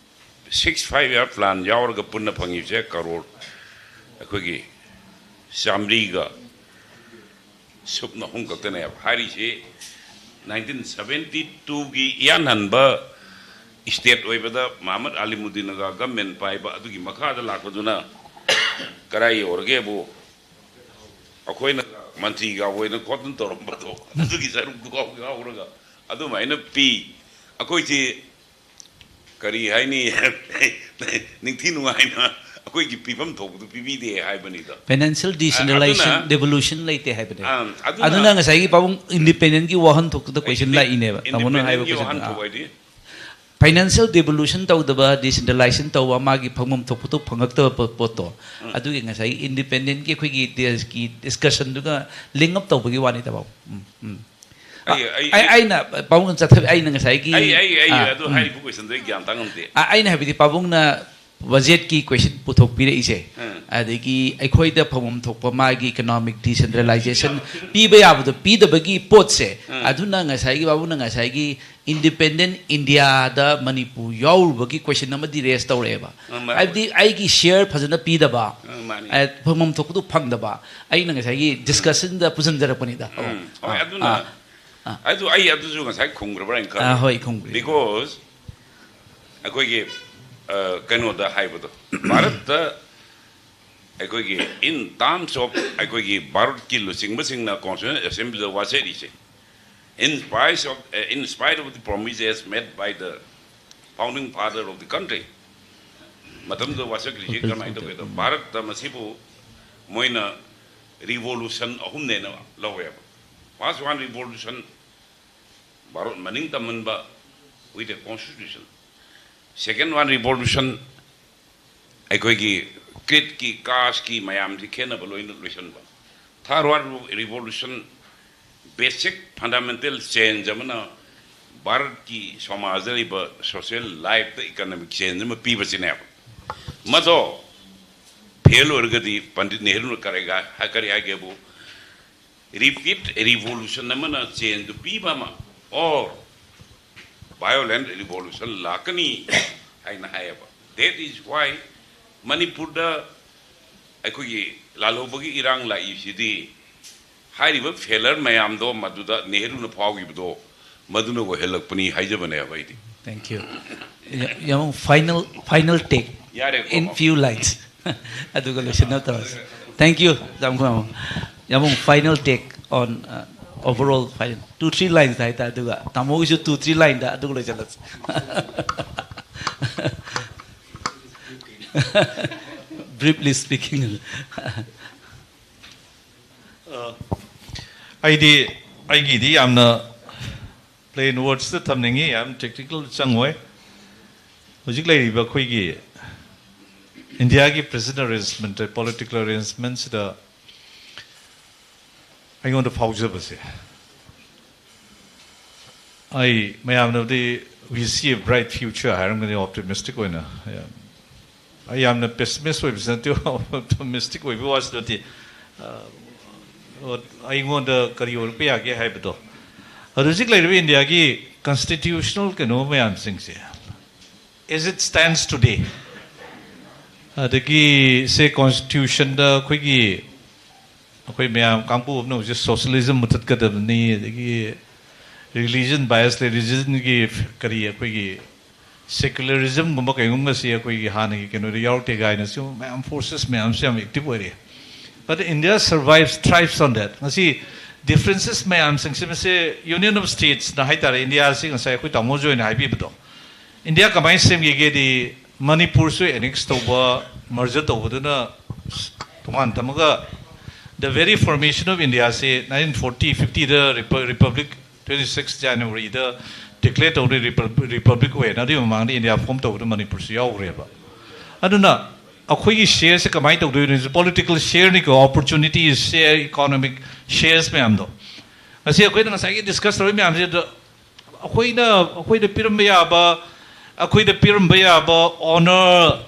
six five year plan ꯌꯥꯎꯔꯒ ꯄꯨꯟꯅ ꯐꯪꯉꯤꯕꯁꯦ ꯀꯔꯣꯔ ꯑꯩꯈꯣꯏꯒꯤ ꯆꯥꯃꯔꯤꯒ ꯁꯨꯞꯅ ꯑꯍꯨꯝ ꯈꯛꯇꯅꯦꯕ꯫ ꯍꯥꯏꯔꯤꯁꯤ nineteen seventy twoꯒꯤ ꯏꯍꯥꯟ ꯍꯟꯕ ꯁ꯭ꯇꯦꯠ ꯑꯣꯏꯕꯗ ꯃꯍꯃꯗ ꯑꯂꯤꯃꯨꯗꯤꯟꯅꯒ ꯒꯃꯦꯟ ꯄꯥꯏꯕ, ꯑꯗꯨꯒꯤ ꯃꯈꯥꯗ ꯂꯥꯛꯄꯗꯨꯅ ꯀꯔꯥꯏ ꯌꯧꯔꯒꯦꯕꯨ, ꯑꯩꯈꯣꯏꯅ ꯃꯟꯇ꯭ꯔꯤꯒ ꯑꯣꯏꯅ ꯈꯣꯠꯇꯅ ꯇꯧꯔꯝꯕꯗꯣ, ꯑꯗꯨꯒꯤ ꯁꯔꯨꯛꯇꯨ ꯌꯥꯎꯔꯒ ꯑꯗꯨꯃꯥꯏꯅ ꯄꯤ꯫ ꯑꯩꯈꯣꯏꯁꯤ ꯀꯔꯤ ꯍꯥꯏꯅꯤ? ꯅꯤꯡꯊꯤ ꯅꯨꯡꯉꯥꯏꯅ ꯑꯩꯈꯣꯏꯒꯤ ꯄꯤꯐꯝ ꯊꯣꯛꯄꯗꯨ ꯄꯤꯕꯤꯗꯦ ꯍꯥꯏꯕꯅꯤꯗ꯫ Financial decentralization, ꯑꯗꯨꯅ devolution ꯂꯩꯇꯦ ꯍꯥꯏꯕꯅꯦ꯫ ꯑꯥ, ꯑꯗꯨꯅ ꯑꯗꯨꯅ ꯉꯁꯥꯏꯒꯤ ꯄꯥꯕꯨꯡ independentꯀꯤ ꯋꯥꯍꯟꯊꯣꯛꯇꯨꯗ question independent, ꯂꯥꯛꯏꯅꯦꯕ, ꯇꯥꯃꯣꯅ ꯍꯥꯏꯕ independentꯀꯤ question꯫ ꯋꯥꯍꯟꯊꯣꯛ ꯑꯥ꯫ ꯍꯥꯏꯗꯤ? Financial devolution ꯇꯧꯗꯕ, decentralization ꯇꯧꯕ, ꯃꯥꯒꯤ ꯐꯪꯐꯝ ꯊꯣꯛꯄꯗꯣ ꯐꯪꯉꯛꯇꯕ ꯄꯣ-, ꯄꯣꯠꯇꯣ, ꯎꯝ꯫ ꯑꯗꯨꯒꯤ ꯉꯁꯥꯏꯒꯤ independentꯀꯤ ꯑꯩꯈꯣꯏꯒꯤ ꯗꯦꯁꯀꯤ discussionꯗꯨꯒ link up ꯇꯧꯕꯒꯤ ꯋꯥꯅꯤꯗ, ꯄꯥꯕꯨꯡ꯫ ꯎꯝ, ꯎꯝ꯫ ꯑꯩ, ꯑꯩ, ꯑꯩ, ꯑꯩ ꯑꯩꯅ ꯄꯥꯕꯨꯡ ꯆꯠꯊꯕꯤ-, ꯑꯩꯅ ꯉꯁꯥꯏꯒꯤ, ꯑꯩ, ꯑꯩ, ꯑꯩ ꯑꯥ, ꯑꯗꯨ ꯎꯝ꯫ ꯍꯥꯏꯔꯤꯕ questionꯗꯣ ꯑꯩ ꯒ꯭ꯌꯥꯟ ꯇꯥ ꯉꯝꯗꯦ꯫ ꯑ-, ꯑꯩꯅ ꯍꯥꯏꯕꯗꯤ ꯄꯥꯕꯨꯡꯅ budgetꯀꯤ question ꯄꯨꯊꯣꯛꯄꯤꯔꯛꯏꯁꯦ, ꯎꯝ꯫ ꯑꯗꯒꯤ ꯑꯩꯈꯣꯏꯗ ꯐꯪꯐꯝ ꯊꯣꯛꯄ ꯃꯥꯒꯤ economic decentralization ꯄꯤꯕ ꯌꯥꯕꯗꯣ ꯄꯤꯗꯕꯒꯤ ꯄꯣꯠꯁꯦ, ꯎꯝ꯫ ꯑꯗꯨꯅ ꯉꯁꯥꯏꯒꯤ ꯄꯥꯕꯨꯡꯅ ꯉꯁꯥꯏꯒꯤ independent Indiaꯗ ꯃꯅꯤꯄꯨꯔ ꯌꯥꯎꯔꯨꯕꯒꯤ question ꯑꯃꯗꯤ raise ꯇꯧꯔꯛꯑꯦꯕ꯫ ꯎꯝ, ꯃꯥ-, ꯍꯥꯏꯕꯗꯤ ꯑꯩꯒꯤ share ꯐꯖꯅ ꯄꯤꯗꯕ, ꯎꯝ, ꯃꯥꯅꯤ꯫ ꯑ, ꯐꯪꯐꯝ ꯊꯣꯛꯄꯗꯣ ꯐꯪꯗꯕ, ꯑꯩꯅ ꯉꯁꯥꯏꯒꯤ discussionꯗ ꯄꯨꯁꯤꯟꯖꯔꯛꯄꯅꯤꯗ꯫ ꯎꯝ, ꯍꯣꯏ, ꯑꯥ, ꯑꯗꯨꯅ, ꯑꯥ, ꯑꯥ꯫ ꯑꯗꯨ ꯑꯩ ꯑꯗꯨꯁꯨ ꯉꯁꯥꯏ ꯈꯨꯝꯈ꯭ꯔꯕ꯭ꯔꯥ ꯍꯥꯏꯅ ꯈꯜꯂꯦ꯫ ꯑꯥ, ꯍꯣꯏ, ꯈꯨꯝꯈ꯭ꯔꯦ꯫ Because ꯑꯩꯈꯣꯏꯒꯤ, ꯑ, ꯀꯩꯅꯣꯗ ꯍꯥꯏꯕꯗꯣ, ꯚꯥꯔꯠꯇ ꯑꯩꯈꯣꯏꯒꯤ in terms of ꯑꯩꯈꯣꯏꯒꯤ ꯚꯥꯔꯠꯀꯤ ꯂꯨꯆꯤꯡꯕꯁꯤꯡꯅ Constituent Assemblyꯗ ꯋꯥꯁꯛꯏꯁꯦ, in spite of, uh, in spite of the promises made by the founding father of the country, ꯃꯇꯝꯗꯨꯗ ꯋꯥꯁꯛꯂꯤꯁꯤ ꯀꯔꯝꯍꯥꯏꯅ ꯇꯧꯒꯦꯗ, ꯚꯥꯔꯠꯇ ꯃꯁꯤꯕꯨ ꯃꯣꯏꯅ revolution ꯑꯍꯨꯝꯅꯦꯅ ꯂꯧꯋꯦꯕ꯫ First one revolution, ꯚꯥꯔꯠ ꯃꯅꯤꯡ ꯇꯝꯍꯟꯕ with a constitution꯫ Second one revolution ꯑꯩꯈꯣꯏꯒꯤ creedꯀꯤ, casteꯀꯤ ꯃꯌꯥꯝꯁꯤ ꯈꯦꯠꯅꯕ ꯂꯣꯏꯅ ꯂꯣꯏꯁꯤꯟꯕ꯫ Third one revolution basic fundamental change ꯑꯃꯅ ꯚꯥꯔꯠꯀꯤ ꯁꯃꯥꯖꯗ ꯂꯩꯕ social lifeꯇ economic change ꯑꯃ ꯄꯤꯕꯁꯤꯅꯦꯕ꯫ ꯃꯗꯣ fail ꯑꯣꯏꯔꯒꯗꯤ ꯄꯟꯗꯤꯠ ꯅꯦꯍꯔꯨꯅ ꯀꯔꯤ ꯀꯔꯤ ꯍꯥꯏꯒꯦꯕꯨ, repeat revolution ꯑꯃꯅ changeꯗꯨ ꯄꯤꯕ ꯑꯃ, or violent revolution ꯂꯥꯛꯀꯅꯤ ꯍꯥꯏꯅ ꯍꯥꯏꯌꯦꯕ꯫ That is why ꯃꯅꯤꯄꯨꯔꯗ ꯑꯩꯈꯣꯏꯒꯤ ꯂꯥꯜꯍꯧꯕꯒꯤ ꯏꯔꯥꯡ ꯂꯥꯛꯏꯁꯤꯗꯤ ꯍꯥꯏꯔꯤꯕ failure ꯃꯌꯥꯝꯗꯣ ꯃꯗꯨꯗ ꯅꯦꯍꯔꯨꯅ ꯐꯥꯎꯈꯤꯕꯗꯣ ꯃꯗꯨꯅ ꯑꯣꯏꯍꯜꯂꯛꯄꯅꯤ ꯍꯥꯏꯖꯕꯅꯦꯕ ꯑꯩꯗꯤ꯫ Thank you. ꯌꯥ- ꯌꯥꯝ final, final take ꯌꯥꯔꯦ, in few lines. ꯑꯗꯨꯒ ꯂꯣꯏꯁꯤꯟꯅꯕ ꯇꯧꯔꯁꯤ. Thank you, ꯖꯥꯝꯈꯣꯏ ꯃꯥꯃꯣ. ꯌꯥꯝ final take on, uh, overall final. Two, three lines ꯍꯥꯏꯇꯥꯔꯦ, ꯑꯗꯨꯒ ꯇꯥꯃꯣꯒꯤꯁꯨ two, three lineꯗ ꯑꯗꯨꯒ ꯂꯣꯏꯁꯤꯜꯂꯁꯤ. Briefly speaking. ꯑꯩꯗꯤ ꯑꯩꯒꯤꯗꯤ ꯌꯥꯝꯅ plain wordsꯇ ꯊꯝꯅꯤꯡꯉꯤ, ꯌꯥꯝ technical ꯆꯪꯉꯣꯏ꯫ ꯍꯧꯖꯤꯛ ꯂꯩꯔꯤꯕ ꯑꯩꯈꯣꯏꯒꯤ ꯏꯟꯗꯤꯌꯥꯒꯤ present arrangement, political arrangementꯁꯤꯗ ꯑꯩꯉꯣꯟꯗ ꯐꯥꯎꯖꯕꯁꯦ, ꯑꯩ ꯃꯌꯥꯝꯅꯕꯨꯗꯤ "We see a bright future" ꯍꯥꯏꯔꯝꯒꯅꯤ, optimistic ꯑꯣꯏꯅ꯫ ꯑꯩ ꯌꯥꯝꯅ pessimist ꯑꯣꯏꯕꯁꯨ ꯅꯠꯇꯦ, optimistic ꯑꯣꯏꯕ ꯋꯥꯁꯨ ꯅꯠꯇꯦ꯫ ꯑ, ꯑꯩꯉꯣꯟꯗ ꯀꯔꯤ ꯑꯣꯏꯔꯛꯄ ꯌꯥꯒꯦ ꯍꯥꯏꯕꯗꯣ꯫ ꯑꯗꯣ ꯍꯧꯖꯤꯛ ꯂꯩꯔꯤꯕ ꯏꯟꯗꯤꯌꯥꯒꯤ constitutional ꯀꯩꯅꯣ ꯃꯌꯥꯝꯁꯤꯡꯁꯦ, as it stands today, ꯑꯗꯒꯤ ꯁꯦ constitutionꯗ ꯑꯩꯈꯣꯏꯒꯤ, ꯑꯩꯈꯣꯏ ꯃꯌꯥꯝ ꯀꯥꯡꯕꯨ ꯑꯃꯅ ꯍꯧꯖꯤꯛ socialism ꯃꯨꯊꯠꯀꯗꯕꯅꯤ, ꯑꯗꯒꯤ religion bias ꯂꯩ, religionꯒꯤ ꯀꯔꯤ ꯑꯩꯈꯣꯏꯒꯤ secularismꯒꯨꯝꯕ ꯀꯩꯒꯨꯝꯕꯁꯤ ꯑꯩꯈꯣꯏꯒꯤ ꯍꯥꯟꯅꯒꯤ ꯀꯩꯅꯣꯗ ꯌꯥꯎꯔꯛꯇꯦ ꯀꯥꯏꯅꯁꯨ ꯃꯌꯥꯝ forces ꯃꯌꯥꯝꯁꯨ ꯌꯥꯝ active ꯑꯣꯏꯔꯤ꯫ But India survives, thrives on that. ꯉꯁꯤ differences ꯃꯌꯥꯝꯁꯤꯡꯁꯦ, ꯃꯁꯦ Union of Statesꯅ ꯍꯥꯏꯇꯥꯔꯦ, ꯏꯟꯗꯤꯌꯥꯁꯤ ꯉꯁꯥꯏ ꯑꯩꯈꯣꯏ ꯇꯥꯃꯣꯁꯨ ꯑꯣꯏꯅ ꯍꯥꯏꯕꯤꯕꯗꯣ, ꯏꯟꯗꯤꯌꯥ ꯀꯃꯥꯏꯅ ꯁꯦꯝꯈꯤꯒꯦꯗꯤ, ꯃꯅꯤꯄꯨꯔꯁꯨ annex ꯇꯧꯕ, merger ꯇꯧꯕꯗꯨꯅ ꯇꯣꯉꯥꯟ ꯊꯝꯃꯒ, the very formation of Indiaꯁꯦ nineteen forty fiftyꯗ Repu-, Republic, twenty six Januaryꯗ ꯗꯤꯀ꯭ꯂꯦꯌꯔ ꯇꯧꯔꯦ ꯔꯤꯄꯕ꯭ꯂꯤꯛ ꯑꯣꯏꯅ꯫ ꯑꯗꯨꯒꯤ ꯃꯃꯥꯡꯗ ꯏꯟꯗꯤꯌꯥ ꯐꯣꯝ ꯇꯧꯕꯗ ꯃꯅꯤꯄꯨꯔꯁꯨ ꯌꯥꯎꯈ꯭ꯔꯦꯕ꯫ ꯑꯗꯨꯅ ꯑꯩꯈꯣꯏꯒꯤ ꯁꯦꯌꯔꯁꯦ ꯀꯃꯥꯏꯅ ꯇꯧꯗꯣꯏꯅꯣ? ꯄꯣꯂꯤꯇꯤꯀꯦꯜ ꯁꯦꯌꯔꯅꯤꯀꯣ, ꯑꯣꯄꯣꯔꯆꯨꯅꯤꯇꯤ ꯁꯦꯌꯔ, ꯏꯀꯣꯅꯣꯃꯤꯛ ꯁꯦꯌꯔꯁ ꯃꯌꯥꯝꯗꯣ꯫ ꯉꯁꯤ ꯑꯩꯈꯣꯏꯅ ꯉꯁꯥꯏꯒꯤ ꯗꯤꯁꯀꯁ ꯇꯧꯔꯤ ꯃꯌꯥꯝꯁꯦ ꯑꯗꯣ ꯑꯩꯈꯣꯏꯅ ꯑꯩꯈꯣꯏꯗ ꯄꯤꯔꯝꯕ ꯌꯥꯕ, ꯑꯩꯈꯣꯏꯗ ꯄꯤꯔꯝꯕ ꯌꯥꯕ ꯑꯣꯅꯔ,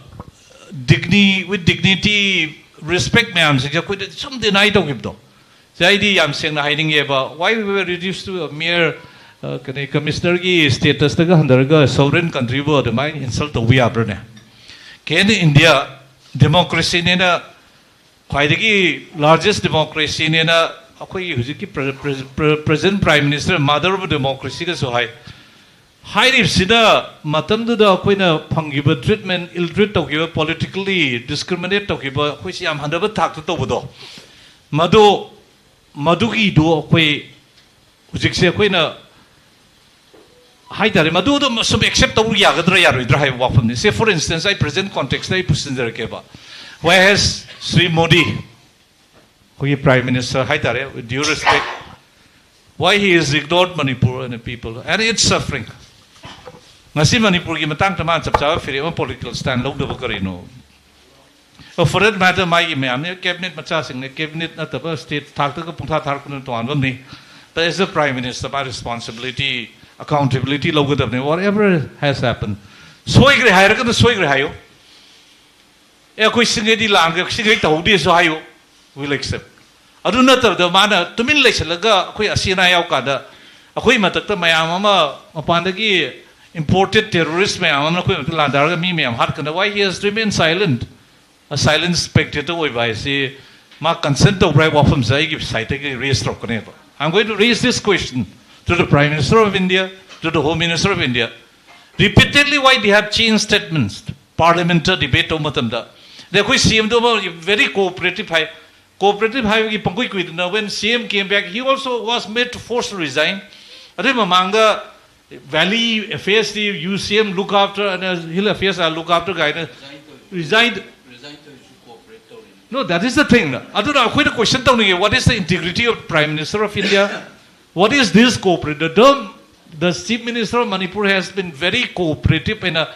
ꯗꯤꯒꯅꯤ ꯋꯤꯠ ꯗꯤꯒꯅꯤꯇꯤ, ꯔꯦꯁꯄꯦꯛ ꯃꯌꯥꯝꯁꯤꯡꯁꯦ ꯑꯩꯈꯣꯏꯗ ꯁꯨꯝ ꯗꯤꯅꯥꯏ ꯇꯧꯈꯤꯕꯗꯣ꯫ ꯁꯤ ꯑꯩꯗꯤ ꯌꯥꯝ ꯁꯦꯡꯅ ꯍꯥꯏꯅꯤꯡꯉꯦꯕ, why we were reduced to a mere, uh, ꯀꯩꯅꯣ, ꯀꯃꯤꯁꯅꯔꯒꯤ ꯁ꯭ꯇꯦꯇꯁꯇꯒ ꯍꯟꯊꯔꯒ ꯁꯣꯚꯔꯦꯟ ꯀꯟꯇ꯭ꯔꯤꯕꯨ ꯑꯗꯨꯃꯥꯏꯅ ꯏꯟꯁꯜ ꯇꯧꯕ ꯌꯥꯕ꯭ꯔꯅꯦ? ꯀꯦꯟ ꯏꯟꯗꯤꯌꯥ ꯗꯦꯃꯣꯀ꯭ꯔꯦꯁꯤꯅꯦꯅ, ꯈ꯭ꯋꯥꯏꯗꯒꯤ ꯂꯥꯔꯖꯦꯁ ꯗꯦꯃꯣꯀ꯭ꯔꯦꯁꯤꯅꯦꯅ ꯑꯩꯈꯣꯏꯒꯤ ꯍꯧꯖꯤꯛꯀꯤ ꯄ꯭ꯔ-, ꯄ꯭ꯔ-, ꯄ꯭ꯔ-, present prime minister mother of ꯗꯦꯃꯣꯀ꯭ꯔꯦꯁꯤꯒꯁꯨ ꯍꯥꯏ꯫ ꯍꯥꯏꯔꯤꯕꯁꯤꯗ ꯃꯇꯝꯗꯨꯗ ꯑꯩꯈꯣꯏꯅ ꯐꯪꯈꯤꯕ ꯇ꯭ꯔꯤꯠꯃꯦꯟ, ꯏꯜ ꯇ꯭ꯔꯤꯠ ꯇꯧꯈꯤꯕ, ꯄꯣꯂꯤꯇꯤꯀꯦꯜꯂꯤ ꯗꯤꯁꯀ꯭ꯔꯤꯃꯤꯅꯦꯠ ꯇꯧꯈꯤꯕ, ꯑꯩꯈꯣꯏꯁꯤ ꯌꯥꯝ ꯍꯟꯊꯕ ꯊꯥꯛꯇ ꯇꯧꯕꯗꯣ, ꯃꯗꯨ, ꯃꯗꯨꯒꯤꯗꯨ ꯑꯩꯈꯣꯏ ꯍꯧꯖꯤꯛꯁꯦ ꯑꯩꯈꯣꯏꯅ ꯍꯥꯏꯇꯥꯔꯦ, ꯃꯗꯨꯗꯣ ꯁꯨꯝ ꯑꯦꯛꯁꯦꯞ ꯇꯧꯕ ꯌꯥꯒꯗ꯭ꯔꯥ ꯌꯥꯔꯣꯏꯗ꯭ꯔꯥ ꯍꯥꯏꯕ ꯋꯥꯐꯝꯅꯤ꯫ ꯁꯦ, ꯐꯣꯔ ꯏꯟꯁꯇꯦꯟꯁ, ꯑꯩ ꯄ꯭ꯔꯖꯦꯟ ꯀꯣꯟꯇꯦꯛꯁꯇ ꯑꯩ ꯄꯨꯁꯤꯟꯖꯔꯛꯀꯦꯕ꯫ Why has ꯁ꯭ꯔꯤ ꯃꯣꯗꯤ, ꯑꯩꯈꯣꯏꯒꯤ ꯄ꯭ꯔꯥꯏꯝ ꯃꯤꯅꯤꯁꯇꯔ ꯍꯥꯏꯇꯥꯔꯦ, with due respect, why he is ignored Manipur and the people and its suffering? ꯉꯁꯤ ꯃꯅꯤꯄꯨꯔꯒꯤ ꯃꯇꯥꯡꯗ ꯃꯥꯅ ꯆꯞ ꯆꯥꯕ ꯐꯤꯔꯦꯞ ꯑꯃ ꯄꯣꯂꯤꯇꯤꯀꯦꯜ ꯁ꯭ꯇꯦꯟ ꯂꯧꯗꯕ ꯀꯔꯤꯅꯣ? For that matter, ꯃꯥꯒꯤ ꯃꯌꯥꯝꯅꯦ, ꯀꯦꯕꯤꯅꯦꯠ ꯃꯆꯥꯁꯤꯡꯅꯦ, ꯀꯦꯕꯤꯅꯦꯠ ꯅꯠꯇꯕ ꯁ꯭ꯇꯦꯠ ꯊꯥꯛꯇꯒ ꯄꯨꯡꯊꯥ ꯊꯥꯔꯛꯄꯗꯨꯅ ꯇꯣꯉꯥꯟꯕ ꯑꯃꯅꯤ꯫ But as a prime minister, my responsibility, accountability ꯂꯧꯒꯗꯕꯅꯤ, whatever has happened. ꯁꯣꯏꯈ꯭ꯔꯦ ꯍꯥꯏꯔꯒꯅ ꯁꯣꯏꯈ꯭ꯔꯦ ꯍꯥꯏꯌꯨ꯫ ꯑꯦ, ꯑꯩꯈꯣꯏ ꯁꯤꯡꯉꯩꯗꯤ ꯂꯥꯟꯈ꯭ꯔꯦ, ꯁꯤꯡꯉꯩ ꯇꯧꯍꯧꯗꯦꯁꯨ ꯍꯥꯏꯌꯨ, we'll accept. ꯑꯗꯨ ꯅꯠꯇꯕꯗ ꯃꯥꯅ ꯇꯨꯃꯤꯟ ꯂꯩꯁꯤꯜꯂꯒ ꯑꯩꯈꯣꯏ ꯑꯁꯤ ꯑꯅꯥ ꯌꯥꯎ ꯀꯥꯟꯗ ꯑꯩꯈꯣꯏ ꯃꯊꯛꯇ ꯃꯌꯥꯝ ꯑꯃ, ꯃꯄꯥꯟꯗꯒꯤ ꯏꯝꯄꯣꯔꯇꯦꯠ ꯇꯦꯔꯣꯔꯤꯁ ꯃꯌꯥꯝ ꯑꯃꯅ ꯑꯩꯈꯣꯏ ꯃꯊꯛꯇ ꯂꯥꯟꯗꯥꯔꯒ ꯃꯤ ꯃꯌꯥꯝ ꯍꯥꯠꯀꯅ, why he has remained silent? A silent spectator ꯑꯣꯏꯕ ꯍꯥꯏꯁꯤ ꯃꯥ ꯀꯟꯁꯔꯟ ꯇꯧꯕ꯭ꯔꯥ ꯍꯥꯏꯕ ꯋꯥꯐꯝꯁꯦ ꯑꯩꯒꯤ ꯁꯥꯏꯠꯇꯒꯤ rage ꯇꯧꯔꯛꯀꯅꯦꯕ꯫ I'm going to raise this question to the Prime Minister of India, to the Home Minister of India. Repeatedly, why they have changed statements? Parliament debate ꯇꯧꯕ ꯃꯇꯝꯗ, ꯑꯗꯩ ꯑꯩꯈꯣꯏ ꯁꯤ ꯑꯦꯝꯗꯣ ꯑꯃ very cooperative ꯍꯥꯏ, ꯀꯣꯑꯣꯄꯔꯦꯇꯤꯚ ꯍꯥꯏꯕꯒꯤ ꯄꯪꯀꯨꯏ ꯀꯨꯏꯗꯅ, when C M came back, he also was made to force to resign. ꯑꯗꯨꯒꯤ ꯃꯃꯥꯡꯗ valley affairs D you C M look after and hill affairs I look after ꯀꯥꯏꯅ resign. No, that is the thing. ꯑꯗꯨꯅ ꯑꯩꯈꯣꯏꯅ question ꯇꯧꯅꯤꯡꯉꯦ, what is the integrity of Prime Minister of India? What is this cooperate? The term The Chief Minister of Manipur has been very cooperative ꯑꯩꯅ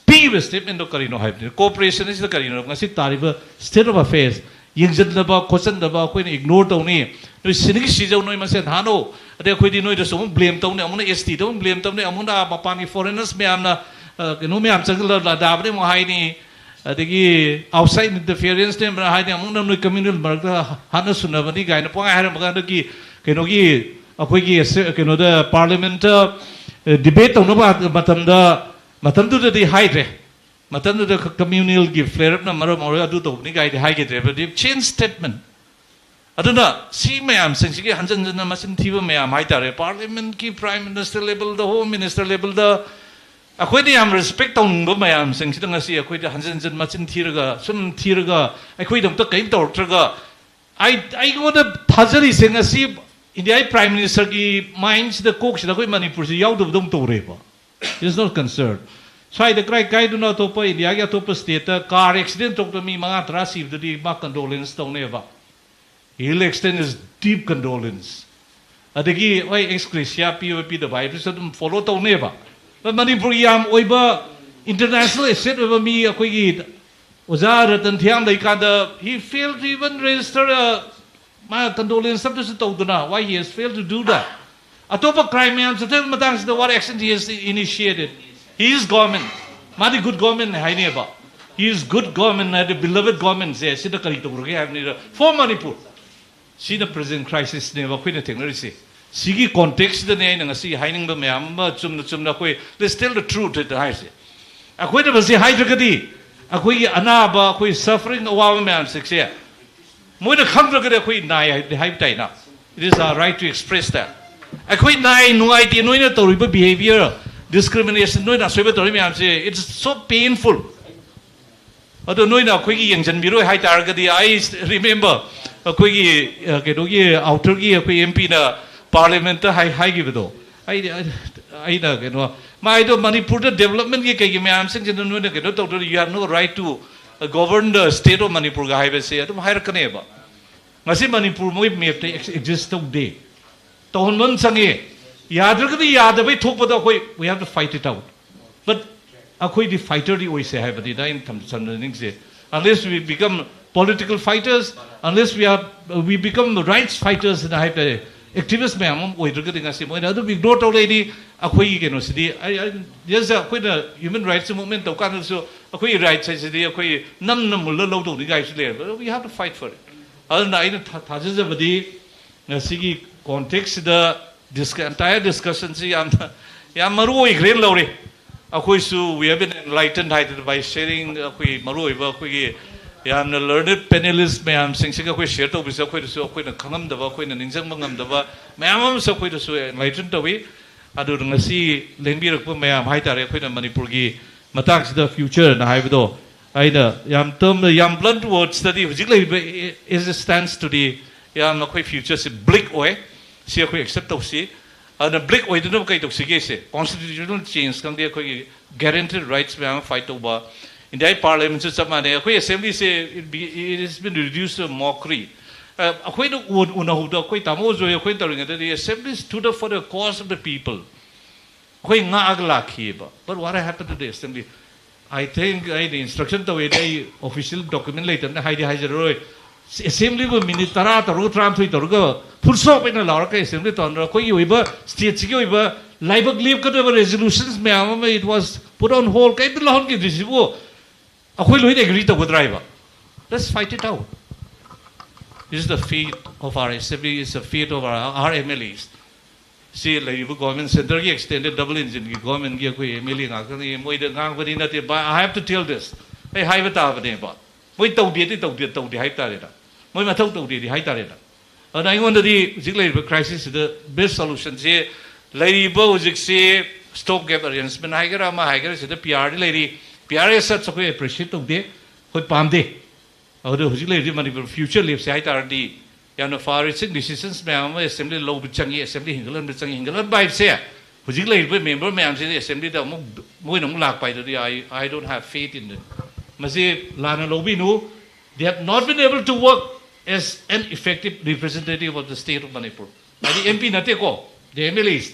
ꯄꯤꯔꯤꯕ statement ꯗꯣ ꯀꯔꯤꯅꯣ ꯍꯥꯏꯕꯅꯤ꯫ Cooperation ꯑꯁꯤꯗ ꯀꯔꯤꯅꯣ? ꯉꯁꯤ ꯇꯥꯔꯤꯕ state of affairs ꯌꯦꯡꯁꯤꯟꯗꯕ ꯈꯣꯠꯆꯟꯗꯕ ꯑꯩꯈꯣꯏꯅ ignore ꯇꯧꯅꯤ꯫ ꯅꯣꯏ ꯁꯤꯅꯤꯡ ꯁꯤꯖꯧ, ꯅꯣꯏ ꯃꯁꯦꯟ ꯍꯥꯠꯅꯧ꯫ ꯑꯗꯩ ꯑꯩꯈꯣꯏꯗꯤ ꯅꯣꯏꯗꯁꯨ ꯑꯃꯨꯛ blame ꯇꯧꯅꯤ, ꯑꯃꯨꯛꯅ S T ꯗ ꯑꯃꯨꯛ blame ꯇꯧꯅꯤ, ꯑꯃꯨꯛꯅ ꯃꯄꯥꯟꯒꯤ foreigners ꯃꯌꯥꯝꯅ ꯑ, ꯀꯩꯅꯣ ꯃꯌꯥꯝ ꯆꯪꯁꯤꯜꯂ ꯂꯗꯥꯕꯅꯤ ꯑꯃꯨꯛ ꯍꯥꯏꯅꯤ꯫ ꯑꯗꯒꯤ outside interference ꯅꯦ ꯍꯥꯏꯅꯤ, ꯑꯃꯨꯛꯅ ꯅꯣꯏ communal ꯃꯔꯛꯇ ꯍꯥꯠꯅ ꯁꯨꯅꯕꯅꯤ ꯀꯥꯏꯅ ꯄꯨꯡꯍꯥꯏ ꯍꯥꯏꯔꯝꯃꯒ ꯍꯟꯗꯛꯀꯤ ꯀꯩꯅꯣꯒꯤ ꯑꯩꯈꯣꯏꯒꯤ ꯑꯁꯦ-, ꯀꯩꯅꯣꯗ parliament ꯇ, ꯑ, debate ꯇꯧꯅꯕ ꯃꯇꯝꯗ, ꯃꯇꯝꯗꯨꯗꯗꯤ ꯍꯥꯏꯗ꯭ꯔꯦ꯫ ꯃꯇꯝꯗꯨꯗ communal ꯒꯤ flare up ꯅ ꯃꯔꯝ ꯑꯣꯏꯔꯒ ꯑꯗꯨ ꯇꯧꯕꯅꯤ ꯀꯥꯏꯗꯤ ꯍꯥꯏꯈꯤꯗ꯭ꯔꯦ꯫ But change statement꯫ ꯑꯗꯨꯅ ꯁꯤ ꯃꯌꯥꯝꯁꯤꯡꯁꯤꯒꯤ ꯍꯟꯖꯟ ꯍꯟꯖꯟꯅ ꯃꯆꯤꯟ ꯊꯤꯕ ꯃꯌꯥꯝ ꯍꯥꯏꯇꯥꯔꯦ, parliament ꯀꯤ prime minister level ꯗ, home minister level ꯗ, ꯑꯩꯈꯣꯏꯅ ꯌꯥꯝ respect ꯇꯧꯅꯤꯡꯕ ꯃꯌꯥꯝꯁꯤꯡꯁꯤꯗ ꯉꯁꯤ ꯑꯩꯈꯣꯏꯗ ꯍꯟꯖꯟ ꯍꯟꯖꯟ ꯃꯆꯤꯟ ꯊꯤꯔꯒ, ꯁꯨꯝ ꯊꯤꯔꯒ, ꯑꯩꯈꯣꯏꯗꯃꯛꯇ ꯀꯔꯤꯝ ꯇꯧꯔꯛꯇ꯭ꯔꯒ, ꯑꯩ, ꯑꯩꯉꯣꯟꯗ ꯊꯥꯖꯔꯤꯁꯦ ꯉꯁꯤ India ꯒꯤ prime minister ꯒꯤ mind ꯁꯤꯗ, ꯀꯣꯛꯁꯤꯗ ꯑꯩꯈꯣꯏ ꯃꯅꯤꯄꯨꯔꯁꯤ ꯌꯥꯎꯗꯕꯗꯧꯅ ꯇꯧꯔꯦꯕ꯫ Is not concerned꯫ ꯁ꯭ꯋꯥꯏꯗ ꯀꯔꯥꯏ ꯀꯥꯏꯗꯅꯣ ꯑꯇꯣꯞꯄ India ꯒꯤ ꯑꯇꯣꯞꯄ state ꯇ car accident ꯊꯣꯛꯇ ꯃꯤ ꯃꯉꯥ ꯇꯔꯥ ꯁꯤꯕꯗꯨꯗꯤ ꯃꯥ condolence ꯇꯧꯅꯦꯕ꯫ He'll extend his deep condolence꯫ ꯑꯗꯒꯤ ꯍꯣꯏ, ex gratia ꯄꯤꯕ ꯄꯤꯗꯕ ꯍꯥꯏꯕꯁꯨ ꯑꯗꯨꯝ follow ꯇꯧꯅꯦꯕ꯫ But ꯃꯅꯤꯄꯨꯔꯒꯤ ꯌꯥꯝ ꯑꯣꯏꯕ international asset ꯑꯣꯏꯕ ꯃꯤ ꯑꯩꯈꯣꯏꯒꯤ ꯑꯣꯖꯥ ꯔꯇꯟ ꯊꯤꯌꯥꯝ ꯂꯩꯀꯥꯟꯗ, he failed to even register a, ꯃꯥ condolence ꯑꯝꯇꯁꯨ ꯇꯧꯗꯅ, why he has failed to do that? ꯑꯇꯣꯞꯄ crime ꯃꯌꯥꯝ ꯆꯠꯊꯕ ꯃꯇꯥꯡꯁꯤꯗ what action he has initiated? He is government꯫ ꯃꯥꯗꯤ good government ꯅꯦ ꯍꯥꯏꯅꯦꯕ꯫ He is good government ꯍꯥꯏꯗꯤ beloved government ꯁꯦ ꯁꯤꯗ ꯀꯔꯤ ꯇꯧꯔꯒꯦ ꯍꯥꯏꯕꯅꯤꯗ, for ꯃꯅꯤꯄꯨꯔ꯫ ꯁꯤꯅ present crisis ꯅꯦꯕ ꯑꯩꯈꯣꯏꯅ ꯊꯦꯡꯅꯔꯤꯁꯦ꯫ ꯁꯤꯒꯤ context ꯁꯤꯗꯅꯦ ꯑꯩꯅ ꯉꯁꯤ ꯍꯥꯏꯅꯤꯡꯕ ꯃꯌꯥꯝ ꯑꯃ ꯆꯨꯝꯅ ꯆꯨꯝꯅ ꯑꯩꯈꯣꯏ, let's tell the truth ꯍꯦꯛꯇ ꯍꯥꯏꯁꯦ꯫ ꯑꯩꯈꯣꯏꯅ ꯃꯁꯤ ꯍꯥꯏꯗ꯭ꯔꯒꯗꯤ ꯑꯩꯈꯣꯏꯒꯤ ꯑꯅꯥꯕ, ꯑꯩꯈꯣꯏ suffering, ꯑꯋꯥꯕ ꯃꯌꯥꯝꯁꯤꯡꯁꯦ ꯃꯣꯏꯅ ꯈꯪꯗ꯭ꯔꯒꯗꯤ ꯑꯩꯈꯣꯏ ꯅꯥꯏ ꯍꯥꯏ-, ꯍꯥꯏꯕ ꯇꯥꯏꯅ꯫ It is our right to express that꯫ ꯑꯩꯈꯣꯏ ꯅꯥꯏ, ꯅꯨꯡꯉꯥꯏꯇꯦ, ꯅꯣꯏꯅ ꯇꯧꯔꯤꯕ behaviour, discrimination, ꯅꯣꯏꯅ ꯑꯁꯣꯏꯕ ꯇꯧꯔꯤ ꯃꯌꯥꯝꯁꯦ, it's so painful꯫ ꯑꯗꯣ ꯅꯣꯏꯅ ꯑꯩꯈꯣꯏꯒꯤ ꯌꯦꯡꯁꯤꯟꯕꯤꯔꯣꯏ ꯍꯥꯏꯇꯥꯔꯒꯗꯤ, I remember ꯑꯩꯈꯣꯏꯒꯤ, ꯑ, ꯀꯩꯅꯣꯒꯤ outer ꯒꯤ ꯑꯩꯈꯣꯏ M P ꯅ parliament ꯇ ꯍꯥꯏ-, ꯍꯥꯏꯈꯤꯕꯗꯣ, ꯑꯩꯗꯤ, ꯑꯩꯅ ꯀꯩꯅꯣ, ꯃꯥꯏꯗꯣ ꯃꯅꯤꯄꯨꯔꯗ development ꯀꯤ ꯀꯩꯒꯤ ꯃꯌꯥꯝꯁꯤꯡꯁꯤꯗ ꯅꯣꯏꯅ ꯀꯩꯅꯣ ꯇꯧꯗ꯭ꯔꯗꯤ, you have no right to govern the state of Manipur ꯒ ꯍꯥꯏꯕꯁꯦ ꯑꯗꯨꯝ ꯍꯥꯏꯔꯛꯀꯅꯦꯕ꯫ ꯉꯁꯤ ꯃꯅꯤꯄꯨꯔ ꯃꯣꯏ map ꯇ ex-, exist ꯇꯧꯗꯦ꯫ ꯇꯧꯍꯟꯕ ꯑꯃ ꯆꯪꯉꯤ꯫ ꯌꯥꯗ꯭ꯔꯒꯗꯤ ꯌꯥꯗꯕꯩ ꯊꯣꯛꯄꯗꯣ ꯑꯩꯈꯣꯏ we have to fight it out. But ꯑꯩꯈꯣꯏꯗꯤ fighterꯗꯤ ꯑꯣꯏꯁꯦ ꯍꯥꯏꯕꯅꯤꯗ ꯑꯩꯅ ꯊꯝꯖꯅꯤꯡꯁꯦ. Unless we become political fighters, unless we are we become rights fighters ꯍꯥꯏꯕ ꯇꯥꯔꯦ, activist ꯃꯌꯥꯝ ꯑꯃ ꯑꯣꯏꯗ꯭ꯔꯒꯗꯤ ꯉꯁꯤ ꯃꯣꯏꯅ ꯑꯗꯨꯝ ignore ꯇꯧ ꯂꯩꯔꯤ. ꯑꯩꯈꯣꯏꯒꯤ ꯀꯩꯅꯣꯁꯤꯗꯤ ꯑꯩ- ꯑꯩ- yes, ꯑꯩꯈꯣꯏꯅ human rights movement ꯇꯧ ꯀꯥꯟꯗꯁꯨ ꯑꯩꯈꯣꯏꯒꯤ rights ꯍꯥꯏꯁꯤꯗꯤ ꯑꯩꯈꯣꯏ ꯅꯝꯅ ꯃꯨꯜꯂ ꯂꯧꯗꯧꯅꯤ ꯀꯥꯏꯁꯨ ꯂꯩꯌꯦꯕ. We have to fight for it. ꯑꯗꯨꯅ ꯑꯩꯅ ꯊꯥ- ꯊꯥꯖꯖꯕꯗꯤ ꯉꯁꯤꯒꯤ contextꯁꯤꯗ discu- entire discussionꯁꯤ ꯌꯥꯝꯅ ꯌꯥꯝ ꯃꯔꯨ ꯑꯣꯏꯈ꯭ꯔꯦꯅ ꯂꯧꯔꯦ. ꯑꯩꯈꯣꯏꯁꯨ we have been enlightened ꯍꯥꯏꯗꯅ by sharing ꯑꯩꯈꯣꯏ ꯃꯔꯨꯑꯣꯏꯕ ꯑꯩꯈꯣꯏꯒꯤ ꯌꯥꯝꯅ learned panelist ꯃꯌꯥꯝꯁꯤꯡꯁꯤꯒ ꯑꯩꯈꯣꯏ share ꯇꯧꯕꯁꯦ ꯑꯩꯈꯣꯏꯗꯁꯨ ꯑꯩꯈꯣꯏꯅ ꯈꯪꯉꯝꯗꯕ ꯑꯩꯈꯣꯏꯅ ꯅꯤꯡꯁꯤꯡꯕ ꯉꯝꯗꯕ ꯃꯌꯥꯝ ꯑꯃꯁꯨ ꯑꯩꯈꯣꯏꯗꯁꯨ enlighten ꯇꯧꯏ. ꯑꯗꯨꯅ ꯉꯁꯤ ꯂꯦꯡꯕꯤꯔꯛꯄ ꯃꯌꯥꯝ ꯍꯥꯏꯇꯥꯔꯦ ꯑꯩꯈꯣꯏꯅ ꯃꯅꯤꯄꯨꯔꯒꯤ ꯃꯇꯥꯡꯁꯤꯗ futureꯅ ꯍꯥꯏꯕꯗꯣ ꯑꯩꯅ ꯌꯥꯝ ꯇꯝꯅ ꯌꯥꯝ blunt wordsꯇꯗꯤ ꯍꯧꯖꯤꯛ ꯂꯩꯔꯤꯕ as it stands today ꯌꯥꯝꯅ ꯑꯩꯈꯣꯏ futureꯁꯤ bleak ꯑꯣꯏ. ꯁꯤ ꯑꯩꯈꯣꯏ accept ꯇꯧꯁꯤ. ꯑꯗꯨꯅ bleak ꯑꯣꯏꯗꯅꯕ ꯀꯩ ꯇꯧꯁꯤꯒꯦ ꯁꯦ constitutional change ꯈꯪꯗꯦ ꯑꯩꯈꯣꯏꯒꯤ guaranteed rights ꯃꯌꯥꯝ ꯑꯃ fight ꯇꯧꯕ. Indiaꯒꯤ parliamentꯁꯨ ꯆꯞ ꯃꯥꯟꯅꯩ. ꯑꯩꯈꯣꯏ assemblyꯁꯦ it has been reduced to a mockery. ꯑ, ꯑꯩꯈꯣꯏꯅ ꯎ- ꯎꯅꯍꯧꯗ ꯑꯩꯈꯣꯏ ꯇꯥꯃꯣ ꯖꯣꯏ ꯑꯩꯈꯣꯏꯅ ꯇꯧꯔꯤꯉꯩꯗꯗꯤ assembly stood up for the cause of the people. ꯑꯩꯈꯣꯏ ꯉꯥꯛꯑꯒ ꯂꯥꯛꯈꯤꯑꯕ. But what happened to the assembly? I think ꯑꯩꯅ instruction ꯇꯧꯋꯦꯅ ꯑꯩ official document ꯂꯩꯇꯕꯅ ꯍꯥꯏꯗꯤ ꯍꯥꯏꯖꯔꯔꯣꯏ. Assemblyꯕꯨ minute ꯇꯔꯥ ꯇꯧꯔꯒ ꯇꯔꯥꯃꯥꯊꯣꯏ ꯇꯧꯔꯒ full stop ꯑꯣꯏꯅ ꯂꯥꯎꯔꯒ assembly ꯇꯧꯍꯟꯗ꯭ꯔ ꯑꯩꯈꯣꯏꯒꯤ ꯑꯣꯏꯕ stateꯁꯤꯒꯤ ꯑꯣꯏꯕ ꯂꯥꯏꯕꯛ ꯂꯦꯞꯀꯗꯕ resolutions ꯃꯌꯥꯝ ꯑꯃ it was put on hold ꯀꯩꯝꯇ ꯂꯧꯍꯟꯈꯤꯗ꯭ꯔꯤꯁꯤꯕꯨ ꯑꯩꯈꯣꯏ ꯂꯣꯏꯅ agree ꯇꯧꯒꯗ꯭ꯔꯥ ꯍꯥꯏꯕ? Let's fight it out. This is the fate of our assembly, is the fate of our, our MLAs. ꯁꯤ ꯂꯩꯔꯤꯕ government centreꯒꯤ extended double engineꯒꯤ governmentꯀꯤ ꯑꯩꯈꯣꯏ MLA ꯉꯥꯛꯇꯅꯤ. ꯃꯣꯏꯗ ꯉꯥꯡꯕꯗꯤ ꯅꯠꯇꯦ, but I have to tell this. ꯑꯩ ꯍꯥꯏꯕ ꯇꯥꯕꯅꯦꯕ. ꯃꯣꯏ ꯇꯧꯗꯦꯗꯤ ꯇꯧꯗꯦ ꯇꯧꯗꯦ ꯍꯥꯏꯕ ꯇꯥꯔꯦꯗ. ꯃꯣꯏ ꯃꯊꯧ ꯇꯧꯗꯦꯗꯤ ꯍꯥꯏ ꯇꯥꯔꯦꯗ. ꯑꯗꯨꯅ ꯑꯩꯉꯣꯟꯗꯗꯤ ꯍꯧꯖꯤꯛ ꯂꯩꯔꯤꯕ crisisꯁꯤꯗ best solutionꯁꯦ ꯂꯩꯔꯤꯕ ꯍꯧꯖꯤꯛꯁꯤ stopgap arrangement ꯍꯥꯏꯒꯦꯔꯥ ꯑꯃ ꯍꯥꯏꯒꯦꯔꯥ ꯁꯤꯗ PRꯗꯤ ꯂꯩꯔꯤ. PR as such ꯑꯩꯈꯣꯏ appreciate ꯇꯧꯗꯦ, ꯑꯩꯈꯣꯏ ꯄꯥꯝꯗꯦ. ꯑꯗꯨ ꯍꯧꯖꯤꯛ ꯂꯩꯔꯤꯕ ꯃꯅꯤꯄꯨꯔ future ꯂꯦꯞꯁꯦ ꯍꯥꯏ ꯇꯥꯔꯗꯤ ꯌꯥꯝꯅ far reaching decisions ꯃꯌꯥꯝ ꯑꯃ assembly ꯂꯧꯕ ꯆꯪꯉꯤ, assembly ꯍꯤꯡꯒꯠꯍꯟꯕ ꯆꯪꯉꯤ. ꯍꯤꯡꯒꯠꯍꯟꯕ ꯍꯥꯏꯕꯁꯦ ꯍꯧꯖꯤꯛ ꯂꯩꯔꯤꯕ member ꯃꯌꯥꯝꯁꯤꯗꯤ assemblyꯗ ꯑꯃꯨꯛ ꯃꯣꯏꯅ ꯑꯃꯨꯛ ꯂꯥꯛꯄ ꯍꯥꯏꯗꯨꯗꯤ I, I don't have faith in them. ꯃꯁꯤ ꯂꯥꯟꯅ ꯂꯧꯕꯤꯅꯨ. They have not been able to work as an effective representative of the state of Manipur. ꯍꯥꯏꯗꯤ MP ꯅꯠꯇꯦꯀꯣ, The M L As.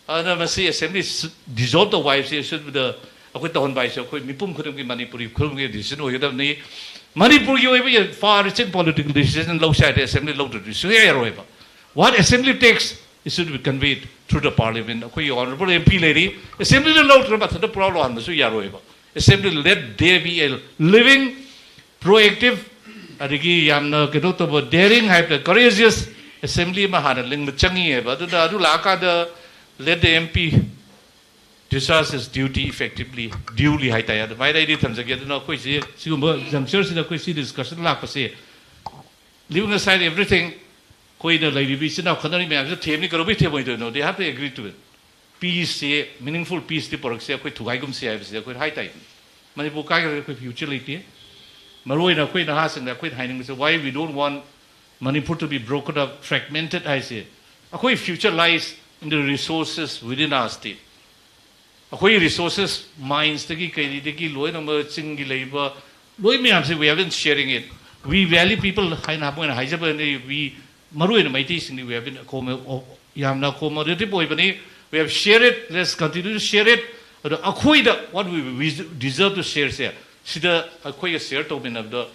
ꯑꯗꯨꯅ ꯃꯁꯤ assembly dissolve ꯇꯧꯕ ꯍꯥꯏꯕꯁꯤ ꯑꯁꯤꯗ ꯑꯩꯈꯣꯏ ꯇꯧꯍꯟꯕ ꯍꯥꯏꯁꯦ ꯑꯩꯈꯣꯏ ꯃꯤꯄꯨꯝ ꯈꯨꯗꯤꯡꯒꯤ, ꯃꯅꯤꯄꯨꯔꯤ ꯈꯨꯗꯤꯡꯃꯛꯀꯤ decision ꯑꯣꯏꯒꯗꯕꯅꯤ꯫ ꯃꯅꯤꯄꯨꯔꯒꯤ ꯑꯣꯏꯕ far reaching political decision ꯂꯧꯁꯦ ꯍꯥꯏꯔꯗꯤ assembly ꯂꯧꯗ꯭ꯔꯗꯤ ꯁꯨꯡꯌꯥ ꯌꯥꯔꯣꯏꯕ꯫ What assembly takes, it should be conveyed through the parliament. ꯑꯩꯈꯣꯏꯒꯤ honorable M P ꯂꯩꯔꯤ, assemblyꯅ ꯂꯧꯗ꯭ꯔꯒ ꯃꯊꯟꯇ ꯄꯨꯔꯥ ꯂꯧꯍꯟꯕꯁꯨ ꯌꯥꯔꯣꯏꯕ꯫ Assembly, let there be a living, proactive, ꯑꯗꯒꯤ ꯌꯥꯝꯅ ꯀꯩꯅꯣ ꯇꯧꯕ, daring ꯍꯥꯏꯕꯗ courageous assembly ꯑꯃ ꯍꯥꯟꯅ ꯂꯤꯡꯕ ꯆꯪꯉꯤꯑꯕ꯫ ꯑꯗꯨꯅ ꯑꯗꯨ ꯂꯥꯛꯑꯀꯥꯟꯗ let the M P discharge his duty effectively, duly ꯍꯥꯏꯇꯥꯔꯦ꯫ ꯑꯗꯨꯃꯥꯏꯅ ꯑꯩꯗꯤ ꯊꯝꯖꯒꯦ꯫ ꯑꯗꯨꯅ ꯑꯩꯈꯣꯏꯁꯤ ꯁꯤꯒꯨꯝꯕ junctureꯁꯤꯗ ꯑꯩꯈꯣꯏ ꯁꯤ discussion ꯂꯥꯛꯄꯁꯦ, leaving aside everything, ꯑꯩꯈꯣꯏꯅ ꯂꯩꯔꯤꯕ ꯏꯆꯤꯟ ꯏꯅꯥꯎ ꯈꯠꯅꯔꯤ ꯃꯌꯥꯝꯁꯦ ꯊꯦꯝꯅꯤ, ꯀꯩꯗꯧꯕꯩ ꯊꯦꯝꯃꯣꯏꯗꯣꯏꯅꯣ? They have to agree to it. Peaceꯁꯤ, meaningful peaceꯇꯤ ꯄꯨꯔꯛꯁꯦ, ꯑꯩꯈꯣꯏ ꯊꯨꯒꯥꯏꯒꯨꯝꯁꯦ ꯍꯥꯏꯕꯁꯤ ꯑꯩꯈꯣꯏ ꯍꯥꯏ ꯇꯥꯏ꯫ ꯃꯅꯤꯄꯨꯔ ꯀꯥꯏꯈ꯭ꯔꯒ ꯑꯩꯈꯣꯏ future ꯂꯩꯇꯦ꯫ ꯃꯔꯨꯑꯣꯏꯅ ꯑꯩꯈꯣꯏ ꯅꯍꯥꯁꯤꯡꯗ ꯑꯩꯈꯣꯏꯅ ꯍꯥꯏꯅꯤꯡꯕꯁꯦ, why we don't want Manipur to be broken up, fragmented ꯍꯥꯏꯁꯦ, ꯑꯩꯈꯣꯏ future lies in the resources within our state. ꯑꯩꯈꯣꯏ resources, minesꯇꯒꯤ ꯀꯩꯗꯒꯤ ꯂꯣꯏꯅꯃꯛ ꯆꯤꯡꯒꯤ ꯂꯩꯕ ꯂꯣꯏ ꯃꯌꯥꯝꯁꯦ, we have been sharing it. We valley people ꯍꯥꯏꯅ ꯃꯣꯏꯅ ꯍꯥꯏꯖꯕꯅꯤ, we, ꯃꯔꯨꯑꯣꯏꯅ ꯃꯩꯇꯩꯁꯤꯡꯗꯤ we have been accom-, ꯌꯥꯝꯅ accommodative ꯑꯣꯏꯕꯅꯤ꯫ We have shared it, let's continue to share it. ꯑꯗꯣ ꯑꯩꯈꯣꯏꯗ what we, we deserve to shareꯁꯦ, ꯁꯤꯗ ꯑꯩꯈꯣꯏꯒ share ꯇꯧꯃꯤꯟꯅꯕꯗ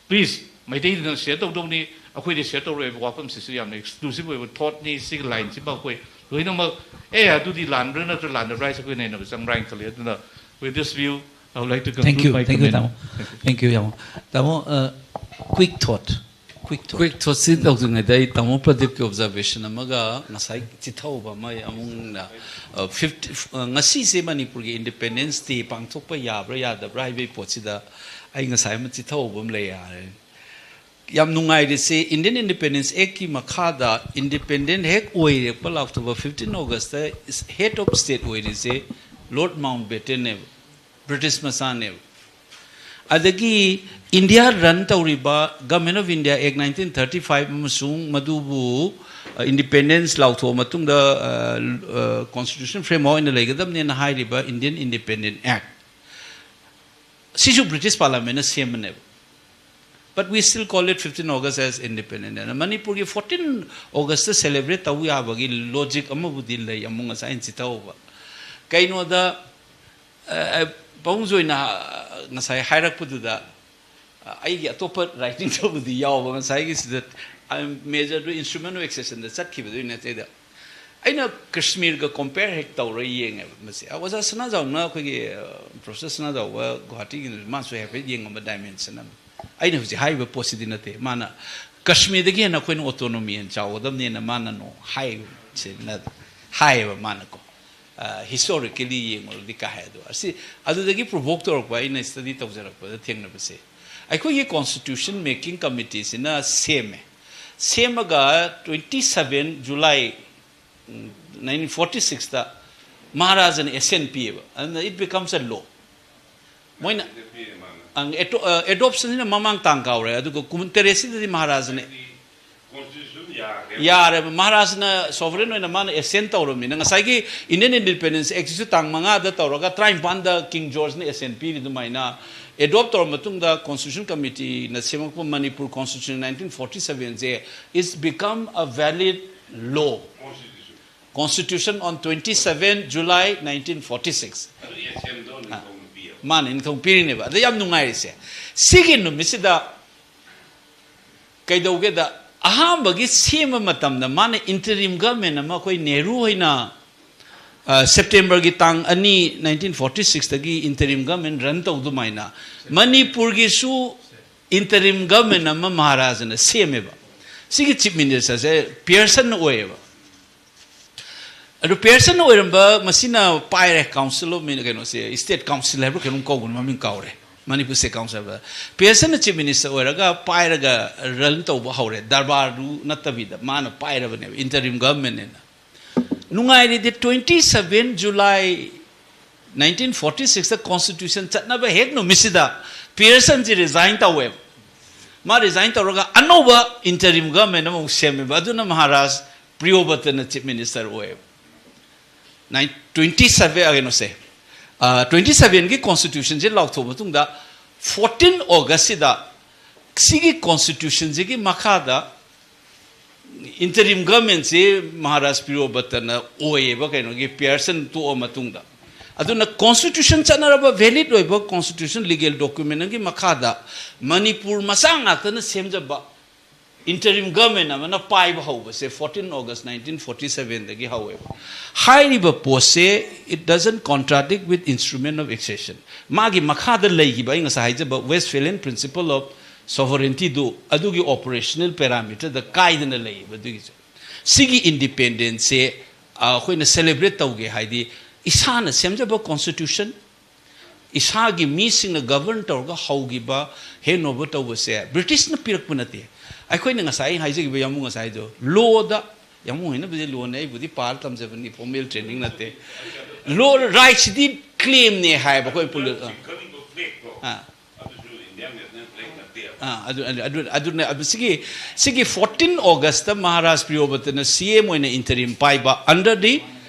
please, ꯃꯩꯇꯩꯗꯨꯅ share ꯇꯧꯗꯧꯅꯤ, ꯑꯩꯈꯣꯏꯗꯤ share ꯇꯧꯔꯣꯏꯕ꯫ ꯋꯥꯐꯝꯁꯤꯁꯨ ꯌꯥꯝꯅ exclusive ꯑꯣꯏꯕ thoughtꯅꯤ꯫ ꯁꯤꯒꯤ lineꯁꯤꯃ ꯑꯩꯈꯣꯏ ꯂꯣꯏꯅꯃꯛ, ꯑꯦ, ꯑꯗꯨꯗꯤ ꯂꯥꯟꯕ꯭ꯔꯥ ꯅꯠꯇ꯭ꯔ ꯂꯥꯟꯗꯕ꯭ꯔꯥ ꯍꯥꯏꯁꯦ ꯑꯩꯈꯣꯏ ꯅꯩꯅꯕ ꯆꯪꯕ꯭ꯔꯥ ꯍꯥꯏꯅ ꯈꯜꯂꯤ꯫ ꯑꯗꯨꯅ with this view, I would like to conclude Thank you, my thank you, comment. ꯇꯥꯃꯣ꯫ Thank you, ꯌꯥꯝ꯫ ꯇꯥꯃꯣ, uh, quick thought, quick thought꯫ Quick thoughtꯁꯤ ꯇꯧꯗ꯭ꯔꯤꯉꯩꯗ ꯑꯩ ꯇꯥꯃꯣ ꯄ꯭ꯔꯗꯤꯞꯀꯤ observation ꯑꯃꯒ ꯉꯁꯥꯏ ꯆꯤꯊꯍꯧꯕ ꯑꯃ ꯑꯃꯨꯛꯅ, ꯑ, fifty, ꯑ, ꯉꯁꯤꯁꯦ ꯃꯅꯤꯄꯨꯔꯒꯤ Independence Day ꯄꯥꯡꯊꯣꯛꯄ ꯌꯥꯕ꯭ꯔꯥ ꯌꯥꯗꯕ꯭ꯔꯥ ꯍꯥꯏꯕꯒꯤ ꯄꯣꯠꯁꯤꯗ ꯑꯩ ꯉꯁꯥꯏ ꯑꯃ ꯆꯤꯊꯍꯧꯕ ꯑꯃ ꯂꯩ ꯍꯥꯏꯔꯦ꯫ ꯌꯥꯝ ꯅꯨꯡꯉꯥꯏꯔꯤꯁꯦ, Indian Independence Actꯀꯤ ꯃꯈꯥꯗ independent ꯍꯦꯛ ꯑꯣꯏꯔꯛꯄ ꯂꯥꯎꯊꯣꯛꯄ fifteen Augustꯇ head of state ꯑꯣꯏꯔꯤꯁꯦ Lord Mountbattenꯅꯦꯕ, British ꯃꯆꯥꯅꯦꯕ꯫ ꯑꯗꯒꯤ India run ꯇꯧꯔꯤꯕ Government of India Act nineteen thirty five ꯑꯃꯁꯨꯡ ꯃꯗꯨꯕꯨ, ꯑ, independence ꯂꯥꯎꯊꯣꯛꯑ ꯃꯇꯨꯡꯗ, ꯑ, ꯑ, constitution framework ꯑꯣꯏꯅ ꯂꯩꯒꯗꯕꯅꯦꯅ ꯍꯥꯏꯔꯤꯕ Indian Independent Act, ꯁꯤꯁꯨ British Parliamentꯅ ꯁꯦꯝꯕꯅꯦꯕ꯫ But we still call it fifteen August as independent. And ꯃꯅꯤꯄꯨꯔꯒꯤ fourteen August celebrate ꯇꯧ ꯌꯥꯕꯒꯤ logic ꯑꯃꯕꯨꯗꯤ ꯂꯩ, ꯑꯃꯨꯛ ꯉꯁꯥꯏ ꯑꯩꯅ ꯆꯤꯊꯍꯧꯕ꯫ ꯀꯩꯅꯣꯗ, ꯑ, ꯑ, ꯄꯥꯕꯨꯡ ꯖꯣꯏꯅ, ꯑ, ꯉꯁꯥꯏ ꯍꯥꯏꯔꯛꯄꯗꯨꯗ, ꯑ, ꯑꯩꯒꯤ ꯑꯇꯣꯞꯄ writing ꯇꯧꯕꯗꯤ ꯌꯥꯎꯕ, ꯉꯁꯥꯏꯒꯤꯁꯤꯗ, ꯑ, major do instrument of accession ꯗ ꯆꯠꯈꯤꯕꯗꯨꯒꯤ ꯅꯠꯇꯦꯗ꯫ ꯑꯩꯅ ꯀꯥꯁꯃꯤꯔꯒ compare ꯍꯦꯛ ꯇꯧꯔ ꯌꯦꯡꯉꯦꯕ ꯃꯁꯤ꯫ ꯑ, ꯑꯣꯖꯥ ꯁꯅꯥꯖꯥꯎꯅ, ꯑꯩꯈꯣꯏꯒꯤ, ꯑ, Professor ꯁꯅꯥꯖꯥꯎꯕ ꯒꯨꯋꯥꯍꯥꯇꯤꯒꯤ, ꯃꯥꯁꯨ ꯍꯥꯏꯐꯦꯠ ꯌꯦꯡꯉꯝꯕ dimension ꯑꯃ꯫ ꯑꯩꯅ ꯍꯧꯖꯤꯛ ꯍꯥꯏꯔꯤꯕ ꯄꯣꯠꯁꯤꯗꯤ ꯅꯠꯇꯦ꯫ ꯃꯥꯅ ꯀꯥꯁꯃꯤꯔꯗꯒꯤ ꯍꯦꯟꯅ ꯑꯩꯈꯣꯏꯅ autonomy ꯍꯦꯟꯅ ꯆꯥꯎꯒꯗꯕꯅꯦꯅ ꯃꯥꯅ ꯅꯣ ꯍꯥꯏꯁꯤꯅ ꯍꯥꯏꯌꯦꯕ ꯃꯥꯅꯀꯣ꯫ ꯑ, historically ꯌꯦꯡꯉꯨꯔꯗꯤ ꯀꯥ ꯍꯥꯏ ꯑꯗꯣ꯫ ꯑꯁꯤ, ꯑꯗꯨꯗꯒꯤ provoke ꯇꯧꯔꯛꯄ, ꯑꯩꯅ study ꯇꯧꯖꯔꯛꯄꯗ ꯊꯦꯡꯅꯕꯁꯦ, ꯑꯩꯈꯣꯏꯒꯤ constitution making committee ꯁꯤꯅ ꯁꯦꯝꯃꯦ꯫ ꯁꯦꯝꯃꯒ twenty seven July, ꯎꯝ, nineteen forty six ꯇ ꯃꯍꯥꯔꯥꯖꯅ assent ꯄꯤꯌꯦꯕ꯫ ꯑꯗꯨꯅ it becomes a law꯫ ꯃꯣꯏꯅ, ꯑꯪ, ꯑꯦꯇꯣ-, ꯑ, adoption ꯁꯤꯅ ꯃꯃꯥꯡ ꯇꯥꯡ ꯀꯥꯎꯔꯦ, ꯑꯗꯨꯒ ꯀꯨꯟꯇꯔꯦꯠ ꯁꯤꯗꯗꯤ ꯃꯍꯥꯔꯥꯖꯅ ꯌꯥꯔꯦꯕ꯫ ꯃꯍꯥꯔꯥꯖꯅ sovereign ꯑꯣꯏꯅ ꯃꯥꯅ assent ꯇꯧꯔꯕꯅꯤꯅ, ꯉꯁꯥꯏꯒꯤ Indian Independence Act ꯁꯤꯁꯨ ꯇꯥꯡ ꯃꯉꯥꯗ ꯇꯧꯔꯒ ꯇꯔꯥꯅꯤꯄꯥꯟꯗ King George ꯅ assent ꯄꯤꯔꯤ꯫ ꯑꯗꯨꯃꯥꯏꯅ adopt ꯇꯧꯔꯕ ꯃꯇꯨꯡꯗ Constitution Committee ꯅ ꯁꯦꯝꯃꯛꯄ Manipur Constitution nineteen forty seven say is become a valid law꯫ Constitution on twenty seven July nineteen forty six꯫ ꯑꯗꯨ assent ꯗꯣ ꯅꯤꯡꯊꯧꯅ ꯄꯤꯌꯦꯕ꯫ ꯃꯥꯅ ꯅꯤꯡꯊꯧ ꯄꯤꯔꯤꯅꯦꯕ꯫ ꯑꯗ ꯌꯥꯝ ꯅꯨꯡꯉꯥꯏꯔꯤꯁꯦ, ꯁꯤꯒꯤ ꯅꯨꯃꯤꯠꯁꯤꯗ ꯀꯩꯗꯧꯒꯦꯗ, ꯑꯍꯥꯟꯕꯒꯤ ꯁꯦꯝꯕ ꯃꯇꯝꯗ ꯃꯥꯅ interim government ꯑꯃ, ꯑꯩꯈꯣꯏ ꯅꯦꯍꯔꯨ ꯍꯣꯏꯅ, ꯑ, September ꯒꯤ ꯇꯥꯡ ꯑꯅꯤ, nineteen forty six ꯇꯒꯤ interim government run ꯇꯧꯗꯨꯃꯥꯏꯅ ꯃꯅꯤꯄꯨꯔꯒꯤꯁꯨ interim government ꯑꯃ ꯃꯍꯥꯔꯥꯖꯅ ꯁꯦꯝꯃꯦꯕ꯫ ꯁꯤꯒꯤ Chief Minister ꯁꯦ ꯄꯤꯌꯔꯁꯟꯅ ꯑꯣꯏꯌꯦꯕ꯫ ꯑꯗꯨ ꯄꯤꯌꯔꯁꯟꯅ ꯑꯣꯏꯔꯝꯕ ꯃꯁꯤꯅ ꯄꯥꯏꯔꯦ, Council of Min-, ꯀꯩꯅꯣꯁꯦ, State Council ꯍꯥꯏꯕ꯭ꯔꯥ ꯀꯩꯅꯣꯝ ꯀꯧꯕꯅꯤ, ꯃꯃꯤꯡ ꯀꯥꯎꯔꯦ, ꯃꯅꯤꯄꯨꯔ State Council ꯍꯥꯏꯕ꯫ ꯄꯤꯌꯔꯁꯟꯅ Chief Minister ꯑꯣꯏꯔꯒ ꯄꯥꯏꯔꯒ run ꯇꯧꯕ ꯍꯧꯔꯦ, ꯗꯔꯕꯥꯔꯗꯨ ꯅꯠꯇꯕꯤꯗ ꯃꯥꯅ ꯄꯥꯏꯔꯕꯅꯦꯕ, interim government ꯅꯦꯅ꯫ ꯅꯨꯡꯉꯥꯏꯔꯤꯗꯤ twenty seven July nineteen forty six ꯇ Constitution ꯆꯠꯅꯕ ꯍꯦꯛ ꯅꯨꯃꯤꯠꯁꯤꯗ ꯄꯤꯌꯔꯁꯟꯁꯤ resign ꯇꯧꯋꯦꯕ꯫ ꯃꯥ resign ꯇꯧꯔꯒ ꯑꯅꯧꯕ interim government ꯑꯃꯃꯨꯛ ꯁꯦꯝꯃꯦꯕ꯫ ꯑꯗꯨꯅ ꯃꯍꯥꯔꯥꯖ ꯄ꯭ꯔꯤꯌꯣꯕ꯭ꯔꯇꯅ Chief Minister ꯑꯣꯏꯌꯦꯕ꯫ Nine-, twenty seven, ꯑ, ꯀꯩꯅꯣꯁꯦ, ꯑ, twenty seven ꯒꯤ Constitution ꯁꯦ ꯂꯥꯎꯊꯣꯛꯑ ꯃꯇꯨꯡꯗ fourteen August ꯁꯤꯗ ꯁꯤꯒꯤ ꯀꯣꯟꯁꯇꯤꯇ꯭ꯌꯨꯁꯟꯁꯤꯒꯤ ꯃꯈꯥꯗ ꯏꯟꯇꯔꯤꯝ ꯒꯚꯔꯟꯃꯦꯟꯁꯤ ꯃꯍꯥꯔꯥꯖ ꯄ꯭ꯔꯤꯌꯣꯕ꯭ꯔꯇꯅ ꯑꯣꯏꯌꯦꯕ, ꯀꯩꯅꯣꯒꯤ ꯄꯤꯌꯔꯁꯟ ꯇꯣꯛꯑ ꯃꯇꯨꯡꯗ꯫ ꯑꯗꯨꯅ ꯀꯣꯟꯁꯇꯤꯇ꯭ꯌꯨꯁꯟ ꯆꯠꯅꯔꯕ, ꯚꯦꯂꯤꯠ ꯑꯣꯏꯕ ꯀꯣꯟꯁꯇꯤꯇ꯭ꯌꯨꯁꯟ ꯂꯤꯒꯦꯜ ꯗꯣꯀ꯭ꯌꯨꯃꯦꯟ ꯑꯃꯒꯤ ꯃꯈꯥꯗ ꯃꯅꯤꯄꯨꯔ ꯃꯆꯥ ꯉꯥꯛꯇꯅ ꯁꯦꯝꯖꯕ ꯏꯟꯇꯔꯤꯝ ꯒꯚꯔꯟꯃꯦꯟ ꯑꯃꯅ ꯄꯥꯏꯕ ꯍꯧꯕꯁꯦ fourteen August nineteen forty sevenꯗꯒꯤ ꯍꯧꯋꯦꯕ꯫ ꯍꯥꯏꯔꯤꯕ ꯄꯣꯠꯁꯦ, it doesn't contradict with instrument of accession꯫ ꯃꯥꯒꯤ ꯃꯈꯥꯗ ꯂꯩꯈꯤꯕ, ꯑꯩ ꯉꯁꯥꯏ ꯍꯥꯏꯖꯕ Westphalian principle of sovereigntyꯗꯨ, ꯑꯗꯨꯒꯤ ꯑꯣꯄꯔꯦꯁꯅꯦꯜ ꯄꯦꯔꯥꯃꯤꯇꯔꯗ ꯀꯥꯏꯗꯅ ꯂꯩꯌꯦꯕ꯫ ꯑꯗꯨꯒꯤꯁꯦ, ꯁꯤꯒꯤ ꯏꯟꯗꯤꯄꯦꯟꯗꯦꯟꯁꯁꯦ ꯑꯩꯈꯣꯏꯅ ꯁꯦꯂꯦꯕ꯭ꯔꯦꯠ ꯇꯧꯒꯦ ꯍꯥꯏꯗꯤ, ꯏꯁꯥꯅ ꯁꯦꯝꯖꯕ ꯀꯣꯟꯁꯇꯤꯇ꯭ꯌꯨꯁꯟ, ꯏꯁꯥꯒꯤ ꯃꯤꯁꯤꯡꯅ ꯒꯕꯔꯟ ꯇꯧꯔꯒ ꯍꯧꯈꯤꯕ, ꯍꯦꯟ ꯑꯣꯚꯔ ꯇꯧꯕꯁꯦ ꯕ꯭ꯔꯤꯇꯤꯁꯅ ꯄꯤꯔꯛꯄ ꯅꯠꯇꯦ꯫ ꯑꯩꯈꯣꯏꯅ ꯉꯁꯥꯏ ꯍꯥꯏꯖꯈꯤꯕ ꯌꯥꯝꯕꯨꯡ ꯉꯁꯥꯏꯗꯣ, ꯂꯣꯗ, ꯌꯥꯝꯕꯨꯡ ꯍꯣꯏꯅꯕꯨꯗꯤ ꯂꯣꯅꯦ, ꯑꯩꯕꯨꯗꯤ ꯄꯥꯔ ꯇꯝꯖꯕꯅꯤ, ꯐꯣꯔꯃꯦꯜ ꯇ꯭ꯔꯦꯅꯤꯡ ꯅꯠꯇꯦ꯫ ꯂꯣ ꯔꯥꯏꯠꯁꯤꯗꯤ ꯀ꯭ꯂꯦꯝꯅꯦ ꯍꯥꯏꯌꯦꯕ ꯑꯩꯈꯣꯏ ꯄꯨꯂꯤꯁ꯫ ꯑꯥ꯫ ꯑꯥ꯫ ꯑꯥ, ꯑꯗꯨ, ꯑꯗꯨ, ꯑꯗꯨ, ꯑꯗꯨꯅ, ꯑꯗꯨ ꯁꯤꯒꯤ, ꯁꯤꯒꯤ fourteen Augustꯇ ꯃꯍꯥꯔꯥꯖ ꯄ꯭ꯔꯤꯌꯣꯕ꯭ꯔꯇꯅ ꯁꯤ ꯑꯦꯝ ꯑꯣꯏꯅ ꯏꯟꯇꯔꯤꯝ ꯄꯥꯏꯕ, under the,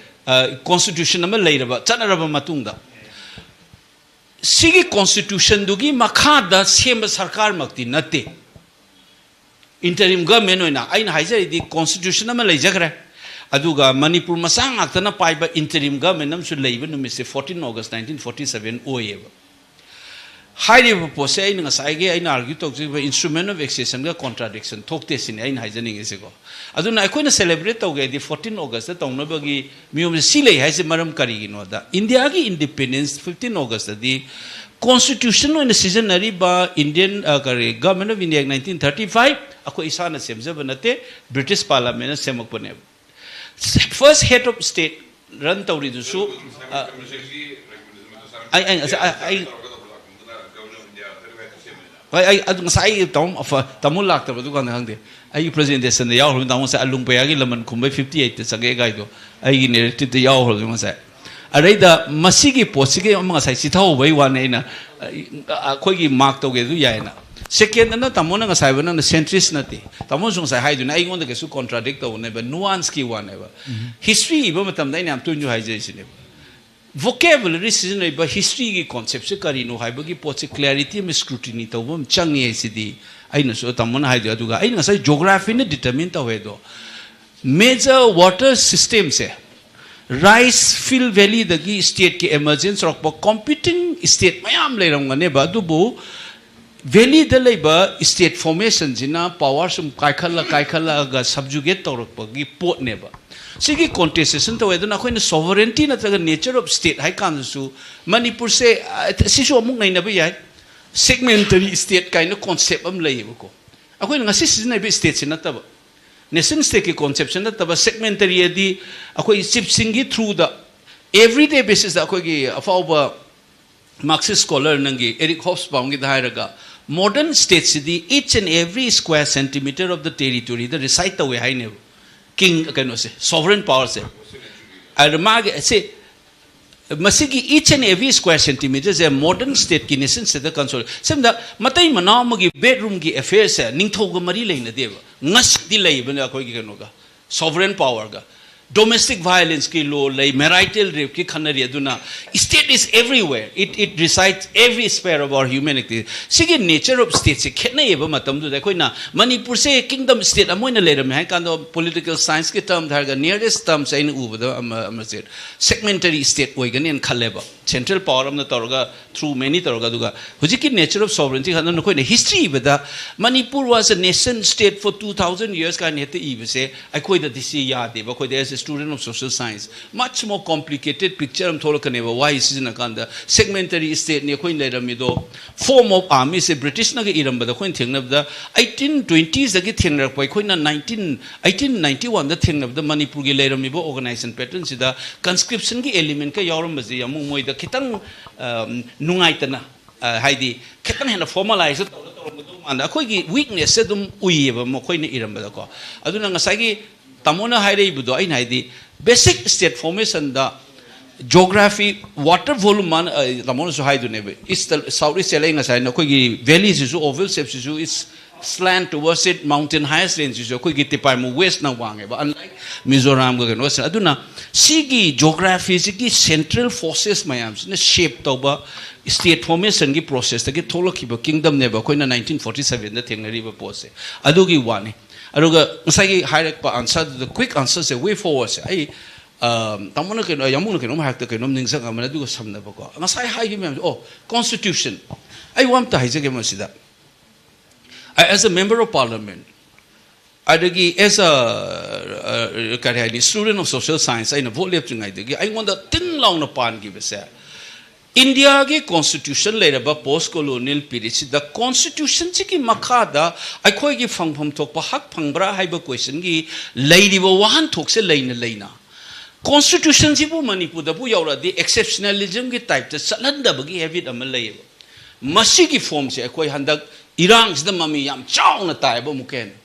ꯑ, constitution ꯑꯃ ꯂꯩꯔꯕ, ꯆꯠꯅꯔꯕ ꯃꯇꯨꯡꯗ, ꯁꯤꯒꯤ ꯀꯣꯟꯁꯇꯤꯇ꯭ꯌꯨꯁꯟꯗꯨꯒꯤ ꯃꯈꯥꯗ ꯁꯦꯝꯕ ꯁꯔꯀꯥꯔꯃꯛꯇꯤ ꯅꯠꯇꯦ꯫ ꯏꯟꯇꯔꯤꯝ ꯒꯚꯔꯟꯃꯦꯟ ꯑꯣꯏꯅ ꯑꯩꯅ ꯍꯥꯏꯖꯔꯤꯗꯤ, ꯀꯣꯟꯁꯇꯤꯇ꯭ꯌꯨꯁꯟ ꯑꯃ ꯂꯩꯖꯈ꯭ꯔꯦ, ꯑꯗꯨꯒ ꯃꯅꯤꯄꯨꯔ ꯃꯆꯥ ꯉꯥꯛꯇꯅ ꯄꯥꯏꯕ ꯏꯟꯇꯔꯤꯝ ꯒꯚꯔꯟꯃꯦꯟ ꯑꯃꯁꯨ ꯂꯩꯕ ꯅꯨꯃꯤꯠꯁꯦ fourteen August nineteen forty seven ꯑꯣꯏꯌꯦꯕ꯫ ꯍꯥꯏꯔꯤꯕ ꯄꯣꯠꯁꯦ ꯑꯩꯅ ꯉꯁꯥꯏꯒꯤ ꯑꯩꯅ ꯑꯥꯔꯒ꯭ꯌꯨ ꯇꯧꯖꯈꯤꯕ instrument of accessionꯒ contradiction ꯊꯣꯛꯇꯦ ꯁꯤꯅꯤ ꯑꯩꯅ ꯍꯥꯏꯖꯅꯤꯡꯉꯤꯁꯦꯀꯣ꯫ ꯑꯗꯨꯅ ꯑꯩꯈꯣꯏꯅ ꯁꯦꯂꯦꯕ꯭ꯔꯦꯠ ꯇꯧꯒꯦ ꯍꯥꯏꯗꯤ fourteen Augustꯇ ꯇꯧꯅꯕꯒꯤ ꯃꯤꯑꯣꯏꯕꯁꯦ ꯁꯤ ꯂꯩ ꯍꯥꯏꯁꯦ ꯃꯔꯝ ꯀꯔꯤꯒꯤꯅꯣꯗ, ꯏꯟꯗꯤꯌꯥꯒꯤ ꯏꯟꯗꯤꯄꯦꯟꯗꯦꯟꯁ fifteen Augustꯇꯗꯤ ꯀꯣꯟꯁꯇꯤꯇ꯭ꯌꯨꯁꯟ ꯑꯣꯏꯅ ꯁꯤꯖꯤꯟꯅꯔꯤꯕ ꯏꯟꯗꯤꯌꯟ, ꯑ, ꯀꯔꯤ, Government of India nineteen thirty five, ꯑꯩꯈꯣꯏ ꯏꯁꯥꯅ ꯁꯦꯝꯖꯕ ꯅꯠꯇꯦ, ꯕ꯭ꯔꯤꯇꯤꯁ ꯄꯥꯔꯂꯥꯃꯦꯟꯅ ꯁꯦꯝꯃꯛꯄꯅꯦꯕ꯫ First head of state run ꯇꯧꯔꯤꯗꯨꯁꯨ, ꯑ, ꯑꯩ, ꯑꯩ, ꯉꯁꯥꯏ, ꯑꯩ, ꯑꯩ, ꯍꯣꯏ, ꯑꯩ ꯑꯗꯨ ꯉꯁꯥꯏ ꯑꯩ ꯇꯥꯃꯣ, ꯑꯐ-, ꯇꯥꯃꯣ ꯂꯥꯛꯇꯕꯗꯨ ꯀꯥꯟꯗ ꯈꯪꯗꯦ꯫ ꯑꯩꯒꯤ ꯄ꯭ꯔꯖꯦꯟꯇꯦꯁꯟꯗ ꯌꯥꯎꯈ꯭ꯔꯕꯅꯤ, ꯇꯥꯃꯣ ꯉꯁꯥꯏ ꯑꯂꯨꯡꯄꯌꯥꯒꯤ ꯂꯃꯟ ꯈꯨꯝꯕꯩ fifty eightꯇ ꯆꯪꯉꯛꯑꯦ ꯀꯥꯏꯗꯣ ꯑꯩꯒꯤ ꯅꯦꯔꯦꯇꯤꯞꯇ ꯌꯥꯎꯈ꯭ꯔꯕꯅꯤ ꯉꯁꯥꯏ꯫ ꯑꯗꯩꯗ ꯃꯁꯤꯒꯤ ꯄꯣꯠꯁꯤꯒꯤ ꯑꯃ ꯉꯁꯥꯏ ꯆꯤꯊꯍꯧꯕꯩ ꯋꯥꯅꯤ ꯑꯩꯅ, ꯑ, ꯑꯩꯈꯣꯏꯒꯤ ꯃꯥꯔꯛ ꯇꯧꯒꯦ ꯑꯗꯨ ꯌꯥꯏꯅ꯫ ꯁꯦꯀꯦꯟꯗꯅ ꯇꯥꯃꯣꯅ ꯉꯁꯥꯏ ꯍꯥꯏꯕ ꯅꯪꯅ ꯁꯦꯟꯇ꯭ꯔꯤꯁ ꯅꯠꯇꯦ꯫ ꯇꯥꯃꯣꯅꯁꯨ ꯉꯁꯥꯏ ꯍꯥꯏꯗꯨꯅ ꯑꯩꯉꯣꯟꯗ ꯀꯩꯁꯨ ꯀꯣꯟꯇ꯭ꯔꯥꯗꯤꯛ ꯇꯧꯕꯅꯦꯕ, ꯅꯨꯋꯥꯟꯁꯀꯤ ꯋꯥꯅꯦꯕ꯫ ꯍꯤꯁꯇ꯭ꯔꯤ ꯏꯕ ꯃꯇꯝꯗ ꯑꯩꯅ ꯌꯥꯝ ꯇꯣꯏꯅꯁꯨ ꯍꯥꯏꯖꯔꯤꯁꯤꯅꯦꯕ꯫ ꯚꯣꯀꯦꯕꯨꯂꯔꯤ ꯁꯤꯖꯤꯟꯅꯔꯤꯕ ꯍꯤꯁꯇ꯭ꯔꯤꯒꯤ ꯀꯣꯟꯁꯦꯞꯁꯦ ꯀꯔꯤꯅꯣ ꯍꯥꯏꯕꯒꯤ ꯄꯣꯠꯁꯦ ꯀ꯭ꯂꯦꯔꯤꯇꯤ ꯑꯃ, ꯁ꯭ꯀ꯭ꯔꯨꯇꯤꯅꯤ ꯇꯧꯕ ꯑꯃ ꯆꯪꯉꯦ ꯍꯥꯏꯁꯤꯗꯤ ꯑꯩꯅꯁꯨ ꯇꯥꯃꯣꯅ ꯍꯥꯏꯗꯣ ꯑꯗꯨꯒ ꯑꯩꯅ ꯉꯁꯥꯏ ꯖꯣꯒ꯭ꯔꯥꯐꯤꯅ ꯗꯤꯇꯔꯃꯤꯟ ꯇꯧꯋꯦ ꯑꯗꯣ, ꯃꯦꯖꯔ ꯋꯥꯇꯔ ꯁꯤꯁꯇꯦꯝꯁꯦ ꯔꯥꯏꯁ ꯐꯤꯜ ꯚꯦꯂꯤꯗꯒꯤ ꯁ꯭ꯇꯦꯠꯀꯤ ꯑꯦꯃꯔꯖꯦꯟꯁ ꯇꯧꯔꯛꯄ ꯀꯣꯝꯄꯤꯇꯤꯡ ꯁ꯭ꯇꯦꯠ ꯃꯌꯥꯝ ꯂꯩꯔꯝꯒꯅꯦꯕ꯫ ꯑꯗꯨꯕꯨ ꯚꯦꯂꯤꯗ ꯂꯩꯕ ꯁ꯭ꯇꯦꯠ ꯐꯣꯔꯃꯦꯁꯟꯁꯤꯅ ꯄꯋꯥꯔ ꯁꯨꯝ ꯀꯥꯏꯈꯠꯂ ꯀꯥꯏꯈꯠꯂꯛꯑꯒ ꯁꯕꯖꯨꯒꯦꯠ ꯇꯧꯔꯛꯄꯒꯤ ꯄꯣꯠꯅꯦꯕ꯫ ꯁꯤꯒꯤ ꯀꯣꯟꯇꯦꯁꯇꯦꯁꯟ ꯇꯧꯋꯦ꯫ ꯑꯗꯨꯅ ꯑꯩꯈꯣꯏꯅ ꯁꯣꯚꯔꯦꯟꯇꯤ ꯅꯠꯇ꯭ꯔꯒ ꯅꯦꯆꯔ ꯑꯣꯐ ꯁ꯭ꯇꯦꯠ ꯍꯥꯏ ꯀꯥꯟꯗꯁꯨ ꯃꯅꯤꯄꯨꯔꯁꯦ, ꯑ, ꯁꯤꯁꯨ ꯑꯃꯨꯛ ꯅꯩꯅꯕ ꯌꯥꯏ꯫ ꯁꯦꯒꯃꯦꯟꯇꯔꯤ ꯁ꯭ꯇꯦꯠ ꯀꯥꯏꯅ ꯀꯣꯟꯁꯦꯞ ꯑꯃ ꯂꯩꯌꯦꯕꯀꯣ꯫ ꯑꯩꯈꯣꯏꯅ ꯉꯁꯤ ꯁꯤꯖꯤꯟꯅꯔꯤꯕ ꯁ꯭ꯇꯦꯠꯁꯤ ꯅꯠꯇꯕ, ꯅꯦꯁꯟ ꯁ꯭ꯇꯦꯠꯀꯤ ꯀꯣꯟꯁꯦꯞꯁꯤ ꯅꯠꯇꯕ, ꯁꯦꯒꯃꯦꯟꯇꯔꯤ ꯑꯗꯤ ꯑꯩꯈꯣꯏ ꯆꯤꯐꯁꯤꯡꯒꯤ ꯊ꯭ꯔꯨꯗ ꯑꯦꯕ꯭ꯔꯤꯗꯦ ꯕꯦꯁꯤꯁꯇ ꯑꯩꯈꯣꯏꯒꯤ ꯑꯐꯥꯎꯕ ꯃꯥꯔꯛꯁꯤꯁ ꯁ꯭ꯀꯣꯂꯔ ꯅꯪꯒꯤ ꯑꯦꯔꯤꯛ ꯍꯣꯞꯁꯕꯥꯎꯝꯒꯤꯗ ꯍꯥꯏꯔꯒ, ꯃꯣꯗꯔꯟ ꯁ꯭ꯇꯦꯠꯁꯤꯗꯤ each and every square centimeter of the territoryꯗ ꯔꯤꯁꯥꯏꯠ ꯇꯧꯋꯦ ꯍꯥꯏꯅꯦꯕ꯫ ꯀꯤꯡ ꯀꯩꯅꯣꯁꯦ, ꯁꯣꯚꯔꯦꯟ ꯄꯋꯥꯔꯁꯦ꯫ ꯑꯗ ꯃꯥꯒꯤ ꯁꯤ ꯃꯁꯤꯒꯤ each and every square centimeterꯁꯦ ꯃꯣꯗꯔꯟ ꯁ꯭ꯇꯦꯠꯀꯤ ꯅꯦꯁꯟ ꯁ꯭ꯇꯦꯠꯇ ꯀꯟꯁꯣꯜ꯫ ꯁꯝꯅ ꯃꯇꯩ ꯃꯅꯥꯎ ꯑꯃꯒꯤ ꯕꯦꯗꯔꯨꯝꯒꯤ ꯑꯦꯐꯦꯌꯔꯁꯦ ꯅꯤꯡꯊꯧꯒ ꯃꯔꯤ ꯂꯩꯅꯗꯦꯕ꯫ ꯉꯁꯤꯗꯤ ꯂꯩꯕꯅꯦ ꯑꯩꯈꯣꯏꯒꯤ ꯀꯩꯅꯣꯒ, ꯁꯣꯚꯔꯦꯟ ꯄꯋꯥꯔꯒ꯫ ꯗꯣꯃꯦꯁꯇꯤꯛ ꯚꯥꯏꯑꯣꯂꯦꯟꯁꯀꯤ ꯂꯣ ꯂꯩ, ꯃꯦꯔꯥꯏꯇꯦꯜ ꯔꯦꯞꯀꯤ ꯈꯟꯅꯔꯤ꯫ ꯑꯗꯨꯅ state is everywhere, it, it resides every sphere of our humanity. ꯁꯤꯒꯤ ꯅꯦꯆꯔ ꯑꯣꯐ ꯁ꯭ꯇꯦꯠꯁꯦ ꯈꯦꯠꯅꯩꯌꯦꯕ꯫ ꯃꯇꯝꯗꯨꯗ ꯑꯩꯈꯣꯏꯅ ꯃꯅꯤꯄꯨꯔꯁꯦ ꯀꯤꯡꯗꯝ ꯁ꯭ꯇꯦꯠ ꯑꯃ ꯑꯣꯏꯅ ꯂꯩꯔꯝꯃꯦ ꯍꯥꯏ ꯀꯥꯟꯗ, ꯄꯣꯂꯤꯇꯤꯀꯦꯜ ꯁꯥꯏꯟꯁꯀꯤ ꯇꯔꯝꯗ ꯍꯥꯏꯔꯒ ꯅꯤꯌꯔꯦꯁ ꯇꯔꯝꯁꯦ ꯑꯩꯅ ꯎꯕꯗ ꯑꯃ, ꯑꯃꯁꯦ ꯁꯦꯒꯃꯦꯟꯇꯔꯤ ꯁ꯭ꯇꯦꯠ ꯑꯣꯏꯒꯅꯦꯅ ꯈꯜꯂꯦꯕ꯫ ꯁꯦꯟꯇ꯭ꯔꯦꯜ ꯄꯋꯥꯔ ꯑꯃꯅ ꯇꯧꯔꯒ, ꯊ꯭ꯔꯨ ꯃꯦꯅꯤ ꯇꯧꯔꯒ꯫ ꯑꯗꯨꯒ ꯍꯧꯖꯤꯛꯀꯤ ꯅꯦꯆꯔ ꯑꯣꯐ ꯁꯣꯚꯔꯦꯟꯇꯤ ꯈꯟꯗ ꯅꯈꯣꯏꯅ history ꯏꯕꯗ Manipur was a nation state for two thousand years ꯀꯥꯏꯅ ꯍꯦꯛꯇ ꯏꯕꯁꯦ ꯑꯩꯈꯣꯏꯗꯗꯤ ꯁꯤ ꯌꯥꯗꯦꯕ꯫ ꯑꯩꯈꯣꯏꯗ as a student of social science much more complicated picture ꯑꯃ ꯊꯣꯛꯂꯛꯀꯅꯦꯕ ꯋꯥꯍꯩ ꯁꯤꯖꯤꯟꯅꯀꯥꯟꯗ꯫ ꯁꯦꯒꯃꯦꯟꯇꯔꯤ ꯁ꯭ꯇꯦꯠꯅꯤ ꯑꯩꯈꯣꯏꯅ ꯂꯩꯔꯝꯃꯤꯗꯣ꯫ ꯐꯣꯔꯝ ꯑꯣꯐ ꯑꯥꯔꯃꯤꯁꯦ ꯕ꯭ꯔꯤꯇꯤꯁꯅꯒ ꯏꯔꯝꯕꯗ ꯑꯩꯈꯣꯏꯅ ꯊꯦꯡꯅꯕꯗ, ꯑꯩꯠꯇꯤꯟ ꯇ꯭ꯋꯦꯟꯇꯤꯁꯇꯒꯤ ꯊꯦꯡꯅꯔꯛꯄ ꯑꯩꯈꯣꯏꯅ ꯅꯥꯏꯟꯇꯤꯟ ꯑꯩꯠꯇꯤꯟ ꯅꯥꯏꯟꯇꯤ ꯋꯥꯟꯗ ꯊꯦꯡꯅꯕꯗ ꯃꯅꯤꯄꯨꯔꯒꯤ ꯂꯩꯔꯝꯃꯤꯕ ꯑꯣꯔꯒꯅꯥꯏꯖꯦꯁꯟ ꯄꯦꯇꯔꯟꯁꯤꯗ ꯀꯟꯁꯀ꯭ꯔꯤꯞꯁꯟꯒꯤ ꯑꯦꯂꯤꯃꯦꯟꯠꯀ ꯌꯥꯎꯔꯝꯕꯁꯦ ꯑꯃꯨꯛ ꯃꯣꯏꯗ ꯈꯤꯇꯪ, ꯑ, ꯅꯨꯡꯉꯥꯏꯇꯅ, ꯑ, ꯍꯥꯏꯗꯤ ꯈꯤꯇꯪ ꯍꯦꯟꯅ ꯐꯣꯔꯃꯦꯂꯥꯏꯖ ꯇꯧꯔ ꯇꯧꯔꯝꯒꯗꯧ ꯃꯥꯟꯗ ꯑꯩꯈꯣꯏꯒꯤ ꯋꯤꯛꯅꯦꯁꯁꯦ ꯑꯗꯨꯝ ꯎꯏꯌꯦꯕ ꯃꯈꯣꯏꯅ ꯏꯔꯝꯕꯗꯀꯣ꯫ ꯑꯗꯨꯅ ꯉꯁꯥꯏꯒꯤ ꯇꯥꯃꯣꯅ ꯍꯥꯏꯔꯛꯏꯕꯗꯣ, ꯑꯩꯅ ꯍꯥꯏꯗꯤ ꯕꯦꯁꯤꯛ ꯁ꯭ꯇꯦꯠ ꯐꯣꯔꯃꯦꯁꯟꯗ ꯖꯣꯒ꯭ꯔꯥꯐꯤ, ꯋꯥꯇꯔ ꯚꯣꯂꯨꯝ ꯃꯥꯅ, ꯑ, ꯇꯥꯃꯣꯅꯁꯨ ꯍꯥꯏꯗꯨꯅꯦꯕ, ꯏꯁꯇ ꯁꯥꯎꯠ ꯏꯁ ꯑꯦꯜ ꯑꯦ ꯉꯁꯥꯏꯅ ꯑꯩꯈꯣꯏꯒꯤ ꯚꯦꯂꯤꯁꯤꯁꯨ, ꯑꯣꯚꯦꯜ ꯁꯦꯞꯁꯤꯁꯨ ꯏꯁ ꯁ꯭ꯂꯥꯟ ꯇꯨꯋꯔꯁ ꯏꯠ, ꯃꯥꯎꯟꯇꯦꯟ ꯍꯥꯏꯌꯦꯁ ꯔꯦꯟꯖꯁꯤꯁꯨ ꯑꯩꯈꯣꯏꯒꯤ ꯇꯤꯄꯥꯏꯃꯨ ꯋꯦꯁꯅ ꯋꯥꯡꯉꯦꯕ, ꯑꯟꯂꯥꯏꯛ ꯃꯤꯖꯣꯔꯥꯝꯒ ꯀꯩꯅꯣꯁꯤꯅ꯫ ꯑꯗꯨꯅ ꯁꯤꯒꯤ ꯖꯣꯒ꯭ꯔꯥꯐꯤꯁꯤꯒꯤ ꯁꯦꯟꯇ꯭ꯔꯦꯜ ꯐꯣꯔꯁꯦꯁ ꯃꯌꯥꯝꯁꯤꯅ ꯁꯦꯞ ꯇꯧꯕ, state formationꯒꯤ processꯇꯒꯤ ꯊꯣꯛꯂꯛꯈꯤꯕ kingdomꯅꯦꯕ ꯑꯩꯈꯣꯏꯅ nineteen forty sevenꯗ ꯊꯦꯡꯅꯔꯤꯕ ꯄꯣꯠꯁꯦ꯫ ꯑꯗꯨꯒꯤ ꯋꯥꯅꯤ꯫ ꯑꯗꯨꯒ ꯉꯁꯥꯏꯒꯤ ꯍꯥꯏꯔꯛꯄ answerꯗꯨꯗ quick answerꯁꯦ, way forwardꯁꯦ ꯑꯩ, ꯑ, ꯇꯥꯃꯣꯅ ꯀꯩꯅꯣ, ꯌꯥꯝꯕꯨꯡꯅ ꯀꯩꯅꯣꯝ ꯍꯥꯏꯔꯛꯇ ꯀꯩꯅꯣꯝ ꯅꯤꯡꯁꯤꯡꯉꯝꯕꯅꯤ, ꯑꯗꯨꯒ ꯁꯝꯅꯕꯀꯣ꯫ ꯉꯁꯥꯏ ꯍꯥꯏꯈꯤꯕ ꯃꯌꯥꯝꯁꯦ, ꯑꯣ, constitution꯫ ꯑꯩ ꯋꯥ ꯑꯝꯇ ꯍꯥꯏꯖꯒꯦ ꯃꯁꯤꯗ꯫ I, as a member of parliament, ꯑꯗꯒꯤ as a, ꯑ, ꯀꯔꯤ ꯍꯥꯏꯅꯤ, student of social science, ꯑꯩꯅ vote ꯂꯦꯞꯇ꯭ꯔꯤꯉꯩꯗꯒꯤ ꯑꯩꯉꯣꯟꯗ ꯇꯤꯡ ꯂꯥꯎꯅ ꯄꯥꯟꯈꯤꯕꯁꯦ, ꯏꯟꯗꯤꯌꯥꯒꯤ constitution ꯂꯩꯔꯕ post colonial periodꯁꯤꯗ constitutionꯁꯤꯒꯤ ꯃꯈꯥꯗ ꯑꯩꯈꯣꯏꯒꯤ ꯐꯪꯐꯝ ꯊꯣꯛꯄ ꯍꯛ ꯐꯪꯕ꯭ꯔꯥ ꯍꯥꯏꯕ questionꯒꯤ ꯂꯩꯔꯤꯕ ꯋꯥꯍꯟꯊꯣꯛꯁꯦ ꯂꯩꯅ ꯂꯩꯅ constitutionꯁꯤꯕꯨ ꯃꯅꯤꯄꯨꯔꯗꯕꯨ ꯌꯧꯔꯛꯑꯗꯤ exceptionalismꯒꯤ typeꯇ ꯆꯠꯍꯟꯗꯕꯒꯤ habit ꯑꯃ ꯂꯩꯌꯦꯕ꯫ ꯃꯁꯤꯒꯤ formꯁꯦ ꯑꯩꯈꯣꯏ ꯍꯟꯗꯛ ꯏꯔꯥꯡꯁꯤꯗ ꯃꯃꯤ ꯌꯥꯝ ꯆꯥꯎꯅ ꯇꯥꯏꯌꯦꯕ꯫ ꯑꯃꯨꯛꯀ ꯍꯦꯟꯅ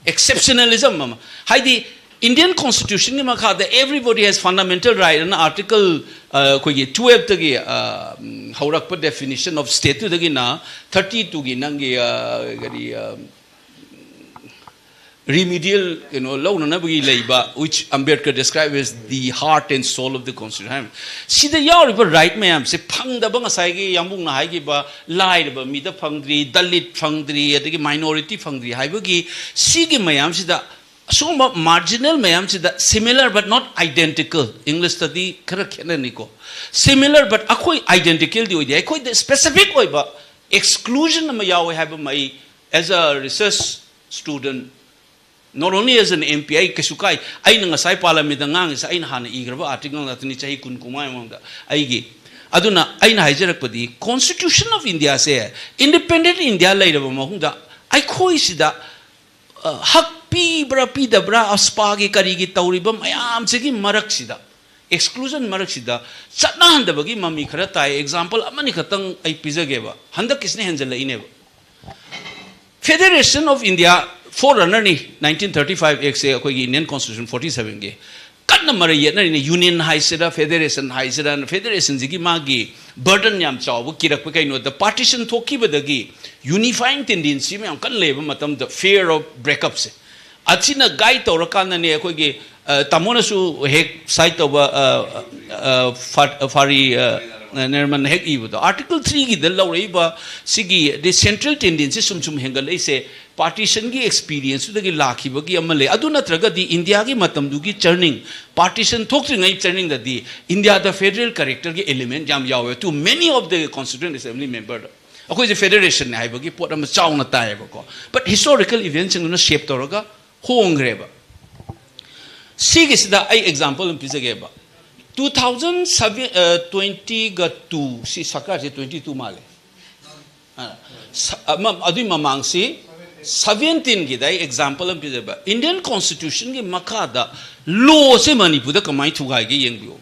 exceptionalism ꯑꯃ, ꯍꯥꯏꯗꯤ Indian constitutionꯒꯤ ꯃꯈꯥꯗ everybody has fundamental right ꯑꯅ article, ꯑ, ꯑꯩꯈꯣꯏꯒꯤ twelveꯇꯒꯤ, ꯑ, ꯎꯝ, ꯍꯧꯔꯛꯄ definition of stateꯇꯨꯗꯒꯤꯅ thirty twoꯒꯤ ꯅꯪꯒꯤ, ꯑ, ꯀꯔꯤ, ꯑ, remedial ꯀꯩꯅꯣ ꯂꯧꯅꯅꯕꯒꯤ ꯂꯩꯕ, which Ambedkar described as the heart and soul of the constitution ꯍꯥꯏ꯫ ꯁꯤꯗ ꯌꯥꯎꯔꯤꯕ right ꯃꯌꯥꯝꯁꯦ ꯐꯪꯗꯕ, ꯉꯁꯥꯏꯒꯤ ꯌꯥꯝꯕꯨꯡꯅ ꯍꯥꯏꯈꯤꯕ ꯂꯥꯏꯔꯕ ꯃꯤꯗ ꯐꯪꯗ꯭ꯔꯤ, Dalit ꯐꯪꯗ꯭ꯔꯤ, ꯑꯗꯒꯤ minority ꯐꯪꯗ꯭ꯔꯤ ꯍꯥꯏꯕꯒꯤ ꯁꯤꯒꯤ ꯃꯌꯥꯝꯁꯤꯗ, ꯑꯁꯤꯒꯨꯝꯕ marginal ꯃꯌꯥꯝꯁꯤꯗ similar but not identical, Englishꯇꯗꯤ ꯈꯔ ꯈꯦꯠꯅꯅꯤꯀꯣ, similar but ꯑꯩꯈꯣꯏ identicalꯗꯤ ꯑꯣꯏꯗꯦ, ꯑꯩꯈꯣꯏꯗ specific ꯑꯣꯏꯕ exclusion ꯑꯃ ꯌꯥꯎꯋꯦ ꯍꯥꯏꯕ ꯑꯃ ꯑꯩ as a research student, not only as an MP, ꯑꯩ ꯀꯩꯁꯨ ꯀꯥꯏ, ꯑꯩꯅ ꯉꯁꯥꯏ parliamentꯗ ꯉꯥꯡꯉꯤꯁꯦ ꯑꯩꯅ ꯍꯥꯟꯅ ꯏꯈ꯭ꯔꯕ article ꯉꯥꯛꯇꯅꯤ, ꯆꯍꯤ ꯀꯨꯟ ꯀꯨꯟꯃꯉꯥꯒꯤ ꯃꯃꯥꯡꯗ ꯑꯩꯒꯤ꯫ ꯑꯗꯨꯅ ꯑꯩꯅ ꯍꯥꯏꯖꯔꯛꯄꯗꯤ constitution of Indiaꯁꯦ independent India ꯂꯩꯔꯕ ꯃꯇꯨꯡꯗ ꯑꯩꯈꯣꯏꯁꯤꯗ, ꯑ, ꯍꯛ ꯄꯤꯕ꯭ꯔꯥ ꯄꯤꯗꯕ꯭ꯔꯥ, AFSPAꯒꯤ ꯀꯔꯤꯒꯤ ꯇꯧꯔꯤꯕ ꯃꯌꯥꯝꯁꯤꯒꯤ ꯃꯔꯛꯁꯤꯗ, exclusion ꯃꯔꯛꯁꯤꯗ ꯆꯠꯅꯍꯟꯗꯕꯒꯤ ꯃꯃꯤ ꯈꯔ ꯇꯥꯏ꯫ Example ꯑꯃꯅꯤ ꯈꯛꯇꯪ ꯑꯩ ꯄꯤꯖꯒꯦꯕ, ꯍꯟꯗꯛꯀꯤꯁꯤꯅ ꯍꯦꯟꯖꯜꯂꯛꯏꯅꯦꯕ꯫ Federation of India forerunnerꯅꯤ, nineteen thirty five Actꯁꯦ ꯑꯩꯈꯣꯏꯒꯤ Indian Constitution forty sevenꯒꯤ꯫ ꯀꯟꯅ ꯃꯔꯩ ꯌꯦꯠꯅꯔꯤꯅꯦ, union ꯍꯥꯏꯁꯤꯔꯥ federation ꯍꯥꯏꯁꯤꯔꯥ꯫ Federationꯁꯤꯒꯤ ꯃꯥꯒꯤ burden ꯌꯥꯝ ꯆꯥꯎꯕ ꯀꯤꯔꯛꯄ ꯀꯩꯅꯣꯗ, partition ꯊꯣꯛꯈꯤꯕꯗꯒꯤ unifying tendency ꯃꯌꯥꯝ ꯀꯟꯅ ꯂꯩꯕ ꯃꯇꯝꯗ fear of breakupꯁꯦ ꯑꯁꯤꯅ guide ꯇꯧꯔꯀꯥꯟꯗꯅꯦ ꯑꯩꯈꯣꯏꯒꯤ, ꯑ, ꯇꯥꯃꯣꯅꯁꯨ ꯍꯦꯛ cite ꯇꯧꯕ, ꯑ, ꯑ, ꯐꯥ-, ꯐꯥꯔꯤ, ꯑ, ꯅꯔꯃꯟꯅ ꯍꯦꯛ ꯏꯕꯗꯣ, ꯑꯥꯔꯇꯤꯀꯜ ꯊ꯭ꯔꯤꯒꯤꯗ ꯂꯧꯔꯛꯏꯕ ꯁꯤꯒꯤ ꯗꯤ ꯁꯦꯟꯇ꯭ꯔꯦꯜ ꯇꯦꯟꯗꯦꯟꯁꯤ ꯁꯨꯝ ꯁꯨꯝ ꯍꯦꯟꯒꯠꯂꯛꯏꯁꯦ ꯄꯥꯔꯇꯤꯁꯟꯒꯤ ꯑꯦꯛꯁꯄꯤꯔꯤꯌꯦꯟꯁꯇꯨꯗꯒꯤ ꯂꯥꯛꯈꯤꯕꯒꯤ ꯑꯃ ꯂꯩ꯫ ꯑꯗꯨ ꯅꯠꯇ꯭ꯔꯒꯗꯤ ꯏꯟꯗꯤꯌꯥꯒꯤ ꯃꯇꯝꯗꯨꯒꯤ ꯆꯔꯅꯤꯡ, ꯄꯥꯔꯇꯤꯁꯟ ꯊꯣꯛꯇ꯭ꯔꯤꯉꯩ ꯆꯔꯅꯤꯡꯗꯗꯤ ꯏꯟꯗꯤꯌꯥꯗ ꯐꯦꯗꯔꯦꯜ ꯀꯦꯔꯦꯛꯇꯔꯒꯤ ꯑꯦꯂꯤꯃꯦꯟ ꯌꯥꯝ ꯌꯥꯎꯋꯦ꯫ To many of the constituent assembly member, ꯑꯩꯈꯣꯏꯁꯦ ꯐꯦꯗꯔꯦꯁꯟꯅꯦ ꯍꯥꯏꯕꯒꯤ ꯄꯣꯠ ꯑꯃ ꯆꯥꯎꯅ ꯇꯥꯏꯌꯦꯕꯀꯣ꯫ But historical eventꯁꯤꯡꯗꯨꯅ ꯁꯦꯞ ꯇꯧꯔꯒ ꯍꯣꯡꯈ꯭ꯔꯦꯕ꯫ ꯁꯤꯒꯤꯁꯤꯗ ꯑꯩ ꯑꯦꯛꯖꯥꯝꯄꯜ ꯑꯃ ꯄꯤꯖꯒꯦꯕ꯫ ꯇꯨ ꯊꯥꯎꯖꯟ ꯁꯚꯦꯟ, ꯇ꯭ꯋꯦꯟꯇꯤꯒ ꯇꯨ, ꯁꯤ ꯁꯔꯀꯥꯔꯁꯦ ꯇ꯭ꯋꯦꯟꯇꯤ ꯇꯨ ꯃꯥꯜꯂꯦ꯫ ꯑ, ꯁ-, ꯑꯃ-, ꯑꯗꯨꯏ ꯃꯃꯥꯡꯁꯤ ꯁꯚꯦꯟꯇꯤꯟꯒꯤꯗ ꯑꯩ ꯑꯦꯛꯖꯥꯝꯄꯜ ꯑꯃ ꯄꯤꯖꯕ꯫ ꯏꯟꯗꯤꯌꯟ ꯀꯣꯟꯁꯇꯤꯇ꯭ꯌꯨꯁꯟꯒꯤ ꯃꯈꯥꯗ ꯂꯣꯁꯦ ꯃꯅꯤꯄꯨꯔꯗ ꯀꯃꯥꯏꯅ ꯊꯨꯒꯥꯏꯒꯦ ꯌꯦꯡꯕꯤꯌꯨ꯫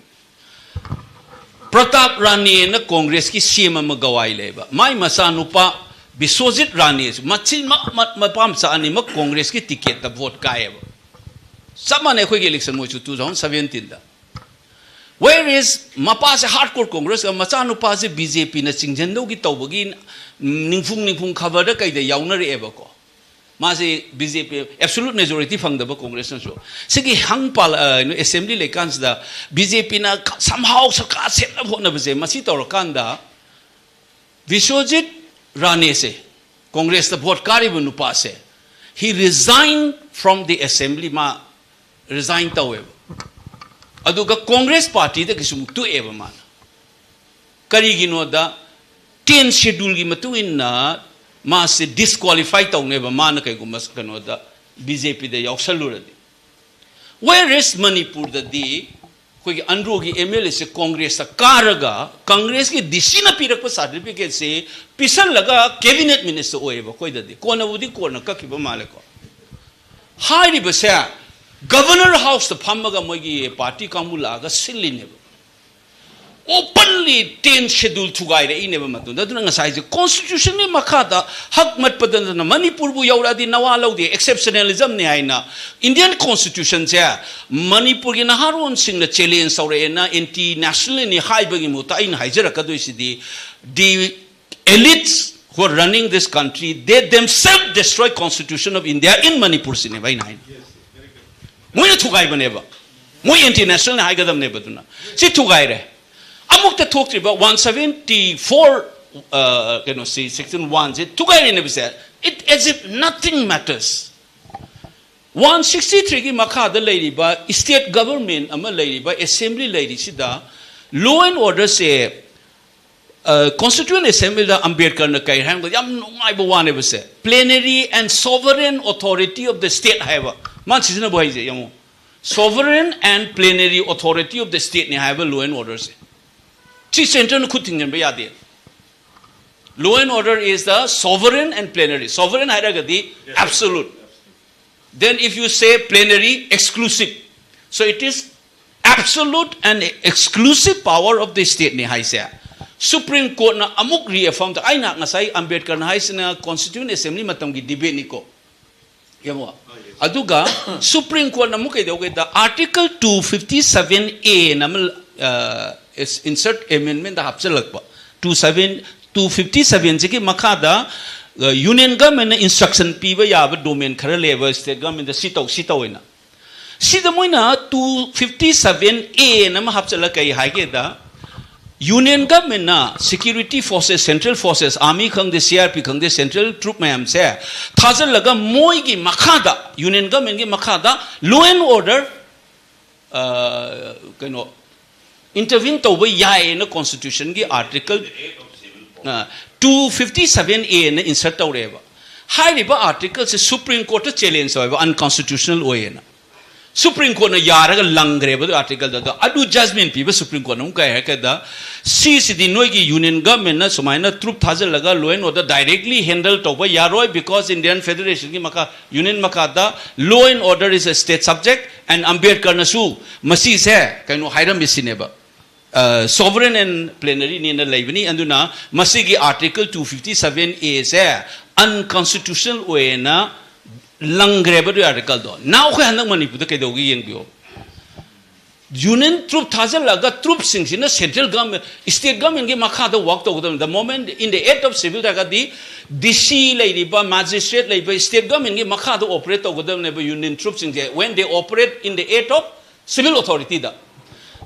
ꯄ꯭ꯔꯇꯥꯞ ꯔꯥꯅꯦꯅ ꯀꯣꯡꯒ꯭ꯔꯦꯁꯀꯤ ꯁꯤ ꯑꯦꯝ ꯑꯃ ꯒꯋꯥꯏ ꯂꯩꯕ, ꯃꯥꯏ ꯃꯆꯥꯅꯨꯄꯥ ꯕꯤꯁ꯭ꯋꯖꯤꯠ ꯔꯥꯅꯦꯁꯨ, ꯃꯆꯤꯟ ꯃ-, ꯃ-, ꯃꯄꯥ ꯃꯆꯥ ꯑꯅꯤꯃꯛ ꯀꯣꯡꯒ꯭ꯔꯦꯁꯀꯤ ꯇꯤꯀꯦꯠꯇ ꯚꯣꯠ ꯀꯥꯏꯌꯦꯕ꯫ ꯆꯞ ꯃꯥꯟꯅꯩ ꯑꯩꯈꯣꯏꯒꯤ ꯏꯂꯦꯛꯁꯟ, ꯃꯣꯏꯁꯨ ꯇꯨ ꯊꯥꯎꯖꯟ ꯁꯚꯦꯟꯇꯤꯟꯗ꯫ Where is ꯃꯄꯥꯁꯦ ꯍꯥꯔꯗ ꯀꯣꯔ ꯀꯣꯡꯒ꯭ꯔꯦꯁꯀ, ꯃꯆꯥꯅꯨꯄꯥꯁꯦ ꯕꯤ ꯖꯦ ꯄꯤꯅ ꯆꯤꯡꯁꯤꯟꯗꯧꯒꯤ ꯇꯧꯕꯒꯤ ꯅꯤꯡꯐꯨꯡ ꯅꯤꯡꯐꯨꯡ ꯈꯕꯔꯗ ꯀꯩꯗ ꯌꯥꯎꯅꯔꯛꯑꯦꯕꯀꯣ꯫ ꯃꯥꯁꯦ B J P absolute majority ꯐꯪꯗꯕ ꯀꯣꯡꯒ꯭ꯔꯦꯁꯅꯁꯨ꯫ ꯁꯤꯒꯤ ꯍꯪ ꯄꯥꯜ-, ꯑ, ꯀꯩꯅꯣ, ꯑꯦꯁꯦꯝꯕ꯭ꯂꯤ ꯂꯩꯀꯥꯟꯁꯤꯗ ꯕꯤ ꯖꯦ ꯄꯤꯅ somehow ꯁꯔꯀꯥꯔ ꯁꯦꯝꯅꯕ ꯍꯣꯠꯅꯕꯁꯦ, ꯃꯁꯤ ꯇꯧꯔꯀꯥꯟꯗ ꯕꯤꯁ꯭ꯋꯖꯤꯠ ꯔꯥꯅꯦꯁꯦ ꯀꯣꯡꯒ꯭ꯔꯦꯁꯇ ꯚꯣꯠ ꯀꯥꯔꯤꯕ ꯅꯨꯄꯥꯁꯦ, he resigned from the assembly, ꯃꯥ ꯔꯤꯖꯥꯏꯟ ꯇꯧꯋꯦꯕ꯫ ꯑꯗꯨꯒ ꯀꯣꯡꯒ꯭ꯔꯦꯁ ꯄꯥꯔꯇꯤꯗꯒꯤꯁꯨ ꯑꯃꯨꯛ ꯇꯣꯛꯑꯦꯕ ꯃꯥꯅ꯫ ꯀꯔꯤꯒꯤꯅꯣꯗ, ꯇꯦꯟ ꯁꯦꯗꯨꯜꯒꯤ ꯃꯇꯨꯡ ꯏꯟꯅ ꯃꯥꯁꯦ ꯗꯤꯁꯀ꯭ꯋꯥꯂꯤꯐꯥꯏ ꯇꯧꯅꯦꯕ, ꯃꯥꯅ ꯀꯩꯒꯨꯝꯕ ꯀꯩꯅꯣꯗ ꯕꯤ ꯖꯦ ꯄꯤꯗ ꯌꯥꯎꯁꯜꯂꯨꯔꯗꯤ꯫ Where is ꯃꯅꯤꯄꯨꯔꯗꯗꯤ ꯑꯩꯈꯣꯏꯒꯤ ꯑꯟꯗ꯭ꯔꯣꯒꯤ ꯑꯦꯝ ꯑꯦꯜ ꯑꯦꯁꯦ ꯀꯣꯡꯒ꯭ꯔꯦꯁꯇ ꯀꯥꯔꯒ ꯀꯪꯒ꯭ꯔꯦꯁꯀꯤ ꯗꯤ ꯁꯤꯅ ꯄꯤꯔꯛꯄ ꯁꯥꯔꯇꯤꯐꯤꯀꯦꯠꯁꯦ ꯄꯤꯁꯜꯂꯒ ꯀꯦꯕꯤꯅꯦꯠ ꯃꯤꯅꯤꯁꯇꯔ ꯑꯣꯏꯌꯦꯕ ꯑꯩꯈꯣꯏꯗꯗꯤ꯫ ꯀꯣꯟꯅꯕꯨꯗꯤ ꯀꯣꯟꯅ ꯀꯛꯈꯤꯕ ꯃꯥꯜꯂꯦꯀꯣ꯫ ꯍꯥꯏꯔꯤꯕꯁꯦ ꯒꯚꯔꯅꯔ ꯍꯥꯎꯁꯇ ꯐꯝꯃꯒ ꯃꯣꯏꯒꯤ ꯄꯥꯔꯇꯤ ꯀꯥꯡꯕꯨ ꯂꯥꯛꯑꯒ ꯁꯤꯜꯂꯤꯅꯦꯕ꯫ ꯑꯣꯄꯟꯂꯤ ꯇꯦꯟ ꯁꯦꯗꯨꯜ ꯊꯨꯒꯥꯏꯔꯛꯏꯅꯦꯕ ꯃꯇꯨꯡꯗ꯫ ꯑꯗꯨꯅ ꯉꯁꯥꯏꯁꯦ ꯀꯣꯟꯁꯇꯤꯇ꯭ꯌꯨꯁꯟꯒꯤ ꯃꯈꯥꯗ ꯍꯛ ꯃꯠꯄꯗ ꯅꯠꯇꯅ ꯃꯅꯤꯄꯨꯔꯕꯨ ꯌꯧꯔꯛꯑꯗꯤ ꯅꯋꯥ ꯂꯧꯗꯦ, ꯑꯦꯛꯁꯦꯞꯁꯅꯦꯂꯤꯖꯝꯅꯦ ꯍꯥꯏꯅ꯫ ꯏꯟꯗꯤꯌꯟ ꯀꯣꯟꯁꯇꯤꯇ꯭ꯌꯨꯁꯟꯁꯦ ꯃꯅꯤꯄꯨꯔꯒꯤ ꯅꯍꯥꯔꯣꯟꯁꯤꯡꯅ ꯆꯦꯂꯦꯟꯖ ꯇꯧꯔꯛꯑꯦꯅ ꯑꯦꯟꯇꯤ ꯅꯦꯁꯅꯦꯜꯅꯤ ꯍꯥꯏꯕꯒꯤ ꯃꯍꯨꯠꯇ ꯑꯩꯅ ꯍꯥꯏꯖꯔꯛꯀꯗꯣꯏꯁꯤꯗꯤ, the elites who are running this country, they themselves destroy Constitution of India in Manipur ꯁꯤꯅꯦꯕ ꯑꯩꯅ ꯍꯥꯏꯅ꯫ ꯃꯣꯏꯅ ꯊꯨꯒꯥꯏꯕꯅꯦꯕ꯫ ꯃꯣꯏ ꯑꯦꯟꯇꯤ ꯅꯦꯁꯅꯦꯜꯅꯤ ꯍꯥꯏꯒꯗꯕꯅꯦꯕ꯫ ꯑꯗꯨꯅ ꯁꯤ ꯊꯨꯒꯥꯏꯔꯦ꯫ ꯑꯃꯨꯛꯇ ꯊꯣꯛꯇ꯭ꯔꯤꯕ one seventy four ꯀꯩꯅꯣꯁꯤ, section one ꯁꯤ ꯊꯨꯒꯥꯏꯔꯤꯅꯦꯕꯁꯦ, it as if nothing matters. One sixty three ꯒꯤ ꯃꯈꯥꯗ ꯂꯩꯔꯤꯕ state government ꯑꯃ ꯂꯩꯔꯤꯕ assembly ꯂꯩꯔꯤꯁꯤꯗ law and order say, constituent assembly ꯗ ꯑꯝꯕꯦꯗꯀꯔꯅ ꯀꯩ ꯍꯥꯏꯔꯝꯒꯗꯤ ꯌꯥꯝ ꯅꯨꯡꯉꯥꯏꯕ ꯋꯥꯅꯦꯕꯁꯦ, plenary and sovereign authority of the state ꯍꯥꯏꯕ ꯃꯥꯅ ꯁꯤꯖꯤꯟꯅꯕ ꯍꯥꯏꯁꯦ ꯌꯦꯡꯉꯣ, sovereign and plenary authority of the state ꯅꯤ ꯍꯥꯏꯕ law and order ꯁꯦ꯫ ꯁꯤ centre ꯅ ꯈꯨꯠ ꯊꯤꯡꯖꯤꯟꯕ ꯌꯥꯗꯦ꯫ Law and order is the sovereign and plenary. Sovereign ꯍꯥꯏꯔꯒꯗꯤ absolute. Then if you say plenary, exclusive. So it is absolute and exclusive power of the state ꯅꯤ ꯍꯥꯏꯁꯦ꯫ Supreme Court ꯅ ꯑꯃꯨꯛ reaffirm ꯇꯧ-, ꯑꯩꯅ ꯉꯁꯥꯏ ꯑꯝꯕꯦꯗꯀꯔꯅ ꯍꯥꯏꯁꯤꯅ constituent assembly ꯃꯇꯝꯒꯤ debate ꯅꯤꯀꯣ꯫ ꯌꯦꯡꯉꯣ꯫ ꯑꯗꯨꯒ Supreme Court ꯅ ꯑꯃꯨꯛ ꯀꯩꯗꯧꯒꯦꯗ, Article two fifty seven A ꯅ ꯑꯃ, ꯑ, is-, insert amendment the ꯍꯥꯞꯆꯤꯜꯂꯛꯄ꯫ Two seven, two fifty seven ꯁꯤꯒꯤ ꯃꯈꯥꯗ, ꯑ, union government ꯅ instruction ꯄꯤꯕ ꯌꯥꯕ domain ꯈꯔ ꯂꯩꯌꯦꯕ state government ꯗ, ꯁꯤ ꯇꯧ, ꯁꯤ ꯇꯧ ꯍꯥꯏꯅ꯫ ꯁꯤꯗ ꯃꯣꯏꯅ two fifty seven A ꯅ ꯑꯃ ꯍꯥꯞꯆꯤꯜꯂ ꯀꯩ ꯍꯥꯏꯒꯦꯗ, union government ꯅ security forces, central forces, army ꯈꯪꯗꯦ, C R P ꯈꯪꯗꯦ, central troop ꯃꯌꯥꯝꯁꯦ ꯊꯥꯖꯤꯜꯂꯒ ꯃꯣꯏꯒꯤ ꯃꯈꯥꯗ, union government ꯀꯤ ꯃꯈꯥꯗ law and order, ꯑ, ꯀꯩꯅꯣ, intervene ꯇꯧꯕ ꯌꯥꯏꯌꯦꯅ constitution ꯒꯤ article, ꯑ, two fifty seven A ꯅ insert ꯇꯧꯔꯛꯑꯦꯕ꯫ ꯍꯥꯏꯔꯤꯕ article ꯁꯦ Supreme Court ꯇ challenge ꯇꯧꯋꯦꯕ, unconstitutional ꯑꯣꯏꯌꯦꯅ꯫ Supreme Court ꯅ ꯌꯥꯔꯒ ꯂꯪꯈ꯭ꯔꯦꯕ ꯑꯗꯨ article ꯗꯣ꯫ ꯑꯗꯣ ꯑꯗꯨ judgment ꯄꯤꯕ Supreme Court ꯅ ꯑꯃꯨꯛ ꯀꯩ ꯍꯥꯏꯔꯀꯦꯗ, ꯁꯤꯁꯤꯗꯤ ꯅꯣꯏꯒꯤ union government ꯅ ꯁꯨꯃꯥꯏꯅ troop ꯊꯥꯖꯤꯜꯂꯒ law and order directly handle ꯇꯧꯕ ꯌꯥꯔꯣꯏ, because Indian Federation ꯒꯤ ꯃꯈꯥ, union ꯃꯈꯥꯗ law and order is a state subject, and ꯑꯝꯕꯦꯗꯀꯔꯅꯁꯨ ꯃꯁꯤꯁꯦ ꯀꯩꯅꯣ ꯍꯥꯏꯔꯝꯃꯤ ꯁꯤꯅꯦꯕ꯫ ꯑ, sovereign and plenary ꯅꯦꯅ ꯂꯩꯕꯅꯤ꯫ ꯑꯗꯨꯅ ꯃꯁꯤꯒꯤ Article two fifty seven A say unconstitutional ꯑꯣꯏꯅ ꯂꯪꯈ꯭ꯔꯦꯕ ꯑꯗꯨ article ꯗꯣ꯫ Now ꯑꯩꯈꯣꯏ ꯍꯟꯗꯛ ꯃꯅꯤꯄꯨꯔꯗ ꯀꯩꯗꯧꯒꯦ ꯌꯦꯡꯕꯤꯌꯣ꯫ Union troop ꯊꯥꯖꯤꯜꯂꯒ troop ꯁꯤꯡꯁꯤꯅ central government, state government ꯒꯤ ꯃꯈꯥꯗ work ꯇꯧꯒꯗꯕꯅꯤ꯫ The moment in the act of civil ꯍꯥꯏꯔꯒꯗꯤ D C ꯂꯩꯔꯤꯕ, magistrate ꯂꯩꯕ, state government ꯒꯤ ꯃꯈꯥꯗ operate ꯇꯧꯒꯗꯕꯅꯦꯕ union troop ꯁꯤꯡꯁꯦ, when they operate in the act of civil authority the.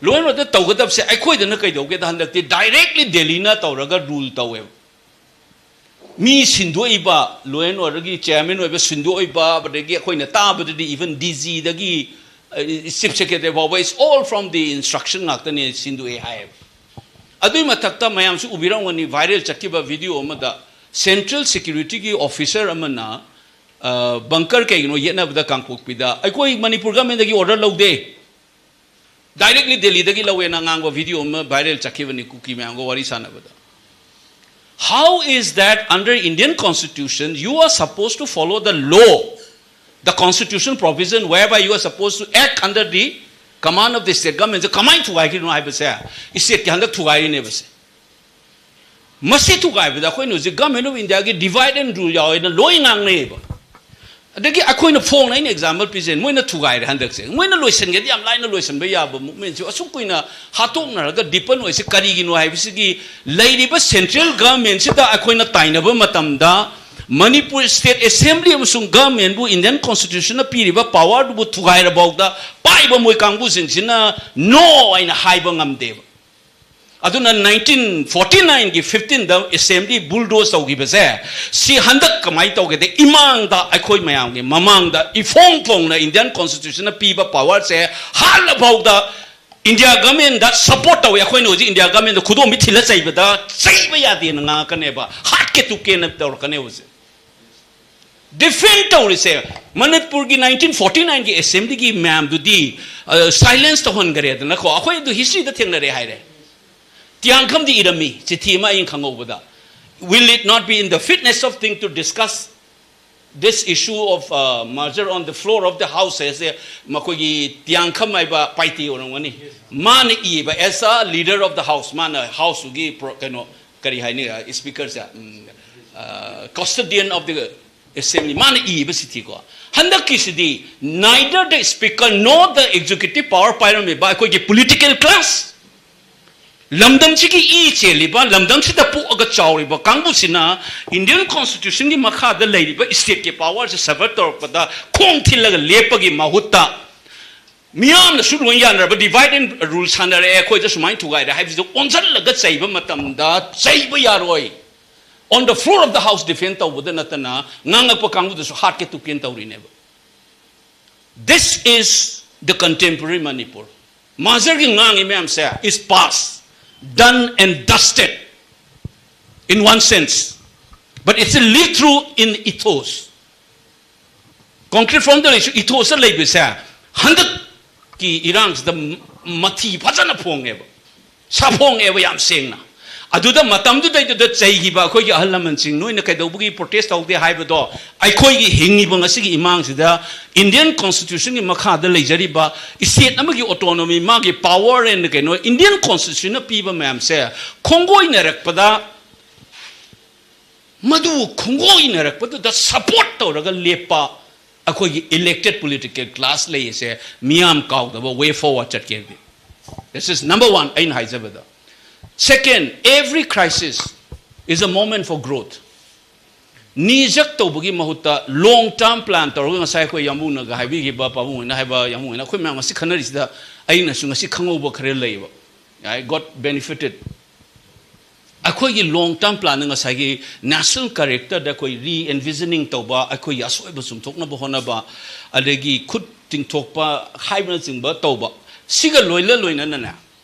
Law and order ꯇꯧꯒꯗꯕꯁꯦ ꯑꯩꯈꯣꯏꯗꯅ ꯀꯩꯗꯧꯒꯦꯗ, ꯍꯟꯗꯛꯇꯤ directly ꯗꯦꯜꯂꯤꯅ ꯇꯧꯔꯒ rule ꯇꯧꯋꯦꯕ꯫ ꯃꯤ ꯁꯤꯟꯗꯣꯛꯏꯕ, law and orderꯒꯤ chairman ꯑꯣꯏꯕ ꯁꯤꯟꯗꯣꯛꯏꯕ, ꯑꯗꯒꯤ ꯑꯩꯈꯣꯏꯅ ꯇꯥꯕꯗꯗꯤ even DGꯗꯒꯤ chief secretary ꯐꯥꯎꯕ, it's all from the instruction ꯉꯥꯛꯇꯅꯦ, ꯁꯤꯟꯗꯣꯛꯑꯦ ꯍꯥꯏꯌꯦꯕ꯫ ꯑꯗꯨꯒꯤ ꯃꯊꯛꯇ ꯃꯌꯥꯝꯁꯨ ꯎꯕꯤꯔꯝꯒꯅꯤ, viral ꯆꯠꯈꯤꯕ video ꯑꯃꯗ central securityꯒꯤ officer ꯑꯃꯅ bunker ꯀꯩꯒꯤꯅꯣ ꯌꯦꯠꯅꯕꯗ ꯀꯥꯡꯄꯣꯛꯄꯤꯗ ꯑꯩꯈꯣꯏ ꯃꯅꯤꯄꯨꯔ governmentꯗꯒꯤ order ꯂꯧꯗꯦ, directly ꯗꯦꯜꯂꯤꯗꯒꯤ ꯂꯧꯋꯦꯅ ꯉꯥꯡꯕ video ꯑꯃ viral ꯆꯠꯈꯤꯕꯅꯤ ꯀꯨꯀꯤ ꯃꯌꯥꯝꯒ ꯋꯥꯔꯤ ꯁꯥꯟꯅꯕꯗ꯫ How is that under Indian constitution you are supposed to follow the law, the constitution provision whereby you are supposed to act under the command of the state government? ꯁꯦ ꯀꯃꯥꯏꯅ ꯊꯨꯒꯥꯏꯈꯤꯅꯣ ꯍꯥꯏꯕꯁꯦ, stateꯀꯤ ꯍꯟꯗꯛ ꯊꯨꯒꯥꯏꯔꯤꯅꯦꯕꯁꯦ꯫ ꯃꯁꯤ ꯊꯨꯒꯥꯏꯕꯗ ꯑꯩꯈꯣꯏꯅ ꯍꯧꯖꯤꯛ Government of Indiaꯒꯤ divide and rule ꯌꯥꯎꯋꯦꯅ ꯂꯣꯏ ꯉꯥꯡꯅꯩꯌꯦꯕ꯫ ꯑꯗꯒꯤ ꯑꯩꯈꯣꯏꯅ ꯐꯣꯡꯅ ꯑꯩꯅ example ꯄꯤꯖꯩ, ꯃꯣꯏꯅ ꯊꯨꯒꯥꯏꯔꯦ ꯍꯟꯗꯛꯁꯦ꯫ ꯃꯣꯏꯅ ꯂꯣꯏꯁꯤꯟꯒꯦꯗꯤ ꯌꯥꯝ ꯂꯥꯏꯅ ꯂꯣꯏꯁꯤꯟꯕ ꯌꯥꯕ movementꯁꯤ ꯑꯁꯨꯛ ꯀꯨꯏꯅ ꯍꯥꯠꯇꯣꯛꯅꯔꯒ deepen ꯑꯣꯏꯁꯤ ꯀꯔꯤꯒꯤꯅꯣ ꯍꯥꯏꯕꯁꯤꯒꯤ ꯂꯩꯔꯤꯕ central governmentꯁꯤꯗ ꯑꯩꯈꯣꯏꯅ ꯇꯥꯏꯅꯕ ꯃꯇꯝꯗ ꯃꯅꯤꯄꯨꯔ state assembly ꯑꯃꯁꯨꯡ governmentꯕꯨ Indian constitutionꯅ ꯄꯤꯔꯤꯕ powerꯗꯨꯕꯨ ꯊꯨꯒꯥꯏꯔꯐꯥꯎꯗ ꯄꯥꯏꯕ ꯃꯣꯏ ꯀꯥꯡꯕꯨꯁꯤꯡꯁꯤꯅ no ꯍꯥꯏꯅ ꯍꯥꯏꯕ ꯉꯝꯗꯦꯕ꯫ ꯑꯗꯨꯅ nineteen forty nineꯒꯤ fifteenꯗ assembly bulldoze ꯇꯧꯈꯤꯕꯁꯦ, ꯁꯤ ꯍꯟꯗꯛ ꯀꯃꯥꯏꯅ ꯇꯧꯒꯦꯗ, ꯏꯃꯥꯡꯗ ꯑꯩꯈꯣꯏ ꯃꯌꯥꯝꯒꯤ ꯃꯃꯥꯡꯗ ꯏꯐꯣꯡ ꯐꯣꯡꯅ Indian constitutionꯅ ꯄꯤꯕ powerꯁꯦ ꯍꯥꯠꯂꯐꯥꯎꯗ India governmentꯗ support ꯇꯧꯋꯤ꯫ ꯑꯩꯈꯣꯏꯅ ꯍꯧꯖꯤꯛ India governmentꯗ ꯈꯨꯗꯣꯝꯕꯤ ꯊꯤꯜꯂ ꯆꯩꯕꯗ ꯆꯩꯕ ꯌꯥꯗꯦꯅ ꯉꯥꯡꯉꯛꯀꯅꯦꯕ, ꯍꯥꯠꯀꯦ ꯇꯨꯞꯀꯦꯅ ꯇꯧꯔꯛꯀꯅꯦꯕ ꯍꯧꯖꯤꯛ꯫ Defend ꯇꯧꯔꯤꯁꯦ ꯃꯅꯤꯄꯨꯔꯒꯤ nineteen forty nineꯒꯤ assemblyꯒꯤ ꯃꯌꯥꯝꯗꯨꯗꯤ silence ꯇꯧꯍꯟꯈ꯭ꯔꯦꯗꯅꯀꯣ꯫ ꯑꯩꯈꯣꯏ ꯑꯗꯨ historyꯗ ꯊꯦꯡꯅꯔꯦ ꯍꯥꯏꯔꯦ꯫ ꯇꯤꯌꯥꯡꯈꯝꯗꯤ ꯏꯔꯝꯃꯤ ꯆꯤꯊꯤ ꯑꯃ ꯑꯩꯅ ꯈꯪꯍꯧꯕꯗ, "Will it not be in the fitness of thing to discuss this issue of merger on the floor of the house?" ꯍꯥꯏꯁꯦ ꯃꯈꯣꯏꯒꯤ ꯇꯤꯌꯥꯡꯈꯝ ꯍꯥꯏꯕ ꯄꯥꯏꯇꯤ ꯑꯣꯏꯔꯝꯒꯅꯤ, ꯃꯥꯅ ꯏꯕ, as a leader of the house, ꯃꯥꯅ houseꯇꯨꯒꯤ ꯀꯩꯅꯣ ꯀꯔꯤ ꯍꯥꯏꯅꯤ, speakerꯁꯦ, custodian of the assembly, ꯃꯥꯅ ꯏꯕ ꯆꯤꯊꯤꯀꯣ꯫ ꯍꯟꯗꯛꯀꯤꯁꯤꯗꯤ neither the speaker nor the executive power ꯄꯥꯏꯔꯝꯃꯤꯕ ꯑꯩꯈꯣꯏꯒꯤ political class, ꯂꯝꯗꯝꯁꯤꯒꯤ ꯏ ꯆꯦꯜꯂꯤꯕ, ꯂꯝꯗꯝꯁꯤꯗ ꯄꯣꯛꯑꯒ ꯆꯥꯎꯔꯤꯕ ꯀꯥꯡꯕꯨꯁꯤꯅ Indian constitutionꯒꯤ ꯃꯈꯥꯗ ꯂꯩꯔꯤꯕ stateꯀꯤ powerꯁꯦ sever ꯇꯧꯔꯛꯄꯗ ꯈꯣꯡ ꯊꯤꯜꯂꯒ ꯂꯦꯞꯄꯒꯤ ꯃꯍꯨꯠꯇ ꯃꯤꯌꯥꯝꯅꯁꯨ ꯂꯣꯏ ꯌꯥꯅꯔꯕ divide and rule ꯁꯥꯟꯅꯔꯛꯑꯦ, ꯑꯩꯈꯣꯏꯗ ꯁꯨꯃꯥꯏꯅ ꯊꯨꯒꯥꯏꯔꯦ ꯍꯥꯏꯕꯁꯤꯗ ꯑꯣꯟꯁꯤꯜꯂꯒ ꯆꯩꯕ ꯃꯇꯝꯗ ꯆꯩꯕ ꯌꯥꯔꯣꯏ꯫ On the floor of the house defend ꯇꯧꯕꯗ ꯅꯠꯇꯅ ꯉꯥꯡꯉꯛꯄ ꯀꯥꯡꯕꯨꯗꯁꯨ ꯍꯥꯠꯀꯦ ꯇꯨꯞꯀꯦꯅ ꯇꯧꯔꯤꯅꯦꯕ꯫ This is the contemporary Manipur. ꯃꯥꯖꯔꯒꯤ ꯉꯥꯡꯉꯤ ꯃꯌꯥꯝꯁꯦ is past, done and dusted in one sense, but it's a live through in ethos. Concrete form ꯗ ꯂꯩꯁꯨ ethos ꯇ ꯂꯩꯕꯁꯦ ꯍꯟꯗꯛꯀꯤ ꯏꯔꯥꯡꯁꯤꯗ ꯃꯊꯤ ꯐꯖꯅ ꯐꯣꯡꯉꯦꯕ, ꯁꯥꯐꯣꯡꯉꯦꯕ ꯌꯥꯝ ꯁꯦꯡꯅ꯫ ꯑꯗꯨꯗ ꯃꯇꯝꯗꯨꯗꯩꯗꯨꯗ ꯆꯩꯈꯤꯕ ꯑꯩꯈꯣꯏꯒꯤ ꯑꯍꯜ ꯂꯃꯟꯁꯤꯡ, "ꯅꯣꯏꯅ ꯀꯩꯗꯧꯕꯒꯤ protest ꯇꯧꯗꯦ?" ꯍꯥꯏꯕꯗꯣ, ꯑꯩꯈꯣꯏꯒꯤ ꯍꯤꯡꯉꯤꯕ ꯉꯁꯤꯒꯤ ꯏꯃꯥꯡꯁꯤꯗ Indian Constitution ꯒꯤ ꯃꯈꯥꯗ ꯂꯩꯖꯔꯤꯕ state ꯑꯃꯒꯤ autonomy, ꯃꯥꯒꯤ power and ꯀꯩꯅꯣ Indian Constitution ꯅ ꯄꯤꯕ ꯃꯌꯥꯝꯁꯦ ꯈꯣꯡꯒꯣꯏꯅꯔꯛꯄꯗ, ꯃꯗꯨ ꯈꯣꯡꯒꯣꯏꯅꯔꯛꯄꯗꯨꯗ support ꯇꯧꯔꯒ ꯂꯦꯞꯄ ꯑꯩꯈꯣꯏꯒꯤ elected political class ꯂꯩꯔꯤꯁꯦ ꯃꯤꯌꯥꯝ ꯀꯥꯎꯗꯕ way forward ꯆꯠꯀꯦ ꯍꯥꯏꯗꯤ꯫ This is number one ꯑꯩꯅ ꯍꯥꯏꯖꯕꯗ꯫ Second, every crisis is a moment for growth. ꯅꯤꯖꯛ ꯇꯧꯕꯒꯤ ꯃꯍꯨꯠꯇ long term plan ꯇꯧꯔꯒ, ꯉꯁꯥꯏ ꯑꯩꯈꯣꯏ ꯌꯥꯝꯕꯨꯡꯅꯒ ꯍꯥꯏꯕꯤꯈꯤꯕ, ꯄꯥꯕꯨꯡ ꯍꯣꯏꯅ ꯍꯥꯏꯕ, ꯌꯥꯝꯕꯨꯡ ꯍꯣꯏꯅ, ꯑꯩꯈꯣꯏ ꯃꯌꯥꯝ ꯉꯁꯤ ꯈꯟꯅꯔꯤꯁꯤꯗ ꯑꯩꯅꯁꯨ ꯉꯁꯤ ꯈꯪꯍꯧꯕ ꯈꯔ ꯂꯩꯌꯦꯕ꯫ I got benefited. ꯑꯩꯈꯣꯏꯒꯤ long term plan ꯉꯁꯥꯏꯒꯤ national character ꯗ ꯑꯩꯈꯣꯏ re envisioning ꯇꯧꯕ, ꯑꯩꯈꯣꯏꯒꯤ ꯑꯁꯣꯏꯕ ꯆꯨꯝꯊꯣꯛꯅꯕ ꯍꯣꯠꯅꯕ, ꯑꯗꯒꯤ ꯈꯨꯠ ꯇꯤꯡꯊꯣꯛꯄ ꯍꯥꯏꯕꯅꯆꯤꯡꯕ ꯇꯧꯕ, ꯁꯤꯒ ꯂꯣꯏꯅ ꯂꯣꯏꯅꯅꯅꯦ,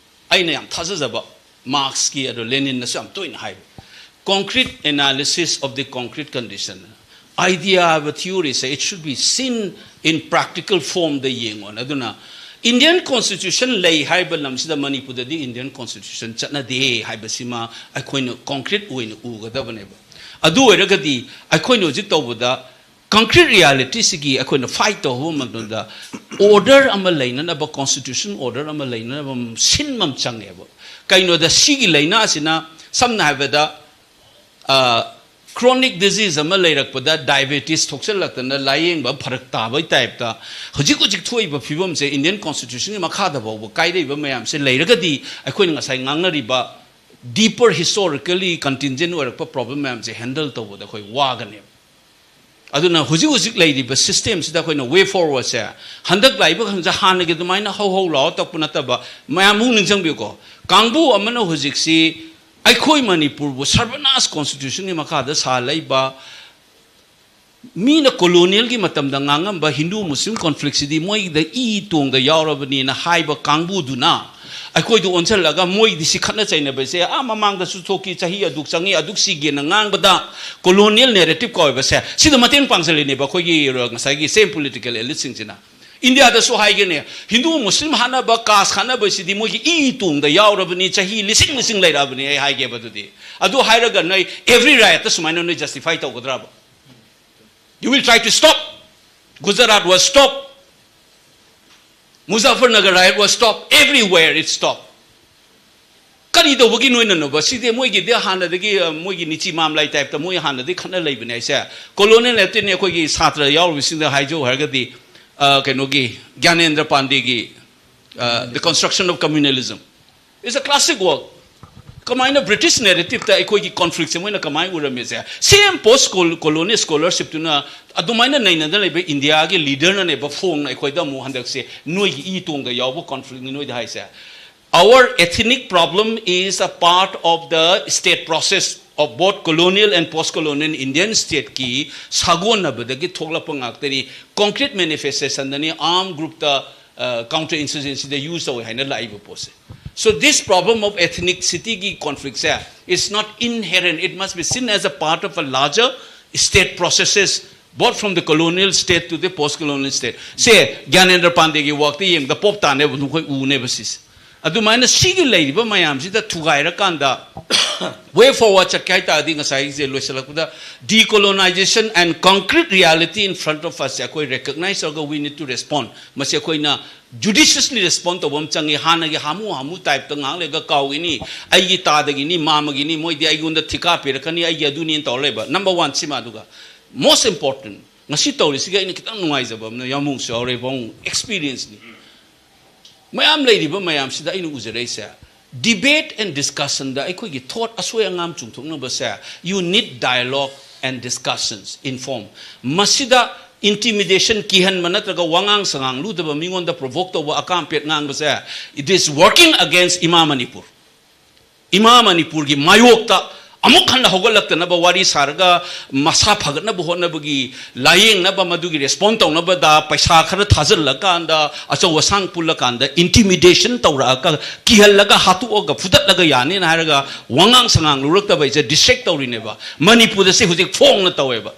ꯑꯩꯅ ꯌꯥꯝ ꯊꯥꯖꯖꯕ Marx ꯀꯤ, ꯑꯗꯣ Lenin ꯅꯁꯨ ꯌꯥꯝ ꯇꯣꯏꯅ ꯍꯥꯏꯕ, concrete analysis of the concrete condition, idea ꯍꯥꯏꯕ theory say, it should be seen in practical form ꯗ ꯌꯦꯡꯉꯣꯅ꯫ ꯑꯗꯨꯅ Indian Constitution ꯂꯩ ꯍꯥꯏꯕ ꯂꯝꯁꯤꯗ ꯃꯅꯤꯄꯨꯔꯗꯗꯤ Indian Constitution ꯆꯠꯅꯗꯦ ꯍꯥꯏꯕꯁꯤꯃ ꯑꯩꯈꯣꯏꯅ concrete ꯑꯣꯏꯅ ꯎꯒꯗꯕꯅꯦꯕ꯫ ꯑꯗꯨ ꯑꯣꯏꯔꯒꯗꯤ ꯑꯩꯈꯣꯏꯅ ꯍꯧꯖꯤꯛ ꯇꯧꯕꯗ concrete reality ꯁꯤꯒꯤ ꯑꯩꯈꯣꯏꯅ fight ꯇꯧꯕ ꯃꯇꯝꯗ order ꯑꯃ ꯂꯩꯅꯅꯕ, constitution order ꯑꯃ ꯂꯩꯅꯅꯕ ꯁꯤꯟꯕ ꯑꯃ ꯆꯪꯉꯦꯕ꯫ ꯀꯩꯅꯣꯗ ꯁꯤꯒꯤ ꯂꯥꯏꯅꯥꯁꯤꯅ ꯁꯝꯅ ꯍꯥꯏꯕꯗ, ꯑ, chronic disease ꯑꯃ ꯂꯩꯔꯛꯄꯗ diabetes ꯊꯣꯛꯆꯜꯂꯛꯇꯅ ꯂꯥꯏꯌꯦꯡꯕ ꯐꯔꯛ ꯇꯥꯕꯒꯤ type ꯇ ꯍꯧꯖꯤꯛ ꯍꯧꯖꯤꯛ ꯊꯣꯛꯏꯕ ꯐꯤꯕꯝꯁꯦ Indian Constitution ꯒꯤ ꯃꯈꯥꯗ ꯐꯥꯎꯕ ꯀꯥꯏꯔꯛꯏꯕ ꯃꯌꯥꯝꯁꯦ ꯂꯩꯔꯒꯗꯤ ꯑꯩꯈꯣꯏꯅ ꯉꯁꯥꯏ ꯉꯥꯡꯅꯔꯤꯕ deeper historically contingent ꯑꯣꯏꯔꯛꯄ problem ꯃꯌꯥꯝꯁꯦ handle ꯇꯧꯕꯗ ꯑꯩꯈꯣꯏ ꯋꯥꯒꯅꯦꯕ꯫ ꯑꯗꯨꯅ ꯍꯧꯖꯤꯛ ꯍꯧꯖꯤꯛ ꯂꯩꯔꯤꯕ system ꯁꯤꯗ ꯑꯩꯈꯣꯏꯅ way forward ꯁꯦ ꯍꯟꯗꯛ ꯂꯥꯛꯏꯕ ꯈꯪꯁꯦ ꯍꯥꯟꯅꯒꯤ ꯑꯗꯨꯃꯥꯏꯅ ꯍꯧ ꯍꯧ ꯂꯥꯎꯔ ꯇꯛꯄ ꯅꯠꯇꯕ, ꯃꯌꯥꯝ ꯑꯃꯨꯛ ꯅꯤꯡꯁꯤꯡꯕꯤꯌꯨꯀꯣ꯫ ꯀꯥꯡꯕꯨ ꯑꯃꯅ ꯍꯧꯖꯤꯛꯁꯤ ꯑꯩꯈꯣꯏ ꯃꯅꯤꯄꯨꯔꯕꯨ ꯁꯔꯕꯅꯥꯁ constitution ꯒꯤ ꯃꯈꯥꯗ ꯁꯥ ꯂꯩꯕ, ꯃꯤꯅ colonial ꯒꯤ ꯃꯇꯝꯗ ꯉꯥꯡꯉꯝꯕ ꯍꯤꯟꯗꯨ ꯃꯨꯁꯂꯤꯝ conflict ꯁꯤꯗꯤ ꯃꯣꯏꯒꯤꯗ ꯏ ꯇꯣꯡꯗ ꯌꯥꯎꯔꯕꯅꯤꯅ ꯍꯥꯏꯕ ꯀꯥꯡꯕꯨꯗꯨꯅ ꯑꯩꯈꯣꯏꯗ ꯑꯣꯟꯁꯤꯜꯂꯒ ꯃꯣꯏꯗꯤ ꯁꯤ ꯈꯠꯅ ꯆꯩꯅꯕꯁꯦ ꯑꯥ ꯃꯃꯥꯡꯗꯁꯨ ꯊꯣꯛꯈꯤ, ꯆꯍꯤ ꯑꯗꯨꯛ ꯆꯪꯉꯤ, ꯑꯗꯨꯛ ꯁꯤꯒꯦꯅ ꯉꯥꯡꯕꯗ colonial narrative ꯀꯧꯋꯦꯕꯁꯦ, ꯁꯤꯗ ꯃꯇꯦꯡ ꯄꯥꯡꯁꯤꯜꯂꯤꯅꯦꯕ ꯑꯩꯈꯣꯏꯒꯤ ꯉꯁꯥꯏꯒꯤ same political elite ꯁꯤꯡꯁꯤꯅ꯫ ꯏꯟꯗꯤꯌꯥꯗꯁꯨ ꯍꯥꯏꯒꯦꯅꯦ, ꯍꯤꯟꯗꯨ ꯃꯨꯁꯂꯤꯝ ꯍꯥꯠꯅꯕ, caste ꯈꯠꯅꯕꯁꯤꯗꯤ ꯃꯣꯏꯒꯤ ꯏ ꯇꯣꯡꯗ ꯌꯥꯎꯔꯕꯅꯤ, ꯆꯍꯤ ꯂꯤꯁꯤꯡ ꯂꯤꯁꯤꯡ ꯂꯩꯔꯛꯑꯕꯅꯤ꯫ ꯑꯩ ꯍꯥꯏꯒꯦꯕ ꯑꯗꯨꯗꯤ꯫ ꯑꯗꯨ ꯍꯥꯏꯔꯒ ꯅꯣꯏ every riot ꯇ ꯁꯨꯃꯥꯏꯅ ꯅꯣꯏ justify ꯇꯧꯒꯗ꯭ꯔꯕ? You will try to stop. Gujarat was stopped. Muzaffarnagar riot was stopped. Everywhere it stopped. ꯀꯔꯤ ꯇꯧꯕꯒꯤ ꯅꯣꯏꯅꯅꯣꯕ? ꯁꯤꯗꯤ ꯃꯣꯏꯒꯤꯗꯤ ꯍꯥꯟꯅꯗꯒꯤ, ꯑ, ꯃꯣꯏꯒꯤ ꯅꯤꯆꯤ ꯃꯥꯝꯂꯥꯏ type ꯇ ꯃꯣꯏ ꯍꯥꯟꯅꯗꯒꯤ ꯈꯠꯅ ꯂꯩꯕꯅꯦ ꯍꯥꯏꯁꯦ꯫ Colonial ꯅꯠꯇꯦꯅꯦ, ꯑꯩꯈꯣꯏꯒꯤ ꯁꯥꯇ꯭ꯔ ꯌꯥꯎꯔꯤꯕꯁꯤꯡꯗ ꯍꯥꯏꯖꯧ ꯍꯥꯏꯔꯒꯗꯤ, ꯑ, ꯀꯩꯅꯣꯒꯤ ꯒ꯭ꯌꯥꯅꯦꯟꯗ꯭ꯔ ꯄꯥꯟꯗꯦꯒꯤ, ꯑ, The Construction of Communalism is a classic work. ꯀꯃꯥꯏꯅ British narrative ꯇ ꯑꯩꯈꯣꯏꯒꯤ conflict ꯁꯦ ꯃꯣꯏꯅ ꯀꯃꯥꯏꯅ ꯎꯔꯝꯃꯤꯁꯦ? Same post colonial scholarship ꯇꯨꯅ ꯑꯗꯨꯃꯥꯏꯅ ꯅꯩꯅꯗꯅ ꯂꯩꯕ ꯏꯟꯗꯤꯌꯥꯒꯤ leader ꯅꯅꯦꯕ ꯐꯣꯡꯅ ꯑꯩꯈꯣꯏꯗ ꯑꯃꯨꯛ ꯍꯟꯗꯛꯁꯦ ꯅꯣꯏꯒꯤ ꯏ ꯇꯣꯡꯗ ꯌꯥꯎꯕ conflict ꯅꯤ ꯅꯣꯏꯗ ꯍꯥꯏꯁꯦ꯫ Our ethnic problem is a part of the state process of both colonial and post colonial Indian state ꯀꯤ ꯁꯥꯒꯣꯟꯅꯕꯗꯒꯤ ꯊꯣꯛꯂꯛꯄ ꯉꯥꯛꯇꯅꯤ꯫ Concrete manifestation ꯗꯅꯤ armed group ꯇ, ꯑ, counter insurgency ꯗ use ꯇꯧꯋꯦ ꯍꯥꯏꯅ ꯂꯥꯛꯏꯕ ꯄꯣꯠꯁꯦ꯫ So this problem of ethnicity ꯒꯤ conflict say is not inherent, it must be seen as a part of a larger state processes, both from the colonial state to the post colonial state. Say ꯒ꯭ꯌꯥꯅꯦꯟꯗ꯭ꯔ ꯄꯥꯟꯗꯦꯒꯤ work ꯇ ꯌꯦꯡꯕꯗ ꯄꯣꯞ ꯇꯥꯅꯦꯕ, ꯅꯈꯣꯏ ꯎꯅꯦꯕ ꯁꯤꯁꯦ꯫ ꯑꯗꯨꯃꯥꯏꯅ ꯁꯤꯒꯤ ꯂꯩꯔꯤꯕ ꯃꯌꯥꯝꯁꯤꯗ ꯊꯨꯒꯥꯏꯔꯀꯥꯟꯗ way forward ꯆꯠꯀꯦ ꯍꯥꯏ ꯇꯥꯔꯗꯤ ꯉꯁꯥꯏꯒꯤꯁꯦ ꯂꯣꯏꯁꯤꯜꯂꯛꯄꯗ decolonization and concrete reality in front of us ꯁꯦ ꯑꯩꯈꯣꯏ recognize ꯇꯧꯔꯒ we need to respond. ꯃꯁꯤ ꯑꯩꯈꯣꯏꯅ judiciously respond ꯇꯧꯕ ꯑꯃ ꯆꯪꯉꯤ꯫ ꯍꯥꯟꯅꯒꯤ ꯍꯥꯃꯨ ꯍꯥꯃꯨ type ꯇ ꯉꯥꯏꯍꯥꯛ ꯂꯩꯔꯒ ꯀꯥꯎꯒꯤꯅꯤ, ꯑꯩꯒꯤ ꯇꯥꯗꯒꯤꯅꯤ, ꯃꯥꯃꯒꯤꯅꯤ, ꯃꯣꯏꯗꯤ ꯑꯩꯉꯣꯟꯗ ꯊꯤꯀꯥ ꯄꯤꯔꯛꯀꯅꯤ, ꯑꯩꯒꯤ ꯑꯗꯨꯅꯤꯅ ꯇꯧꯔ ꯂꯩꯕ꯫ Number one ꯁꯤꯃ꯫ ꯑꯗꯨꯒ most important, ꯉꯁꯤ ꯇꯧꯔꯤꯁꯤꯒ ꯑꯩꯅ ꯈꯤꯇꯪ ꯅꯨꯡꯉꯥꯏꯖꯕ ꯑꯃꯅ, ꯌꯥꯝꯕꯨꯡꯁꯨ ꯌꯥꯎꯔꯦ, ꯄꯥꯕꯨꯡ, experience ꯅꯤ꯫ ꯃꯌꯥꯝ ꯂꯩꯔꯤꯕ ꯃꯌꯥꯝꯁꯤꯗ ꯑꯩꯅ ꯎꯖꯔꯛꯏꯁꯦ, debate and discussion ꯗ ꯑꯩꯈꯣꯏꯒꯤ thought ꯑꯁꯣꯏ ꯑꯉꯥꯝ ꯆꯨꯝꯊꯣꯛꯅꯕꯁꯦ, you need dialogue, and discussions in form. ꯃꯁꯤꯗ intimidation, ꯀꯤꯍꯟꯕ ꯅꯠꯇ꯭ꯔꯒ ꯋꯥꯉꯥꯡ ꯁꯉꯥꯡ ꯂꯨꯗꯕ, ꯃꯤꯉꯣꯟꯗ provoke ꯇꯧꯕ, ꯑꯀꯥꯝ ꯄꯦꯠ ꯉꯥꯡꯕꯁꯦ, it is working against ꯏꯃꯥ ꯃꯅꯤꯄꯨꯔ꯫ ꯏꯃꯥ ꯃꯅꯤꯄꯨꯔꯒꯤ ꯃꯥꯌꯣꯛꯇ ꯑꯃꯨꯛ ꯍꯟꯅ ꯍꯧꯒꯠꯂꯛꯇꯅꯕ ꯋꯥꯔꯤ ꯁꯥꯔꯒ ꯃꯁꯥ ꯐꯒꯠꯅꯕ ꯍꯣꯠꯅꯕꯒꯤ, ꯂꯥꯌꯦꯡꯅꯕ, ꯃꯗꯨꯒꯤ respond ꯇꯧꯅꯕꯗ ꯄꯩꯁꯥ ꯈꯔ ꯊꯥꯖꯤꯜꯂꯀꯥꯟꯗ, ꯑꯆꯧ ꯑꯁꯥꯡ ꯄꯨꯜꯂꯀꯥꯟꯗ intimidation ꯇꯧꯔꯛꯑꯒ, ꯀꯤꯍꯜꯂꯒ, ꯍꯥꯠꯇꯣꯛꯑꯒ, ꯐꯨꯗꯠꯂꯒ ꯌꯥꯅꯤꯅ ꯍꯥꯏꯔꯒ ꯋꯥꯉꯥꯡ ꯁꯉꯥꯡ ꯂꯨꯔꯛꯇꯕ ꯑꯩꯁꯦ distract ꯇꯧꯔꯤꯅꯦꯕ꯫ ꯃꯅꯤꯄꯨꯔꯗ ꯁꯤ ꯍꯧꯖꯤꯛ ꯐꯣꯡꯅ ꯇꯧꯋꯦꯕ꯫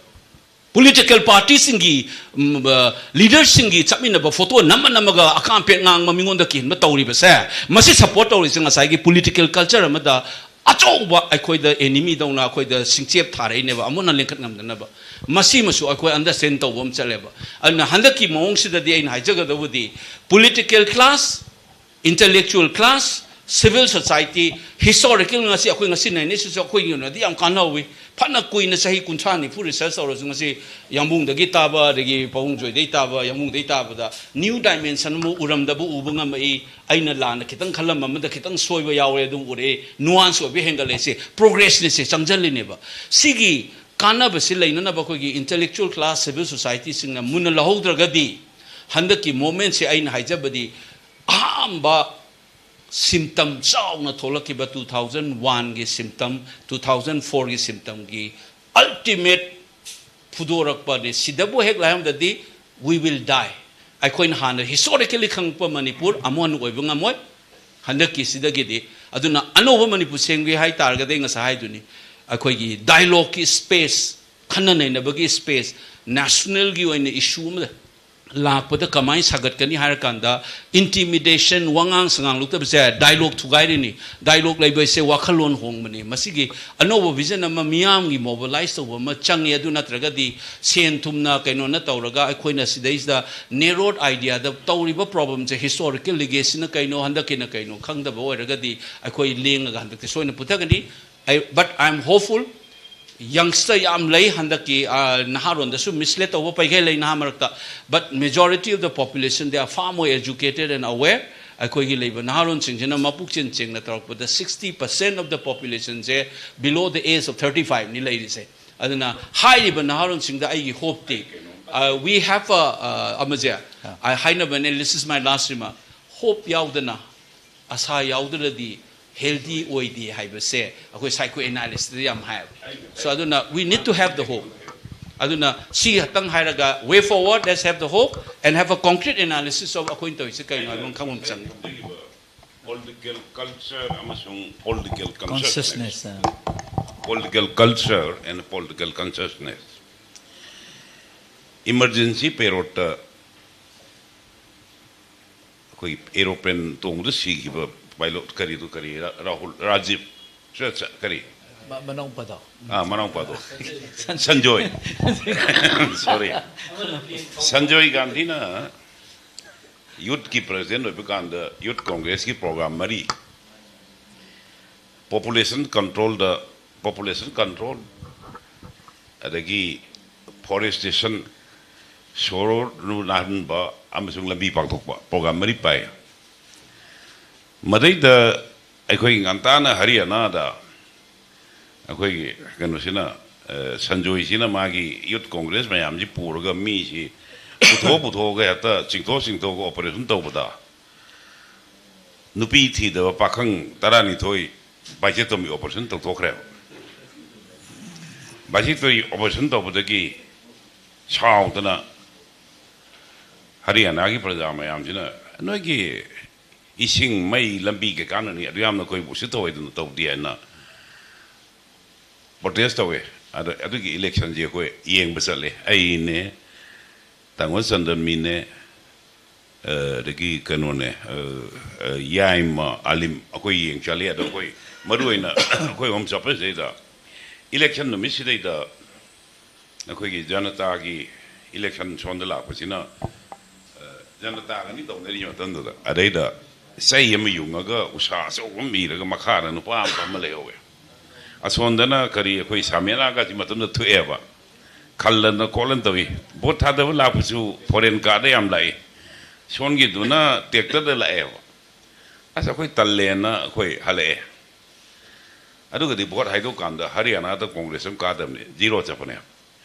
Political partyꯁꯤꯡꯒꯤ, ꯎꯝ, ꯑ, leaderꯁꯤꯡꯒꯤ ꯆꯠꯃꯤꯟꯅꯕ photo ꯅꯝꯃ ꯅꯝꯃꯒ ꯑꯀꯥꯝ ꯄꯦꯠ ꯉꯥꯡꯕ, ꯃꯤꯉꯣꯟꯗ ꯀꯤꯍꯟꯕ ꯇꯧꯔꯤꯕꯁꯦ, ꯃꯁꯤ support ꯇꯧꯔꯤꯁꯦ ꯉꯁꯥꯏꯒꯤ political culture ꯑꯃꯗ ꯑꯆꯧꯕ ꯑꯩꯈꯣꯏꯗ enemy ꯗꯧꯅ ꯑꯩꯈꯣꯏꯗ ꯁꯤꯡꯆꯦꯞ ꯊꯥꯔꯛꯏꯅꯦꯕ, ꯑꯃꯨꯛ ꯍꯟꯅ ꯂꯤꯡꯈꯠ ꯉꯝꯗꯅꯕ꯫ ꯃꯁꯤꯃꯁꯨ ꯑꯩꯈꯣꯏ understand ꯇꯧꯕ ꯑꯃ ꯆꯠꯂꯦꯕ꯫ ꯑꯗꯨꯅ ꯍꯟꯗꯛꯀꯤ ꯃꯑꯣꯡꯁꯤꯗꯗꯤ ꯑꯩꯅ ꯍꯥꯏꯖꯒꯗꯧꯕꯗꯤ, political class, intellectual class, civil society, historical, ꯉꯁꯤ ꯑꯩꯈꯣꯏ ꯉꯁꯤ ꯅꯩꯅꯩꯁꯤꯁꯨ ꯑꯩꯈꯣꯏꯒꯤ ꯑꯣꯏꯅꯗꯤ ꯌꯥꯝ ꯀꯥꯟꯅꯍꯧꯋꯤ꯫ ꯐꯅ ꯀꯨꯏꯅ ꯆꯍꯤ ꯀꯨꯟꯊ꯭ꯔꯥ ꯅꯤꯐꯨ research ꯇꯧꯔꯁꯨ ꯉꯁꯤ ꯌꯥꯝꯕꯨꯡꯗꯒꯤ ꯇꯥꯕ, ꯑꯗꯒꯤ ꯄꯥꯕꯨꯡꯖꯣꯏꯗꯒꯤ ꯇꯥꯕ, ꯌꯥꯝꯕꯨꯡꯗꯒꯤ ꯇꯥꯕꯗ new dimension ꯑꯃ ꯎꯔꯝꯗꯕ ꯎꯕ ꯉꯝꯃꯛꯏ꯫ ꯑꯩꯅ ꯂꯥꯟꯅ ꯈꯤꯇꯪ ꯈꯜꯂꯝꯕ ꯑꯃꯗ ꯈꯤꯇꯪ ꯁꯣꯏꯕ ꯌꯥꯎꯔꯦ, ꯑꯗꯨꯝ ꯎꯔꯛꯑꯦ꯫ Nuance ꯑꯣꯏꯕ ꯍꯦꯟꯒꯠꯂꯛꯏꯁꯦ, progress ꯅꯤꯁꯦ ꯆꯪꯁꯤꯜꯂꯤꯅꯦꯕ꯫ ꯁꯤꯒꯤ ꯀꯥꯟꯅꯕꯁꯤ ꯂꯩꯅꯅꯕ ꯑꯩꯈꯣꯏꯒꯤ intellectual class, civil society ꯁꯤꯡꯅ ꯃꯨꯟꯅ ꯂꯧꯍꯧꯗ꯭ꯔꯒꯗꯤ ꯍꯟꯗꯛꯀꯤ movement ꯁꯦ, ꯑꯩꯅ ꯍꯥꯏꯖꯕꯗꯤ, ꯑꯍꯥꯟꯕ symptom ꯆꯥꯎꯅ ꯊꯣꯛꯂꯛꯈꯤꯕ two thousand one ꯒꯤ symptom, two thousand four ꯒꯤ symptom ꯒꯤ ultimate ꯐꯨꯗꯣꯔꯛꯄꯅꯤ꯫ ꯁꯤꯗꯕꯨ ꯍꯦꯛ ꯂꯥꯏꯍꯧꯗꯗꯤ we will die꯫ ꯑꯩꯈꯣꯏꯅ ꯍꯥꯟꯅ historically ꯈꯪꯉꯛꯄ ꯃꯅꯤꯄꯨꯔ ꯑꯃꯨꯛ ꯍꯟꯅ ꯑꯣꯏꯕ ꯉꯝꯃꯣꯏ ꯍꯟꯗꯛꯀꯤꯁꯤꯗꯒꯤꯗꯤ꯫ ꯑꯗꯨꯅ ꯑꯅꯧꯕ ꯃꯅꯤꯄꯨꯔ ꯁꯦꯝꯒꯦ ꯍꯥꯏ ꯇꯥꯔꯒꯗꯤ, ꯑꯩ ꯉꯁꯥꯏ ꯍꯥꯏꯗꯨꯅꯤ, ꯑꯩꯈꯣꯏꯒꯤ dialogue ꯀꯤ space, ꯈꯟꯅ ꯅꯩꯅꯕꯒꯤ space, national ꯒꯤ ꯑꯣꯏꯅ issue ꯑꯃꯗ ꯂꯥꯛꯄꯗ ꯀꯃꯥꯏꯅ ꯁꯥꯒꯠꯀꯅꯤ ꯍꯥꯏꯔꯀꯥꯟꯗ, intimidation, ꯋꯥꯉꯥꯡ ꯁꯉꯥꯡ ꯂꯨꯞꯇꯕꯁꯦ dialogue ꯊꯨꯒꯥꯏꯔꯤꯅꯤ꯫ Dialogue ꯂꯩꯕ ꯍꯥꯏꯁꯦ ꯋꯥꯈꯜꯂꯣꯟ ꯍꯣꯡꯕꯅꯤ꯫ ꯃꯁꯤꯒꯤ ꯑꯅꯧꯕ vision ꯑꯃ, ꯃꯤꯌꯥꯝꯒꯤ mobilize ꯇꯧꯕ ꯑꯃ ꯆꯪꯉꯤ꯫ ꯑꯗꯨ ꯅꯠꯇ꯭ꯔꯒꯗꯤ ꯁꯦꯟ ꯊꯨꯝꯅ ꯀꯩꯅꯣꯅ ꯇꯧꯔꯒ ꯑꯩꯈꯣꯏꯅ ꯁꯤꯗꯩꯁꯤꯗ narrowed idea ꯗ ꯇꯧꯔꯤꯕ problem ꯁꯦ, historical legacy ꯅ ꯀꯩꯅꯣ, ꯍꯟꯗꯛꯀꯤꯅ ꯀꯩꯅꯣ ꯈꯪꯗꯕ ꯑꯣꯏꯔꯒꯗꯤ, ꯑꯩꯈꯣꯏ ꯂꯦꯡꯉꯒ ꯍꯟꯗꯛꯇꯤ ꯁꯣꯏꯅ ꯄꯨꯊꯒꯅꯤ꯫ I, but I am hopeful꯫ Youngster ꯌꯥꯝ ꯂꯩ ꯍꯟꯗꯛꯀꯤ, ꯑ, ꯅꯍꯥꯔꯣꯟꯗꯁꯨ mislead ꯇꯧꯕ ꯄꯩꯈꯩ ꯂꯩ ꯅꯍꯥ ꯃꯔꯛꯇ, but majority of the population, they are far more educated and aware꯫ ꯑꯩꯈꯣꯏꯒꯤ ꯂꯩꯕ ꯅꯍꯥꯔꯣꯟꯁꯤꯡꯁꯤꯅ ꯃꯄꯨꯛꯆꯦꯜ ꯁꯦꯡꯅ ꯇꯧꯔꯛꯄꯗ, sixty percent of the population say below the age of thirty five ꯅꯤ ꯂꯩꯔꯤꯁꯦ꯫ ꯑꯗꯨꯅ ꯍꯥꯏꯔꯤꯕ ꯅꯍꯥꯔꯣꯟꯁꯤꯡꯗ ꯑꯩꯒꯤ ꯍꯣꯞꯇꯤ, uh, we have a, uh, ꯑꯃꯁꯦ ꯑꯩ ꯍꯥꯏꯅꯕꯅꯦ, this is my last remark. ꯍꯣꯞ ꯌꯥꯎꯗꯅ, ꯑꯁꯥ ꯌꯥꯎꯗ꯭ꯔꯗꯤ ꯍꯦꯜꯗꯤ ꯑꯣꯏꯗꯦ ꯍꯥꯏꯕꯁꯦ ꯑꯩꯈꯣꯏ ꯁꯥꯏꯀꯣ ꯑꯦꯅꯥꯂꯤꯁꯇꯗꯤ ꯌꯥꯝ ꯍꯥꯏꯌꯦꯕ꯫ So ꯑꯗꯨꯅ we need to have the hope. ꯑꯗꯨꯅ ꯁꯤ ꯈꯛꯇꯪ ꯍꯥꯏꯔꯒ, way forward, let's have the hope and have a concrete analysis of ꯑꯩꯈꯣꯏꯅ ꯇꯧꯔꯤꯁꯦ ꯀꯩꯅꯣ ꯍꯥꯏꯕ ꯑꯃ ꯈꯪꯕ ꯑꯃ ꯆꯪꯉꯤ꯫ Political culture ꯑꯃꯁꯨꯡ political consciousness. Consciousness. Political culture and political consciousness. Emergency periodꯇ ꯑꯩꯈꯣꯏ aeroplane ꯇꯣꯡꯕꯗ ꯁꯤꯈꯤꯕ pilot ꯀꯔꯤꯗꯨ ꯀꯔꯤ ꯔꯥ- ꯔꯥꯍꯨꯜ ꯔꯥꯖꯤꯕ ꯁ- ꯁ- ꯀꯔꯤ ꯃ- ꯃꯅꯥꯎꯄꯥꯗꯣ. ꯑꯥ ꯃꯅꯥꯎꯄꯥꯗꯣ ꯁꯟꯖꯣꯏ. Sorry. ꯁꯟꯖꯣꯏ ꯒꯥꯟꯙꯤꯅ youthꯀꯤ president ꯑꯣꯏꯕ ꯀꯥꯟꯗ youth congressꯀꯤ program ꯃꯔꯤ, population controlꯗ, population control, ꯑꯗꯒꯤ forestation, ꯁꯣꯔꯣꯛ ꯅꯥꯟꯍꯟꯕ ꯑꯃꯁꯨꯡ ꯂꯝꯕꯤ ꯄꯥꯛꯊꯣꯛꯄ, program ꯃꯔꯤ ꯄꯥꯏ꯫ ꯃꯗꯩꯗ ꯑꯩꯈꯣꯏ ꯉꯟꯇꯥꯅ ꯍꯔꯤꯌꯥꯅꯥꯗ ꯑꯩꯈꯣꯏꯒꯤ ꯀꯩꯅꯣꯁꯤꯅ, ꯑ, ꯁꯟꯖꯣꯏꯁꯤꯅ ꯃꯥꯒꯤ youth congress ꯃꯌꯥꯝꯁꯤ ꯄꯨꯔꯒ ꯃꯤꯁꯤ ꯄꯨꯊꯣꯛ ꯄꯨꯊꯣꯛꯑꯒ ꯍꯦꯛꯇ ꯆꯤꯡꯊꯣꯛ ꯆꯤꯡꯊꯣꯛꯑꯒ operation ꯇꯧꯕꯗ ꯅꯨꯄꯤ ꯊꯤꯗꯕ ꯄꯥꯈꯪ ꯇꯔꯥꯅꯤꯊꯣꯏ vasectomy operation ꯇꯧꯊꯣꯛꯈ꯭ꯔꯦꯕ꯫ Vasectomy operation ꯇꯧꯕꯗꯒꯤ ꯁꯥꯎꯗꯅ ꯍꯔꯤꯌꯥꯅꯥꯒꯤ ꯄ꯭ꯔꯖꯥ ꯃꯌꯥꯝꯁꯤꯅ, "ꯅꯣꯏꯒꯤ ꯏꯁꯤꯡ, ꯃꯩ, ꯂꯝꯕꯤ ꯀꯩꯀꯥꯅꯅꯤ, ꯑꯗꯨ ꯌꯥꯝꯅ ꯑꯩꯈꯣꯏꯕꯨ ꯎꯁꯤꯠ ꯊꯑꯣꯏꯗꯅ ꯇꯧꯗꯦ" ꯍꯥꯏꯅ protest ꯇꯧꯋꯦ꯫ ꯑꯗ ꯑꯗꯨꯒꯤ electionꯁꯦ ꯑꯩꯈꯣꯏ ꯌꯦꯡꯕ ꯆꯠꯂꯦ, ꯑꯩꯅꯦ, ꯇꯥꯡꯒꯣꯜ ꯆꯟꯗ꯭ꯔꯃꯤꯅꯦ, ꯑ, ꯑꯗꯒꯤ ꯀꯩꯅꯣꯅꯦ, ꯑ, ꯑ, ꯌꯥꯏꯃ ꯑꯥꯂꯤꯝ, ꯑꯩꯈꯣꯏ ꯌꯦꯡ ꯆꯠꯂꯤ꯫ ꯑꯗꯣ ꯑꯩꯈꯣꯏ ꯃꯔꯨ ꯑꯣꯏꯅ ꯑꯩꯈꯣꯏ ꯑꯍꯨꯝ ꯆꯠꯄꯁꯤꯗꯩꯗ election ꯅꯨꯃꯤꯠꯁꯤꯗꯩꯗ ꯑꯩꯈꯣꯏꯒꯤ ꯖꯅꯇꯥꯒꯤ election ꯁꯣꯝꯗ ꯂꯥꯛꯄꯁꯤꯅ, ꯑ, ꯖꯅꯇꯥꯒꯅꯤ ꯇꯧꯅꯔꯤ ꯃꯇꯝꯗꯨꯗ, ꯑꯗꯩꯗ ꯆꯩ ꯑꯃ ꯌꯨꯡꯉꯒ ꯎꯁꯥ ꯑꯆꯧꯕ ꯑꯃ ꯏꯔꯒ ꯃꯈꯥꯗ ꯅꯨꯄꯥ ꯑꯃ ꯐꯝꯃ ꯂꯩꯍꯧꯋꯦ꯫ ꯑꯁꯣꯝꯗꯅ ꯀꯔꯤ ꯑꯩꯈꯣꯏ ꯁꯥꯃꯦꯂꯥꯒꯁꯤ ꯃꯇꯝꯗ ꯊꯣꯛꯑꯦꯕ, ꯈꯜꯂꯅ ꯈꯣꯠꯂꯅ ꯇꯧꯏ꯫ Vote ꯊꯥꯗꯕ ꯂꯥꯛꯄꯁꯨ foreign card ꯌꯥꯝ ꯂꯥꯛꯏ, ꯁꯣꯝꯒꯤꯗꯨꯅ tractorꯗ ꯂꯥꯛꯑꯦꯕ꯫ ꯑꯁ ꯑꯩꯈꯣꯏ ꯇꯜꯂꯦꯅ ꯑꯩꯈꯣꯏ ꯍꯜꯂꯛꯑꯦ꯫ ꯑꯗꯨꯒꯗꯤ ꯚꯣꯠ ꯍꯥꯏꯗꯣꯛꯀꯥꯟꯗ ꯍꯔꯤꯌꯥꯅꯥꯗ ꯀꯣꯡꯒ꯭ꯔꯦꯁ ꯑꯃ ꯀꯥꯗꯕꯅꯤ, ꯖꯤꯔꯣ ꯆꯠꯄꯅꯦ꯫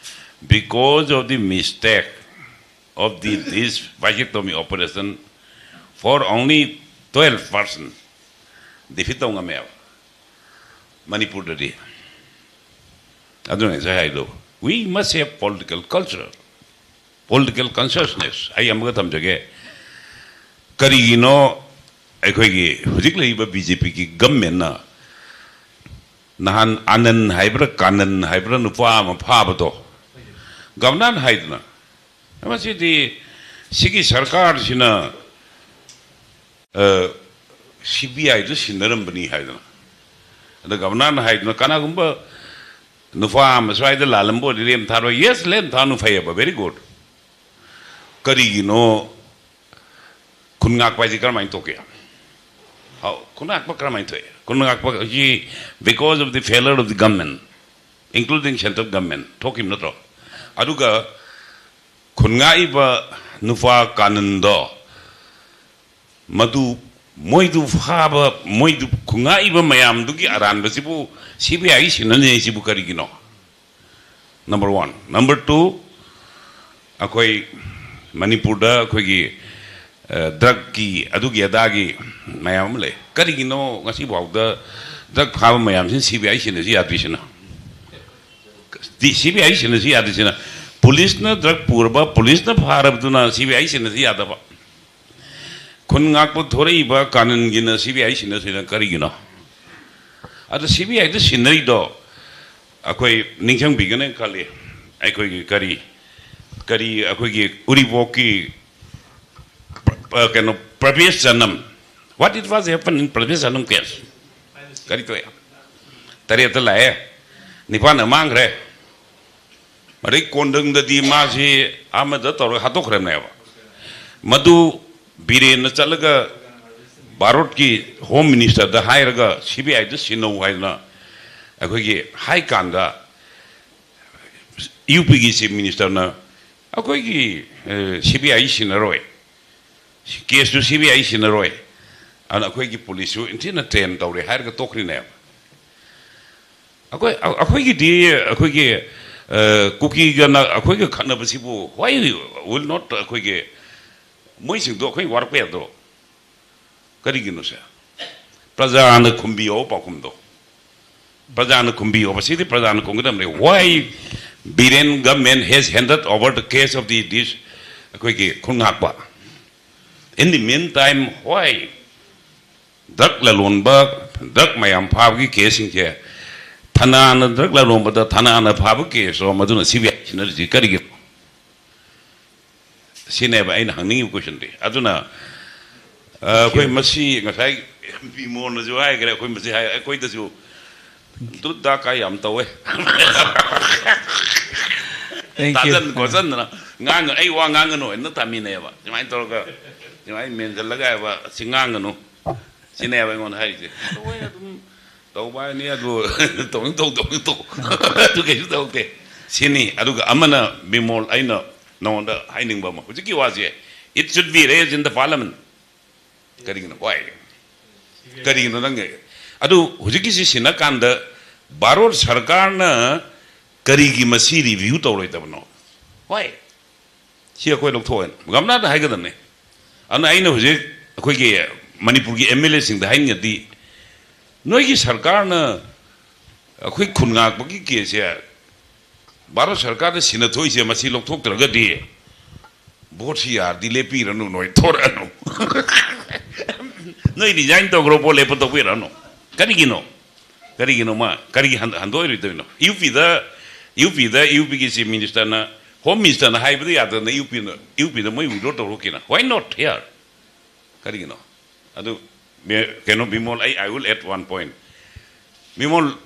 Because of the mistake of the this vasectomy operation, for only twelve percent defeat ꯇꯧ ꯉꯝꯃꯦꯕ ꯃꯅꯤꯄꯨꯔꯗꯗꯤ꯫ ꯑꯗꯨꯅ ꯉꯁꯥꯏ ꯍꯥꯏꯗꯣ, we must have political culture, political consciousness꯫ ꯑꯩ ꯑꯃꯒ ꯊꯝꯖꯒꯦ, ꯀꯔꯤꯒꯤꯅꯣ ꯑꯩꯈꯣꯏꯒꯤ ꯍꯧꯖꯤꯛ ꯂꯩꯔꯤꯕ ꯕꯤ ꯖꯦ ꯄꯤꯒꯤ ꯒꯃꯦꯟꯅ ꯅꯍꯥꯟ ꯑꯥꯅꯟ ꯍꯥꯏꯕ꯭ꯔꯥ ꯀꯥꯅꯟ ꯍꯥꯏꯕ꯭ꯔꯥ ꯅꯨꯄꯥ ꯑꯃ ꯐꯥꯕꯗꯣ ꯒꯕꯅꯔꯅ ꯍꯥꯏꯗꯅ, ꯃꯁꯤꯗꯤ ꯁꯤꯒꯤ ꯁꯔꯀꯥꯔꯁꯤꯅ ꯁꯤ ꯕꯤ ꯑꯥꯏꯗꯨ ꯁꯤꯟꯅꯔꯝꯕꯅꯤ ꯍꯥꯏꯗꯅ꯫ ꯑꯗ ꯒꯕꯅꯔꯅ ꯍꯥꯏꯗꯅ, ꯀꯅꯥꯒꯨꯝꯕ ꯅꯨꯄꯥ ꯑꯃ ꯁ꯭ꯋꯥꯏꯗ ꯂꯥꯜꯂꯝꯕ ꯑꯣꯏꯔꯗꯤ ꯂꯦꯝ ꯊꯥꯔꯣꯏ꯫ ꯌꯦꯁ, ꯂꯦꯝ ꯊꯥꯅꯨ, ꯐꯩꯌꯦꯕ, very good꯫ ꯀꯔꯤꯒꯤꯅꯣ ꯈꯨꯟ ꯉꯥꯛꯄ ꯍꯥꯏꯁꯦ ꯀꯔꯝꯍꯥꯏꯅ ꯊꯣꯛꯀꯦ? ꯍꯥꯎ, ꯈꯨꯟ ꯉꯥꯛꯄ ꯀꯔꯝꯍꯥꯏꯅ ꯊꯣꯛꯑꯦ? ꯈꯨꯟ ꯉꯥꯛꯄ ꯍꯥꯏꯁꯤ because of the failure of the government, including central government, ꯊꯣꯛꯈꯤꯕ ꯅꯠꯇ꯭ꯔꯣ? ꯑꯗꯨꯒ ꯈꯨꯟ ꯉꯥꯛꯏꯕ ꯅꯨꯄꯥ ꯀꯥꯅꯟꯗꯣ, ꯃꯗꯨ, ꯃꯣꯏꯗꯨ ꯐꯥꯕ, ꯃꯣꯏꯗꯨ ꯈꯨꯟ ꯉꯥꯛꯏꯕ ꯃꯌꯥꯝꯗꯨꯒꯤ ꯑꯔꯥꯟꯕꯁꯤꯕꯨ ꯁꯤ ꯕꯤ ꯑꯥꯏ ꯁꯤꯟꯅꯅꯤ ꯍꯥꯏꯁꯤꯕꯨ ꯀꯔꯤꯒꯤꯅꯣ? Number one꯫ Number two, ꯑꯩꯈꯣꯏ ꯃꯅꯤꯄꯨꯔꯗ ꯑꯩꯈꯣꯏꯒꯤ, ꯑ, ꯗ꯭ꯔꯒꯀꯤ ꯑꯗꯨꯒꯤ ꯑꯗꯥꯒꯤ ꯃꯌꯥꯝ ꯑꯃ ꯂꯩ꯫ ꯀꯔꯤꯒꯤꯅꯣ ꯉꯁꯤꯐꯥꯎꯗ ꯗ꯭ꯔꯒ ꯐꯥꯕ ꯃꯌꯥꯝꯁꯤꯅ ꯁꯤ ꯕꯤ ꯑꯥꯏ ꯁꯤꯟꯅꯁꯤ ꯌꯥꯗ꯭ꯔꯤꯁꯤꯅ? ꯁꯤ ꯕꯤ ꯑꯥꯏ ꯁꯤꯟꯅꯁꯤ ꯌꯥꯗ꯭ꯔꯤꯁꯤꯅ? ꯄꯨꯂꯤꯁꯅ ꯗ꯭ꯔꯒ ꯄꯨꯔꯕ, ꯄꯨꯂꯤꯁꯅ ꯐꯥꯔꯕꯗꯨꯅ ꯁꯤ ꯕꯤ ꯑꯥꯏ ꯁꯤꯟꯅꯁꯤ ꯌꯥꯗꯕ? ꯈꯨꯟ ꯉꯥꯛꯄ ꯊꯣꯔꯛꯏꯕ ꯀꯥꯅꯟꯒꯤꯅ ꯁꯤ ꯕꯤ ꯑꯥꯏ ꯁꯤꯟꯅꯁꯤꯅ ꯀꯔꯤꯒꯤꯅꯣ? ꯑꯗ ꯁꯤ ꯕꯤ ꯑꯥꯏꯗ ꯁꯤꯟꯅꯔꯤꯗꯣ ꯑꯩꯈꯣꯏ ꯅꯤꯡꯁꯤꯡꯕꯤꯒꯅꯤ ꯈꯜꯂꯤ꯫ ꯑꯩꯈꯣꯏꯒꯤ ꯀꯔꯤ, ꯀꯔꯤ ꯑꯩꯈꯣꯏꯒꯤ ꯎꯔꯤꯄꯣꯛꯀꯤ ꯄ꯭ꯔ-, ꯀꯩꯅꯣ, ꯄ꯭ꯔꯚꯦꯁ ꯖꯅꯝ, what it was happened in ꯄ꯭ꯔꯚꯦꯁ ꯖꯅꯝ case? ꯀꯔꯤ ꯊꯣꯛꯑꯦ? ꯇꯔꯦꯠꯇ ꯂꯥꯛꯑꯦ, ꯅꯤꯄꯥꯟꯗ ꯃꯥꯡꯈ꯭ꯔꯦ꯫ ꯑꯗꯩ ꯀꯣꯟꯗꯪꯗꯗꯤ ꯃꯥꯁꯤ ꯑꯃꯗ ꯇꯧꯔꯒ ꯍꯥꯠꯇꯣꯛꯈ꯭ꯔꯕꯅꯦꯕ꯫ ꯃꯗꯨ ꯕꯤꯔꯦꯟꯅ ꯆꯠꯂꯒ ꯚꯥꯔꯠꯀꯤ ꯍꯣꯝ ꯃꯤꯅꯤꯁꯇꯔꯗ ꯍꯥꯏꯔꯒ ꯁꯤ ꯕꯤ ꯑꯥꯏꯗ ꯁꯤꯟꯅꯧ ꯍꯥꯏꯗꯅ ꯑꯩꯈꯣꯏꯒꯤ ꯍꯥꯏ ꯀꯥꯟꯗ, ꯌꯨ ꯄꯤꯒꯤ ꯆꯤꯐ ꯃꯤꯅꯤꯁꯇꯔꯅ ꯑꯩꯈꯣꯏꯒꯤ, ꯑꯦ, ꯁꯤ ꯕꯤ ꯑꯥꯏ ꯁꯤꯟꯅꯔꯣꯏ, ꯀꯦꯁꯇꯨ ꯁꯤ ꯕꯤ ꯑꯥꯏ ꯁꯤꯟꯅꯔꯣꯏ, ꯑꯗꯨꯅ ꯑꯩꯈꯣꯏꯒꯤ ꯄꯨꯂꯤꯁꯁꯨ ꯏꯟꯊꯤꯅ ꯇ꯭ꯔꯦꯟ ꯇꯧꯔꯦ ꯍꯥꯏꯔꯒ ꯇꯣꯛꯈ꯭ꯔꯤꯅꯦꯕ꯫ ꯑꯩꯈꯣꯏ ꯑꯩꯈꯣꯏꯒꯤꯗꯤ ꯑꯩꯈꯣꯏꯒꯤ ꯑ, ꯀꯨꯀꯤꯒꯅ ꯑꯩꯈꯣꯏꯒ ꯈꯠꯅꯕꯁꯤꯕꯨ why will not ꯑꯩꯈꯣꯏꯒꯤ ꯃꯣꯏꯁꯤꯡꯗꯣ ꯑꯩꯈꯣꯏ ꯋꯥꯔꯛꯄ ꯌꯥꯗ꯭ꯔꯣ? ꯀꯔꯤꯒꯤꯅꯣ ꯁꯦ? ꯄ꯭ꯔꯖꯥꯅ ꯈꯨꯝꯕꯤꯌꯣ ꯄꯥꯎꯈꯨꯝꯗꯣ꯫ ꯄ꯭ꯔꯖꯥꯅ ꯈꯨꯝꯕꯤꯌꯣ꯫ ꯃꯁꯤꯗꯤ ꯄ꯭ꯔꯖꯥꯅ ꯈꯨꯝꯒꯗꯕꯅꯤ꯫ Why Biren government has handed over the case of the this ꯑꯩꯈꯣꯏꯒꯤ ꯈꯨꯟ ꯉꯥꯛꯄ? In the meantime, why drug ꯂꯂꯣꯟꯕ, drug ꯃꯌꯥꯝ ꯐꯥꯕꯒꯤ caseꯁꯤꯡꯁꯦ ꯊꯅꯥꯅ drug ꯂꯂꯣꯟꯕꯗ ꯊꯅꯥꯅ ꯐꯥꯕ caseꯔꯣ? ꯃꯗꯨꯅ CBI ꯁꯤꯟꯅꯔꯤꯁꯤ ꯀꯔꯤꯒꯤꯅꯣ? ꯁꯤꯅꯦꯕ ꯑꯩꯅ ꯍꯪꯅꯤꯡꯉꯤꯕ questionꯗꯤ꯫ ꯑꯗꯨꯅ ꯑ, ꯑꯩꯈꯣꯏ ꯃꯁꯤ ꯉꯁꯥꯏ ꯕꯤꯃꯣꯜꯅꯁꯨ ꯍꯥꯏꯈ꯭ꯔꯦ, ꯑꯩꯈꯣꯏ ꯃꯁꯤ ꯍꯥꯏ, ꯑꯩꯈꯣꯏꯗꯁꯨ ꯗꯨꯠ ꯗꯥ ꯀꯥꯏ ꯌꯥꯝ ꯇꯧꯋꯦ꯫ Thank you. ꯇꯥꯖꯟ ꯈꯣꯠꯆꯟꯗꯅ ꯉꯥꯡꯒ-, ꯑꯩ ꯋꯥ ꯉꯥꯡꯒꯅꯨ ꯍꯥꯏꯅ ꯇꯝꯃꯤꯅꯦꯕ꯫ ꯁꯨꯃꯥꯏꯅ ꯇꯧꯔꯒ ꯁꯨꯃꯥꯏꯅ ꯃꯦꯟꯁꯤꯜꯂꯒ ꯍꯥꯏꯕ, "ꯁꯤ ꯉꯥꯡꯒꯅꯨ", ꯁꯤꯅꯦꯕ ꯑꯩꯉꯣꯟꯗ ꯍꯥꯏꯔꯤꯁꯦ꯫ ꯑꯗꯨ ꯑꯩꯅ ꯑꯗꯨꯝ ꯇꯧꯕ ꯍꯥꯏꯅꯤ, ꯑꯗꯨ ꯇꯧꯅꯤꯡ ꯇꯧ, ꯇꯧꯅꯤꯡ ꯇꯧ꯫ ꯑꯗꯨ ꯀꯩꯁꯨ ꯇꯧꯗꯦ꯫ ꯁꯤꯅꯤ꯫ ꯑꯗꯨꯒ ꯑꯃꯅ, ꯕꯤꯃꯣꯜ, ꯑꯩꯅ ꯅꯉꯣꯟꯗ ꯍꯥꯏꯅꯤꯡꯕ ꯑꯃ, ꯍꯧꯖꯤꯛꯀꯤ ꯋꯥꯁꯦ, it should be raised in the parliament. ꯀꯔꯤꯒꯤꯅꯣ? Why? ꯀꯔꯤꯒꯤꯅꯣ ꯅꯪ? ꯑꯗꯨ ꯍꯧꯖꯤꯛꯀꯤꯁꯤ ꯁꯤꯟꯅꯀꯥꯟꯗ ꯚꯥꯔꯠ ꯁꯔꯀꯥꯔꯅ ꯀꯔꯤꯒꯤ ꯃꯁꯤ review ꯇꯧꯔꯣꯏꯗꯕꯅꯣ? Why? ꯁꯤ ꯑꯩꯈꯣꯏ ꯂꯧꯊꯣꯛꯑꯦ꯫ ꯒꯝꯂꯥꯗ ꯍꯥꯏꯒꯗꯕꯅꯦ꯫ ꯑꯗꯨꯅ ꯑꯩꯅ ꯍꯧꯖꯤꯛ ꯑꯩꯈꯣꯏꯒꯤ ꯃꯅꯤꯄꯨꯔꯒꯤ MLAꯁꯤꯡꯗ ꯍꯥꯏꯅꯤꯡꯉꯗꯤ, ꯅꯣꯏꯒꯤ ꯁꯔꯀꯥꯔꯅ ꯑꯩꯈꯣꯏ ꯈꯨꯟ ꯉꯥꯛꯄꯒꯤ caseꯁꯦ ꯚꯥꯔꯠ ꯁꯔꯀꯥꯔꯗ ꯁꯤꯟꯅꯊꯣꯛꯏꯁꯦ, ꯃꯁꯤ ꯂꯧꯊꯣꯛꯇ꯭ꯔꯒꯗꯤ ꯚꯣꯠꯁꯤ ꯌꯥꯔꯗꯤ ꯂꯦꯞꯄꯤꯔꯅꯨ, ꯅꯣꯏ ꯊꯣꯔꯛꯑꯅꯨ꯫ ꯅꯣꯏ resign ꯇꯧꯈ꯭ꯔꯣ, ꯚꯣꯠ ꯂꯦꯞꯄ ꯇꯧꯕꯤꯔꯛꯑꯅꯨ꯫ ꯀꯔꯤꯒꯤꯅꯣ? ꯀꯔꯤꯒꯤꯅꯣ ꯃꯥ? ꯀꯔꯤꯒꯤ ꯍꯟ-, ꯍꯟꯗꯣꯛꯑꯣꯏꯔꯣꯏꯗꯣꯏꯅꯣ? UPꯗ, UPꯗ, UPꯒꯤ Chief Ministerꯅ, Home Ministerꯅ ꯍꯥꯏꯕꯗ ꯌꯥꯗꯅ UPꯅ, UPꯗ ꯃꯣꯏ withdraw ꯇꯧꯔꯛꯀꯦꯅ? Why not here? ꯀꯔꯤꯒꯤꯅꯣ? ꯑꯗꯨ ꯃꯦ-, ꯀꯩꯅꯣ, ꯕꯤꯃꯣꯜ, ꯑꯩ, I will add one point. Bimol,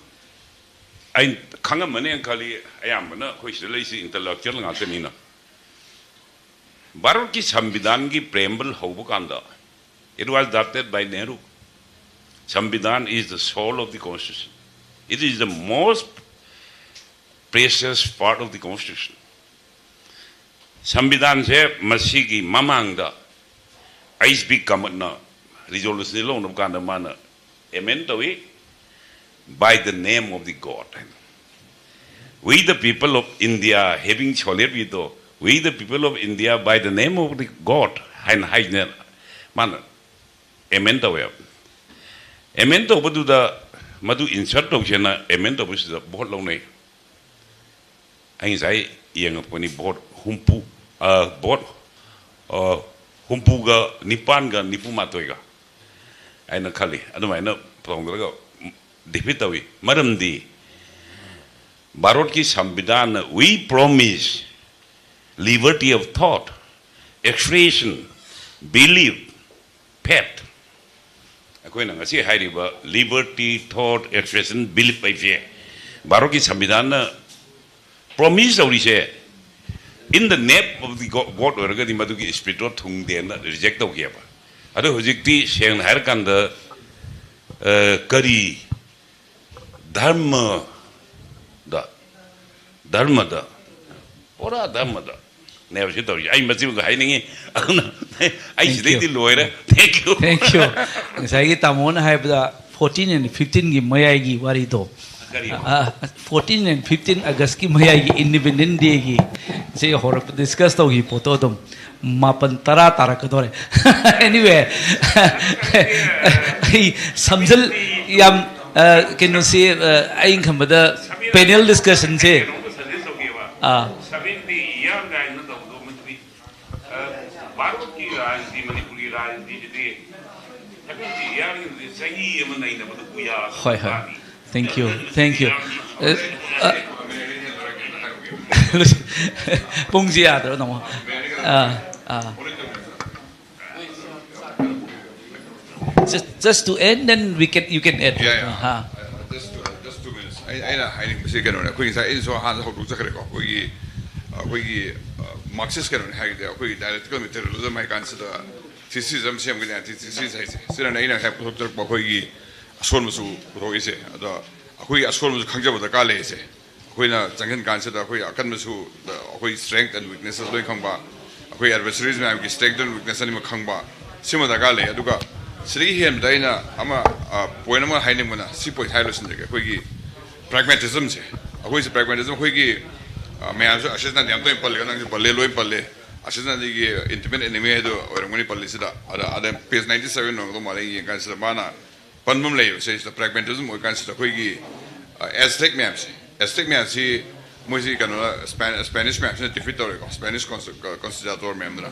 ꯑꯩ ꯈꯪꯉꯝꯃꯅꯦꯅ ꯈꯜꯂꯤ, ꯑꯌꯥꯝꯕꯅ ꯑꯩꯈꯣꯏ ꯁꯤꯗ ꯂꯩꯁꯤ intellectual ꯉꯥꯛꯇꯅꯤꯅ꯫ ꯚꯥꯔꯠꯀꯤ ꯁꯪꯕꯤꯙꯥꯟꯒꯤ preamble ꯍꯧꯕ ꯀꯥꯟꯗ, it was drafted by Nehru. Sambidhan is the soul of the constitution. It is the most precious part of the constitution. ꯁꯪꯕꯤꯙꯥꯟꯁꯦ ꯃꯁꯤꯒꯤ ꯃꯃꯥꯡꯗ H B ꯀꯥꯃꯠꯅ resolution ꯂꯧꯅꯕ ꯀꯥꯟꯗ ꯃꯥꯅ amend ꯇꯧꯏ꯫ by the name of the God ꯍꯥꯏꯅ꯫ We the people of India having solemnly we do, we the people of India by the name of the God ꯍꯥꯏꯅ ꯍꯥꯏꯁꯤꯅ ꯃꯥꯅ ꯑꯦꯃꯦꯟ ꯇꯧꯋꯦꯕ꯫ ꯑꯦꯃꯦꯟ ꯇꯧꯕꯗꯨꯗ ꯃꯗꯨ ꯏꯟꯁꯔꯠ ꯇꯧꯁꯦꯅ ꯑꯦꯃꯦꯟ ꯇꯧꯕꯁꯤꯗ ꯚꯣꯠ ꯂꯧꯅꯩ꯫ ꯑꯩ ꯉꯁꯥꯏ ꯌꯦꯡꯉꯛꯄꯅꯤ, ꯚꯣꯠ ꯍꯨꯝꯐꯨ, ꯑ, ꯚꯣꯠ, ꯑ, ꯍꯨꯝꯐꯨꯒ ꯅꯤꯄꯥꯟꯒ ꯅꯤꯐꯨ ꯃꯥꯊꯣꯏꯒ ꯍꯥꯏꯅ ꯈꯜꯂꯤ꯫ ꯑꯗꯨꯃꯥꯏꯅ ꯇꯧꯗ꯭ꯔꯒ ꯗꯤꯐꯤꯠ ꯇꯧꯏ꯫ ꯃꯔꯝꯗꯤ ꯚꯥꯔꯠꯀꯤ ꯁꯪꯕꯤꯙꯥꯟꯅ "We promise liberty of thought, expression, belief, faith"꯫ ꯑꯩꯈꯣꯏꯅ ꯉꯁꯤ ꯍꯥꯏꯔꯤꯕ liberty, thought, expression, belief ꯍꯥꯏꯕꯁꯦ ꯚꯥꯔꯠꯀꯤ ꯁꯪꯕꯤꯙꯥꯟꯅ ꯄ꯭ꯔꯣꯃꯤꯁ ꯇꯧꯔꯤꯁꯦ, in the name of the God ꯑꯣꯏꯔꯒꯗꯤ ꯃꯗꯨꯒꯤ ꯏꯁꯄꯤꯔꯤꯠꯇꯣ ꯊꯨꯡꯗꯦꯅ ꯔꯤꯖꯦꯛ ꯇꯧꯈꯤꯑꯕ꯫ ꯑꯗꯣ ꯍꯧꯖꯤꯛꯇꯤ ꯁꯦꯡꯅ ꯍꯥꯏꯔꯀꯥꯟꯗ, ꯑ, ꯀꯔꯤ ꯙꯔꯃꯗ, ꯙꯔꯃꯗ, ꯄꯨꯔꯥ ꯙꯔꯃꯗ ꯅꯦꯕ ꯁꯤ ꯇꯧꯔꯤꯁꯦ꯫ ꯑꯩ ꯃꯁꯤꯃꯒ ꯍꯥꯏꯅꯤꯡꯉꯤ꯫ ꯑꯗꯨꯅ ꯑꯩ ꯁꯤꯗꯩꯗꯤ ꯂꯣꯏꯔꯦ꯫ Thank you꯫ Thank you꯫ ꯉꯁꯥꯏꯒꯤ ꯇꯥꯃꯣꯅ ꯍꯥꯏꯕꯗ fourteen and fifteenꯒꯤ ꯃꯌꯥꯏꯒꯤ ꯋꯥꯔꯤꯗꯣ, ꯀꯔꯤ? fourteen and fifteen Augustꯀꯤ ꯃꯌꯥꯏꯒꯤ Independence Dayꯒꯤ ꯁꯤ ꯍꯧꯔꯛꯄ ꯗꯤꯁꯀꯁ ꯇꯧꯈꯤꯕ ꯄꯣꯠꯇꯣ ꯑꯗꯨꯝ ꯃꯥꯄꯟ ꯇꯔꯥ ꯇꯥꯔꯛꯀꯗꯧꯔꯦ꯫ Anyway, ꯑꯩ ꯁꯝꯖꯜ ꯌꯥꯝ, ꯑ, ꯀꯩꯅꯣꯁꯤ, ꯑ, ꯑꯩꯅ ꯈꯟꯕꯗ ꯄꯦꯅꯦꯜ ꯗꯤꯁꯀꯁꯟꯁꯦ, ꯑꯥ, ꯁꯚꯦꯟꯇꯤ ꯏꯌꯥꯔ ꯀꯥꯏꯅ ꯇꯧꯕꯗꯣ ꯃꯗꯨꯗꯤ, ꯑ, ꯚꯥꯔꯠꯀꯤ ꯔꯥꯖꯅꯤꯇꯤ, ꯃꯅꯤꯄꯨꯔꯒꯤ ꯔꯥꯖꯅꯤꯇꯤꯁꯤꯗꯤ ꯁꯚꯦꯟꯇꯤ ꯏꯌꯥꯔꯒꯤꯗꯨꯗꯤ ꯆꯍꯤ ꯑꯃ ꯅꯩꯅꯕꯗ ꯀꯨꯌꯥ ꯍꯣꯏ, ꯍꯣꯏ꯫ Thank you, thank you꯫ ꯑ, ꯑ, ꯄꯨꯡꯁꯤ ꯌꯥꯗ꯭ꯔꯣ ꯇꯥꯃꯣ? ꯑꯥ, ꯑꯥ꯫ Just, just to end, then we can, you can add. Yeah, yeah. Ah. Just two, just two minutes. ꯑꯩ ꯑꯩꯅ ꯍꯥꯏꯅꯤꯡꯕꯁꯤ ꯀꯩꯅꯣꯅꯦ, ꯑꯩꯈꯣꯏ ꯉꯁꯥꯏ ꯑꯩꯅꯁꯨ ꯍꯥꯟꯅ ꯍꯧꯗꯣꯛꯆꯈ꯭ꯔꯦꯀꯣ, ꯑꯩꯈꯣꯏꯒꯤ ꯑꯩꯈꯣꯏꯒꯤ ꯃꯥꯔꯛꯁꯤꯁ ꯀꯩꯅꯣꯅꯦ ꯍꯥꯏꯔꯒꯗꯤ ꯑꯩꯈꯣꯏꯒꯤ dialectical materialism ꯍꯥꯏ ꯀꯥꯟꯁꯤꯗ thesis ꯑꯃ ꯁꯦꯝꯒꯅꯤ, antithesis ꯍꯥꯏꯁꯦ꯫ ꯁꯤꯅꯅꯦ ꯑꯩꯅ ꯉꯁꯥꯏ ꯄꯨꯊꯣꯛꯆꯔꯛꯄ ꯑꯩꯈꯣꯏꯒꯤ ꯑꯁꯣꯟꯕꯁꯨ ꯄꯨꯊꯣꯛꯏꯁꯦ꯫ ꯑꯗꯣ ꯑꯩꯈꯣꯏꯒꯤ ꯑꯁꯣꯟꯕꯁꯨ ꯈꯪꯖꯕ ꯗꯔꯀꯥꯔ ꯂꯩꯔꯤꯁꯦ꯫ ꯑꯩꯈꯣꯏꯅ ꯆꯪꯁꯤꯟ ꯀꯥꯟꯁꯤꯗ ꯑꯩꯈꯣꯏ ꯑꯀꯟꯕꯁꯨ, ꯑꯩꯈꯣꯏ strength and weaknesses ꯂꯣꯏ ꯈꯪꯕ, ꯑꯩꯈꯣꯏ adversaries ꯃꯌꯥꯝꯒꯤ strength and weakness ꯑꯅꯤꯃꯛ ꯈꯪꯕ, ꯁꯤꯃ ꯗꯔꯀꯥꯔ ꯂꯩ꯫ ꯑꯗꯨꯒ ꯁꯤꯗꯒꯤ ꯍꯦꯟꯕꯗ ꯑꯩꯅ ꯑꯃ ꯄꯣꯏꯟ ꯑꯃ ꯍꯥꯏꯅꯤꯡꯕꯅ, ꯁꯤ ꯄꯣꯏꯟ ꯍꯥꯏ ꯂꯣꯏꯁꯤꯟꯖꯒꯦ꯫ ꯑꯩꯈꯣꯏꯒꯤ ꯄ꯭ꯔꯥꯒꯃꯦꯇꯤꯖꯝꯁꯦ, ꯑꯩꯈꯣꯏꯁꯦ ꯄ꯭ꯔꯥꯒꯃꯦꯇꯤꯖꯝ ꯑꯩꯈꯣꯏꯒꯤ ꯑ, ꯃꯌꯥꯝꯁꯨ ꯑꯁꯤꯁꯅ ꯌꯥꯝ ꯇꯣꯏꯅ ꯄꯜꯂꯦ, ꯅꯪꯁꯨ ꯄꯜꯂꯦ, ꯂꯣꯏ ꯄꯜꯂꯦ꯫ ꯑꯁꯤꯁꯅ ꯑꯩꯒꯤ ꯏꯟꯇꯤꯃꯦꯠ ꯑꯦꯅꯤꯃꯤ ꯍꯥꯏꯗꯣ ꯑꯣꯏꯔꯝꯒꯅꯤ ꯄꯜꯂꯤꯁꯤꯗ꯫ ꯑꯗ ꯑꯗ ꯄꯦꯖ ꯅꯥꯏꯟꯇꯤ ꯁꯕꯦꯟ ꯑꯣꯏꯔꯝꯒꯗꯧ ꯃꯥꯜꯂꯦ, ꯌꯦꯡꯀꯥꯟꯁꯤꯗ ꯃꯥꯅ ꯄꯟꯕ ꯑꯃ ꯂꯩꯌꯦꯕ꯫ ꯁꯤꯁꯤꯗ ꯄ꯭ꯔꯥꯒꯃꯦꯇꯤꯖꯝ ꯑꯣꯏꯀꯥꯟꯁꯤꯗ ꯑꯩꯈꯣꯏꯒꯤ ꯑꯦꯁꯇꯦꯛ ꯃꯌꯥꯝꯁꯦ, ꯑꯦꯁꯇꯦꯛ ꯃꯌꯥꯝꯁꯤ ꯃꯣꯏꯁꯤ ꯀꯩꯅꯣꯅ, ꯁ꯭ꯄꯦꯅꯤꯁ ꯃꯌꯥꯝꯁꯤꯅ ꯗꯤꯐꯤꯠ ꯇꯧꯔꯦꯀꯣ, ꯁ꯭ꯄꯦꯅꯤꯁ ꯀꯣꯟꯁꯇꯤꯇ꯭ꯌꯨꯇꯣꯔ ꯃꯌꯥꯝꯗꯨꯅ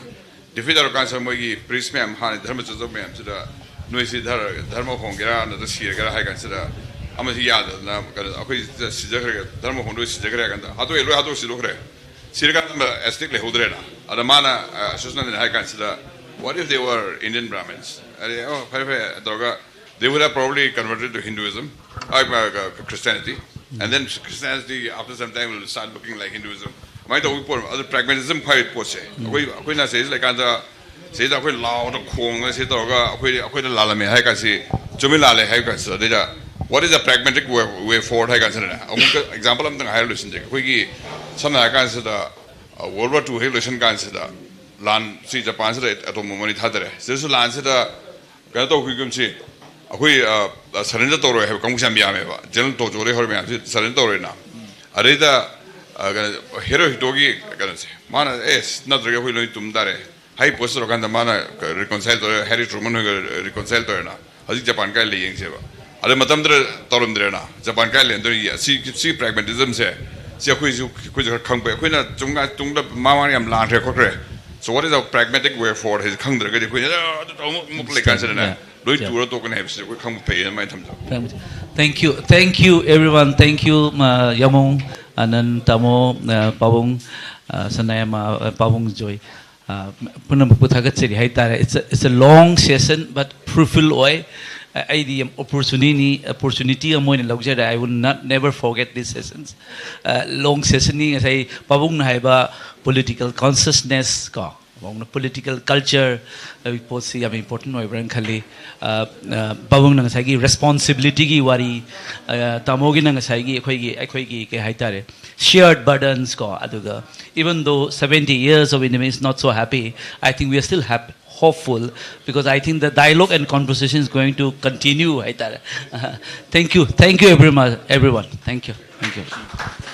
ꯗꯤꯐꯤꯠ ꯇꯧꯔꯀꯥꯟꯁꯤꯗ ꯃꯣꯏꯒꯤ ꯄ꯭ꯔꯤꯁ ꯃꯌꯥꯝ, ꯍꯥꯟꯅ ꯙꯔꯃ ꯆꯠꯆꯕ ꯃꯌꯥꯝꯁꯤꯗ, "ꯅꯣꯏꯁꯤ ꯙꯔ-, ꯙꯔꯃ ꯍꯣꯡꯒꯦꯔꯥ ꯅꯠꯇ꯭ꯔ ꯁꯤꯔꯒꯦꯔꯥ?" ꯍꯥꯏ ꯀꯥꯟꯁꯤꯗ, ꯑꯃꯁꯤ ꯌꯥꯗꯗꯅ, ꯀꯩꯅꯣ, "ꯑꯩꯈꯣꯏ ꯁꯤꯗ ꯁꯤꯖꯈ꯭ꯔꯒꯦ, ꯙꯔꯃ ꯍꯣꯡꯗꯣꯏ ꯁꯤꯖꯈ꯭ꯔꯦ" ꯍꯥꯏ ꯀꯥꯟꯗ, "ꯍꯥꯠꯇꯣꯛꯑꯦ, ꯂꯣꯏ ꯍꯥꯠꯇꯣꯛ ꯁꯤꯗꯣꯛꯈ꯭ꯔꯦ꯫ ꯁꯤꯔꯀꯥꯟꯗ ꯑꯦꯁꯇꯤꯛ ꯂꯩꯍꯧꯗ꯭ꯔꯦꯅ?" ꯑꯗ ꯃꯥꯅ, ꯑ, ꯁꯨꯁꯅꯟꯗꯅ ꯍꯥꯏ ꯀꯥꯟꯁꯤꯗ, "What if they were Indian Brahmins?" ꯑꯗꯩ, "ꯑꯣ, ꯐꯔꯦ, ꯐꯔꯦ," ꯇꯧꯔꯒ, "They would have probably converted to Hinduism, uh, uh, Christianity, and then Christianity after some time will start looking like Hinduism." ꯑꯗꯨꯃꯥꯏꯅ ꯇꯧꯕꯒꯤ ꯄꯣꯠ ꯑꯗꯨ, ꯄ꯭ꯔꯥꯒꯃꯦꯇꯤꯖꯝ ꯍꯥꯏꯕ ꯄꯣꯠꯁꯦ, ꯑꯩꯈꯣꯏ, ꯑꯩꯈꯣꯏꯅ ꯁꯤꯗ ꯂꯩꯀꯥꯟꯗ, ꯁꯤꯗ ꯑꯩꯈꯣꯏ ꯂꯥꯎꯗ ꯈꯣꯡꯗꯅ ꯁꯤ ꯇꯧꯔꯒ, ꯑꯩꯈꯣꯏ, ꯑꯩꯈꯣꯏꯗ ꯂꯥꯜꯂꯝꯃꯦ ꯍꯥꯏ ꯀꯥꯟꯁꯤ, ꯆꯨꯝꯃꯤ ꯂꯥꯜꯂꯦ ꯍꯥꯏ ꯀꯥꯟꯁꯤꯗ, ꯑꯗꯩꯗ, "What is the pragmatic way, way forward?" ꯍꯥꯏ ꯀꯥꯟꯁꯤꯗꯅꯦ, ꯑꯃꯨꯛꯀ ꯑꯦꯛꯖꯥꯝꯄꯜ ꯑꯝꯇꯪ ꯍꯥꯏꯔ ꯂꯣꯏꯁꯤꯟꯖꯒꯦ꯫ ꯑꯩꯈꯣꯏꯒꯤ, ꯁꯝꯅ ꯍꯥꯏꯔ ꯀꯥꯟꯁꯤꯗ, ꯋꯥꯔꯜ ꯋꯥꯔ ꯇꯨ ꯍꯦꯛ ꯂꯣꯏꯁꯤꯟ ꯀꯥꯟꯁꯤꯗ, ꯂꯥꯟ, ꯁꯤ ꯖꯄꯥꯟꯁꯤꯗ ꯑꯦꯇꯣꯝ ꯕꯣꯝ ꯑꯅꯤ ꯊꯥꯗꯔꯦ꯫ ꯁꯤꯗꯁꯨ ꯂꯥꯟꯁꯤꯗ ꯀꯩꯅꯣ ꯇꯧꯈꯤꯒꯨꯝꯁꯤ, ꯑꯩꯈꯣꯏ, ꯑ, ꯁꯔꯦꯟꯗꯔ ꯇꯧꯔꯣꯏ ꯍꯥꯏꯕ ꯀꯥꯡꯕꯨꯁꯦ ꯌꯥꯝ ꯌꯥꯝꯃꯦꯕ꯫ ꯖꯦꯅꯔꯦꯜ ꯇꯣꯖꯣꯗꯩ ꯍꯧꯔ ꯃꯌꯥꯝꯁꯤ ꯁꯔꯦꯟꯗꯔ ꯇꯧꯔꯦꯅ꯫ ꯑꯗꯩꯗ, ꯑ, ꯀꯩꯅꯣ, ꯍꯦꯔꯣ ꯍꯤꯇꯣꯒꯤ ꯀꯩꯅꯣꯁꯦ, ꯃꯥꯅ, "ꯑꯦꯁ, ꯅꯠꯇ꯭ꯔꯒ ꯑꯩꯈꯣꯏ ꯂꯣꯏ ꯇꯨꯝ ꯇꯥꯔꯦ" ꯍꯥꯏ ꯄꯣꯠꯁꯤ ꯇꯧꯔꯀꯥꯟꯗ ꯃꯥꯅ ꯔꯤꯀꯣꯟꯁꯥꯏꯜ ꯇꯧꯔꯦ, ꯍꯦꯔꯤ ꯇ꯭ꯔꯨꯃꯟ ꯍꯣꯏꯒ ꯔꯤꯀꯣꯟꯁꯥꯏꯜ ꯇꯧꯔꯦꯅ꯫ ꯍꯧꯖꯤꯛ ꯖꯄꯥꯟ ꯀꯥꯏ ꯂꯩ ꯌꯦꯡꯁꯦꯕ꯫ ꯑꯗ ꯃꯇꯝꯗꯨꯗ ꯇꯧꯔꯝꯗ꯭ꯔꯦꯅ, ꯖꯄꯥꯟ ꯀꯥꯏ ꯂꯩꯔꯝꯗꯣꯏꯅꯣ? ꯁꯤ, ꯁꯤ ꯄ꯭ꯔꯥꯒꯃꯦꯇꯤꯖꯝꯁꯦ, ꯁꯤ ꯑꯩꯈꯣꯏꯁꯨ, ꯑꯩꯈꯣꯏꯁꯨ ꯈꯔ ꯈꯪꯕ ꯌꯥꯏ꯫ ꯑꯩꯈꯣꯏꯅ ꯇꯨꯡꯗ, ꯇꯨꯡꯗ ꯃꯃꯥꯡ ꯌꯥꯝ ꯂꯥꯟꯈ꯭ꯔꯦ ꯈꯣꯠꯈ꯭ꯔꯦ, "So what is a pragmatic way forward?" ꯍꯥꯏꯁꯦ ꯈꯪꯗ꯭ꯔꯒꯗꯤ ꯑꯩꯈꯣꯏꯅ, "ꯑ, ꯑꯗꯨ ꯇꯧ," ꯑꯃꯨꯛ ꯂꯩꯀꯥꯟꯁꯤꯗꯅꯦ, ꯂꯣꯏ ꯇꯨꯔ ꯇꯣꯛꯀꯅꯤ ꯍꯥꯏꯕꯁꯤ ꯑꯩꯈꯣꯏ ꯈꯪꯕ ꯐꯩꯌꯦꯅ ꯑꯗꯨꯃꯥꯏꯅ ꯊꯝꯖꯕ꯫ Thank you, thank you everyone, thank you, uh, ꯌꯥꯃꯣꯡ, ꯑꯅꯟ, ꯇꯥꯃꯣ, uh, ꯄꯥꯕꯨꯡ, uh, ꯁꯅꯥꯌꯥꯝ, uh, ꯄꯥꯕꯨꯡ ꯖꯣꯏ꯫ ꯑ, ꯄꯨꯝꯅꯃꯛꯄꯨ ꯊꯥꯒꯠꯆꯔꯤ ꯍꯥꯏꯇꯥꯔꯦ꯫ It's a, it's a long session, but fruitful ꯑꯣꯏ꯫ ꯑ, ꯑꯩꯗꯤ ꯌꯥꯝ ꯑꯣꯄꯣꯔꯆꯨꯅꯤꯅꯤ, ꯑꯣꯄꯣꯔꯆꯨꯅꯤꯇꯤ ꯑꯃ ꯑꯣꯏꯅ ꯂꯧꯖꯔꯦ꯫ I will not, never forget these sessions. ꯑ, ꯂꯣꯡ ꯁꯦꯁꯟꯅꯤ꯫ ꯉꯁꯥꯏ ꯄꯥꯕꯨꯡꯅ ꯍꯥꯏꯕ ꯄꯣꯂꯤꯇꯤꯀꯦꯜ ꯀꯣꯟꯁꯤꯌꯁꯅꯦꯁ ꯀꯣ, ꯃꯑꯣꯡꯅ political culture ꯍꯥꯏꯕꯒꯤ ꯄꯣꯠꯁꯤ ꯌꯥꯝ important ꯑꯣꯏꯕ꯭ꯔꯥꯅ ꯈꯜꯂꯤ꯫ ꯑ, ꯑ, ꯄꯥꯕꯨꯡꯅ ꯉꯁꯥꯏꯒꯤ responsibilityꯒꯤ ꯋꯥꯔꯤ, ꯑ, ꯇꯥꯃꯣꯒꯤꯅ ꯉꯁꯥꯏꯒꯤ ꯑꯩꯈꯣꯏꯒꯤ, ꯑꯩꯈꯣꯏꯒꯤ ꯀꯩ ꯍꯥꯏꯇꯥꯔꯦ, shared burdens ꯀꯣ, ꯑꯗꯨꯒ even though seventy years of India is not so happy, I think we are still happy, hopeful, because I think the dialogue and conversation is going to continue ꯍꯥꯏꯇꯥꯔꯦ꯫ Thank you, thank you everyone, everyone, thank you, thank you.